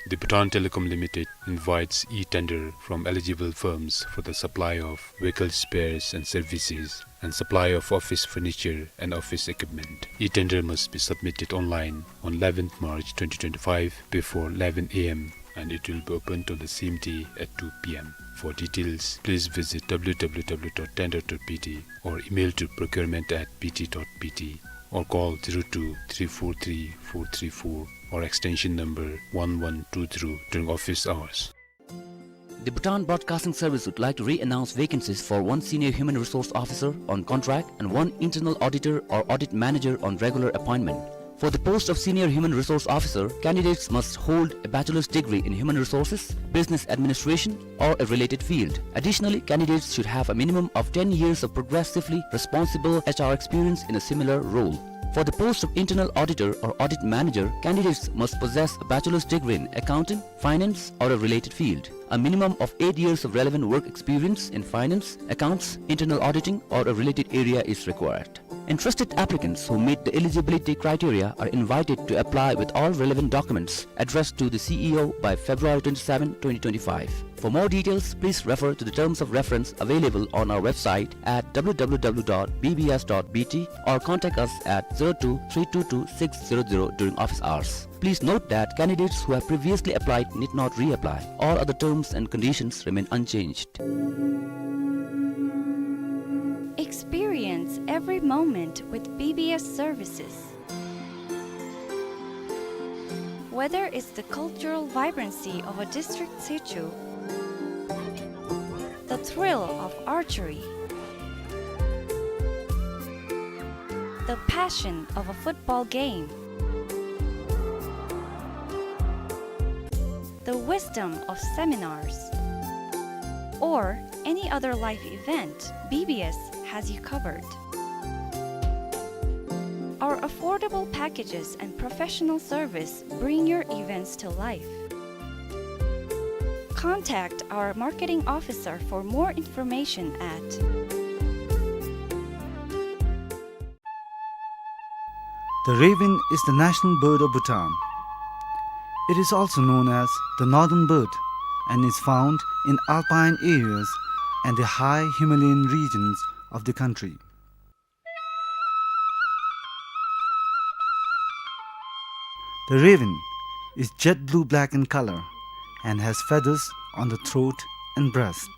The Bhutan Telecom Limited invites e-tender from eligible firms for the supply of vehicle spares and services and supply of office furniture and office equipment. E-tender must be submitted online on eleventh March twenty twenty-five before eleven A M, and it will be opened on the same day at two P M. For details, please visit W W W dot tender dot B T or email to procurement at B T dot B T or call zero two three four three four three four or extension number one one two zero during office hours. The Bhutan Broadcasting Service would like to re-announce vacancies for one Senior Human Resource Officer on contract and one Internal Auditor or Audit Manager on regular appointment. For the post of Senior Human Resource Officer, candidates must hold a bachelor's degree in human resources, business administration, or a related field. Additionally, candidates should have a minimum of ten years of progressively responsible H R experience in a similar role. For the post of Internal Auditor or Audit Manager, candidates must possess a bachelor's degree in accounting, finance, or a related field. A minimum of eight years of relevant work experience in finance, accounts, internal auditing, or a related area is required. Interested applicants who meet the eligibility criteria are invited to apply with all relevant documents addressed to the C E O by February twenty-seven, twenty twenty-five. For more details, please refer to the terms of reference available on our website at W W W dot B B S dot B T or contact us at zero two three two two six zero zero during office hours. Please note that candidates who have previously applied need not reapply. All other terms and conditions remain unchanged. Experience every moment with B B S services. Whether it's the cultural vibrancy of a district situ, the thrill of archery, the passion of a football game, the wisdom of seminars, or any other life event, B B S has you covered. Our affordable packages and professional service bring your events to life. Contact our marketing officer for more information at The raven is the national bird of Bhutan. It is also known as the northern bird and is found in alpine areas and the high Himalayan regions of the country. The raven is jet blue-black in color and has feathers on the throat and breast.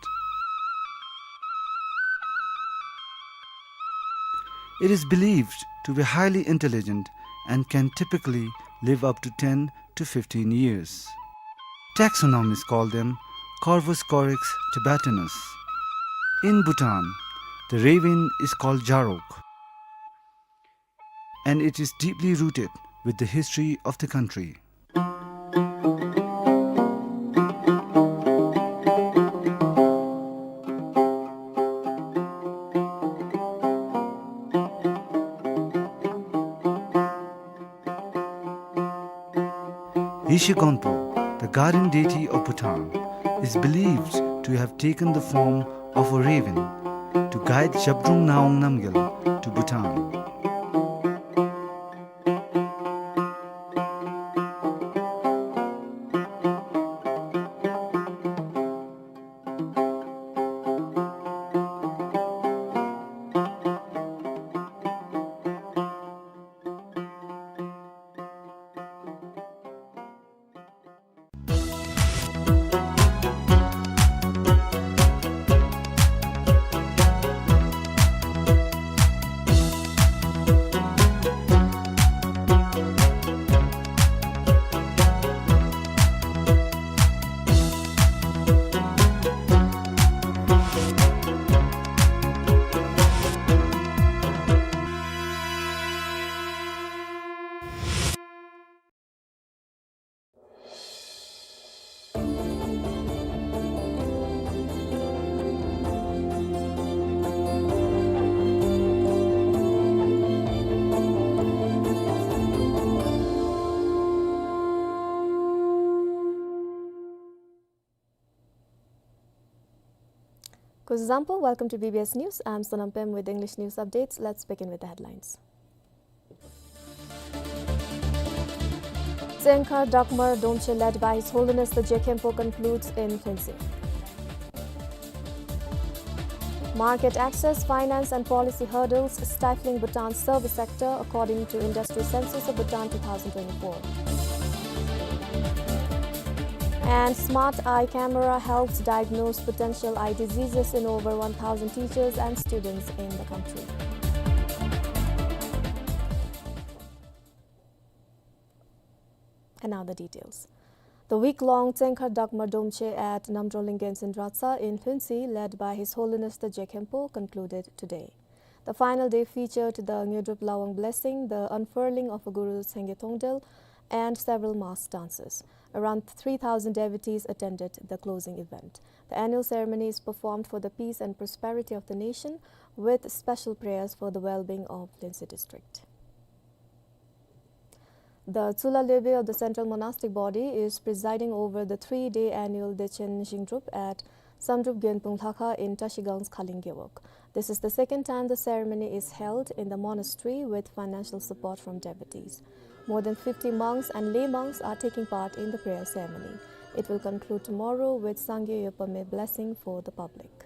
It is believed to be highly intelligent and can typically live up to ten to fifteen years. Taxonomists call them Corvus corax tibetanus. In Bhutan, the raven is called jarok, and it is deeply rooted with the history of the country. Yeshe Gonpo, the guardian deity of Bhutan, is believed to have taken the form of a raven to guide Zhabdrung Ngawang Namgyal to Bhutan. Kuzuzangpo, welcome to B B S News. I'm Sonam Pem with English news updates. Let's begin with the headlines. Tsengkhar Dagmar Domche, led by His Holiness the Je Khenpo, concludes in Lhuentse. Market access, finance and policy hurdles stifling Bhutan's service sector, according to Industry Census of Bhutan two thousand twenty-four. And smart eye camera helps diagnose potential eye diseases in over one thousand teachers and students in the country. And now the details. The week-long Tsengkhar Dagmar Domche at Namdrolling Genzin Dratsa in Lhuentse, led by His Holiness the Je Khenpo, concluded today. The final day featured the Ngedrup Lawang blessing, the unfurling of a Guru Sengge Thongdel, and several mass dances. Around three thousand devotees attended the closing event. The annual ceremony is performed for the peace and prosperity of the nation, with special prayers for the well-being of Lhuentse district. The Tsula Lebe of the Central Monastic Body is presiding over the three-day annual Dechen Zingdrup at Samdrup Genpung Lhakha in Trashigan's Khaling Gewog. This is the second time the ceremony is held in the monastery with financial support from devotees. More than fifty monks and lay monks are taking part in the prayer ceremony. It will conclude tomorrow with Sangye Yopame blessing for the public.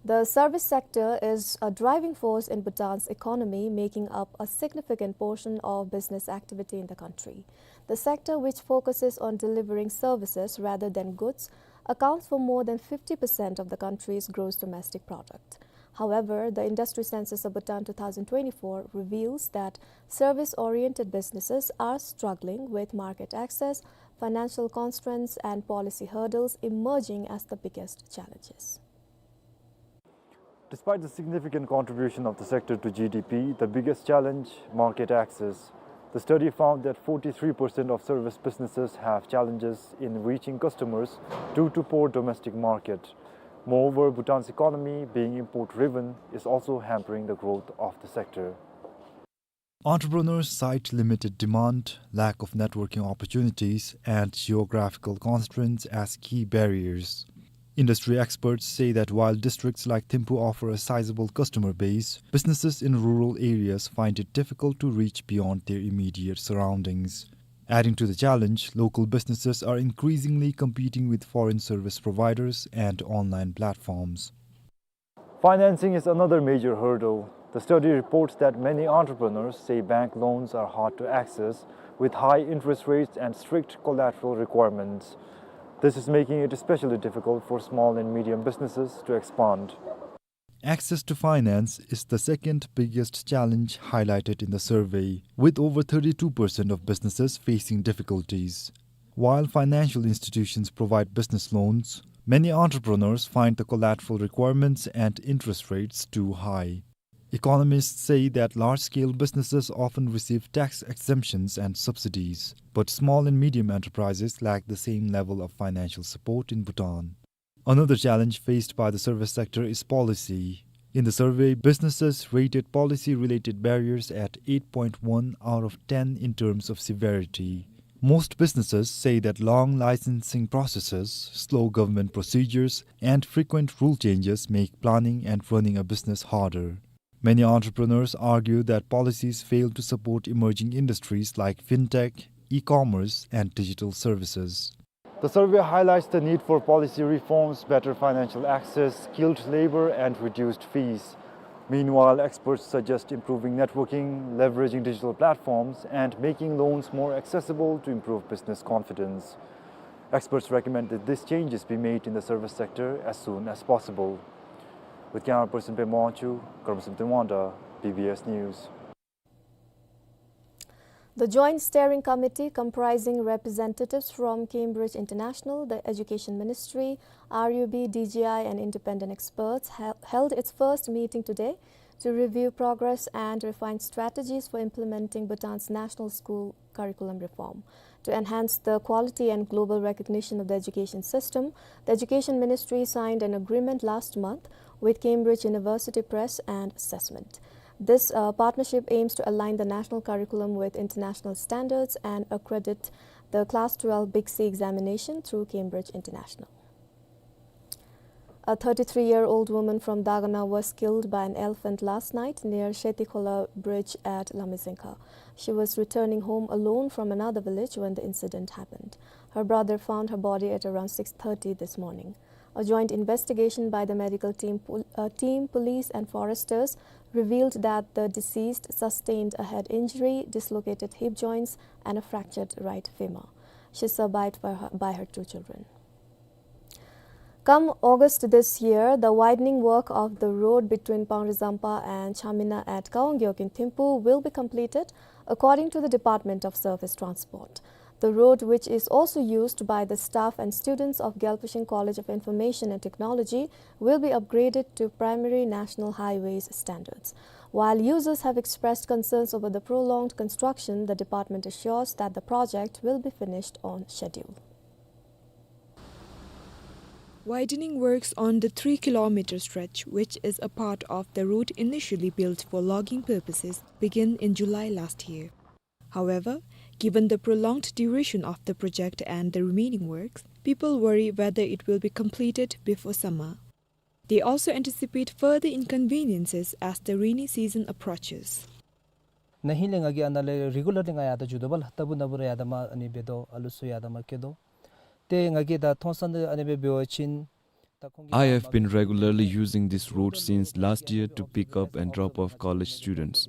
The service sector is a driving force in Bhutan's economy, making up a significant portion of business activity in the country. The sector, which focuses on delivering services rather than goods, accounts for more than fifty percent of the country's gross domestic product. However, the Industry Census of Bhutan two thousand twenty-four reveals that service-oriented businesses are struggling with market access, financial constraints and policy hurdles emerging as the biggest challenges. Despite the significant contribution of the sector to G D P, the biggest challenge, market access. The study found that forty-three percent of service businesses have challenges in reaching customers due to poor domestic market. Moreover, Bhutan's economy, being import-driven, is also hampering the growth of the sector. Entrepreneurs cite limited demand, lack of networking opportunities, and geographical constraints as key barriers. Industry experts say that while districts like Thimphu offer a sizable customer base, businesses in rural areas find it difficult to reach beyond their immediate surroundings. Adding to the challenge, local businesses are increasingly competing with foreign service providers and online platforms. Financing is another major hurdle. The study reports that many entrepreneurs say bank loans are hard to access, with high interest rates and strict collateral requirements. This is making it especially difficult for small and medium businesses to expand. Access to finance is the second biggest challenge highlighted in the survey, with over thirty-two percent of businesses facing difficulties. While financial institutions provide business loans, many entrepreneurs find the collateral requirements and interest rates too high. Economists say that large-scale businesses often receive tax exemptions and subsidies, but small and medium enterprises lack the same level of financial support in Bhutan. Another challenge faced by the service sector is policy. In the survey, businesses rated policy-related barriers at eight point one out of ten in terms of severity. Most businesses say that long licensing processes, slow government procedures, and frequent rule changes make planning and running a business harder. Many entrepreneurs argue that policies fail to support emerging industries like fintech, e-commerce, and digital services. The survey highlights the need for policy reforms, better financial access, skilled labor, and reduced fees. Meanwhile, experts suggest improving networking, leveraging digital platforms, and making loans more accessible to improve business confidence. Experts recommend that these changes be made in the service sector as soon as possible. With camera person Pema Wangchuk, Karmasam Tengwangda, B B S News. The Joint Steering Committee, comprising representatives from Cambridge International, the Education Ministry, R U B, D G I, and independent experts, hel-, held its first meeting today to review progress and refine strategies for implementing Bhutan's national school curriculum reform. To enhance the quality and global recognition of the education system, the Education Ministry signed an agreement last month with Cambridge University Press and Assessment. This, uh, partnership aims to align the national curriculum with international standards and accredit the Class twelve Big C examination through Cambridge International. A thirty-three-year-old woman from Dagana was killed by an elephant last night near Shetikhola Bridge at Lamizingkha. She was returning home alone from another village when the incident happened. Her brother found her body at around six thirty this morning. A joint investigation by the medical team, pol-, uh, team, police and foresters revealed that the deceased sustained a head injury, dislocated hip joints, and a fractured right femur. She survived by her, by her two children. Come August this year, the widening work of the road between Pangrizampa and Chamina at Kawong Gyok in Thimphu will be completed, according to the Department of Surface Transport. The road, which is also used by the staff and students of Gyalpashing College of Information and Technology, will be upgraded to primary national highways standards. While users have expressed concerns over the prolonged construction, the department assures that the project will be finished on schedule. Widening works on the three kilometer stretch, which is a part of the route initially built for logging purposes, began in July last year. However, given the prolonged duration of the project and the remaining works, people worry whether it will be completed before summer. They also anticipate further inconveniences as the rainy season approaches. ན་ཧིང་ལས་ང་གིས་ཨ་ནཱ་ལས་རི་གུ་ལར་ལི་ང་ཡར་ད་འགྱོ་དོ་བ་ལགས། ལྟ་བུ་ན་བུ་ར་ཡར་ད་མར་ཨ་ནི་འབད་དོ། ཨ་ལུ་ཚུ་ཡར་ད་མར་སྐྱེལ་དོ། ཏེ་ང་གིས་ད་མཐོང་ས་ནང་ཨ་ནི་སྦེ་འབད་བ་ཅིན་ད་ཁོང་གིས། I have been regularly using this road since last year to pick up and drop off college students.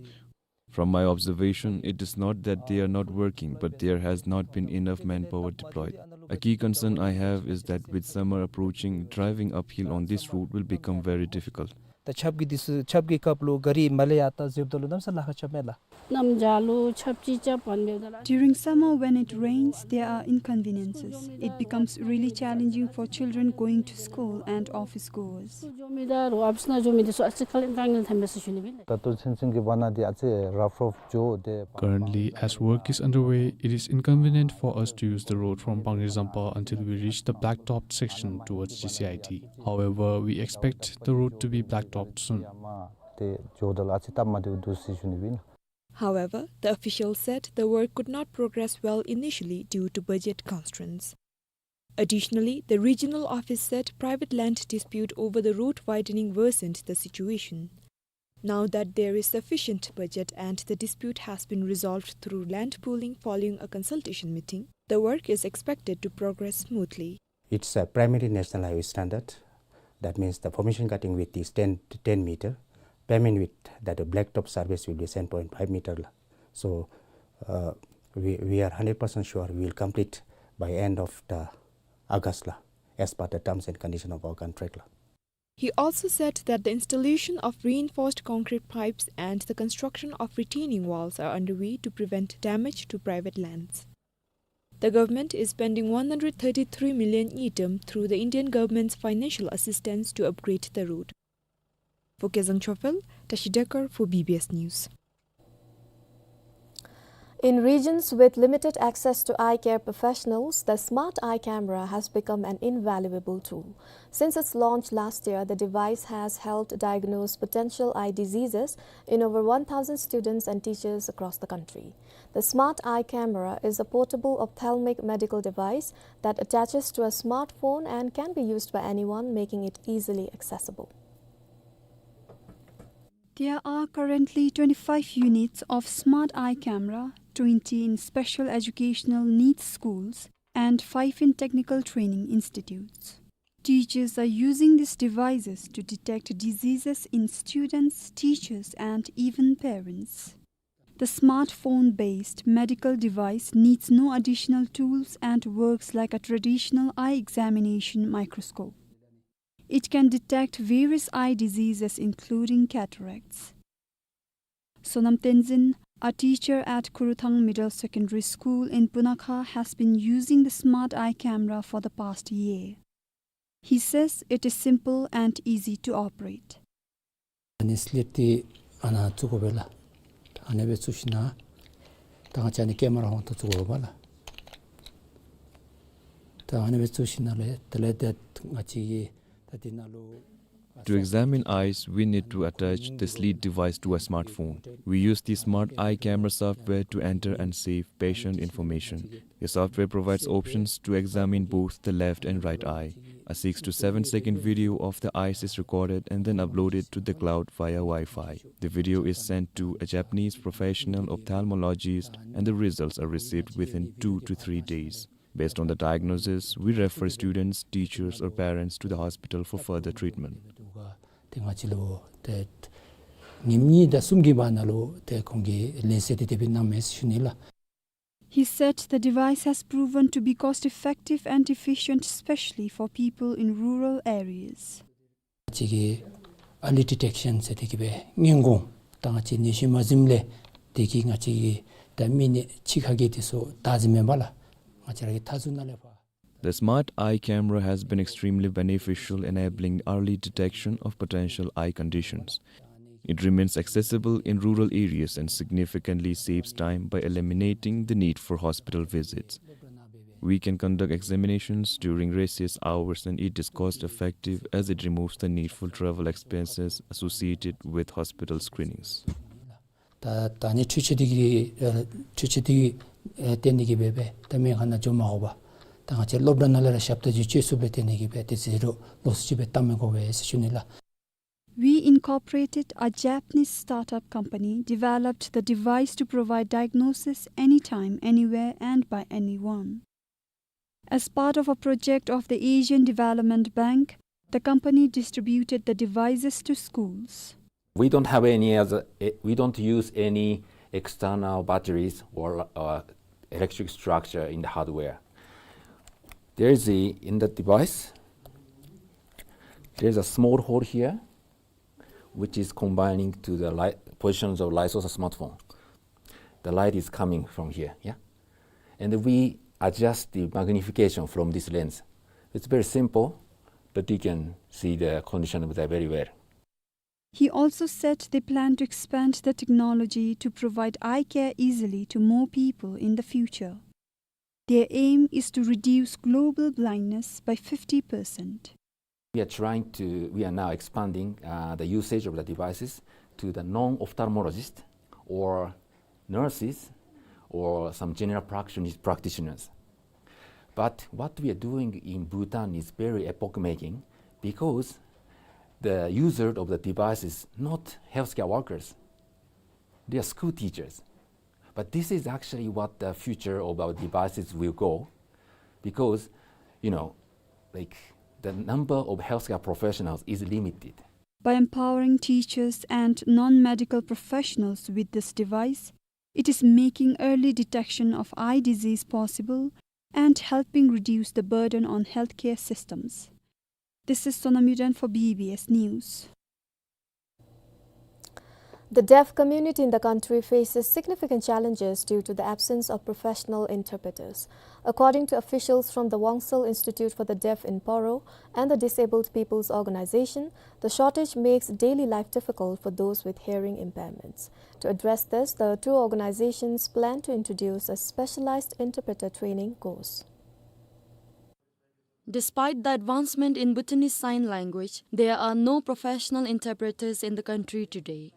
From my observation, it is not that they are not working, but there has not been enough manpower deployed. A key concern I have is that with summer approaching, driving uphill on this route will become very difficult. ད་ཆརཔ་གི་དུས་ཚོད་ཆརཔ་གི་སྐབས་ལུ་ག་རི་མར་ལས་ཡར་ད་འཛེགཔ་ད་ལུ་གནམ་ས་ལཱ་ཁག་རྐྱབ་མས་ལགས། གནམ་བྱཱར་ལུ་ཆརཔ་ཅིག་རྐྱབ་པ་ཨིན་པས་ད་ལགས། During summer, when it rains, there are inconveniences. It becomes really challenging for children going to school and office goers. འགྱོ་མི་དང་རོགས་ཨ་ཕི་སི་ནང་འགྱོ་མི་འདི་ཚུ་ཨ་ཙི་ཁ་ལས་དཀའ་ངལ་ཐོན་མས་ཟེར་ཞུ་ནི་ཨིན་ལགས། ད་ལྟོ་ཚུན་ཚོད་ཀྱི་བར་ན་འདི་ཨ་ཙི་རཕ་རོབ་འགྱོ་དེ། Currently, as work is underway, it is inconvenient for us to use the road from Pangrizampa until we reach the blacktopped section towards G C I T. However, we expect the road to be blacktopped soon. ཏེ་འགྱོཝ་ད་ལུ་ཨ་ཙི་སྟབས་མ་བདེཝ་འདུག་ཟེར་ཞུ་ནི་ཨིན། However, the official said the work could not progress well initially due to budget constraints. Additionally, the regional office said private land dispute over the road widening worsened the situation. Now that there is sufficient budget and the dispute has been resolved through land pooling following a consultation meeting, the work is expected to progress smoothly. It's a primary national highway standard. That means the formation cutting width is ten, ten meter. Pavement width, that blacktop surface, will be seven point five meter la. So, uh, we, we are hundred percent sure we will complete by end of the August la, as per the terms and condition of our contract la. He also said that the installation of reinforced concrete pipes and the construction of retaining walls are underway to prevent damage to private lands. The government is spending one hundred thirty-three million ngultrum through the Indian government's financial assistance to upgrade the road. For Kezang Chophel, Tashi Dekar for B B S News. In regions with limited access to eye care professionals, the smart eye camera has become an invaluable tool. Since its launch last year, the device has helped diagnose potential eye diseases in over one thousand students and teachers across the country. The smart eye camera is a portable ophthalmic medical device that attaches to a smartphone and can be used by anyone, making it easily accessible. There are currently twenty-five units of smart eye camera, twenty in special educational needs schools and five in technical training institutes. Teachers are using these devices to detect diseases in students, teachers, and even parents. The smartphone-based medical device needs no additional tools and works like a traditional eye examination microscope. It can detect various eye diseases, including cataracts. Sonam Tenzin, a teacher at Khuruthang Middle Secondary School in Punakha, has been using the smart eye camera for the past year. He says it is simple and easy to operate. ཨ་ནི་སི་ལིཌ་འདི་ཨ་ནཱ་བཙུགས་དགོ་པས་ལགས། ཨ་ནི་སྦེ་བཙུགས་ཞིནམ་ད་ང་བཅས་ཨ་ནི་ཀེ་མ་ར་ཧོང་ཏོ་བཙུགས་དགོ་པས་ལགས། ད་ཨ་ནི་སྦེ་བཙུགས་ཞིནམ་ལས་དེ་ལས་ཏེ་ང་བཅས་ཀྱིས་ད་འདི་ནང་ལུ To examine eyes, we need to attach the slit device to a smartphone. We use the smart eye camera software to enter and save patient information. The software provides options to examine both the left and right eye. A six to seven second video of the eyes is recorded and then uploaded to the cloud via Wi-Fi. The video is sent to a Japanese professional ophthalmologist, and the results are received within two to three days. Based on the diagnosis, we refer students, teachers, or parents to the hospital for further treatment. ཏེ་ང་བཅས་ལུ་ཏེ་ཉིནམ་གཉིས་དང་གསུམ་གྱི་བར་ན་ལུ་ཏེ་ཁོང་གིས་ལན་གསལ་འདི་དེ་སྦེ་གནང་མས་ཟེར་ཞུ་ནི་ལགས། He said the device has proven to be cost-effective and efficient, especially for people in rural areas. ང་བཅས་ཀྱི་early detection ཟེར་དེ་གིས་སྦེ་སྔོན་འགོག་དང་ང་བཅས་ནད་གཞི་མ་འཛོམས་ལས་དེ་གིས་ང་བཅས་ཀྱི་ད་མི་ནད་འཆི་ཁ་གི་དེ་ཚུ་བདའ་ཟུན་མེན་པས་ལགས། ང་བཅས་ར་གི་མཐའ་ཟུར་ནང་ལས་ཕར། The smart eye camera has been extremely beneficial, enabling early detection of potential eye conditions. It remains accessible in rural areas and significantly saves time by eliminating the need for hospital visits. We can conduct examinations during recess hours, and it is cost-effective as it removes the need for travel expenses associated with hospital screenings. ད་ད་ནི་འཕྲུལ་ཆས་འདི་གིས་ཨ་འཕྲུལ་ཆས་འདི་གིས་ཨ་བརྟེན་ཏེ་གིས་སྦེ་སྦེ་ད་སྨན་ཁང་ནང་འགྱོ་མ་དགོ་པར་ད་ང་བཅས་སློབ་གྲྭ་ནང་ལས་ར་ཞབས་ཏོག་ཅིག་སྤྱོད་ཚུགསཔ་ལས་བརྟེན་ཏེ་གིས་སྦེ་དེ་ཟེར་རུང་ལོགས་སུ་ཅིག་སྦེ་བལྟ་མི་དགོ་པས་ཟེར་ཞུ་ནི་ལགས། We incorporated a Japanese startup company developed the device to provide diagnosis anytime, anywhere, and by anyone. As part of a project of the Asian Development Bank, the company distributed the devices to schools. We don't have any other, eh, we don't use any external batteries or, uh, electric structure in the hardware. There is a, in the device, there's a small hole here, which is combining to the light, positions of light source smartphone. The light is coming from here, yeah? And we adjust the magnification from this lens. It's very simple, but you can see the condition of that very well. He also said they plan to expand the technology to provide eye care easily to more people in the future. Their aim is to reduce global blindness by fifty percent. We are trying to, we are now expanding, uh, the usage of the devices to the non-ophthalmologist or nurses or some general practitioners, practitioners. But what we are doing in Bhutan is very epoch-making because the user of the device is not healthcare workers. They are school teachers. But this is actually what the future of our devices will go, because, you know, like, the number of healthcare professionals is limited. By empowering teachers and non-medical professionals with this device, it is making early detection of eye disease possible and helping reduce the burden on healthcare systems. This is Sonam Yuden for B B S News. The deaf community in the country faces significant challenges due to the absence of professional interpreters. According to officials from the Wongsal Institute for the Deaf in Paro and the Disabled People's Organization, the shortage makes daily life difficult for those with hearing impairments. To address this, the two organizations plan to introduce a specialized interpreter training course. Despite the advancement in Bhutanese Sign Language, there are no professional interpreters in the country today.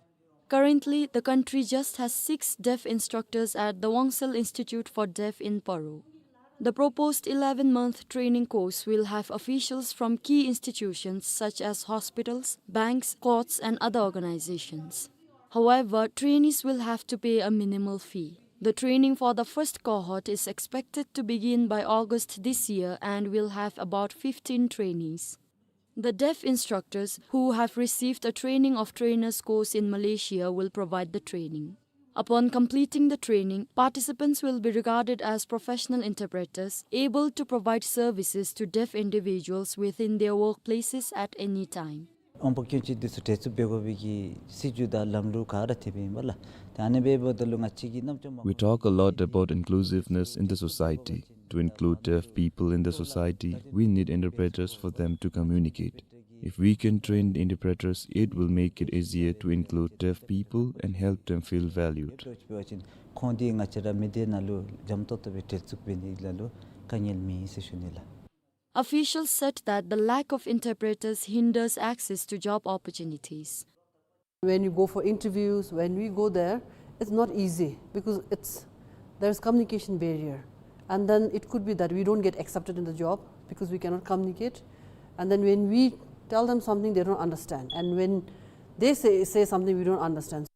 Currently, the country just has six deaf instructors at the Wongsal Institute for Deaf in Paro. The proposed eleven-month training course will have officials from key institutions such as hospitals, banks, courts, and other organizations. However, trainees will have to pay a minimal fee. The training for the first cohort is expected to begin by August this year and will have about fifteen trainees. The deaf instructors who have received a training of trainers course in Malaysia will provide the training. Upon completing the training, participants will be regarded as professional interpreters, able to provide services to deaf individuals within their workplaces at any time. དབང་པོ་སྐྱོན་ཅན་འདི་ཚུ་བྲེལ་འཚུབ་འབད་དགོ་པའི་གི་སྲིད་བྱུས་དང་ལམ་ལུགས་ག་ར་དེ་སྦེ་ཨིན་པས་ལགས། ད་ཨ་ནི་འབདཝ་ད་ལུ་ང་བཅས་ཀྱིས་རྣམ་ཅོ་མ། We talk a lot about inclusiveness in the society. To include deaf people in the society, we need interpreters for them to communicate. If we can train the interpreters, it will make it easier to include deaf people and help them feel valued. ཁོང་འདི་ང་བཅས་ར་མི་སྡེ་ནང་ལུ་འཇམ་ཏོག་ཏོ་སྦེ་བྲེལ་འཚུབ་འབད་ནི་ལ་ལུ་དཀའ་ངལ་མེད་ཟེར་ཞུ་ནི་ལགས། Officials said that the lack of interpreters hinders access to job opportunities. When you go for interviews, when we go there, it's not easy because it's, there's communication barrier. And then it could be that we don't get accepted in the job because we cannot communicate. And then when we tell them something, they don't understand. And when they say, say something, we don't understand.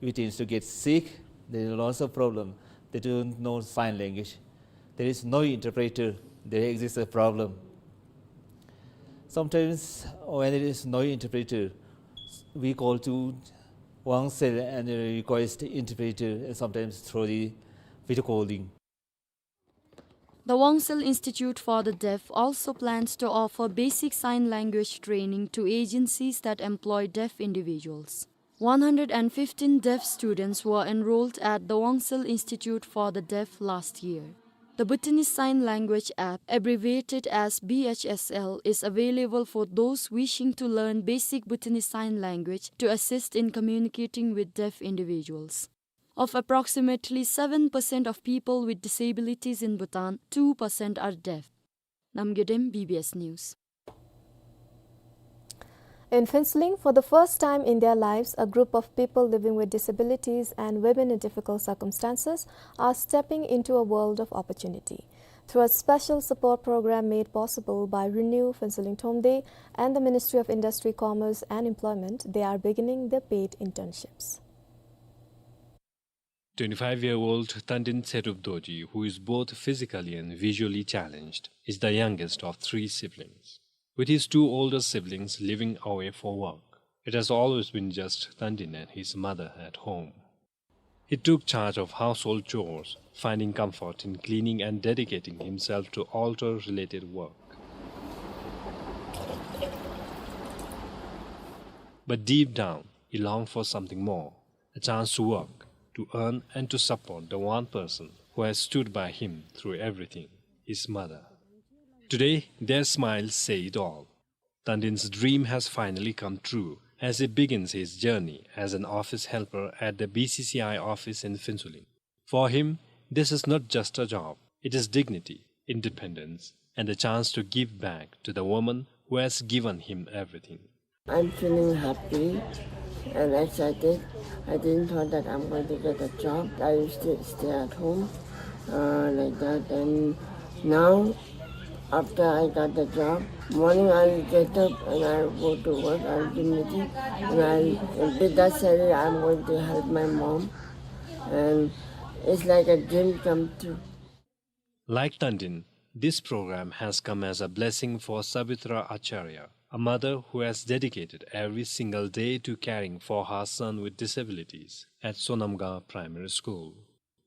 We tend to get sick, there is lots of problem. They don't know sign language. There is no interpreter, there exists a problem. Sometimes when there is no interpreter, we call to Wang Sel and request interpreter, and sometimes through the video calling. The Wang Sel Institute for the Deaf also plans to offer basic sign language training to agencies that employ deaf individuals. One hundred and fifteen deaf students were enrolled at the Wang Sel Institute for the Deaf last year. The Bhutanese Sign Language app, abbreviated as B H S L, is available for those wishing to learn basic Bhutanese Sign Language to assist in communicating with deaf individuals. Of approximately seven percent of people with disabilities in Bhutan, two percent are deaf. Namgay Dem, B B S News. In Phuentsholing, for the first time in their lives, a group of people living with disabilities and women in difficult circumstances are stepping into a world of opportunity. Through a special support program made possible by Renew Phuentsholing Thromde and the Ministry of Industry, Commerce and Employment, they are beginning their paid internships. Twenty-five-year-old Tandin Tshedrup Dorji, who is both physically and visually challenged, is the youngest of three siblings. With his two older siblings living away for work, it has always been just Tandin and his mother at home. He took charge of household chores, finding comfort in cleaning and dedicating himself to altar-related work. But deep down, he longed for something more, a chance to work, to earn and to support the one person who has stood by him through everything, his mother. Today, their smiles say it all. Tandin's dream has finally come true as he begins his journey as an office helper at the B C C I office in Phuentsholing. For him, this is not just a job, it is dignity, independence, and the chance to give back to the woman who has given him everything. I'm feeling happy and excited. I didn't thought that I'm going to get a job. I used to stay at home, uh, like that. And now, after I got the job, morning I'll get up and I'll go to work, I'll do meeting, and I'll, with that salary, I'm going to help my mom. And it's like a dream come true. Like Tandin, this program has come as a blessing for Sabitra Acharya, a mother who has dedicated every single day to caring for her son with disabilities at Sonamgaon Primary School.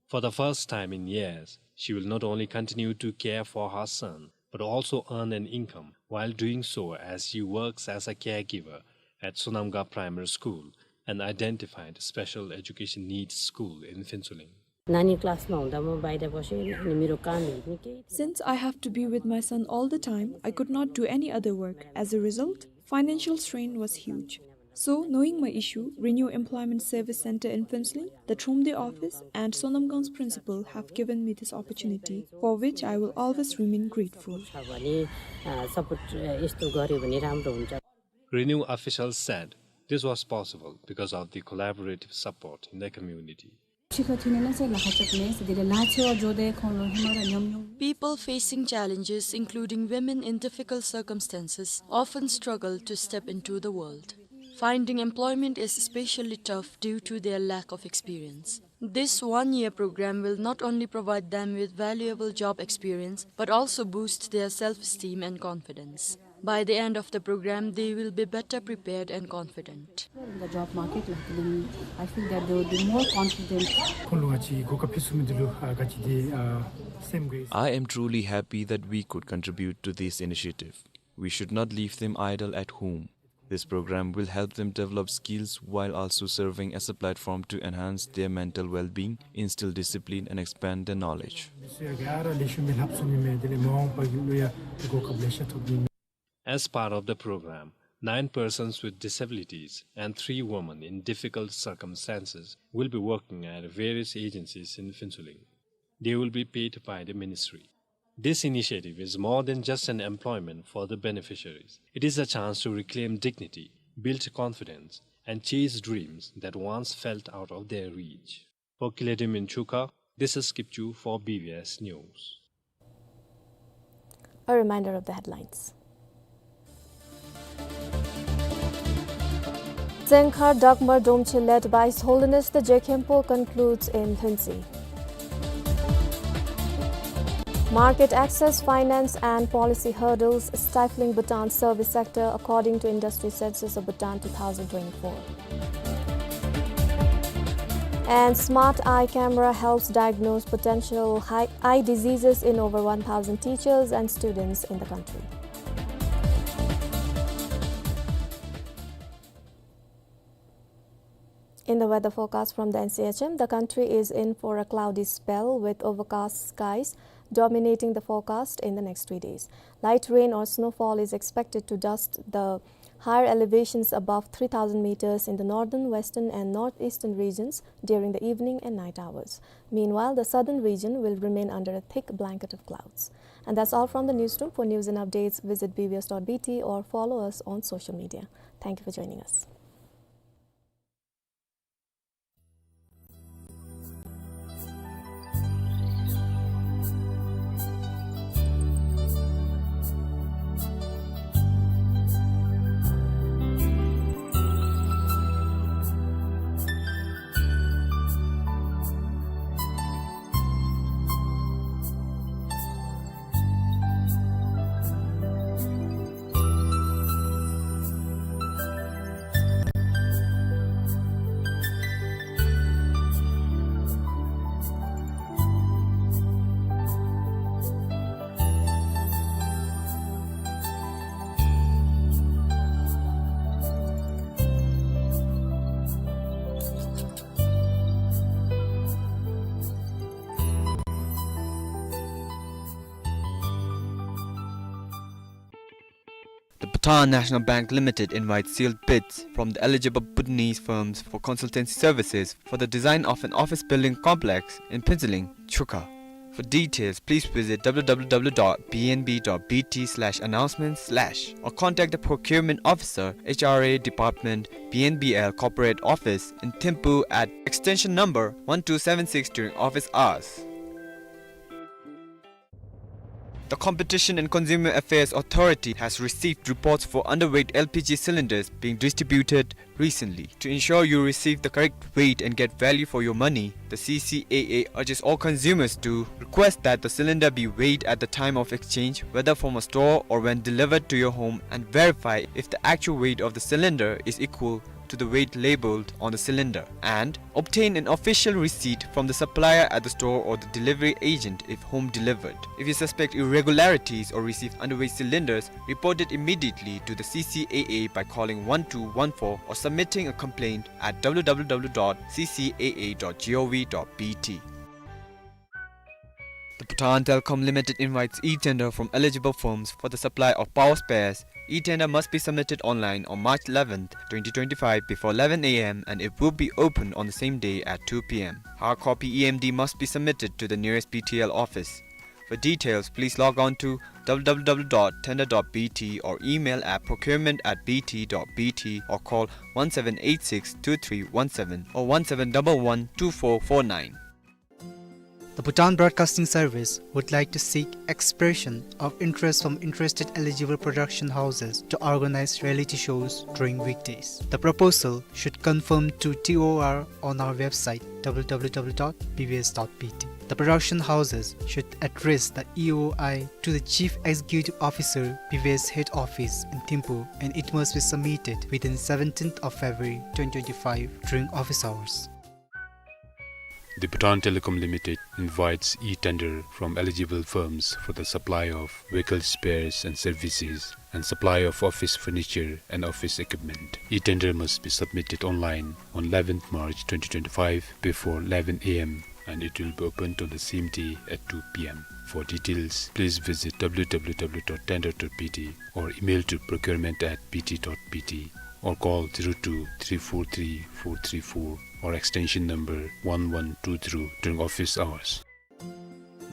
For the first time in years, she will not only continue to care for her son, but also earn an income while doing so as she works as a caregiver at Sonamgaon Primary School, an identified special education needs school in Phuentsholing. नानी क्लासमा हुँदा म बाहिर बसेँ, अनि मेरो कामहरू पनि केही Since I have to be with my son all the time, I could not do any other work. As a result, financial strain was huge. So, knowing my issue, Renew Employment Service Centre in Phuentsholing, the Thromde office, and Sonamgaon's principal have given me this opportunity, for which I will always remain grateful. छ भने, अ, सपोर्ट, अ, यस्तो गऱ्यो भने राम्रो हुन्छ। Renew officials said this was possible because of the collaborative support in the community. People facing challenges, including women in difficult circumstances, often struggle to step into the world. Finding employment is especially tough due to their lack of experience. This one-year program will not only provide them with valuable job experience, but also boost their self-esteem and confidence. By the end of the program, they will be better prepared and confident. In the job market, like, then I feel that they will be more confident. ཁོང་ལུ་ང་བཅས་གོ་སྐབས་ཕུལ་ཚུགས་མི་འདི་ལུ་ཨ་ག་ཅི་འདི་ཨ་སེམས་དགའ། I am truly happy that we could contribute to this initiative. We should not leave them idle at home. This program will help them develop skills while also serving as a platform to enhance their mental well-being, instill discipline, and expand their knowledge. As part of the program, nine persons with disabilities and three women in difficult circumstances will be working at various agencies in Phuentsholing. They will be paid by the ministry. This initiative is more than just an employment for the beneficiaries. It is a chance to reclaim dignity, build confidence, and chase dreams that once felt out of their reach. For Kiledim in Chuka, this is Kipchu for B B S News. A reminder of the headlines. Tengkhar Dagmar Domchi, led by His Holiness the Je Khenpo, concludes in Lhuentse. Market access, finance and policy hurdles stifling Bhutan's service sector, according to Industry Census of Bhutan two thousand twenty-four. And smart eye camera helps diagnose potential hi-, eye diseases in over one thousand teachers and students in the country. In the weather forecast from the N C H M, the country is in for a cloudy spell with overcast skies dominating the forecast in the next three days. Light rain or snowfall is expected to dust the higher elevations above three thousand meters in the northern, western and northeastern regions during the evening and night hours. Meanwhile, the southern region will remain under a thick blanket of clouds. And that's all from the newsroom. For news and updates, visit B B S dot B T or follow us on social media. Thank you for joining us. The Bhutan National Bank Limited invites sealed bids from the eligible Bhutanese firms for consultancy services for the design of an office building complex in Phuentsholing, Chukha. For details, please visit W W W dot B N B dot B T slash announcements slash or contact the procurement officer, H R A department, B N B L corporate office in Thimphu at extension number one two seven six during office hours. The Competition and Consumer Affairs Authority has received reports for underweight L P G cylinders being distributed recently. To ensure you receive the correct weight and get value for your money, the C C A A urges all consumers to request that the cylinder be weighed at the time of exchange, whether from a store or when delivered to your home, and verify if the actual weight of the cylinder is equal to the weight labeled on the cylinder, and obtain an official receipt from the supplier at the store or the delivery agent if home delivered. If you suspect irregularities or receive underweight cylinders, report it immediately to the C C A A by calling one two one four or submitting a complaint at W W W dot C C A A dot gov dot B T. The Bhutan Telecom Limited invites e-tender from eligible firms for the supply of power spares. E-tender must be submitted online on March eleventh, twenty twenty-five before eleven A M and it will be opened on the same day at two P M. Hard copy E M D must be submitted to the nearest B T L office. For details, please log on to W W W dot tender dot B T or email at procurement at B T dot B T or call one seven eight six two three one seven or one seven double one two four four nine. The Bhutan Broadcasting Service would like to seek expression of interest from interested eligible production houses to organize reality shows during weekdays. The proposal should confirm to T O R on our website, W W W dot B B S dot B T. The production houses should address the E O I to the Chief Executive Officer, B B S Head Office in Thimphu, and it must be submitted within seventeenth of February twenty twenty-five during office hours. The Bhutan Telecom Limited invites e-tender from eligible firms for the supply of vehicle spares and services and supply of office furniture and office equipment. E-tender must be submitted online on eleventh March twenty twenty-five before eleven A M and it will be opened on the same day at two P M. For details, please visit W W W dot tender dot B T or email to procurement at B T dot B T or call zero two three four three four three four or extension number one one two zero during office hours.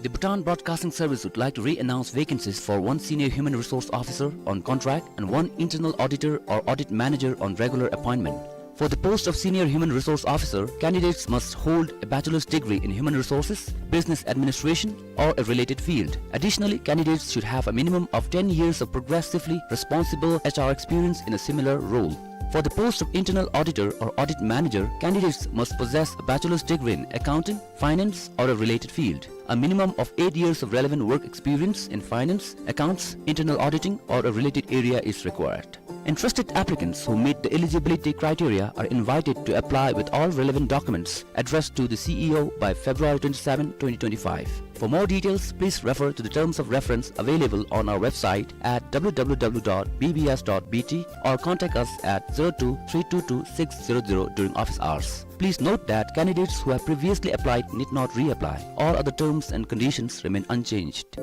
The Bhutan Broadcasting Service would like to re-announce vacancies for one Senior Human Resource Officer on contract and one Internal Auditor or Audit Manager on regular appointment. For the post of Senior Human Resource Officer, candidates must hold a bachelor's degree in human resources, business administration, or a related field. Additionally, candidates should have a minimum of ten years of progressively responsible H R experience in a similar role. For the post of internal auditor or audit manager, candidates must possess a bachelor's degree in accounting, finance, or a related field. A minimum of eight years of relevant work experience in finance, accounts, internal auditing, or a related area is required. Interested applicants who meet the eligibility criteria are invited to apply with all relevant documents addressed to the C E O by February twenty-seven, twenty twenty-five. For more details, please refer to the terms of reference available on our website at W W W dot B B S dot B T or contact us at zero two three two two six zero zero during office hours. Please note that candidates who have previously applied need not reapply. All other terms and conditions remain unchanged.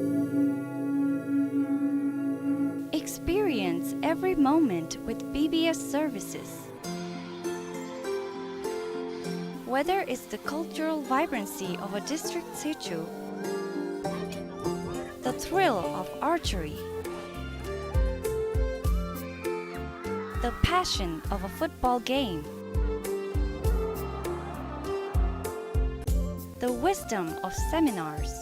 Experience every moment with B B S services. Whether it's the cultural vibrancy of a district sichu, the thrill of archery, the passion of a football game, the wisdom of seminars,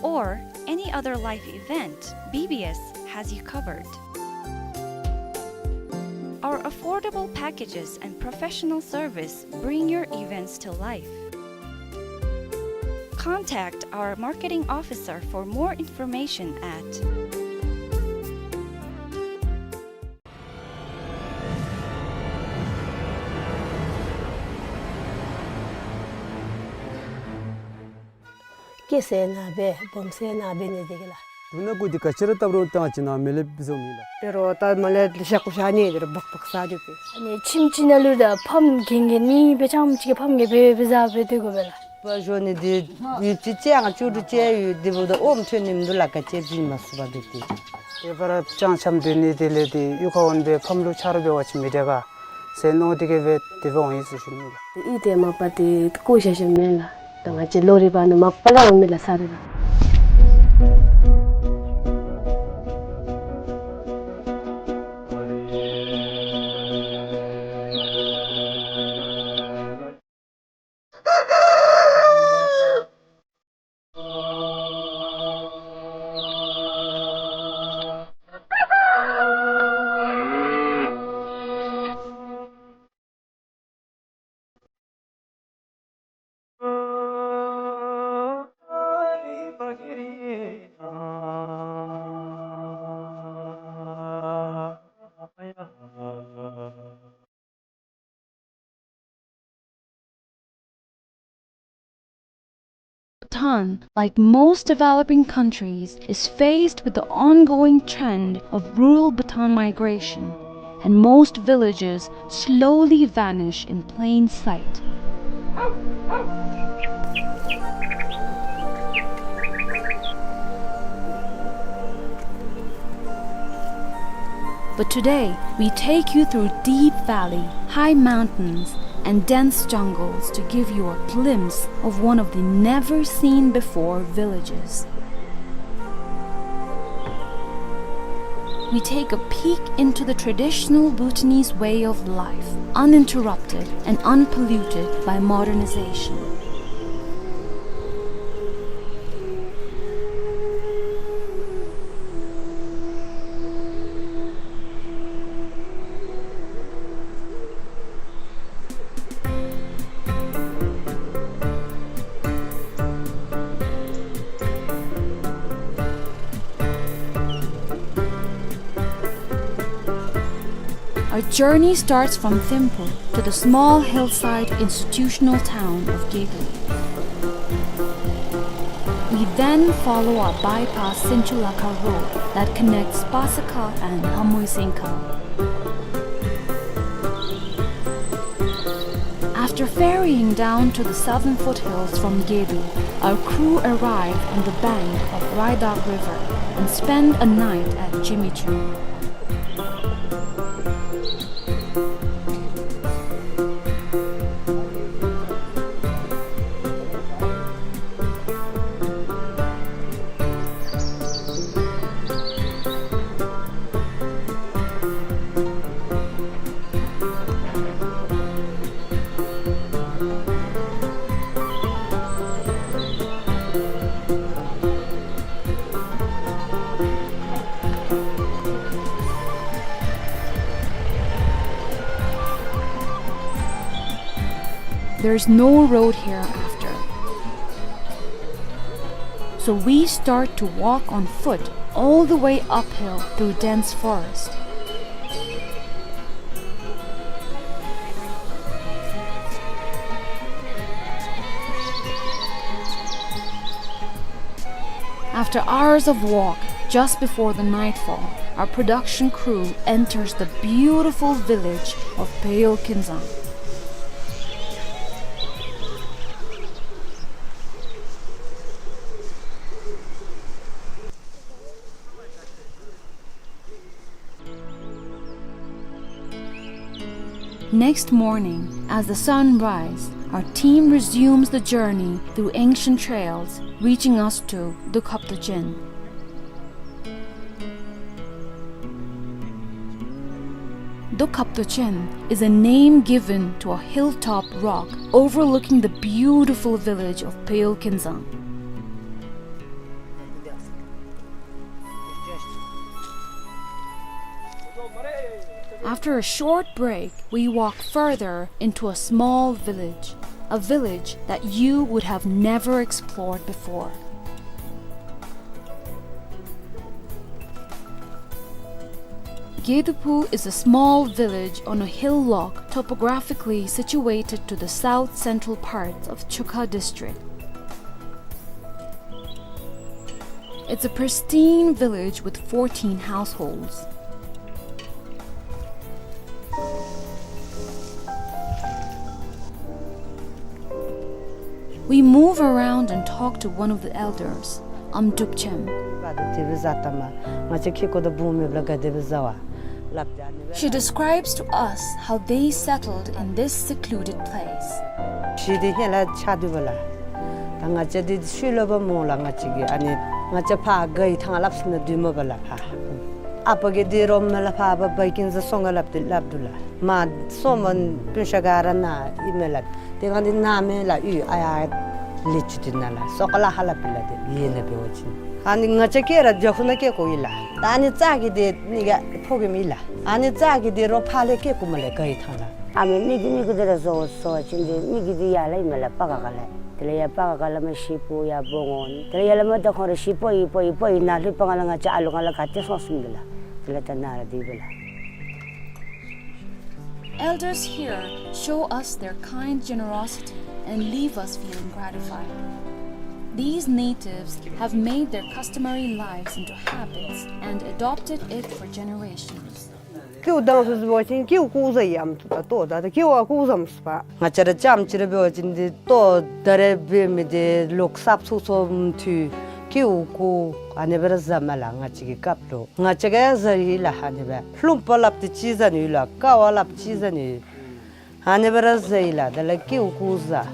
or any other life event, B B S has you covered. Our affordable packages and professional service bring your events to life. Contact our marketing officer for more information at སྐྱེ་ས་ནང་སྦེ་སྦོམ་ས་ནང་སྦེ་ནི་དེ་གི་ལགས། དུག་སྣ་ཁུག་འདི་ག་ཅི་ར་བཏབ་རུང་ད་ང་བཅས་ནཱ་མེ་ལེབ་བཟོ་མི་ལགས། དེ་རུང་ད་མ་ལེ་ལེ་ཤ་ཀུ་ཤ་ནི་དེ་རུང་སྦག་སྦག་ཟ་རྒྱུ་གི། ཨ་ནི་ཁྱིམ་ཅིག་ནང་ལུ་ད་ཕམ་གན་གན་ནི་སྦེ་རྐྱངམ་ཅིག་གི་ཕམ་གན་སྦེ་སྦེ་ཟ་སྦེ་སྡོད་དགོ་པས་ལགས། པ་ཞོ་ནི་འདི་ཡུད་ཅིག་ཅིག་ཡང་ཅུ་རུ་ཅིག་ཡོད། དེ་འབདཝ་ད་ཨོམ་ཐོན་ནི་མིན་འདུག་ལགས། ག་ཅི་བྱིན་མ་ཚུགས་པར་སྡོད་དེ། ཨེ་པ་ར་ཅང་ཆམ་སྡོད་ནི་དེ་ལས་དེ་གཡུས་ཁར་འོང་སྦེ་ཕམ་ལུ་ཆ་རོགས་འབད་བ་ཅིན་མི་དྲག་ག་ཟེར་མནོ་སྟེ་གི་སྦེ་དེ་སྦེ་འོང་ཡི་ཟེར་ཞུ་ནི་ལགས། ཨི་དེ་མ་པ་དེ་བཀོ་བཞག་བཞགཔ་མེན་ལགས། ད་ང་བཅས་ལོ་རེ་བ་ནི་མ་པ་ལས་འོང་མི་ལགས་ས་རེ་ལགས། Bhutan, like most developing countries, is faced with the ongoing trend of rural Bhutan migration, and most villages slowly vanish in plain sight. But today, we take you through deep valley, high mountains, and dense jungles to give you a glimpse of one of the never-seen-before villages. We take a peek into the traditional Bhutanese way of life, uninterrupted and unpolluted by modernization. Our journey starts from Thimphu to the small hillside institutional town of Gebel. We then follow a bypass Sinchulakha road that connects Pasakha and Hamoisenkha. After ferrying down to the southern foothills from Gebel, our crew arrive on the bank of Raidak River and spend a night at Zhimichung. There's no road here after. So we start to walk on foot all the way uphill through dense forest. After hours of walk, just before the nightfall, our production crew enters the beautiful village of Peyo Kinzang. Next morning, as the sun rises, our team resumes the journey through ancient trails, reaching us to Dokhaptochen. Dokhaptochen is a name given to a hilltop rock overlooking the beautiful village of Peyo Kinzang. After a short break, we walk further into a small village, a village that you would have never explored before. Gedaphu is a small village on a hillock topographically situated to the south-central parts of Chukha district. It's a pristine village with fourteen households. We move around and talk to one of the elders, Amdrupchem. She describes to us how they settled in this secluded place. ཤི་དེ་ཧེ་ལ་ཆ་དུ་བ་ལ། ད་ང་བཅས་འདི་ཤུལ་ལོ་བ་མོ་ལ་ང་བཅས་ཀྱི་ཨ་ནི་ང་བཅས་ཕ་གི་ཐང་ལབ་སི་ན་དུ་མ་བ་ལ་ཕ། ཨ་པ་གི་འདི་རོམ་མ་ལ་ཕ་བ་བའི་ཀིན་ཟ་སོང་ག་ལབ་དེ་ལབ་དུ་ལ། མ་སོ་མ་སྤུན་ཤ་ག་ར་ན་ཨི་མེ་ལ། དེ་གང་འདི་ན་མེ་ལ་ཨུ་ཨ་ཡ་ལི་ཅི་དུ་ན་ལ་སོ་ཀ་ལ་ཧ་ལ་པི་ལ་དེ་ཡེ་ན་བེ་བ་ཅིན། ཨ་ནི་ང་བཅས་ཀེ་ར་ཇ་ཧུ་ན་ཀེ་ཀོ་ཨི་ལ། ད་ཨ་ནི་ཙ་གི་དེ་ནི་ག་ཕོ་གི་མི་ལ། ཨ་ནི་ཙ་གི་དེ་རོ་ཕ་ལེ་ཀེ་ཀུ་མ་ལེ་ག་ཡི་ཐང་ལ། ཨ་མི་མི་གི་མི་གི་དེ་ར་བཟོ་བཟོ་བ་ཅིན་དེ་མི་གི་དེ་ཡ་ལ་ཨི་མ་ལ་པ་ག་ག་ལ། དེ་ལ་ཡ་པ་ག་ག་ལ་མ་ཤི་པོ་ཡ་པོ་ངོ་ནི། དེ་ལ་ཡ་ལ་མ་ད་ཁོང་ར་ཤི་པོ་ཨི་པོ་ཨི་པོ་ཨི་ན་ལྷུ་པ་ང་ལ་ང་བཅས་ཨ་ལུ་ང་ལ་ག་ཏེ་སོང་སུམ་གི་ལ། དེ་ལ་ད་ན་ར་དེ་བེ་ལ། Elders here show us their kind generosity and leave us feeling gratified. These natives have made their customary lives into habits and adopted it for generations. ཀེའུ་དང་སུ་སུ་བ་ཅིན་ཀེའུ་ཀུ་ཟ་ཡམ་ཏུ་ད་ཏོ་ད་ད་ཀེའུ་ཨ་ཀུ་ཟམ་སུ་པ། ང་བཅས་ར་ཅམ་ཅི་ར་བེ་བ་ཅིན་དེ་ཏོ་ད་རེ་བེ་མི་དེ་ལོག་སབ་ཚུགས་ཚུགས་མཐུ་ཀེའུ་ཀུ་ཨ་ནི་བེ་ར་ཟ་མ་ལ་ང་བཅས་ཀྱི་སྐབས་ལོ། ང་བཅས་ཀྱི་ཟ་ཡི་ལ་ཨ་ནི་བེ། ལྷུམ་པ་ལབ་དེ་ཅི་ཟ་ནི་ལ་ཀ་བ་ལབ་ཅི་ཟ་ནི། ཨ་ནི་བེ་ར་ཟ་ཡི་ལ་དེ་ལ་ཀེའུ་ཀུ་ཟ།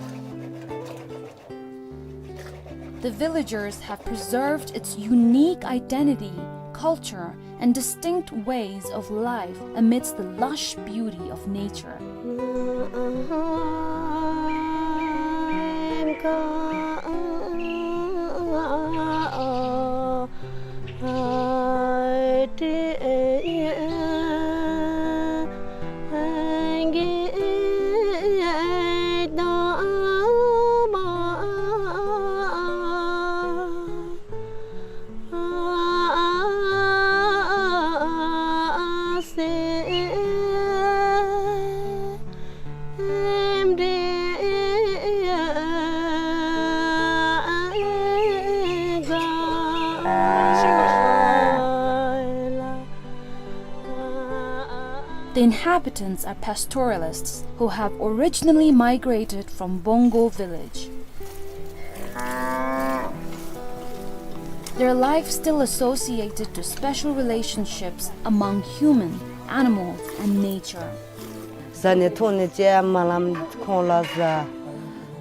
The villagers have preserved its unique identity, culture, and distinct ways of life amidst the lush beauty of nature. The inhabitants are pastoralists who have originally migrated from Bongo village. Their life still associated to special relationships among human, animals, and nature. ཟ་ནི་འཐུང་ནི་ཅིག་མ་ལམ་ཁོང་ལ་ཟ།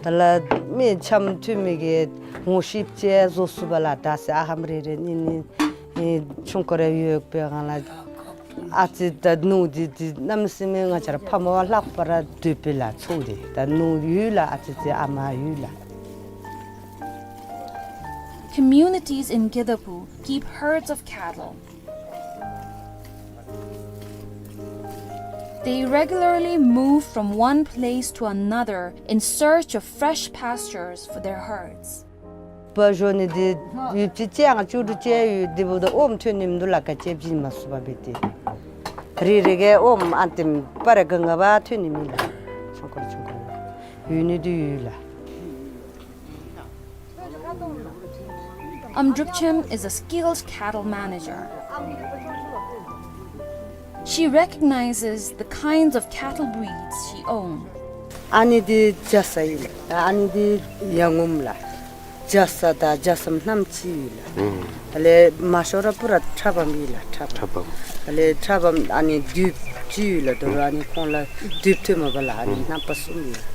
དེ་ལ་མི་འཆམ་མཐུན་མི་གི་ངོ་ཤེས་ཅིག་བཟོ་ཚུགས་པ་ལ་ད་སེ་ཨ་ཧམ་རེ་རེ་ནི་ནི་ཨེ་ཆུང་ཀུ་རེ་ཡོད་པའི་སྒང་ལ་ཨ་ཙི་ད་ནུ་དེ་དེ་གནམ་མེད་ས་མེད་ང་བཅས་ར་ཕ་མ་བ་ལྷག་པ་ར་འདོད་པའི་ལ་ཚུགས་དེ་ད་ནུ་ཡོད་ལ་ཨ་ཙི་ཙི་ཨ་མ་ཡོད་ལ། Communities in Gedaphu keep herds of cattle. They regularly move from one place to another in search of fresh pastures for their herds. བ་བཞོ་ནི་འདི་ཡུདཔ་ཅིག་བཅད་ང་བཅུ་དྲུག་བཅད་ཡོད། འདི་འབདཝ་ད་ཨོམ་ཐོན་ནི་མིན་འདུག་ལགས། ག་ཅི་བྱིན་མ་ཚུགས་པ་འབད་དེ། རེ་རེ་གིས་ཨོམ་ཨ་ནི་ཏེམ་སྤར་ར་གང་ག་བ་ཐོན་ནི་མེད་ལགས། ཆུང་ཀུ་ར་ཆུང་ཀུ་ར་ཡོད་ནི་འདི་ཡོད་ལགས། Amdrupchem is a skilled cattle manager. She recognizes the kinds of cattle breeds she owns. ཨ་ནི་འདི་རྒྱ་ཚ་ཨིན་ལགས། ཨ་ནི་འདི་ཡ་ངོམ་ལགས། རྒྱ་ཚ་དང་རྒྱ་ཚམ་རྣམ་གཅིག་ཡོད་ལགས། ཨུམ། དེ་ལས་མ་ཤོར་ར་པུ་ར་ཁྲ་བམ་ཨིན་ལགས། ཁྲ་བམ། ཁྲ་བམ། དེ་ལས་ཁྲ་བམ་ཨ་ནི་དུཔ་གཅིག་ཡོད་ལགས། དོ་རུང་ཨ་ནི་ཁོང་ལུ་དུཔ་ཐོནམ་མས་ལགས། ཨ་ནི་ཨུམ། རྣམ་པ་གསུམ་ཡོད་ལགས།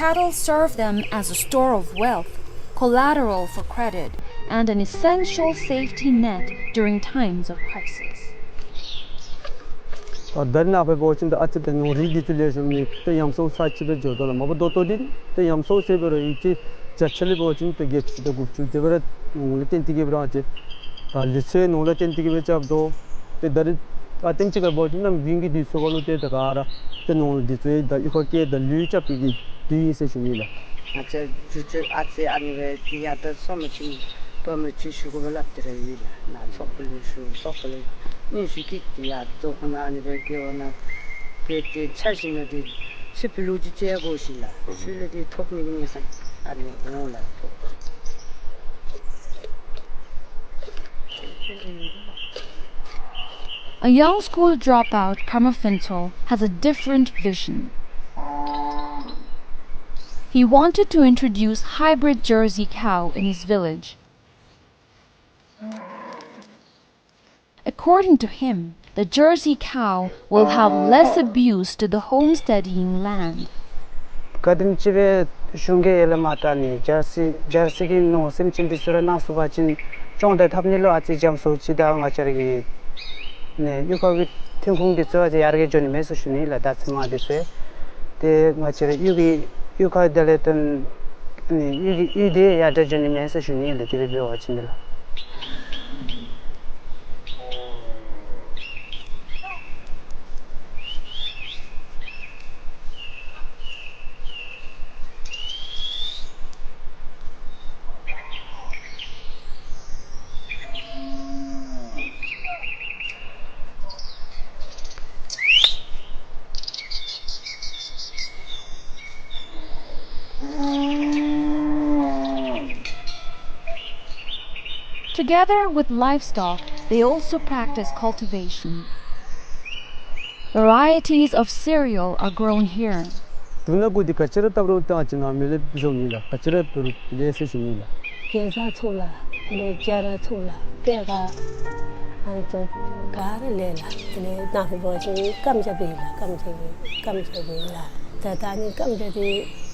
Cattle serve them as a store of wealth, collateral for credit, and an essential safety net during times of crisis. ད་ད་རེས་ནངས་པ་འབད་བ་ཅིན་ད་ཨ་ཙི་ཏེ་ནོར་རིགས་འདི་ཚུ་ལེགས་ཤོམ་ནི་ཏེ་ཡམ་སྲོ་ཚར་གཅིག་སྦེ་འགྱོ་དོ་ལགས། མ་པ་ད་ལྟོ་འདི་ཏེ་ཡམ་སྲོ་ཟེར་འབད་རུང་ཡུདཔ་ཅིག་བརྒྱ་ཆ་ལས་འབད་བ་ཅིན་ཏེ་བརྒྱད་ཅུ་དང་དགུ་བཅུ་དེ་སྦེ་ར་ནོར་ལུ་བརྟེན་ཏེ་གིས་སྦེ་ར་ཅིག་ད་ལུས་རྩལ་ནོར་ལུ་བརྟེན་ཏེ་གིས་སྦེ་རྐྱབ་དོ། ཏེ་ད་རེས་ད་ཐེངས་ཅིག་ཁར་འབད་བ་ཅིན་གནམ་དགུན་གྱི་དུས་ཚོད་ཁར་ལུ་ཏེ་ད་ག་ར་ཏེ་ནོར་འདི་ཚུ་ད་གཡུས་ཁར་བསྐྱལ་ད་ལུད་རྐྱབ་པའི་གི་དུས་ཨིན་ཟེར་ཞུ་ནི་ལགས། ང་བཅས་རྒྱུ་ཆ་ཨ་ཙི་ཨ་ནི་སྦེ་ཏེ་ཡར་ད་སོང་མི་ཅིག་བུམོ་ཅིག་ཞུ་དགོ་པས་སླབ་སྟེ་ར་ཡོད་ལགས། ནཱ་ཚོགས་པ་ལུ་ཞུ་ཚོགས་པ་ལུ་སྙན་ཞུ་བཀོད་དེ་ཡར་ད་ཁོང་ཨ་ནི་སྦེ་སྐྱེ་བ་ན་དེ་ཏེ་ཆ་བཞག་ན་ཏེ་ཕྱི་ཕྱི་ལུ་ཅིག་བཅད་དགོ་ཞིནམ་ལས་ཚུར་ལས་ཏེ་ཐོབ་ནི་གི་ཉེན་ས་ཨ་ནི་འོང་ལགས། A young school dropout, Karma Phuntsho, has a different vision. He wanted to introduce hybrid Jersey cow in his village. According to him, the Jersey cow will have less abuse to the homesteading land. ག་དེམ་ཅིག་སྦེ་གཞུང་གིས་ཡར་ལས་མར་ད་ནི་ཇར་སི་ཇར་སི་གི་ནོར་སེམས་ཅན་འདི་ཚུ་ར་གནང་ཚུགས་པ་ཅིན་སྐྱོང་དང་འཐབ་ནི་ལུ་ཨ་ཙི་འཇམ་སུ་ཅིག་དང་ང་བཅས་ར་གི་ནི་གཡུས་ཁ་གི་ཐོན་ཁུངས་འདི་ཚུ་ཨ་ཙི་ཡར་རྒྱས་འགྱོ་ནི་མས་ཟེར་ཞུ་ནི་ལགས། ད་ཚེར་མ་འདི་ཚུ་ཏེ་ང་བཅས་ར་གཡུས་ཀྱི་གཡུས་ཁ་དེ་ལས་ཏེ་ནི་གཡུས་ཀྱི་གཡུས་དེ་ཡར་དྲག་འགྱོ་ནི་མས་ཟེར་ཞུ་ནི་ལགས། དེ་སྦེ་འབད་བ་ཅིན་ལགས། Together with livestock, they also practice cultivation. Varieties of cereal are grown here. དུག་སྣ་གུ་འདི་ག་ཅི་ར་བཏབ་རུང་ད་ཅི་ནང་མི་ལས་བཟོ་ནི་ལགས། ག་ཅི་ར་བཏབ་རུང་ལེགས་ཟེར་ཞུ་ནི་ལགས། གེ་ཛ་ཚུ་ལགས། ལས་སྦྱར་ཚུ་ལགས། པད་དཀར་ཨ་ནི་ཚུ་ག་ར་ལེགས་ལགས། དེ་ལས་ནཱ་ཕར་འབད་བ་ཅིན་སྐམ་ཇ་འབད་ལགས། སྐམ་ཇ་འབད་སྐམ་ཇ་འབད་ལགས། ད་ད་ནི་སྐམ་ཇ་འདི་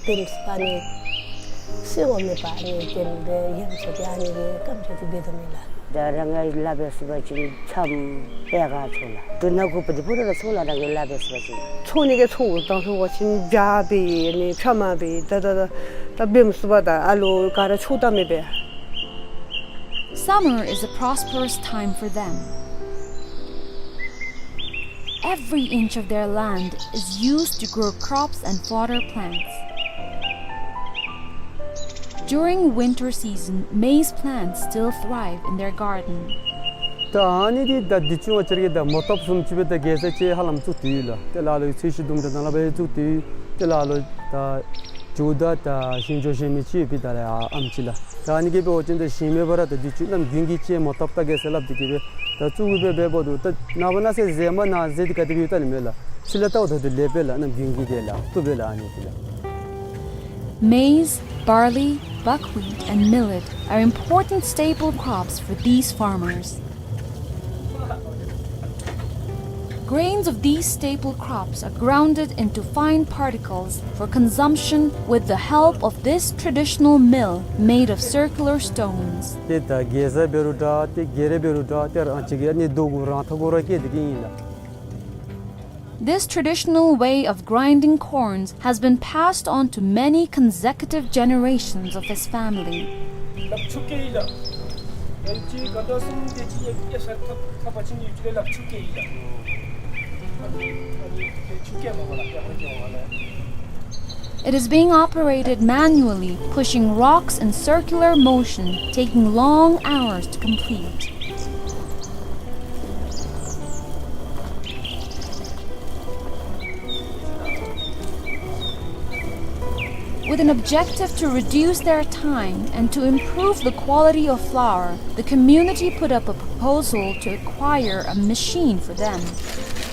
དེམ་སྦེ་ཨ་ནི་སོ་བ་མེད་པར་ཨ་ནི་དེམ་སྦེ་ཡང་ཚུ་ཏེ་ཨ་ནི་གི་སྐམ་ཇ་འདི་འབད་དོ་མས་ལགས། ད་རང་ང་ལཱ་འབད་ཟེར་བ་ཅིན་ཆམ་པད་དཀར་ཚུ་ལགས། དུག་སྣ་གུ་པ་འདི་ཕུ་ད་ར་ཚུ་ལགས། རང་གི་ལཱ་འབད་ཟེར་བ་ཅིན་ཚོ་ནི་གི་ཚོ་དང་ཚོ་བ་ཅིན་བྱ་འབད་ནི་ཕྱ་མ་འབད་ད་ད་ད་ད་འབད་མི་ཚུགས་པས། ད་ཨ་ལོ་ག་ར་ཚོ་ད་མི་འབད། Summer is a prosperous time for them. Every inch of their land is used to grow crops and fodder plants. During winter season, maize plants still thrive in their garden. ད་ཨ་ནི་འདི་ད་འདི་ཚུ་ང་བཅས་ར་གིས་ད་མོ་ཐོབ་བཟུམ་ཅིག་སྦེ་ད་གེ་ཛ་ཅིག་ཧ་ལམ་བཙུགས་ཏེ་ཡོད་ལགས། ཏེ་ལ་ལུ་ཚོས་གཞི་དུམ་གྲ་ནང་ལུ་སྦེ་བཙུགས་ཏེ་ཡོད། ཏེ་ལ་ལུ་ད་ཇོ་བདག་ད་ཞིང་ཇོ་ཞིང་མི་ཅིག་ཡོད་པའི་ད་ལས་ཨ་ཨམ་ཅིག་ལགས། ད་ཨ་ནི་གིས་འབད་བ་ཅིན་ད་ཞིང་མེད་པར་ད་འདི་ཚུ་གནམ་དགུན་གྱི་ཅིག་མོ་ཐོབ་ད་གེ་ཟེར་སླབ་སྟེ་གིས་སྦེ་ད་བཙུགས་སྦེ་འབདཝ་ད་ད་ནངས་པ་གནངས་ཚེ་ཟེར་མ་གནང་ཟེར་འདི་ག་དེ་སྦེ་ཡོད་ད་ནི་མེད་ལགས། ཕྱི་ལས་བལྟཝ་ད་ལེགས་པས་ལགས། གནམ་དགུན་གྱི་དེ་ལགས། བཏུབ་པས་ལགས་ཨ་ནི་འདི་ལགས། Maize, barley, buckwheat, and millet are important staple crops for these farmers. Grains of these staple crops are grounded into fine particles for consumption with the help of this traditional mill made of circular stones. ཏེ་ད་གེ་ཛ་འབད་རུང་འདྲ་ཏེ་གེ་རེ་འབད་རུང་འདྲ་ཏེ་རང་བྱུང་གི་ཨ་ནི་རྡོ་གུ་རང་ཐག་གུ་ར་བཀལ་ཏེ་གི་ཨིན་ལགས། This traditional way of grinding corns has been passed on to many consecutive generations of his family. ཡང་ཅིན་ག་ད་སོང་སྟེ་ཅིག་ཡང་ཡང་ས་ཐབ་ཐབ་པ་ཅིན་ཡང་ཅིག་ལས་ལག་ཆུ་སྐྱེལ་ཡི་ལགས། ཨ་ནི་ཨ་ནི་ཆུ་སྐྱེལ་མ་པ་ལགས་ཡང་ཧོ་ཅིག་ཡོད་ལགས། It is being operated manually, pushing rocks in circular motion, taking long hours to complete. With an objective to reduce their time and to improve the quality of flour, the community put up a proposal to acquire a machine for them.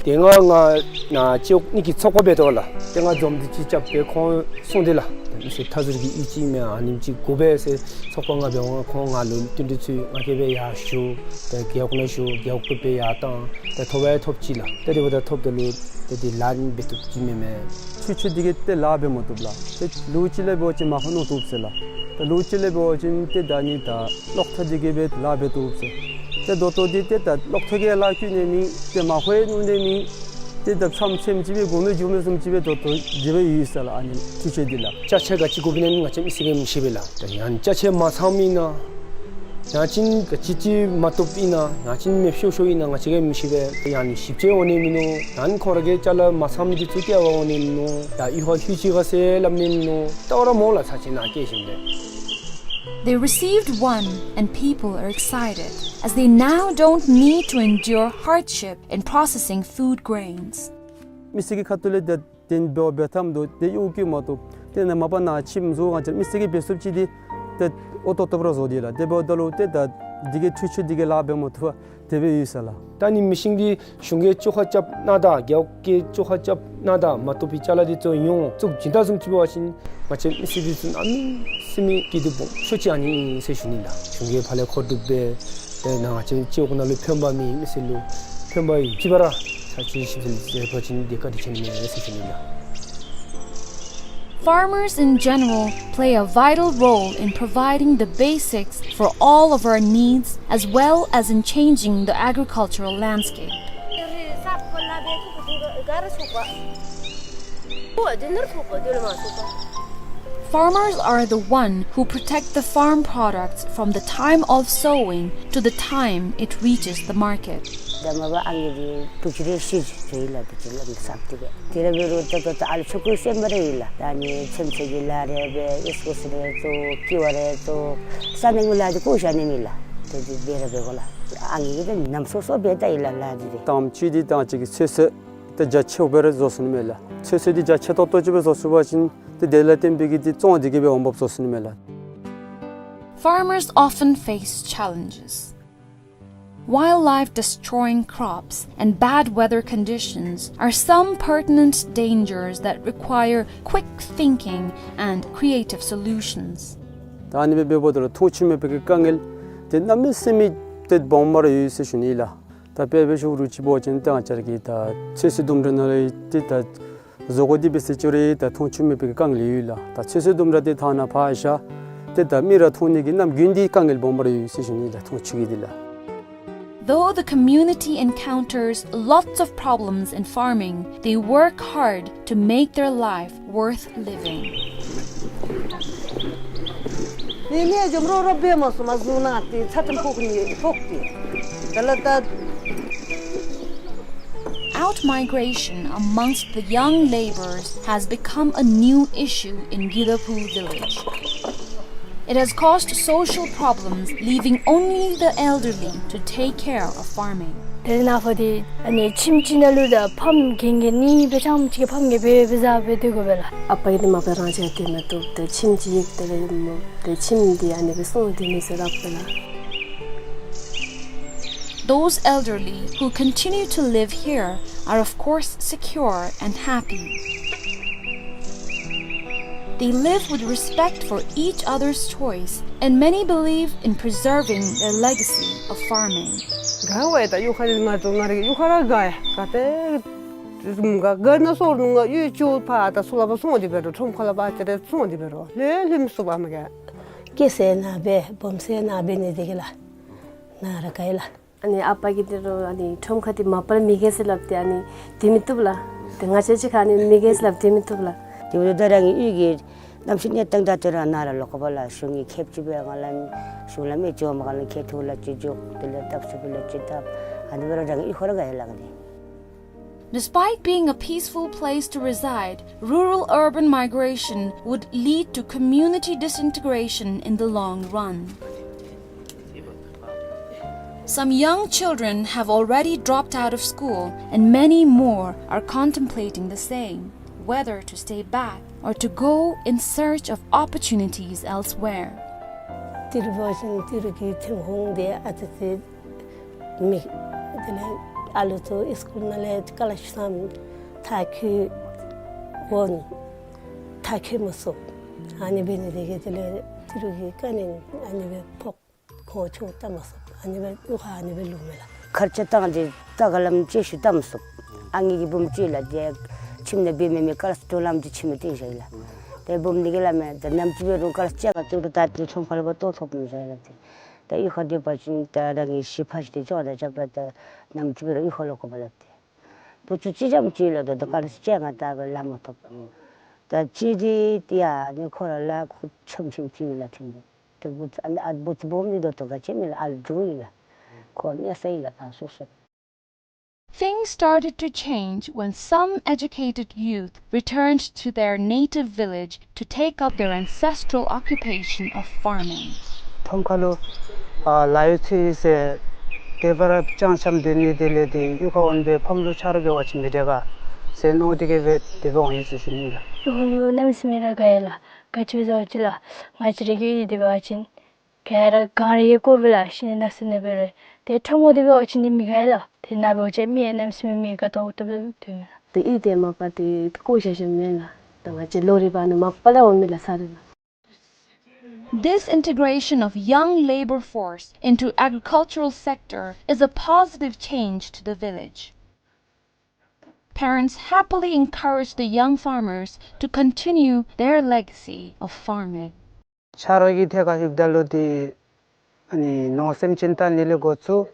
དེ་སྔ་ང་ནཱ་སྤྱི་འོག་གཉིས་ཀྱི་ཚོགས་པ་འབད་དོ་ལགས། དེ་སྔ་འཛོམས་འདུ་ཅིག་རྐྱབ་སྦེ་ཁོང་གསུངས་ཏེ་ལགས། མི་སེར་མཐའ་ཟུར་གྱི་གཡུས་ཅིག་མས། ཨ་ནེམ་ཅིག་དགོ་པས་ཟེར་ཚོགས་པ་ང་འབད་འོང་ཁོང་ང་ལུ་བསྟུན་གྲོས་ཚུ་ང་གིས་སྦེ་ཡར་ཞུ། ཏེ་རྒེད་འོག་ནང་ཞུ། རྒེད་འོག་གིས་སྦེ་ཡར་བཏང་། ཏེ་ཐོབ་ཡང་ཐོབ་ཅི་ལགས། ཏེ་དེ་འབདཝ་ད་ཐོབ་ད་ལུ་ཏེ་དེ་ལཱ་ནི་འབད་བཏུབ་ཅི་མེན་མས། འཕྲུལ་ཆས་འདི་གིས་ཏེ་ལཱ་འབད་མ་བཏུབ་ལགས། ཏེ་ལོ་གཅིག་ལས་འབད་བ་ཅིན་མར་ཁུ་རྣོ་བཏུབ་ཟེར་ལགས། ཏེ་ལོ་གཅིག་ལས་འབད་བ་ཅིན་ཏེ་ད་ནི་ད་གློག་ཐག་འདི་གིས་སྦེ་ལཱ་འབད་བཏུབ་ཟེར། ཏེ་ད་ལྟོ་འདི་ཏེ་ད་གློག་ཐག་གིས་ལཱ་བཀོལ་ནི་མེད། ཏེ་མར་ཁུ་ཡང་རྣོ་ནི་མེད། ཏེ་ད་ཆམ་ཆེམ་ཅིག་སྦེ་དགོ་མི་འགྱོ་མི་བཟུམ་ཅིག་སྦེ་ད་ལྟོ་དེ་སྦེ་ཡོད་ཟེར་ལགས། ཨ་ནི་འཕྲུལ་ཆས་འདི་ལགས། ཅ་ཆས་ག་ཅི་དགོཔ་ཨིན་ན་ང་བཅས་མི་སེར་གྱིས་མི་ཤེས་པས་ལགས། ཏེ་ཡང་ཅ་ཆས་མ་ཚངམ་ཨིན་ན་ཡང་ཅིན་ག་ཅི་ཅིག་མ་བཏུབ་ཨིན་ན་ཡང་ཅིན་མེདཔ་ཤོར་ཤོརཝ་ཨིན་ན་ང་བཅས་ཀྱིས་མི་ཤེས་པས། ཏེ་ཡང་ནི་ཞིབ་དཔྱད་འོང་ནི་མིན་ནུག། ཡང་ཁོང་ར་གི་ཅ་ལ་མ་ཚངམ་འདི་ཚུ་སྐྱེལ་བར་འོང་ནི་མིན་ནུག། ཡང་གཡུས་ཁར་ལྷོད་ཅི་ག་ཟེར་སླབ་ནི་མིན་ནུག། ལྟ་བར་མ་འོང་ལགས། ཚར་གཅིག་ནཱ་སྐྱེལ་ཞིནམ་ལས། They received one, and people are excited, as they now don't need to endure hardship in processing food grains. མི་སེར་གྱི་ཁ་ཐུག་ལས་ཏེ་དེ་འབདཝ་འབད་ཐངས་འདུག། ཏེ་གཡོག་བཀོལ་མ་བཏུབ། ཏེ་ནཱ་མ་པ་ནཱ་ཁྱིམ་བཟོ་ག་ཅི་མི་སེར་གྱིས་འབད་ཚུགསཔ་ཅིག་འདི་ཏེ་ཨོ་ཏོག་ཏོ་སྦེ་ར་བཟོ་སྟེ་ལགས། དེ་འབདཝ་ད་ལུ་ཏེ་ད་འདི་གིས་འཕྲུལ་ཆས་འདི་གིས་ལཱ་འབད་མ་བཏུབ་པར་དེ་སྦེ་ཡོད་ཟེར་ལགས། ད་ནི་མི་ཤིན་འདི་གཞུང་གིས་བཅོ་ཁ་རྐྱབ་གནང་ད་རྒེད་འོག་གིས་བཅོ་ཁ་རྐྱབ་གནང་ད་མ་བཏུབ་པའི་ཅ་ལ་འདི་ཚུ་ཡོངས་བཙུགས་བྱིན་ད་བཟུམ་ཅིག་འབད་བ་ཅིན་ང་བཅས་མི་སེར་འདི་ཚུ་གནམ་མེད་ས་མེད་སྐྱིད་སྡུག་སྦོམ་ཤོས་ཅིག་ཨ་ནི་ཨིན་ཟེར་ཞུ་ནི་ལགས། གཞུང་གིས་ཕར་ལས་མཁོ་སྒྲུབ་འབད་ཏེ་ནཱ་ང་བཅས་སྤྱི་འོག་ནང་ལུ་ཕན་པ་མེད་མི་སེར་ལུ་ཕན་པ་ཡོད་ཅི་བ་ར་ཚར་གཅིག་ཞིབ་འཚོལ་མཛད་པ་ཅིན་དེ་བཀའ་དྲིན་ཆེ་ནི་མས་ཟེར་ཞུ་ནི་ལགས། Farmers in general play a vital role in providing the basics for all of our needs, as well as in changing the agricultural landscape. Farmers are the one who protect the farm products from the time of sowing to the time it reaches the market. ད་མ་པ་ཨ་ནི་འདི་བུ་ཅིག་རེ་ཤི་ཅི་ལགས། བུ་ཅིག་ལགས་མི་སག་ཏེ་སྦེ། དེ་ར་འབད་རུང་ད་ད་ད་ཨ་ལུ་ཆོ་ག་ཤེས་མ་ར་ཡོད་ལགས། ད་ཨ་ནི་ཚེམ་ཚེ་གི་ལཱ་རེ་འབད། ཨིས་ཀོ་སི་རེ་བཙོ། ཀི་བ་རེ་བཙོ། ས་ནང་གི་ལཱ་འདི་གོ་ཤ་ནི་མེད་ལགས། ཏེ་འདི་འབད་ར་འབད་དགོ་ལགས། ཨ་ནི་གིས་ད་ནམ་སོ་སོ་འབད་ད་ཡི་ལགས་ལཱ་འདི་ཏེ། དང་པ་ཅིག་འདི་ད་ཅིག་གི་ཚོད་བསྲེ་ད་རྒྱ་ཆེཝ་སྦེ་ར་བཟོ་ཚུགས་ནི་མས་ལགས། ཚོད་བསྲེ་འདི་རྒྱ་ཆེ་ཏོག་ཏོ་ཅིག་སྦེ་བཟོ་ཚུགས་པ་ཅིན་ཏེ་དེ་ལས་བརྟེན་པའི་གི་ཏེ་བཙོང་འདི་གིས་སྦེ་འོང་འབབ་བཟོ་ཚུགས་ནི་མས་ལགས། Farmers often face challenges. Wildlife destroying crops and bad weather conditions are some pertinent dangers that require quick thinking and creative solutions. ད་ཨ་ནི་སྦེ་འབདཝ་ད་ལུ་མཐོང་ཆུང་མེད་པའི་གི་དཀའ་ངལ་འདི་གནམ་མེད་ས་མེད་ཏེ་སྦོམ་སྦེ་ར་ཡོད་ཟེར་ཞུ་ནི་ལགས། ད་དཔེ་འབད་ཞུ་རུང་ཅིག་འབད་བ་ཅིན་ད་ང་བཅས་ར་གི་ད་ཚོད་བསྲེ་ལྡུམ་ར་ནང་ལུ་ཏེ་ད་བཟོ་དགོ་འདི་འབད་ཟེར་ཅི་རུང་ད་མཐོང་ཆུང་མེད་པའི་གི་དཀའ་ངལ་ཡོད་ལགས། ད་ཚོད་བསྲེ་ལྡུམ་ར་འདི་ཐང་ནང་ཕར་བཞག་ཏེ་ད་མི་ར་མཐོང་ནི་གི་ནམ་རྒྱུན་འདི་དཀའ་ངལ་སྦོམ་སྦེ་ར་ཡོད་ཟེར་ཞུ་ནི་ལགས། མཐོང་ཆུང་གི་འདི་ལགས། Though the community encounters lots of problems in farming, they work hard to make their life worth living. ནི་ནི་འཇམ་རོ་རོ་འབད་མ་སོང་མ་བཟུང་ན་ཏེ་ཚ་ཏམ་ཕོག་ནི་ཕོག་སྟེ། ད་ལ་ད། Outmigration amongst the young labourers has become a new issue in Gyudaphu village. It has caused social problems, leaving only the elderly to take care of farming. དེ་ནང་ཕར་འདི་ཨ་ནི་ཁྱིམ་གཅིག་ནང་ལུ་ད་ཕམ་རྒན་རྒས་གཉིས་སྦེ་ཐམས་ཅད་ཕམ་རྒས་སྦེ་སྦེ་བཟའ་སྦེ་སྡོད་དགོ་པས་ལགས། ཨ་པ་གིས་འདི་མ་པ་རང་བྱས་ཏེ་མ་བཏུབ། ཏེ་ཁྱིམ་གཅིག་ཡིག་ཏེ་སྦེ་ཡོད་མོ། ཏེ་ཁྱིམ་འདི་ཨ་ནི་སྦེ་སོང་སྟེ་མི་ཚུ་ར་ཨ་པ་ལགས། Those elderly who continue to live here are, of course, secure and happy. They live with respect for each other's choice, and many believe in preserving their legacy of farming. དགའ་བས། ད་གཡུས་ཁ་ལས་ང་ཚུ་ང་རའི་གཡུས་ཁར་ར་དགའ་ཡ། ག་ཏེ་དགའ་དགའ་ན་སོར་ནུ་ང་གཡུས་ཅིག་ཕར་ད་ཚུར་ལ་ཕར་སོང་སྟེ་འབད་རུང་ཁྲོམ་ཁ་ལ་ཕར་ཅིག་རེ་སོང་སྟེ་འབད་རུང་ལྷོད་ལྷོད་མི་ཚུགས་པས་མ་ག། སྐྱེས་ས་ནཱ་འབད་སྦོམ་ས་ནཱ་འབད་ནི་དེ་གིས་ལགས། ནཱ་ར་དགའ་ཡི་ལགས། ཨ་ནི་ཨ་པ་གིས་འདི་རུང་ཨ་ནི་ཁྲོམ་ཁ་འདི་མ་པ་ལས་མི་རྒས་ཟེར་སླབ་སྟེ་ཨ་ནི་སྡོད་མི་བཏུབ་ལགས། ཏེ་ང་བཅས་ཅིག་ཁར་ཨ་ནི་མི་རྒས་ཟེར་སླབ་སྡོད་མི་བཏུབ་ལགས། དེ་འབདཝ་ད་རང་གི་གཡུས་ཀྱི་ གནམ་གཤིས་གནས་སྟངས་ད་ཏེ་ར་ནཱ་ར་ལོག་དགོཔ་ལགས། གཞུང་གིས་ཁེབ་ཅིག་སྦེ་ང་ལུ་གཞུང་ལམ་ཨེ་འགྱོ་མ་ག་ལུ་ཁེ་ཐུག་ལགས་ཅིག་འགྱོ། དེ་ལས་བཏབ་ཚུགས་པའི་ལགས་ཅིག་བཏབ། ཨ་ནི་སྦེ་ར་རང་གི་གཡུས་ཁ་ར་ག་ཡི་ལགས་ཏེ། Despite being a peaceful place to reside, rural-urban migration would lead to community disintegration in the long run. Some young children have already dropped out of school, and many more are contemplating the same, whether to stay back or to go in search of opportunities elsewhere. ཏི་རུ་འབད་བ་ཅིན་ཏི་རུ་གི་ཐོན་ཁུངས་འདི་ཨ་ཙི་ཙི་མེད། དེ་ལས་ཨ་ལུ་ཚུ་སི་ཀུལ་ནང་ལས་ཀ་ལ་ཤུ་སམ་མཐར་འཁྱོལ་འོང་། མཐར་འཁྱོལ་མ་ཚུགས། ཨ་ནི་འབད་ནི་དེ་གིས་དེ་ལས་ཏི་རུ་གི་དཀའ་ངལ་ཨ་ནི་སྦེ་ཕོག། ཁོང་ཆུ་བལྟ་མ་ཚུགས། ཨ་ནི་སྦེ་གཡུས་ཁར་ཨ་ནི་སྦེ་ལུས་མས་ལགས། ཁར་ཆ་བཏང་སྟེ་ད་ག་ལམ་ཅིག་ཤུལ་བལྟ་མ་ཚུགས། ཨ་ངེ་གི་བུམོ་ཅིག་ལགས་ཏེ་ཁྱིམ་ནང་འབད་མི་མེད། ཀ་ལཱསི་དོ་ལམ་ཅིག་ཁྱིམ་ནང་སྟོན་བཞག་ཡི་ལགས། ཏེ་བུམོ་འདི་གིས་སླབ་མས། ད་ནམ་ཅིག་འབད་རུང་ཀ་ལཱསི་ཅིག་ག་བཙུགས་ད་ད་ཁྲོམ་ཁ་ལུ་འབག་བཏོག་ཐོབ་མི་ཟེར་ལགས་ཏེ། ད་གཡུས་ཁར་སྡོད་པ་ཅིན་ད་རང་གི་གཞིས་ཕ་གཞིས་དེ་ཅིག་ད་རྐྱབ་ད་ནམ་ཅིག་འབད་རུང་གཡུས་ཁར་ལོག་དགོ་པས་ལགས་ཏེ། བུ་ཚུ་གཅིག་རྐྱངམ་ཅིག་ལགས། ད་ད་ཀ་ལཱསི་ཅིག་ག་ད་ལམ་མ་ཐོབ། ད་ཅི་དེ་ཏེ་ཨ་ནི་ཁོ་ར་ལཱ་ཁུ་ཆོམ་ཆོམ་ཅིག་ལགས་ཐོན་ཏེ། ཏེ་བུ་ཚུ་ཨ་ནི་ཨ་བུ་ཚུ་སྦོམ་ནི་དོ་ཏོ་ག་ཅི་མེད་ལགས། ཨ་ལུ་འགྲོ་ཡི་ལགས། ཁོ་གནས་ས་ཡི་ལགས། ད་སོ་སོ། Things started to change when some educated youth returned to their native village to take up their ancestral occupation of farming. ཁྲོམ་ཁ་ལུ་ཨ་ལཱ་གཡོག་འཚོལ་ཟེར་དེ་སྦེ་ར་ཅང་ཅང་སྡོད་ནི་དེ་ལས་ཏེ་གཡུས་ཁར་འོང་སྦེ་ཕམ་ལུ་ཆ་རོགས་འབད་བ་ཅིན་མི་དྲག་ག་ཟེར་མནོ་སྟེ་གིས་སྦེ་དེ་སྦེ་འོང་ཡི་ཟེར་ཞུ་ནི་ལགས། གཡུས་ཁར་གནམ་མེད་ས་མེད་ར་དགའ་ཡི་ལགས། ག་ཅི་སྦེ་ཟེར་བ་ཅིན་ལགས་ང་བཅས་ར་གི་དེ་འབད་བ་ཅིན་ག་ར་གངས་རི་ཡང་དགོ་པས་ལགས། ཤིང་ནགས་ཚལ་ནང་འབད་རུང་ཏེ་ཁྲོམ་ཁར་དེ་འབད་བ་ཅིན་ནི་མི་དགའ་ལགས། ཏེ་ནཱ་འབད་བ་ཅིན་མི་གནམ་མེད་ས་མེད་མི་དགའ་ཏོག་ཏོ་སྦེ་སྡོད་མས་ལགས། ཏེ་གཡུས་དེ་མ་པ་ཏེ་བཀོ་བཞག་བཞགཔ་མེན་ལགས། ད་ང་བཅས་ལོ་རེ་བ་ནི་མ་པ་ལས་འོང་མི་ལགས་ས་རེ་ལགས། This integration of young labor force into agricultural sector is a positive change to the village. Parents happily encourage the young farmers to continue their legacy of farming. ཆ་རོགས་ཀྱི་ཐད་ཁར་ཞུཝ་ད་ལུ་ཏེ་ཨ་ནི་ནོར་སེམས་ཅན་བལྟ་ནི་ལས་འགོ་བཙུགས་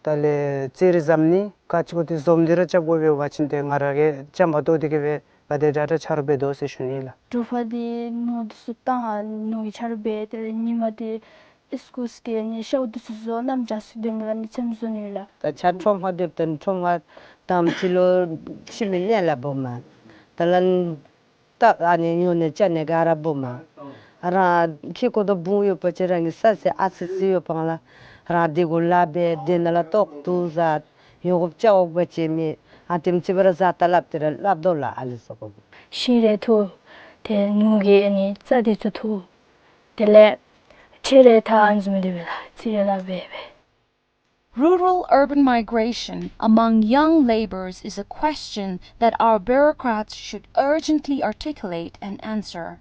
ད་ལས་ཙི་རི་བཟོ་ནི་ག་ཅི་གུ་ཏེ་བཟོ་སྟེ་ར་རྐྱབ་དགོ་པས། འབད་བ་ཅིན་ཏེ་ང་ར་གིས་རྐྱངམ་བཏོག་སྟེ་གིས་སྦེ་ག་དེ་དྲག་དྲག་ཆ་རོགས་འབད་དོ་ཟེར་ཞུ་ནི་ལགས། དྲོ་པ་དེ་ནོར་འདི་ཚུ་བཏང་ནོར་གྱི་ཆ་རོགས་འབད། དེ་ལས་ཉིན་མ་དེ་ཨིས་ཀུལ་སྐྱེལ་ནི་ཤཝ་འདི་ཚུ་བཟོ་ནམ་ཅིག་སྡོད་མི་ལགས་ནི་ཚེམ་བཟོ་ནི་ལགས། ད་ཆ་ཁྲོམ་ཁར་སྡོདཔ་ད་ཁྲོམ་ཁར་དང་པ་ཅིག་ལུ་ཁྱིམ་གྱི་གནས་ལ་འབུམ་མ་ད་ལན་ད་ཨ་ནི་ཉོ་ནི་རྐྱབ་ནི་ག་ར་འབུམ་མ་རང་ཁེ་ཀོ་དོ་བུང་ཡོད་པ་ཅིན་རང་གི་ས་ཟེར་ཨ་ཙི་ཙི་ཡོད་པ་ལགས། རང་དེ་གུ་ལཱ་འབད་དེ་ནང་ལས་ཏོག་ཏོ་བཟའ་ཡོང་དགོཔ་བཅའ་དགོཔ་ཅིག་མེད། ཨ་དེམ་ཅིག་སྦེ་ར་བཟའ་ད་སླབ་སྟེ་ར་སླབ་དོ་ལགས། ཨ་ལུ་ཚུ་གུ་ཤིང་རེ་འཐུ། ཏེ་ནོར་གྱི་ཨ་ནི་རྩྭ་འདི་ཚུ་འཐུ། དེ་ལས་ཁྲལ་རེ་ད་ཨ་ནི་བཟུམ་སྦེ་འབད་ལགས། ཙི་རེ་ལཱ་འབད་འབད། Rural-urban migration among young labourers is a question that our bureaucrats should urgently articulate and answer.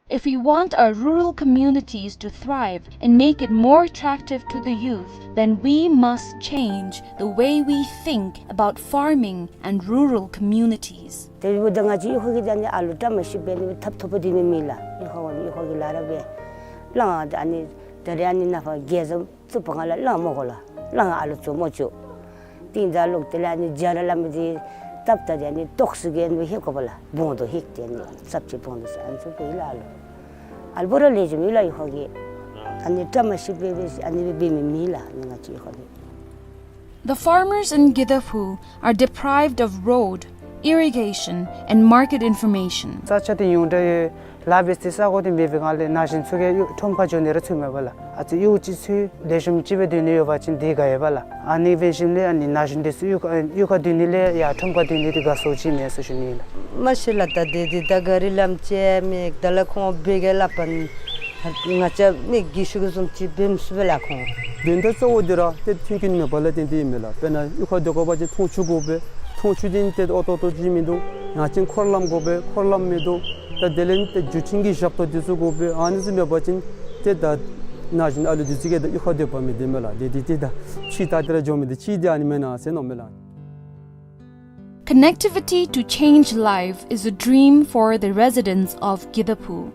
If we want our rural communities to thrive and make it more attractive to the youth, then we must change the way we think about farming and rural communities. དེ་འབདཝ་ད་ང་བཅས་གཡུས་ཁ་གི་ད་ནི་ཨ་ལུ་བཀྲ་མ་ཤིསཔ་སྦེ་ནི་ཐབ་ཐོབ་པ་འདི་མི་མེད་ལགས། གཡུས་ཁ་གི་གཡུས་ཁ་གི་ལཱ་ར་འབད། ལཱ་ཨ་ནི་ད་རེས་ཨ་ནི་ནཱ་ཕར་རྒྱལ་བཟང་བཙུགས་པའི་སྒང་ལས་ལཱ་མ་དགོ་ལགས། ལཱ་ཨ་ལུ་ཚུ་མ་བཙུགས། ཏེ་ད་ལོག་དེ་ལས་ཨ་ནི་རྒྱ་ར་ལཱ་མི་འདི་སྟབས་ད་དེ་ཨ་ནི་ཏོག་ཙི་གི་ཨ་ནི་ཧེ་གོ་བ་ལགས། བོང་དོ་ཧེ་ཏེ་ཨ་ནི་ཙབ་ཅིག་བོང་དོ་ཟེར་ཨ་ནི་ཚུ་སྦེ་ལགས། ཨ་ལུ་ཨ་ལུ་པོ་ར་ལེགས་ཤོམ་ཡོད་ལགས། གཡུས་ཁ་གི་ཨ་ནི་བཀྲ་མ་ཤིསཔ་སྦེ་ཨ་ནི་སྦེ་འབད་མི་མེད་ལགས། ཨ་ནི་ང་བཅས་གཡུས་ཁ་གི། The farmers in Gidaphu are deprived of road, irrigation, and market information. ས་ཆ་འདི་ཡོངས་གྲགས་ཡོད། ལཱ་འབད་སའི་ས་གོ་འདི་མེད་པའི་སྒང་ལས་ན་གཞོན་ཚུ་གིས་གཡུས་ཁྲོམ་ཁར་འགྱོ་ནི་ར་ཚུགས་མེད་པས་ལགས། ཨ་ཙི་གཡུས་ཅིག་ཚུ་ལེགས་ཤོམ་ཅིག་སྦེ་སྡོད་ནི་ཡོད་པ་ཅིན་དེ་དགའ་ཡོདཔ་ལགས། ཨ་ནི་འབད་ཞིནམ་ལས་ཨ་ནི་ན་གཞོན་འདི་ཚུ་གཡུས་ཁ་གཡུས་ཁར་སྡོད་ནི་ལས་ཡར་ཁྲོམ་ཁར་སྡོད་ནི་འདི་དགའ་ཚོར་ཅིག་མས་ཟེར་ཞུ་ནི་ལགས། མ་གཞི་ལགས་ད་དེ་འདི་ད་ག་རི་ལམ་ཅིག་མེད། ད་ལགས་ཁོང་འབད་གེ་སླབ་པ་ང་བཅས་མི་རྒས་ཤོས་ཀྱིས་བཟུམ་ཅིག་འབད་མི་ཚུགས་པས་ལགས་ཁོང་། དོན་དག་གཙོ་བོ་འདི་ར་ཏེ་མཐུན་རྐྱེན་མེད་པ་ལས་བརྟེན་ཏེ་ཨིན་མས་ལགས། དཔེར་ན་གཡུས་ཁར་སྡོད་དགོ་པ་ཅིན་འཐུང་ཆུ་དགོ་པས། འཐུང་ཆུ་འདི་ཏེ་ཨོ་ཏོག་ཏོ་ཅིག་མིན་འདུག། ཡང་ཅིན་འཁོར་ལམ་དགོ་པས། འཁོར་ལམ་མིན་འདུག། ད་དེ་ལས་ཏེ་བརྒྱུད་འཕྲིན་གྱི་ཞབས་ཏོག་འདི་ཚུ་དགོ་པས། ཨ་ནི་ཚུ་མེད་པ་ཅིན་ཏེ་ད་ན་གཞོན་ཨ་ལུ་འདི་ཚུ་གིས་ད་གཡུས་ཁར་སྡོད་པ་མི་བདེ་མས་ལགས། དེ་འདི་ཏེ་ད་ཕྱི་ད་ཏེ་ར་འགྱོ་མི་འདི་ཅིག་འདི་ཨ་ནི་མེན་ན་ཟེར་མནོཝ་མས་ལགས། Connectivity to change life is a dream for the residents of Gidaphu.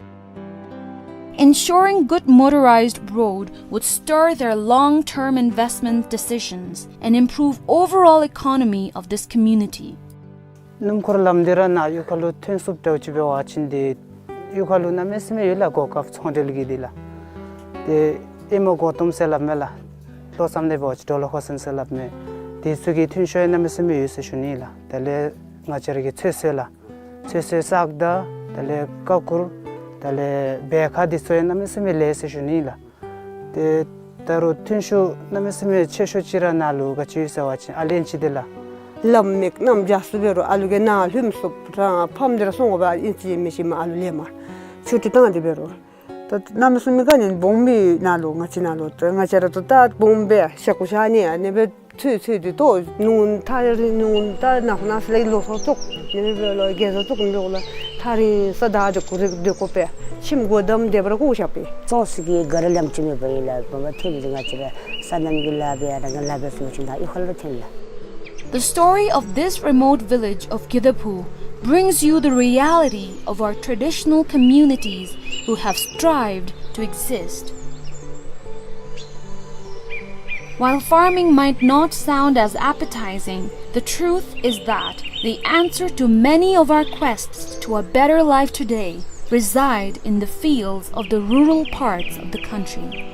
Ensuring good motorized road would stir their long-term investment decisions and improve overall economy of this community. སྣུམ་འཁོར་ལམ་འདི་ར་ནཱ་གཡུས་ཁ་ལུ་ཐོན་ཚུགསཔ་འདྲཝ་ཅིག་འབད་བ་ཅིན་ཏེ་ གཡུས་ཁ་ལུ་གནམ་མེད་ས་མེད་ཡོད་ལགས། གོ་སྐབས་ཚོང་འབྲེལ་གྱི་འདི་ལགས། ཏེ་ཨེ་མོ་གོ་ཏོམ་ཟེར་སླབ་མས་ལགས། ལྷོ་མཚམས་ལས་འབད་བ་ཅིན་ཌོ་ལར་ཧོ་སན་ཟེར་སླབ་མས། དེ་ཚུ་གི་ཐོན་ཤུགས་ཡང་གནམ་མེད་ས་མེད་ཡོད་ཟེར་ཞུ་ནི་ལགས། དེ་ལས་ང་བཅས་ར་གི་ཚོད་བསྲེ་ལགས། ཚོད་བསྲེ་སག་བརྡ་དེ་ལས་ཀ་ཀུར་དེ་ལས་བེ་ཁ་འདི་ཚུ་ཡང་གནམ་མེད་ས་མེད་ལེགས་ཟེར་ཞུ་ནི་ལགས། ཏེ་ད་རུང་ཐོན་ཤུགས་གནམ་མེད་ས་མེད་ཆེ་ཤོས་ཅིག་ར་ནཱ་ལུ་ག་ཅི་ཡོད་ཟེར་བ་ཅིན་ཨ་ལུ་ཨིན་ཅི་འདི་ལགས། ལམ་མེད་གནམ་རྒྱ་སུ་འབད་རུང་ཨ་ལུ་གིས་ནཱ་ལྷོདཔ་ཚུགས་རང་ཕམ་འདི་ར་སོང་དགོ་པས། ཨིན་ཅི་མིན་ཅི་མ་ཨ་ལུ་ལེན་མ་ཆུ་ཊི་བཏང་སྟེ་འབད་རུང་། ད་གནམ་མེད་ས་མེད་ག་ནི་སྦོམ་སྦེ་ནཱ་ལུ་ང་བཅས་ནཱ་ལུ་ད་ང་བཅས་ར་ད་ད་སྦོམ་སྦེ་ཤ་ཁུ་ཤ་ནི་ཨ་ནི་སྦེ་ཚོད་ཚོད་དེ་ཏོ་ནུ་ཐག་རིང་ནུ་ད་ནཱ་ཁོ་ན་སི་ལེ་ལོ་སོ་ཙོགས་ནི་སྦེ་ལོ་རྒས་སོ་ཙོགས་ནི་སྦེ་ལོ་ཐག་རིང་ས་ད་འདི་ཁུ་རེ་སྡོད་དགོ་པས། ཁྱིམ་སྒོ་བསྡམ་སྡོད་པར་ཁུ་ཤ་པས། ཙོགས་སི་གི་ག་ར་ལམ་ཅིག་མེད་པ་ཨིན་ལགས། བུམ་པ་ཐོན་མི་ང་བཅས་ར་སོ་ནམ་གྱི་ལཱ་འབད་ཡང་རང་གི་ལཱ་འབད་ཚུགས་པ་ཅིན་ད་གཡུས་ཁ་ལུ་ཐོན་ལགས། The story of this remote village of Gidaphu brings you the reality of our traditional communities who have strived to exist. While farming might not sound as appetizing, the truth is that the answer to many of our quests to a better life today reside in the fields of the rural parts of the country.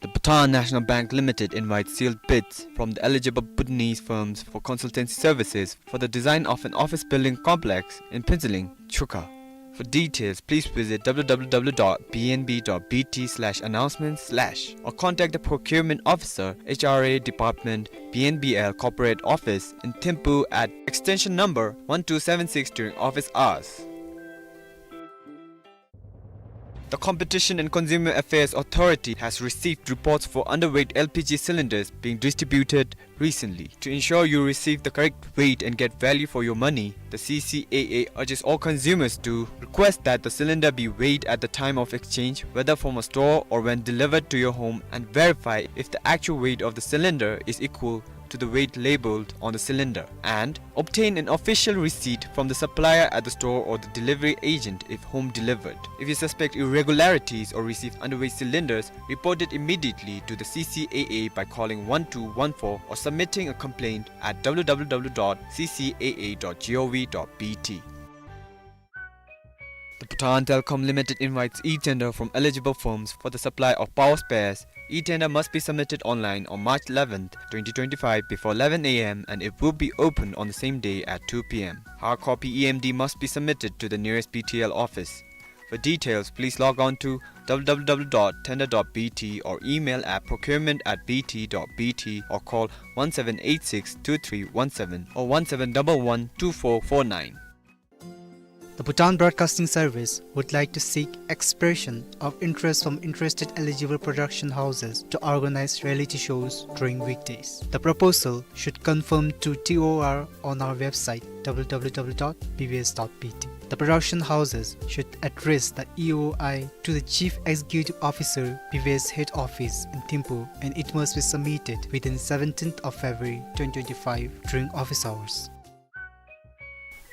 The Bhutan National Bank Limited invites sealed bids from the eligible Bhutanese firms for consultancy services for the design of an office building complex in Phuentsholing, Chukha. For details, please visit W W W dot B N B dot B T slash announcements slash or contact the procurement officer, H R A department, B N B L corporate office in Thimphu at extension number one two seven six during office hours. The Competition and Consumer Affairs Authority has received reports for underweight L P G cylinders being distributed recently. To ensure you receive the correct weight and get value for your money, the C C A A urges all consumers to request that the cylinder be weighed at the time of exchange, whether from a store or when delivered to your home, and verify if the actual weight of the cylinder is equal to the weight labeled on the cylinder, and obtain an official receipt from the supplier at the store or the delivery agent if home delivered. If you suspect irregularities or receive underweight cylinders, report it immediately to the C C A A by calling one two one four or submitting a complaint at W W W dot C C A A dot gov dot B T. The Bhutan Telecom Limited invites e-tender from eligible firms for the supply of power spares. E-tender must be submitted online on March eleventh, twenty twenty-five before eleven A M and it will be opened on the same day at two P M. Hard copy E M D must be submitted to the nearest B T L office. For details, please log on to W W W dot tender dot B T or email at procurement at B T dot B T or call one seven eight six two three one seven or one seven double one two four four nine. The Bhutan Broadcasting Service would like to seek expression of interest from interested eligible production houses to organize reality shows during weekdays. The proposal should confirm to T O R on our website, W W W dot B B S dot B T. The production houses should address the E O I to the Chief Executive Officer, B B S Head Office in Thimphu, and it must be submitted within seventeenth of February twenty twenty-five during office hours.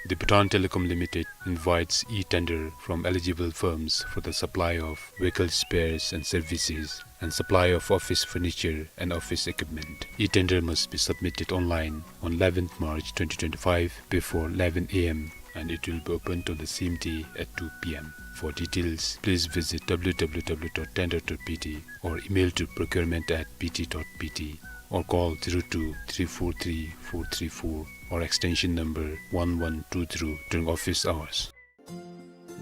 The Bhutan Telecom Limited invites e-tender from eligible firms for the supply of vehicle spares and services and supply of office furniture and office equipment. E-tender must be submitted online on eleventh March twenty twenty-five before eleven A M, and it will be opened on the same day at two P M. For details, please visit W W W dot tender dot B T or email to procurement at B T dot B T or call zero two three four three four three four or extension number one one two zero during office hours.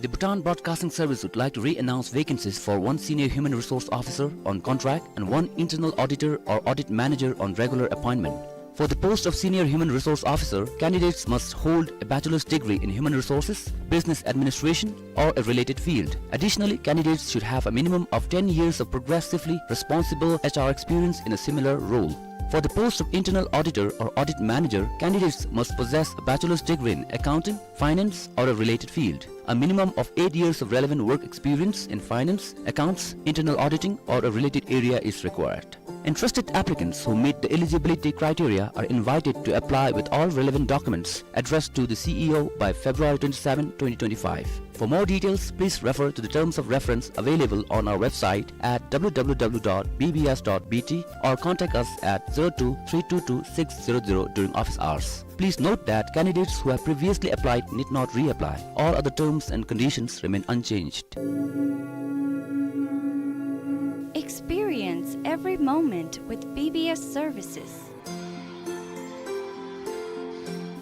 The Bhutan Broadcasting Service would like to re-announce vacancies for one Senior Human Resource Officer on contract and one Internal Auditor or Audit Manager on regular appointment. For the post of Senior Human Resource Officer, candidates must hold a bachelor's degree in human resources, business administration, or a related field. Additionally, candidates should have a minimum of ten years of progressively responsible H R experience in a similar role. For the post of Internal Auditor or Audit Manager, candidates must possess a bachelor's degree in accounting, finance, or a related field. A minimum of eight years of relevant work experience in finance, accounts, internal auditing, or a related area is required. Interested applicants who meet the eligibility criteria are invited to apply with all relevant documents addressed to the C E O by February twenty-seven, twenty twenty-five. For more details, please refer to the terms of reference available on our website at W W W dot B B S dot B T or contact us at zero two three two two six zero zero during office hours. Please note that candidates who have previously applied need not reapply. All other terms and conditions remain unchanged. Experience every moment with B B S services.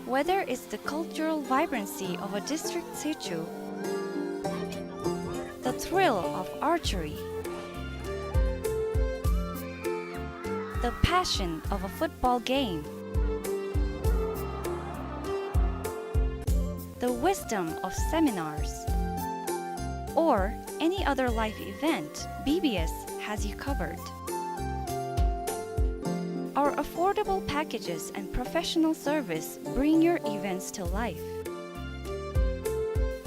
Whether it's the cultural vibrancy of a district sichu, the thrill of archery, the passion of a football game, the wisdom of seminars, or any other life event, B B S has you covered. Our affordable packages and professional service bring your events to life.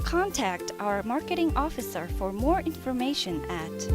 Contact our marketing officer for more information at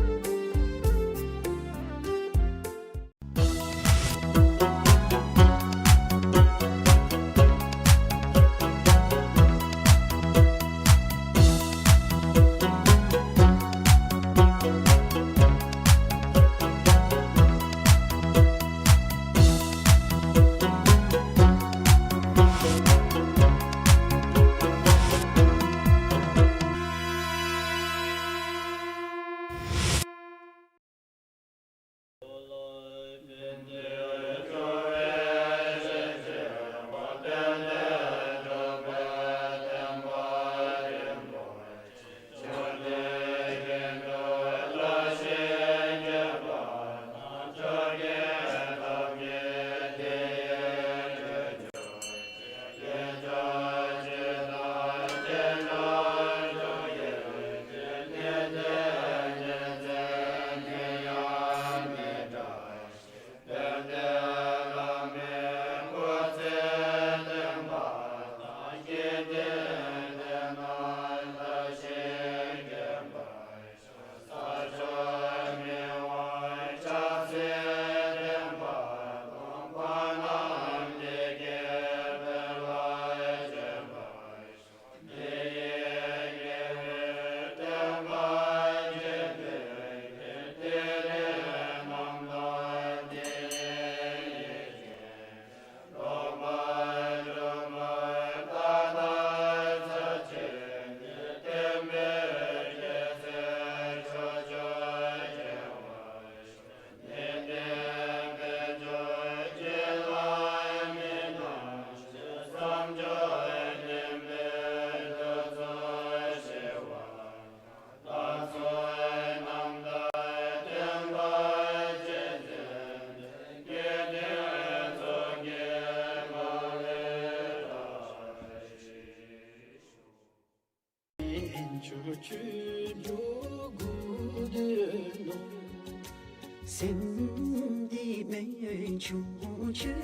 སེམས་འདི་རྨད་བྱུང་ཆོས་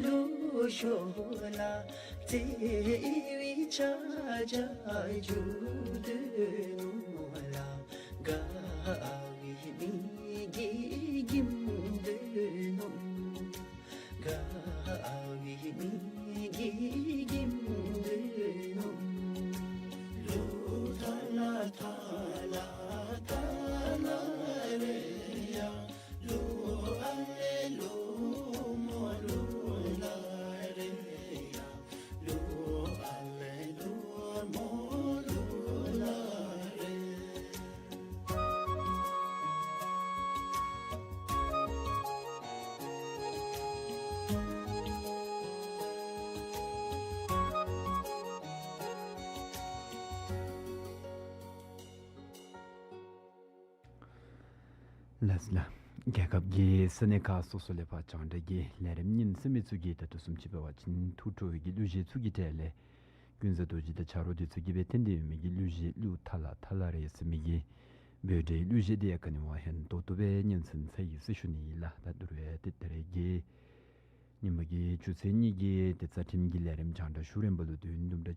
ལུགས་ཤོ་ལོ་ཀ་བརྩེ་བའི་ཆ་བྱད་བསྒྱུར་འདོད་ནོ་ལགས། དགའ་བའི་མིག་གིས་འགེམས་འདོད་ནོ། དགའ་བའི་མིག་གིས་འགེམས་འདོད་ནོ། ལོ་ཐ་ལ་ཐ་ལ་ཐ་ལ་རེ་ཡ། ལོ་ཨ་ལེ་ལོ་མོ་ལོ་ལ་རེ་ཡ། ལོ་ཨ་ལེ་ལོ་མོ་ལོ་ལ་རེ། ལགས་ལགས། རྒྱལ་ཁབ་ཀྱི་ས་གནས་ཁག་སོ་སོ་ལས་ཕར་རྒྱང་བསྒྲགས་ཀྱི་ལས་རིམ་ཉན་གསན་མི་ཚུ་གིས་ད་ལྟོ་བཟུམ་ཅིག་འབད་བ་ཅིན་ཐུགས་སྤྲོ་བའི་གི་གླུ་གཞས་ཚུ་གི་གྲས་ལས་ཀུན་བཟང་རྡོ་རྗེ་དང་ཆ་རོགས་འདི་ཚུ་གིས་སྦེ་བཏོན་ཏེ་ཡོད་མི་གི་གླུ་གཞས་གླུ་ཐ་ལ་ཐ་ལ་རེ་ཟེར་མི་གི་འབོད་སྒྲའི་གླུ་གཞས་འདི་ཡང་ག་ནི་བ་ཧན་ཏོག་ཏོ་སྦེ་ཉན་གསན་ཚར་ཡི་ཟེར་ཞུ་ནི་ཨིན་ལགས། ད་ད་རུང་ཡང་ཏེ་ད་རེས་ཀྱི་ཉིན་མ་གི་ཆུ་ཚོད་གཉིས་ཀྱི་ཏེ་རྩ་ཁྲིམས་ཀྱི་ལས་རིམ་རྒྱང་བསྒྲགས་ཞུ་རན་པ་ལུ་དུས་ཡུན་དུམ་གྲ་